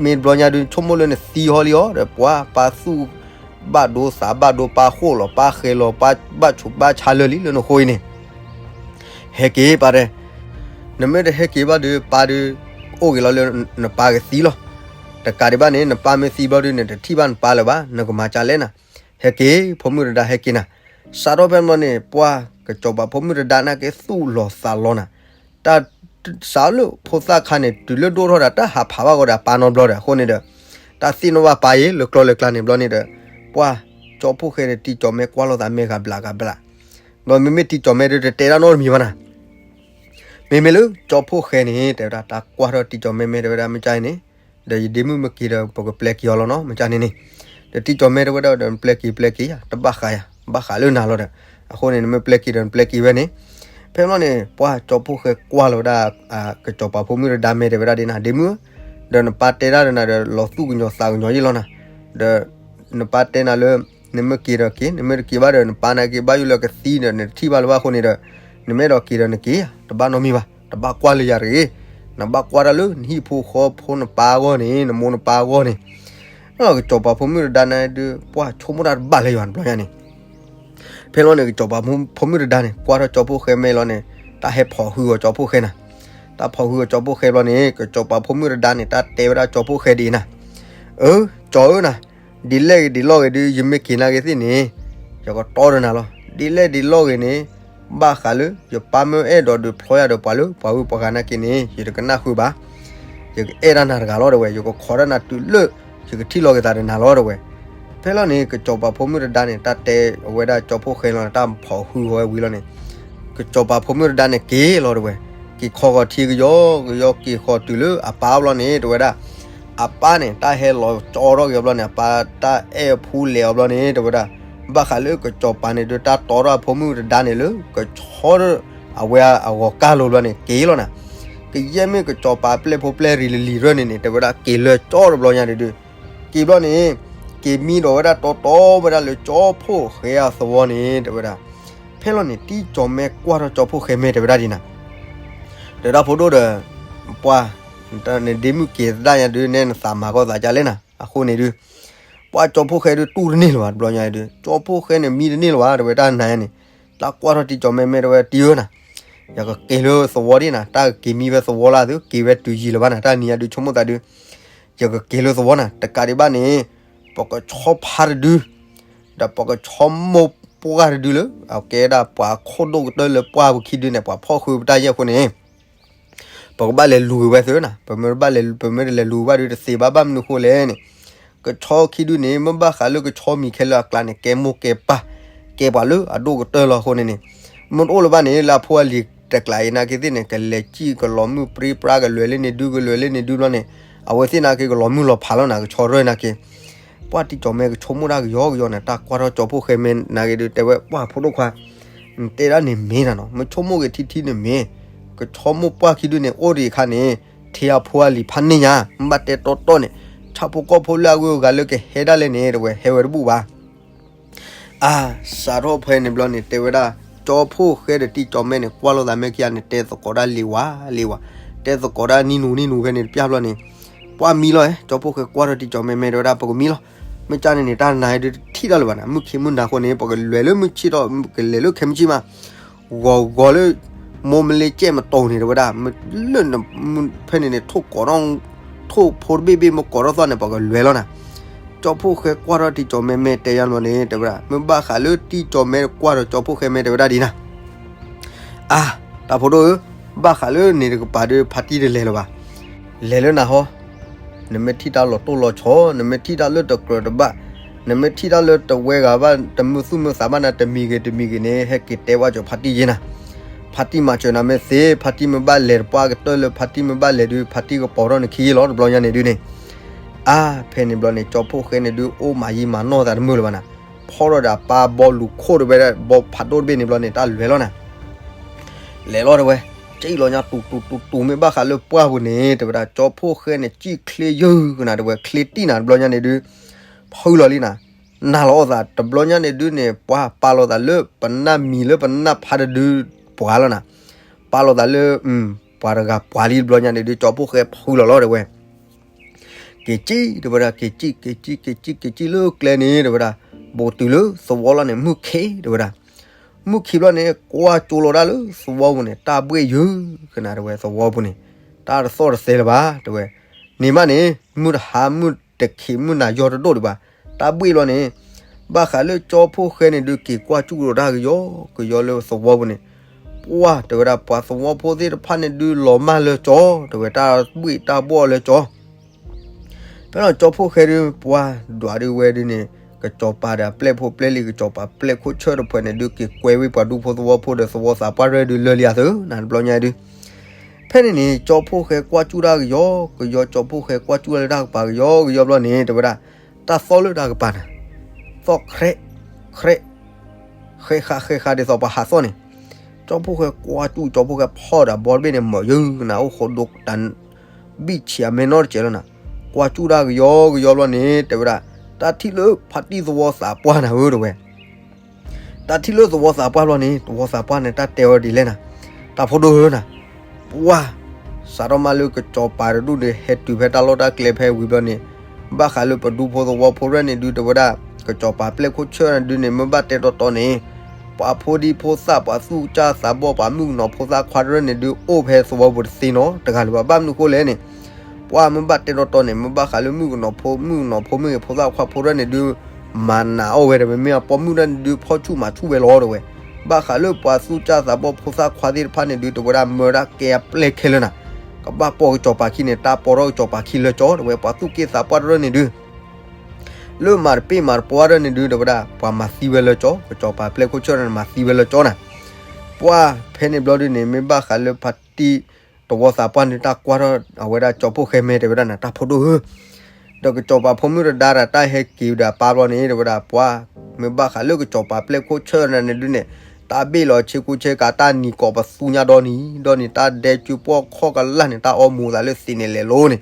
မ့ၢ်တဘျီညါဒုး ဆိကမိၣ်လၢနသံဟီလံအီၤဒီး ပှၢ်ပၢ်သူၣ်ဘၣ်ဒိသးဘၣ်ဒိ ပၢ်ဃိၣ်လီၤ ပၢ်ဃဲၤလီၤ ပၢ်ဘၣ်ဆူးဘၣ်ဆါလၢာ်လံလၢနဃိအံၤန့ၣ် ဟဲက့ၤပၢ်တဲ, နမ့ၢ်တဟဲက့ၤဘၣ်ဒီး ပၢ်ဒုး အိၣ်က့ၤလီၤလၢနပၢ်ကသံလီၤ. တကးဒံးဘၣ်န့ၣ် နပၢ်မ့ၢ်သံဘျီဒုး နတထံၣ်ဘၣ်နပၢ်လၢၤဘၣ်, နကမၤကၢ်လဲၣ်နၤ. ဟဲက့ၤ ဖိမုၣ်တဒါဟဲက့ၤနၤ. စးထီၣ်ဖဲန့ၣ်ဘျီန့ၣ် ပှၢ်ကစီၤပၤဖိမုၣ်တဒါနာ်က့သူၣ်လီၤသးလီၤနၤ. တၢ်စးလၢဖိသၣ်ခါန့ၣ် တုၤလၢဒိၣ်ထီၣ်ဒီး တၢ်ဟးဖးဘၣ်ဂီၤဒီးအပၢ်နီတဘျီဒီး အဃိန့ၣ်ဒီး တၢ်သ့ၣ်နီၣ်ဘၣ်ပၢ်အံၤလၢကျီလၢကျါန့ၣ်ဘျီန့ၣ်ဒီး ပှၢ်ကၠီဖှိၣ်ဃဲန့ၣ် တံၤကၠီၤမဲကွၢ်လိာ်သးမဲဂၤဘျးဂၤဘျး, ဒီးမ့မ့ၢ်တံၤကၠီၤမဲဒုးတတဲတၢ်နီတမံၤဘၣ်နၤ. မ့မ့ၢ်လၢကၠီဖှိၣ်ဃဲန့ၣ် တဲဝဲဒၣ် တၢ်ကွၢ်ထီၣ်တံၤကၠီၤမဲမဲ တဲဝဲဒၣ် မ့ၢ်ကၠါအံၤန့ၣ်, ဒီးယဒ့မုၣ်မ့ၢ်က့ၤဒီး ပကပျဲက့ၤအီၤလီၤနီၤ မ့ၢ်ကၠါန့ၣ်န့ၣ်. ဒီးတံၤကၠီၤမဲတဲဝဲဒၣ်ဒီး နပျဲက့ၤ ပျဲက့ၤယၤ တဘၣ်ဃးယၤ ဘၣ်ဃးလၢနၤလီၤဒီး, အဃိန့ၣ် နမ့ၢ်ပျဲက့ၤဒီးနပျဲက့ၤဝဲန့ၣ်. ဖဲန့ၣ်ဘျီန့ၣ် ပှၢ်ကၠီဖှိၣ်ဃဲကွၢ်လီၤဝဲဒၣ် ကစီၤပၤဖိမုၣ်တဒါမဲ တဲဝဲဒၣ်ဒ်နၤ ဒ့မုၣ်ဧၢ, ဒီးနပၢ်တဲတၢ်ဒီးနၤဒီး လီၤသူၣ်ကညီၤသးကညီၤယ့ၣ်လီၤနၤ. ဒီးနပၢ်တဲနၤလၢ နမ့ၢ်က့ၤဒီးက့ၤ နမ့ၢ်တက့ၤဘၣ်ဒီး နပၢ်နာ်က့ဘၣ်ယိၣ်လၢကသံဒီး နတထံၣ်ဘၣ်လၢၤဘၣ်အဃိန့ၣ်ဒီး, နမ့ၢ်အဲၣ်ဒိးက့ၤဒီးနက့ၤယၤ တဘၣ်နီတမံၤဘၣ် တဘၣ်ကွၢ်လၢယၤတဂ့ၤ. နဘၣ်ကွၢ်တၢ်လၢနဟံၣ်ဖိဃီဖိနပၢ်အဂီၢ်န့ၣ် နမိၢ်နပၢ်အဂီၢ်န့ၣ်. ကစီၤပၤဖိမုၣ်တဒါန့ၣ်ဒုး ပှၢ်ဆိကမိၣ်တၢ်တဘၣ်လၢၤယၤတဘျီညါန့ၣ်. ဖဲန့ၣ်ဘျီန့ၣ် ကစီၤပၤဖိမုၣ်တဒါန့ၣ် ကွၢ်ထီၣ်ကၠီဖှိၣ်ဃဲမဲလီၤန့ၣ် တၢ်ဟဲဖိးဟုအီၤကၠီဖှိၣ်ဃဲနၤ. တၢ်ဖိးဟုအီၤကၠီဖှိၣ်ဃဲဘျီန့ၣ် ကစီၤပၤဖိမုၣ်တဒါန့ၣ် တၢ်တဲဝဲဒၣ်ကၠီဖှိၣ်ဃဲဒ်အံၤနၤ, အၢ ကၠီဧၢနၤ, ဒ်လဲၣ်ဂ့ၤဒ်လဲၣ်ဂ့ၤဒုး ယမ့ၢ်က့ၤနာ်က့သ့ၣ်န့ၣ် ယကတီဒီးနၤလီၤ. ဒ်လဲၣ်ဒ်လဲၣ်ဂ့ၤန့ၣ် ဘၣ်ဃးလၢ ယပၢ်မ့ၢ်အဲၣ်ဒိးဒုးဖျီယၤဒီးပှၤလၢပှၤဂုၤပှၤဂၤနာ်က့န့ၣ် ယတကနၣ်ဃုာ်ဘၣ်. ယကအဲၣ်တၢ်နၤတဂၤလီၤ တဲဝဲ, ယကခိးတၢ်နၤတုၤလၢ ယကထံၣ်လီၤက့ၤသးဒီးနၤလီၤ တဲဝဲ. ဖဲလီၤန့ၣ် ကစီၤပၤဖိမုၣ်တဒါန့ၣ် တၢ်တဲအဝဲဒၣ်ကၠီဖှိၣ်ဃဲလီၤန့ၣ် တၢ်ဖိးဟုအီၤဝဲဝံၤလီၤန့ၣ် ကစီၤပၤဖိမုၣ်တဒါန့ၣ်က့ၤလီၤ တဲဝဲ, က့ၤခီဂီၤထံကယီကယီ က့ၤဃီၤတုၤလၢအပၢ်အအိၣ်ဘျီန့ၣ် တဲဝဲဒၣ်. အပၢ်န့ၣ် တၢ်ဟဲလီၤကၠီထီၣ်က့ၤအီၤဘျီန့ၣ် အပၢ်တၢ်အဲၣ်အဖိလဲၤအီၤဘျီန့ၣ် တဲဝဲဒၣ်. ဘၣ်ဃးလၢကစီၤပၤန့ၣ်ဒုး တၢ်တီထီၣ်အဖိမုၣ်တဒါန့ၣ်လၢ ကဆီအဝဲအဂီၤကၢ်လိာ်ဘျီန့ၣ် က့ၤလီၤနၤ. ကယဲၢ်မ့ၢ်ကစီၤပၤပျဲၢ်ဖိပျဲၢ်ရံၤလံၤရၢၢ်န့ၣ်န့ၣ် တဲဝဲဒၣ် က့ၤလၢကၠီတဘျီညါဒုး က့ၤဘျီန့ၣ် က့ၤမံဒီးဝဲဒၣ်တီတီဝဲဒၣ်လၢကၠီဖှိၣ်ဃဲအသဝီန့ၣ် တဲဝဲဒၣ်. ဖဲလီၤန့ၣ် တံၤကၠီၤမဲကွၢ်ထီၣ်ကၠီဖှိၣ်ဃဲမဲ တဲဝဲဒၣ်ဒ်နၤ, ဒီးတၢ်ဖိဒိၣ်ဒီး ပှၢ် နဒ့မုၣ်က့ၤသဒၣ်ညါဒုး နဲနသးမၤကီၢ်သးကၢ်လဲၣ်နၤ. အဃိန့ၣ်ဒုး ပှၢ်ကၠီဖှိၣ်ဃဲဒုးတူၢ်တန့ၢ်လၢၤဘၣ် တဘျီညါဒုး ကၠီဖှိၣ်ဃဲန့ၣ်မံတန့ၢ်လၢၤဘၣ် တဲဝဲတၢ်နၤန့ၣ်. တၢ်ကွၢ်ထီၣ်တံၤကၠီၤမဲမဲ တဲဝဲ တံၤဧၢနၤ, ယကက့ၤလၢသဝီဒ်နၤ, တၢ်က့ၤမံဖဲသဝီလၢသု က့ၤဝဲတုၤယံာ်လၢၤဘၣ်နၤ, တၢ်နံၤညါဒုးဆိကမိၣ်သးဒုး ယကက့ၤလၢသဝီနၤ, တကးဒံးဘၣ်န့ၣ် ပကဆီဖါတဒု ဒီးပကဆီမိၢ်ပှၢ်တဒုလၢ အကဲဒၣ်ပှၤခိၣ်ဒိၣ်ကတၢၢ်လၢပှၢ်ပူၤခံဒုန့ၣ် ပှၤဖီၣ်ဃုာ်ပတၢ်ယဲၢ်အဃိန့ၣ် ပကဘၣ်လဲၤလူၤက့ၤဝဲသုနၤ, ပမ့ၢ်ဘၣ်လဲၤ ပမ့ၢ်တလဲၤလူၤဘၣ်ဒုးတသ့ဘၣ်, ဘၣ်မနုၤဃိလဲၣ်န့ၣ် ကဆီခံဒုန့ၣ် မ့ၢ်ဘၣ်ဃးလၢကဆီမံၤခဲလၢာ်အကျါန့ၣ် ကဲမိၢ်ကဲပၢ် ကဲပှၤလၢအဒိၣ်ကတၢၢ်လီၤအဃိန့ၣ်န့ၣ် မ့ၢ်တအိၣ်လၢၤဘၣ်န့ၣ် လၢအဖိအလံၤတကျးအံၤနာ်က့သ့ၣ်န့ၣ် ကလဲၤစံၣ်ကလီၤမုၢ်ပြံပြါ ကလဲၤလၢန့ၣ်ဒု ကလဲၤလၢန့ၣ်ဒုဘျီန့ၣ် အဝဲသ့ၣ်နာ်က့ကလီၤမုၢ်လီၤဖးလီၤနၤ, ကဆီရၢၢ်နာ်က့ ပှၢ်တံၤကၠီၤမဲကဆိကမိၣ်တၢ်ကယီကယီန့ၣ် တၢ်ကွၢ်ထီၣ်ကၠီဖှိၣ်ဃဲမဲနာ်က့ဒုး တဲဝဲပှၢ်ဖိဒိၣ်ခွါ နတဲဒၣ်န့ၣ်မ့ၢ်နၤနီၤ, မ့ၢ်ဆိကမိၣ်ဂ့ၤထံထံန့ၣ်မ့ၢ်, ကဆီမိၢ်ပှၢ်ခံဒုန့ၣ် အိၣ်ဒံးအခါန့ၣ် ထံအဖိအလံၤဖးန့ၢ်ညါ, မ့ၢ်ဘၣ်တဲတီတီန့ၣ် ဆၣ်ဖိကီၢ်ဖိလၢအဂုၤအဂၤလၢကဟဲဒၣ်လဲာ်န့ၣ် တဲဝဲ ဟဲဝဲတဘူၣ်ဘၣ်. အါ, စးထီၣ်ဖဲန့ၣ်ဘျီန့ၣ် တဲဝဲဒၣ် ကၠီဖှိၣ်ဃဲဒီးတံၤကၠီၤမဲန့ၣ် ကွၢ်လိာ်သးမဲခံဂၤန့ၣ် တဲသကိးတၢ်လံၤဝါလံၤဝါ, တဲသကိးတၢ်နံၣ်နူနံၣ်နူဖဲန့ၣ်တပျၢ်ဘျီန့ၣ် ပှၢ်မံလီၤ, ကၠီဖှိၣ်ဃဲကွၢ်ထီၣ်တံၤကၠီၤမဲမဲ တဲဝဲဒၣ် ပကမံလီၤ, မ့ၢ်ကၢ်န့ၣ်န့ၣ် တၢ်နၤဒုးတထံၣ်တၢ်လၢၤဘၣ်နၤ, မုၢ်ခံမုၢ်နၤအဃိန့ၣ် ပကလဲၤလၢမုၢ်ဆ့ၣ်ထီၣ် ကလဲၤလၢခဲမုၢ်ဆ့ၣ်မး ဂီၤဂီၤလၢ မိၢ်မ့ၢ်လ့ကဲမတီၤန့ၣ် တဲဝဲဒၣ် လၢနဖဲန့ၣ်န့ၣ် ထိၣ်ကိးထီၣ် ထိၣ်ဖိတဘ့ၣ်ဘ့ၣ်မ့ၢ်ကိးထီၣ်သီၣ်န့ၣ် ပှၤကလွဲၤလီၤနၤ. ကၠီဖှိၣ်ဃဲကွၢ်ထီၣ်တံၤကၠီၤမဲမဲတဲယါန့ၣ် တဲဝဲဒၣ် မ့ၢ်ဘၣ်ဃးလၢတံၤကၠီၤမဲကွၢ်ဒီးကၠီဖှိၣ်ဃဲမဲတဲဝဲဒၣ်ဒ်နၤ အါ, တၢ်ဖိဒိၣ်ဧၢ, ဘၣ်ဃးလၢန့ၣ်တကပၤဒီး ဖါတံၢ်တလဲၤလၢၤဘၣ်. လဲၤလၢနၤဟီ, နမ့ၢ်ထံၣ်တၢ်လီၤတိၢ်လီၤဆီ, နမ့ၢ်ထံၣ်တၢ်လၢတကြၢးတဘၣ်, နမ့ၢ်ထံၣ်တၢ်လၢတဝဲဂၤဘၣ် တမုာ်သူၣ်မုာ်သးဘၣ်နၤ တမံၤဂ့ၤတမံၤဂ့ၤန့ၣ် ဟဲက့ၤတဲဘၣ်ကၠီၤဖါတံၢ်ယ့နၤ. ဖါတံၢ်မၤစၢၤနၤမ့ၢ်သ့, ဖါတံၢ်မ့ၢ်ဘၣ်လဲၤတပှၢ်ကတၢၢ်လၢဖါတံၢ်မ့ၢ်ဘၣ်လဲၤဒုး ဖါတံၢ်ကပိာ်ထီၣ်နခံယ့လီၤ တဘျီညါန့ၣ်ဒုးန့ၣ်. အါ, ဖဲန့ၣ်ဘျီန့ၣ် ကၠီဖှိၣ်ဃဲန့ၣ်ဒုး အိၣ်မၤယံာ်မၤနီၢ်သးတမုာ်လၢၤဘၣ်နၤ. ဖီၣ်ထီၣ်ဒီးအပၢ်ဘီလူၤခိၣ်တဝဲဒၣ် ဘီဖးဒိၣ်တဘ့ၣ်န့ၣ်ဘျီန့ၣ် တၢ်လဲၤလီၤနၤ. လဲၤလီၤတဝဲ, ကံၣ်လီၤညါတူၤတူၤတူၤတူၤ မ့ၢ်ဘၣ်ဃးလၢပှၢ်ပူၤန့ၣ် တဝဲဒၣ် ကၠီဖှိၣ်ဃဲန့ၣ် ကံၣ်ချ့ယုၢ်ကနၤတဝဲ ချ့တံၢ်နၤတဘျီညါန့ၣ်ဒုး ဖုလီၤလံနၤ, နာ်လီၤအီၣ်သးတဘျီညါန့ၣ်ဒုးန့ၣ် ပှၤပာ်လီၤသးလၢပနၢ်မံၤလၢပနၢ်ဖးတဒုပှၤလီၤနၤ, ပာ်လီၤသးလၢ ပှၤတဂၤပှၤလံတဘျီညါန့ၣ်ဒုး ကၠီဖှိၣ်ဃဲဖုလီၤလီၤတဲဝဲ က့ၤစံၣ်တဲဝဲဒၣ် က့ၤစံၣ် က့ၤစံၣ် က့ၤစံၣ် က့ၤစံၣ်လၢကျဲန့ၣ်တဲဝဲဒၣ်, ဘူးတုၤလၢသဝီလီၤန့ၣ် မုၢ်ခ့တဲဝဲဒၣ်, မုၢ်ခ့ဘျီန့ၣ် ကွၢ်ကၠိလီၤဒၣ်လၢသဝီပူၤန့ၣ် တၢ်ဘှ့ၣ်ယုၢ်ကနၤတဲဝဲ သဝီပူၤန့ၣ် တၢ်တသီၣ်တသဲလၢၤဘၣ်တဲဝဲ, န့ၣ်မးန့ၣ် မုၢ်တဟါမုၢ်တခ့ မုၢ်နၤယီၢ်တဒိၣ်ဒံးဘၣ်, တၢ်ဘှ့ၣ်ဘျီန့ၣ် ဘၣ်ဃးလၢကၠီဖှိၣ်ဃဲန့ၣ်ဒုး က့ၤကွၢ်ကၠူၣ်ကဒီးတၢ်ကယီကယီလၢသဝီပူၤန့ၣ်, ပှၢ်တဲဝဲဒၣ် ပှၤသဝီဖိသ့ၣ်တဖၣ်န့ၣ်ဒုး လီၤမၢ်လၢကၠီ တဲဝဲ တၢ်ဘှ့ၣ်တၢ်ဘှီၣ်လၢကၠီ ဖဲလီၤကၠီဖှိၣ်ဃဲဒုး ပှၢ်ဒွးဒုးဝဲဒုးန့ၣ် ကစီၤပၤဒီးအပျဲၢ်ဖိပျဲၢ်လံၤ ကစီၤပၤပျဲၢ်ခိၣ်ဆၢၣ်တဖုန့ၣ်ဒုး က့ၤကွဲဝံၤပှၤဒူဖိသဝီဖိဒီးသဝီသးပှၢ်ရဲဒုးလၢာ်လံအသိး နၤတဘျီညါဒုး, ဖဲန့ၣ်န့ၣ် ကၠီဖှိၣ်ဃဲကွၢ်ကၠူၣ်တၢ်ကယီကယီ ကၠီဖှိၣ်ဃဲကွၢ်ကၠူၣ်တၢ်လၢတၢ်ကပၤကယီကယီဘျီန့ၣ် တဲဝဲဒၣ် တၢ်သီၣ်လၢတၢ်ကပၤန့ၣ် သီၣ် ခြဲး ခြဲး ဃဲဃးဃဲဃးဒ်သိးပှၤဟးသီၣ်န့ၣ်, ကၠီဖှိၣ်ဃဲကွၢ်ကၠူၣ် ကၠီဖှိၣ်ဃဲဖီၣ်ဒီးဘီတဘ့ၣ်န့ၣ် မၢယုၢ်နၤအိၣ်ဃိဒိတၢ် ဘံၣ်ဆံးအမဲနီတစဲးလီၤနၤ, ကွၢ်ကၠူၣ်တၢ်ကယီကယီဘျီန့ၣ် တဲဝဲဒၣ် တၢ်ထံၣ်လၢဖါတံၢ်သဝီသးပှၢ်နၤဧၢ တဲဝဲ တၢ်ထံၣ်လၢသဝီသးပှၢ်ဘျီန့ၣ် သဝီသးပှၢ်န့ၣ် တၢ်တဲဝဲဒ်လဲၣ်နၤ, တၢ်ဖိဒိၣ်ဧၢနၤ, ပှၢ် စးထီၣ်မးလၢကစီၤပၤတဒူၣ်န့ၣ် ဟဲတုၤဖဲတၢ်လီၢ်တၢ်ကျဲဖဲဝံၤဘျီန့ၣ်, ဘၣ်ဃးလၢပဒူဖိသဝီဖိရဲၣ်န့ၣ်ဒုး တဲဝဲဒၣ် ကစီၤပၤပျဲၢ်ခိၣ်ဆၢၣ်န့ၣ်ဒုးန့ၣ် မ့ၢ်ဘၣ်တဲတီတီန့ၣ် ပှၤဖိဒံဖိသၣ် ပှၤသူၣ်ကၢ်သးဘီၣ် ပှၤမုၣ်ကနီၤဖိသၣ်ခွါတရၢၣ်န့ၣ်ဒုး အိၣ်ဖဲသဝီပူၤတသ့နီတဂၤလၢၤဘၣ်. ဘၣ်မနုၤဃိလဲၣ်န့ၣ် ပှၢ်မ့ၢ်ဘၣ်တဲတီတီန့ၣ် မ့ၢ်ဘၣ်ဃးလၢမုၣ်ကနီၤဖိ မုၣ်ကနီၤဖိမ့ၢ်ဂ့ၤ ဖိသၣ်ခွါဖိတရၢၣ်န့ၣ်ဒုး မၤနးအီၣ်ဝဲဒီး မ့မ့ၢ်အပိာ်မုၣ်တၢ်န့ၣ်ဒုး ဖီၣ်ဆူၣ်မၤဆူၣ်ဝဲလီၤတဲဝဲ. ဘၣ်ဃးလၢပှၤသူၣ်ကၢ်သးဘီၣ်ဖိသၣ်ခွါသ့ၣ်တဖၣ်န့ၣ်ဒုး တဲဝဲဒၣ် မၢဒၣ်ကဲအပျဲၢ်ခဲလၢာ်နၤ, ကဘၣ်ပိာ်ကစီၤပၤခံန့ၣ် တၢ်ပိာ်ထီၣ်ကစီၤပၤခံလၢကၠီတဲဝဲ. ပှၤသူၣ်က့သးပှၢ်တရၢၣ်န့ၣ်ဒုး လၢမၤတပ့ၢ်မၤတပှၢ်တရၢၣ်န့ၣ်ဒုး တဲဝဲဒၣ် ပှၤမၤသံဝဲလၢကၠီ, ကစီၤပၤပျဲၢ်ခိၣ်ဆၢၣ်န့ၣ် မၤသံဝဲလၢကၠီနၤ. ပှၢ်ဖဲန့ၣ်ဘျီဒုးန့ၣ် မ့ၢ်ဘၣ်ဃးလၢဖါတံၢ်တဝီသးပှၢ်န့ၣ် တၢ်ကွၢ်ထီၣ်အဝဲဒၣ်ကၠီဖှိၣ်ဃဲမဲာ်တဲဝဲဒၣ်နၤ တၢ်ဖိဒိၣ်ဧၢ ဒီးကစီၤပၤဖိမုၣ်တဒါဒီးတၢ်ဟဲက့ၤဒီးအပၢ်ဘျီန့ၣ် တဲဝဲဒၣ် ပှၢ်မ့ၢ်ဘၣ်ဃးလၢကစီၤပၤပျဲၢ်ခိၣ်ဆၢၣ်နၤန့ၣ်ဒုးန့ၣ် တၢ်ဘ့ၣ်လီၤဆ့ကူဆ့ကၤ တၢ်နံၤကိးပသူညါဒီနံၤဒီနံၤ တၢ်ဒဲကၠူပီၣ်ခီၣ်ကလၢ်န့ၣ် တၢ်အီမူၤသးလၢသ့ၣ်န့ၣ်လဲၤလိၤန့ၣ်.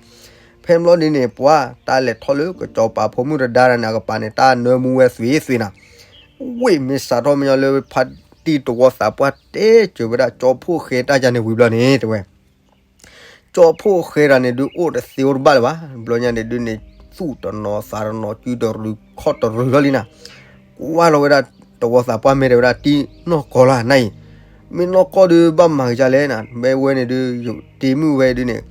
ဖဲဘျီဒုးန့ၣ် ပှၢ်တၢ်လဲၤထီၣ်လၢကစီၤပၤဖိမုၣ်တဒါဒီးန့ၣ် အကပၤန့ၣ် တၢ်နၢမူဝဲသွံၣ်သွံၣ်နၤ. ဝ့ၢ်မ့ၢ်စးထီၣ်မညီလၢဖါတံၢ်တဝီသးပှၢ်တဲစၢၤဝဲဒၣ်ကၠီဖှိၣ်ဃဲတၢ်ယါန့ၣ်ဝံၤဘျီန့ၣ် တဲဝဲ ကၠီဖှိၣ်ဃဲတၢ်န့ၣ်ဒုး အိၣ်တသ့အိၣ်တဘၣ်လၢၤဘၣ်. ဘျီညါန့ၣ်ဒုးန့ၣ် သူၣ်တနီၤသးတနီၤ စုတရူးခီၣ်တရူးလီၤလံနၤ. ကွၢ်လီၤဝဲဒၣ်တဝီသးပှၢ်မဲာ်တဲဝဲဒၣ် တံၢ်နီၢ်ကီၢ်လၢနၤအံၤ မ့ၢ်နီၢ်ကီၢ်ဒုး ဘၣ်မၤကစၢ်လဲၣ်နၤ. မ့ၢ်ဝဲန့ၣ်ဒုး တ့မုၢ်ဝဲဒုးန့ၣ်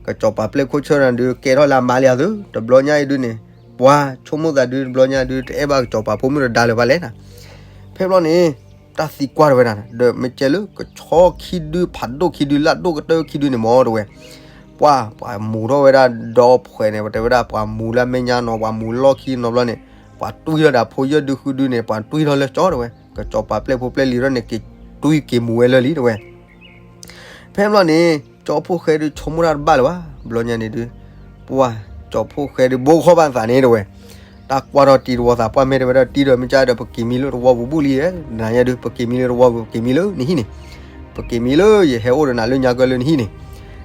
ကစီၤပၤပျဲၢ်ခိၣ်ဆၢၣ်နၤဒုး ကဲထီၣ်လၢအမါလံအသု တဘျီညါအံၤဒုးန့ၣ် ပှၢ်ဆိကမိၣ်သးဒုး တဘျီညါဒုး တအဲၣ်ဘၣ်ကစီၤပၤဖိမုၣ်တဒါလၢၤဘၣ်လဲၣ်နၤ. ဖဲဘျီန့ၣ် တၢ်သံကွၢ်တဝဲဒၣ် ဒီးမ့ၢ်ကဲလၢကဆီခံဒု ဖးဒိၣ်ခံဒု လၢဒိၣ်ကတၢၢ်ခံဒုန့ၣ်မ့ၢ်တဲဝဲ ပှၢ် ပှၤမူၤထီၣ်ဝဲဒၣ်ဒီဖှဲးန့ၣ် တဲဝဲဒၣ် ပှၤမူၤလၢမဲာ်ညါနီၤ ပှၤမူၤလီၢ်ခံနီၤဘျီန့ၣ် ပှၤတွံၢ်ထီၣ်ဒၣ်ဖိယဲၢ်ဒုဃုဒုန့ၣ် ပှၤတွံၢ်ထီၣ်လၢကၠီတဲဝဲ. ကစီၤပၤပျဲၢ်ဖိပျဲၢ်လံၤထီၣ်န့ၣ် က့ၤတွံၢ်က့ၤမူၤဝဲလၢာ်လံတဲဝဲ. ဖဲဘျီန့ၣ် ကၠီဖှိၣ်ဃဲဒုး ဆိကမိၣ်တၢ်တဘၣ်လၢၤဘၣ်. ဘျီညါန့ၣ်ဒုး ပှၢ် ကၠီဖှိၣ်ဃဲဒုး ဘိခီၣ်ဘၣ်သးန့ၣ်တဲဝဲ တၢ်ကွၢ်ထီၣ်တံၤတဝီသးပှၢ်မဲာ်တဲဝဲဒၣ် တံၤဒီးမ့ၢ်ကၢ်ဒီး ပက့ၤမံလၢတဝီပူၤဘူၣ်လံဧါ နၤညါဒုး ပက့ၤမံလၢတဝီပူၤ ပက့ၤမံလၢနဟံၣ်န့ၣ် ပက့ၤမံလၢယဟဲအိၣ်ဒီးနၤလၢညါကၢလၢနဟံၣ်န့ၣ်.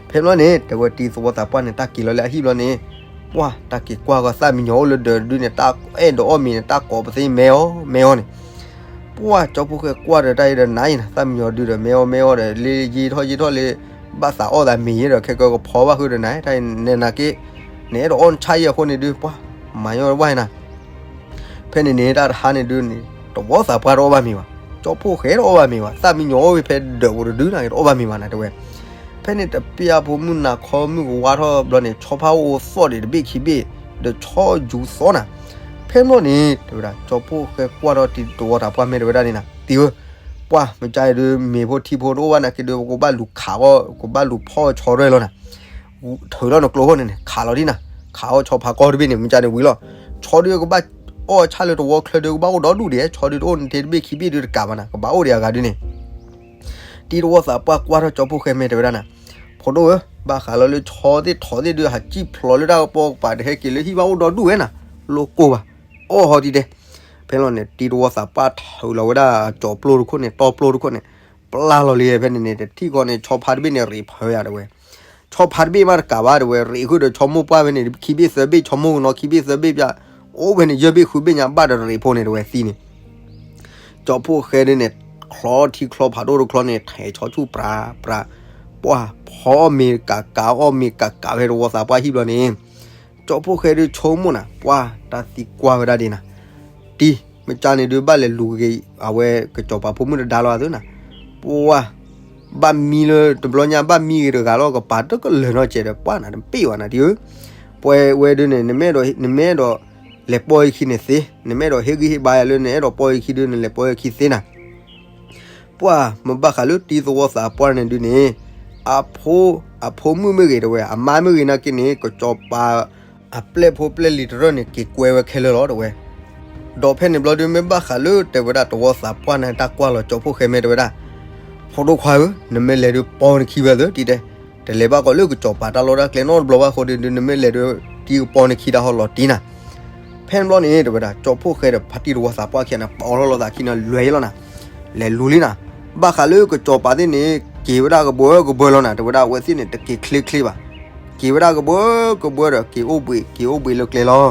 ဖဲဘျီန့ၣ် တဲဝဲတံၤသဝီသးပှၢ်န့ၣ် တၢ်က့ၤလီၤလၢအဟံၣ်ဘျီန့ၣ် ပှၢ် တၢ်က့ၤကွၢ်ဂီၤသၣ်မံညီၤအိၣ်လၢဒၢးဒုးန့ၣ် တၢ်အဲၣ်ဒိးအီၣ်မ့ၤန့ၣ် တၢ်ကိးပသ့မဲအီၤ မဲအီၤန့ၣ် ပှၢ်ကၠီဖှိၣ်ဃဲကွၢ်ဒီးတၢ်အံၤဒီးနၤအံၤနၤ သၣ်မံညီၤဒုးဒီး မဲအီၤ မဲအီၤဒီး လၢယံာ်ထီၣ်ယံာ်ထီၣ်လၢ ဘၣ်သးအီၣ်သးမ့ၤယဲဒီး ခဲကၢကဖီဘၣ်ဃုာ်ဒီးနၤ တၢ်အံၤနဲၣ်နၤက့ နအဲၣ်ဒိးအီၣ်နဆၣ်ယဲအဃိန့ၣ်ဒုး ပှၢ် မၤညီၤဝဲနၤ ဖဲန့ၣ်န့ၣ် တၢ်တဟါန့ၣ်ဒုးန့ၣ် တဝီသးပှၢ်တအီၣ်ဘၣ်မ့ၤဘၣ်, ကၠီဖှိၣ်ဃဲတအီၣ်ဘၣ်မ့ၤဘၣ်, သၣ်မံညီၤအိၣ်ဖဲဒၢးပူၤတဒုနၤ တအီၣ်ဘၣ်မ့ၤဘၣ်နၤတဲဝဲ. ဖဲန့ၣ်တပျၢ်ဖိမုၣ်နၤခီမုၣ်ကဝါထီၣ်ဘျီန့ၣ် ဆီဖါအိၣ်သီၣ်ဒံးတဘ့ၣ်ခံဘ့ၣ်, ဒီးဆီယူၤသီနၤ. ဖဲဘျီန့ၣ် တဲဝဲဒၣ် ကၠီဖှိၣ်ဃဲကွၢ်ထီၣ်တံၤတဝီသးပှၢ်မဲာ်တဲဝဲဒၣ်န့ၣ်နၤ တံၤဧၢ, ပှၢ်မ့ၢ်ကါအံၤဒုး မ့ၤဖိထံဖိတအိၣ်ဘၣ်နၤက့ဒုး ပကဘၣ်လူၤခးအီၣ် ကဘၣ်လူၤဖီၣ်အီၣ်ဆီရဲၣ်လီၤနၤ. ထုးထီၣ်နကျိဖိန့ၣ်န့ၣ် ခးလီၤဒ်နၤ, ခးအီၣ်ဆီဖါကီၢ်တဘ့ၣ်န့ၣ် မ့ၢ်ကါန့ၣ်ဝံၤလီၤ. ဆီဒုးကဘၣ်အီၣ်ဆၣ်လၢတဝီချၢဒုး ကဘၣ်အိၣ်ဒီဒူၣ်ဒံး, ဆီဒုးတအိၣ်နထ့တဘ့ၣ်ခံဘ့ၣ်ဒုးတကးဘၣ်နၤ, ကဘၣ်အိၣ်ဒံးအဂၤဒုးန့ၣ် တံၤတဝီသးပှၢ်ကွၢ်ထီၣ်ကၠီဖှိၣ်ဃဲမဲာ်တဲဝဲဒၣ်နၤ, ဖိဒိၣ်ဧၢ, ဘၣ်ဃးလီၤလၢဆီသ့ၣ်ထိးသ့ၣ်ဒုး ဟးစံၣ်ဖျိးလၢတၢ်ကပီၤကပၤ တဟဲက့ၤလၢဟံၣ်ဘၣ်အိၣ်ဒီဒူၣ်ဝဲနၤ, လိၣ်ကိၢ်ဘၣ်, အီၣ်ဟီဒံးဒဲး. ဖဲလီၤန့ၣ် တံၤတဝီသးပှၢ်ထုးလီၤဝဲဒၣ်ကၠီပျိတခိၣ်န့ၣ် တီပျိတခိၣ်န့ၣ် ပျၢ်လီၤလံ. ဖဲန့ၣ်န့ၣ် တထံၣ်ဃီန့ၣ် ဆီဖါတဘ့ၣ်န့ၣ် ရံးဖၢယၤတဲဝဲ, ဆီဖါတဘ့ၣ်မးတကးဘၣ်တဲဝဲ, ရံးဃုာ်ဒီးဆီမိၢ်ပှၢ်ဝဲန့ၣ် ခံဘ့ၣ်သၢဘ့ၣ်, ဆီမိၢ်ကနီၤခံဘ့ၣ်သၢဘ့ၣ်ပျၢ်, အိၣ်ဖဲန့ၣ် ယဲၢ်ဘ့ၣ်ဃုဘ့ၣ်ညါ ဘၣ်ဒီးတရံးဖိန့ၣ် တဝဲသံန့ၣ် ကၠီဖှိၣ်ဃဲဒုန့ၣ် ချီထံချီဖးဒိၣ်တချီန့ၣ် ထဲးဆီဆူၣ်ပြးပြး, ပှၢ်ဖီအီၣ်မ့ၤကးကး အီၣ်မ့ၤကးကးဖဲတဝီသးပှၢ်ဟံၣ်ဘျီန့ၣ်, ကၠီဖှိၣ်ဃဲဒုဆိကမိၣ်နၤ ပှၢ်တၢ်သံကွၢ်ဝဲဒၣ်ဒ်နၤ, တံၤ မ့ၢ်ကန့ၣ်ဒုဘၣ်လဲၤလူၤက့ၤ အဝဲကစီၤပၤဖိမုၣ်တဒါလီၤသ့နၤ, ပှၢ် ဘၣ်မံလၢတဘျီညါ ဘၣ်မံဂ့ၤတဂၤလီၤ ကပၤတကလၢာ်နီတစဲးဒီး ပှၢ်နၤတပ့ၢ်ဘၣ်နၤတံၤဧၢ, ပှဲၤဝဲဒုန့ၣ် နမ့ၢ်အဲၣ်ဒိး နမ့ၢ်အဲၣ်ဒိးလဲၤပိာ်ယခံန့ၣ်သ့, နမ့ၢ်အဲၣ်ဒိးဟ့ၣ်ဂံၢ်ဟ့ၣ်ဘါယၤလၢနအဲၣ်ဒိးပိာ်ယခံဒု နလဲၤပိာ်ယခံသ့နၤ ပှၢ်မ့ၢ်ဘၣ်ဃးလၢတံၤသဝီသးပှၢ်န့ၣ်ဒုန့ၣ်, အဖိ, အဖိမုၣ်မ့ၢ်ဂ့ၤတဝဲ အမါမ့ၢ်ဂ့ၤနာ်က့န့ၣ် ကစီၤပၤအပျဲၢ်ဖိပျဲၢ်လံၤတရၢၢ်န့ၣ် က့ၤကွဲဝဲခဲလၢာ်လီၤတဝဲ, ဒီးဖဲန့ၣ်ဘျီဒု မ့ၢ်ဘၣ်ဃးလၢတဲဝဲဒၣ် တဝီသးပှၢ်န့ၣ်တၢ်ကွၢ်လီၤကၠီဖှိၣ်ဃဲမ့ၢ်တဲဝဲဒၣ်, ဖိဒိၣ်ခွါဧၢ, နမ့ၢ်လဲၤဒုပိာ်နခံဝဲသ့တံၤတဲ, တလဲၤဘၣ်ကီးလၢကစီၤပၤတၢ်လီၢ်တၢ်ကျဲနီတဘျီဘၣ်အဃိဒု နမ့ၢ်လဲၤဒုတံၤကပိာ်နခံတၢ်ဟီလီၤတံၤနၤ ဖဲန့ၣ်ဘျီန့ၣ် တဲဝဲဒၣ် ကၠီဖှိၣ်ဃဲဒီးဖါတံၢ်တဝီသးပှၢ်ခံဂၤန့ၣ် ပာ်အီၤထီၣ်လိာ်သးခံန့ၣ် လဲၤလီၤနၤ, လဲၤလူၤလံနၤ, ဘၣ်ဃးလၢကစီၤပၤသ့ၣ်န့ၣ် က့ၤဝဲဒၣ်ကဘၢကဘၢလီၤနၤ, တဲဝဲဒၣ်အဝဲသ့ၣ်န့ၣ် တက့ၤချ့ချ့ဘၣ်, က့ၤဝဲဒၣ်ကဘၢကဘၢဒီး က့ၤအိၣ်ဘှံး က့ၤအိၣ်ဘှံးလၢကျဲလီၤ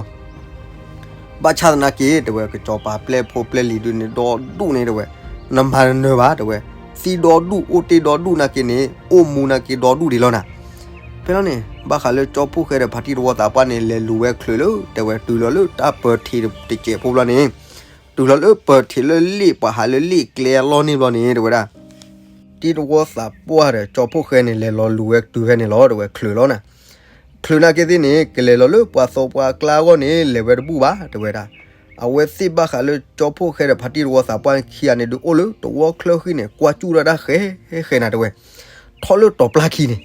ဘၣ်ဆၣ်သနာ်က့ တဲဝဲ ကစီၤပၤပျဲၢ်ဖိပျဲၢ်လံၤဒုန့ၣ် ဒီဒူၣ်န့ၣ် တဲဝဲ, နမၤတနၢၤဘၣ် တဲဝဲ, သံဒီဒူၣ် အိၣ်တ့ၢ်ဒီဒူၣ်နာ်က့န့ၣ် အိၣ်မူနာ်က့ဒီဒူၣ်ဒံးလီၤနၤ, ဖဲလီၤန့ၣ် ဘၣ်ဃးလၢကၠီဖှိၣ်ဃဲဒီးဖါတံၢ်တဝီသးပှၢ်န့ၣ် လဲၤလူၤဝဲချုးလၢ တဲဝဲ တုၤလီၤလၢတၢ်ပၢၤထံးတစဲးဖိဘျီန့ၣ်, တုၤလီၤလၢပၢၤထံးလၢလ့ၣ်ပှၤဟးလၢလ့ၣ်ကျဲအလီၢ်န့ၣ်ဘျီန့ၣ် တဲဝဲဒၣ် တံၤသဝီသးပှၢ်ဒီးကၠီဖှိၣ်ဃဲန့ၣ် လဲၤလီၤလူၤဝဲတုၤဖဲန့ၣ်လီၤ တဲဝဲ ချုးလီၤနၤ, ချုးနာ်က့သ့ၣ်န့ၣ် ကလဲၤလီၤလၢပှၤသဝီပှၤကျါအဂီၢ်န့ၣ် လဲၤဝဲတဘူၣ်ဘၣ် တဲဝဲဒၣ်, အဝဲသ့ၣ်ဘၣ်ဃးလၢကၠီဖှိၣ်ဃဲဒီးဖါတံၢ်သဝီသးပှၢ်ခံဂၤန့ၣ်ဒုး အိၣ်လၢသဝီချၢဃံန့ၣ် ကွၢ်စူၣ်လီၤဒၣ်ဃဲဃဲဃဲနၤ တဲဝဲ, ထီၣ်လၢတီၤပျၢ်ခံန့ၣ်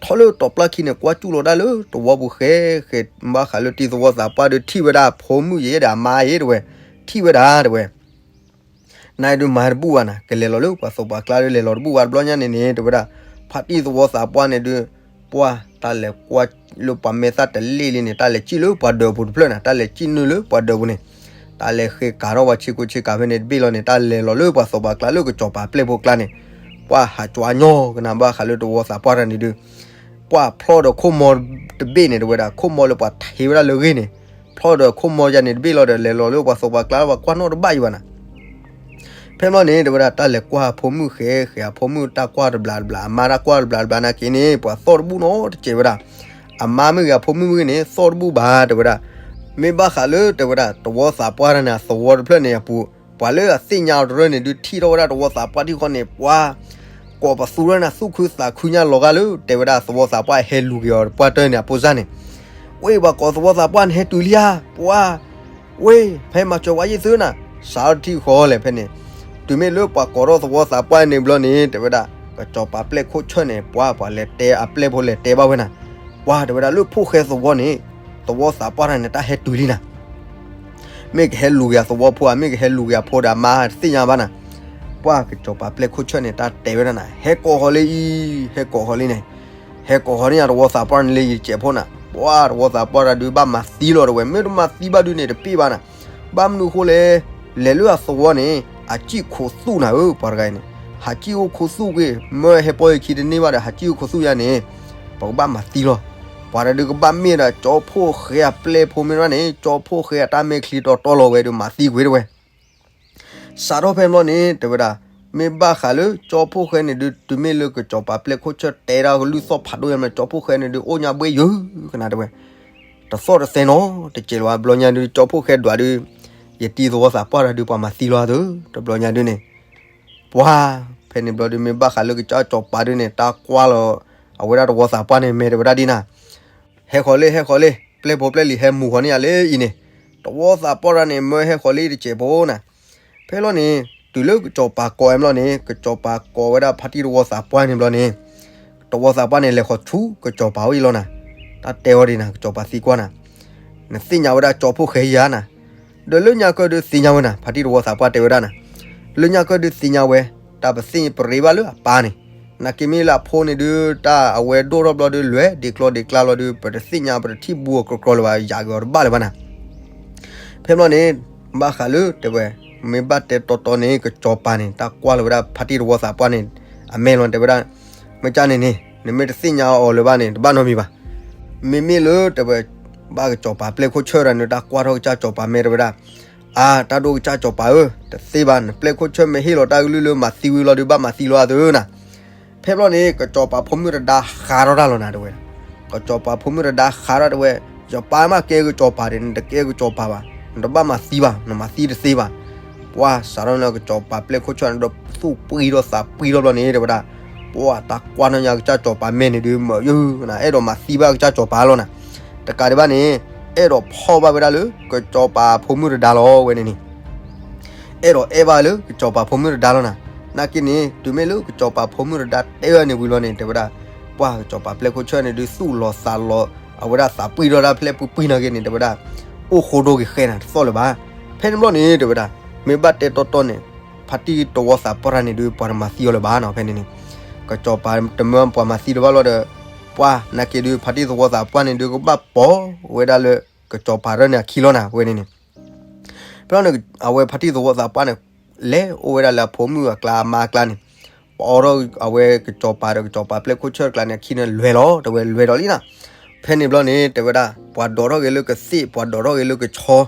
ထီၣ်လၢတီၤပျၢ်ခံန့ၣ် ကွၢ်စူၣ်လီၤဒၣ်လၢသဝီပူၤဃဲဃဲ, ဘၣ်ဃးလၢတံၤသဝီသးပှၢ်ဒုး ထံၣ်ဝဲဒၣ်အဖိမုၣ်ယဲဒီးအမါယဲ တဲဝဲ, ထံၣ်ဝဲဒၣ် တဲဝဲ နဒုးမၤတဘူၣ်ဘၣ်နၤ, ကလဲၤလီၤလၢပှၤသဝီပှၤကျါဒုး လဲၤလီၤတဘူၣ်ဘၣ်တဘျီညါန့ၣ်န့ၣ် တဲဝဲဒၣ်, ဖါတံၢ်သဝီသးပှၢ်န့ၣ်ဒုး ပှၢ်တၢ်လဲၤကွၢ်လၢပှၤမဲာ်သၣ်တလ့ၣ်လံန့ၣ် တၢ်လဲၤစံၣ်လၢပှၤဒၢးပူၤတဖျၢၣ်နၤ, တၢ်လဲၤစံၣ်နုာ်လၢပှၤဒၢးပူၤန့ၣ်, တၢ်လဲၤဃ့ကၤထီၣ်ပှၤဆ့ကိဆ့ကၤဖဲန့ၣ်တဘ့ၣ်လီၤန့ၣ် တၢ်လဲၤလီၤလၢပှၤသဝီပှၤကျါလၢကစီၤပၤပျဲၢ်ဖိကျါန့ၣ်, ပှၢ်ဟးကွၢ်ညီကနၣ်ဘၣ်ဃးလၢသဝီသးပှၢ်တၢ်န့ၣ်ဒုး ပှၢ်ဖျီၣ်ဒီးခိၣ်မီတဘ့ၣ်န့ၣ် တဲဝဲဒၣ် ခိၣ်မီလၢပှၤထံးဝဲဒၣ်လၢဂ့ၢ်န့ၣ်, ဖျီၣ်ဒီးခိၣ်မီယါန့ၣ်တဘ့ၣ်လီၤဒီး လဲၤလီၤလၢပှၤသဝီပှၤကျါလၢပှၤကွၢ်နီတဘၣ်ယံၤဘၣ်နၤ ဖဲန့ၣ်ဘျီန့ၣ် တဲဝဲဒၣ် တၢ်လဲၤကွၢ်အဖိမုၣ်ဃဲဃဲ အဖိမုၣ်တၢ်ကွၢ်တဘျးတဘျး အမါတၢ်ကွၢ်တဘျးတဘျးနာ်က့န့ၣ် ပှၤသီၣ်တဘူၣ်နီတစဲးဝဲဒၣ်, အမါမ့ၢ်ဂ့ၤ အဖိမုၣ်မ့ၢ်ဂ့ၤန့ၣ် သီၣ်တဘူၣ်ဘၣ် တဲဝဲဒၣ်, မ့ၢ်ဘၣ်ဃးလၢ တဲဝဲဒၣ် သဝီသးပှၢ်တၢ်န့ၣ် အသဝီတဖျၢၣ်န့ၣ်အပူၤ ပှၤလၢအသ့ၣ်ညါအီၤတရၢၢ်န့ၣ်ဒုး ထံၣ်ထီၣ်ဝဲဒၣ်သဝီသးပှၢ်ထံၣ်ဃီန့ၣ် ပှၤ ကိးပသူရၢၢ်န့ၣ် သူၣ်ခုသးခုညါလီၤဂာ်လၢ တဲဝဲဒၣ် သဝီသးပှၢ်ဟဲလူၤက့ၤအီၤပှၢ်တၢၢ်န့ၣ် အပိစၢ်န့ၣ်, ဝဲ ပှၤကိးသဝီသးပှၢ်န့ၣ် ဟဲတုၤလံဧါ ပှၤ ဝဲ ဖဲမၤစၢၤဝဲယ့ၢ်သုနၤ, စးထီၣ်တထံၣ်ဃီလဲၣ်ဖဲန့ၣ်, တုၤမ့ၢ်လၢပှၤကိးထီၣ်သဝီသးပှၢ်န့ၣ်ဘျီန့ၣ် တဲဝဲဒၣ် ကစီၤပၤပျဲၢ်ခိၣ်ဆၢၣ်န့ၣ် ပှၤ ပှၤလဲၤတဲအပျဲၢ်ဖိလဲၤတဲဘၣ်ဝဲနၤ, ပှၤ တဲဝဲဒၣ်လၢဖိၣ်ဃဲသဝီန့ၣ် သဝီသးပှၢ်တၢ်န့ၣ် တၢ်ဟဲတုၤလံနၤ မ့ၢ်ကဟဲလူၤက့ၤအသဝီဖိဧါ မ့ၢ်ကဟဲလူၤက့ၤအဖိဒီးအမါတသ့ၣ်ညါဘၣ်နၤ, ပှၤ ကစီၤပၤပျဲၢ်ခိၣ်ဆၢၣ်န့ၣ် တၢ်တဲဝဲဒၣ်နၤ ဟဲကိးဃီၤလၢအံၤ ဟဲကိးဃီၤလံန့ၣ်, ဟဲကိးဃီၤန့ၣ်ယါသဝီသးပှၢ်န့ၣ်လၢယကဲးဖိနၤ, ပှၤ သဝီသးပှၢ်တၢ်ဒုးဘၣ်မၤသံလီၤ တဲဝဲ မ့ၢ်တမၤသံဘၣ်ဒုးန့ၣ် တပ့ၢ်ဘၣ်နၤ, ဘၣ်မနုၤအဃိလဲၣ်, လဲၤလၢအသဝီန့ၣ် ဟးစံၣ်ခိးသူၣ်နၤဧၢ ပှၤတဂၤအံၤန့ၣ်, ဟးစံၣ်အိၣ်ခိးသူၣ်ကွံာ် မၢဟဲပိာ်ယခံတန့ၢ်ဘၣ်ဒီး ဟးစံၣ်အိၣ်ခိးသူၣ်ယါန့ၣ်, ပကဘၣ်မၤသံလီၤ, ပှၤတၢ်ဒုးကဘၣ်မ့ၢ်ဒီး ကၠီဖှိၣ်ဃဲအပျဲၢ်ဖိမ့ၢ်တဘၣ်န့ၣ် ကၠီဖှိၣ်ဃဲအတၢ်မဲာ်ချံတီတီလီၤဝဲဒီးမၤသံကွံာ် တဲဝဲ စးထီၣ်ဖဲန့ၣ်ဘျီန့ၣ် တဲဝဲဒၣ်, မ့ၢ်ဘၣ်ဃးလၢကၠီဖှိၣ်ဃဲန့ၣ်ဒုး တုၤမ့ၢ်လၢကစီၤပၤပျဲၢ်ခိၣ်ဆၢၣ်တဲဒၣ်ကလုၢ်သီၣ်ဖးဒိၣ်ယါမး ကၠီဖှိၣ်ဃဲန့ၣ်ဒုး အိၣ်ညါဘှ့ယုၢ်ကနၤ တဲဝဲ, တသီၣ်တသဲနီတစဲးလၢၤဘၣ် ဘျီညါဒုး ကၠီဖှိၣ်ဃဲဒွးဒုး, ယတံၤသဝီသးပှၢ်တၢ်ဒုး ပှၤမၤသံလီၤအသိး တဘျီညါဒုးန့ၣ်, ပှၤ, ဖဲန့ၣ်ဘျီဒုး မ့ၢ်ဘၣ်ဃးလၢကစၢ်ကစီၤပၤဒုးန့ၣ် တၢ်ကွၢ်လီၤ, အဝဲဒၣ်သဝီသးပှၢ်န့ၣ် မ့ၢ်တဲဝဲဒၣ်ဒ်နၤ ဟဲဃီၤလံ ဟဲဃီၤလံ, ပျဲၢ်ဖိပျဲၢ်လံၤဟဲမူၤဃီၤန့ၢ်ယၤလၢအံၤန့ၣ်, သဝီသးပှၢ်တၢ်န့ၣ် မၢဟဲဃီၤလံတစဲးဖိနၤ, ဖဲလီၤန့ၣ်, တုၤလၢကစီၤပၤကိးဝဲဘျီန့ၣ် ကစီၤပၤကိးဝဲဒၣ်ဖါတံၢ်သဝီသးပှၢ်န့ၣ်ဘျီန့ၣ်, သဝီသးပှၢ်န့ၣ် လဲၤဃီၤဆူကစီၤပၤအိၣ်အံၤလီၤနၤ, တၢ်တဲအီၤဒ်နၤ ကစီၤပၤသံကွၢ်နၤ, နသ့ၣ်ညါဝဲဒၣ်ကၠီဖှိၣ်ဃဲယၤနၤ, ဒီးလၢညါကၢၢ်ဒုးသ့ၣ်ညါဝဲနၤ ဖါတံၢ်သဝီသးပှၢ်တဲဝဲဒၣ်နၤ, လၢညါကၢၢ်ဒုးသ့ၣ်ညါဝဲ, တၢ်ပသ့ၣ်ပရ့ဘၣ်လၢအပၢ်န့ၣ်, နာ်က့မ့ၢ်လၢအဖိန့ၣ်ဒုး တၢ်အဝဲဒိၣ်ထီၣ်ဘျီဒုး လဲၤဒ့ကျီဒ့ကျါလီၤဒုး ပတသ့ၣ်ညါ ပတထံၣ်ဘူးအီၤကြီကြီလၢၤဘၣ် ယၤက့ၤအီၤတဘၣ်လၢၤဘၣ်နၤ, ဖဲဘျီန့ၣ်, ဘၣ်ဃးလၢတဲဝဲ, မ့ၢ်ဘၣ်တဲတီတီန့ၣ် ကစီၤပၤန့ၣ် တၢ်ကွၢ်လီၤဝဲဒၣ်ဖါတံၢ်သဝီသးပှၢ်န့ၣ်, အမဲာ်လီၤတဲဝဲဒၣ်, မ့ၢ်ကန့ၣ်န့ၣ် နမ့ၢ်တသ့ၣ်ညါအီၤလၢၤဘၣ်န့ၣ် တဘၣ်နီတမံၤဘၣ်, မ့မ့ၢ်လၢတဲဝဲ ဘၣ်ကစီၤပၤပျဲၢ်ခိၣ်ဆၢၣ်တဂၤန့ၣ် တၢ်ကွၢ်ထီၣ်ကစၢ်စီၤပၤမဲာ် တဲဝဲဒၣ်, အါ တၢ်ဒိၣ်ကစၢ်စီၤပၤဧၢ, တသ့ဘၣ်, နပျဲၢ်ခိၣ်ဆၢၣ်မဲာ်ဟ့ၣ်လီၤတၢ်ကလုၢ်လၢမၤသံဝံၤလီၤဒုး ဘၣ်မၤသံလီၤအသးနၤ. ဖဲဘျီန့ၣ် ကစီၤပၤဖိမုၣ်တဒါဃါထီၣ်တၢ်လီၤနၤ တဲဝဲဒၣ်. ကစီၤပၤဖိမုၣ်တဒါဃါထီၣ် တဲဝဲ, ယပၢ်မ့ၢ်ကဲကစီၤပၤဒီး နတကဲကစီၤပၤဘၣ်, နတဘၣ်မၤသံဘၣ်, နမၤသံတသ့ဘၣ်. ပှၤစးထီၣ်န့ၣ် ကစီၤပၤပျဲၢ်ခိၣ်ဆၢၣ်န့ၣ်ဒီး သူၣ်ပှံထီၣ်သးပှံထီၣ်ဘျီန့ၣ် တဲဝဲဒၣ်, ပှၤတၢ်ကွၢ်ထီၣ်ညါကစၢ်စီၤပၤမဲာ်န့ၣ်ဒုး မ့ၢ်ယုၢ်နၤ အဲၣ်ဒိးမၤသံဘၣ်ကစၢ်စီၤပၤလီၤနၤ. တကးဒံးဘၣ်န့ၣ် အဲၣ်ဒိးဖီၣ်ဘၣ်ဝဲဒၣ်လၢ ကစီၤပၤဖိမုၣ်တဒါလီၤဝဲန့ၣ်န့ၣ် အဲၣ်ဒိးအဲၣ်ဘၣ်လၢကစီၤပၤဖိမုၣ်တဒါလီၤနၤ. နာ်က့န့ၣ် တုၤမ့ၢ်လၢကစီၤပၤဖိမုၣ်တဒါတဲအီၤန့ၣ်ဝံၤလီၤန့ၣ် တဲဝဲဒၣ်, ပှၤကစီၤပၤပျဲၢ်ခိၣ်ဆၢၣ်န့ၣ်ဒုး သူၣ်လီၤသးလီၤ အဝဲဒၣ်သးပှံထီၣ်တၢ်ဖျဲၣ်ပှံပှံနာ်က့န့ၣ် တဲဝဲဒၣ်, အိၣ်ဃိဒိက့ၤဃဲနၤ တသီၣ်လၢၤဘၣ်. ဖဲန့ၣ်ဘျီန့ၣ် တဲဝဲဒၣ်, မ့ၢ်ဘၣ်တဲတီတီန့ၣ် ဖါတံၢ်သဝီသးပှၢ်တဂၤန့ၣ်ဒုး ပှၤတမၤသံအီၤလၢၤဘၣ်နီၤ. ဖဲန့ၣ်န့ၣ် ကစီၤပၤတမၢပှၤမၤသံတဘၣ်လီၤဒီး ပှၤနာ်က့ဒုး ဖါတံၢ်သဝီသးပှၢ်န့ၣ်ဒုး ကဘၣ်ပိာ်ဝဲဒၣ်လၢ ကစီၤပၤရၢၢ်န့ၣ်အခံလီၤနၤ ဝဲန့ၣ်န့ၣ် ဖဲန့ၣ် အဝဲဖါတံၢ်သဝီသးပှၢ်န့ၣ် လဲၤအိၣ်ဝဲဒၣ်လၢအဖိမုၣ်အကျါအမါအကျါန့ၣ်, ပအိးထီၣ်အဝဲကစီၤပၤဒီးကစီၤပၤပျဲၢ်ခိၣ်ဆၢၣ်တကျါန့ၣ် အခံန့ၣ်လွဲၤလီၤ တဲဝဲလွဲၤဒီးလံနၤ. ဖဲန့ၣ်ဘျီန့ၣ် တဲဝဲဒၣ် ပှၤဒိးထီၣ်က့ၤလၢကသ့ၣ် ပှၤဒိးထီၣ်က့ၤလၢကဆီ,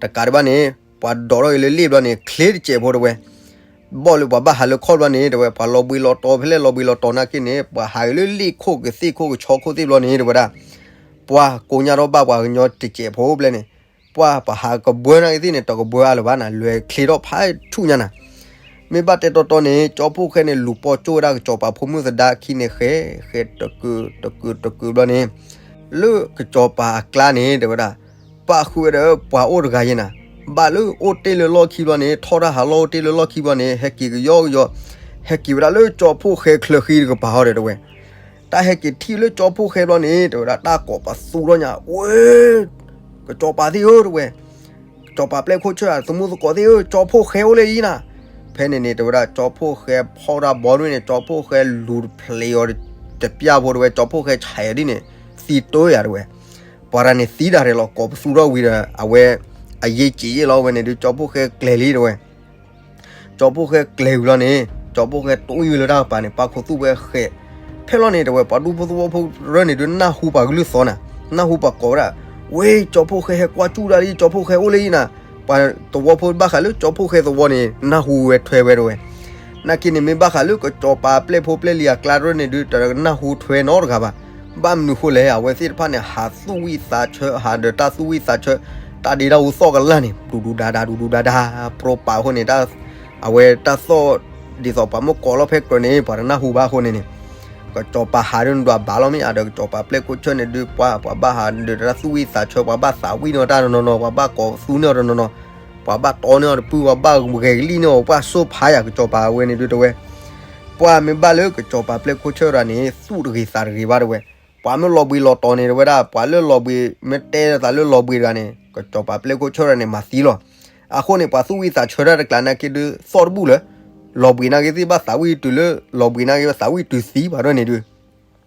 တကးဒံးဘၣ်န့ၣ် ပှၤဒိးထီၣ်က့ၤလၢလ့ၣ်ဘျီန့ၣ် ချ့တစဲးဖိတဲဝဲ ဘီၣ်လၢပှၤဘၣ်ဟးလၢခီၣ်ဘျီန့ၣ် တဲဝဲ ပှၤလီၤဘှံးလီၤတီၤဖဲလဲၣ်လီၤဘှံးလီၤတီၤနာ်က့န့ၣ် ပှၤဟးက့ၤလၢလ့ၣ်ခိၣ်ကသ့ၣ်ခိၣ်ကဆီခိၣ်သ့ၣ်ဘျီန့ၣ် တဲဝဲဒၣ်, ပှၤကိညါထီၣ်ဘၣ်ပှၤကညီတစဲးဖိဘျဲၣ်န့ၣ်, ပှၤပဟးကဘှၢနာ်က့သ့ၣ်န့ၣ် တကဘှၢအါလၢၤဘၣ်နၤ လွဲၤချ့ထီၣ်ဖးဆူၣ်ညါနၤ. မ့ၢ်ဘၣ်တဲတီတီန့ၣ် ကၠီဖှိၣ်ဃဲန့ၣ် လူၤပိာ်ကၠိဝဲဒၣ်ကစီၤပၤဖိမုၣ်သဒါခံန့ၣ် ဃဲ ဃဲတကုာ်တကုာ်တကုာ်ဘျီန့ၣ် လၢကစီၤပၤအကျါန့ၣ် တဲဝဲဒၣ်, ပာ်ဃုာ်ဝဲဒီးပှၤအိၣ်တဂၤယဲနၤ, ဘၣ်လၢအိၣ်တ့ၢ်လၢလီၢ်ခံဘျီန့ၣ် ထီၣ်တၢ်ဟးလီၢ်အိၣ်တ့ၢ်လၢလီၢ်ခံဘျီန့ၣ် ဟဲက့ၤကယီကယီ, ဟဲက့ၤဝဲဒၣ်လၢကၠီဖှိၣ်ဃဲချၢဃံတကပၤအီၤဒီးတဲဝဲ, တၢ်ဟဲက့ၤထံၣ်လၢကၠီဖှိၣ်ဃဲဘျီန့ၣ် တဲဝဲဒၣ် တၢ်ကိးပသူထီၣ်ညါ ဝဲ ကစီၤပၤသ့ၣ်ဧၢ တဲဝဲ, ကစီၤပၤပျဲၢ်ခိၣ်ဆၢၣ် သမူသကိးသ့ၣ်ဧၢ ကၠီဖှိၣ်ဃဲအိၣ်လၢအံၤနၤ. ဖဲန့ၣ်န့ၣ် တဲဝဲဒၣ် ကၠီဖှိၣ်ဃဲဖီၣ်တၢ်ဘီဒ်န့ၣ် ကၠီဖှိၣ်ဃဲလူၤတဖျဲးအီၤတပျၢ်ဖိတဲဝဲ ကၠီဖှိၣ်ဃဲဆဲးအီၤဒ်န့ၣ် သံတိယၤတဲဝဲ, ပှၤတဂၤန့ၣ်သံဒၣ်ရဲၣ်လီၤ ကိးပသူထီၣ်ဝံၤဒီး အဝဲ အယ့ၢ်က့ၤယ့ၢ်လီၤဝဲန့ၣ်ဒုး ကၠီဖှိၣ်ဃဲကျဲၤလံတဲဝဲ ကၠီဖှိၣ်ဃဲကျဲၤဝံၤလီၤန့ၣ် ကၠီဖှိၣ်ဃဲတွံၢ်ဝံၤလၢတၢ်ကပၤန့ၣ် ပၢ်ခိၣ်သူၣ်ဖဲဃဲး, ဖဲလီၤန့ၣ် တဲဝဲ ပှၤဒူဖိသဝီဖိရၢၢ်န့ၣ်ဒုး နၢ်ဟူပှၤကလုၢ်သီနၤ, နၢ်ဟူပှၤကိးဝဲဒၣ်, ဝဲ ကၠီဖှိၣ်ဃဲဟဲကွၢ်ကၠူၣ်ဒၣ်လံ ကၠီဖှိၣ်ဃဲအိၣ်လၢအံၤနၤ, ပှၤသဝီဖိဘၣ်ဃးလၢကၠီဖှိၣ်ဃဲသဝီန့ၣ် နၢ်ဟူဝဲထွဲဝဲတဲဝဲ နာ်က့န့ၣ် မ့ၢ်ဘၣ်ဃးလၢကစီၤပၤပျဲၢ်ဖိပျဲၢ်လံၤအကျါတရၢၢ်န့ၣ်ဒုး တနၢ်ဟူထွဲနီတဂၤဘၣ်. ဘၣ်မနုၤဃိလဲၣ် အဝဲသ့ၣ်တဖၣ်န့ၣ် ဟးသူၣ်ဝံၣ်သးဆၢ ဟးဒီးတၢ်သူၣ်ဝံၣ်သးဆၢ, တၢ်ဒ့တၢ်အူသီၣ်ကလၢ်န့ၣ် ဒူဒူဒါဒါ ဒူဒူဒါဒါ, ပြိပာ်အဃိန့ၣ် အဝဲတၢ်သီၣ် ဒ်သိးပှၤမ့ၢ်ကိးလီၤဖဲကြၢးန့ၣ် ပှၤတနၢ်ဟူဘၣ်အဃိန့ၣ်န့ၣ်, ကစီၤပၤဟးဒုးနဒွးဘၣ်လီၤ မ့ၢ်အဒီးကစီၤပၤပျဲၢ်ခိၣ်ဆၢၣ်န့ၣ်ဒုး ပှၤပှၤဘၣ်ဟးဒီးတၢ်သူၣ်ဝံၣ်သးဆၢ ပှၤဘၣ်သးဝံၣ်န့ၢ်တၢ်တနီၤနီၤ ပှၤဘၣ်ကိးသူန့ၢ်တနီၤနီၤ ပှၤဘၣ်တီန့ၢ်အီၤတပုၢ် ပှၤဘၣ်ဂဲၤကလံၣ်န့ၢ်အီၤ ပှၤစိၣ်ဖးယၤကစီၤပၤဝဲန့ၣ်ဒုးတဲဝဲ, ပှၤမ့ၢ်ဘၣ်လၢကစီၤပၤပျဲၢ်ခိၣ်ဆၢၣ်တဂၤန့ၣ် သူၣ်တဂ့ၤသးတဂ့ၤဘၣ်တဲဝဲ, ပှၤမ့ၢ်လီၤဘှံးလီၤတီၤန့ၣ်တဲဝဲဒၣ် ပှၤလၢလီၤဘှံး မ့ၢ်တဲသးလၢလီၤဘှံးတဂၤန့ၣ် ကစီၤပၤပျဲၢ်ခိၣ်ဆၢၣ်တဂၤန့ၣ် မၤသံလီၤ. အဃိန့ၣ် ပှၤသူၣ်ဝံၣ်သးဆၢတၢ်တကျါနာ်က့ဒုး သီၣ်တဘူၣ်လၢ လီၤဘှံးနာ်က့သ့ၣ်ဘၣ်သးဝံၣ်တုၤလၢ လီၤဘှံးနာ်က့ဘၣ်သးဝံၣ်တုၤသံဘၣ်ဒ်န့ၣ်ဒုး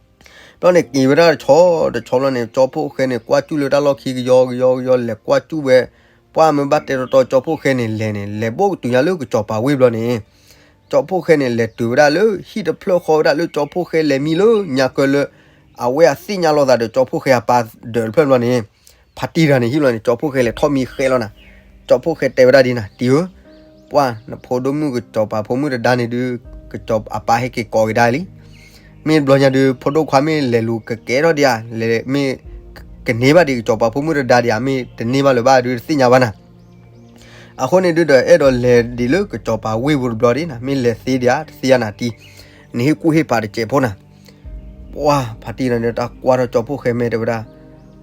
ဘျီန့ၣ်က့ၤဝဲဒၣ်တဆီတဆီဘျီန့ၣ် ကၠီဖှိၣ်ဃဲန့ၣ် ကွၢ်ကၠူၣ်လၢတၢ်လီၢ်ခံကယီကယီကယီ လဲၤကွၢ်ကၠူၣ်ဝဲ, ပှၤမ့ၢ်ဘၣ်တဲတီတီ ကၠီဖှိၣ်ဃဲန့ၣ်လဲၤန့ၣ် လဲၤဘိၣ်ကတုၤညါလၢကစီၤပၤဝ့ၢ်ဘျီန့ၣ်, ကၠီဖှိၣ်ဃဲန့ၣ် လဲၤတုၤဝဲဒၣ်လၢဟံၣ်တဖျၢၣ်ဃီဝဲဒၣ်လၢကၠီဖှိၣ်ဃဲလဲၤမံလၢညါကၢလၢ အဝဲအသ့ၣ်ညါလိာ်သးဒီးကၠီဖှိၣ်ဃဲအပၢ်ဒၢးတဖျၢၣ်ဘျီန့ၣ်, ဖါတံၢ်တဂၤန့ၣ်ဟံၣ်ဘျီန့ၣ် ကၠီဖှိၣ်ဃဲလဲၤထီၣ်မံဃဲလီၤနၤ, ကၠီဖှိၣ်ဃဲတဲဝဲဒၣ်ဒ်နၤ တံၢ်ဧၢ ပှၤနဖိဒိၣ်မုၣ်ကစီၤပၤဖိမုၣ်တဒါန့ၣ်ဒုး ကစီၤအပၢ်ဟဲက့ၤကိးက့ၤဒၣ်လံ. မ့ၢ်ဘျီညါဒုး ဖိဒိၣ်ခွါမ့ၢ်လဲၤလူၤကကဲထီၣ်ဒံးဧါ, မ့ၢ်ကန့ၢ်ဘၣ်ဒံးကစီၤပၤဖိမုၣ်တဒါဒံးဧါ, မ့ၢ်တန့ၢ်ဘၣ်လၢၤဘၣ်ဒုးတသ့ၣ်ညါဘၣ်နၤ. အဃိန့ၣ်ဒုးဒီး အဲၣ်ဒိးလဲၤဒံးလၢကစီၤပၤဝ့ၢ်ပူၤတဘျီဒံးနၤ, မ့ၢ်လဲၤသ့ဒံးဧါ တသ့ၣ်ညါနၤတံၢ်, နဟ့ၣ်ကူၣ်ဟ့ၣ်ဖးတစဲးဖိနၤ. ပှၤဖါတံၢ်တဂၤန့ၣ် တၢ်ကွၢ်ထီၣ်ကၠီဖှိၣ်ဃဲမဲာ်တဲဝဲဒၣ်,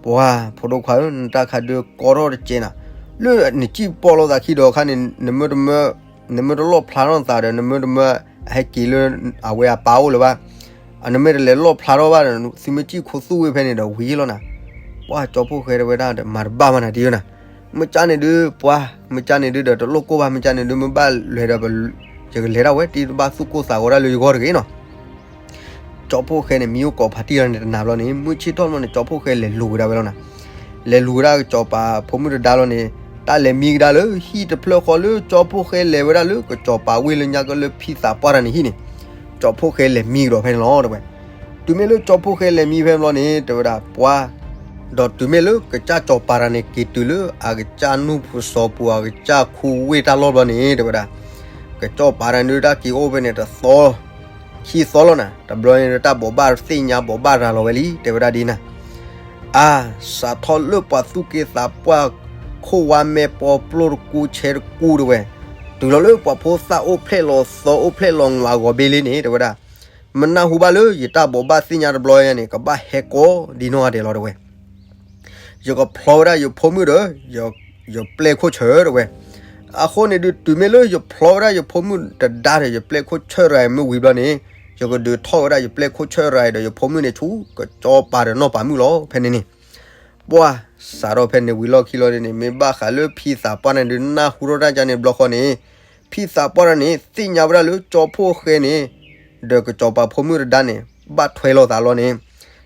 ပှၤဖိဒိၣ်ခွါဧၢ နတၢ်ခါဒုးကီထီၣ်တစဲးနၤ, လၢနစံၣ်ပီၣ်လိာ်သးခံဒီးခါန့ၣ် နမ့ၢ်တမၢ နမ့ၢ်တလီၣ်ဖျါထီၣ်နသးဒီး နမ့ၢ်တမၢ အဟဲက့ၤလၢအဝဲအပၢ်အိၣ်လၢၤဘၣ်, နမ့ၢ်တလဲၤလီၣ်ဖျါထီၣ်ဘၣ်ဒီး သုမ့ၢ်စံၣ်ခိသူၣ်ဝဲဖဲန့ၣ်ဒီးဝံၤလီၤနၤ. ပှၤကၠီဖှိၣ်ဃဲတဲဝဲဒၣ်ဒီး မၤတဘၣ်မးနၤတံၢ်ဧၢနၤ, မ့ၢ်ကၢန့ၣ်ဒုး ပှၤ မ့ၢ်ကၢန့ၣ်ဒုးဒီး တလိၣ်ကိၢ်ဘၣ် မ့ၢ်ကၢန့ၣ်ဒုး မ့ၢ်ဘၣ်လဲၤဒီး ယကလဲၤဒၣ်ဝဲ တံၢ်တဘၣ်သူၣ်ကိၢ်သးဂီၤဒၣ်လၢယဂီၢ်တဂ့ၤနီၤ. ကၠီဖှိၣ်ဃဲန့ၣ် မံအိၣ်ကိးဖါတံၢ်တဂၤန့ၣ်တနၤဘျီန့ၣ် မုၢ်ဆ့ၣ်ထီၣ်ဘျီန့ၣ် ကၠီဖှိၣ်ဃဲလဲၤလူၤကဒါဝဲလီၤနၤ. လဲၤလူၤကဒါကစီၤပၤဖိမုၣ်တဒါလီၤန့ၣ် တၢ်လဲၤမံကဒါလၢဟံၣ်တဖျၢၣ်ဃီလၢ ကၠီဖှိၣ်ဃဲလဲၤဝဲဒၣ်လၢကစီၤပၤဝ့ၢ်လၢညါကၢလၢဖံသးပှၢ်တဂၤန့ၣ်ဟံၣ်န့ၣ် ကၠီဖှိၣ်ဃဲလဲၤမံကဒီးဖဲန့ၣ်လီၤတဲဝဲ. တုၤမ့ၢ်လၢကၠီဖှိၣ်ဃဲလဲၤမံဖဲန့ၣ်ဘျီန့ၣ် တဲဝဲဒၣ် ပှၤ ဒီးတုၤမ့ၢ်လၢကစၢ်စီၤပၤတဂၤန့ၣ် က့ၤတုၤလၢအကစၢ်နူၢ်ပူၤစီၤပူၤ အကစၢ်ခူဝ့ၢ်တၢ်လီၢ်ဘျီန့ၣ် တဲဝဲဒၣ်, ကစၢ်စီၤပၤန့ၣ်ဒုး တၢ်က့ၤအိၣ်ဖဲန့ၣ်တသီ ခံသီလီၤနၤ, တဘျီန့ၣ်ဒီး တၢ်ဘိးဘၣ်သ့ၣ်ညါဘိးဘၣ်ရၤလီၤဝဲလံ တဲဝဲဒၣ်ဒ်နၤ. အါ, စးထီၣ်လၢပှၤသူၣ်က့သးပှၢ် ခိၣ်ဝါမဲပီပျိၢ်တကူဆဲတကူတဲဝဲ, တုၤလီၤလၢပှၤဖိသၣ်အိၣ်ဖျဲၣ်လီၤသီအိၣ်ဖျဲၣ်လီၤနွးအဂီၢ်ဘ့ၣ်လံန့ၣ် တဲဝဲဒၣ်, မနၢ်ဟူဘၣ်လၢယတၢ်ဘိးဘၣ်သ့ၣ်ညါတဘျီညါန့ၣ် ကဘၣ်ဟဲကိးဒ်နီၢ်ဂၤဒဲးလီၤတဲဝဲ. ယကဖျီဝဲဒၣ်ယဖိမုၣ်ဒီး ယပျဲၢ်ခိၣ်ဆၢတဲဝဲ. အဃိန့ၣ်ဒုး တုၤမ့ၢ်လၢယဖျီဝဲဒၣ်ယဖိမုၣ်တဒါဒီး ယပျဲၢ်ခိၣ်ဆၢရၤမ့ၢ်ဝံၤဘျီန့ၣ်, ယကဒုးထီၣ်ဝဲဒၣ်ယပျဲၢ်ခိၣ်ဆၢရၤဒီးယဖိမုၣ်န့ၣ်ဆူ ကစၢ်စီၤပၤဒီးနီၢ်ပၤမုၣ်လီၤ ဖဲန့ၣ်န့ၣ်. ပှၢ်စးထီၣ်ဖဲန့ၣ်ဝံၤလီၢ်ခံလီၤန့ၣ် မ့ၢ်ဘၣ်ဃးလၢဖံသးပှၢ်န့ၣ်ဒုး နၢ်ဟူထီၣ်တၢ်ကန့ၣ်ဘျီဃီန့ၣ်, ဖံသးပှၢ်တဂၤန့ၣ် သ့ၣ်ညါဝဲဒၣ်လၢကၠီဖှိၣ်ဃဲန့ၣ် ဒီးကစၢ်စီၤပၤဖိမုၣ်တဒါန့ၣ် ဘၣ်ထွဲလိာ်သးလီၤန့ၣ်,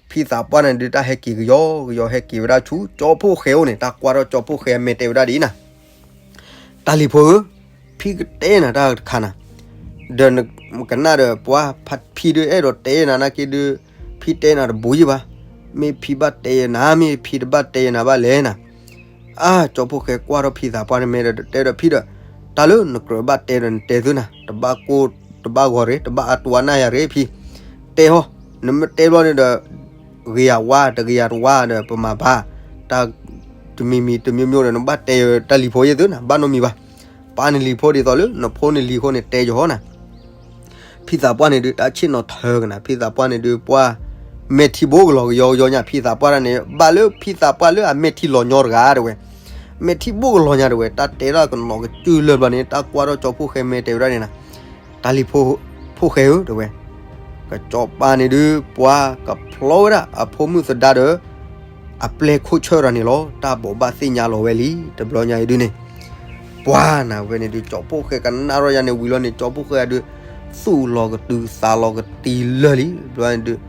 ဖံသးပှၢ်န့ၣ်ဒုး တၢ်ဟဲက့ၤကယီကယီ ဟဲက့ၤဝဲဒၣ်ဆူကၠီဖှိၣ်ဃဲအိၣ်န့ၣ် တၢ်ကွၢ်ထီၣ်ကၠီဖှိၣ်ဃဲအမဲာ်တဲဝဲဒၣ်ဒ်အံၤနၤ, တၢ်လံၤဖိဧၢ, ဖံကတဲနၤတၢ်တခါနၤ, ဒီးနကနၣ်ဒီး ပှၢ်ဖံဒုး အဲၣ်ဒိးတဲနၤနာ်က့ဒုး, ဖံတဲနၤတဘူးယံၤဘၣ်, မ့ၢ်ဖံဘၣ်တဲယနၤ မ့ၢ်ဖံတဘၣ်တဲယနၤဘၣ်လဲၣ်နၤ. အါ, ကၠီဖှိၣ်ဃဲကွၢ်ထီၣ်ဖံသးပှၢ်န့ၣ် မ့ၢ်ဒီးတဲဒီးဖံဒီး, တၢ်လၢနကြၢးဘၣ်တဲဒီးနတဲသုနၤ, တဘၣ်ကိၢ်တဘၣ်ဂီၤရ့ၣ် တဘၣ်အတူၢ်အနၢ်ယၤရ့ၣ်ဖံ, တဲဟီ, နမ့ၢ်တဲဘျီန့ၣ်ဒီး ဂ့ၤယၤဝါ တဂ့ၤယၤတဝါဒီး ပမၤဘၣ်, တၢ်တမံၤမံၤတမံၤမံၤဒီး နဘၣ်တဲတၢ်လံၤဖိယဲၢ်သုနၤ ဘၣ်နီတမံၤဘၣ်, ပာ်နလံၤဖိဒ်သိးလၢနဖိနလံၤအဃိန့ၣ် တဲယဟီနၤ. ဖံသးပှၢ်န့ၣ်ဒုး တၢ်ဆ့ၣ်နီၤထၢကနၤ ဖံသးပှၢ်န့ၣ်ဒုး ပှၢ်မဲာ်ထံဘိကလီၤကယီကယီညါ ဖံသးပှၢ်တဂၤန့ၣ် ဘၣ်လၢဖံသးပှၢ်လၢအမဲာ်ထံလီၤညီတဂၤတဲဝဲ, မဲာ်ထံဘိကလီၤညါတဲဝဲ တၢ်တဲဒၣ်ကနီၤကစၢၢ်လၢာ်ဘျီန့ၣ် တၢ်ကွၢ်ထီၣ်ကၠီဖှိၣ်ဃဲမဲာ်တဲဝဲဒၣ်န့ၣ်နၤ, တၢ်လံၤဖိဃဲဧၢ တဲဝဲ, ကစၢ်စီၤပၤန့ၣ်ဒုး ပှၢ်ကဖျီဝဲဒၣ်အဖိမုၣ်သဒါဒီး အပျဲၢ်ခိၣ်ဆၢတဂၤန့ၣ်လီၤ. တၢ်ဘိးဘၣ်သ့ၣ်ညါလီၤဝဲလံ တဘျီညါအံၤဒုးန့ၣ်, ပှၢ်နၤဝဲန့ၣ်ဒုး ကၠီဖှိၣ်ဃဲကနၣ်ထီၣ်ယၤန့ၣ်ဝံၤလီၤန့ၣ် ကၠီဖှိၣ်ဃဲဒုး သူၣ်လီၤကတုၤသးလီၤကတံၤလၢာ်လံ ဘျီန့ၣ်ဒုး,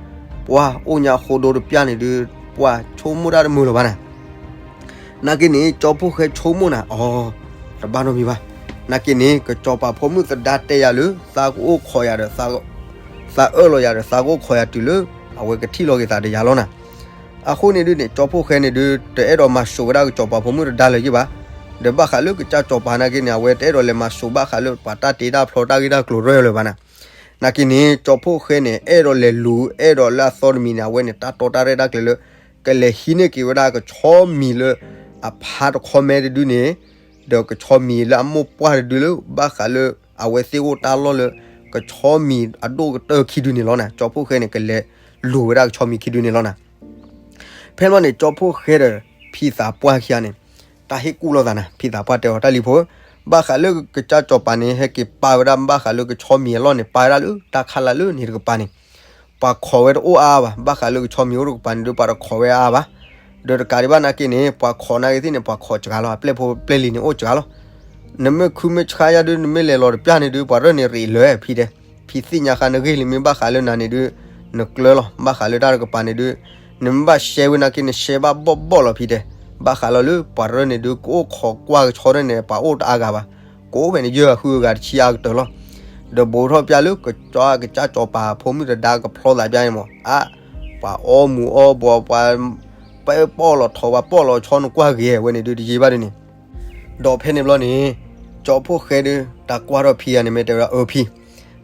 ပှၢ်အိၣ်ညါဃိဒိတပျၢ်န့ၣ်ဒုး ပှၢ်ဆိကမိၣ်တၢ်တမုာ်လၢၤဘၣ်နၤ. နာ်က့န့ၣ် ကၠီဖှိၣ်ဃဲဆိကမိၣ်နၤ အီၤ, တဘၣ်နီတမံၤဘၣ်. နာ်က့န့ၣ် ကစၢ်စီၤပၤဖိမုၣ်သဒါတဲယၤလၢ သးကအိၣ်ခိးယၤဒီး သးအၢၣ်လီၤယၤဒီး သးကအိၣ်ခိးယၤတုၤလၢ အဝဲကထံၣ်လီၤက့ၤသးဒီးယၤလီၤနၤ. အဃိန့ၣ်ဒုးန့ၣ် ကၠီဖှိၣ်ဃဲန့ၣ်ဒုး တအဲၣ်ဒိးမၤစိာ်ဝဲဒၣ်ကစၢ်စီၤပၤဖိမုၣ်တဒါလၢၤယံၤဘၣ်. ဒီးဘၣ်ဃးလၢကစၢ်စီၤပၤနာ်က့န့ၣ် အဝဲတအဲၣ်ဒိးလဲၤမၤစိာ်ဘၣ်ဃးလၢပှၤတၢ်တ့တၢ်ဖျီတၢ်ဂ့ၢ်တၢ်ကျိၤရၢၢ်လၢၤဘၣ်နၤ. နာ်က့န့ၣ် ကၠီဖှိၣ်ဃဲန့ၣ် အဲၣ်ဒိးလဲၤလူၤ အဲၣ်ဒိးလၢအသီတမံၤန့ၣ် အဝဲန့ၣ် တၢ်တီတၢ်ရဲၣ်တၢ်ကျဲၤလၢ ကလဲၤဟံးန့ၢ်က့ၤဝဲဒၣ်ကဆီမံၤလၢ အဖါတခီမဲတဒုန့ၣ် ဒီးကဆီမံၤလၢအမိၢ်ပှၢ်တဒုလၢ ဘၣ်ဃးလၢ အဝဲသ့ၣ်အိၣ်တၢ်လီၢ်လၢ ကဆီမံၤအဒိၣ်ကတၢၢ်ခံဒုန့ၣ်လီၤနၤ. ကၠီဖှိၣ်ဃဲန့ၣ် ကလဲၤလူၤဝဲဒၣ်ကဆီမံၤခံဒုန့ၣ်လီၤနၤ. ဖဲန့ၣ်န့ၣ် ကၠီဖှိၣ်ဃဲဒီး ဖံသးပှၢ်ခံဂၤန့ၣ် တၢ်ဟ့ၣ်ကူၣ်လိာ်သးနၤ. ဖံသးပှၢ်တဲအီၤ တၢ်လံၤဖိဧၢ, ဘၣ်ဃးလၢကစၢ်စီၤပၤန့ၣ် ဟဲက့ၤပာ်ဝဲဒၣ် ဘၣ်ဃးလၢကဆီမံၤအလီၢ်န့ၣ် ပာ်ဝဲဒၣ်လၢတၢ်ခါလၢ်လၢန့ၣ်တကပၤန့ၣ် ပှၤခိးဝဲတအိၣ်အါအါဘၣ်. ဘၣ်ဃးလၢကဆီမံၤအိၣ်တကပၤန့ၣ်ဒုး ပှၤတခိးဝဲအါအါဘၣ်. ဒီးတကးဒံးဘၣ်နာ်က့န့ၣ် ပှၤခိးနာ်က့သ့ၣ်န့ၣ် ပှၤခိးစှၤလီၤ. အပျဲၢ်ဖိပျဲၢ်လံၤန့ၣ်အိၣ်စှၤလီၤ. နမ့ၢ်ခုမ့ၢ်ဆါယၤဒုး နမ့ၢ်လဲၤလီၤတပျၢ်န့ၣ်ဒုး ပှၤရၢၢ်န့ၣ်ရ့းလၢာ် ဖံတဲ. ဖံသ့ၣ်ညါဃါနဂ့ၢ်လံ မ့ၢ်ဘၣ်ဃးလၢနၤန့ၣ်ဒုး နကျၢၤလီၤ. ဘၣ်ဃးလၢတၢ်တကပၤန့ၣ်ဒုး နမ့ၢ်ဘၣ်ရှဲဝဲနာ်က့ နရှဲဘၣ်ဘီၣ်ဘီၣ်လီၤ ဖံတဲ. ဘၣ်ဃးလီၤလၢပှၤရၢၢ်န့ၣ်ဒုး ကအိၣ်ခိးကွၢ်ကဆီန့ၣ် ပှၤအိၣ်တအါဂၤဘၣ်. ကအိၣ်ဖဲန့ၣ် ယဲၢ်ဂၤဃုဂၤတဆံအါကတၢၢ်လီၤ. ဒီးဘူးထီၣ်ပျၢ်လၢ ကစၢ်စီၤပၤဖိမုၣ်တဒါကဖျီသးပျၢ်န့ၣ်မး အါ, ပှၤအီမူၤအီဘှီး ပှၤပဲပီၣ်လီၤထိး ပှၤပီၣ်လီၤဆီ နကွၢ်ဂ့ၤဝဲန့ၣ်ဒုး တယံာ်ဘၣ်ဒ်န့ၣ်. ဒီးဖဲန့ၣ်ဘျီန့ၣ် ကၠီဖှိၣ်ဃဲဒုး တၢ်ကွၢ်ထီၣ်ဖံဂၤန့ၣ် မ့ၢ်တဲဝဲဒၣ် အၢ ဖံ,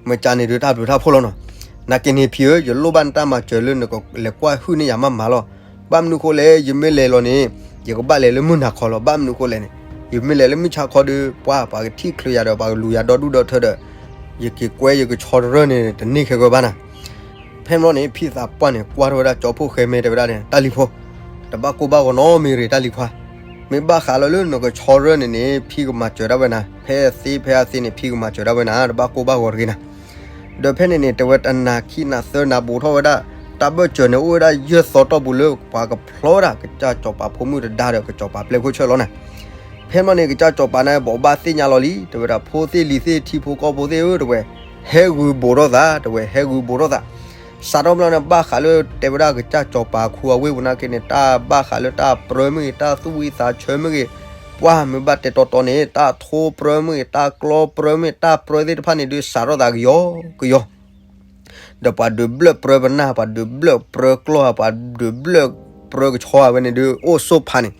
မ့ၢ်ကန့ၣ်ဒုး တၢ်ဘျုးတၢ်ဖှိၣ်လီၤနီၤ. နာ်က့န့ၣ်ဖံဧၢ, ယလိၣ်ဘၣ်နတၢ်မၤစၢၤလၢနကလဲၤကွၢ်ဟုၣ်န့ၢ်ယၤမးမးလီၤ. ဘၣ်မနုၤဃိလဲၣ် ယမ့ၢ်လဲၤလီၤန့ၣ် ယကဘၣ်လဲၤလၢမုၢ်နၤခီလီၤ. ဘၣ်မနုၤဃိလဲၣ်န့ၣ် ယမ့ၢ်လဲၤလၢမုၢ်ဆါခီဒီး ပှၤ ပှၤကထံၣ်ချုးယၤဒီး ပှၤကလူၤယၤဒီဒူၣ်ဒီထၢဒီး ယက့ၤကွဲယကဆီတရၢၢ်န့ၣ် တန့ၢ်ခဲဂၢဘၣ်နၤ. ဖဲန့ၣ်ဘျီန့ၣ် ဖံသးပှၢ်န့ၣ် ကွၢ်ထီၣ်ဝဲဒၣ်ကၠီဖှိၣ်ဃဲ မ့ၢ်တဲဝဲဒၣ်န့ၣ် တၢ်လံၤဖိ, တဘၣ်ကိၢ်ဘၣ်ဂီၤနီတမံၤရ့ၣ် တၢ်လံၤခွါ, မ့ၢ်ဘၣ်ဃးလီၤလၢနကဆီတရၢၢ်န့ၣ်န့ၣ် ဖံကမၤစၢၤဒၣ်ဝဲနၤ, ဖဲအသ့ဖဲအသ့န့ၣ် ဖံကမၤစၢၤဒၣ်ဝဲနၤ တဘၣ်ကိၢ်ဘၣ်ဂီၤတဂ့ၤနၤ. ဒီးဖဲန့ၣ်န့ၣ် တဲဝဲတနၤခံနၤသၢနၤဘူးထီၣ်ဝဲဒၣ် တၢ်ဘၢၣ်စၢၤန့ၣ် အိၣ်ဝဲဒၣ်ယဲၢ်သီတီၢ်ပူၤလၢ ပှၤကဖျီဒၣ်ကစၢ်စီၤပၤဖိမုၣ်တဒါဒီး ကစၢ်စီၤပၤပျဲၢ်ခိၣ်ဆၢၣ်လီၤနၤ. ဖဲန့ၣ်ဘျီန့ၣ် ကစၢ်စီၤပၤန့ၣ် ဘိးဘၣ်သ့ၣ်ညါလီၤလံ တဲဝဲဒၣ် ဖိသ့ၣ်လံၤသ့ၣ် ထံဖိကီၢ်ဖိသ့ၣ်ဧၢ တဲဝဲ, ဟဲဂုာ်ဘူးထီၣ်သး တဲဝဲ, ဟဲဂုာ်ဘူးထီၣ်သး. စးထီၣ်ဘျီန့ၣ် ဘၣ်ဃးလၢတဲဝဲဒၣ်ကစၢ်စီၤပၤခူအဝ့ၢ်ပူၤနာ်က့န့ၣ် တၢ်ဘၣ်ဃးလၢတၢ်ပြၢမ့ၢ်ဂ့ၤ တၢ်သူၣ်ဝံသးဆၢမ့ၢ်ဂ့ၤ, ပှၢ်မ့ၢ်ဘၣ်တဲတီတီန့ၣ် တၢ်ထိပြၢမ့ၢ်ဂ့ၤ တၢ်ကျီပြၢမ့ၢ်ဂ့ၤ တၢ်ပြၢသ့ၣ်တဖၣ်န့ၣ်ဒုး စးထီၣ်သးကယီကယီ ဒီးပှၤဒုးဘျၢၣ်ပြၢပနၢ် ပှၤဒုးဘျၢၣ်ပြၢကျီၢ် ပှၤဒုးဘျၢၣ် ပြၢကဆီအဝဲန့ၣ်ဒုး အိၣ်ဆိးဖးန့ၣ်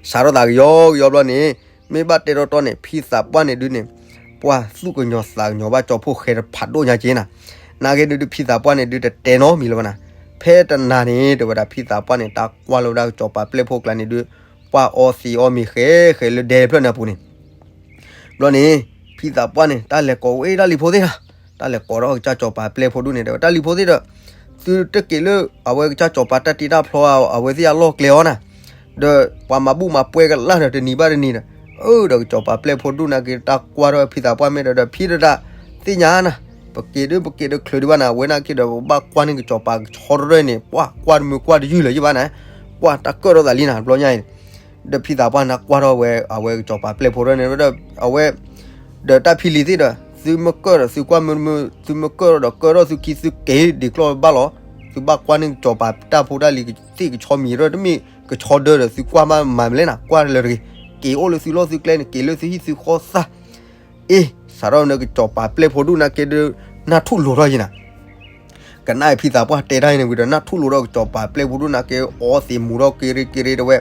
စးထီၣ်သးကယီကယီဘျီန့ၣ် မ့ၢ်ဘၣ်တဲတီတီန့ၣ် ဖံသးပှၢ်န့ၣ်ဒုးန့ၣ် ပှၤသူၣ်ကညီၤသးကညီၤဘၣ်ကၠီဖီၣ်ဃဲတဖးဒိၣ်ညါက့နၤ. နာ်က့ဒုး ဖံသးပှၢ်န့ၣ်ဒုး တတဲနီတမံၤလၢၤဘၣ်နၤ. ဖဲတနၤန့ၣ် တဲဝဲဒၣ် ဖံသးပှၢ်န့ၣ် တၢ်ကွၢ်လီၤဝဲဒၣ်ကၠီၤပၤပျဲၢ်ဖိကျါန့ၣ်ဒုး ပှၤအီသံးအီမံၤဃဲဃဲလၢဒဲဖျၢၣ်န့ၣ်အပူၤန့ၣ် ဘျီန့ၣ် ဖံသးပှၢ်န့ၣ် တၢ်လဲၤကိးဝဲတၢ်လံၤဖိသ့ၣ်လီၤ. တၢ်လဲၤကိးထီၣ်ကစၢ်ကၠီၤပၤပျဲၢ်ဖိဒိၣ်န့ၣ် တဲဝဲတၢ်လံၤဖိသ့ၣ်ဒီး သုတက့ၤလၢ အဝဲကစၢ်ကၠီၤပၤတၢ်တ့တၢ်ဖျီအဝဲသ့ၣ်အလီၢ်ကျဲအီၤနၤ. ဒီးပှၤမၤဘူၣ်မၤပှဲၤကလၢ်ဒီးတနံၤဘၣ်တနံၤဒီး အၢ ဒီးကစၠီၤပၤပျဲၢ်ဖိဒိၣ်နာ်က့ တၢ်ကွၢ်ထီၣ်ဖံသးပှၢ်မ့ၢ်ဒီး ဒီးဖံတဒၣ်သ့ၣ်ညါနၤ. ပက့ၤဒုးပက့ၤတချုးဒံးဘၣ်နၤ အဝဲနာ်က့ဒီး ပဘၣ်ကွၢ်န့ၢ်ကစၠီၤပၤကဆီတရၢၢ်န့ၣ် ပှၤကွၢ်တမုာ်ကွၢ်တယုၢ်လၢၤယဘၣ်နၤ. ကွၢ်တၢ်ကၢၣ်ထီၣ်သးလံနၤ ဘျီညါအံၤ ဒီးဖံသးပှၢ်နၢ်ကွၢ်ထီၣ်ဝဲ အဝဲကစၠီၤပၤပျဲၢ်ဖိဒိၣ်န့ၣ်ဒီး အဝဲ ဒီးတၢ်ဖံလံၤသ့ၣ်ဒီး သုမ့ၢ်ကၢၣ်ဒီးသုကွၢ်မုာ်တမုာ် သုမ့ၢ်ကၢၣ်ဒီးကၢၣ်ထီၣ်သုခံသုက့ၤဒံးကျီၢ်ဘၣ်လီၤ. သုဘၣ်ကွၢ်န့ၢ်ကစၢ်ကၠီၤပၤတၢ်ဖိတၢ်လံၤသ့ၣ်ကဆီမံၤရၢၢ် တမ့ၢ်ကဆီဒၢဒီးသုကွၢ်မးမၤမလဲၣ်နၤ ကွၢ်လၢၤတဂ့ၤ. က့ၤအိၣ်လၢသုလီၢ်သုကျဲန့ၣ် က့ၤလၢသုဟံၣ်သုဃီသၣ် အ့ စးထီၣ်န့ၣ်ကစၠီၤပၤပျဲၢ်ဖိဒိၣ်နာ်က့ဒီး နၢ်ထူၣ်လိၤထီၣ်ယံၤနၤ. ကနၣ်ဖံသးပှၢ်တဲတၢ်အံၤန့ၣ်ဝံၤဒီး နၢ်ထူၣ်လိၤထီၣ်ကစၠီၤပၤပျဲၢ်ဖိဒိၣ်နာ်က့ အီသံးမူၤထီၣ်က့ၤရ့က့ၤရ့တဲဝဲ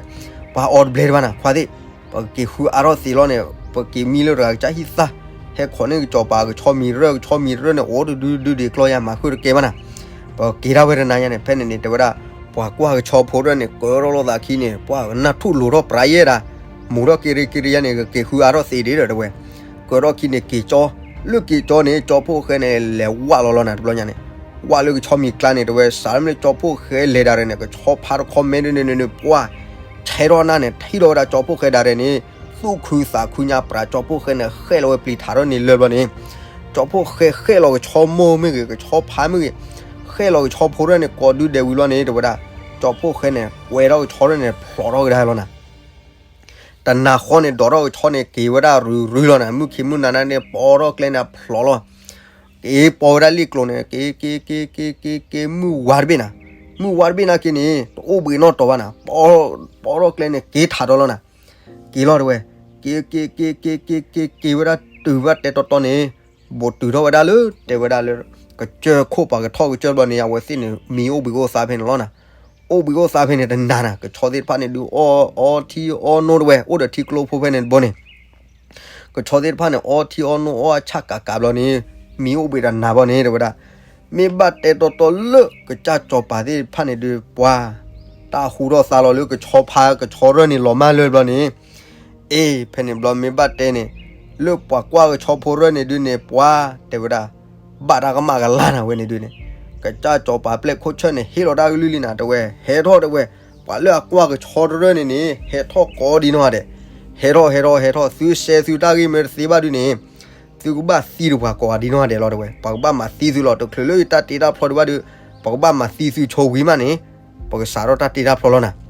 ပှၤအီတဘျဲၣ်တဘၣ်နၤ ခွါသ့ၣ် ပကက့ၤဃုအါထီၣ်သံးလီၤန့ၣ် ပက့ၤမံလၢတဂၤကစၢ်ဟံၣ်သၣ် ဟဲခိးန့ၢ်ကစၠီၤပၤကဆီမံၤရၢၢ် ကဆီမံၤရၢၢ်န့ၣ် အိၣ်တဒုဒုဒံးကျီၢ်ယၤ မၤဃုာ်တကဲဘၣ်နၤ. ပကက့ၤဒၣ်ဝဲတနၤညါန့ၣ် ဖဲန့ၣ်န့ၣ် တဲဝဲဒၣ် ပှၤကွၢ်ကဆီဖိဒိၣ်န့ၣ် ကၢထီၣ်လိာ်သးခံန့ၣ် ပှၤနၢ်ထူၣ်လိၤထီၣ်ပြးယဲၢ်ဒၣ် မူၤထီၣ်က့ၤရ့က့ၤရ့ယါန့ၣ် ကက့ၤဃုအါထီၣ်သံးဒံးဒီးတဲဝဲ ကၢထီၣ်ခံန့ၣ်က့ၤကၠီ လၢက့ၤကၠီန့ၣ် ကၠီဖိၣ်ဃဲန့ၣ် လဲၤဝးလီၤလီၤနၤ တဘျီညါန့ၣ် ဝးလၢကဆီမံၤကျါန့ၣ် တဲဝဲ စးထီၣ်မ့ၢ်လၢကၠီဖိၣ်ဃဲလဲၤဒၣ်ရဲၣ်န့ၣ် ကဆီဖါတခီမဲဒ်န့ၣ်န့ၣ်န့ၣ် ပှၤ ဆဲထီၣ်နၢ်န့ၣ် ထံၣ်လီၤဝဲဒၣ်ကၠီဖိၣ်ဃဲဒၣ်ရဲၣ်န့ၣ် သူၣ်ခုသးခုညါပြး ကၠီဖိၣ်ဃဲန့ၣ် ဃဲၣ်လီၤဝဲပျံၤထးထီၣ်န့ၣ်လၢဘျီန့ၣ် ကၠီဖိၣ်ဃဲဃဲၣ်လီၤကဆီမိၢ်မ့ၢ်ဂ့ၤ ကဆီဖါမ့ၢ်ဂ့ၤ ဃဲၣ်လီၤကဆီဖိဒိၣ်န့ၣ် ကိးဒုဒဲးဝံၤလီၤန့ၣ် တဲဝဲဒၣ် ကၠီဖိၣ်ဃဲန့ၣ် ကွဲထီၣ်ကဆီဒိၣ်န့ၣ် ဖျိးထီၣ်ကဒါလီၤနၤ တနၤဃီန့ၣ် ဒိးထီၣ်ကဆီန့ၣ် က့ၤဝဲဒၣ်ရုၤရုၤလီၤနၤ မုၢ်ခံမုၢ်နၤနၤန့ၣ် ပီထီၣ်ကျဲန့ၣ်ဖျိးလီၤ က့ၤပီဝဲဒၣ်လံာ်ကျိၤန့ၣ် က့ၤ က့ၤ က့ၤ က့ၤ က့ၤ က့ၤ မုၢ်ဝါတဘ့ၣ်နၤ မုၢ်ဝါတဘ့ၣ်နာ်က့န့ၣ် တအိၣ်ဘှံးနီတတီၤဘၣ်နၤ ပီထီၣ်ကျဲန့ၣ် က့ၤထးဒီလီၤနၤ က့ၤလီၤတဲဝဲ က့ၤ က့ၤ က့ၤ က့ၤ က့ၤ က့ၤ က့ၤဝဲဒၣ်တုၤဘၣ်တဲတီတီန့ၣ် ဘိးတုၤထီၣ်ဝဲဒၣ်လၢ တဲဝဲဒၣ်လၢ ကစၢၢ်ခိၣ်ပှၤကထီၣ်ကစၢၢ်ဘျီန့ၣ် အဝဲသ့ၣ်န့ၣ် မံၤအိၣ်ဘှံးအိၣ်သါဖဲန့ၣ်လီၤနၤ အိၣ်ဘှံးအိၣ်သါဖဲန့ၣ်တနၤနၤ ကဆီသ့ၣ်တဖၣ်န့ၣ်ဒုး အီ အီထံအီနိတဲဝဲ အိၣ်ဒီးထံကျိဖိဖဲန့ၣ်တဘိန့ၣ် ကဆီသ့ၣ်တဖၣ်န့ၣ် အီထံအီနိအီအဆၣ်ကးကးဘျီန့ၣ် မံၤအိၣ်ဘှံးတနၤဘၣ်န့ၣ်တဲဝဲဒၣ် မ့ၢ်ဘၣ်တဲတီတီလၢကစၢ်ကၠီၤပၤသ့ၣ်တဖၣ်န့ၣ်ဒုး ပှၤ တၢ်ဟူထီၣ်သါလီၤလၢကဆီဖါကဆီရၢၢ်န့ၣ်လီၤမၢ်လၢဘျီန့ၣ် အ့ ဖဲန့ၣ်ဘျီမ့ၢ်ဘၣ်တဲန့ၣ် လၢပှၤကွၢ်ကဆီဖိရၢၢ်န့ၣ်ဒုးန့ၣ် ပှၤ တဲဝဲဒၣ် ဘၣ်တၢ်ကမၣ်ကလါနၤဝဲန့ၣ်ဒုးန့ၣ် ကစၢ်ကၠီၤပၤပျဲၢ်ခိၣ်ဆၢၣ်န့ၣ် ဟ့ၣ်လီၤတၢ်ကလုၢ်လံနၤ တဲဝဲ ဟဲထီၣ်တဲဝဲ ပှၤလၢအကွၢ်ကဆီတရၢၢ်န့ၣ်န့ၣ် ဟဲထီၣ်ကိးဒ်နီၢ်ဂၤဒဲး ဟဲထီၣ် ဟဲထီၣ် ဟဲထီၣ် သုစဲသုတၢ်ဂ့ၢ်မ့ၢ်တသ့ဘၣ်ဒုးန့ၣ် သုကဘၣ်သံတပှၤကိးဂၤဒ်နီၢ်ဂၤဒဲးလီၤတဲဝဲ ပှၤကဘၣ်မၤသံသုလီၤ တချုးလၢယတၢ်တ့တၢ်ဖျီဒံးဘၣ်ဒုး ပကဘၣ်မၤသံသုဆိဝံၤမးန့ၣ် ပကစးထီၣ်တၢ်တ့တၢ်ဖျီလီၤနၤ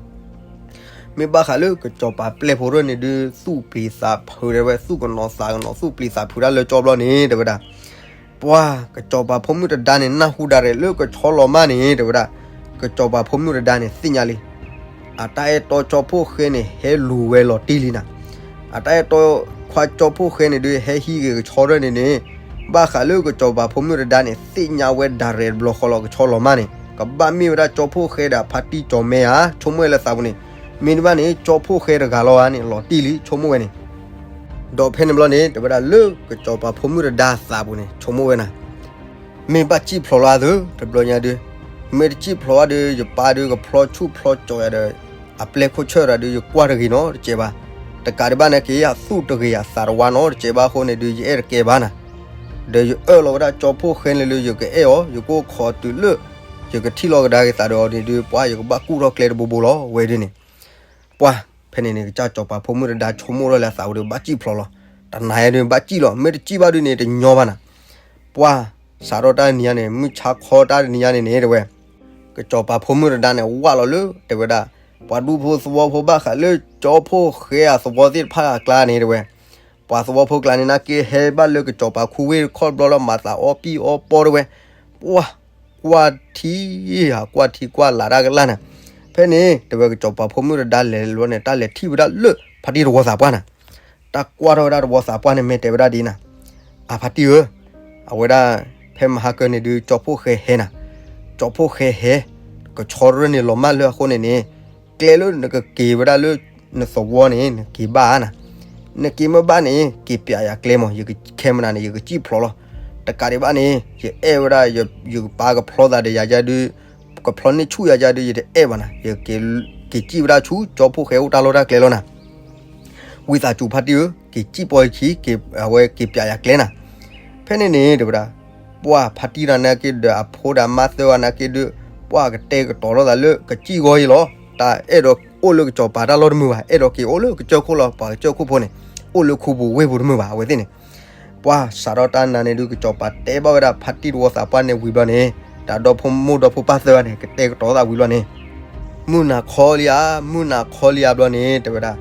မ့ၢ်ဘၣ်ဃးလၢကစၢ်ပၤပျဲၢ်ဖိရၢၢ်န့ၣ်ဒုး သူၣ်ပျံၤသးဖုးတဲဝဲ သူၣ်ကနိးသးကနိး သူၣ်ပျံၤသးဖုးတၢ်လၢကၠီဘျီန့ၣ် တဲဝဲဒၣ် ပှၤ ကစၢ်ပၤဖိမုၣ်တဒါန့ၣ် နၢ်ဟူဒၣ်ရဲၣ်လၢကဆီလီၤမၢ်န့ၣ် တဲဝဲဒၣ် ကစၢ်ပၤဖိမုၣ်တဒါန့ၣ် သ့ၣ်ညါလံ အတၢ်အဲၣ်တီကၠီဖိၣ်ဃဲန့ၣ် ဟဲလူၤဝဲလီၤတံၢ်လံနၤ အတၢ်အဲၣ်တီခွါကၠီဖိၣ်ဃဲန့ၣ်ဒုး ဟဲဟံးဂ့ၤကဆီရၢၢ်န့ၣ်န့ၣ် ဘၣ်ဃးလၢကစၢ်ပၤဖိမုၣ်တဒါန့ၣ် သ့ၣ်ညါဝဲဒၣ်ရဲၣ်တဘျီဃီလီၤ ကဆီလီၤမၢ်န့ၣ် ကဘၣ်မ့ၢ်ဝဲဒၣ်ကၠီဖိၣ်ဃဲဒီးဖါတံၢ်ကၠီမဲဧါ ဆိကမိၣ်ဝဲလၢသးပူၤန့ၣ် မ့ၢ်တဘၣ်န့ၣ် ကၠီဖိၣ်ဃဲတဂၤလီၤဧါန့ၣ် လီၤတံၢ်လံ ဆိကမိၣ်ဝဲန့ၣ် ဒီးဖဲန့ၣ်ဘျီန့ၣ် တဲဝဲဒၣ်လၢကစၢ်ပၤဖိမုၣ်တဒါသးပူၤန့ၣ် ဆိကမိၣ်ဝဲနၤ မ့ၢ်ဘၣ်စံၣ်ဖျိးလီၤအါသု တဘျီညါဒုး မ့ၢ်တစံၣ်ဖျိးအါဒုး ယပၢ်ဒုး ကဖျီဆူၣ်ဖျီကၠီယၤဒီး အပျဲၢ်ခိၣ်ဆၢၣ်တၢ်ဒုး ယကွၢ်တဂ့ၤနီတစဲးဘၣ် တကးဒံးဘၣ်န့ၣ်က့ၤ အသူၣ်တဂ့ၤအသးတဝါနီတစဲးဘၣ်အဃိန့ၣ်ဒုး ယအဲၣ်တကဲဘၣ်နၤ ဒီးယအၢၣ်လီၤဝဲဒၣ်ကၠီဖိၣ်ဃဲန့ၣ်လၢယကအဲၣ်အီၤ ယကအိၣ်ခိးတုၤလၢ ယကထံၣ်လီၤကဒါက့ၤသးဒီးအီၤန့ၣ်ဒုး ပှၤယကဘၣ်ကူၣ်ထီၣ်ကျဲတဘိဘိလီၤ ဝဲဒ်န့ၣ် ပှၤ ဖဲန့ၣ်န့ၣ် ကစၢ်ကၠီၤပၤဖိမုၣ်တဒါဆိကမိၣ်ထီၣ်လၢအသးပူၤဒီး ဘၣ်စံၣ်ဖျိးလီၤ တနၤယဲဒုး ဘၣ်စံၣ်လီၤ မ့ၢ်တစံၣ်ဘၣ်ဒုးန့ၣ် တညီဘၣ်နၤ ပှၤ စးထီၣ်တၢ်တနံၤညါန့ၣ် မုၢ်ဆါခီတၢ်တနံၤညါန့ၣ်န့ၣ် တဲဝဲ ကစၢ်ပၤဖိမုၣ်တဒါန့ၣ် ဝးလီၤလၢ တဲဝဲဒၣ် ပှၤဒူဖိသဝီဖိဘၣ်ဃးလၢကၠီဖိၣ်ဃဲအသဝီသ့ၣ်တဖၣ်အကျါန့ၣ် တဲဝဲ ပှၤသဝီဖိကျါန့ၣ် နာ်က့ဟဲဘၣ်လၢကစၢ်ပၤခူဝ့ၢ်တခီတဘျီလၢမၤသးအီပံၣ်အီပီတဲဝဲ ပှၤ ကွၢ်ထံ ဟးကွၢ်ထံကွၢ်လၤတၢ်ကလၢ်နၤ ဖဲန့ၣ် တဲဝဲကစၢ်ပၤဖိမုၣ်တဒါလဲၤလီၤန့ၣ် တၢ်လဲၤထံၣ်ဝဲဒၣ်လၢ ဖါတံၢ်တဝီသးပှၢ်နၤ တၢ်ကွၢ်ထီၣ်ဝဲဒၣ်တဝီသးပှၢ်န့ၣ် မ့ၢ်တဲဝဲဒၣ်ဒ်နၤ အဖါတံၢ်ဧၢ အဝဲဒၣ် ဖဲမဟါကၢန့ၣ်ဒုး ကၠီဖိၣ်ဃဲဟဲနၤ ကၠီဖိၣ်ဃဲဟဲ ကဆီတရၢၢ်န့ၣ်လီၤမၢ်လၢအဃိန့ၣ်န့ၣ် ကျဲလၢနကက့ၤဝဲဒၣ်လၢ နသဝီန့ၣ် နက့ၤဘၣ်ဧါနၤ, နက့ၤမ့ၢ်ဘၣ်န့ၣ် က့ၤပျးယၤကျဲမး, ယကခဲမနၤန့ၣ် ယကစံၣ်ဖျိးလီၤ. တကးဒံးဘၣ်န့ၣ် ယအဲၣ်ဝဲဒၣ် ယကပာ်ကဖျီသးဒီးယၤယါဒုး, ကဖျီန့ၢ်ဆူၣ်ယၤယါဒုး ယတအဲၣ်ဘၣ်နၤ, ယက့ၤစံၣ်ဝဲဒၣ်ဆူ ကၠီဖှိၣ်ဃဲအိၣ်တၢ်လီၢ်တၢ်ကျဲလီၤနၤ. ဝံသးစူၤဖါတံၢ်ဧၢ, က့ၤစံၣ်ပီယခံ, အဝဲက့ၤပျးယၤကျဲနၤ. ဖဲန့ၣ်န့ၣ် တဲဝဲဒၣ်, ပှၢ်ဖါတံၢ်တဂၤနာ်က့ဒီး အဖိဒီးအမါသၢဂၤနာ်က့ဒီး ပှၢ်ကတဲာ်ကတီၤလိာ်သးလၢကစံၣ်ဂီၢ်အံၤလီၤ. တၢ်အဲၣ်ဒိးအိၣ်လၢကစီၤပၤတၢ်လီၢ်တမုာ်ဘၣ်, အဲၣ်ဒိးက့ၤအိၣ်လၢကစၢၢ်ခိၣ်လီၤ. ပှၤကစၢၢ်ခိၣ်ဖိန့ၣ် အိၣ်လၢခူပူၤဝ့ၢ်ပူၤတမုာ်ဘၣ် အဝဲသ့ၣ်န့ၣ်. ပှၢ်စးထီၣ်တၢ်နၤန့ၣ်ဒုး ကစီၤပၤတဲဘၣ်ဝဲဒၣ်ဖါတံၢ်တဝီသးပှၢ်န့ၣ်ဝံၤဘျီန့ၣ်, တၢ်ဒီဖိမိၢ်ဒီဖိပၢ်သၢဂၤန့ၣ် ကတဲာ်ကတီၤသးဝံၤဘျီန့ၣ်, မုၢ်နၤခီလံဧါ, မုၢ်နၤခီလံဧါဘျီန့ၣ် တဲဝဲဒၣ်,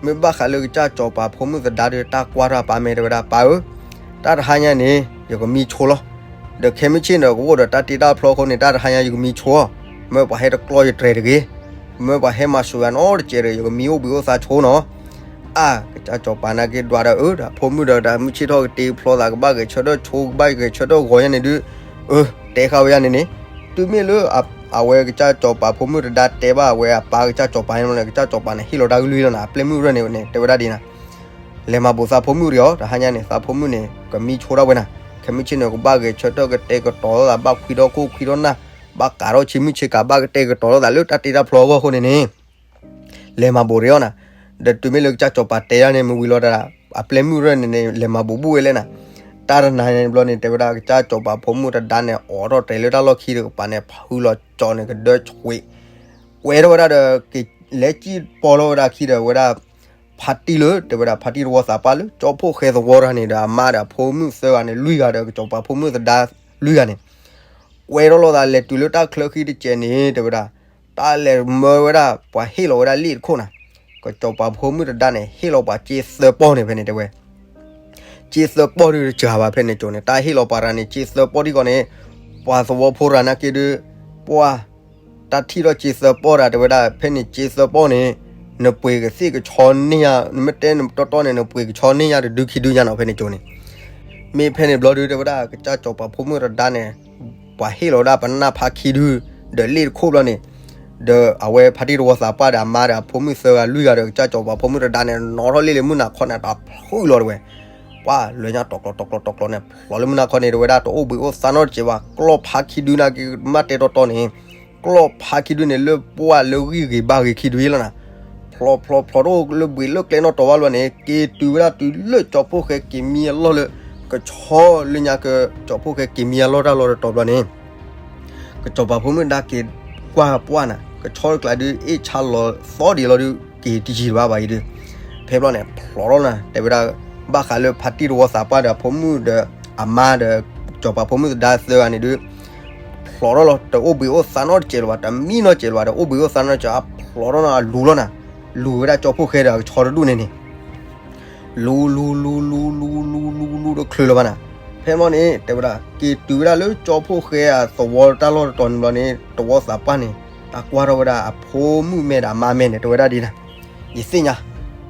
မ့ၢ်ဘၣ်ဃးလၢကစၢ်စီၤပၤဖိမုၣ်သဒါဒီး တၢ်ကွၢ်ထီၣ်ပာ်မဲာ် တဲဝဲဒၣ်, ပၢ်ဧၢ, တၢ်တဟါညါန့ၣ် ယကမံဆိလီၤ. ဒီးခဲမုၢ်ဆ့ၣ်န့ၣ် ကအိၣ်ဒီးတၢ်တ့တၢ်ဖျီအဃိန့ၣ် တၢ်တဟါညါယကမံဆိအီၤ, မ့ၢ်ပှၤဟဲတကျီယတြဲၤတဂ့ၤ, မ့ၢ်ပှၤဟဲမၤစၢၤယၤနီတစဲးဒီး ယကမံအိၣ်ဘှံးအိၣ်သါဆိနီၤ. အါ, ကစၢ်စီၤပၤနာ်က့ဒွးဒီးအၢ ဒီးဖိမုၣ်ဒီးတၢ်မုၢ်ဆ့ၣ်ထီၣ်ကတ့ဖျီသး ကဘၣ်ဂဲၤဆၢထၢၣ်ဆိ ကဘၣ်ဂဲၤဆၢထၢၣ်ဂီၤညါန့ၣ်ဒုး, အၢ, တဲဃာ်ဝဲယါန့ၣ်န့ၣ်, တုၤမ့ၢ်လၢ အဝဲကစၢ်စီၤပၤဖိမုၣ်တဒါတဲဘၣ်အဝဲအပၢ်ကစၢ်စီၤပၤန့ၣ် ကစၢ်စီၤပၤန့ၣ် ဟ့ၣ်လီၤတၢ်ကလုၢ်လီၤနၤ, အပျဲၢ်မုၣ်ရဲၣ်န့ၣ်န့ၣ် တဲဝဲဒၣ်ဒ်နၤ, လဲၤမၤဘူးသးဖိမုၣ်ဒီးအီၤ, တဟါညါန့ၣ် သးဖိမုၣ်န့ၣ် ကမံဆိတၢ်ဝဲနၤ, ခဲမုၢ်ဆ့ၣ်န့ၣ် ကဘၣ်ဂဲၤဆၢထၢၣ်ကတဲာ်ကတီၤလိာ်သး ဘၣ်ခွံထီၣ်ခိၣ်ခွံထီၣ်နၢ်, ဘၣ်ကးထီၣ်ဆံမုၢ်ဆ့ကၤ ဘၣ်ကတဲာ်ကတီၤလိာ်သးလၢတၢ်တ့တၢ်ဖျီအဂီၢ်အဃိန့ၣ်န့ၣ် လဲၤမၤဘူးဒီးအီၤနၤ. ဒီးတုၤမ့ၢ်လၢကစၢ်စီၤပၤတဲယါန့ၣ် မ့ၢ်ဝံၤလီၤတၢ်, အပျဲၢ်မုၣ်ရဲၣ်န့ၣ်န့ၣ် လဲၤမၤဘူးဘူးဝဲလဲၣ်နၤ. တၢ်တနၤန့ၣ်ဘျီန့ၣ် တဲဝဲဒၣ် ကစၢ်စီၤပၤဖိမုၣ်တဒါန့ၣ် အိးထီၣ်တြဲၤလၢတၢ်လီၢ်ခံဒီး ကပၤန့ၣ် ဖုလီၤကၠီန့ၣ် ကဒၢကွံာ်, ကွဲထီၣ်ဝဲဒၣ်ဒီး ကလဲၤစံၣ်ပီလီၤဝဲဒၣ်ခံဒီးဝဲဒၣ် ဖါတံၢ်လၢ တဲဝဲဒၣ်ဖါတံၢ်တဝီသးပှၢ်လၢကၠီဖှိၣ်ဃဲသဝီတဂၤန့ၣ်ဒီး အမါဒီးအဖိမုၣ်သၢဂၤန့ၣ် လွံၢ်ဂၤဒီး ကစီၤပၤဖိမုၣ်သဒါလွံၢ်ဂၤန့ၣ် ကွဲထီၣ်လိာ်သးလဲၤတုၤလၢတၢ်ချၢဃံတစဲးန့ၣ် တဲဝဲဒၣ်, တၢ်လဲၤမၢဝဲဒၣ် ပှၤဟ့ၣ်လီၤဝဲဒၣ်လ့ၣ်တခိၣ်နၤ, ကစီၤပၤဖိမုၣ်တဒါန့ၣ် ဟ့ၣ်လီၤပှၤစ့သၢပီၢ်န့ၣ် ဖဲန့ၣ်တဲဝဲ စ့သၢပီၢ်ဒုးတစှၤဘၣ်ဖဲန့ၣ်ကၠိန့ၣ် တၢ်ဟ့ၣ်လီၤပှၤတဂၤန့ၣ် စ့သၢပီၢ်ဒ်ကီးန့ၣ်, ပှၤသဝီဖိတဂၤနာ်က့ဒုး, ပှၤ, တၢ်ထံၣ်ထီၣ်စ့သၢပီၢ်တဂၤ တဲဝဲဒၣ် ဖဲန့ၣ်စ့သၢပီၢ်န့ၣ်, နပှ့ၤကသ့ၣ်ကဆီန့ၢ်ယၤ, နမ့ၢ်တဲနတီတီန့ၣ် နပှ့ၤကဆီန့ၢ်ယၤတဒုခံဒုညါနီၤ ဖဲန့ၣ်ကၠိန့ၣ်. မ့ၢ်ဖဲန့ၣ်ဘျီဒုး တဲဝဲဒၣ် ကစၢ်စီၤပၤဖိမုၣ်တဒါန့ၣ်, ပှၤဟ့ၣ်လီၤဝဲဒၣ်ပနၢ်ဖါခံဒု, ဒီးလ့ၣ်တခိၣ်ဘျီန့ၣ်, ဒီးအဝဲဖါတံၢ်တဝီသးပှၢ်ဒီးအမါဒီးအဖိမုၣ်သၢဂၤလွံၢ်ဂၤဒီး ကစၢ်စီၤပၤဖိမုၣ်တဒါန့ၣ် နီၣ်ထီၣ်လ့ၣ်လၢမုၢ်နၤခီန့ၣ် တၢ်ဖုလီၤတဲဝဲ ပှၤလဲၤညါတီၤကျီတီၤကျီတီၤကျီန့ၣ် ဖျိးလၢမုၢ်နၤခီန့ၣ် တဲဝဲဒၣ် တအိၣ်ဘှံးအိၣ်သါနီတစဲးဘၣ် ကျီၢ်ဖါခံဒုန့ၣ်က့ၤမ့ၢ်တဲတီတီန့ၣ်, ကျီၢ်ဖါခံဒုန့ၣ် လၢပှၢ်လၢဂံၢ်ဂ့ၤဘါဂ့ၤခံဒုလီၤနၤ. ဖျိးဖျိးဖျိးတအိၣ်လၢဘှံးလၢကျဲနီတတီၤဘၣ်လီၤန့ၣ် က့ၤတုၤဝဲဒၣ်တုၤလၢကၠီဖှိၣ်ဃဲက့ၤမံအလီၢ်လၢ ကဆီလၢညါကၠီဖှိၣ်ဃဲက့ၤမံအလီၢ်တၢ်လီၢ်တတီၤဘျီန့ၣ် ကစီၤပၤဖိမုၣ်ဒါက့ၤကွၢ်ပှၢ်နၤ ကဆီတကျါဒုး အ့ၣ်ဆါလီၤသီဒံးလီၤဒုး က့ၤတယံၤတဘၣ်ဘၣ်အံၤဒုး, ဖဲဘျီန့ၣ် ဖျိးထီၣ်နၤ တဲဝဲဒၣ် ဘၣ်ဃးလၢဖါတံၢ်တဝီသးပှၢ်ဒီးအဖိမုၣ်ဒီး အမါဒီး ကစီၤပၤဖိမုၣ်သဒါသၢဂၤန့ၣ်ဒုး ဖျိးထီၣ်လီၤ တအိၣ်ဘှံးအိၣ်သါနီတစဲးလၢၤဘၣ် တမံနီတစဲးလၢၤဘၣ် တအိၣ်ဘှံးအိၣ်သါနီတစဲး ဖျိးထီၣ်နၤလူၤလီၤနၤ, လူၤဝဲဒၣ်ကၠီဖှိၣ်ဃဲဒီးကဆီတဒူၣ်န့ၣ်န့ၣ် လူၤလူၤလူၤလူၤလူၤလူၤလူၤလူၤတချုးလၢၤဘၣ်နၤ, ဖဲမီန့ၣ် တဲဝဲဒၣ် က့ၤတုၤဝဲဒၣ်လၢကၠီဖှိၣ်ဃဲအသဝီတၢ်လီၢ်တတီၤန့ၣ်ဘျီန့ၣ် တဝီသးပှၢ်န့ၣ် တၢ်ကွၢ်ထီၣ်ဝဲဒၣ်အဖိမုၣ်မဲာ်ဒီးအမါမဲာ်န့ၣ် တဲဝဲဒၣ်ဒ်နၤ, ယသ့ၣ်ညါ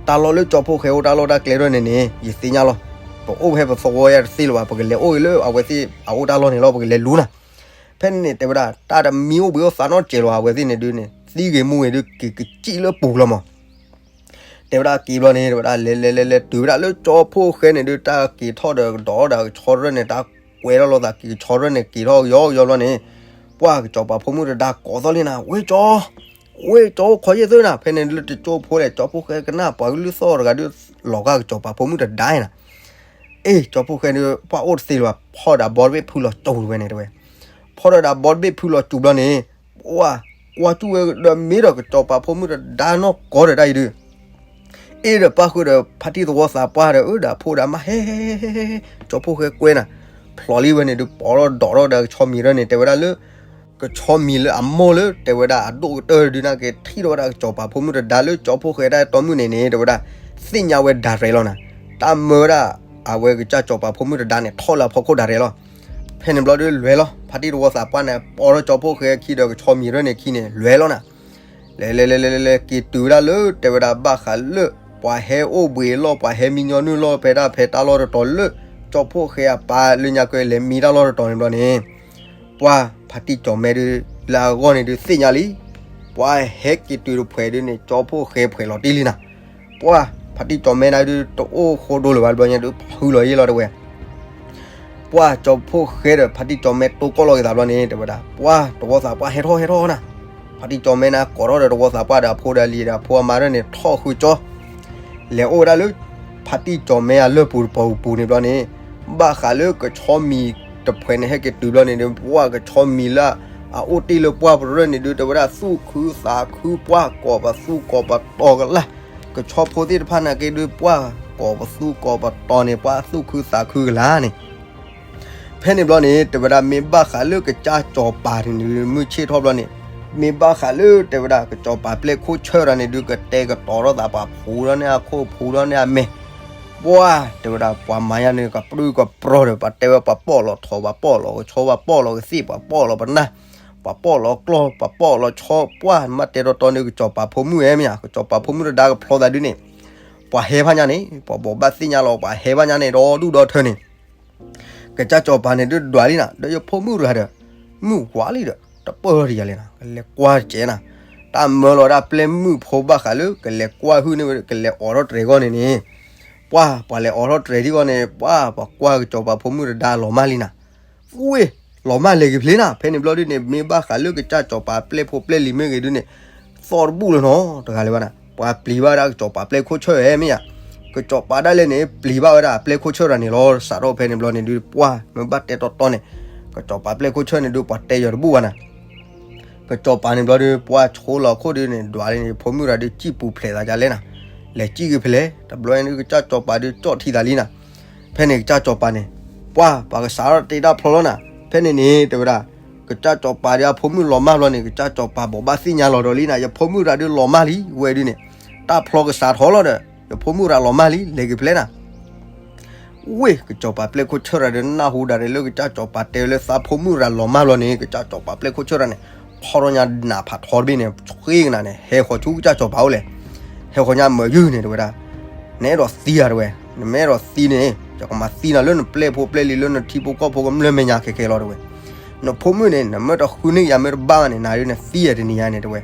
တၢ်လီၢ်လၢကၠီဖှိၣ်ဃဲအိၣ်တၢ်လီၢ်တၢ်ကျဲဒၣ်န့ၣ်န့ၣ် ယသ့ၣ်ညါလီၤ, ပအိၣ်ဖဲပသဝီယါတသ့လၢၤဘၣ် ပကလဲၤအိၣ်ဂ့ၤလၢအဝဲသ့ၣ်အအိၣ်တၢ်လီၢ်န့ၣ်လီၤ ပကလဲၤလူၤနၤ, ဖဲန့ၣ်န့ၣ် တဲဝဲဒၣ် တၢ်တမံအိၣ်ဘှံးအိၣ်သါနီတစဲးလၢၤဘၣ် အဝဲသ့ၣ်န့ၣ်ဒုးန့ၣ် သံဂ့ၤမူဂ့ၤဒုး က့ၤကစံၣ်လၢပူၤလီၤမး တဲဝဲဒၣ်က့ၤဘျီန့ၣ် တဲဝဲဒၣ် လဲၤလဲၤလဲၤလဲၤတုၤဝဲဒၣ်လၢ ကၠီဖှိၣ်ဃဲန့ၣ်ဒုး တၢ်က့ၤထီၣ်ဒီးကဒီးဒီးကဆီရဲၣ်န့ၣ် တၢ်ကွဲထီၣ်လိာ်သးက့ၤကဆီရဲၣ်န့ၣ် က့ၤထီၣ်ကယီကယီဘျီန့ၣ် ပှၢ်ကစီၤပၤဖိမုၣ်တဒါကိးသီၣ်လံနၤ ဝ့ၢ်ကၠီ ဝ့ၢ်ကၠီအိၣ်ခိးယ့ၢ်သၢနၤ ဖဲန့ၣ်လၢတကၠိဖိလဲၣ် ကၠီဖှိၣ်ဃဲကနၣ်ပှၤကလုၢ်သီၣ်တဂၤဒုး လီၤဂာ်ကစီၤပၤဖိမုၣ်တဒါနၤ အ့ၣ် ကၠီဖှိၣ်ဃဲဒုး ပှၢ်အိၣ်တသ့လၢၤဘၣ် ဖီၣ်ဒီးဘီတဘ့ၣ်ဖုလီၤကၠိဝဲန့ၣ်တဲဝဲ ဖီၣ်ဒီးဒီးဘီတဘ့ၣ်ဖုလီၤကၠိဘျီန့ၣ် ပှၢ် ကွၢ်ကၠူၣ်ဝဲဒီးမ့ၢ်ဒီးကစီၤပၤဖိမုၣ်တဒါနီၢ်ကီၢ်ဒီးတၢ်အံၤဒုး အ့ၣ်ဒီးပၢ်ဃုာ်ဒီး ဖါတံၢ်သဝီသးပှၢ်ဒီး အၢဒီးအဖိဒီးအမါဟဲ ကၠီဖှိၣ်ဃဲကွဲနၤ ဖျိးလံဝဲန့ၣ်ဒုး ပိာ်ထီၣ်ဒီးထီၣ်ဒီးကဆီမံၤရဲၣ်န့ၣ် တဲဝဲဒၣ်လၢ ကဆီမံၤလၢအမိၢ်လၢ တဲဝဲဒၣ်အဒိၣ်ကတၢၢ်ဒုးနာ်က့ ထံၣ်ထီၣ်ဝဲဒၣ်ကစီၤပၤဖိမုၣ်တဒါလၢကၠီဖှိၣ်ဃဲတၢ်အဲၣ်တီမုၣ်န့ၣ်န့ၣ် တဲဝဲဒၣ် သ့ၣ်ညါဝဲဒၣ်ရဲၣ်လီၤနၤ တၢ်မၢဝဲဒၣ် အဝဲကစၢ်ကစီၤပၤဖိမုၣ်တဒါန့ၣ် ထီၣ်လၢအဖီခိၣ်ဒၣ်ရဲၣ်လီၤ ဖဲန့ၣ်ဘျီဒုးလဲၤလီၤ ဖါတံၢ်သဝီသးပှၢ်န့ၣ် ပိာ်ထီၣ်ကၠီဖှိၣ်ဃဲခံဒီးကဆီမံၤရဲၣ်န့ၣ်ခံန့ၣ် လဲၤလီၤနၤ လဲၤလဲၤလဲၤလဲၤလဲၤလဲၤ က့ၤတုၤဝဲဒၣ်လၢ တဲဝဲဒၣ်ဘၣ်ဃးလၢ ပှၤဟဲအိၣ်ဘှံးအလီၢ်ပှၤဟဲမံညီနုၢ်လီၢ်ဖဲဒၣ်ဖဲတၢ်လီၢ်တတီၤလၢ ကၠီဖှိၣ်ဃဲအပၢ်လၢညါကဲလဲၤမံတၢ်လီၢ်တတီၤန့ၣ်ဘျီန့ၣ် ပှၢ်ဖါတံၢ်ကၠီၤမဲဒုး လၢအဂီၢ်န့ၣ်ဒုးသ့ၣ်ညါလံ ပှၤဟဲက့ၤတုၤတဖှဲးဒုန့ၣ် ကၠီဖိၣ်ဃဲဖှဲးလီၤတံၢ်လံနၤ. ပှၤဖါတံၢ်ကၠီၤမဲနၤဒု တအိၣ်ဃိဒိလၢၤဘၣ်တဘျီညါဒု ဖုလီၤယ့ၢ်လီၤတဝဲ ပှၤကၠီဖိၣ်ဃဲဒီးဖါတံၢ်ကၠီၤမဲတိကိၢ်လီၤက့ၤသးဘျီန့ၣ် တဲဝဲဒၣ် ပှၤတဝီသးပှၢ်ဟဲထီၣ်ဟဲထီၣ်နၤ. ဖါတံၢ်ကၠီၤမဲနၤကိးထီၣ်ဒီးတဝီသးပှၢ်ဒီးအဖိဒီးလံၤဒီးအဖိအမါဒၢန့ၣ် ထီၣ်ဃုကၠီ လဲၤအိၣ်ဝဲဒၣ်လၢ ဖါတံၢ်ကၠီၤမဲအလၢၢ်ပူၤတပူၤပူၤန့ၣ်ဘျီန့ၣ် ဘၣ်ဃးလၢကဆီမံၤတဖှဲးန့ၣ်ဟဲက့ၤတုၤဘျီန့ၣ်ဒု ပှၤကဆီမံၤလၢအအိၣ်တ့ၢ်လၢပှၢ်ပရၢၢ်န့ၣ်ဒု တဲဝဲဒၣ်သူၣ်ခုသးခု ပှၤကိးပသူကိးပတီၤကလါ ကဆီဖိသ့ၣ်တဖၣ်နာ်က့ဒု ပှၤကိးပသူကိးပတီၤန့ၣ် ပှၤသူၣ်ခုသးခုကလါန့ၣ် ဖဲန့ၣ်ဘျီန့ၣ် တဲဝဲဒၣ်မ့ၢ်ဘၣ်ဃးလၢကစၢ်ကၠီၤပၤန့ၣ်ဒု မုၢ်ဆ့ၣ်ထီၣ်ဘျီန့ၣ် မ့ၢ်ဘၣ်ဃးလၢတဲဝဲဒၣ် ကစၢ်ကၠီၤပၤပျဲၢ်ခိၣ်ဆၢၣ်တဂၤန့ၣ်ဒု ကတဲာ်ကတီၤထီၣ်သးပှၤဖိဒီးန့ၣ်အခိၣ် ဖိဒီးန့ၣ်အမဲာ် ပှၤတဲဝဲဒၣ် ပှၤမၤညါန့ၣ် ကပြုၢ်ကပြီၤဒီး ပှၤတဲဝဲ ပှၤပီၣ်လီၤထိး ပှၤပီၣ်လီၤကဆီ ပှၤပီၣ်လီၤကသ့ၣ် ပှၤပီၣ်လီၤပနၢ် ပှၤပီၣ်လီၤကျီၢ် ပှၤပီၣ်လီၤဆီ ပှၤမၤတဲာ်တီတီန့ၣ် ကစၢ်ကၠီၤပၤဖိမုၣ်ဧါ မ့ၢ်ဧါ ကစၢ်ကၠီၤပၤဖိမုၣ်တဒါကဖျီသးဒုန့ၣ် ပှၤဟဲဖးညါန့ၣ် ပှၤဘိးဘၣ်သ့ၣ်ညါလီၤ ပှၤဟဲဖးညါန့ၣ် ဒီဒူၣ်ဒီထၢန့ၣ် ကစၢ်ကၠီၤပၤန့ၣ်ဒုဒွးလံနၤ ဒီးယဖိမုၣ်တဂၤဒီး မုၢ်ဝါလံဒီး တပၢၢ်လီၤတယၤလဲၣ်နၤ ကလဲၤကွၢ်တကဲနၤ တၢ်မၢလီၤဒၣ်ပျဲၢ်မုၣ်ဖိဘၣ်ဃးလၢ ကလဲၤကွၢ်ဟုၣ်န့ၣ်ဝဲ ကလဲၤအိးထီၣ်တြဲၤဂီၢ်န့ၣ်န့ၣ် ပှၤ ပှၤလဲၤအိးထီၣ်တြဲၤထံဂီၢ်န့ၣ် ပှၤ ပှၤကွၢ်ကစၢ်ကၠီၤပၤဖိမုၣ်တဒါလီၤမၢ်လံနၤ ဝ့ၢ် လီၤမၢ်လဲၤက့ၤဖျဲနၤ ဖဲန့ၣ်ဘျီဒုန့ၣ် မ့ၢ်ဘၣ်ဃးလၢကစၢ်ကၠီၤပၤပျဲၢ်ဖိပျဲၢ်လံၤမ့ၢ်ဂ့ၤဒုန့ၣ် သီၣ်တဘူၣ်လၢၤနီတဂၤလၢၤဘၣ်နၤ ပှၤပျံၤဘၣ်ဝဲဒၣ်ကစၢ်ကၠီၤပၤပျဲၢ်ခိၣ်ဆၢၣ်ဧါ မ့ၢ်ဧါ ကစၢ်ကၠီၤပၤဒၣ်လဲာ်န့ၣ် ပျံၤဘၣ်ဝဲဒၣ်ပျဲၢ်ခိၣ်ဆၢၣ်တဂၤန့ၣ်လီၤ စးထီၣ်ဖဲန့ၣ်ဘျီန့ၣ်ဒု ပှၤ မ့ၢ်ဘၣ်တဲာ်တီတီန့ၣ် ကစၢ်ကၠီၤပၤပျဲၢ်ခိၣ်ဆၢၣ်န့ၣ်ဒု ပှၤတဲယီၤတဘူၣ်ဘၣ်နၤ ကစၢ်ကၠီၤပၤန့ၣ်ဘျီဒု ပှၤဆိလီၤခိၣ်ဒုန့ၣ် ဒွးလံန့ၣ် ဖိမုၣ်တဂၤဒု စံၣ်ပူၤဖျဲးသးဒ်လဲၣ်နၤ လဲၤစံၣ်က့ၤဖဲလဲၣ် တဘျီန့ၣ်ဒု ကစၢ်ကၠီၤပၤဒု ကၠီၣ်ထံသးလံနၤ ဖဲန့ၣ်ကစၢ်ကၠီၤပၤန့ၣ် ပှၤ ပှၤကစးထီၣ်တ့တၢ်ဖျီလီၤနၤ ဖဲန့ၣ်န့ၣ် တဲဝဲဒၣ် ကစၢ်ကၠီၤပၤဒုအဖိမုၣ်လီၤမၢ်ဘျီန့ၣ် ကစၢ်ကၠီၤပၤဘိးဘၣ်သ့ၣ်ညါလီၤဒီးလံနၤ ယဖိမုၣ်တဂၤဒုလီၤမၢ်လံ ဝဲဒုန့ၣ် တၢ်ဖျီကစးထီၣ်လီၤဒီး ယဖိမုၣ်တဂၤလီၤမၢ်လံ လဲၤက့ၤဖဲလဲၣ်နၤ ဝ့ၢ် ကစၢ်ကၠီၤပၤပျဲၢ်ခိၣ်ဆၢၣ်တဂၤဒီး နၢ်ဟူဒၣ်န့ၣ်လၢကစၢ်ကၠီၤပၤတဲဝဲလၢသးဖိမုၣ်တဂၤလီၤမၢ်ဘျီန့ၣ် ကစၢ်ကၠီၤပၤပျဲၢ်ခိၣ်ဆၢၣ်တဂၤန့ၣ် ဖီထီၣ်ညါနးဖးထီတဘ့ၣ်န့ၣ် ဃ့ကနၤန့ၣ် ဟဲဃီၤဆူကစၢ်ကၠီၤပၤအိၣ်လဲၣ် ဟဲဃီၤညါမၤယုၢ်န့ၣ် တဲဝဲဒၣ် နအဲၣ်ဒိးသံဧါ တဲဝဲ နမ့ၢ်အဲၣ်ဒိးသံန့ၣ် ယကမၤသံနၤလၢနပျဲၢ်ဖိပျဲၢ်လံၤ လၢနထံဖိကီၢ်ဖိကမျၢၢ်မဲာ်ညါခဲခဲလီၤ တဲဝဲ နဖိမုၣ်န့ၣ် နမ့ၢ်တဃုန့ၢ်ယၤမ့ၢ်တဘၣ်ဘၣ်န့ၣ် နၤဒုန့ၣ်သံဧါတနံၤညါန့ၣ် တဲဝဲ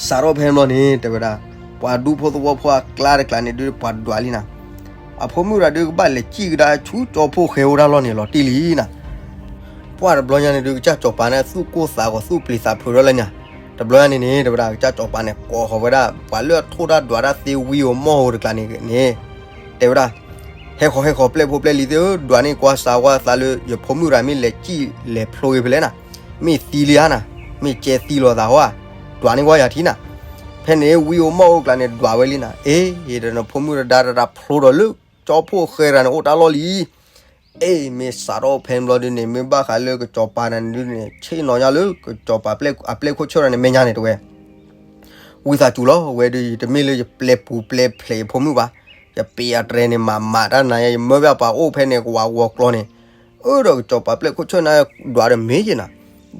စးထီၣ်ဖဲန့ၣ်ဘျီန့ၣ် တဲဝဲဒၣ် ပှၤဒူဖိသဝီဖိအကျါတကျါန့ၣ်ဒု ပှၤဒွးလံနၤ အဖိမုၣ်တဂၤဒုကဘၣ်လဲၤစံၣ်ကဒါဆူကၠီဖိၣ်ဃဲအိၣ်တၢ်လီၢ်န့ၣ် လီၤတံၢ်လံနၤ ပှၤတဘျီညါန့ၣ်ဒု ကစၢ်ကၠီၤပၤန့ၣ် သူၣ်ကိၢ်သးဂီၤ သူၣ်ပျံၤသးဖုးထီၣ်လၢညါ တဘျီညါန့ၣ်န့ၣ် တဲဝဲဒၣ် ကစၢ်ကၠီၤပၤန့ၣ် ကိးဃီၤဝဲဒၣ် ပှၤလၢအထိၣ်တၢ်ဒွးတၢ်သ့ဝံၤအီၤမီၢ်ဧိၤတကျါန့ၣ်န့ၣ် တဲဝဲဒၣ် ဟဲဃီၤဟဲဃီၤပျဲၢ်ဖိပျဲၢ်လံၤသ့ၣ်ဧၢ ဒွးန့ၢ်ကွၢ်စၢၤကွၢ်သးလၢ ယဖိမုၣ်တဂၤမ့ၢ်လဲၤစံၣ်လဲၤဖျိက့ၤဖဲလဲၣ်နၤ မ့ၢ်သံလံဧါနၤ မ့ၢ်ကဲသံလီၤသးဟီဧါ ဒွးန့ၢ်ကွၢ်ယၤထံနၤ ဖဲန့ၣ်ဝံၤအီၤမီၢ်ဧိၤတကျါန့ၣ် ဒွးဝဲလံနၤ အ့ ဒီးနဖိမုၣ်တဒါတဒါဖျိဒီးလၢ ကၠီဖိၣ်ဃဲတဂၤန့ၣ် အိၣ်တၢ်လီၢ်လံ အ့ မ့ၢ်စးထီၣ်ဖဲန့ၣ်ဘျီဒုန့ၣ် မ့ၢ်ဘၣ်ဃးလၢကစၢ်ကၠီၤပၤန့ၣ်ဒုန့ၣ် ဆ့ၣ်နီၤညါလၢကစၢ်ကၠီၤပၤအပျဲၢ်ခိၣ်ဆၢၣ်တဂၤန့ၣ် မဲာ်ညါန့ၣ် တဲဝဲ ဝံသးစူၤလီၤ ဝဲဒု ယတမ့ၢ်လၢယပျဲၢ်ပူၤပျဲၢ်ဖျဲးယဖိမုၣ်ဘၣ်, ယပ့ၤအတြဲၤန့ၣ် မၤမၤတၢ်နၤယၤ ယမၢဘၣ်ပှၤအိၣ်ဖဲန့ၣ် ကဝၤဂီၤကျီန့ၣ်, အၢဒီးကစီၤပၤပျဲၢ်ခိၣ်ဆၢၣ်နၤ ဒွးဒီးမ့ၢ်ယဲနၤ,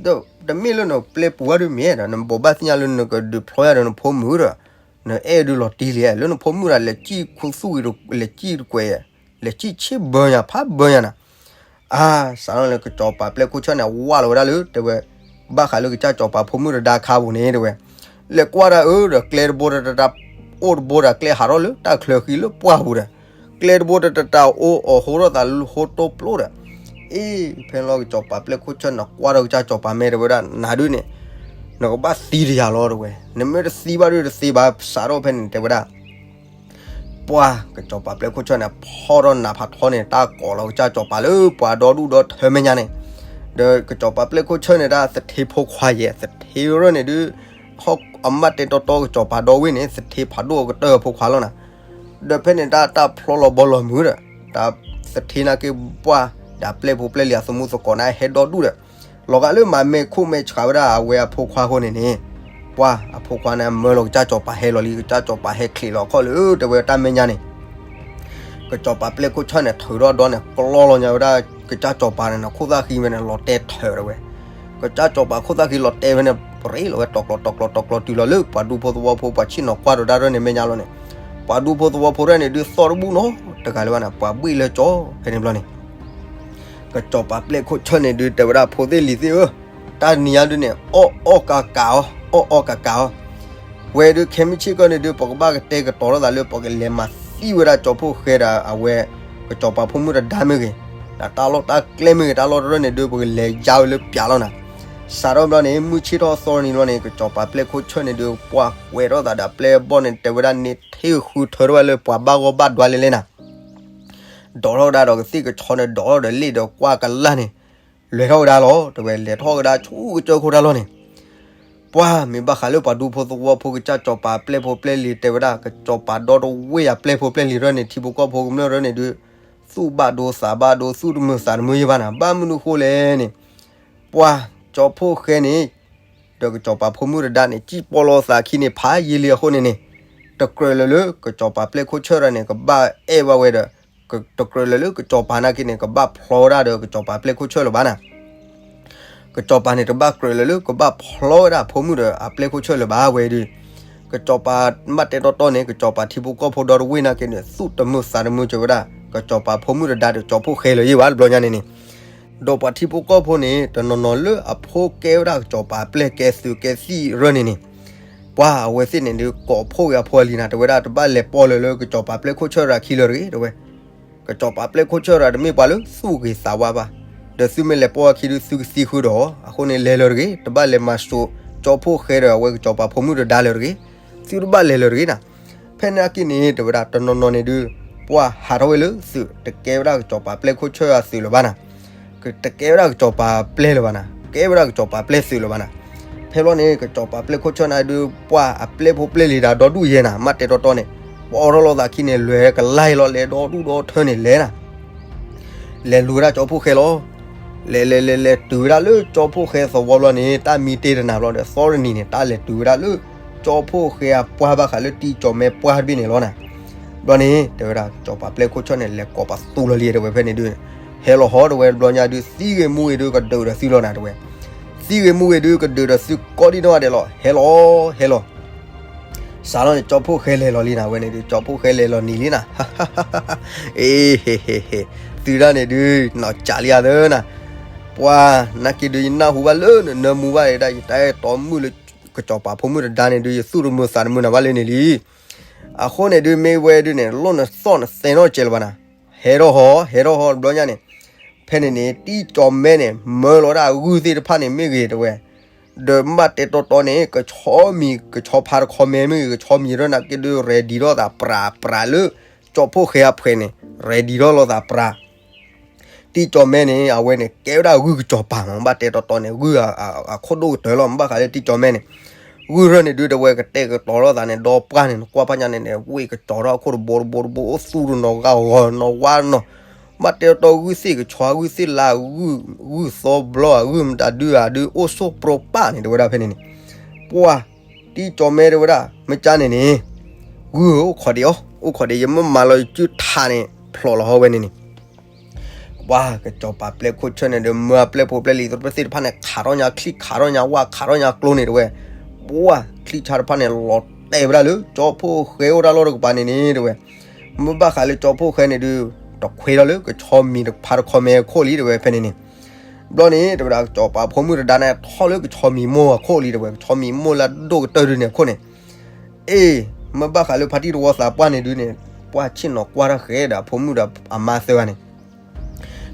ဒီးတမ့ၢ်လၢနပျဲၢ်ပူၤဝဲဒုမ့ၢ်ဒီး နဘိးဘၣ်သ့ၣ်ညါလၢနကဒုးဖျီယၤဒီးနဖိမုၣ်ဒီး နအဲၣ်ဒုးလီၤတံၢ်လံ လၢနဖိမုၣ်တဂၤလဲၤစံၣ်ခူသူၣ်ဂ့ၤ လဲၤစံၣ်တကွဲး လဲၤစံၣ်ဆ့ၣ်ဘၢညါ ဖးဘၢညါနၤ အါ စးထီၣ်လၢကစီၤပၤပျဲၢ်ခိၣ်ဆၢၣ်န့ၣ် ဝၢ်လီၤဝဲဒၣ်လၢ တဲဝဲ, ဘၣ်ဃးလၢကစၢ်စီၤပၤဖိမုၣ်တဒါခါပူၤန့ၣ် တဲဝဲ, လဲၤကွၢ်တၢ်အၢဒီးကျဲတဘိတတၢ် အိၣ်တဘိဒီးကျဲဟးထီၣ်လၢ တၢ်ချၢဃံလၢပှၢ်ပူၤဒီး ကျဲတဘိတတၢ်အိၣ်အီၤဟိထီၣ်သးလၢဟိတိၢ်ပျိဒီး, အ့ ဖဲလီၤကစီၤပၤပျဲၢ်ခိၣ်ဆၢၣ်န့ၣ် ကွၢ်ဒီးကစၢ်စီၤပၤမဲာ်တဲဝဲဒၣ် နၤဒုန့ၣ် နကဘၣ်သံတယၤလီၤတဲဝဲ, နမ့ၢ်တသံဘၣ်ဒုတသ့ဘၣ် စးထီၣ်ဖဲန့ၣ်တဲဝဲဒၣ် ပှၤကစီၤပၤပျဲၢ်ခိၣ်ဆၢၣ်န့ၣ် ဖီၣ်ထီၣ်နးဖးထီန့ၣ် တၢ်ကိးလီၤကစၢ်စီၤပၤလၢပှၤဒီဒူၣ်ဒီထၢမဲာ်ညါန့ၣ်, ဒီးကစီၤပၤပျဲၢ်ခိၣ်ဆၢၣ်န့ၣ် တၢ်သထ့ဖိခွါယဲၢ် သထ့ရၢၢ်န့ၣ်ဒုး အမၢတဲတီတီကစီၤပၤဒီဝ့ၢ်န့ၣ် သထ့ဖးဒိၣ်ကတၢၢ်အဖိခွါလီၤနၤ, ဒီးဖဲန့ၣ်တၢ်တၢ်ဖျီလီၤဘီလီၤမုၢ်ဒီး တၢ်သထ့နာ်က့ပှၤ ဒီးပျဲၢ်ဖိပျဲၢ်လံၤအသမူသကိးန့ၣ် ဟဲဒီဒူၣ်ဒီး လီၤဂာ်လၢမၤမဲာ်ခိၣ်မဲာ်ဆှးဝဲဒၣ်အဝဲအဖိခွါအဃိန့ၣ်န့ၣ်, ပှၤအဖိခွါန့ၣ် မၢလီၤကစၢ်စီၤပၤဟဲလီၤလံ ကစၢ်စီၤပၤဟဲချံးလီၤခီၣ်လၢတဲဝဲတၢ်မဲာ်ညါန့ၣ်, ကစီၤပၤပျဲၢ်ခိၣ်ဆၢၣ်န့ၣ် ထုးထီၣ်ဒီန့ၣ် ကျီလီၤညါဝဲဒၣ်ကစၢ်စီၤပၤန့ၣ် ခိၣ်သၣ်ဃံဝဲန့ၣ် လီၤတဲာ်ထၢၣ်တဲဝဲ, ကစၢ်စီၤပၤခိၣ်သၣ်ဃံလီၤတဲာ်ဝဲန့ၣ် ပရ့လီၤဝဲတီၤကျီၤတီၤကျီၤတီၤကျီၤတုၤလီၤလၢပှၤဒူဖိသဝီဖိ ပှၤဆ့ၣ်နီၤကွၢ်ဒီးတၢ်ရဲၣ်န့ၣ်မဲာ်ညါလီၤန့ၣ်, ပှၤဒူဖိသဝီဖိရဲၣ်န့ၣ်ဒုးသီၣ်တဘူၣ်နီတဂၤလၢၤဘၣ်န့ၣ် ပှၤဘှ့ၣ်လၢကၠီဖဲန့ၣ်ဘျီန့ၣ် ကစီၤပၤပျဲၢ်ခိၣ်ဆၢၣ်န့ၣ်ဒုးတဲဝဲဒၣ်ဖိသ့ၣ်လံၤသ့ၣ်ဧၢ, တၢ်နံၤညါဒုးန့ၣ် အီၣ်အီၣ်ကးကးအီၤ အီၣ်အီၣ်ကးကးအီၤ, ဝဲဒုးခဲမုၢ်ဆ့ၣ်ကီၢ်န့ၣ်ဒုး ပကဘၣ်ကတဲာ်ကတီၤလိာ်သးလၢ ပကလဲၤမၤသံဝဲဒၣ်ကၠီဖှိၣ်ဃဲဒီးအဝဲ ကစီၤပၤဖိမုၣ်တဒါမ့ၢ်ဂ့ၤ, ဒီးတၢ်လီၢ်တၢ်ကျဲမ့ၢ်ဂ့ၤ တၢ်လီၢ်တရၢၢ်န့ၣ်ဒုး ပကလဲၤယါဝဲလၢပျးလီၤနၤ. စးထီၣ်ဘျီန့ၣ် မုၢ်ဆ့ၣ်ထီၣ်သီနံၤဘျီန့ၣ် ကစီၤပၤပျဲၢ်ခိၣ်ဆၢၣ်န့ၣ်ဒုး ပှၢ်ကွဲးထီၣ်သးဒီးပျဲၢ်အဘီၣ်န့ၣ် တဲဝဲဒၣ်န့ၣ် ထဲဃုထၢထီၣ်ဝဲလၢပှၤဘၣ်ဂီၢ်ဘၣ်ဒွါလဲၣ်လဲၣ်နၤ. ဒိးထီၣ်ဝဲဒၣ်ဒီးကသ့ၣ်ကဆီန့ၣ် ဒိးထီၣ်ဒီးလ့ၣ်ဒီးကွၢ်ကလၢ်န့ၣ် လဲၤထီၣ်ဝဲဒၣ်လီၤ. တဲဝဲလဲၤထီၣ်ဝဲဒၣ်ဆူကစၢၢ်ခိၣ်တၢ်လီၢ်န့ၣ် ပှၢ်မ့ၢ်ဘၣ်ဃးလၢပှၤဒူဖိသဝီဖိကစၢ် ကစီၤပၤပျဲၢ်ဖိပျဲၢ်လံၤ တဲဝဲဒၣ် ကစီၤပၤဒီတဝ့ၢ်ယၤ ပျဲၢ်ဖိပျဲၢ်လံၤတရၢၢ်န့ၣ် ထံဖိကီၢ်ဖိကမျၢၢ်တရၢၢ်န့ၣ်ဒုး သူၣ်ဘၣ်ဒိသးဘၣ်ဒိ သူၣ်တမုာ်သးတမုာ်ယဲၢ်ဘၣ်နၤ. ဘၣ်မနုၤဃိလဲၣ်န့ၣ် ပှၢ်ကၠီဖှိၣ်ဃဲန့ၣ် ဒီးကစီၤပၤဖိမုၣ်တဒါန့ၣ် စံၣ်ပီလီၤသးခံန့ၣ် ဖးယံာ်လံအဃိန့ၣ်န့ၣ် တကြၢးလၢၤလၢကစီၤပၤပျဲၢ်ခိၣ်ဆၢၣ်တဂၤန့ၣ် ကဘၣ်အဲၣ်ဘၣ်ဝဲဒီး တကြၢးလၢၤလၢကစီၤပၤနာ်က့န့ၣ် ကဘၣ်ဖျီဝဲဒၣ်ဒီးကစီၤပၤပျဲၢ်ခိၣ်ဆၢၣ်လၢၤဘၣ်နၤ. ကစီၤပၤန့ၣ် တဘၣ်ကြၢးလၢၤလၢကဘၣ်ဖျီဝဲဒၣ်ဖိမုၣ်ဒီးအပျဲၢ်ခိၣ်ဆၢၣ်လၢၤဘၣ်ဝဲဒုး ကစီၤပၤမ့ၢ်တဲတီတီန့ၣ် ကစီၤပၤထံဖိကီၢ်ဖိဒီတဝ့ၢ်နာ်က့န့ၣ် သူၣ်တမုာ်သးတမုာ်စၢၤဝဲဒၣ် ကစီၤပၤဖိမုၣ်တဒါဒီးကၠီဖှိၣ်ဃဲလၢၤယဲၢ်ဘၣ် တဘျီညါန့ၣ်န့ၣ် ဒီးပှၤထံဖိကီၢ်ဖိန့ၣ် တနီၤနီၤလၢအဖိကဲဝဲဒၣ်ကစီၤပၤပျဲၢ်ကဲသုးကဲသံၣ်ရၢၢ်န့ၣ်န့ၣ် ပှၢ်အဝဲသ့ၣ်န့ၣ်ဒုး ကိးဖှိၣ်ဂ့ၤအဖိအလံၤနၤ တဲဝဲဒၣ်တဘၣ်လဲၤပိာ်လၢၤလၢကစီၤပၤပျဲၢ်ခိၣ်ဆၢၣ်တဂၤခံလၢၤတဂ့ၤ တဲဝဲ ကစီၤပၤပျဲၢ်ခိၣ်ဆၢၣ်တဂၤတမ့ၢ်ပှၤလၢသူၣ်ဂ့ၤသးဝါဘၣ်, ဒီးသုမ့ၢ်လဲၤပိာ်အခံဒုး သုကသံဃုာ်ဒီး အဃိန့ၣ်လဲၤလၢၤတဂ့ၤ, တဘၣ်လဲၤမၤစိာ်ကၠီဖှိၣ်ဃဲဒီးအဝဲကစီၤပၤဖိမုၣ်တဒါလၢၤတဂ့ၤ, သုတဘၣ်လဲၤလၢၤတဂ့ၤနၤ. ဖဲန့ၣ်အက့ၢ်န့ၣ် တဲဝဲဒၣ်တနီၤနီၤန့ၣ်ဒုး ပှၢ်ဟးထီၣ်ဝဲလၢသုး တကဲဝဲဒၣ်ကစီၤပၤပျဲၢ်ခိၣ်ဆၢၣ်အသုးလၢၤဘၣ်နၤ တကဲဝဲဒၣ်ကစီၤပၤပျဲၢ်လၢၤဘၣ်နၤ, ကဲဝဲဒၣ်ကစီၤပၤပျဲၢ်သုးလၢၤဘၣ်နၤ. ဖဲဘျီန့ၣ် ကစီၤပၤပျဲၢ်ခိၣ်ဆၢၣ်န့ၣ်ဒုး ပှၢ်အပျဲၢ်ဖိပျဲၢ်လံၤတဂၤဒီဒူၣ်ယဲၢ်နၤ မ့ၢ်တဲတီတီန့ၣ် ပအီၣ်ထီၣ်လိာ်သးခံန့ၣ် လဲၤကလါလီၤ လဲၤဒီဒူၣ်ဒီထၢန့ၣ်လဲၤနၤ လဲၤလူၤဝဲဒၣ်ကၠီဖှိၣ်ဃဲလီၤ. လဲၤလဲၤလဲၤလဲၤတုၤဝဲဒၣ်လၢကၠီဖှိၣ်ဃဲသဝီဘျီန့ၣ် တၢ်မံတ့ၢ်တနၤဘျီဒီး သီတနံၤန့ၣ် တၢ်လဲၤတုၤဝဲဒၣ်လၢ ကၠီဖှိၣ်ဃဲအပှၢ်ဘၣ်ဃးလၢတံၢ်ကၠီၤမဲပှၢ်တဘ့ၣ်န့ၣ်လီၤနၤ. ဘျီန့ၣ် တဲဝဲဒၣ် ကစီၤပၤပျဲၢ်ခိၣ်ဆၢၣ်န့ၣ် လဲၤကိးပသူလီၤလံ တဲဝဲဖဲန့ၣ်ဒုး ဟဲလီၤဟီ တဲဝဲဘျီညါဒုး သံဂ့ၤမူဂ့ၤဒုး ကဒုးဒီးသုလီၤနၤ တဲဝဲ သံဂ့ၤမူဂ့ၤဒုး ကဒုးဒီးသုကိးဒံနီၢ်ဂၤဒဲးလီၤ ဟဲလီၤ ဟဲလီၤ စးလီၤန့ၣ် ကၠီဖှိၣ်ဃဲလဲၤလီၤလံနၤ ဝဲန့ၣ်ဒုး ကၠီဖှိၣ်ဃဲလဲၤလီၤနံၤလံနၤ အ့ ဟ့ၣ်ဟ့ၣ်ဟ့ၣ် သုဒၣ်န့ၣ်ဒုး နီၢ်ကးလံဧါသၢနၤ ပှၢ်နာ်က့ဒုး ယနၢ်ဟူဘၣ်လၢနနၢမူဘၣ်ဒၣ် ယတၢ်အဲၣ်တီမုၣ်လၢ ကစီၤပၤဖိမုၣ်တဒါန့ၣ်ဒုး ယသူၣ်တမုာ်သးတမုာ်နၤဘၣ်လၢန့ၣ်လံ. အဃိန့ၣ်ဒုး မ့ၢ်ဝဲဒုးန့ၣ် လိၣ်နသီၣ်နသဲနီၢ်ကဲလၢၤဘၣ်နၤ ဟဲထီၣ်ဟီ ဟဲထီၣ်ဟီတဘျီညါန့ၣ် ဖဲန့ၣ်န့ၣ် တံၢ်ကၠီၤမဲန့ၣ် မၢလီၤဒၣ်အဂုၢ်သ့ၣ်တဖၣ်န့ၣ်မ့ၢ်ဂ့ၤ တဲဝဲ ဒီးမ့ၢ်တဲတီတီန့ၣ် ကဆီမံၤ ကဆီဖါတခီမဲမ့ၢ်ဂ့ၤ ကဆီမံၤရၢၢ်နာ်က့ဒုး ready ထီၣ်သးပြးပြးလၢ ကၠီဖှိၣ်ဃဲအဖှဲးန့ၣ် ready ထီၣ်လိာ်သးပြး တံၢ်ကၠီၤမဲန့ၣ် အဝဲန့ၣ် ကဲဝဲဒၣ်ဂုၢ်ကစီၤပၤမး ဘၣ်တဲတီတီန့ၣ် ဂုၢ်အခိၣ်ဒိၣ်ကတၢၢ်လီၤ ဘၣ်ဃးလၢတံၢ်ကၠီၤမဲန့ၣ် ဂုၢ်ရၢၢ်န့ၣ်ဒုး တဲဝဲကတဲာ်ကတီၤထီၣ်သးန့ၣ် ဒီပှၢ်န့ၣ် နကွၢ်ဖးညါန့ၣ်န့ၣ် ဝ့ၢ်ကစီၤထီၣ်အခိၣ်တဘိတဘိတဘိ အိၣ်သူၣ်တနီၤဂာ်ဂီၤနီၤဝါနီၤ ဘၣ်တဲတီတီ ဂုၢ်သ့ၣ်ကဆီ ဂုၢ်သ့ၣ်လါ ဂုၢ်သီဘျီ ဂုၢ်မတၤဒုး အဒုးအိၣ်ဆိၣ်ပြိပၢ်န့ၣ် တဲဝဲဒၣ်ဖဲန့ၣ်န့ၣ် ပှၢ် တံၢ်ကၠီၤမဲတဲဝဲဒၣ် မ့ၢ်ကၢ်န့ၣ်န့ၣ် ဂုၢ်ဧၢ အိၣ်ခိးဒံးအီၤ အိၣ်ခိးဒံး ယမ့ၢ်မၤလီၤယစုထးန့ၣ် ဖျိးလီၤဟီဝဲန့ၣ်န့ၣ် ပှၢ်ကစီၤပၤပျဲၢ်ခိၣ်ဆၢၣ်န့ၣ်ဒီး မၢအပျဲၢ်ဖိပျဲၢ်လံၤသ့ၣ်တဖၣ်န့ၣ် ခးထီၣ်ညါချံၣ် ခးထီၣ်ညါဝၣ် ခးထီၣ်ညါကျိန့ၣ်တဲဝဲ ပှၢ်ချံၣ်ဆါတဖၣ်န့ၣ် လီၤတဲာ်ဝဲဒၣ်လၢ ကၠီဖှိၣ်ဃဲအိၣ်တၢ်လီၢ်တကပၤန့ၣ်န့ၣ်တဲဝဲ မ့ၢ်ဘၣ်ဃးလၢကၠီဖှိၣ်ဃဲန့ၣ်ဒုး တခွဲးထီၣ်လၢကဆီမံၤတဖါတခီမဲအခိၣ်လံ တဲဝဲဖဲန့ၣ်န့ၣ် ဘျီန့ၣ် တဲဝဲဒၣ် ကစီၤပၤဖိမုၣ်တဒါန့ၣ် ထီၣ်လၢကဆီမံၤမိၢ်အခိၣ်လံ တဲဝဲ ကဆီမံၤမိၢ်လၢအဒိၣ်ကတၢၢ်ဒုးန့ၣ်အခိၣ်န့ၣ် အ့ မ့ၢ်ဘၣ်ဃးလၢဖါတံၢ်တဝီသးပှၢ်န့ၣ်ဒုးန့ၣ် ပှၢ်ဆ့ၣ်နီၤကွၢ်တၢ်ဃဲဒီးအဖိမုၣ်ဒီးအမါသၢဂၤန့ၣ်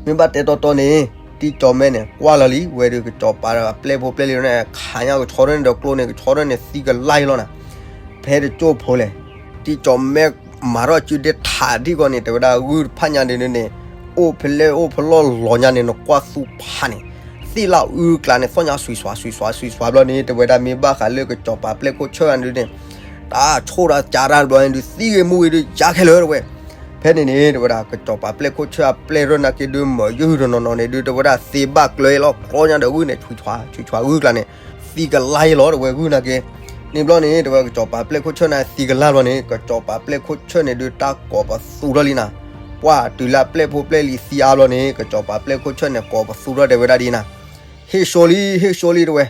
မ့ၢ်ဘၣ်တဲတီတီန့ၣ် တံၢ်ကၠီၤမဲန့ၣ် ကွၢ်လီၤလံ ဝဲဒုးကစီၤပၤဒီးအပျဲၢ်ဖိပျဲၢ်လံၤန့ၣ် ခးညါကဆီထၢၣ်န့ၣ်ဒီးကျိန့ၣ် ကဆီထၢၣ်န့ၣ်သံကလါလီၤနၤ ဖဲတကၠိၢ်ဖိလဲၣ် တံၢ်ကၠီၤမဲ မၤထီၣ်စုဒ့ထးဒံၣ်ကီၢ်န့ၣ် တဲဝဲဒၣ်ဂုၢ်တဖၣ်ညါဒုးန့ၣ် အိၣ်ဖဲလဲၣ်အိၣ်ဖဲလဲၣ်လီၤညါန့ၣ် နကွၢ်သူဖးန့ၣ် သ့ၣ်လၢအုၣ်ကျါန့ၣ် သီၣ်ညါစွံးစွးစွံးစွးစွံးစွးဘျီန့ၣ် တဲဝဲဒၣ်မ့ၢ်ဘၣ်ဃးလၢကစီၤပၤပျဲၢ်ခိၣ်ဆၢၣ်ဂၤဒုးန့ၣ် တၢ်ဆိၣ်တၢ်ကးတၢ်တဘျီန့ၣ်ဒုး သံဂ့ၤမူဂ့ၤဒုး ယါခဲလၢာ်တဲဝဲ ဖဲန့ၣ်န့ၣ် တဲဝဲဒၣ် ကစီၤပၤပျဲၢ်ခိၣ်ဆၢၣ်အပျဲၢ်ရၢၢ်နာ်က့ဒုး မၢယုၢ်တနီၤနီၤန့ၣ်ဒုး တဲဝဲဒၣ်သ့ဘၣ်ကျၢၤလီၤ ကျီညါဒီးဂုၢ်န့ၣ် ဆူးဆူးဂုၢ်ကျါန့ၣ် သံကလါလီၤတဲဝဲဂုၢ်နာ်က့ န့ၣ်ဘျီန့ၣ် တဲဝဲကစီၤပၤပျဲၢ်ခိၣ်ဆၢၣ်န့ၣ်သံကလါဘျီန့ၣ် ကစီၤပၤပျဲၢ်ခိၣ်ဆၢၣ်န့ၣ်ဒုး တၢ်ကိးပသူထီၣ်လံနၤ ပှၢ်တုၤလၢပျဲၢ်ဖိပျဲၢ်လံၤသံအါဘျီန့ၣ် ကစီၤပၤပျဲၢ်ခိၣ်ဆၢၣ်န့ၣ်ကိးပသူထီၣ်တဲဝဲဒၣ်ဒ်နၤ ဟ့ၣ်ၡိလံ ဟ့ၣ်ၡိလံတဲဝဲ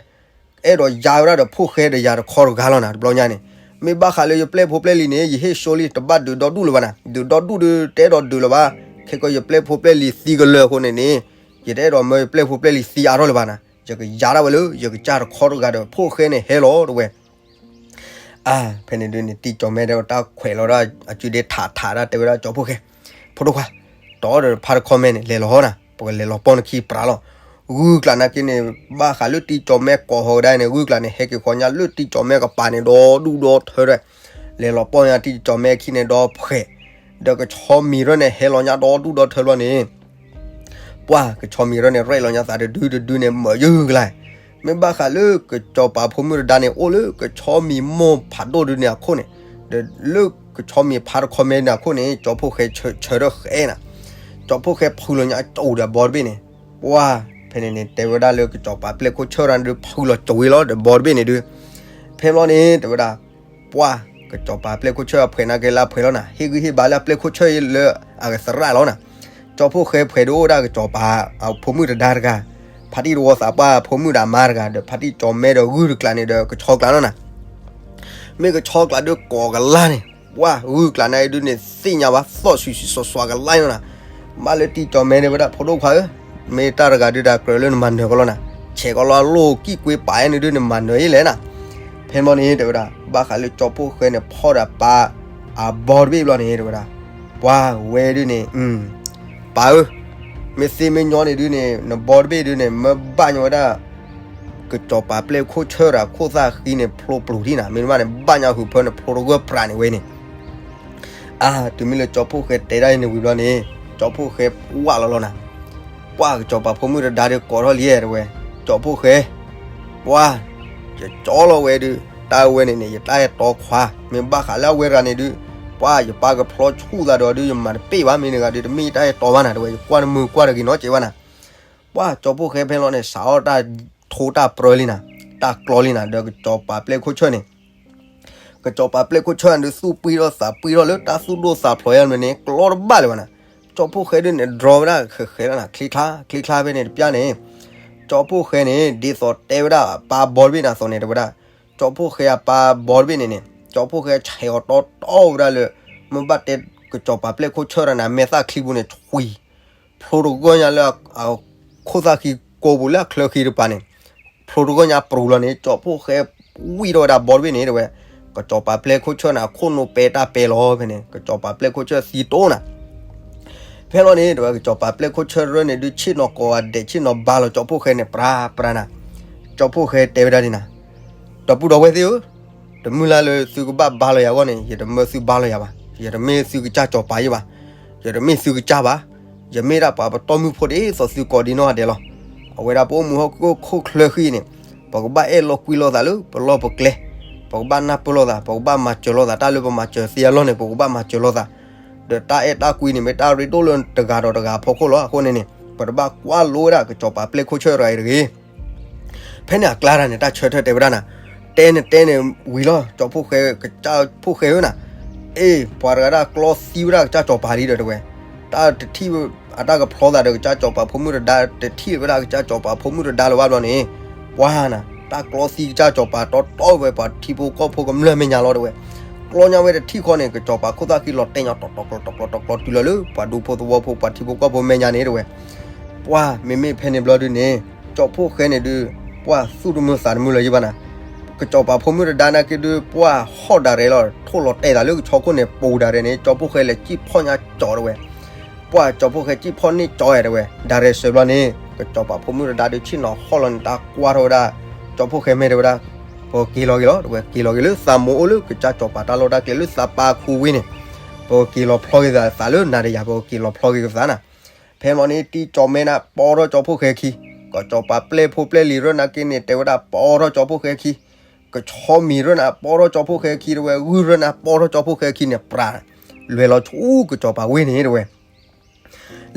အဲၣ်ဒိးယါဝဲဒၣ်ဒီးဖိၣ်ဃဲဒီးယၤတခီတဂၤလီၤနၤ တဘျီညါန့ၣ် မ့ၢ်ဘၣ်ဃးလၢယပျဲၢ်ဖိပျဲၢ်လံၤန့ၣ် ယဟ့ၣ်ၡိလံ တဘၣ်ဒုးဒီဒူၣ်လၢၤဘၣ်နၤ ဒုးဒီဒူၣ်ဒုးတအဲၣ်ဒိးဒုးလၢၤဘၣ် ခဲကီယပျဲၢ်ဖိပျဲၢ်လံၤသံကလၢာ်အဃိန့ၣ်န့ၣ် ယတအဲၣ်ဒိးမၢယပျဲၢ်ဖိပျဲၢ်လံၤသံအါထီၣ်လၢၤဘၣ်နၤ ယကယၤဒၣ်ဝဲလၢ ယကစၢ်တခီတဂၤဒီး ဖိၣ်ဃဲန့ၣ်ဟဲလီၤ တဲဝဲ. အါ ဖဲန့ၣ်ဒုးန့ၣ် တံၢ်ကၠီၤမဲဒီးတၢ်ခွဲးလီၤဒၣ်အစုဒ့ထးထးဒၣ် တဲဝဲဒၣ်ကၠီၤဖိၣ်ဃဲ, ဖိဒိၣ်ခွါ, တီဒီးဖါတခီမဲန့ၣ် လဲၤလီၤဟီနၤ, ပကလဲၤလီၤပီၢ်နခံပြးလီၤ. ဂုၢ်ကျးနာ်က့န့ၣ် ဘၣ်ဃးလၢတံၢ်ကၠီၤမဲကိးဟီကဒါန့ၣ် ဂုၢ်ကျးန့ၣ် ဟဲက့ၤဃီညါလၢတံၢ်ကၠီၤမဲကပၤန့ၣ် ဒီဒူၣ်ဒီထၢဒၣ်, လဲၤလီၤပီၢ်ညါတံၢ်ကၠီၤမဲခံန့ၣ်ဒီဖှဲး, ဒီးကဆီမံၤရၢန့ၣ် ဟဲလီၤညါဒီဒူၣ်ဒီထၢဘျီန့ၣ် ပှၢ်ကဆီမံၤရၢန့ၣ် ရဲၣ်လီၤညါသးတဒုတဒုန့ၣ် မၢယုၢ်ကလာ်, မ့ၢ်ဘၣ်ဃးလၢကစီၤပၤဖိမုၣ်တဒါန့ၣ် အိၣ်လၢကဆီမံၤမိၢ်ဖးဒိၣ်ဒုန့ၣ်အခိၣ်န့ၣ်, ဒီးလၢကဆီမံၤဖါတခီမဲန့ၣ်အခိၣ်န့ၣ် ကၠီၤဖိၣ်ဃဲဆၢထၢၣ်ဃဲနၤ, ကၠီၤဖိၣ်ဃဲဖုလီၤညါကၠိဒီးဘီတဘ့ၣ်န့ၣ်, ပှၢ်ဖဲန့ၣ်န့ၣ် တဲဝဲဒၣ်လၢကစီၤပၤပျဲၢ်ခိၣ်ဆၢၣ်ရၢန့ၣ်ဒုး ဖုလီၤကၠိဝဲလီၤဒီးဘီတဘ့ၣ်န့ၣ်ဒုး, ဖဲဘျီန့ၣ် တဲဝဲဒၣ် ပှၢ်ကစီၤပၤပျဲၢ်ခိၣ်ဆၢၣ်အဖှဲးနာ်က့လၢအဖှဲးလီၤနၤ, ဟ့ၣ်ဂံၢ်ဟ့ၣ်ဘါလၢအပျဲၢ်ခိၣ်ဆၢၣ်လၢအကသရၣ်လီၤနၤ, ကၠီၤဖိၣ်ဃဲဖှဲးဒုးအိၣ်ဝဲဒၣ်ကစီၤပၤအဖိမုၣ်တဒါတဂၤ, ဖါတံၢ်တဝီသးပှၢ်အဖိမုၣ်ဒီးအမါတဂၤ ဒီးဖါတံၢ်ကၠီၤမဲဒီးဂုၢ်တကျးန့ၣ်ဒီးကဆီကျးလီၤနၤ, မ့ၢ်ကဆီကျးဒုးကိးကလါန့ၣ်, ပှၢ်ဂုၢ်ကျးန့ၣ်ဒုးန့ၣ် သ့ၣ်ညါဘၣ်သီၣ်ဆူၣ်ဆူၣ်စွါစွါကလါန့ၣ်နၤ, ဘၣ်လၢတံၢ်ကၠီၤမဲန့ၣ်ဝဲဒၣ် ဖိဒိၣ်ခွါဧၢ, မ့ၢ်တၢ်တဂၤဒုးတၢ်ကြၢးလၢနမၤနၢၤကလီၤနၤ, ဆဲးကလီၤအလိၣ်ကံၣ်ကွ့ပာ်န့ၣ်ဒုးနမၤနၢၤအံၤလဲၣ်နၤ, ဖဲမီန့ၣ် တဲဝဲဒၣ် ဘၣ်ဃးလၢကၠီၤဖိၣ်ဃဲန့ၣ် ဖီၣ်ဒီးပၢ်အဘီတဘ့ၣ်ဘျီန့ၣ် တဲဝဲဒၣ်, ပှၢ်ဝဲဒုးန့ၣ် ပၢ်ဧၢ, မ့ၢ်သ့မ့ၢ်ညီန့ၣ်ဒုးန့ၣ် နဘီတဘ့ၣ်ဒုးန့ၣ် မ့ၢ်ဘၣ်ညီဝဲဒၣ် ကစီၤပၤပျဲၢ်ခိၣ်ဆၢၣ်ဒီးခိၣ်သၣ်ဃံန့ၣ် ဖျိပျူၤထံၣ်နၤ, မ့တမ့ၢ်န့ၣ် ဘၣ်ညီဟုးဖၢန့ၣ် ဖျိတဂၢၢ်ပြးန့ၣ်ဝဲန့ၣ်, အါ တုၤမ့ၢ်လၢကၠီၤဖိၣ်ဃဲတဲဒၣ်အံၤန့ၣ်ဝံၤဘျီန့ၣ် ကၠီၤဖိၣ်ဃဲဝးလီၤလီၤနၤ, ပှၢ်ကစီၤပၤဖိမုၣ်တဒါဒီးကိးထီၣ်လံ တဲဝဲ, ကၠီၤဖိၣ်ဃဲ, ပှၢ်, ယကၠီလီၤဝဲဒုး တၢ်ဝဲန့ၣ်န့ၣ် ယတၢ်အဲၣ်တီခွါ, မ့ၢ်ဘၣ်ဃးလၢအဝဲတဂၤန့ၣ်ဒုး, ပှၢ်ယပၢ်ကဖျီဆူၣ်သးဒီးဒုး ယမၤတပ့ၢ်ဘၣ် မ့ၢ်တဂၤဒုး တမ့ၢ်ယတၢ်အဲၣ်တီဘၣ်နၤ တဲဝဲ, ယကွၢ်နမုာ်ကွၢ်တဂ့ၤနီတစဲးဘၣ်နၤ, ပှၢ်ကၠီၤဖိၣ်ဃဲဖဲလီၤန့ၣ် စးထီၣ်တၢ်ထိတၢ်ပြၢလံနၤ, တၢ်ကျီလံနၤ ဒီးကစီၤပၤပျဲၢ်ခိၣ်ဆၢၣ်န့ၣ် ကစီၤပၤပျဲၢ်ခိၣ်ဆၢၣ်န့ၣ်ဒုး သူၣ်ပှံၢ်ထီၣ်သးပှံၢ်ထီၣ်လၢတၢ်သူၣ်ဒိၣ်သးဖျိးယါန့ၣ် ကျီတဘၣ်လၢၤဘၣ်နၤ, ကၠီၤဖိၣ်ဃဲဒုးန့ၣ် ဒြီဝဲဒၣ်ဃဲးဃဲးလီၤနၤ ချ့ချါ ချ့ချါဖဲန့ၣ်တပျၢ်န့ၣ်, ကၠီၤဖိၣ်ဃဲန့ၣ် ဒ်သိးတဲဝဲဒၣ်ပၢ်ဘီတဘ့ၣ်နၤသိးန့ၣ် တဲဝဲဒၣ်, ကၠီၤဖိၣ်ဃဲအပၢ်ဘီတဘ့ၣ်န့ၣ်န့ၣ် ကၠီၤဖိၣ်ဃဲဆဲးအီၤတီတီဝဲဒၣ်လၢ မ့ၢ်ဘၣ်တဲကစီၤပၤပျဲၢ်ခိၣ်ဆၢၣ်တဂၤန့ၣ် မဲာ်သၣ်ချံပူၤန့ၣ် ဆွံ ဖျိတဂၢၢ်ညါလၢ ခိၣ်သၣ်ဃံကိာ်ပူၤလၢအချၢဃံတပၤန့ၣ်, ဖျိတဂၢၢ်ညါပြူၤလီၤန့ၣ် ကၠီၤဖိၣ်ဃဲဝံၣ်ထီၣ်ဝဲဒၣ်ဘီတဘ့ၣ်န့ၣ် တဲဝဲ, ကစီၤပၤပျဲၢ်ခိၣ်ဆၢၣ်န့ၣ် အခိၣ်နူာ်ပဲတၢ်ပဲလီၤဖဲန့ၣ် ကစီၤပၤပျဲၢ်ခိၣ်ဆၢၣ်သံတိၢ်နၤ ဖဲလီၤန့ၣ် တဲဝဲ ကစီၤပၤပျဲၢ်ခိၣ်ဆၢၣ်ရၢန့ၣ်ဒုး ဆ့ၣ်နီၤကိးဂၤဒဲး ဆ့ၣ်နီၤဘါလီၤကၠီၤဖိၣ်ဃဲန့ၣ် ပြၤပြၤနၤ, ကၠီၤဖိၣ်ဃဲတဲဝဲဒၣ်ဒ်နၤ, ဒီပုၢ်ဒီဝဲၢ်သ့ၣ်ဧၢ, တမုၢ်လၢ်လၢသုကဘၣ်ဘါလီၤယၤအဂီၢ်န့ၣ် ယတမၢသုဘါလီၤယၤဘၣ်, ယတမ့ၢ်သုကစၢ်စီၤပၤယဲဘၣ်, ယတမ့ၢ်သုကစၢ်ဘၣ်, ယမ့ၢ်ဒၣ်ပှၤပတီၢ်မုၢ်ဖိဒ်သိးသုကိးဒံနီၢ်ဂၤဒဲးလီၤ. အဝဲဒၣ်ပအိၣ်မူဟီၣ်ခိၣ်ခိၣ်ချၢဃံန့ၣ်, ပကဘၣ်အဲၣ်လိာ်ကွံလိာ်သးလၢပလီၢ်ပကျဲ, ပကဘၣ်နၢ်ပၢၢ်လိာ်သး, ပကဘၣ်မၤစၢၤလိာ်သး, တၢ်လၢပမၤစၢၤသ့အလီၢ်န့ၣ် ပကဘၣ်မၤစၢၤလိာ်သး, ဒီးတၢ်အဲၣ်တၢ်ကွံန့ၣ် မ့ၢ်တၢ်ရ့ဒိၣ်လၢတဂၤဒီးတဂၤအဖီခိၣ်လီၤ. အဃိန့ၣ်န့ၣ် ပတဘၣ်ကွၢ်လိဝဲဒၣ်ကစီၤပၤပျဲၢ်ခိၣ်ဆၢၣ်ရၢအံၤတဂ့ၤ ဖဲန့ၣ်အကျါတၢ်န့ၣ် တၢ်ဆၢထၢၣ်တဲဝဲဒၣ်နၤ, တဲန့ၣ်တဲန့ၣ်ဝံၤလီၤ ကၠီၤဖိၣ်ဃဲ ကစၢ်ဖိၣ်ဃဲဧၢနၤ, အ့ၣ် ပှၤတဂၤဒၣ်ကျီသံဝဲဒၣ်ကစၢ်စီၤပၤလံဒီးတဲဝဲ, တၢ်တထံၣ် အတၢ်ကဖျီသးဒီးကစၢ်စီၤပၤဖိမုၣ်တဒါ တထံၣ်ဝဲဒၣ်ကစၢ်စီၤပၤဖိမုၣ်တဒါလၢၤဘၣ်ဘျီန့ၣ်, ပှၤနၤ တၢ်ကျီသံကစၢ်စီၤပၤတီတီဝဲပှၤထံဖိကီၢ်ဖိကမျၢၢ်မဲာ်ညါလီၤတဲဝဲ, ကျီညါဝဲတထံၣ်ဃီန့ၣ် ကစီၤပၤခိၣ်သၣ်ဃံလီၤတဲာ်ညါတီၤတီၤကျီတီၤကျီတီၤကျီတုၤလီၤလၢ ပှၤဒူဖိသဝီဖိ ပှၤထံဖိကီၢ်ဖိမဲာ်ညါန့ၣ်တဲဝဲ ပှၢ်မ့မ့ၢ်ဖဲန့ၣ်ဘျီဒုန့ၣ် ကၠီဖှိၣ်ဃဲန့ၣ်ဒုး ပှၢ်သူၣ်တမုာ်သးတမုာ်လၢၤယံဘၣ်နၤ, ကစီၤပၤဖိမုၣ်တဒါနာ်က့ဒုး ပှၢ်ဟီၣ်ဒၣ်ရဲၣ်လီၤ ထိၣ်လီၤတဲာ်သးလၢကဆီခိၣ်န့ၣ် ပူၤဒၣ်ရဲၣ်န့ၣ် ကၠီဖှိၣ်ဃဲလဲၤစံၣ်ဖီၣ်ညါကၠီတဲဝဲ, ပှၢ်ကၠီဖှိၣ်ဃဲစံၣ်ဖီၣ်န့ၢ်ကၠီဧါတဲဝဲ ဒၣ်ရဲၣ်စၢၤဘျီန့ၣ် ကစီၤပၤဖိမုၣ်တဒါဒုးဆ့ၣ်နီၤဟီၣ်လီၤန့ၣ် တၢ်ကွၢ်ထီၣ်ဝဲဒၣ် ကၠီဖှိၣ်ဃဲမ့ၢ်တဲဝဲဒၣ် ပကက့ၤလီၤက့ၤလီၤ တဲဝဲ က့ၤလီၤက့ၤလၢသးမိၢ်အိၣ်လၢကစၢ်ကၠီၤပၤတၢ်လီၢ်တၢ်ကျဲလၢသးပၢ်ခူဝ့ၢ်န့ၣ်, ပကက့ၤလီၤဖျီက့ၤသးသးလၢနၤဒီးယၤပကက့ၤလီၤဖျီက့ၤကသးနၤ, ဖဲမီန့ၣ် တံၢ်ကၠီၤမဲနၤ ပီထီၣ်ကၠီဖှိၣ်ဃဲခံ, ကစီၤပၤပျဲၢ်ဖိပျဲၢ်လံၤရၢနာ်က့န့ၣ် တဲဝဲဒၣ်ပီထီၣ်ကၠီဖှိၣ်ဃဲခံ, ကဆီမံၤရၢနၤပီထီၣ်ကၠီဖှိၣ်ဃဲခံတဲဝဲ ဂုၢ်ရၢနၤပီထီၣ်ကၠီဖှိၣ်ဃဲခံန့ၣ် ပြး လဲၤလီၤဆူကစီၤပၤဝ့ၢ်န့ၣ်တဲဝဲ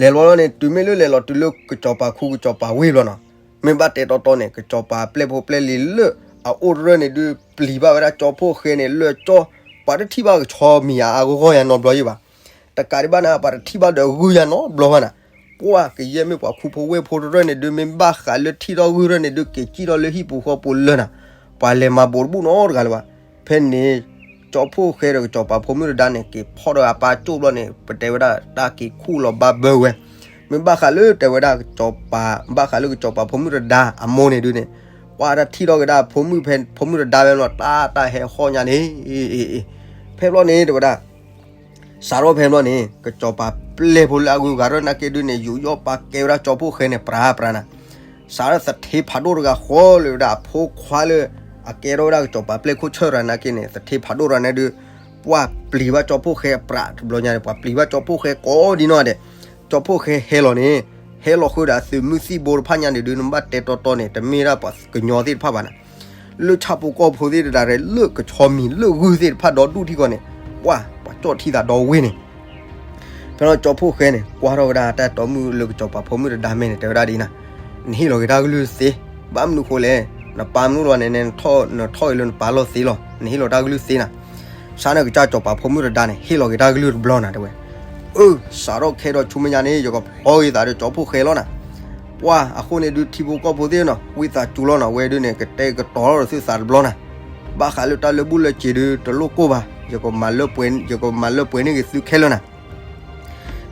လဲၤလီၤလီၤန့ၣ် တုၤမ့ၢ်လၢလဲၤလီၤတုၤလၢကစီၤပၤခူကစီၤပၤဝ့ၢ်ဘျီနီၤ, မ့ၢ်ဘၣ်တဲတီတီန့ၣ် ကစီၤပၤပျဲၢ်ဖိပျဲၢ်လံၤလၢအအိၣ်ရၢန့ၣ်ဒုး ပျံၤဘၣ်ဝဲဒၣ်ကၠီဖှိၣ်ဃဲန့ၣ် လၢကၠီ ပှၤတထံၣ်ဘၣ်ကဆီမံၤဧါအါဂီၢ်ဂီၢ်ယါနီတဘျီယံဘၣ်, တကးဒံးဘၣ်နၤ ပှၤတထံၣ်ဘၣ်ဒီးဂုၢ်ယါနီတဘျီဘၣ်နၤ, ပှၢ်ကယဲၢ်မ့ၢ်ပှၤခူဖိဝ့ၢ်ဖိတရၢန့ၣ်ဒုး မ့ၢ်ဘၣ်ဃးလၢထံၣ်ထီၣ်ဂုၢ်ရၢန့ၣ်ဒုး က့ၤစံၣ်ထီၣ်လၢဟံၣ်ပူၤဃီပူၤလၢနၤ, ပှၤလဲၤမၤဘူးတဘူၣ်နီတဂၤလၢၤဘၣ်, ဖဲန့ၣ် ကၠီဖှိၣ်ဃဲဒီးကစီၤပၤဖိမုၣ်တဒါန့ၣ် က့ၤဖီၣ်ဒီးအပၢ်ကၠိၣ်ဘျီန့ၣ် ပတဲဝဲဒၣ်တၢ်က့ၤခူၣ်လီၤဘၣ်ဘၢဝဲ, မ့ၢ်ဘၣ်ဃးလၢတဲဝဲဒၣ်ကစီၤပၤ, ဘၣ်ဃးလၢကစီၤပၤဖိမုၣ်တဒါအမိၢ်န့ၣ်ဒုန့ၣ်, ပှၤတၢ်ထံၣ်ထီၣ်က့ၤဒၣ်ဖိမုၣ်ဖဲ, ဖိမုၣ်တဒါဖဲန့ၣ်လီၤ, တၢ်တၢ်ဟဲဟီၣ်ညါန့ၣ်, ဖဲဘျီန့ၣ်တဲဝဲဒၣ် စးထီၣ်ဖဲဘျီန့ၣ် ကစီၤပၤပျဲၢ်ဖိလၢအဂုၤအဂၤရဲၣ်နာ်က့ဒုန့ၣ် ယူးယီၣ်ပာ်ကဲဝဲဒၣ်ကၠီဖှိၣ်ဃဲန့ၣ် ပြးပြးနၤ, စးထီၣ်သထ့ဖးဒိၣ်တဂၤဃီလၢဝဲဒၣ်အဖိခွါလၢ အကဲထီၣ်ဝဲဒၣ်ကစီၤပၤပျဲၢ်ခိၣ်ဆၢၣ်ရၤနာ်က့န့ၣ် သထ့ဖးဒိၣ်တဂၤန့ၣ်ဒု ပှၤပျံၤဘၣ်ကၠီဖှိၣ်ဃဲအပြးတဘျီညါန့ၣ် ပှၤပျံၤဘၣ်ကၠီဖှိၣ်ဃဲကိးဒ်နီၢ်ဒဲး, ကၠီဖှိၣ်ဃဲဟဲလီၤန့ၣ်, ဟဲလီၤဃုာ်ဒီးအသုးမုၢ်သံၣ်ဘိတဖၣ်ညါန့ၣ်ဒု နဘၣ်တဲတီတီန့ၣ် တမ့ၢ်ဒၣ်ပှၤကညီသ့ၣ်တဖၣ်ဘၣ်နၤ လၢဆၣ်ဖိကီၢ်ဖိသ့ၣ်တဒါရဲၣ် လၢကဆီမံၤလၢဂုၢ်သ့ၣ်တဖၣ်ဒီဒူၣ်ထံကီၢ်န့ၣ်, ပှၤ, ပှၤကၠီၣ်ထံသးဒီဝ့ၢ်န့ၣ် ဖဲလီၤကၠီဖှိၣ်ဃဲန့ၣ် ကွၢ်ထီၣ်ဝဲဒၣ်တၢ်တီမုၣ်လၢကစီၤပၤဖိမုၣ်တဒါမဲန့ၣ် တဲဝဲဒၣ်ဒ်နၤ, နဟ့ၣ်လီၤက့ၤတၢ်ကလုၢ်တသ့, ဘၣ်မနုၤဃိလဲၣ်, နပၢ်မနုၤလီၤန့ၣ် နထီၣ်အံၤလၢနပၢ်လီၢ်သ့လီၤ, နဟ့ၣ်လီၤတၢ်ကလုၢ်သ့နၤ, စးထီၣ်ကစၢ်ကစီၤပၤဖိမုၣ်တဒါန့ၣ် ဟ့ၣ်လီၤက့ၤတၢ်ကလုၢ်တဘျီနၤတဲဝဲ, အၢ, စးထီၣ်ခဲဒီးဆူမဲာ်ညါန့ၣ် ယကဖျီက့ၤသးဒီးကၠီဖှိၣ်ဃဲလီၤနၤ ပှၤအဃိန့ၣ်ဒုး ထံဖိကီၢ်ဖိသ့ၣ်နီၤ ဝံသးစူၤလီၤနီၤ ဝဲဒုးန့ၣ် ကတဲာ်ကတီၤထီၣ်ဒီးသုသးတဘျီနၤ, ဘၣ်ဃးလၢတၢ်လၢာ်ဘူၣ်လၢာ်စ့ၤဒုး တလိၣ်ကိၢ်ဘၣ်, ယကမၤလၢပှဲၤ, ယကမၤလၢပှဲၤန့ၢ်က့ၤသုခဲလၢာ်နၤ.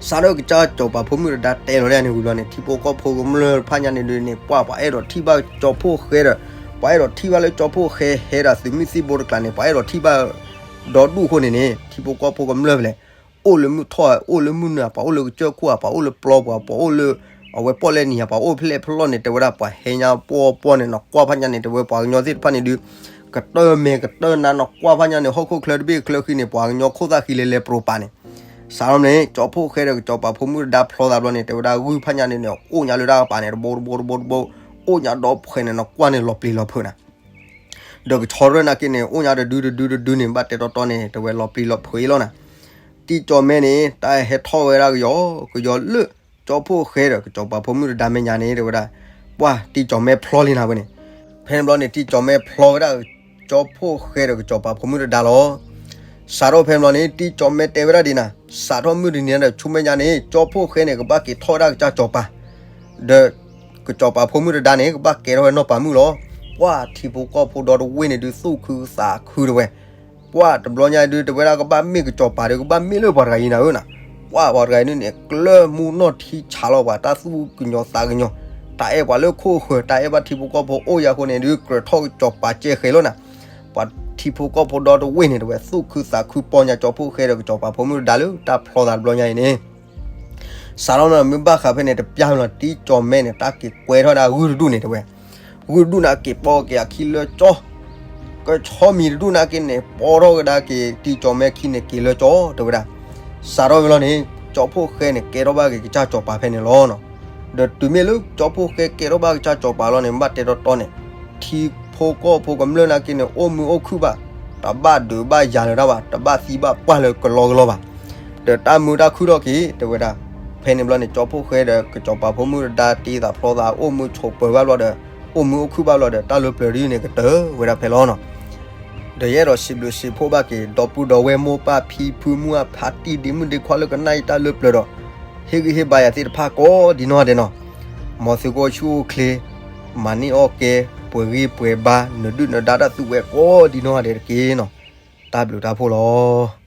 စးထီၣ်ကစၢ်စီၤပၤဖိမုၣ်တဒါတဲလီၤဒ်န့ၣ်ဝံၤဘျီန့ၣ် ထံဖိကီၢ်ဖိကမျၢၢ်တဖၣ်ညါန့ၣ်ဒုးန့ၣ် ပှၤပှၤအဲၣ်ဒိးထံၣ်ဘၣ်ကၠီဖှိၣ်ဃဲဒီး, ပှၤအဲၣ်ဒိးထံၣ်ဘၣ်လၢကၠီဖှိၣ်ဃဲဟဲဒီးသုးမုၢ်သံၣ်ဘိတကျးန့ၣ် ပှၤအဲၣ်ဒိးထံၣ်ဘၣ်ဒီဒူၣ်အဃိန့ၣ်န့ၣ် ထံဖိကီၢ်ဖိကမျၢၢ်ဖဲလဲၣ် အိၣ်လၢမုၢ်ထီၣ်, အိၣ်လၢမုၢ်နုာ်, ပှၤအိၣ်လၢကစၢၢ်ခိၣ်ဧါ, ပှၤအိၣ်လၢပျီပူၤဧါ, ပှၤအိၣ်လၢအဝဲပီၣ်လဲၣ်နံၤဧါ, ပှၤအိၣ်ဖဲလဲၣ်ဖဲလဲၣ်န့ၣ် တဲဝဲဒၣ် ပှၤဟဲညါပှီၢ်ပှီၢ်န့ၣ် နီၢ်ကွၢ်ဖးညါန့ၣ် တဲဝဲပှၤကညီသ့ၣ်တဖၣ်န့ၣ်ဒုး ကတၢၢ်မဲာ်ကတၢၢ်နါ နီၢ်ကွၢ်ဖးညါန့ၣ် ဟီၣ်ခိၣ်ချၢတဘ့ၣ်ချၢဃံန့ၣ် ပှၤကညီခိၣ်သၣ်ဃံလဲၤလဲၤပြိၤပာ်န့ၣ် စးထီၣ်န့ၣ် ကၠီဖှိၣ်ဃဲဒီးကစီၤပၤဖိမုၣ်တဒါဖျီသးဘျီန့ၣ် တဲဝဲဒၣ်ဂုၢ်ဖးညါန့ၣ်န့ၣ် အိၣ်ညါလၢတၢ်ကပၤန့ၣ် တဘိတဘိတဘိတဘိ, အိၣ်ညါဒီဖှဲးန့ၣ် နီၢ်ကွၢ်န့ၣ်လီၤပျံၤလီၤဖုးနၤ ဒီးကဆီရဲၣ်နာ်က့န့ၣ် အိၣ်ညါတဒုတဒုတဒုန့ၣ် ဘၣ်တဲတီတီန့ၣ် တဲဝဲလီၤပျံၤလီၤဖုးအံၤလီၤနၤ. တံၢ်ကၠီၤမဲန့ၣ် တၢ်ဟဲထီၣ်ဝဲဒၣ်ကယီကယီလၢ ကၠီဖှိၣ်ဃဲဒီးကစီၤပၤဖိမုၣ်တဒါမဲာ်ညါန့ၣ် တဲဝဲဒၣ် ပှၤတံၢ်ကၠီၤမဲဖျီလံနၤဝဲန့ၣ်. ဖဲန့ၣ်ဘျီန့ၣ် တံၢ်ကၠီၤမဲဖျီဝဲဒၣ် ကၠီဖှိၣ်ဃဲဒီးကစီၤပၤဖိမုၣ်တဒါလီၤ. စးထီၣ်ဖဲန့ၣ်ဘျီန့ၣ် တံၢ်ကၠီၤမဲတဲဝဲဒၣ်ဒ်နၤ စးထီၣ်မုၢ်တနံၤဒီးဆူမဲာ်ညါန့ၣ် ကၠီဖှိၣ်ဃဲန့ၣ် ကဘၣ်က့ၤထီၣ်ဝဲဒၣ်ကစၢ်စီၤပၤ ဒီးကစီၤပၤဖိမုၣ်တဒါန့ၣ် ကဘၣ်ကဲထီၣ်ဝဲနီၢ်ပၤမုၣ်လီၤ. ပှၤထံဖိကီၢ်ဖိဒီတဝ့ၢ်န့ၣ်ဒုး သူၣ်ခုသးခုတဲဝဲ, ပှၤတဘျီညါဒုး တဲဝဲဒၣ်ကဘၣ်မ့ၢ်ကစီၤပၤဒီး ကဘၣ်မ့ၢ်လၢပှၤတဂၤအံၤနၤဧၢနၤ. ပှၤပှၤတဂၤအံၤန့ၣ်န့ၣ် ကျၢၢ်မူနီၢ်ထံဆးလီၤပှၤ တၢ်သူၣ်ကညီၤသးကညီၤ, တၢ်အဲၣ်ပှၤလၢခိၣ်ဃၢၤ တၢ်အဲၣ်ဘၣ်ထံဖိကီၢ်ဖိအိၣ်ယၤအဃိန့ၣ်ဒုး ကြၢးထီၣ်ကစီၤပၤကဲဃဲၤလီၤနၤ. ပှၤထံဖိကီၢ်ဖိဒီတဝ့ၢ်န့ၣ်တဲဝဲ သူၣ်ခုသးခုပီညါကၠီဖှိၣ်ဃဲဒီးကစီၤပၤဖိမုၣ်တဒါလၢတၢ်ဖျီသးတဘျီညါအံၤန့ၣ် စးထီၣ်န့ၣ် မ့ၢ်ဘၣ်ဃးဖဲန့ၣ် တပျၢ်လီၤ တံၢ်ကၠီၤမဲန့ၣ် တၢ်က့ၤကွဲထီၣ်ဒၣ်ဂုၢ်တဒူၣ်န့ၣ်တဲဝဲ, ဂုၢ်တဒူၣ်န့ၣ်က့ၤပီက့ၤအခံလၢကၠီ, ကဆီမံၤတဒူၣ်န့ၣ်က့ၤန့ၣ် ပီထီၣ်ကဒါက့ၤ တံၢ်ကၠီၤမဲခံန့ၣ်က့ၤလၢကၠီတဲဝဲဒၣ်. စးထီၣ်ဝဲလီၤန့ၣ် ကၠီဖှိၣ်ဃဲန့ၣ် ကဲထီၣ်ဘၣ်က့ၤကစၢ်စီၤပၤဖဲန့ၣ်လီၤ. ဒီးတုၤမ့ၢ်လၢကၠီဖှိၣ်ဃဲကဲထီၣ်ဘၣ်ကစၢ်စီၤပၤလီၤန့ၣ် ဘၣ်တဲတီတီန့ၣ် ထံဖိကီၢ်ဖိကမျၢၢ်န့ၣ်က့ၤန့ၣ် အိၣ်မုာ်အိၣ်ခုၣ်ဘၣ်, တဘၣ်ဒုးဘၣ်ယၤလၢၤတၢ်ဘၣ်, တဘၣ်သံဘၣ်ပှၢ်လၢကလီကလီဘၣ်. ဒီးတၢ်မုာ်တၢ်ခုၣ်ထီၣ်က့ၤတဲဝဲဒၣ်. ဖဲန့ၣ်ဘျီန့ၣ် ကၠီဖှိၣ်ဃဲဒီးကစီၤပၤဖိမုၣ်တဒါတ့သးဖျီသး အိၣ်မုာ်ဆိးပၢၤဘၣ်ဘျီဒီး အိၣ်မုာ်အိၣ်ခုၣ်ဘၣ်ဘျီဒီး တၢ်လၢပျၢၤဒ်န့ၣ်ကတၢၢ်ဝဲဒၣ်ဖဲလီၤနီၤ. ဒီးယအဲၣ်ဒိးစံးဘျုးစံးဖှိၣ်ဘၣ်က့ၤ ဒီပုၢ်ဒီဝဲၢ်မိၢ်ပၢ်ဖံဖုမုၢ်အဖါတံၢ်ဒ့မုၣ်ဒ့ခွါလၢကနၣ်ယတၢ်လၢပျၢၤဒီး ဟ့ၣ်ဂံၢ်ဟ့ၣ်ဘါယၤသ့ၣ်တဖၣ်ကိးဒ်နီၢ်ဂၤဒဲးနီၤ. မ်သုကအိၣ်ဆူၣ်အိၣ်ချ့, မၤန့ၢ်အီၣ်ကဲ, ပှဲၤဂံၢ်ပှဲၤဘါ, နဒုၣ်နဒါတၢ်သူဝဲကိးဒ်နီၢ်ဂၤဒဲးတက့ၢ်နီၤ. တၢ်ဘျုးတၢ်ဖှိၣ်လီၤ.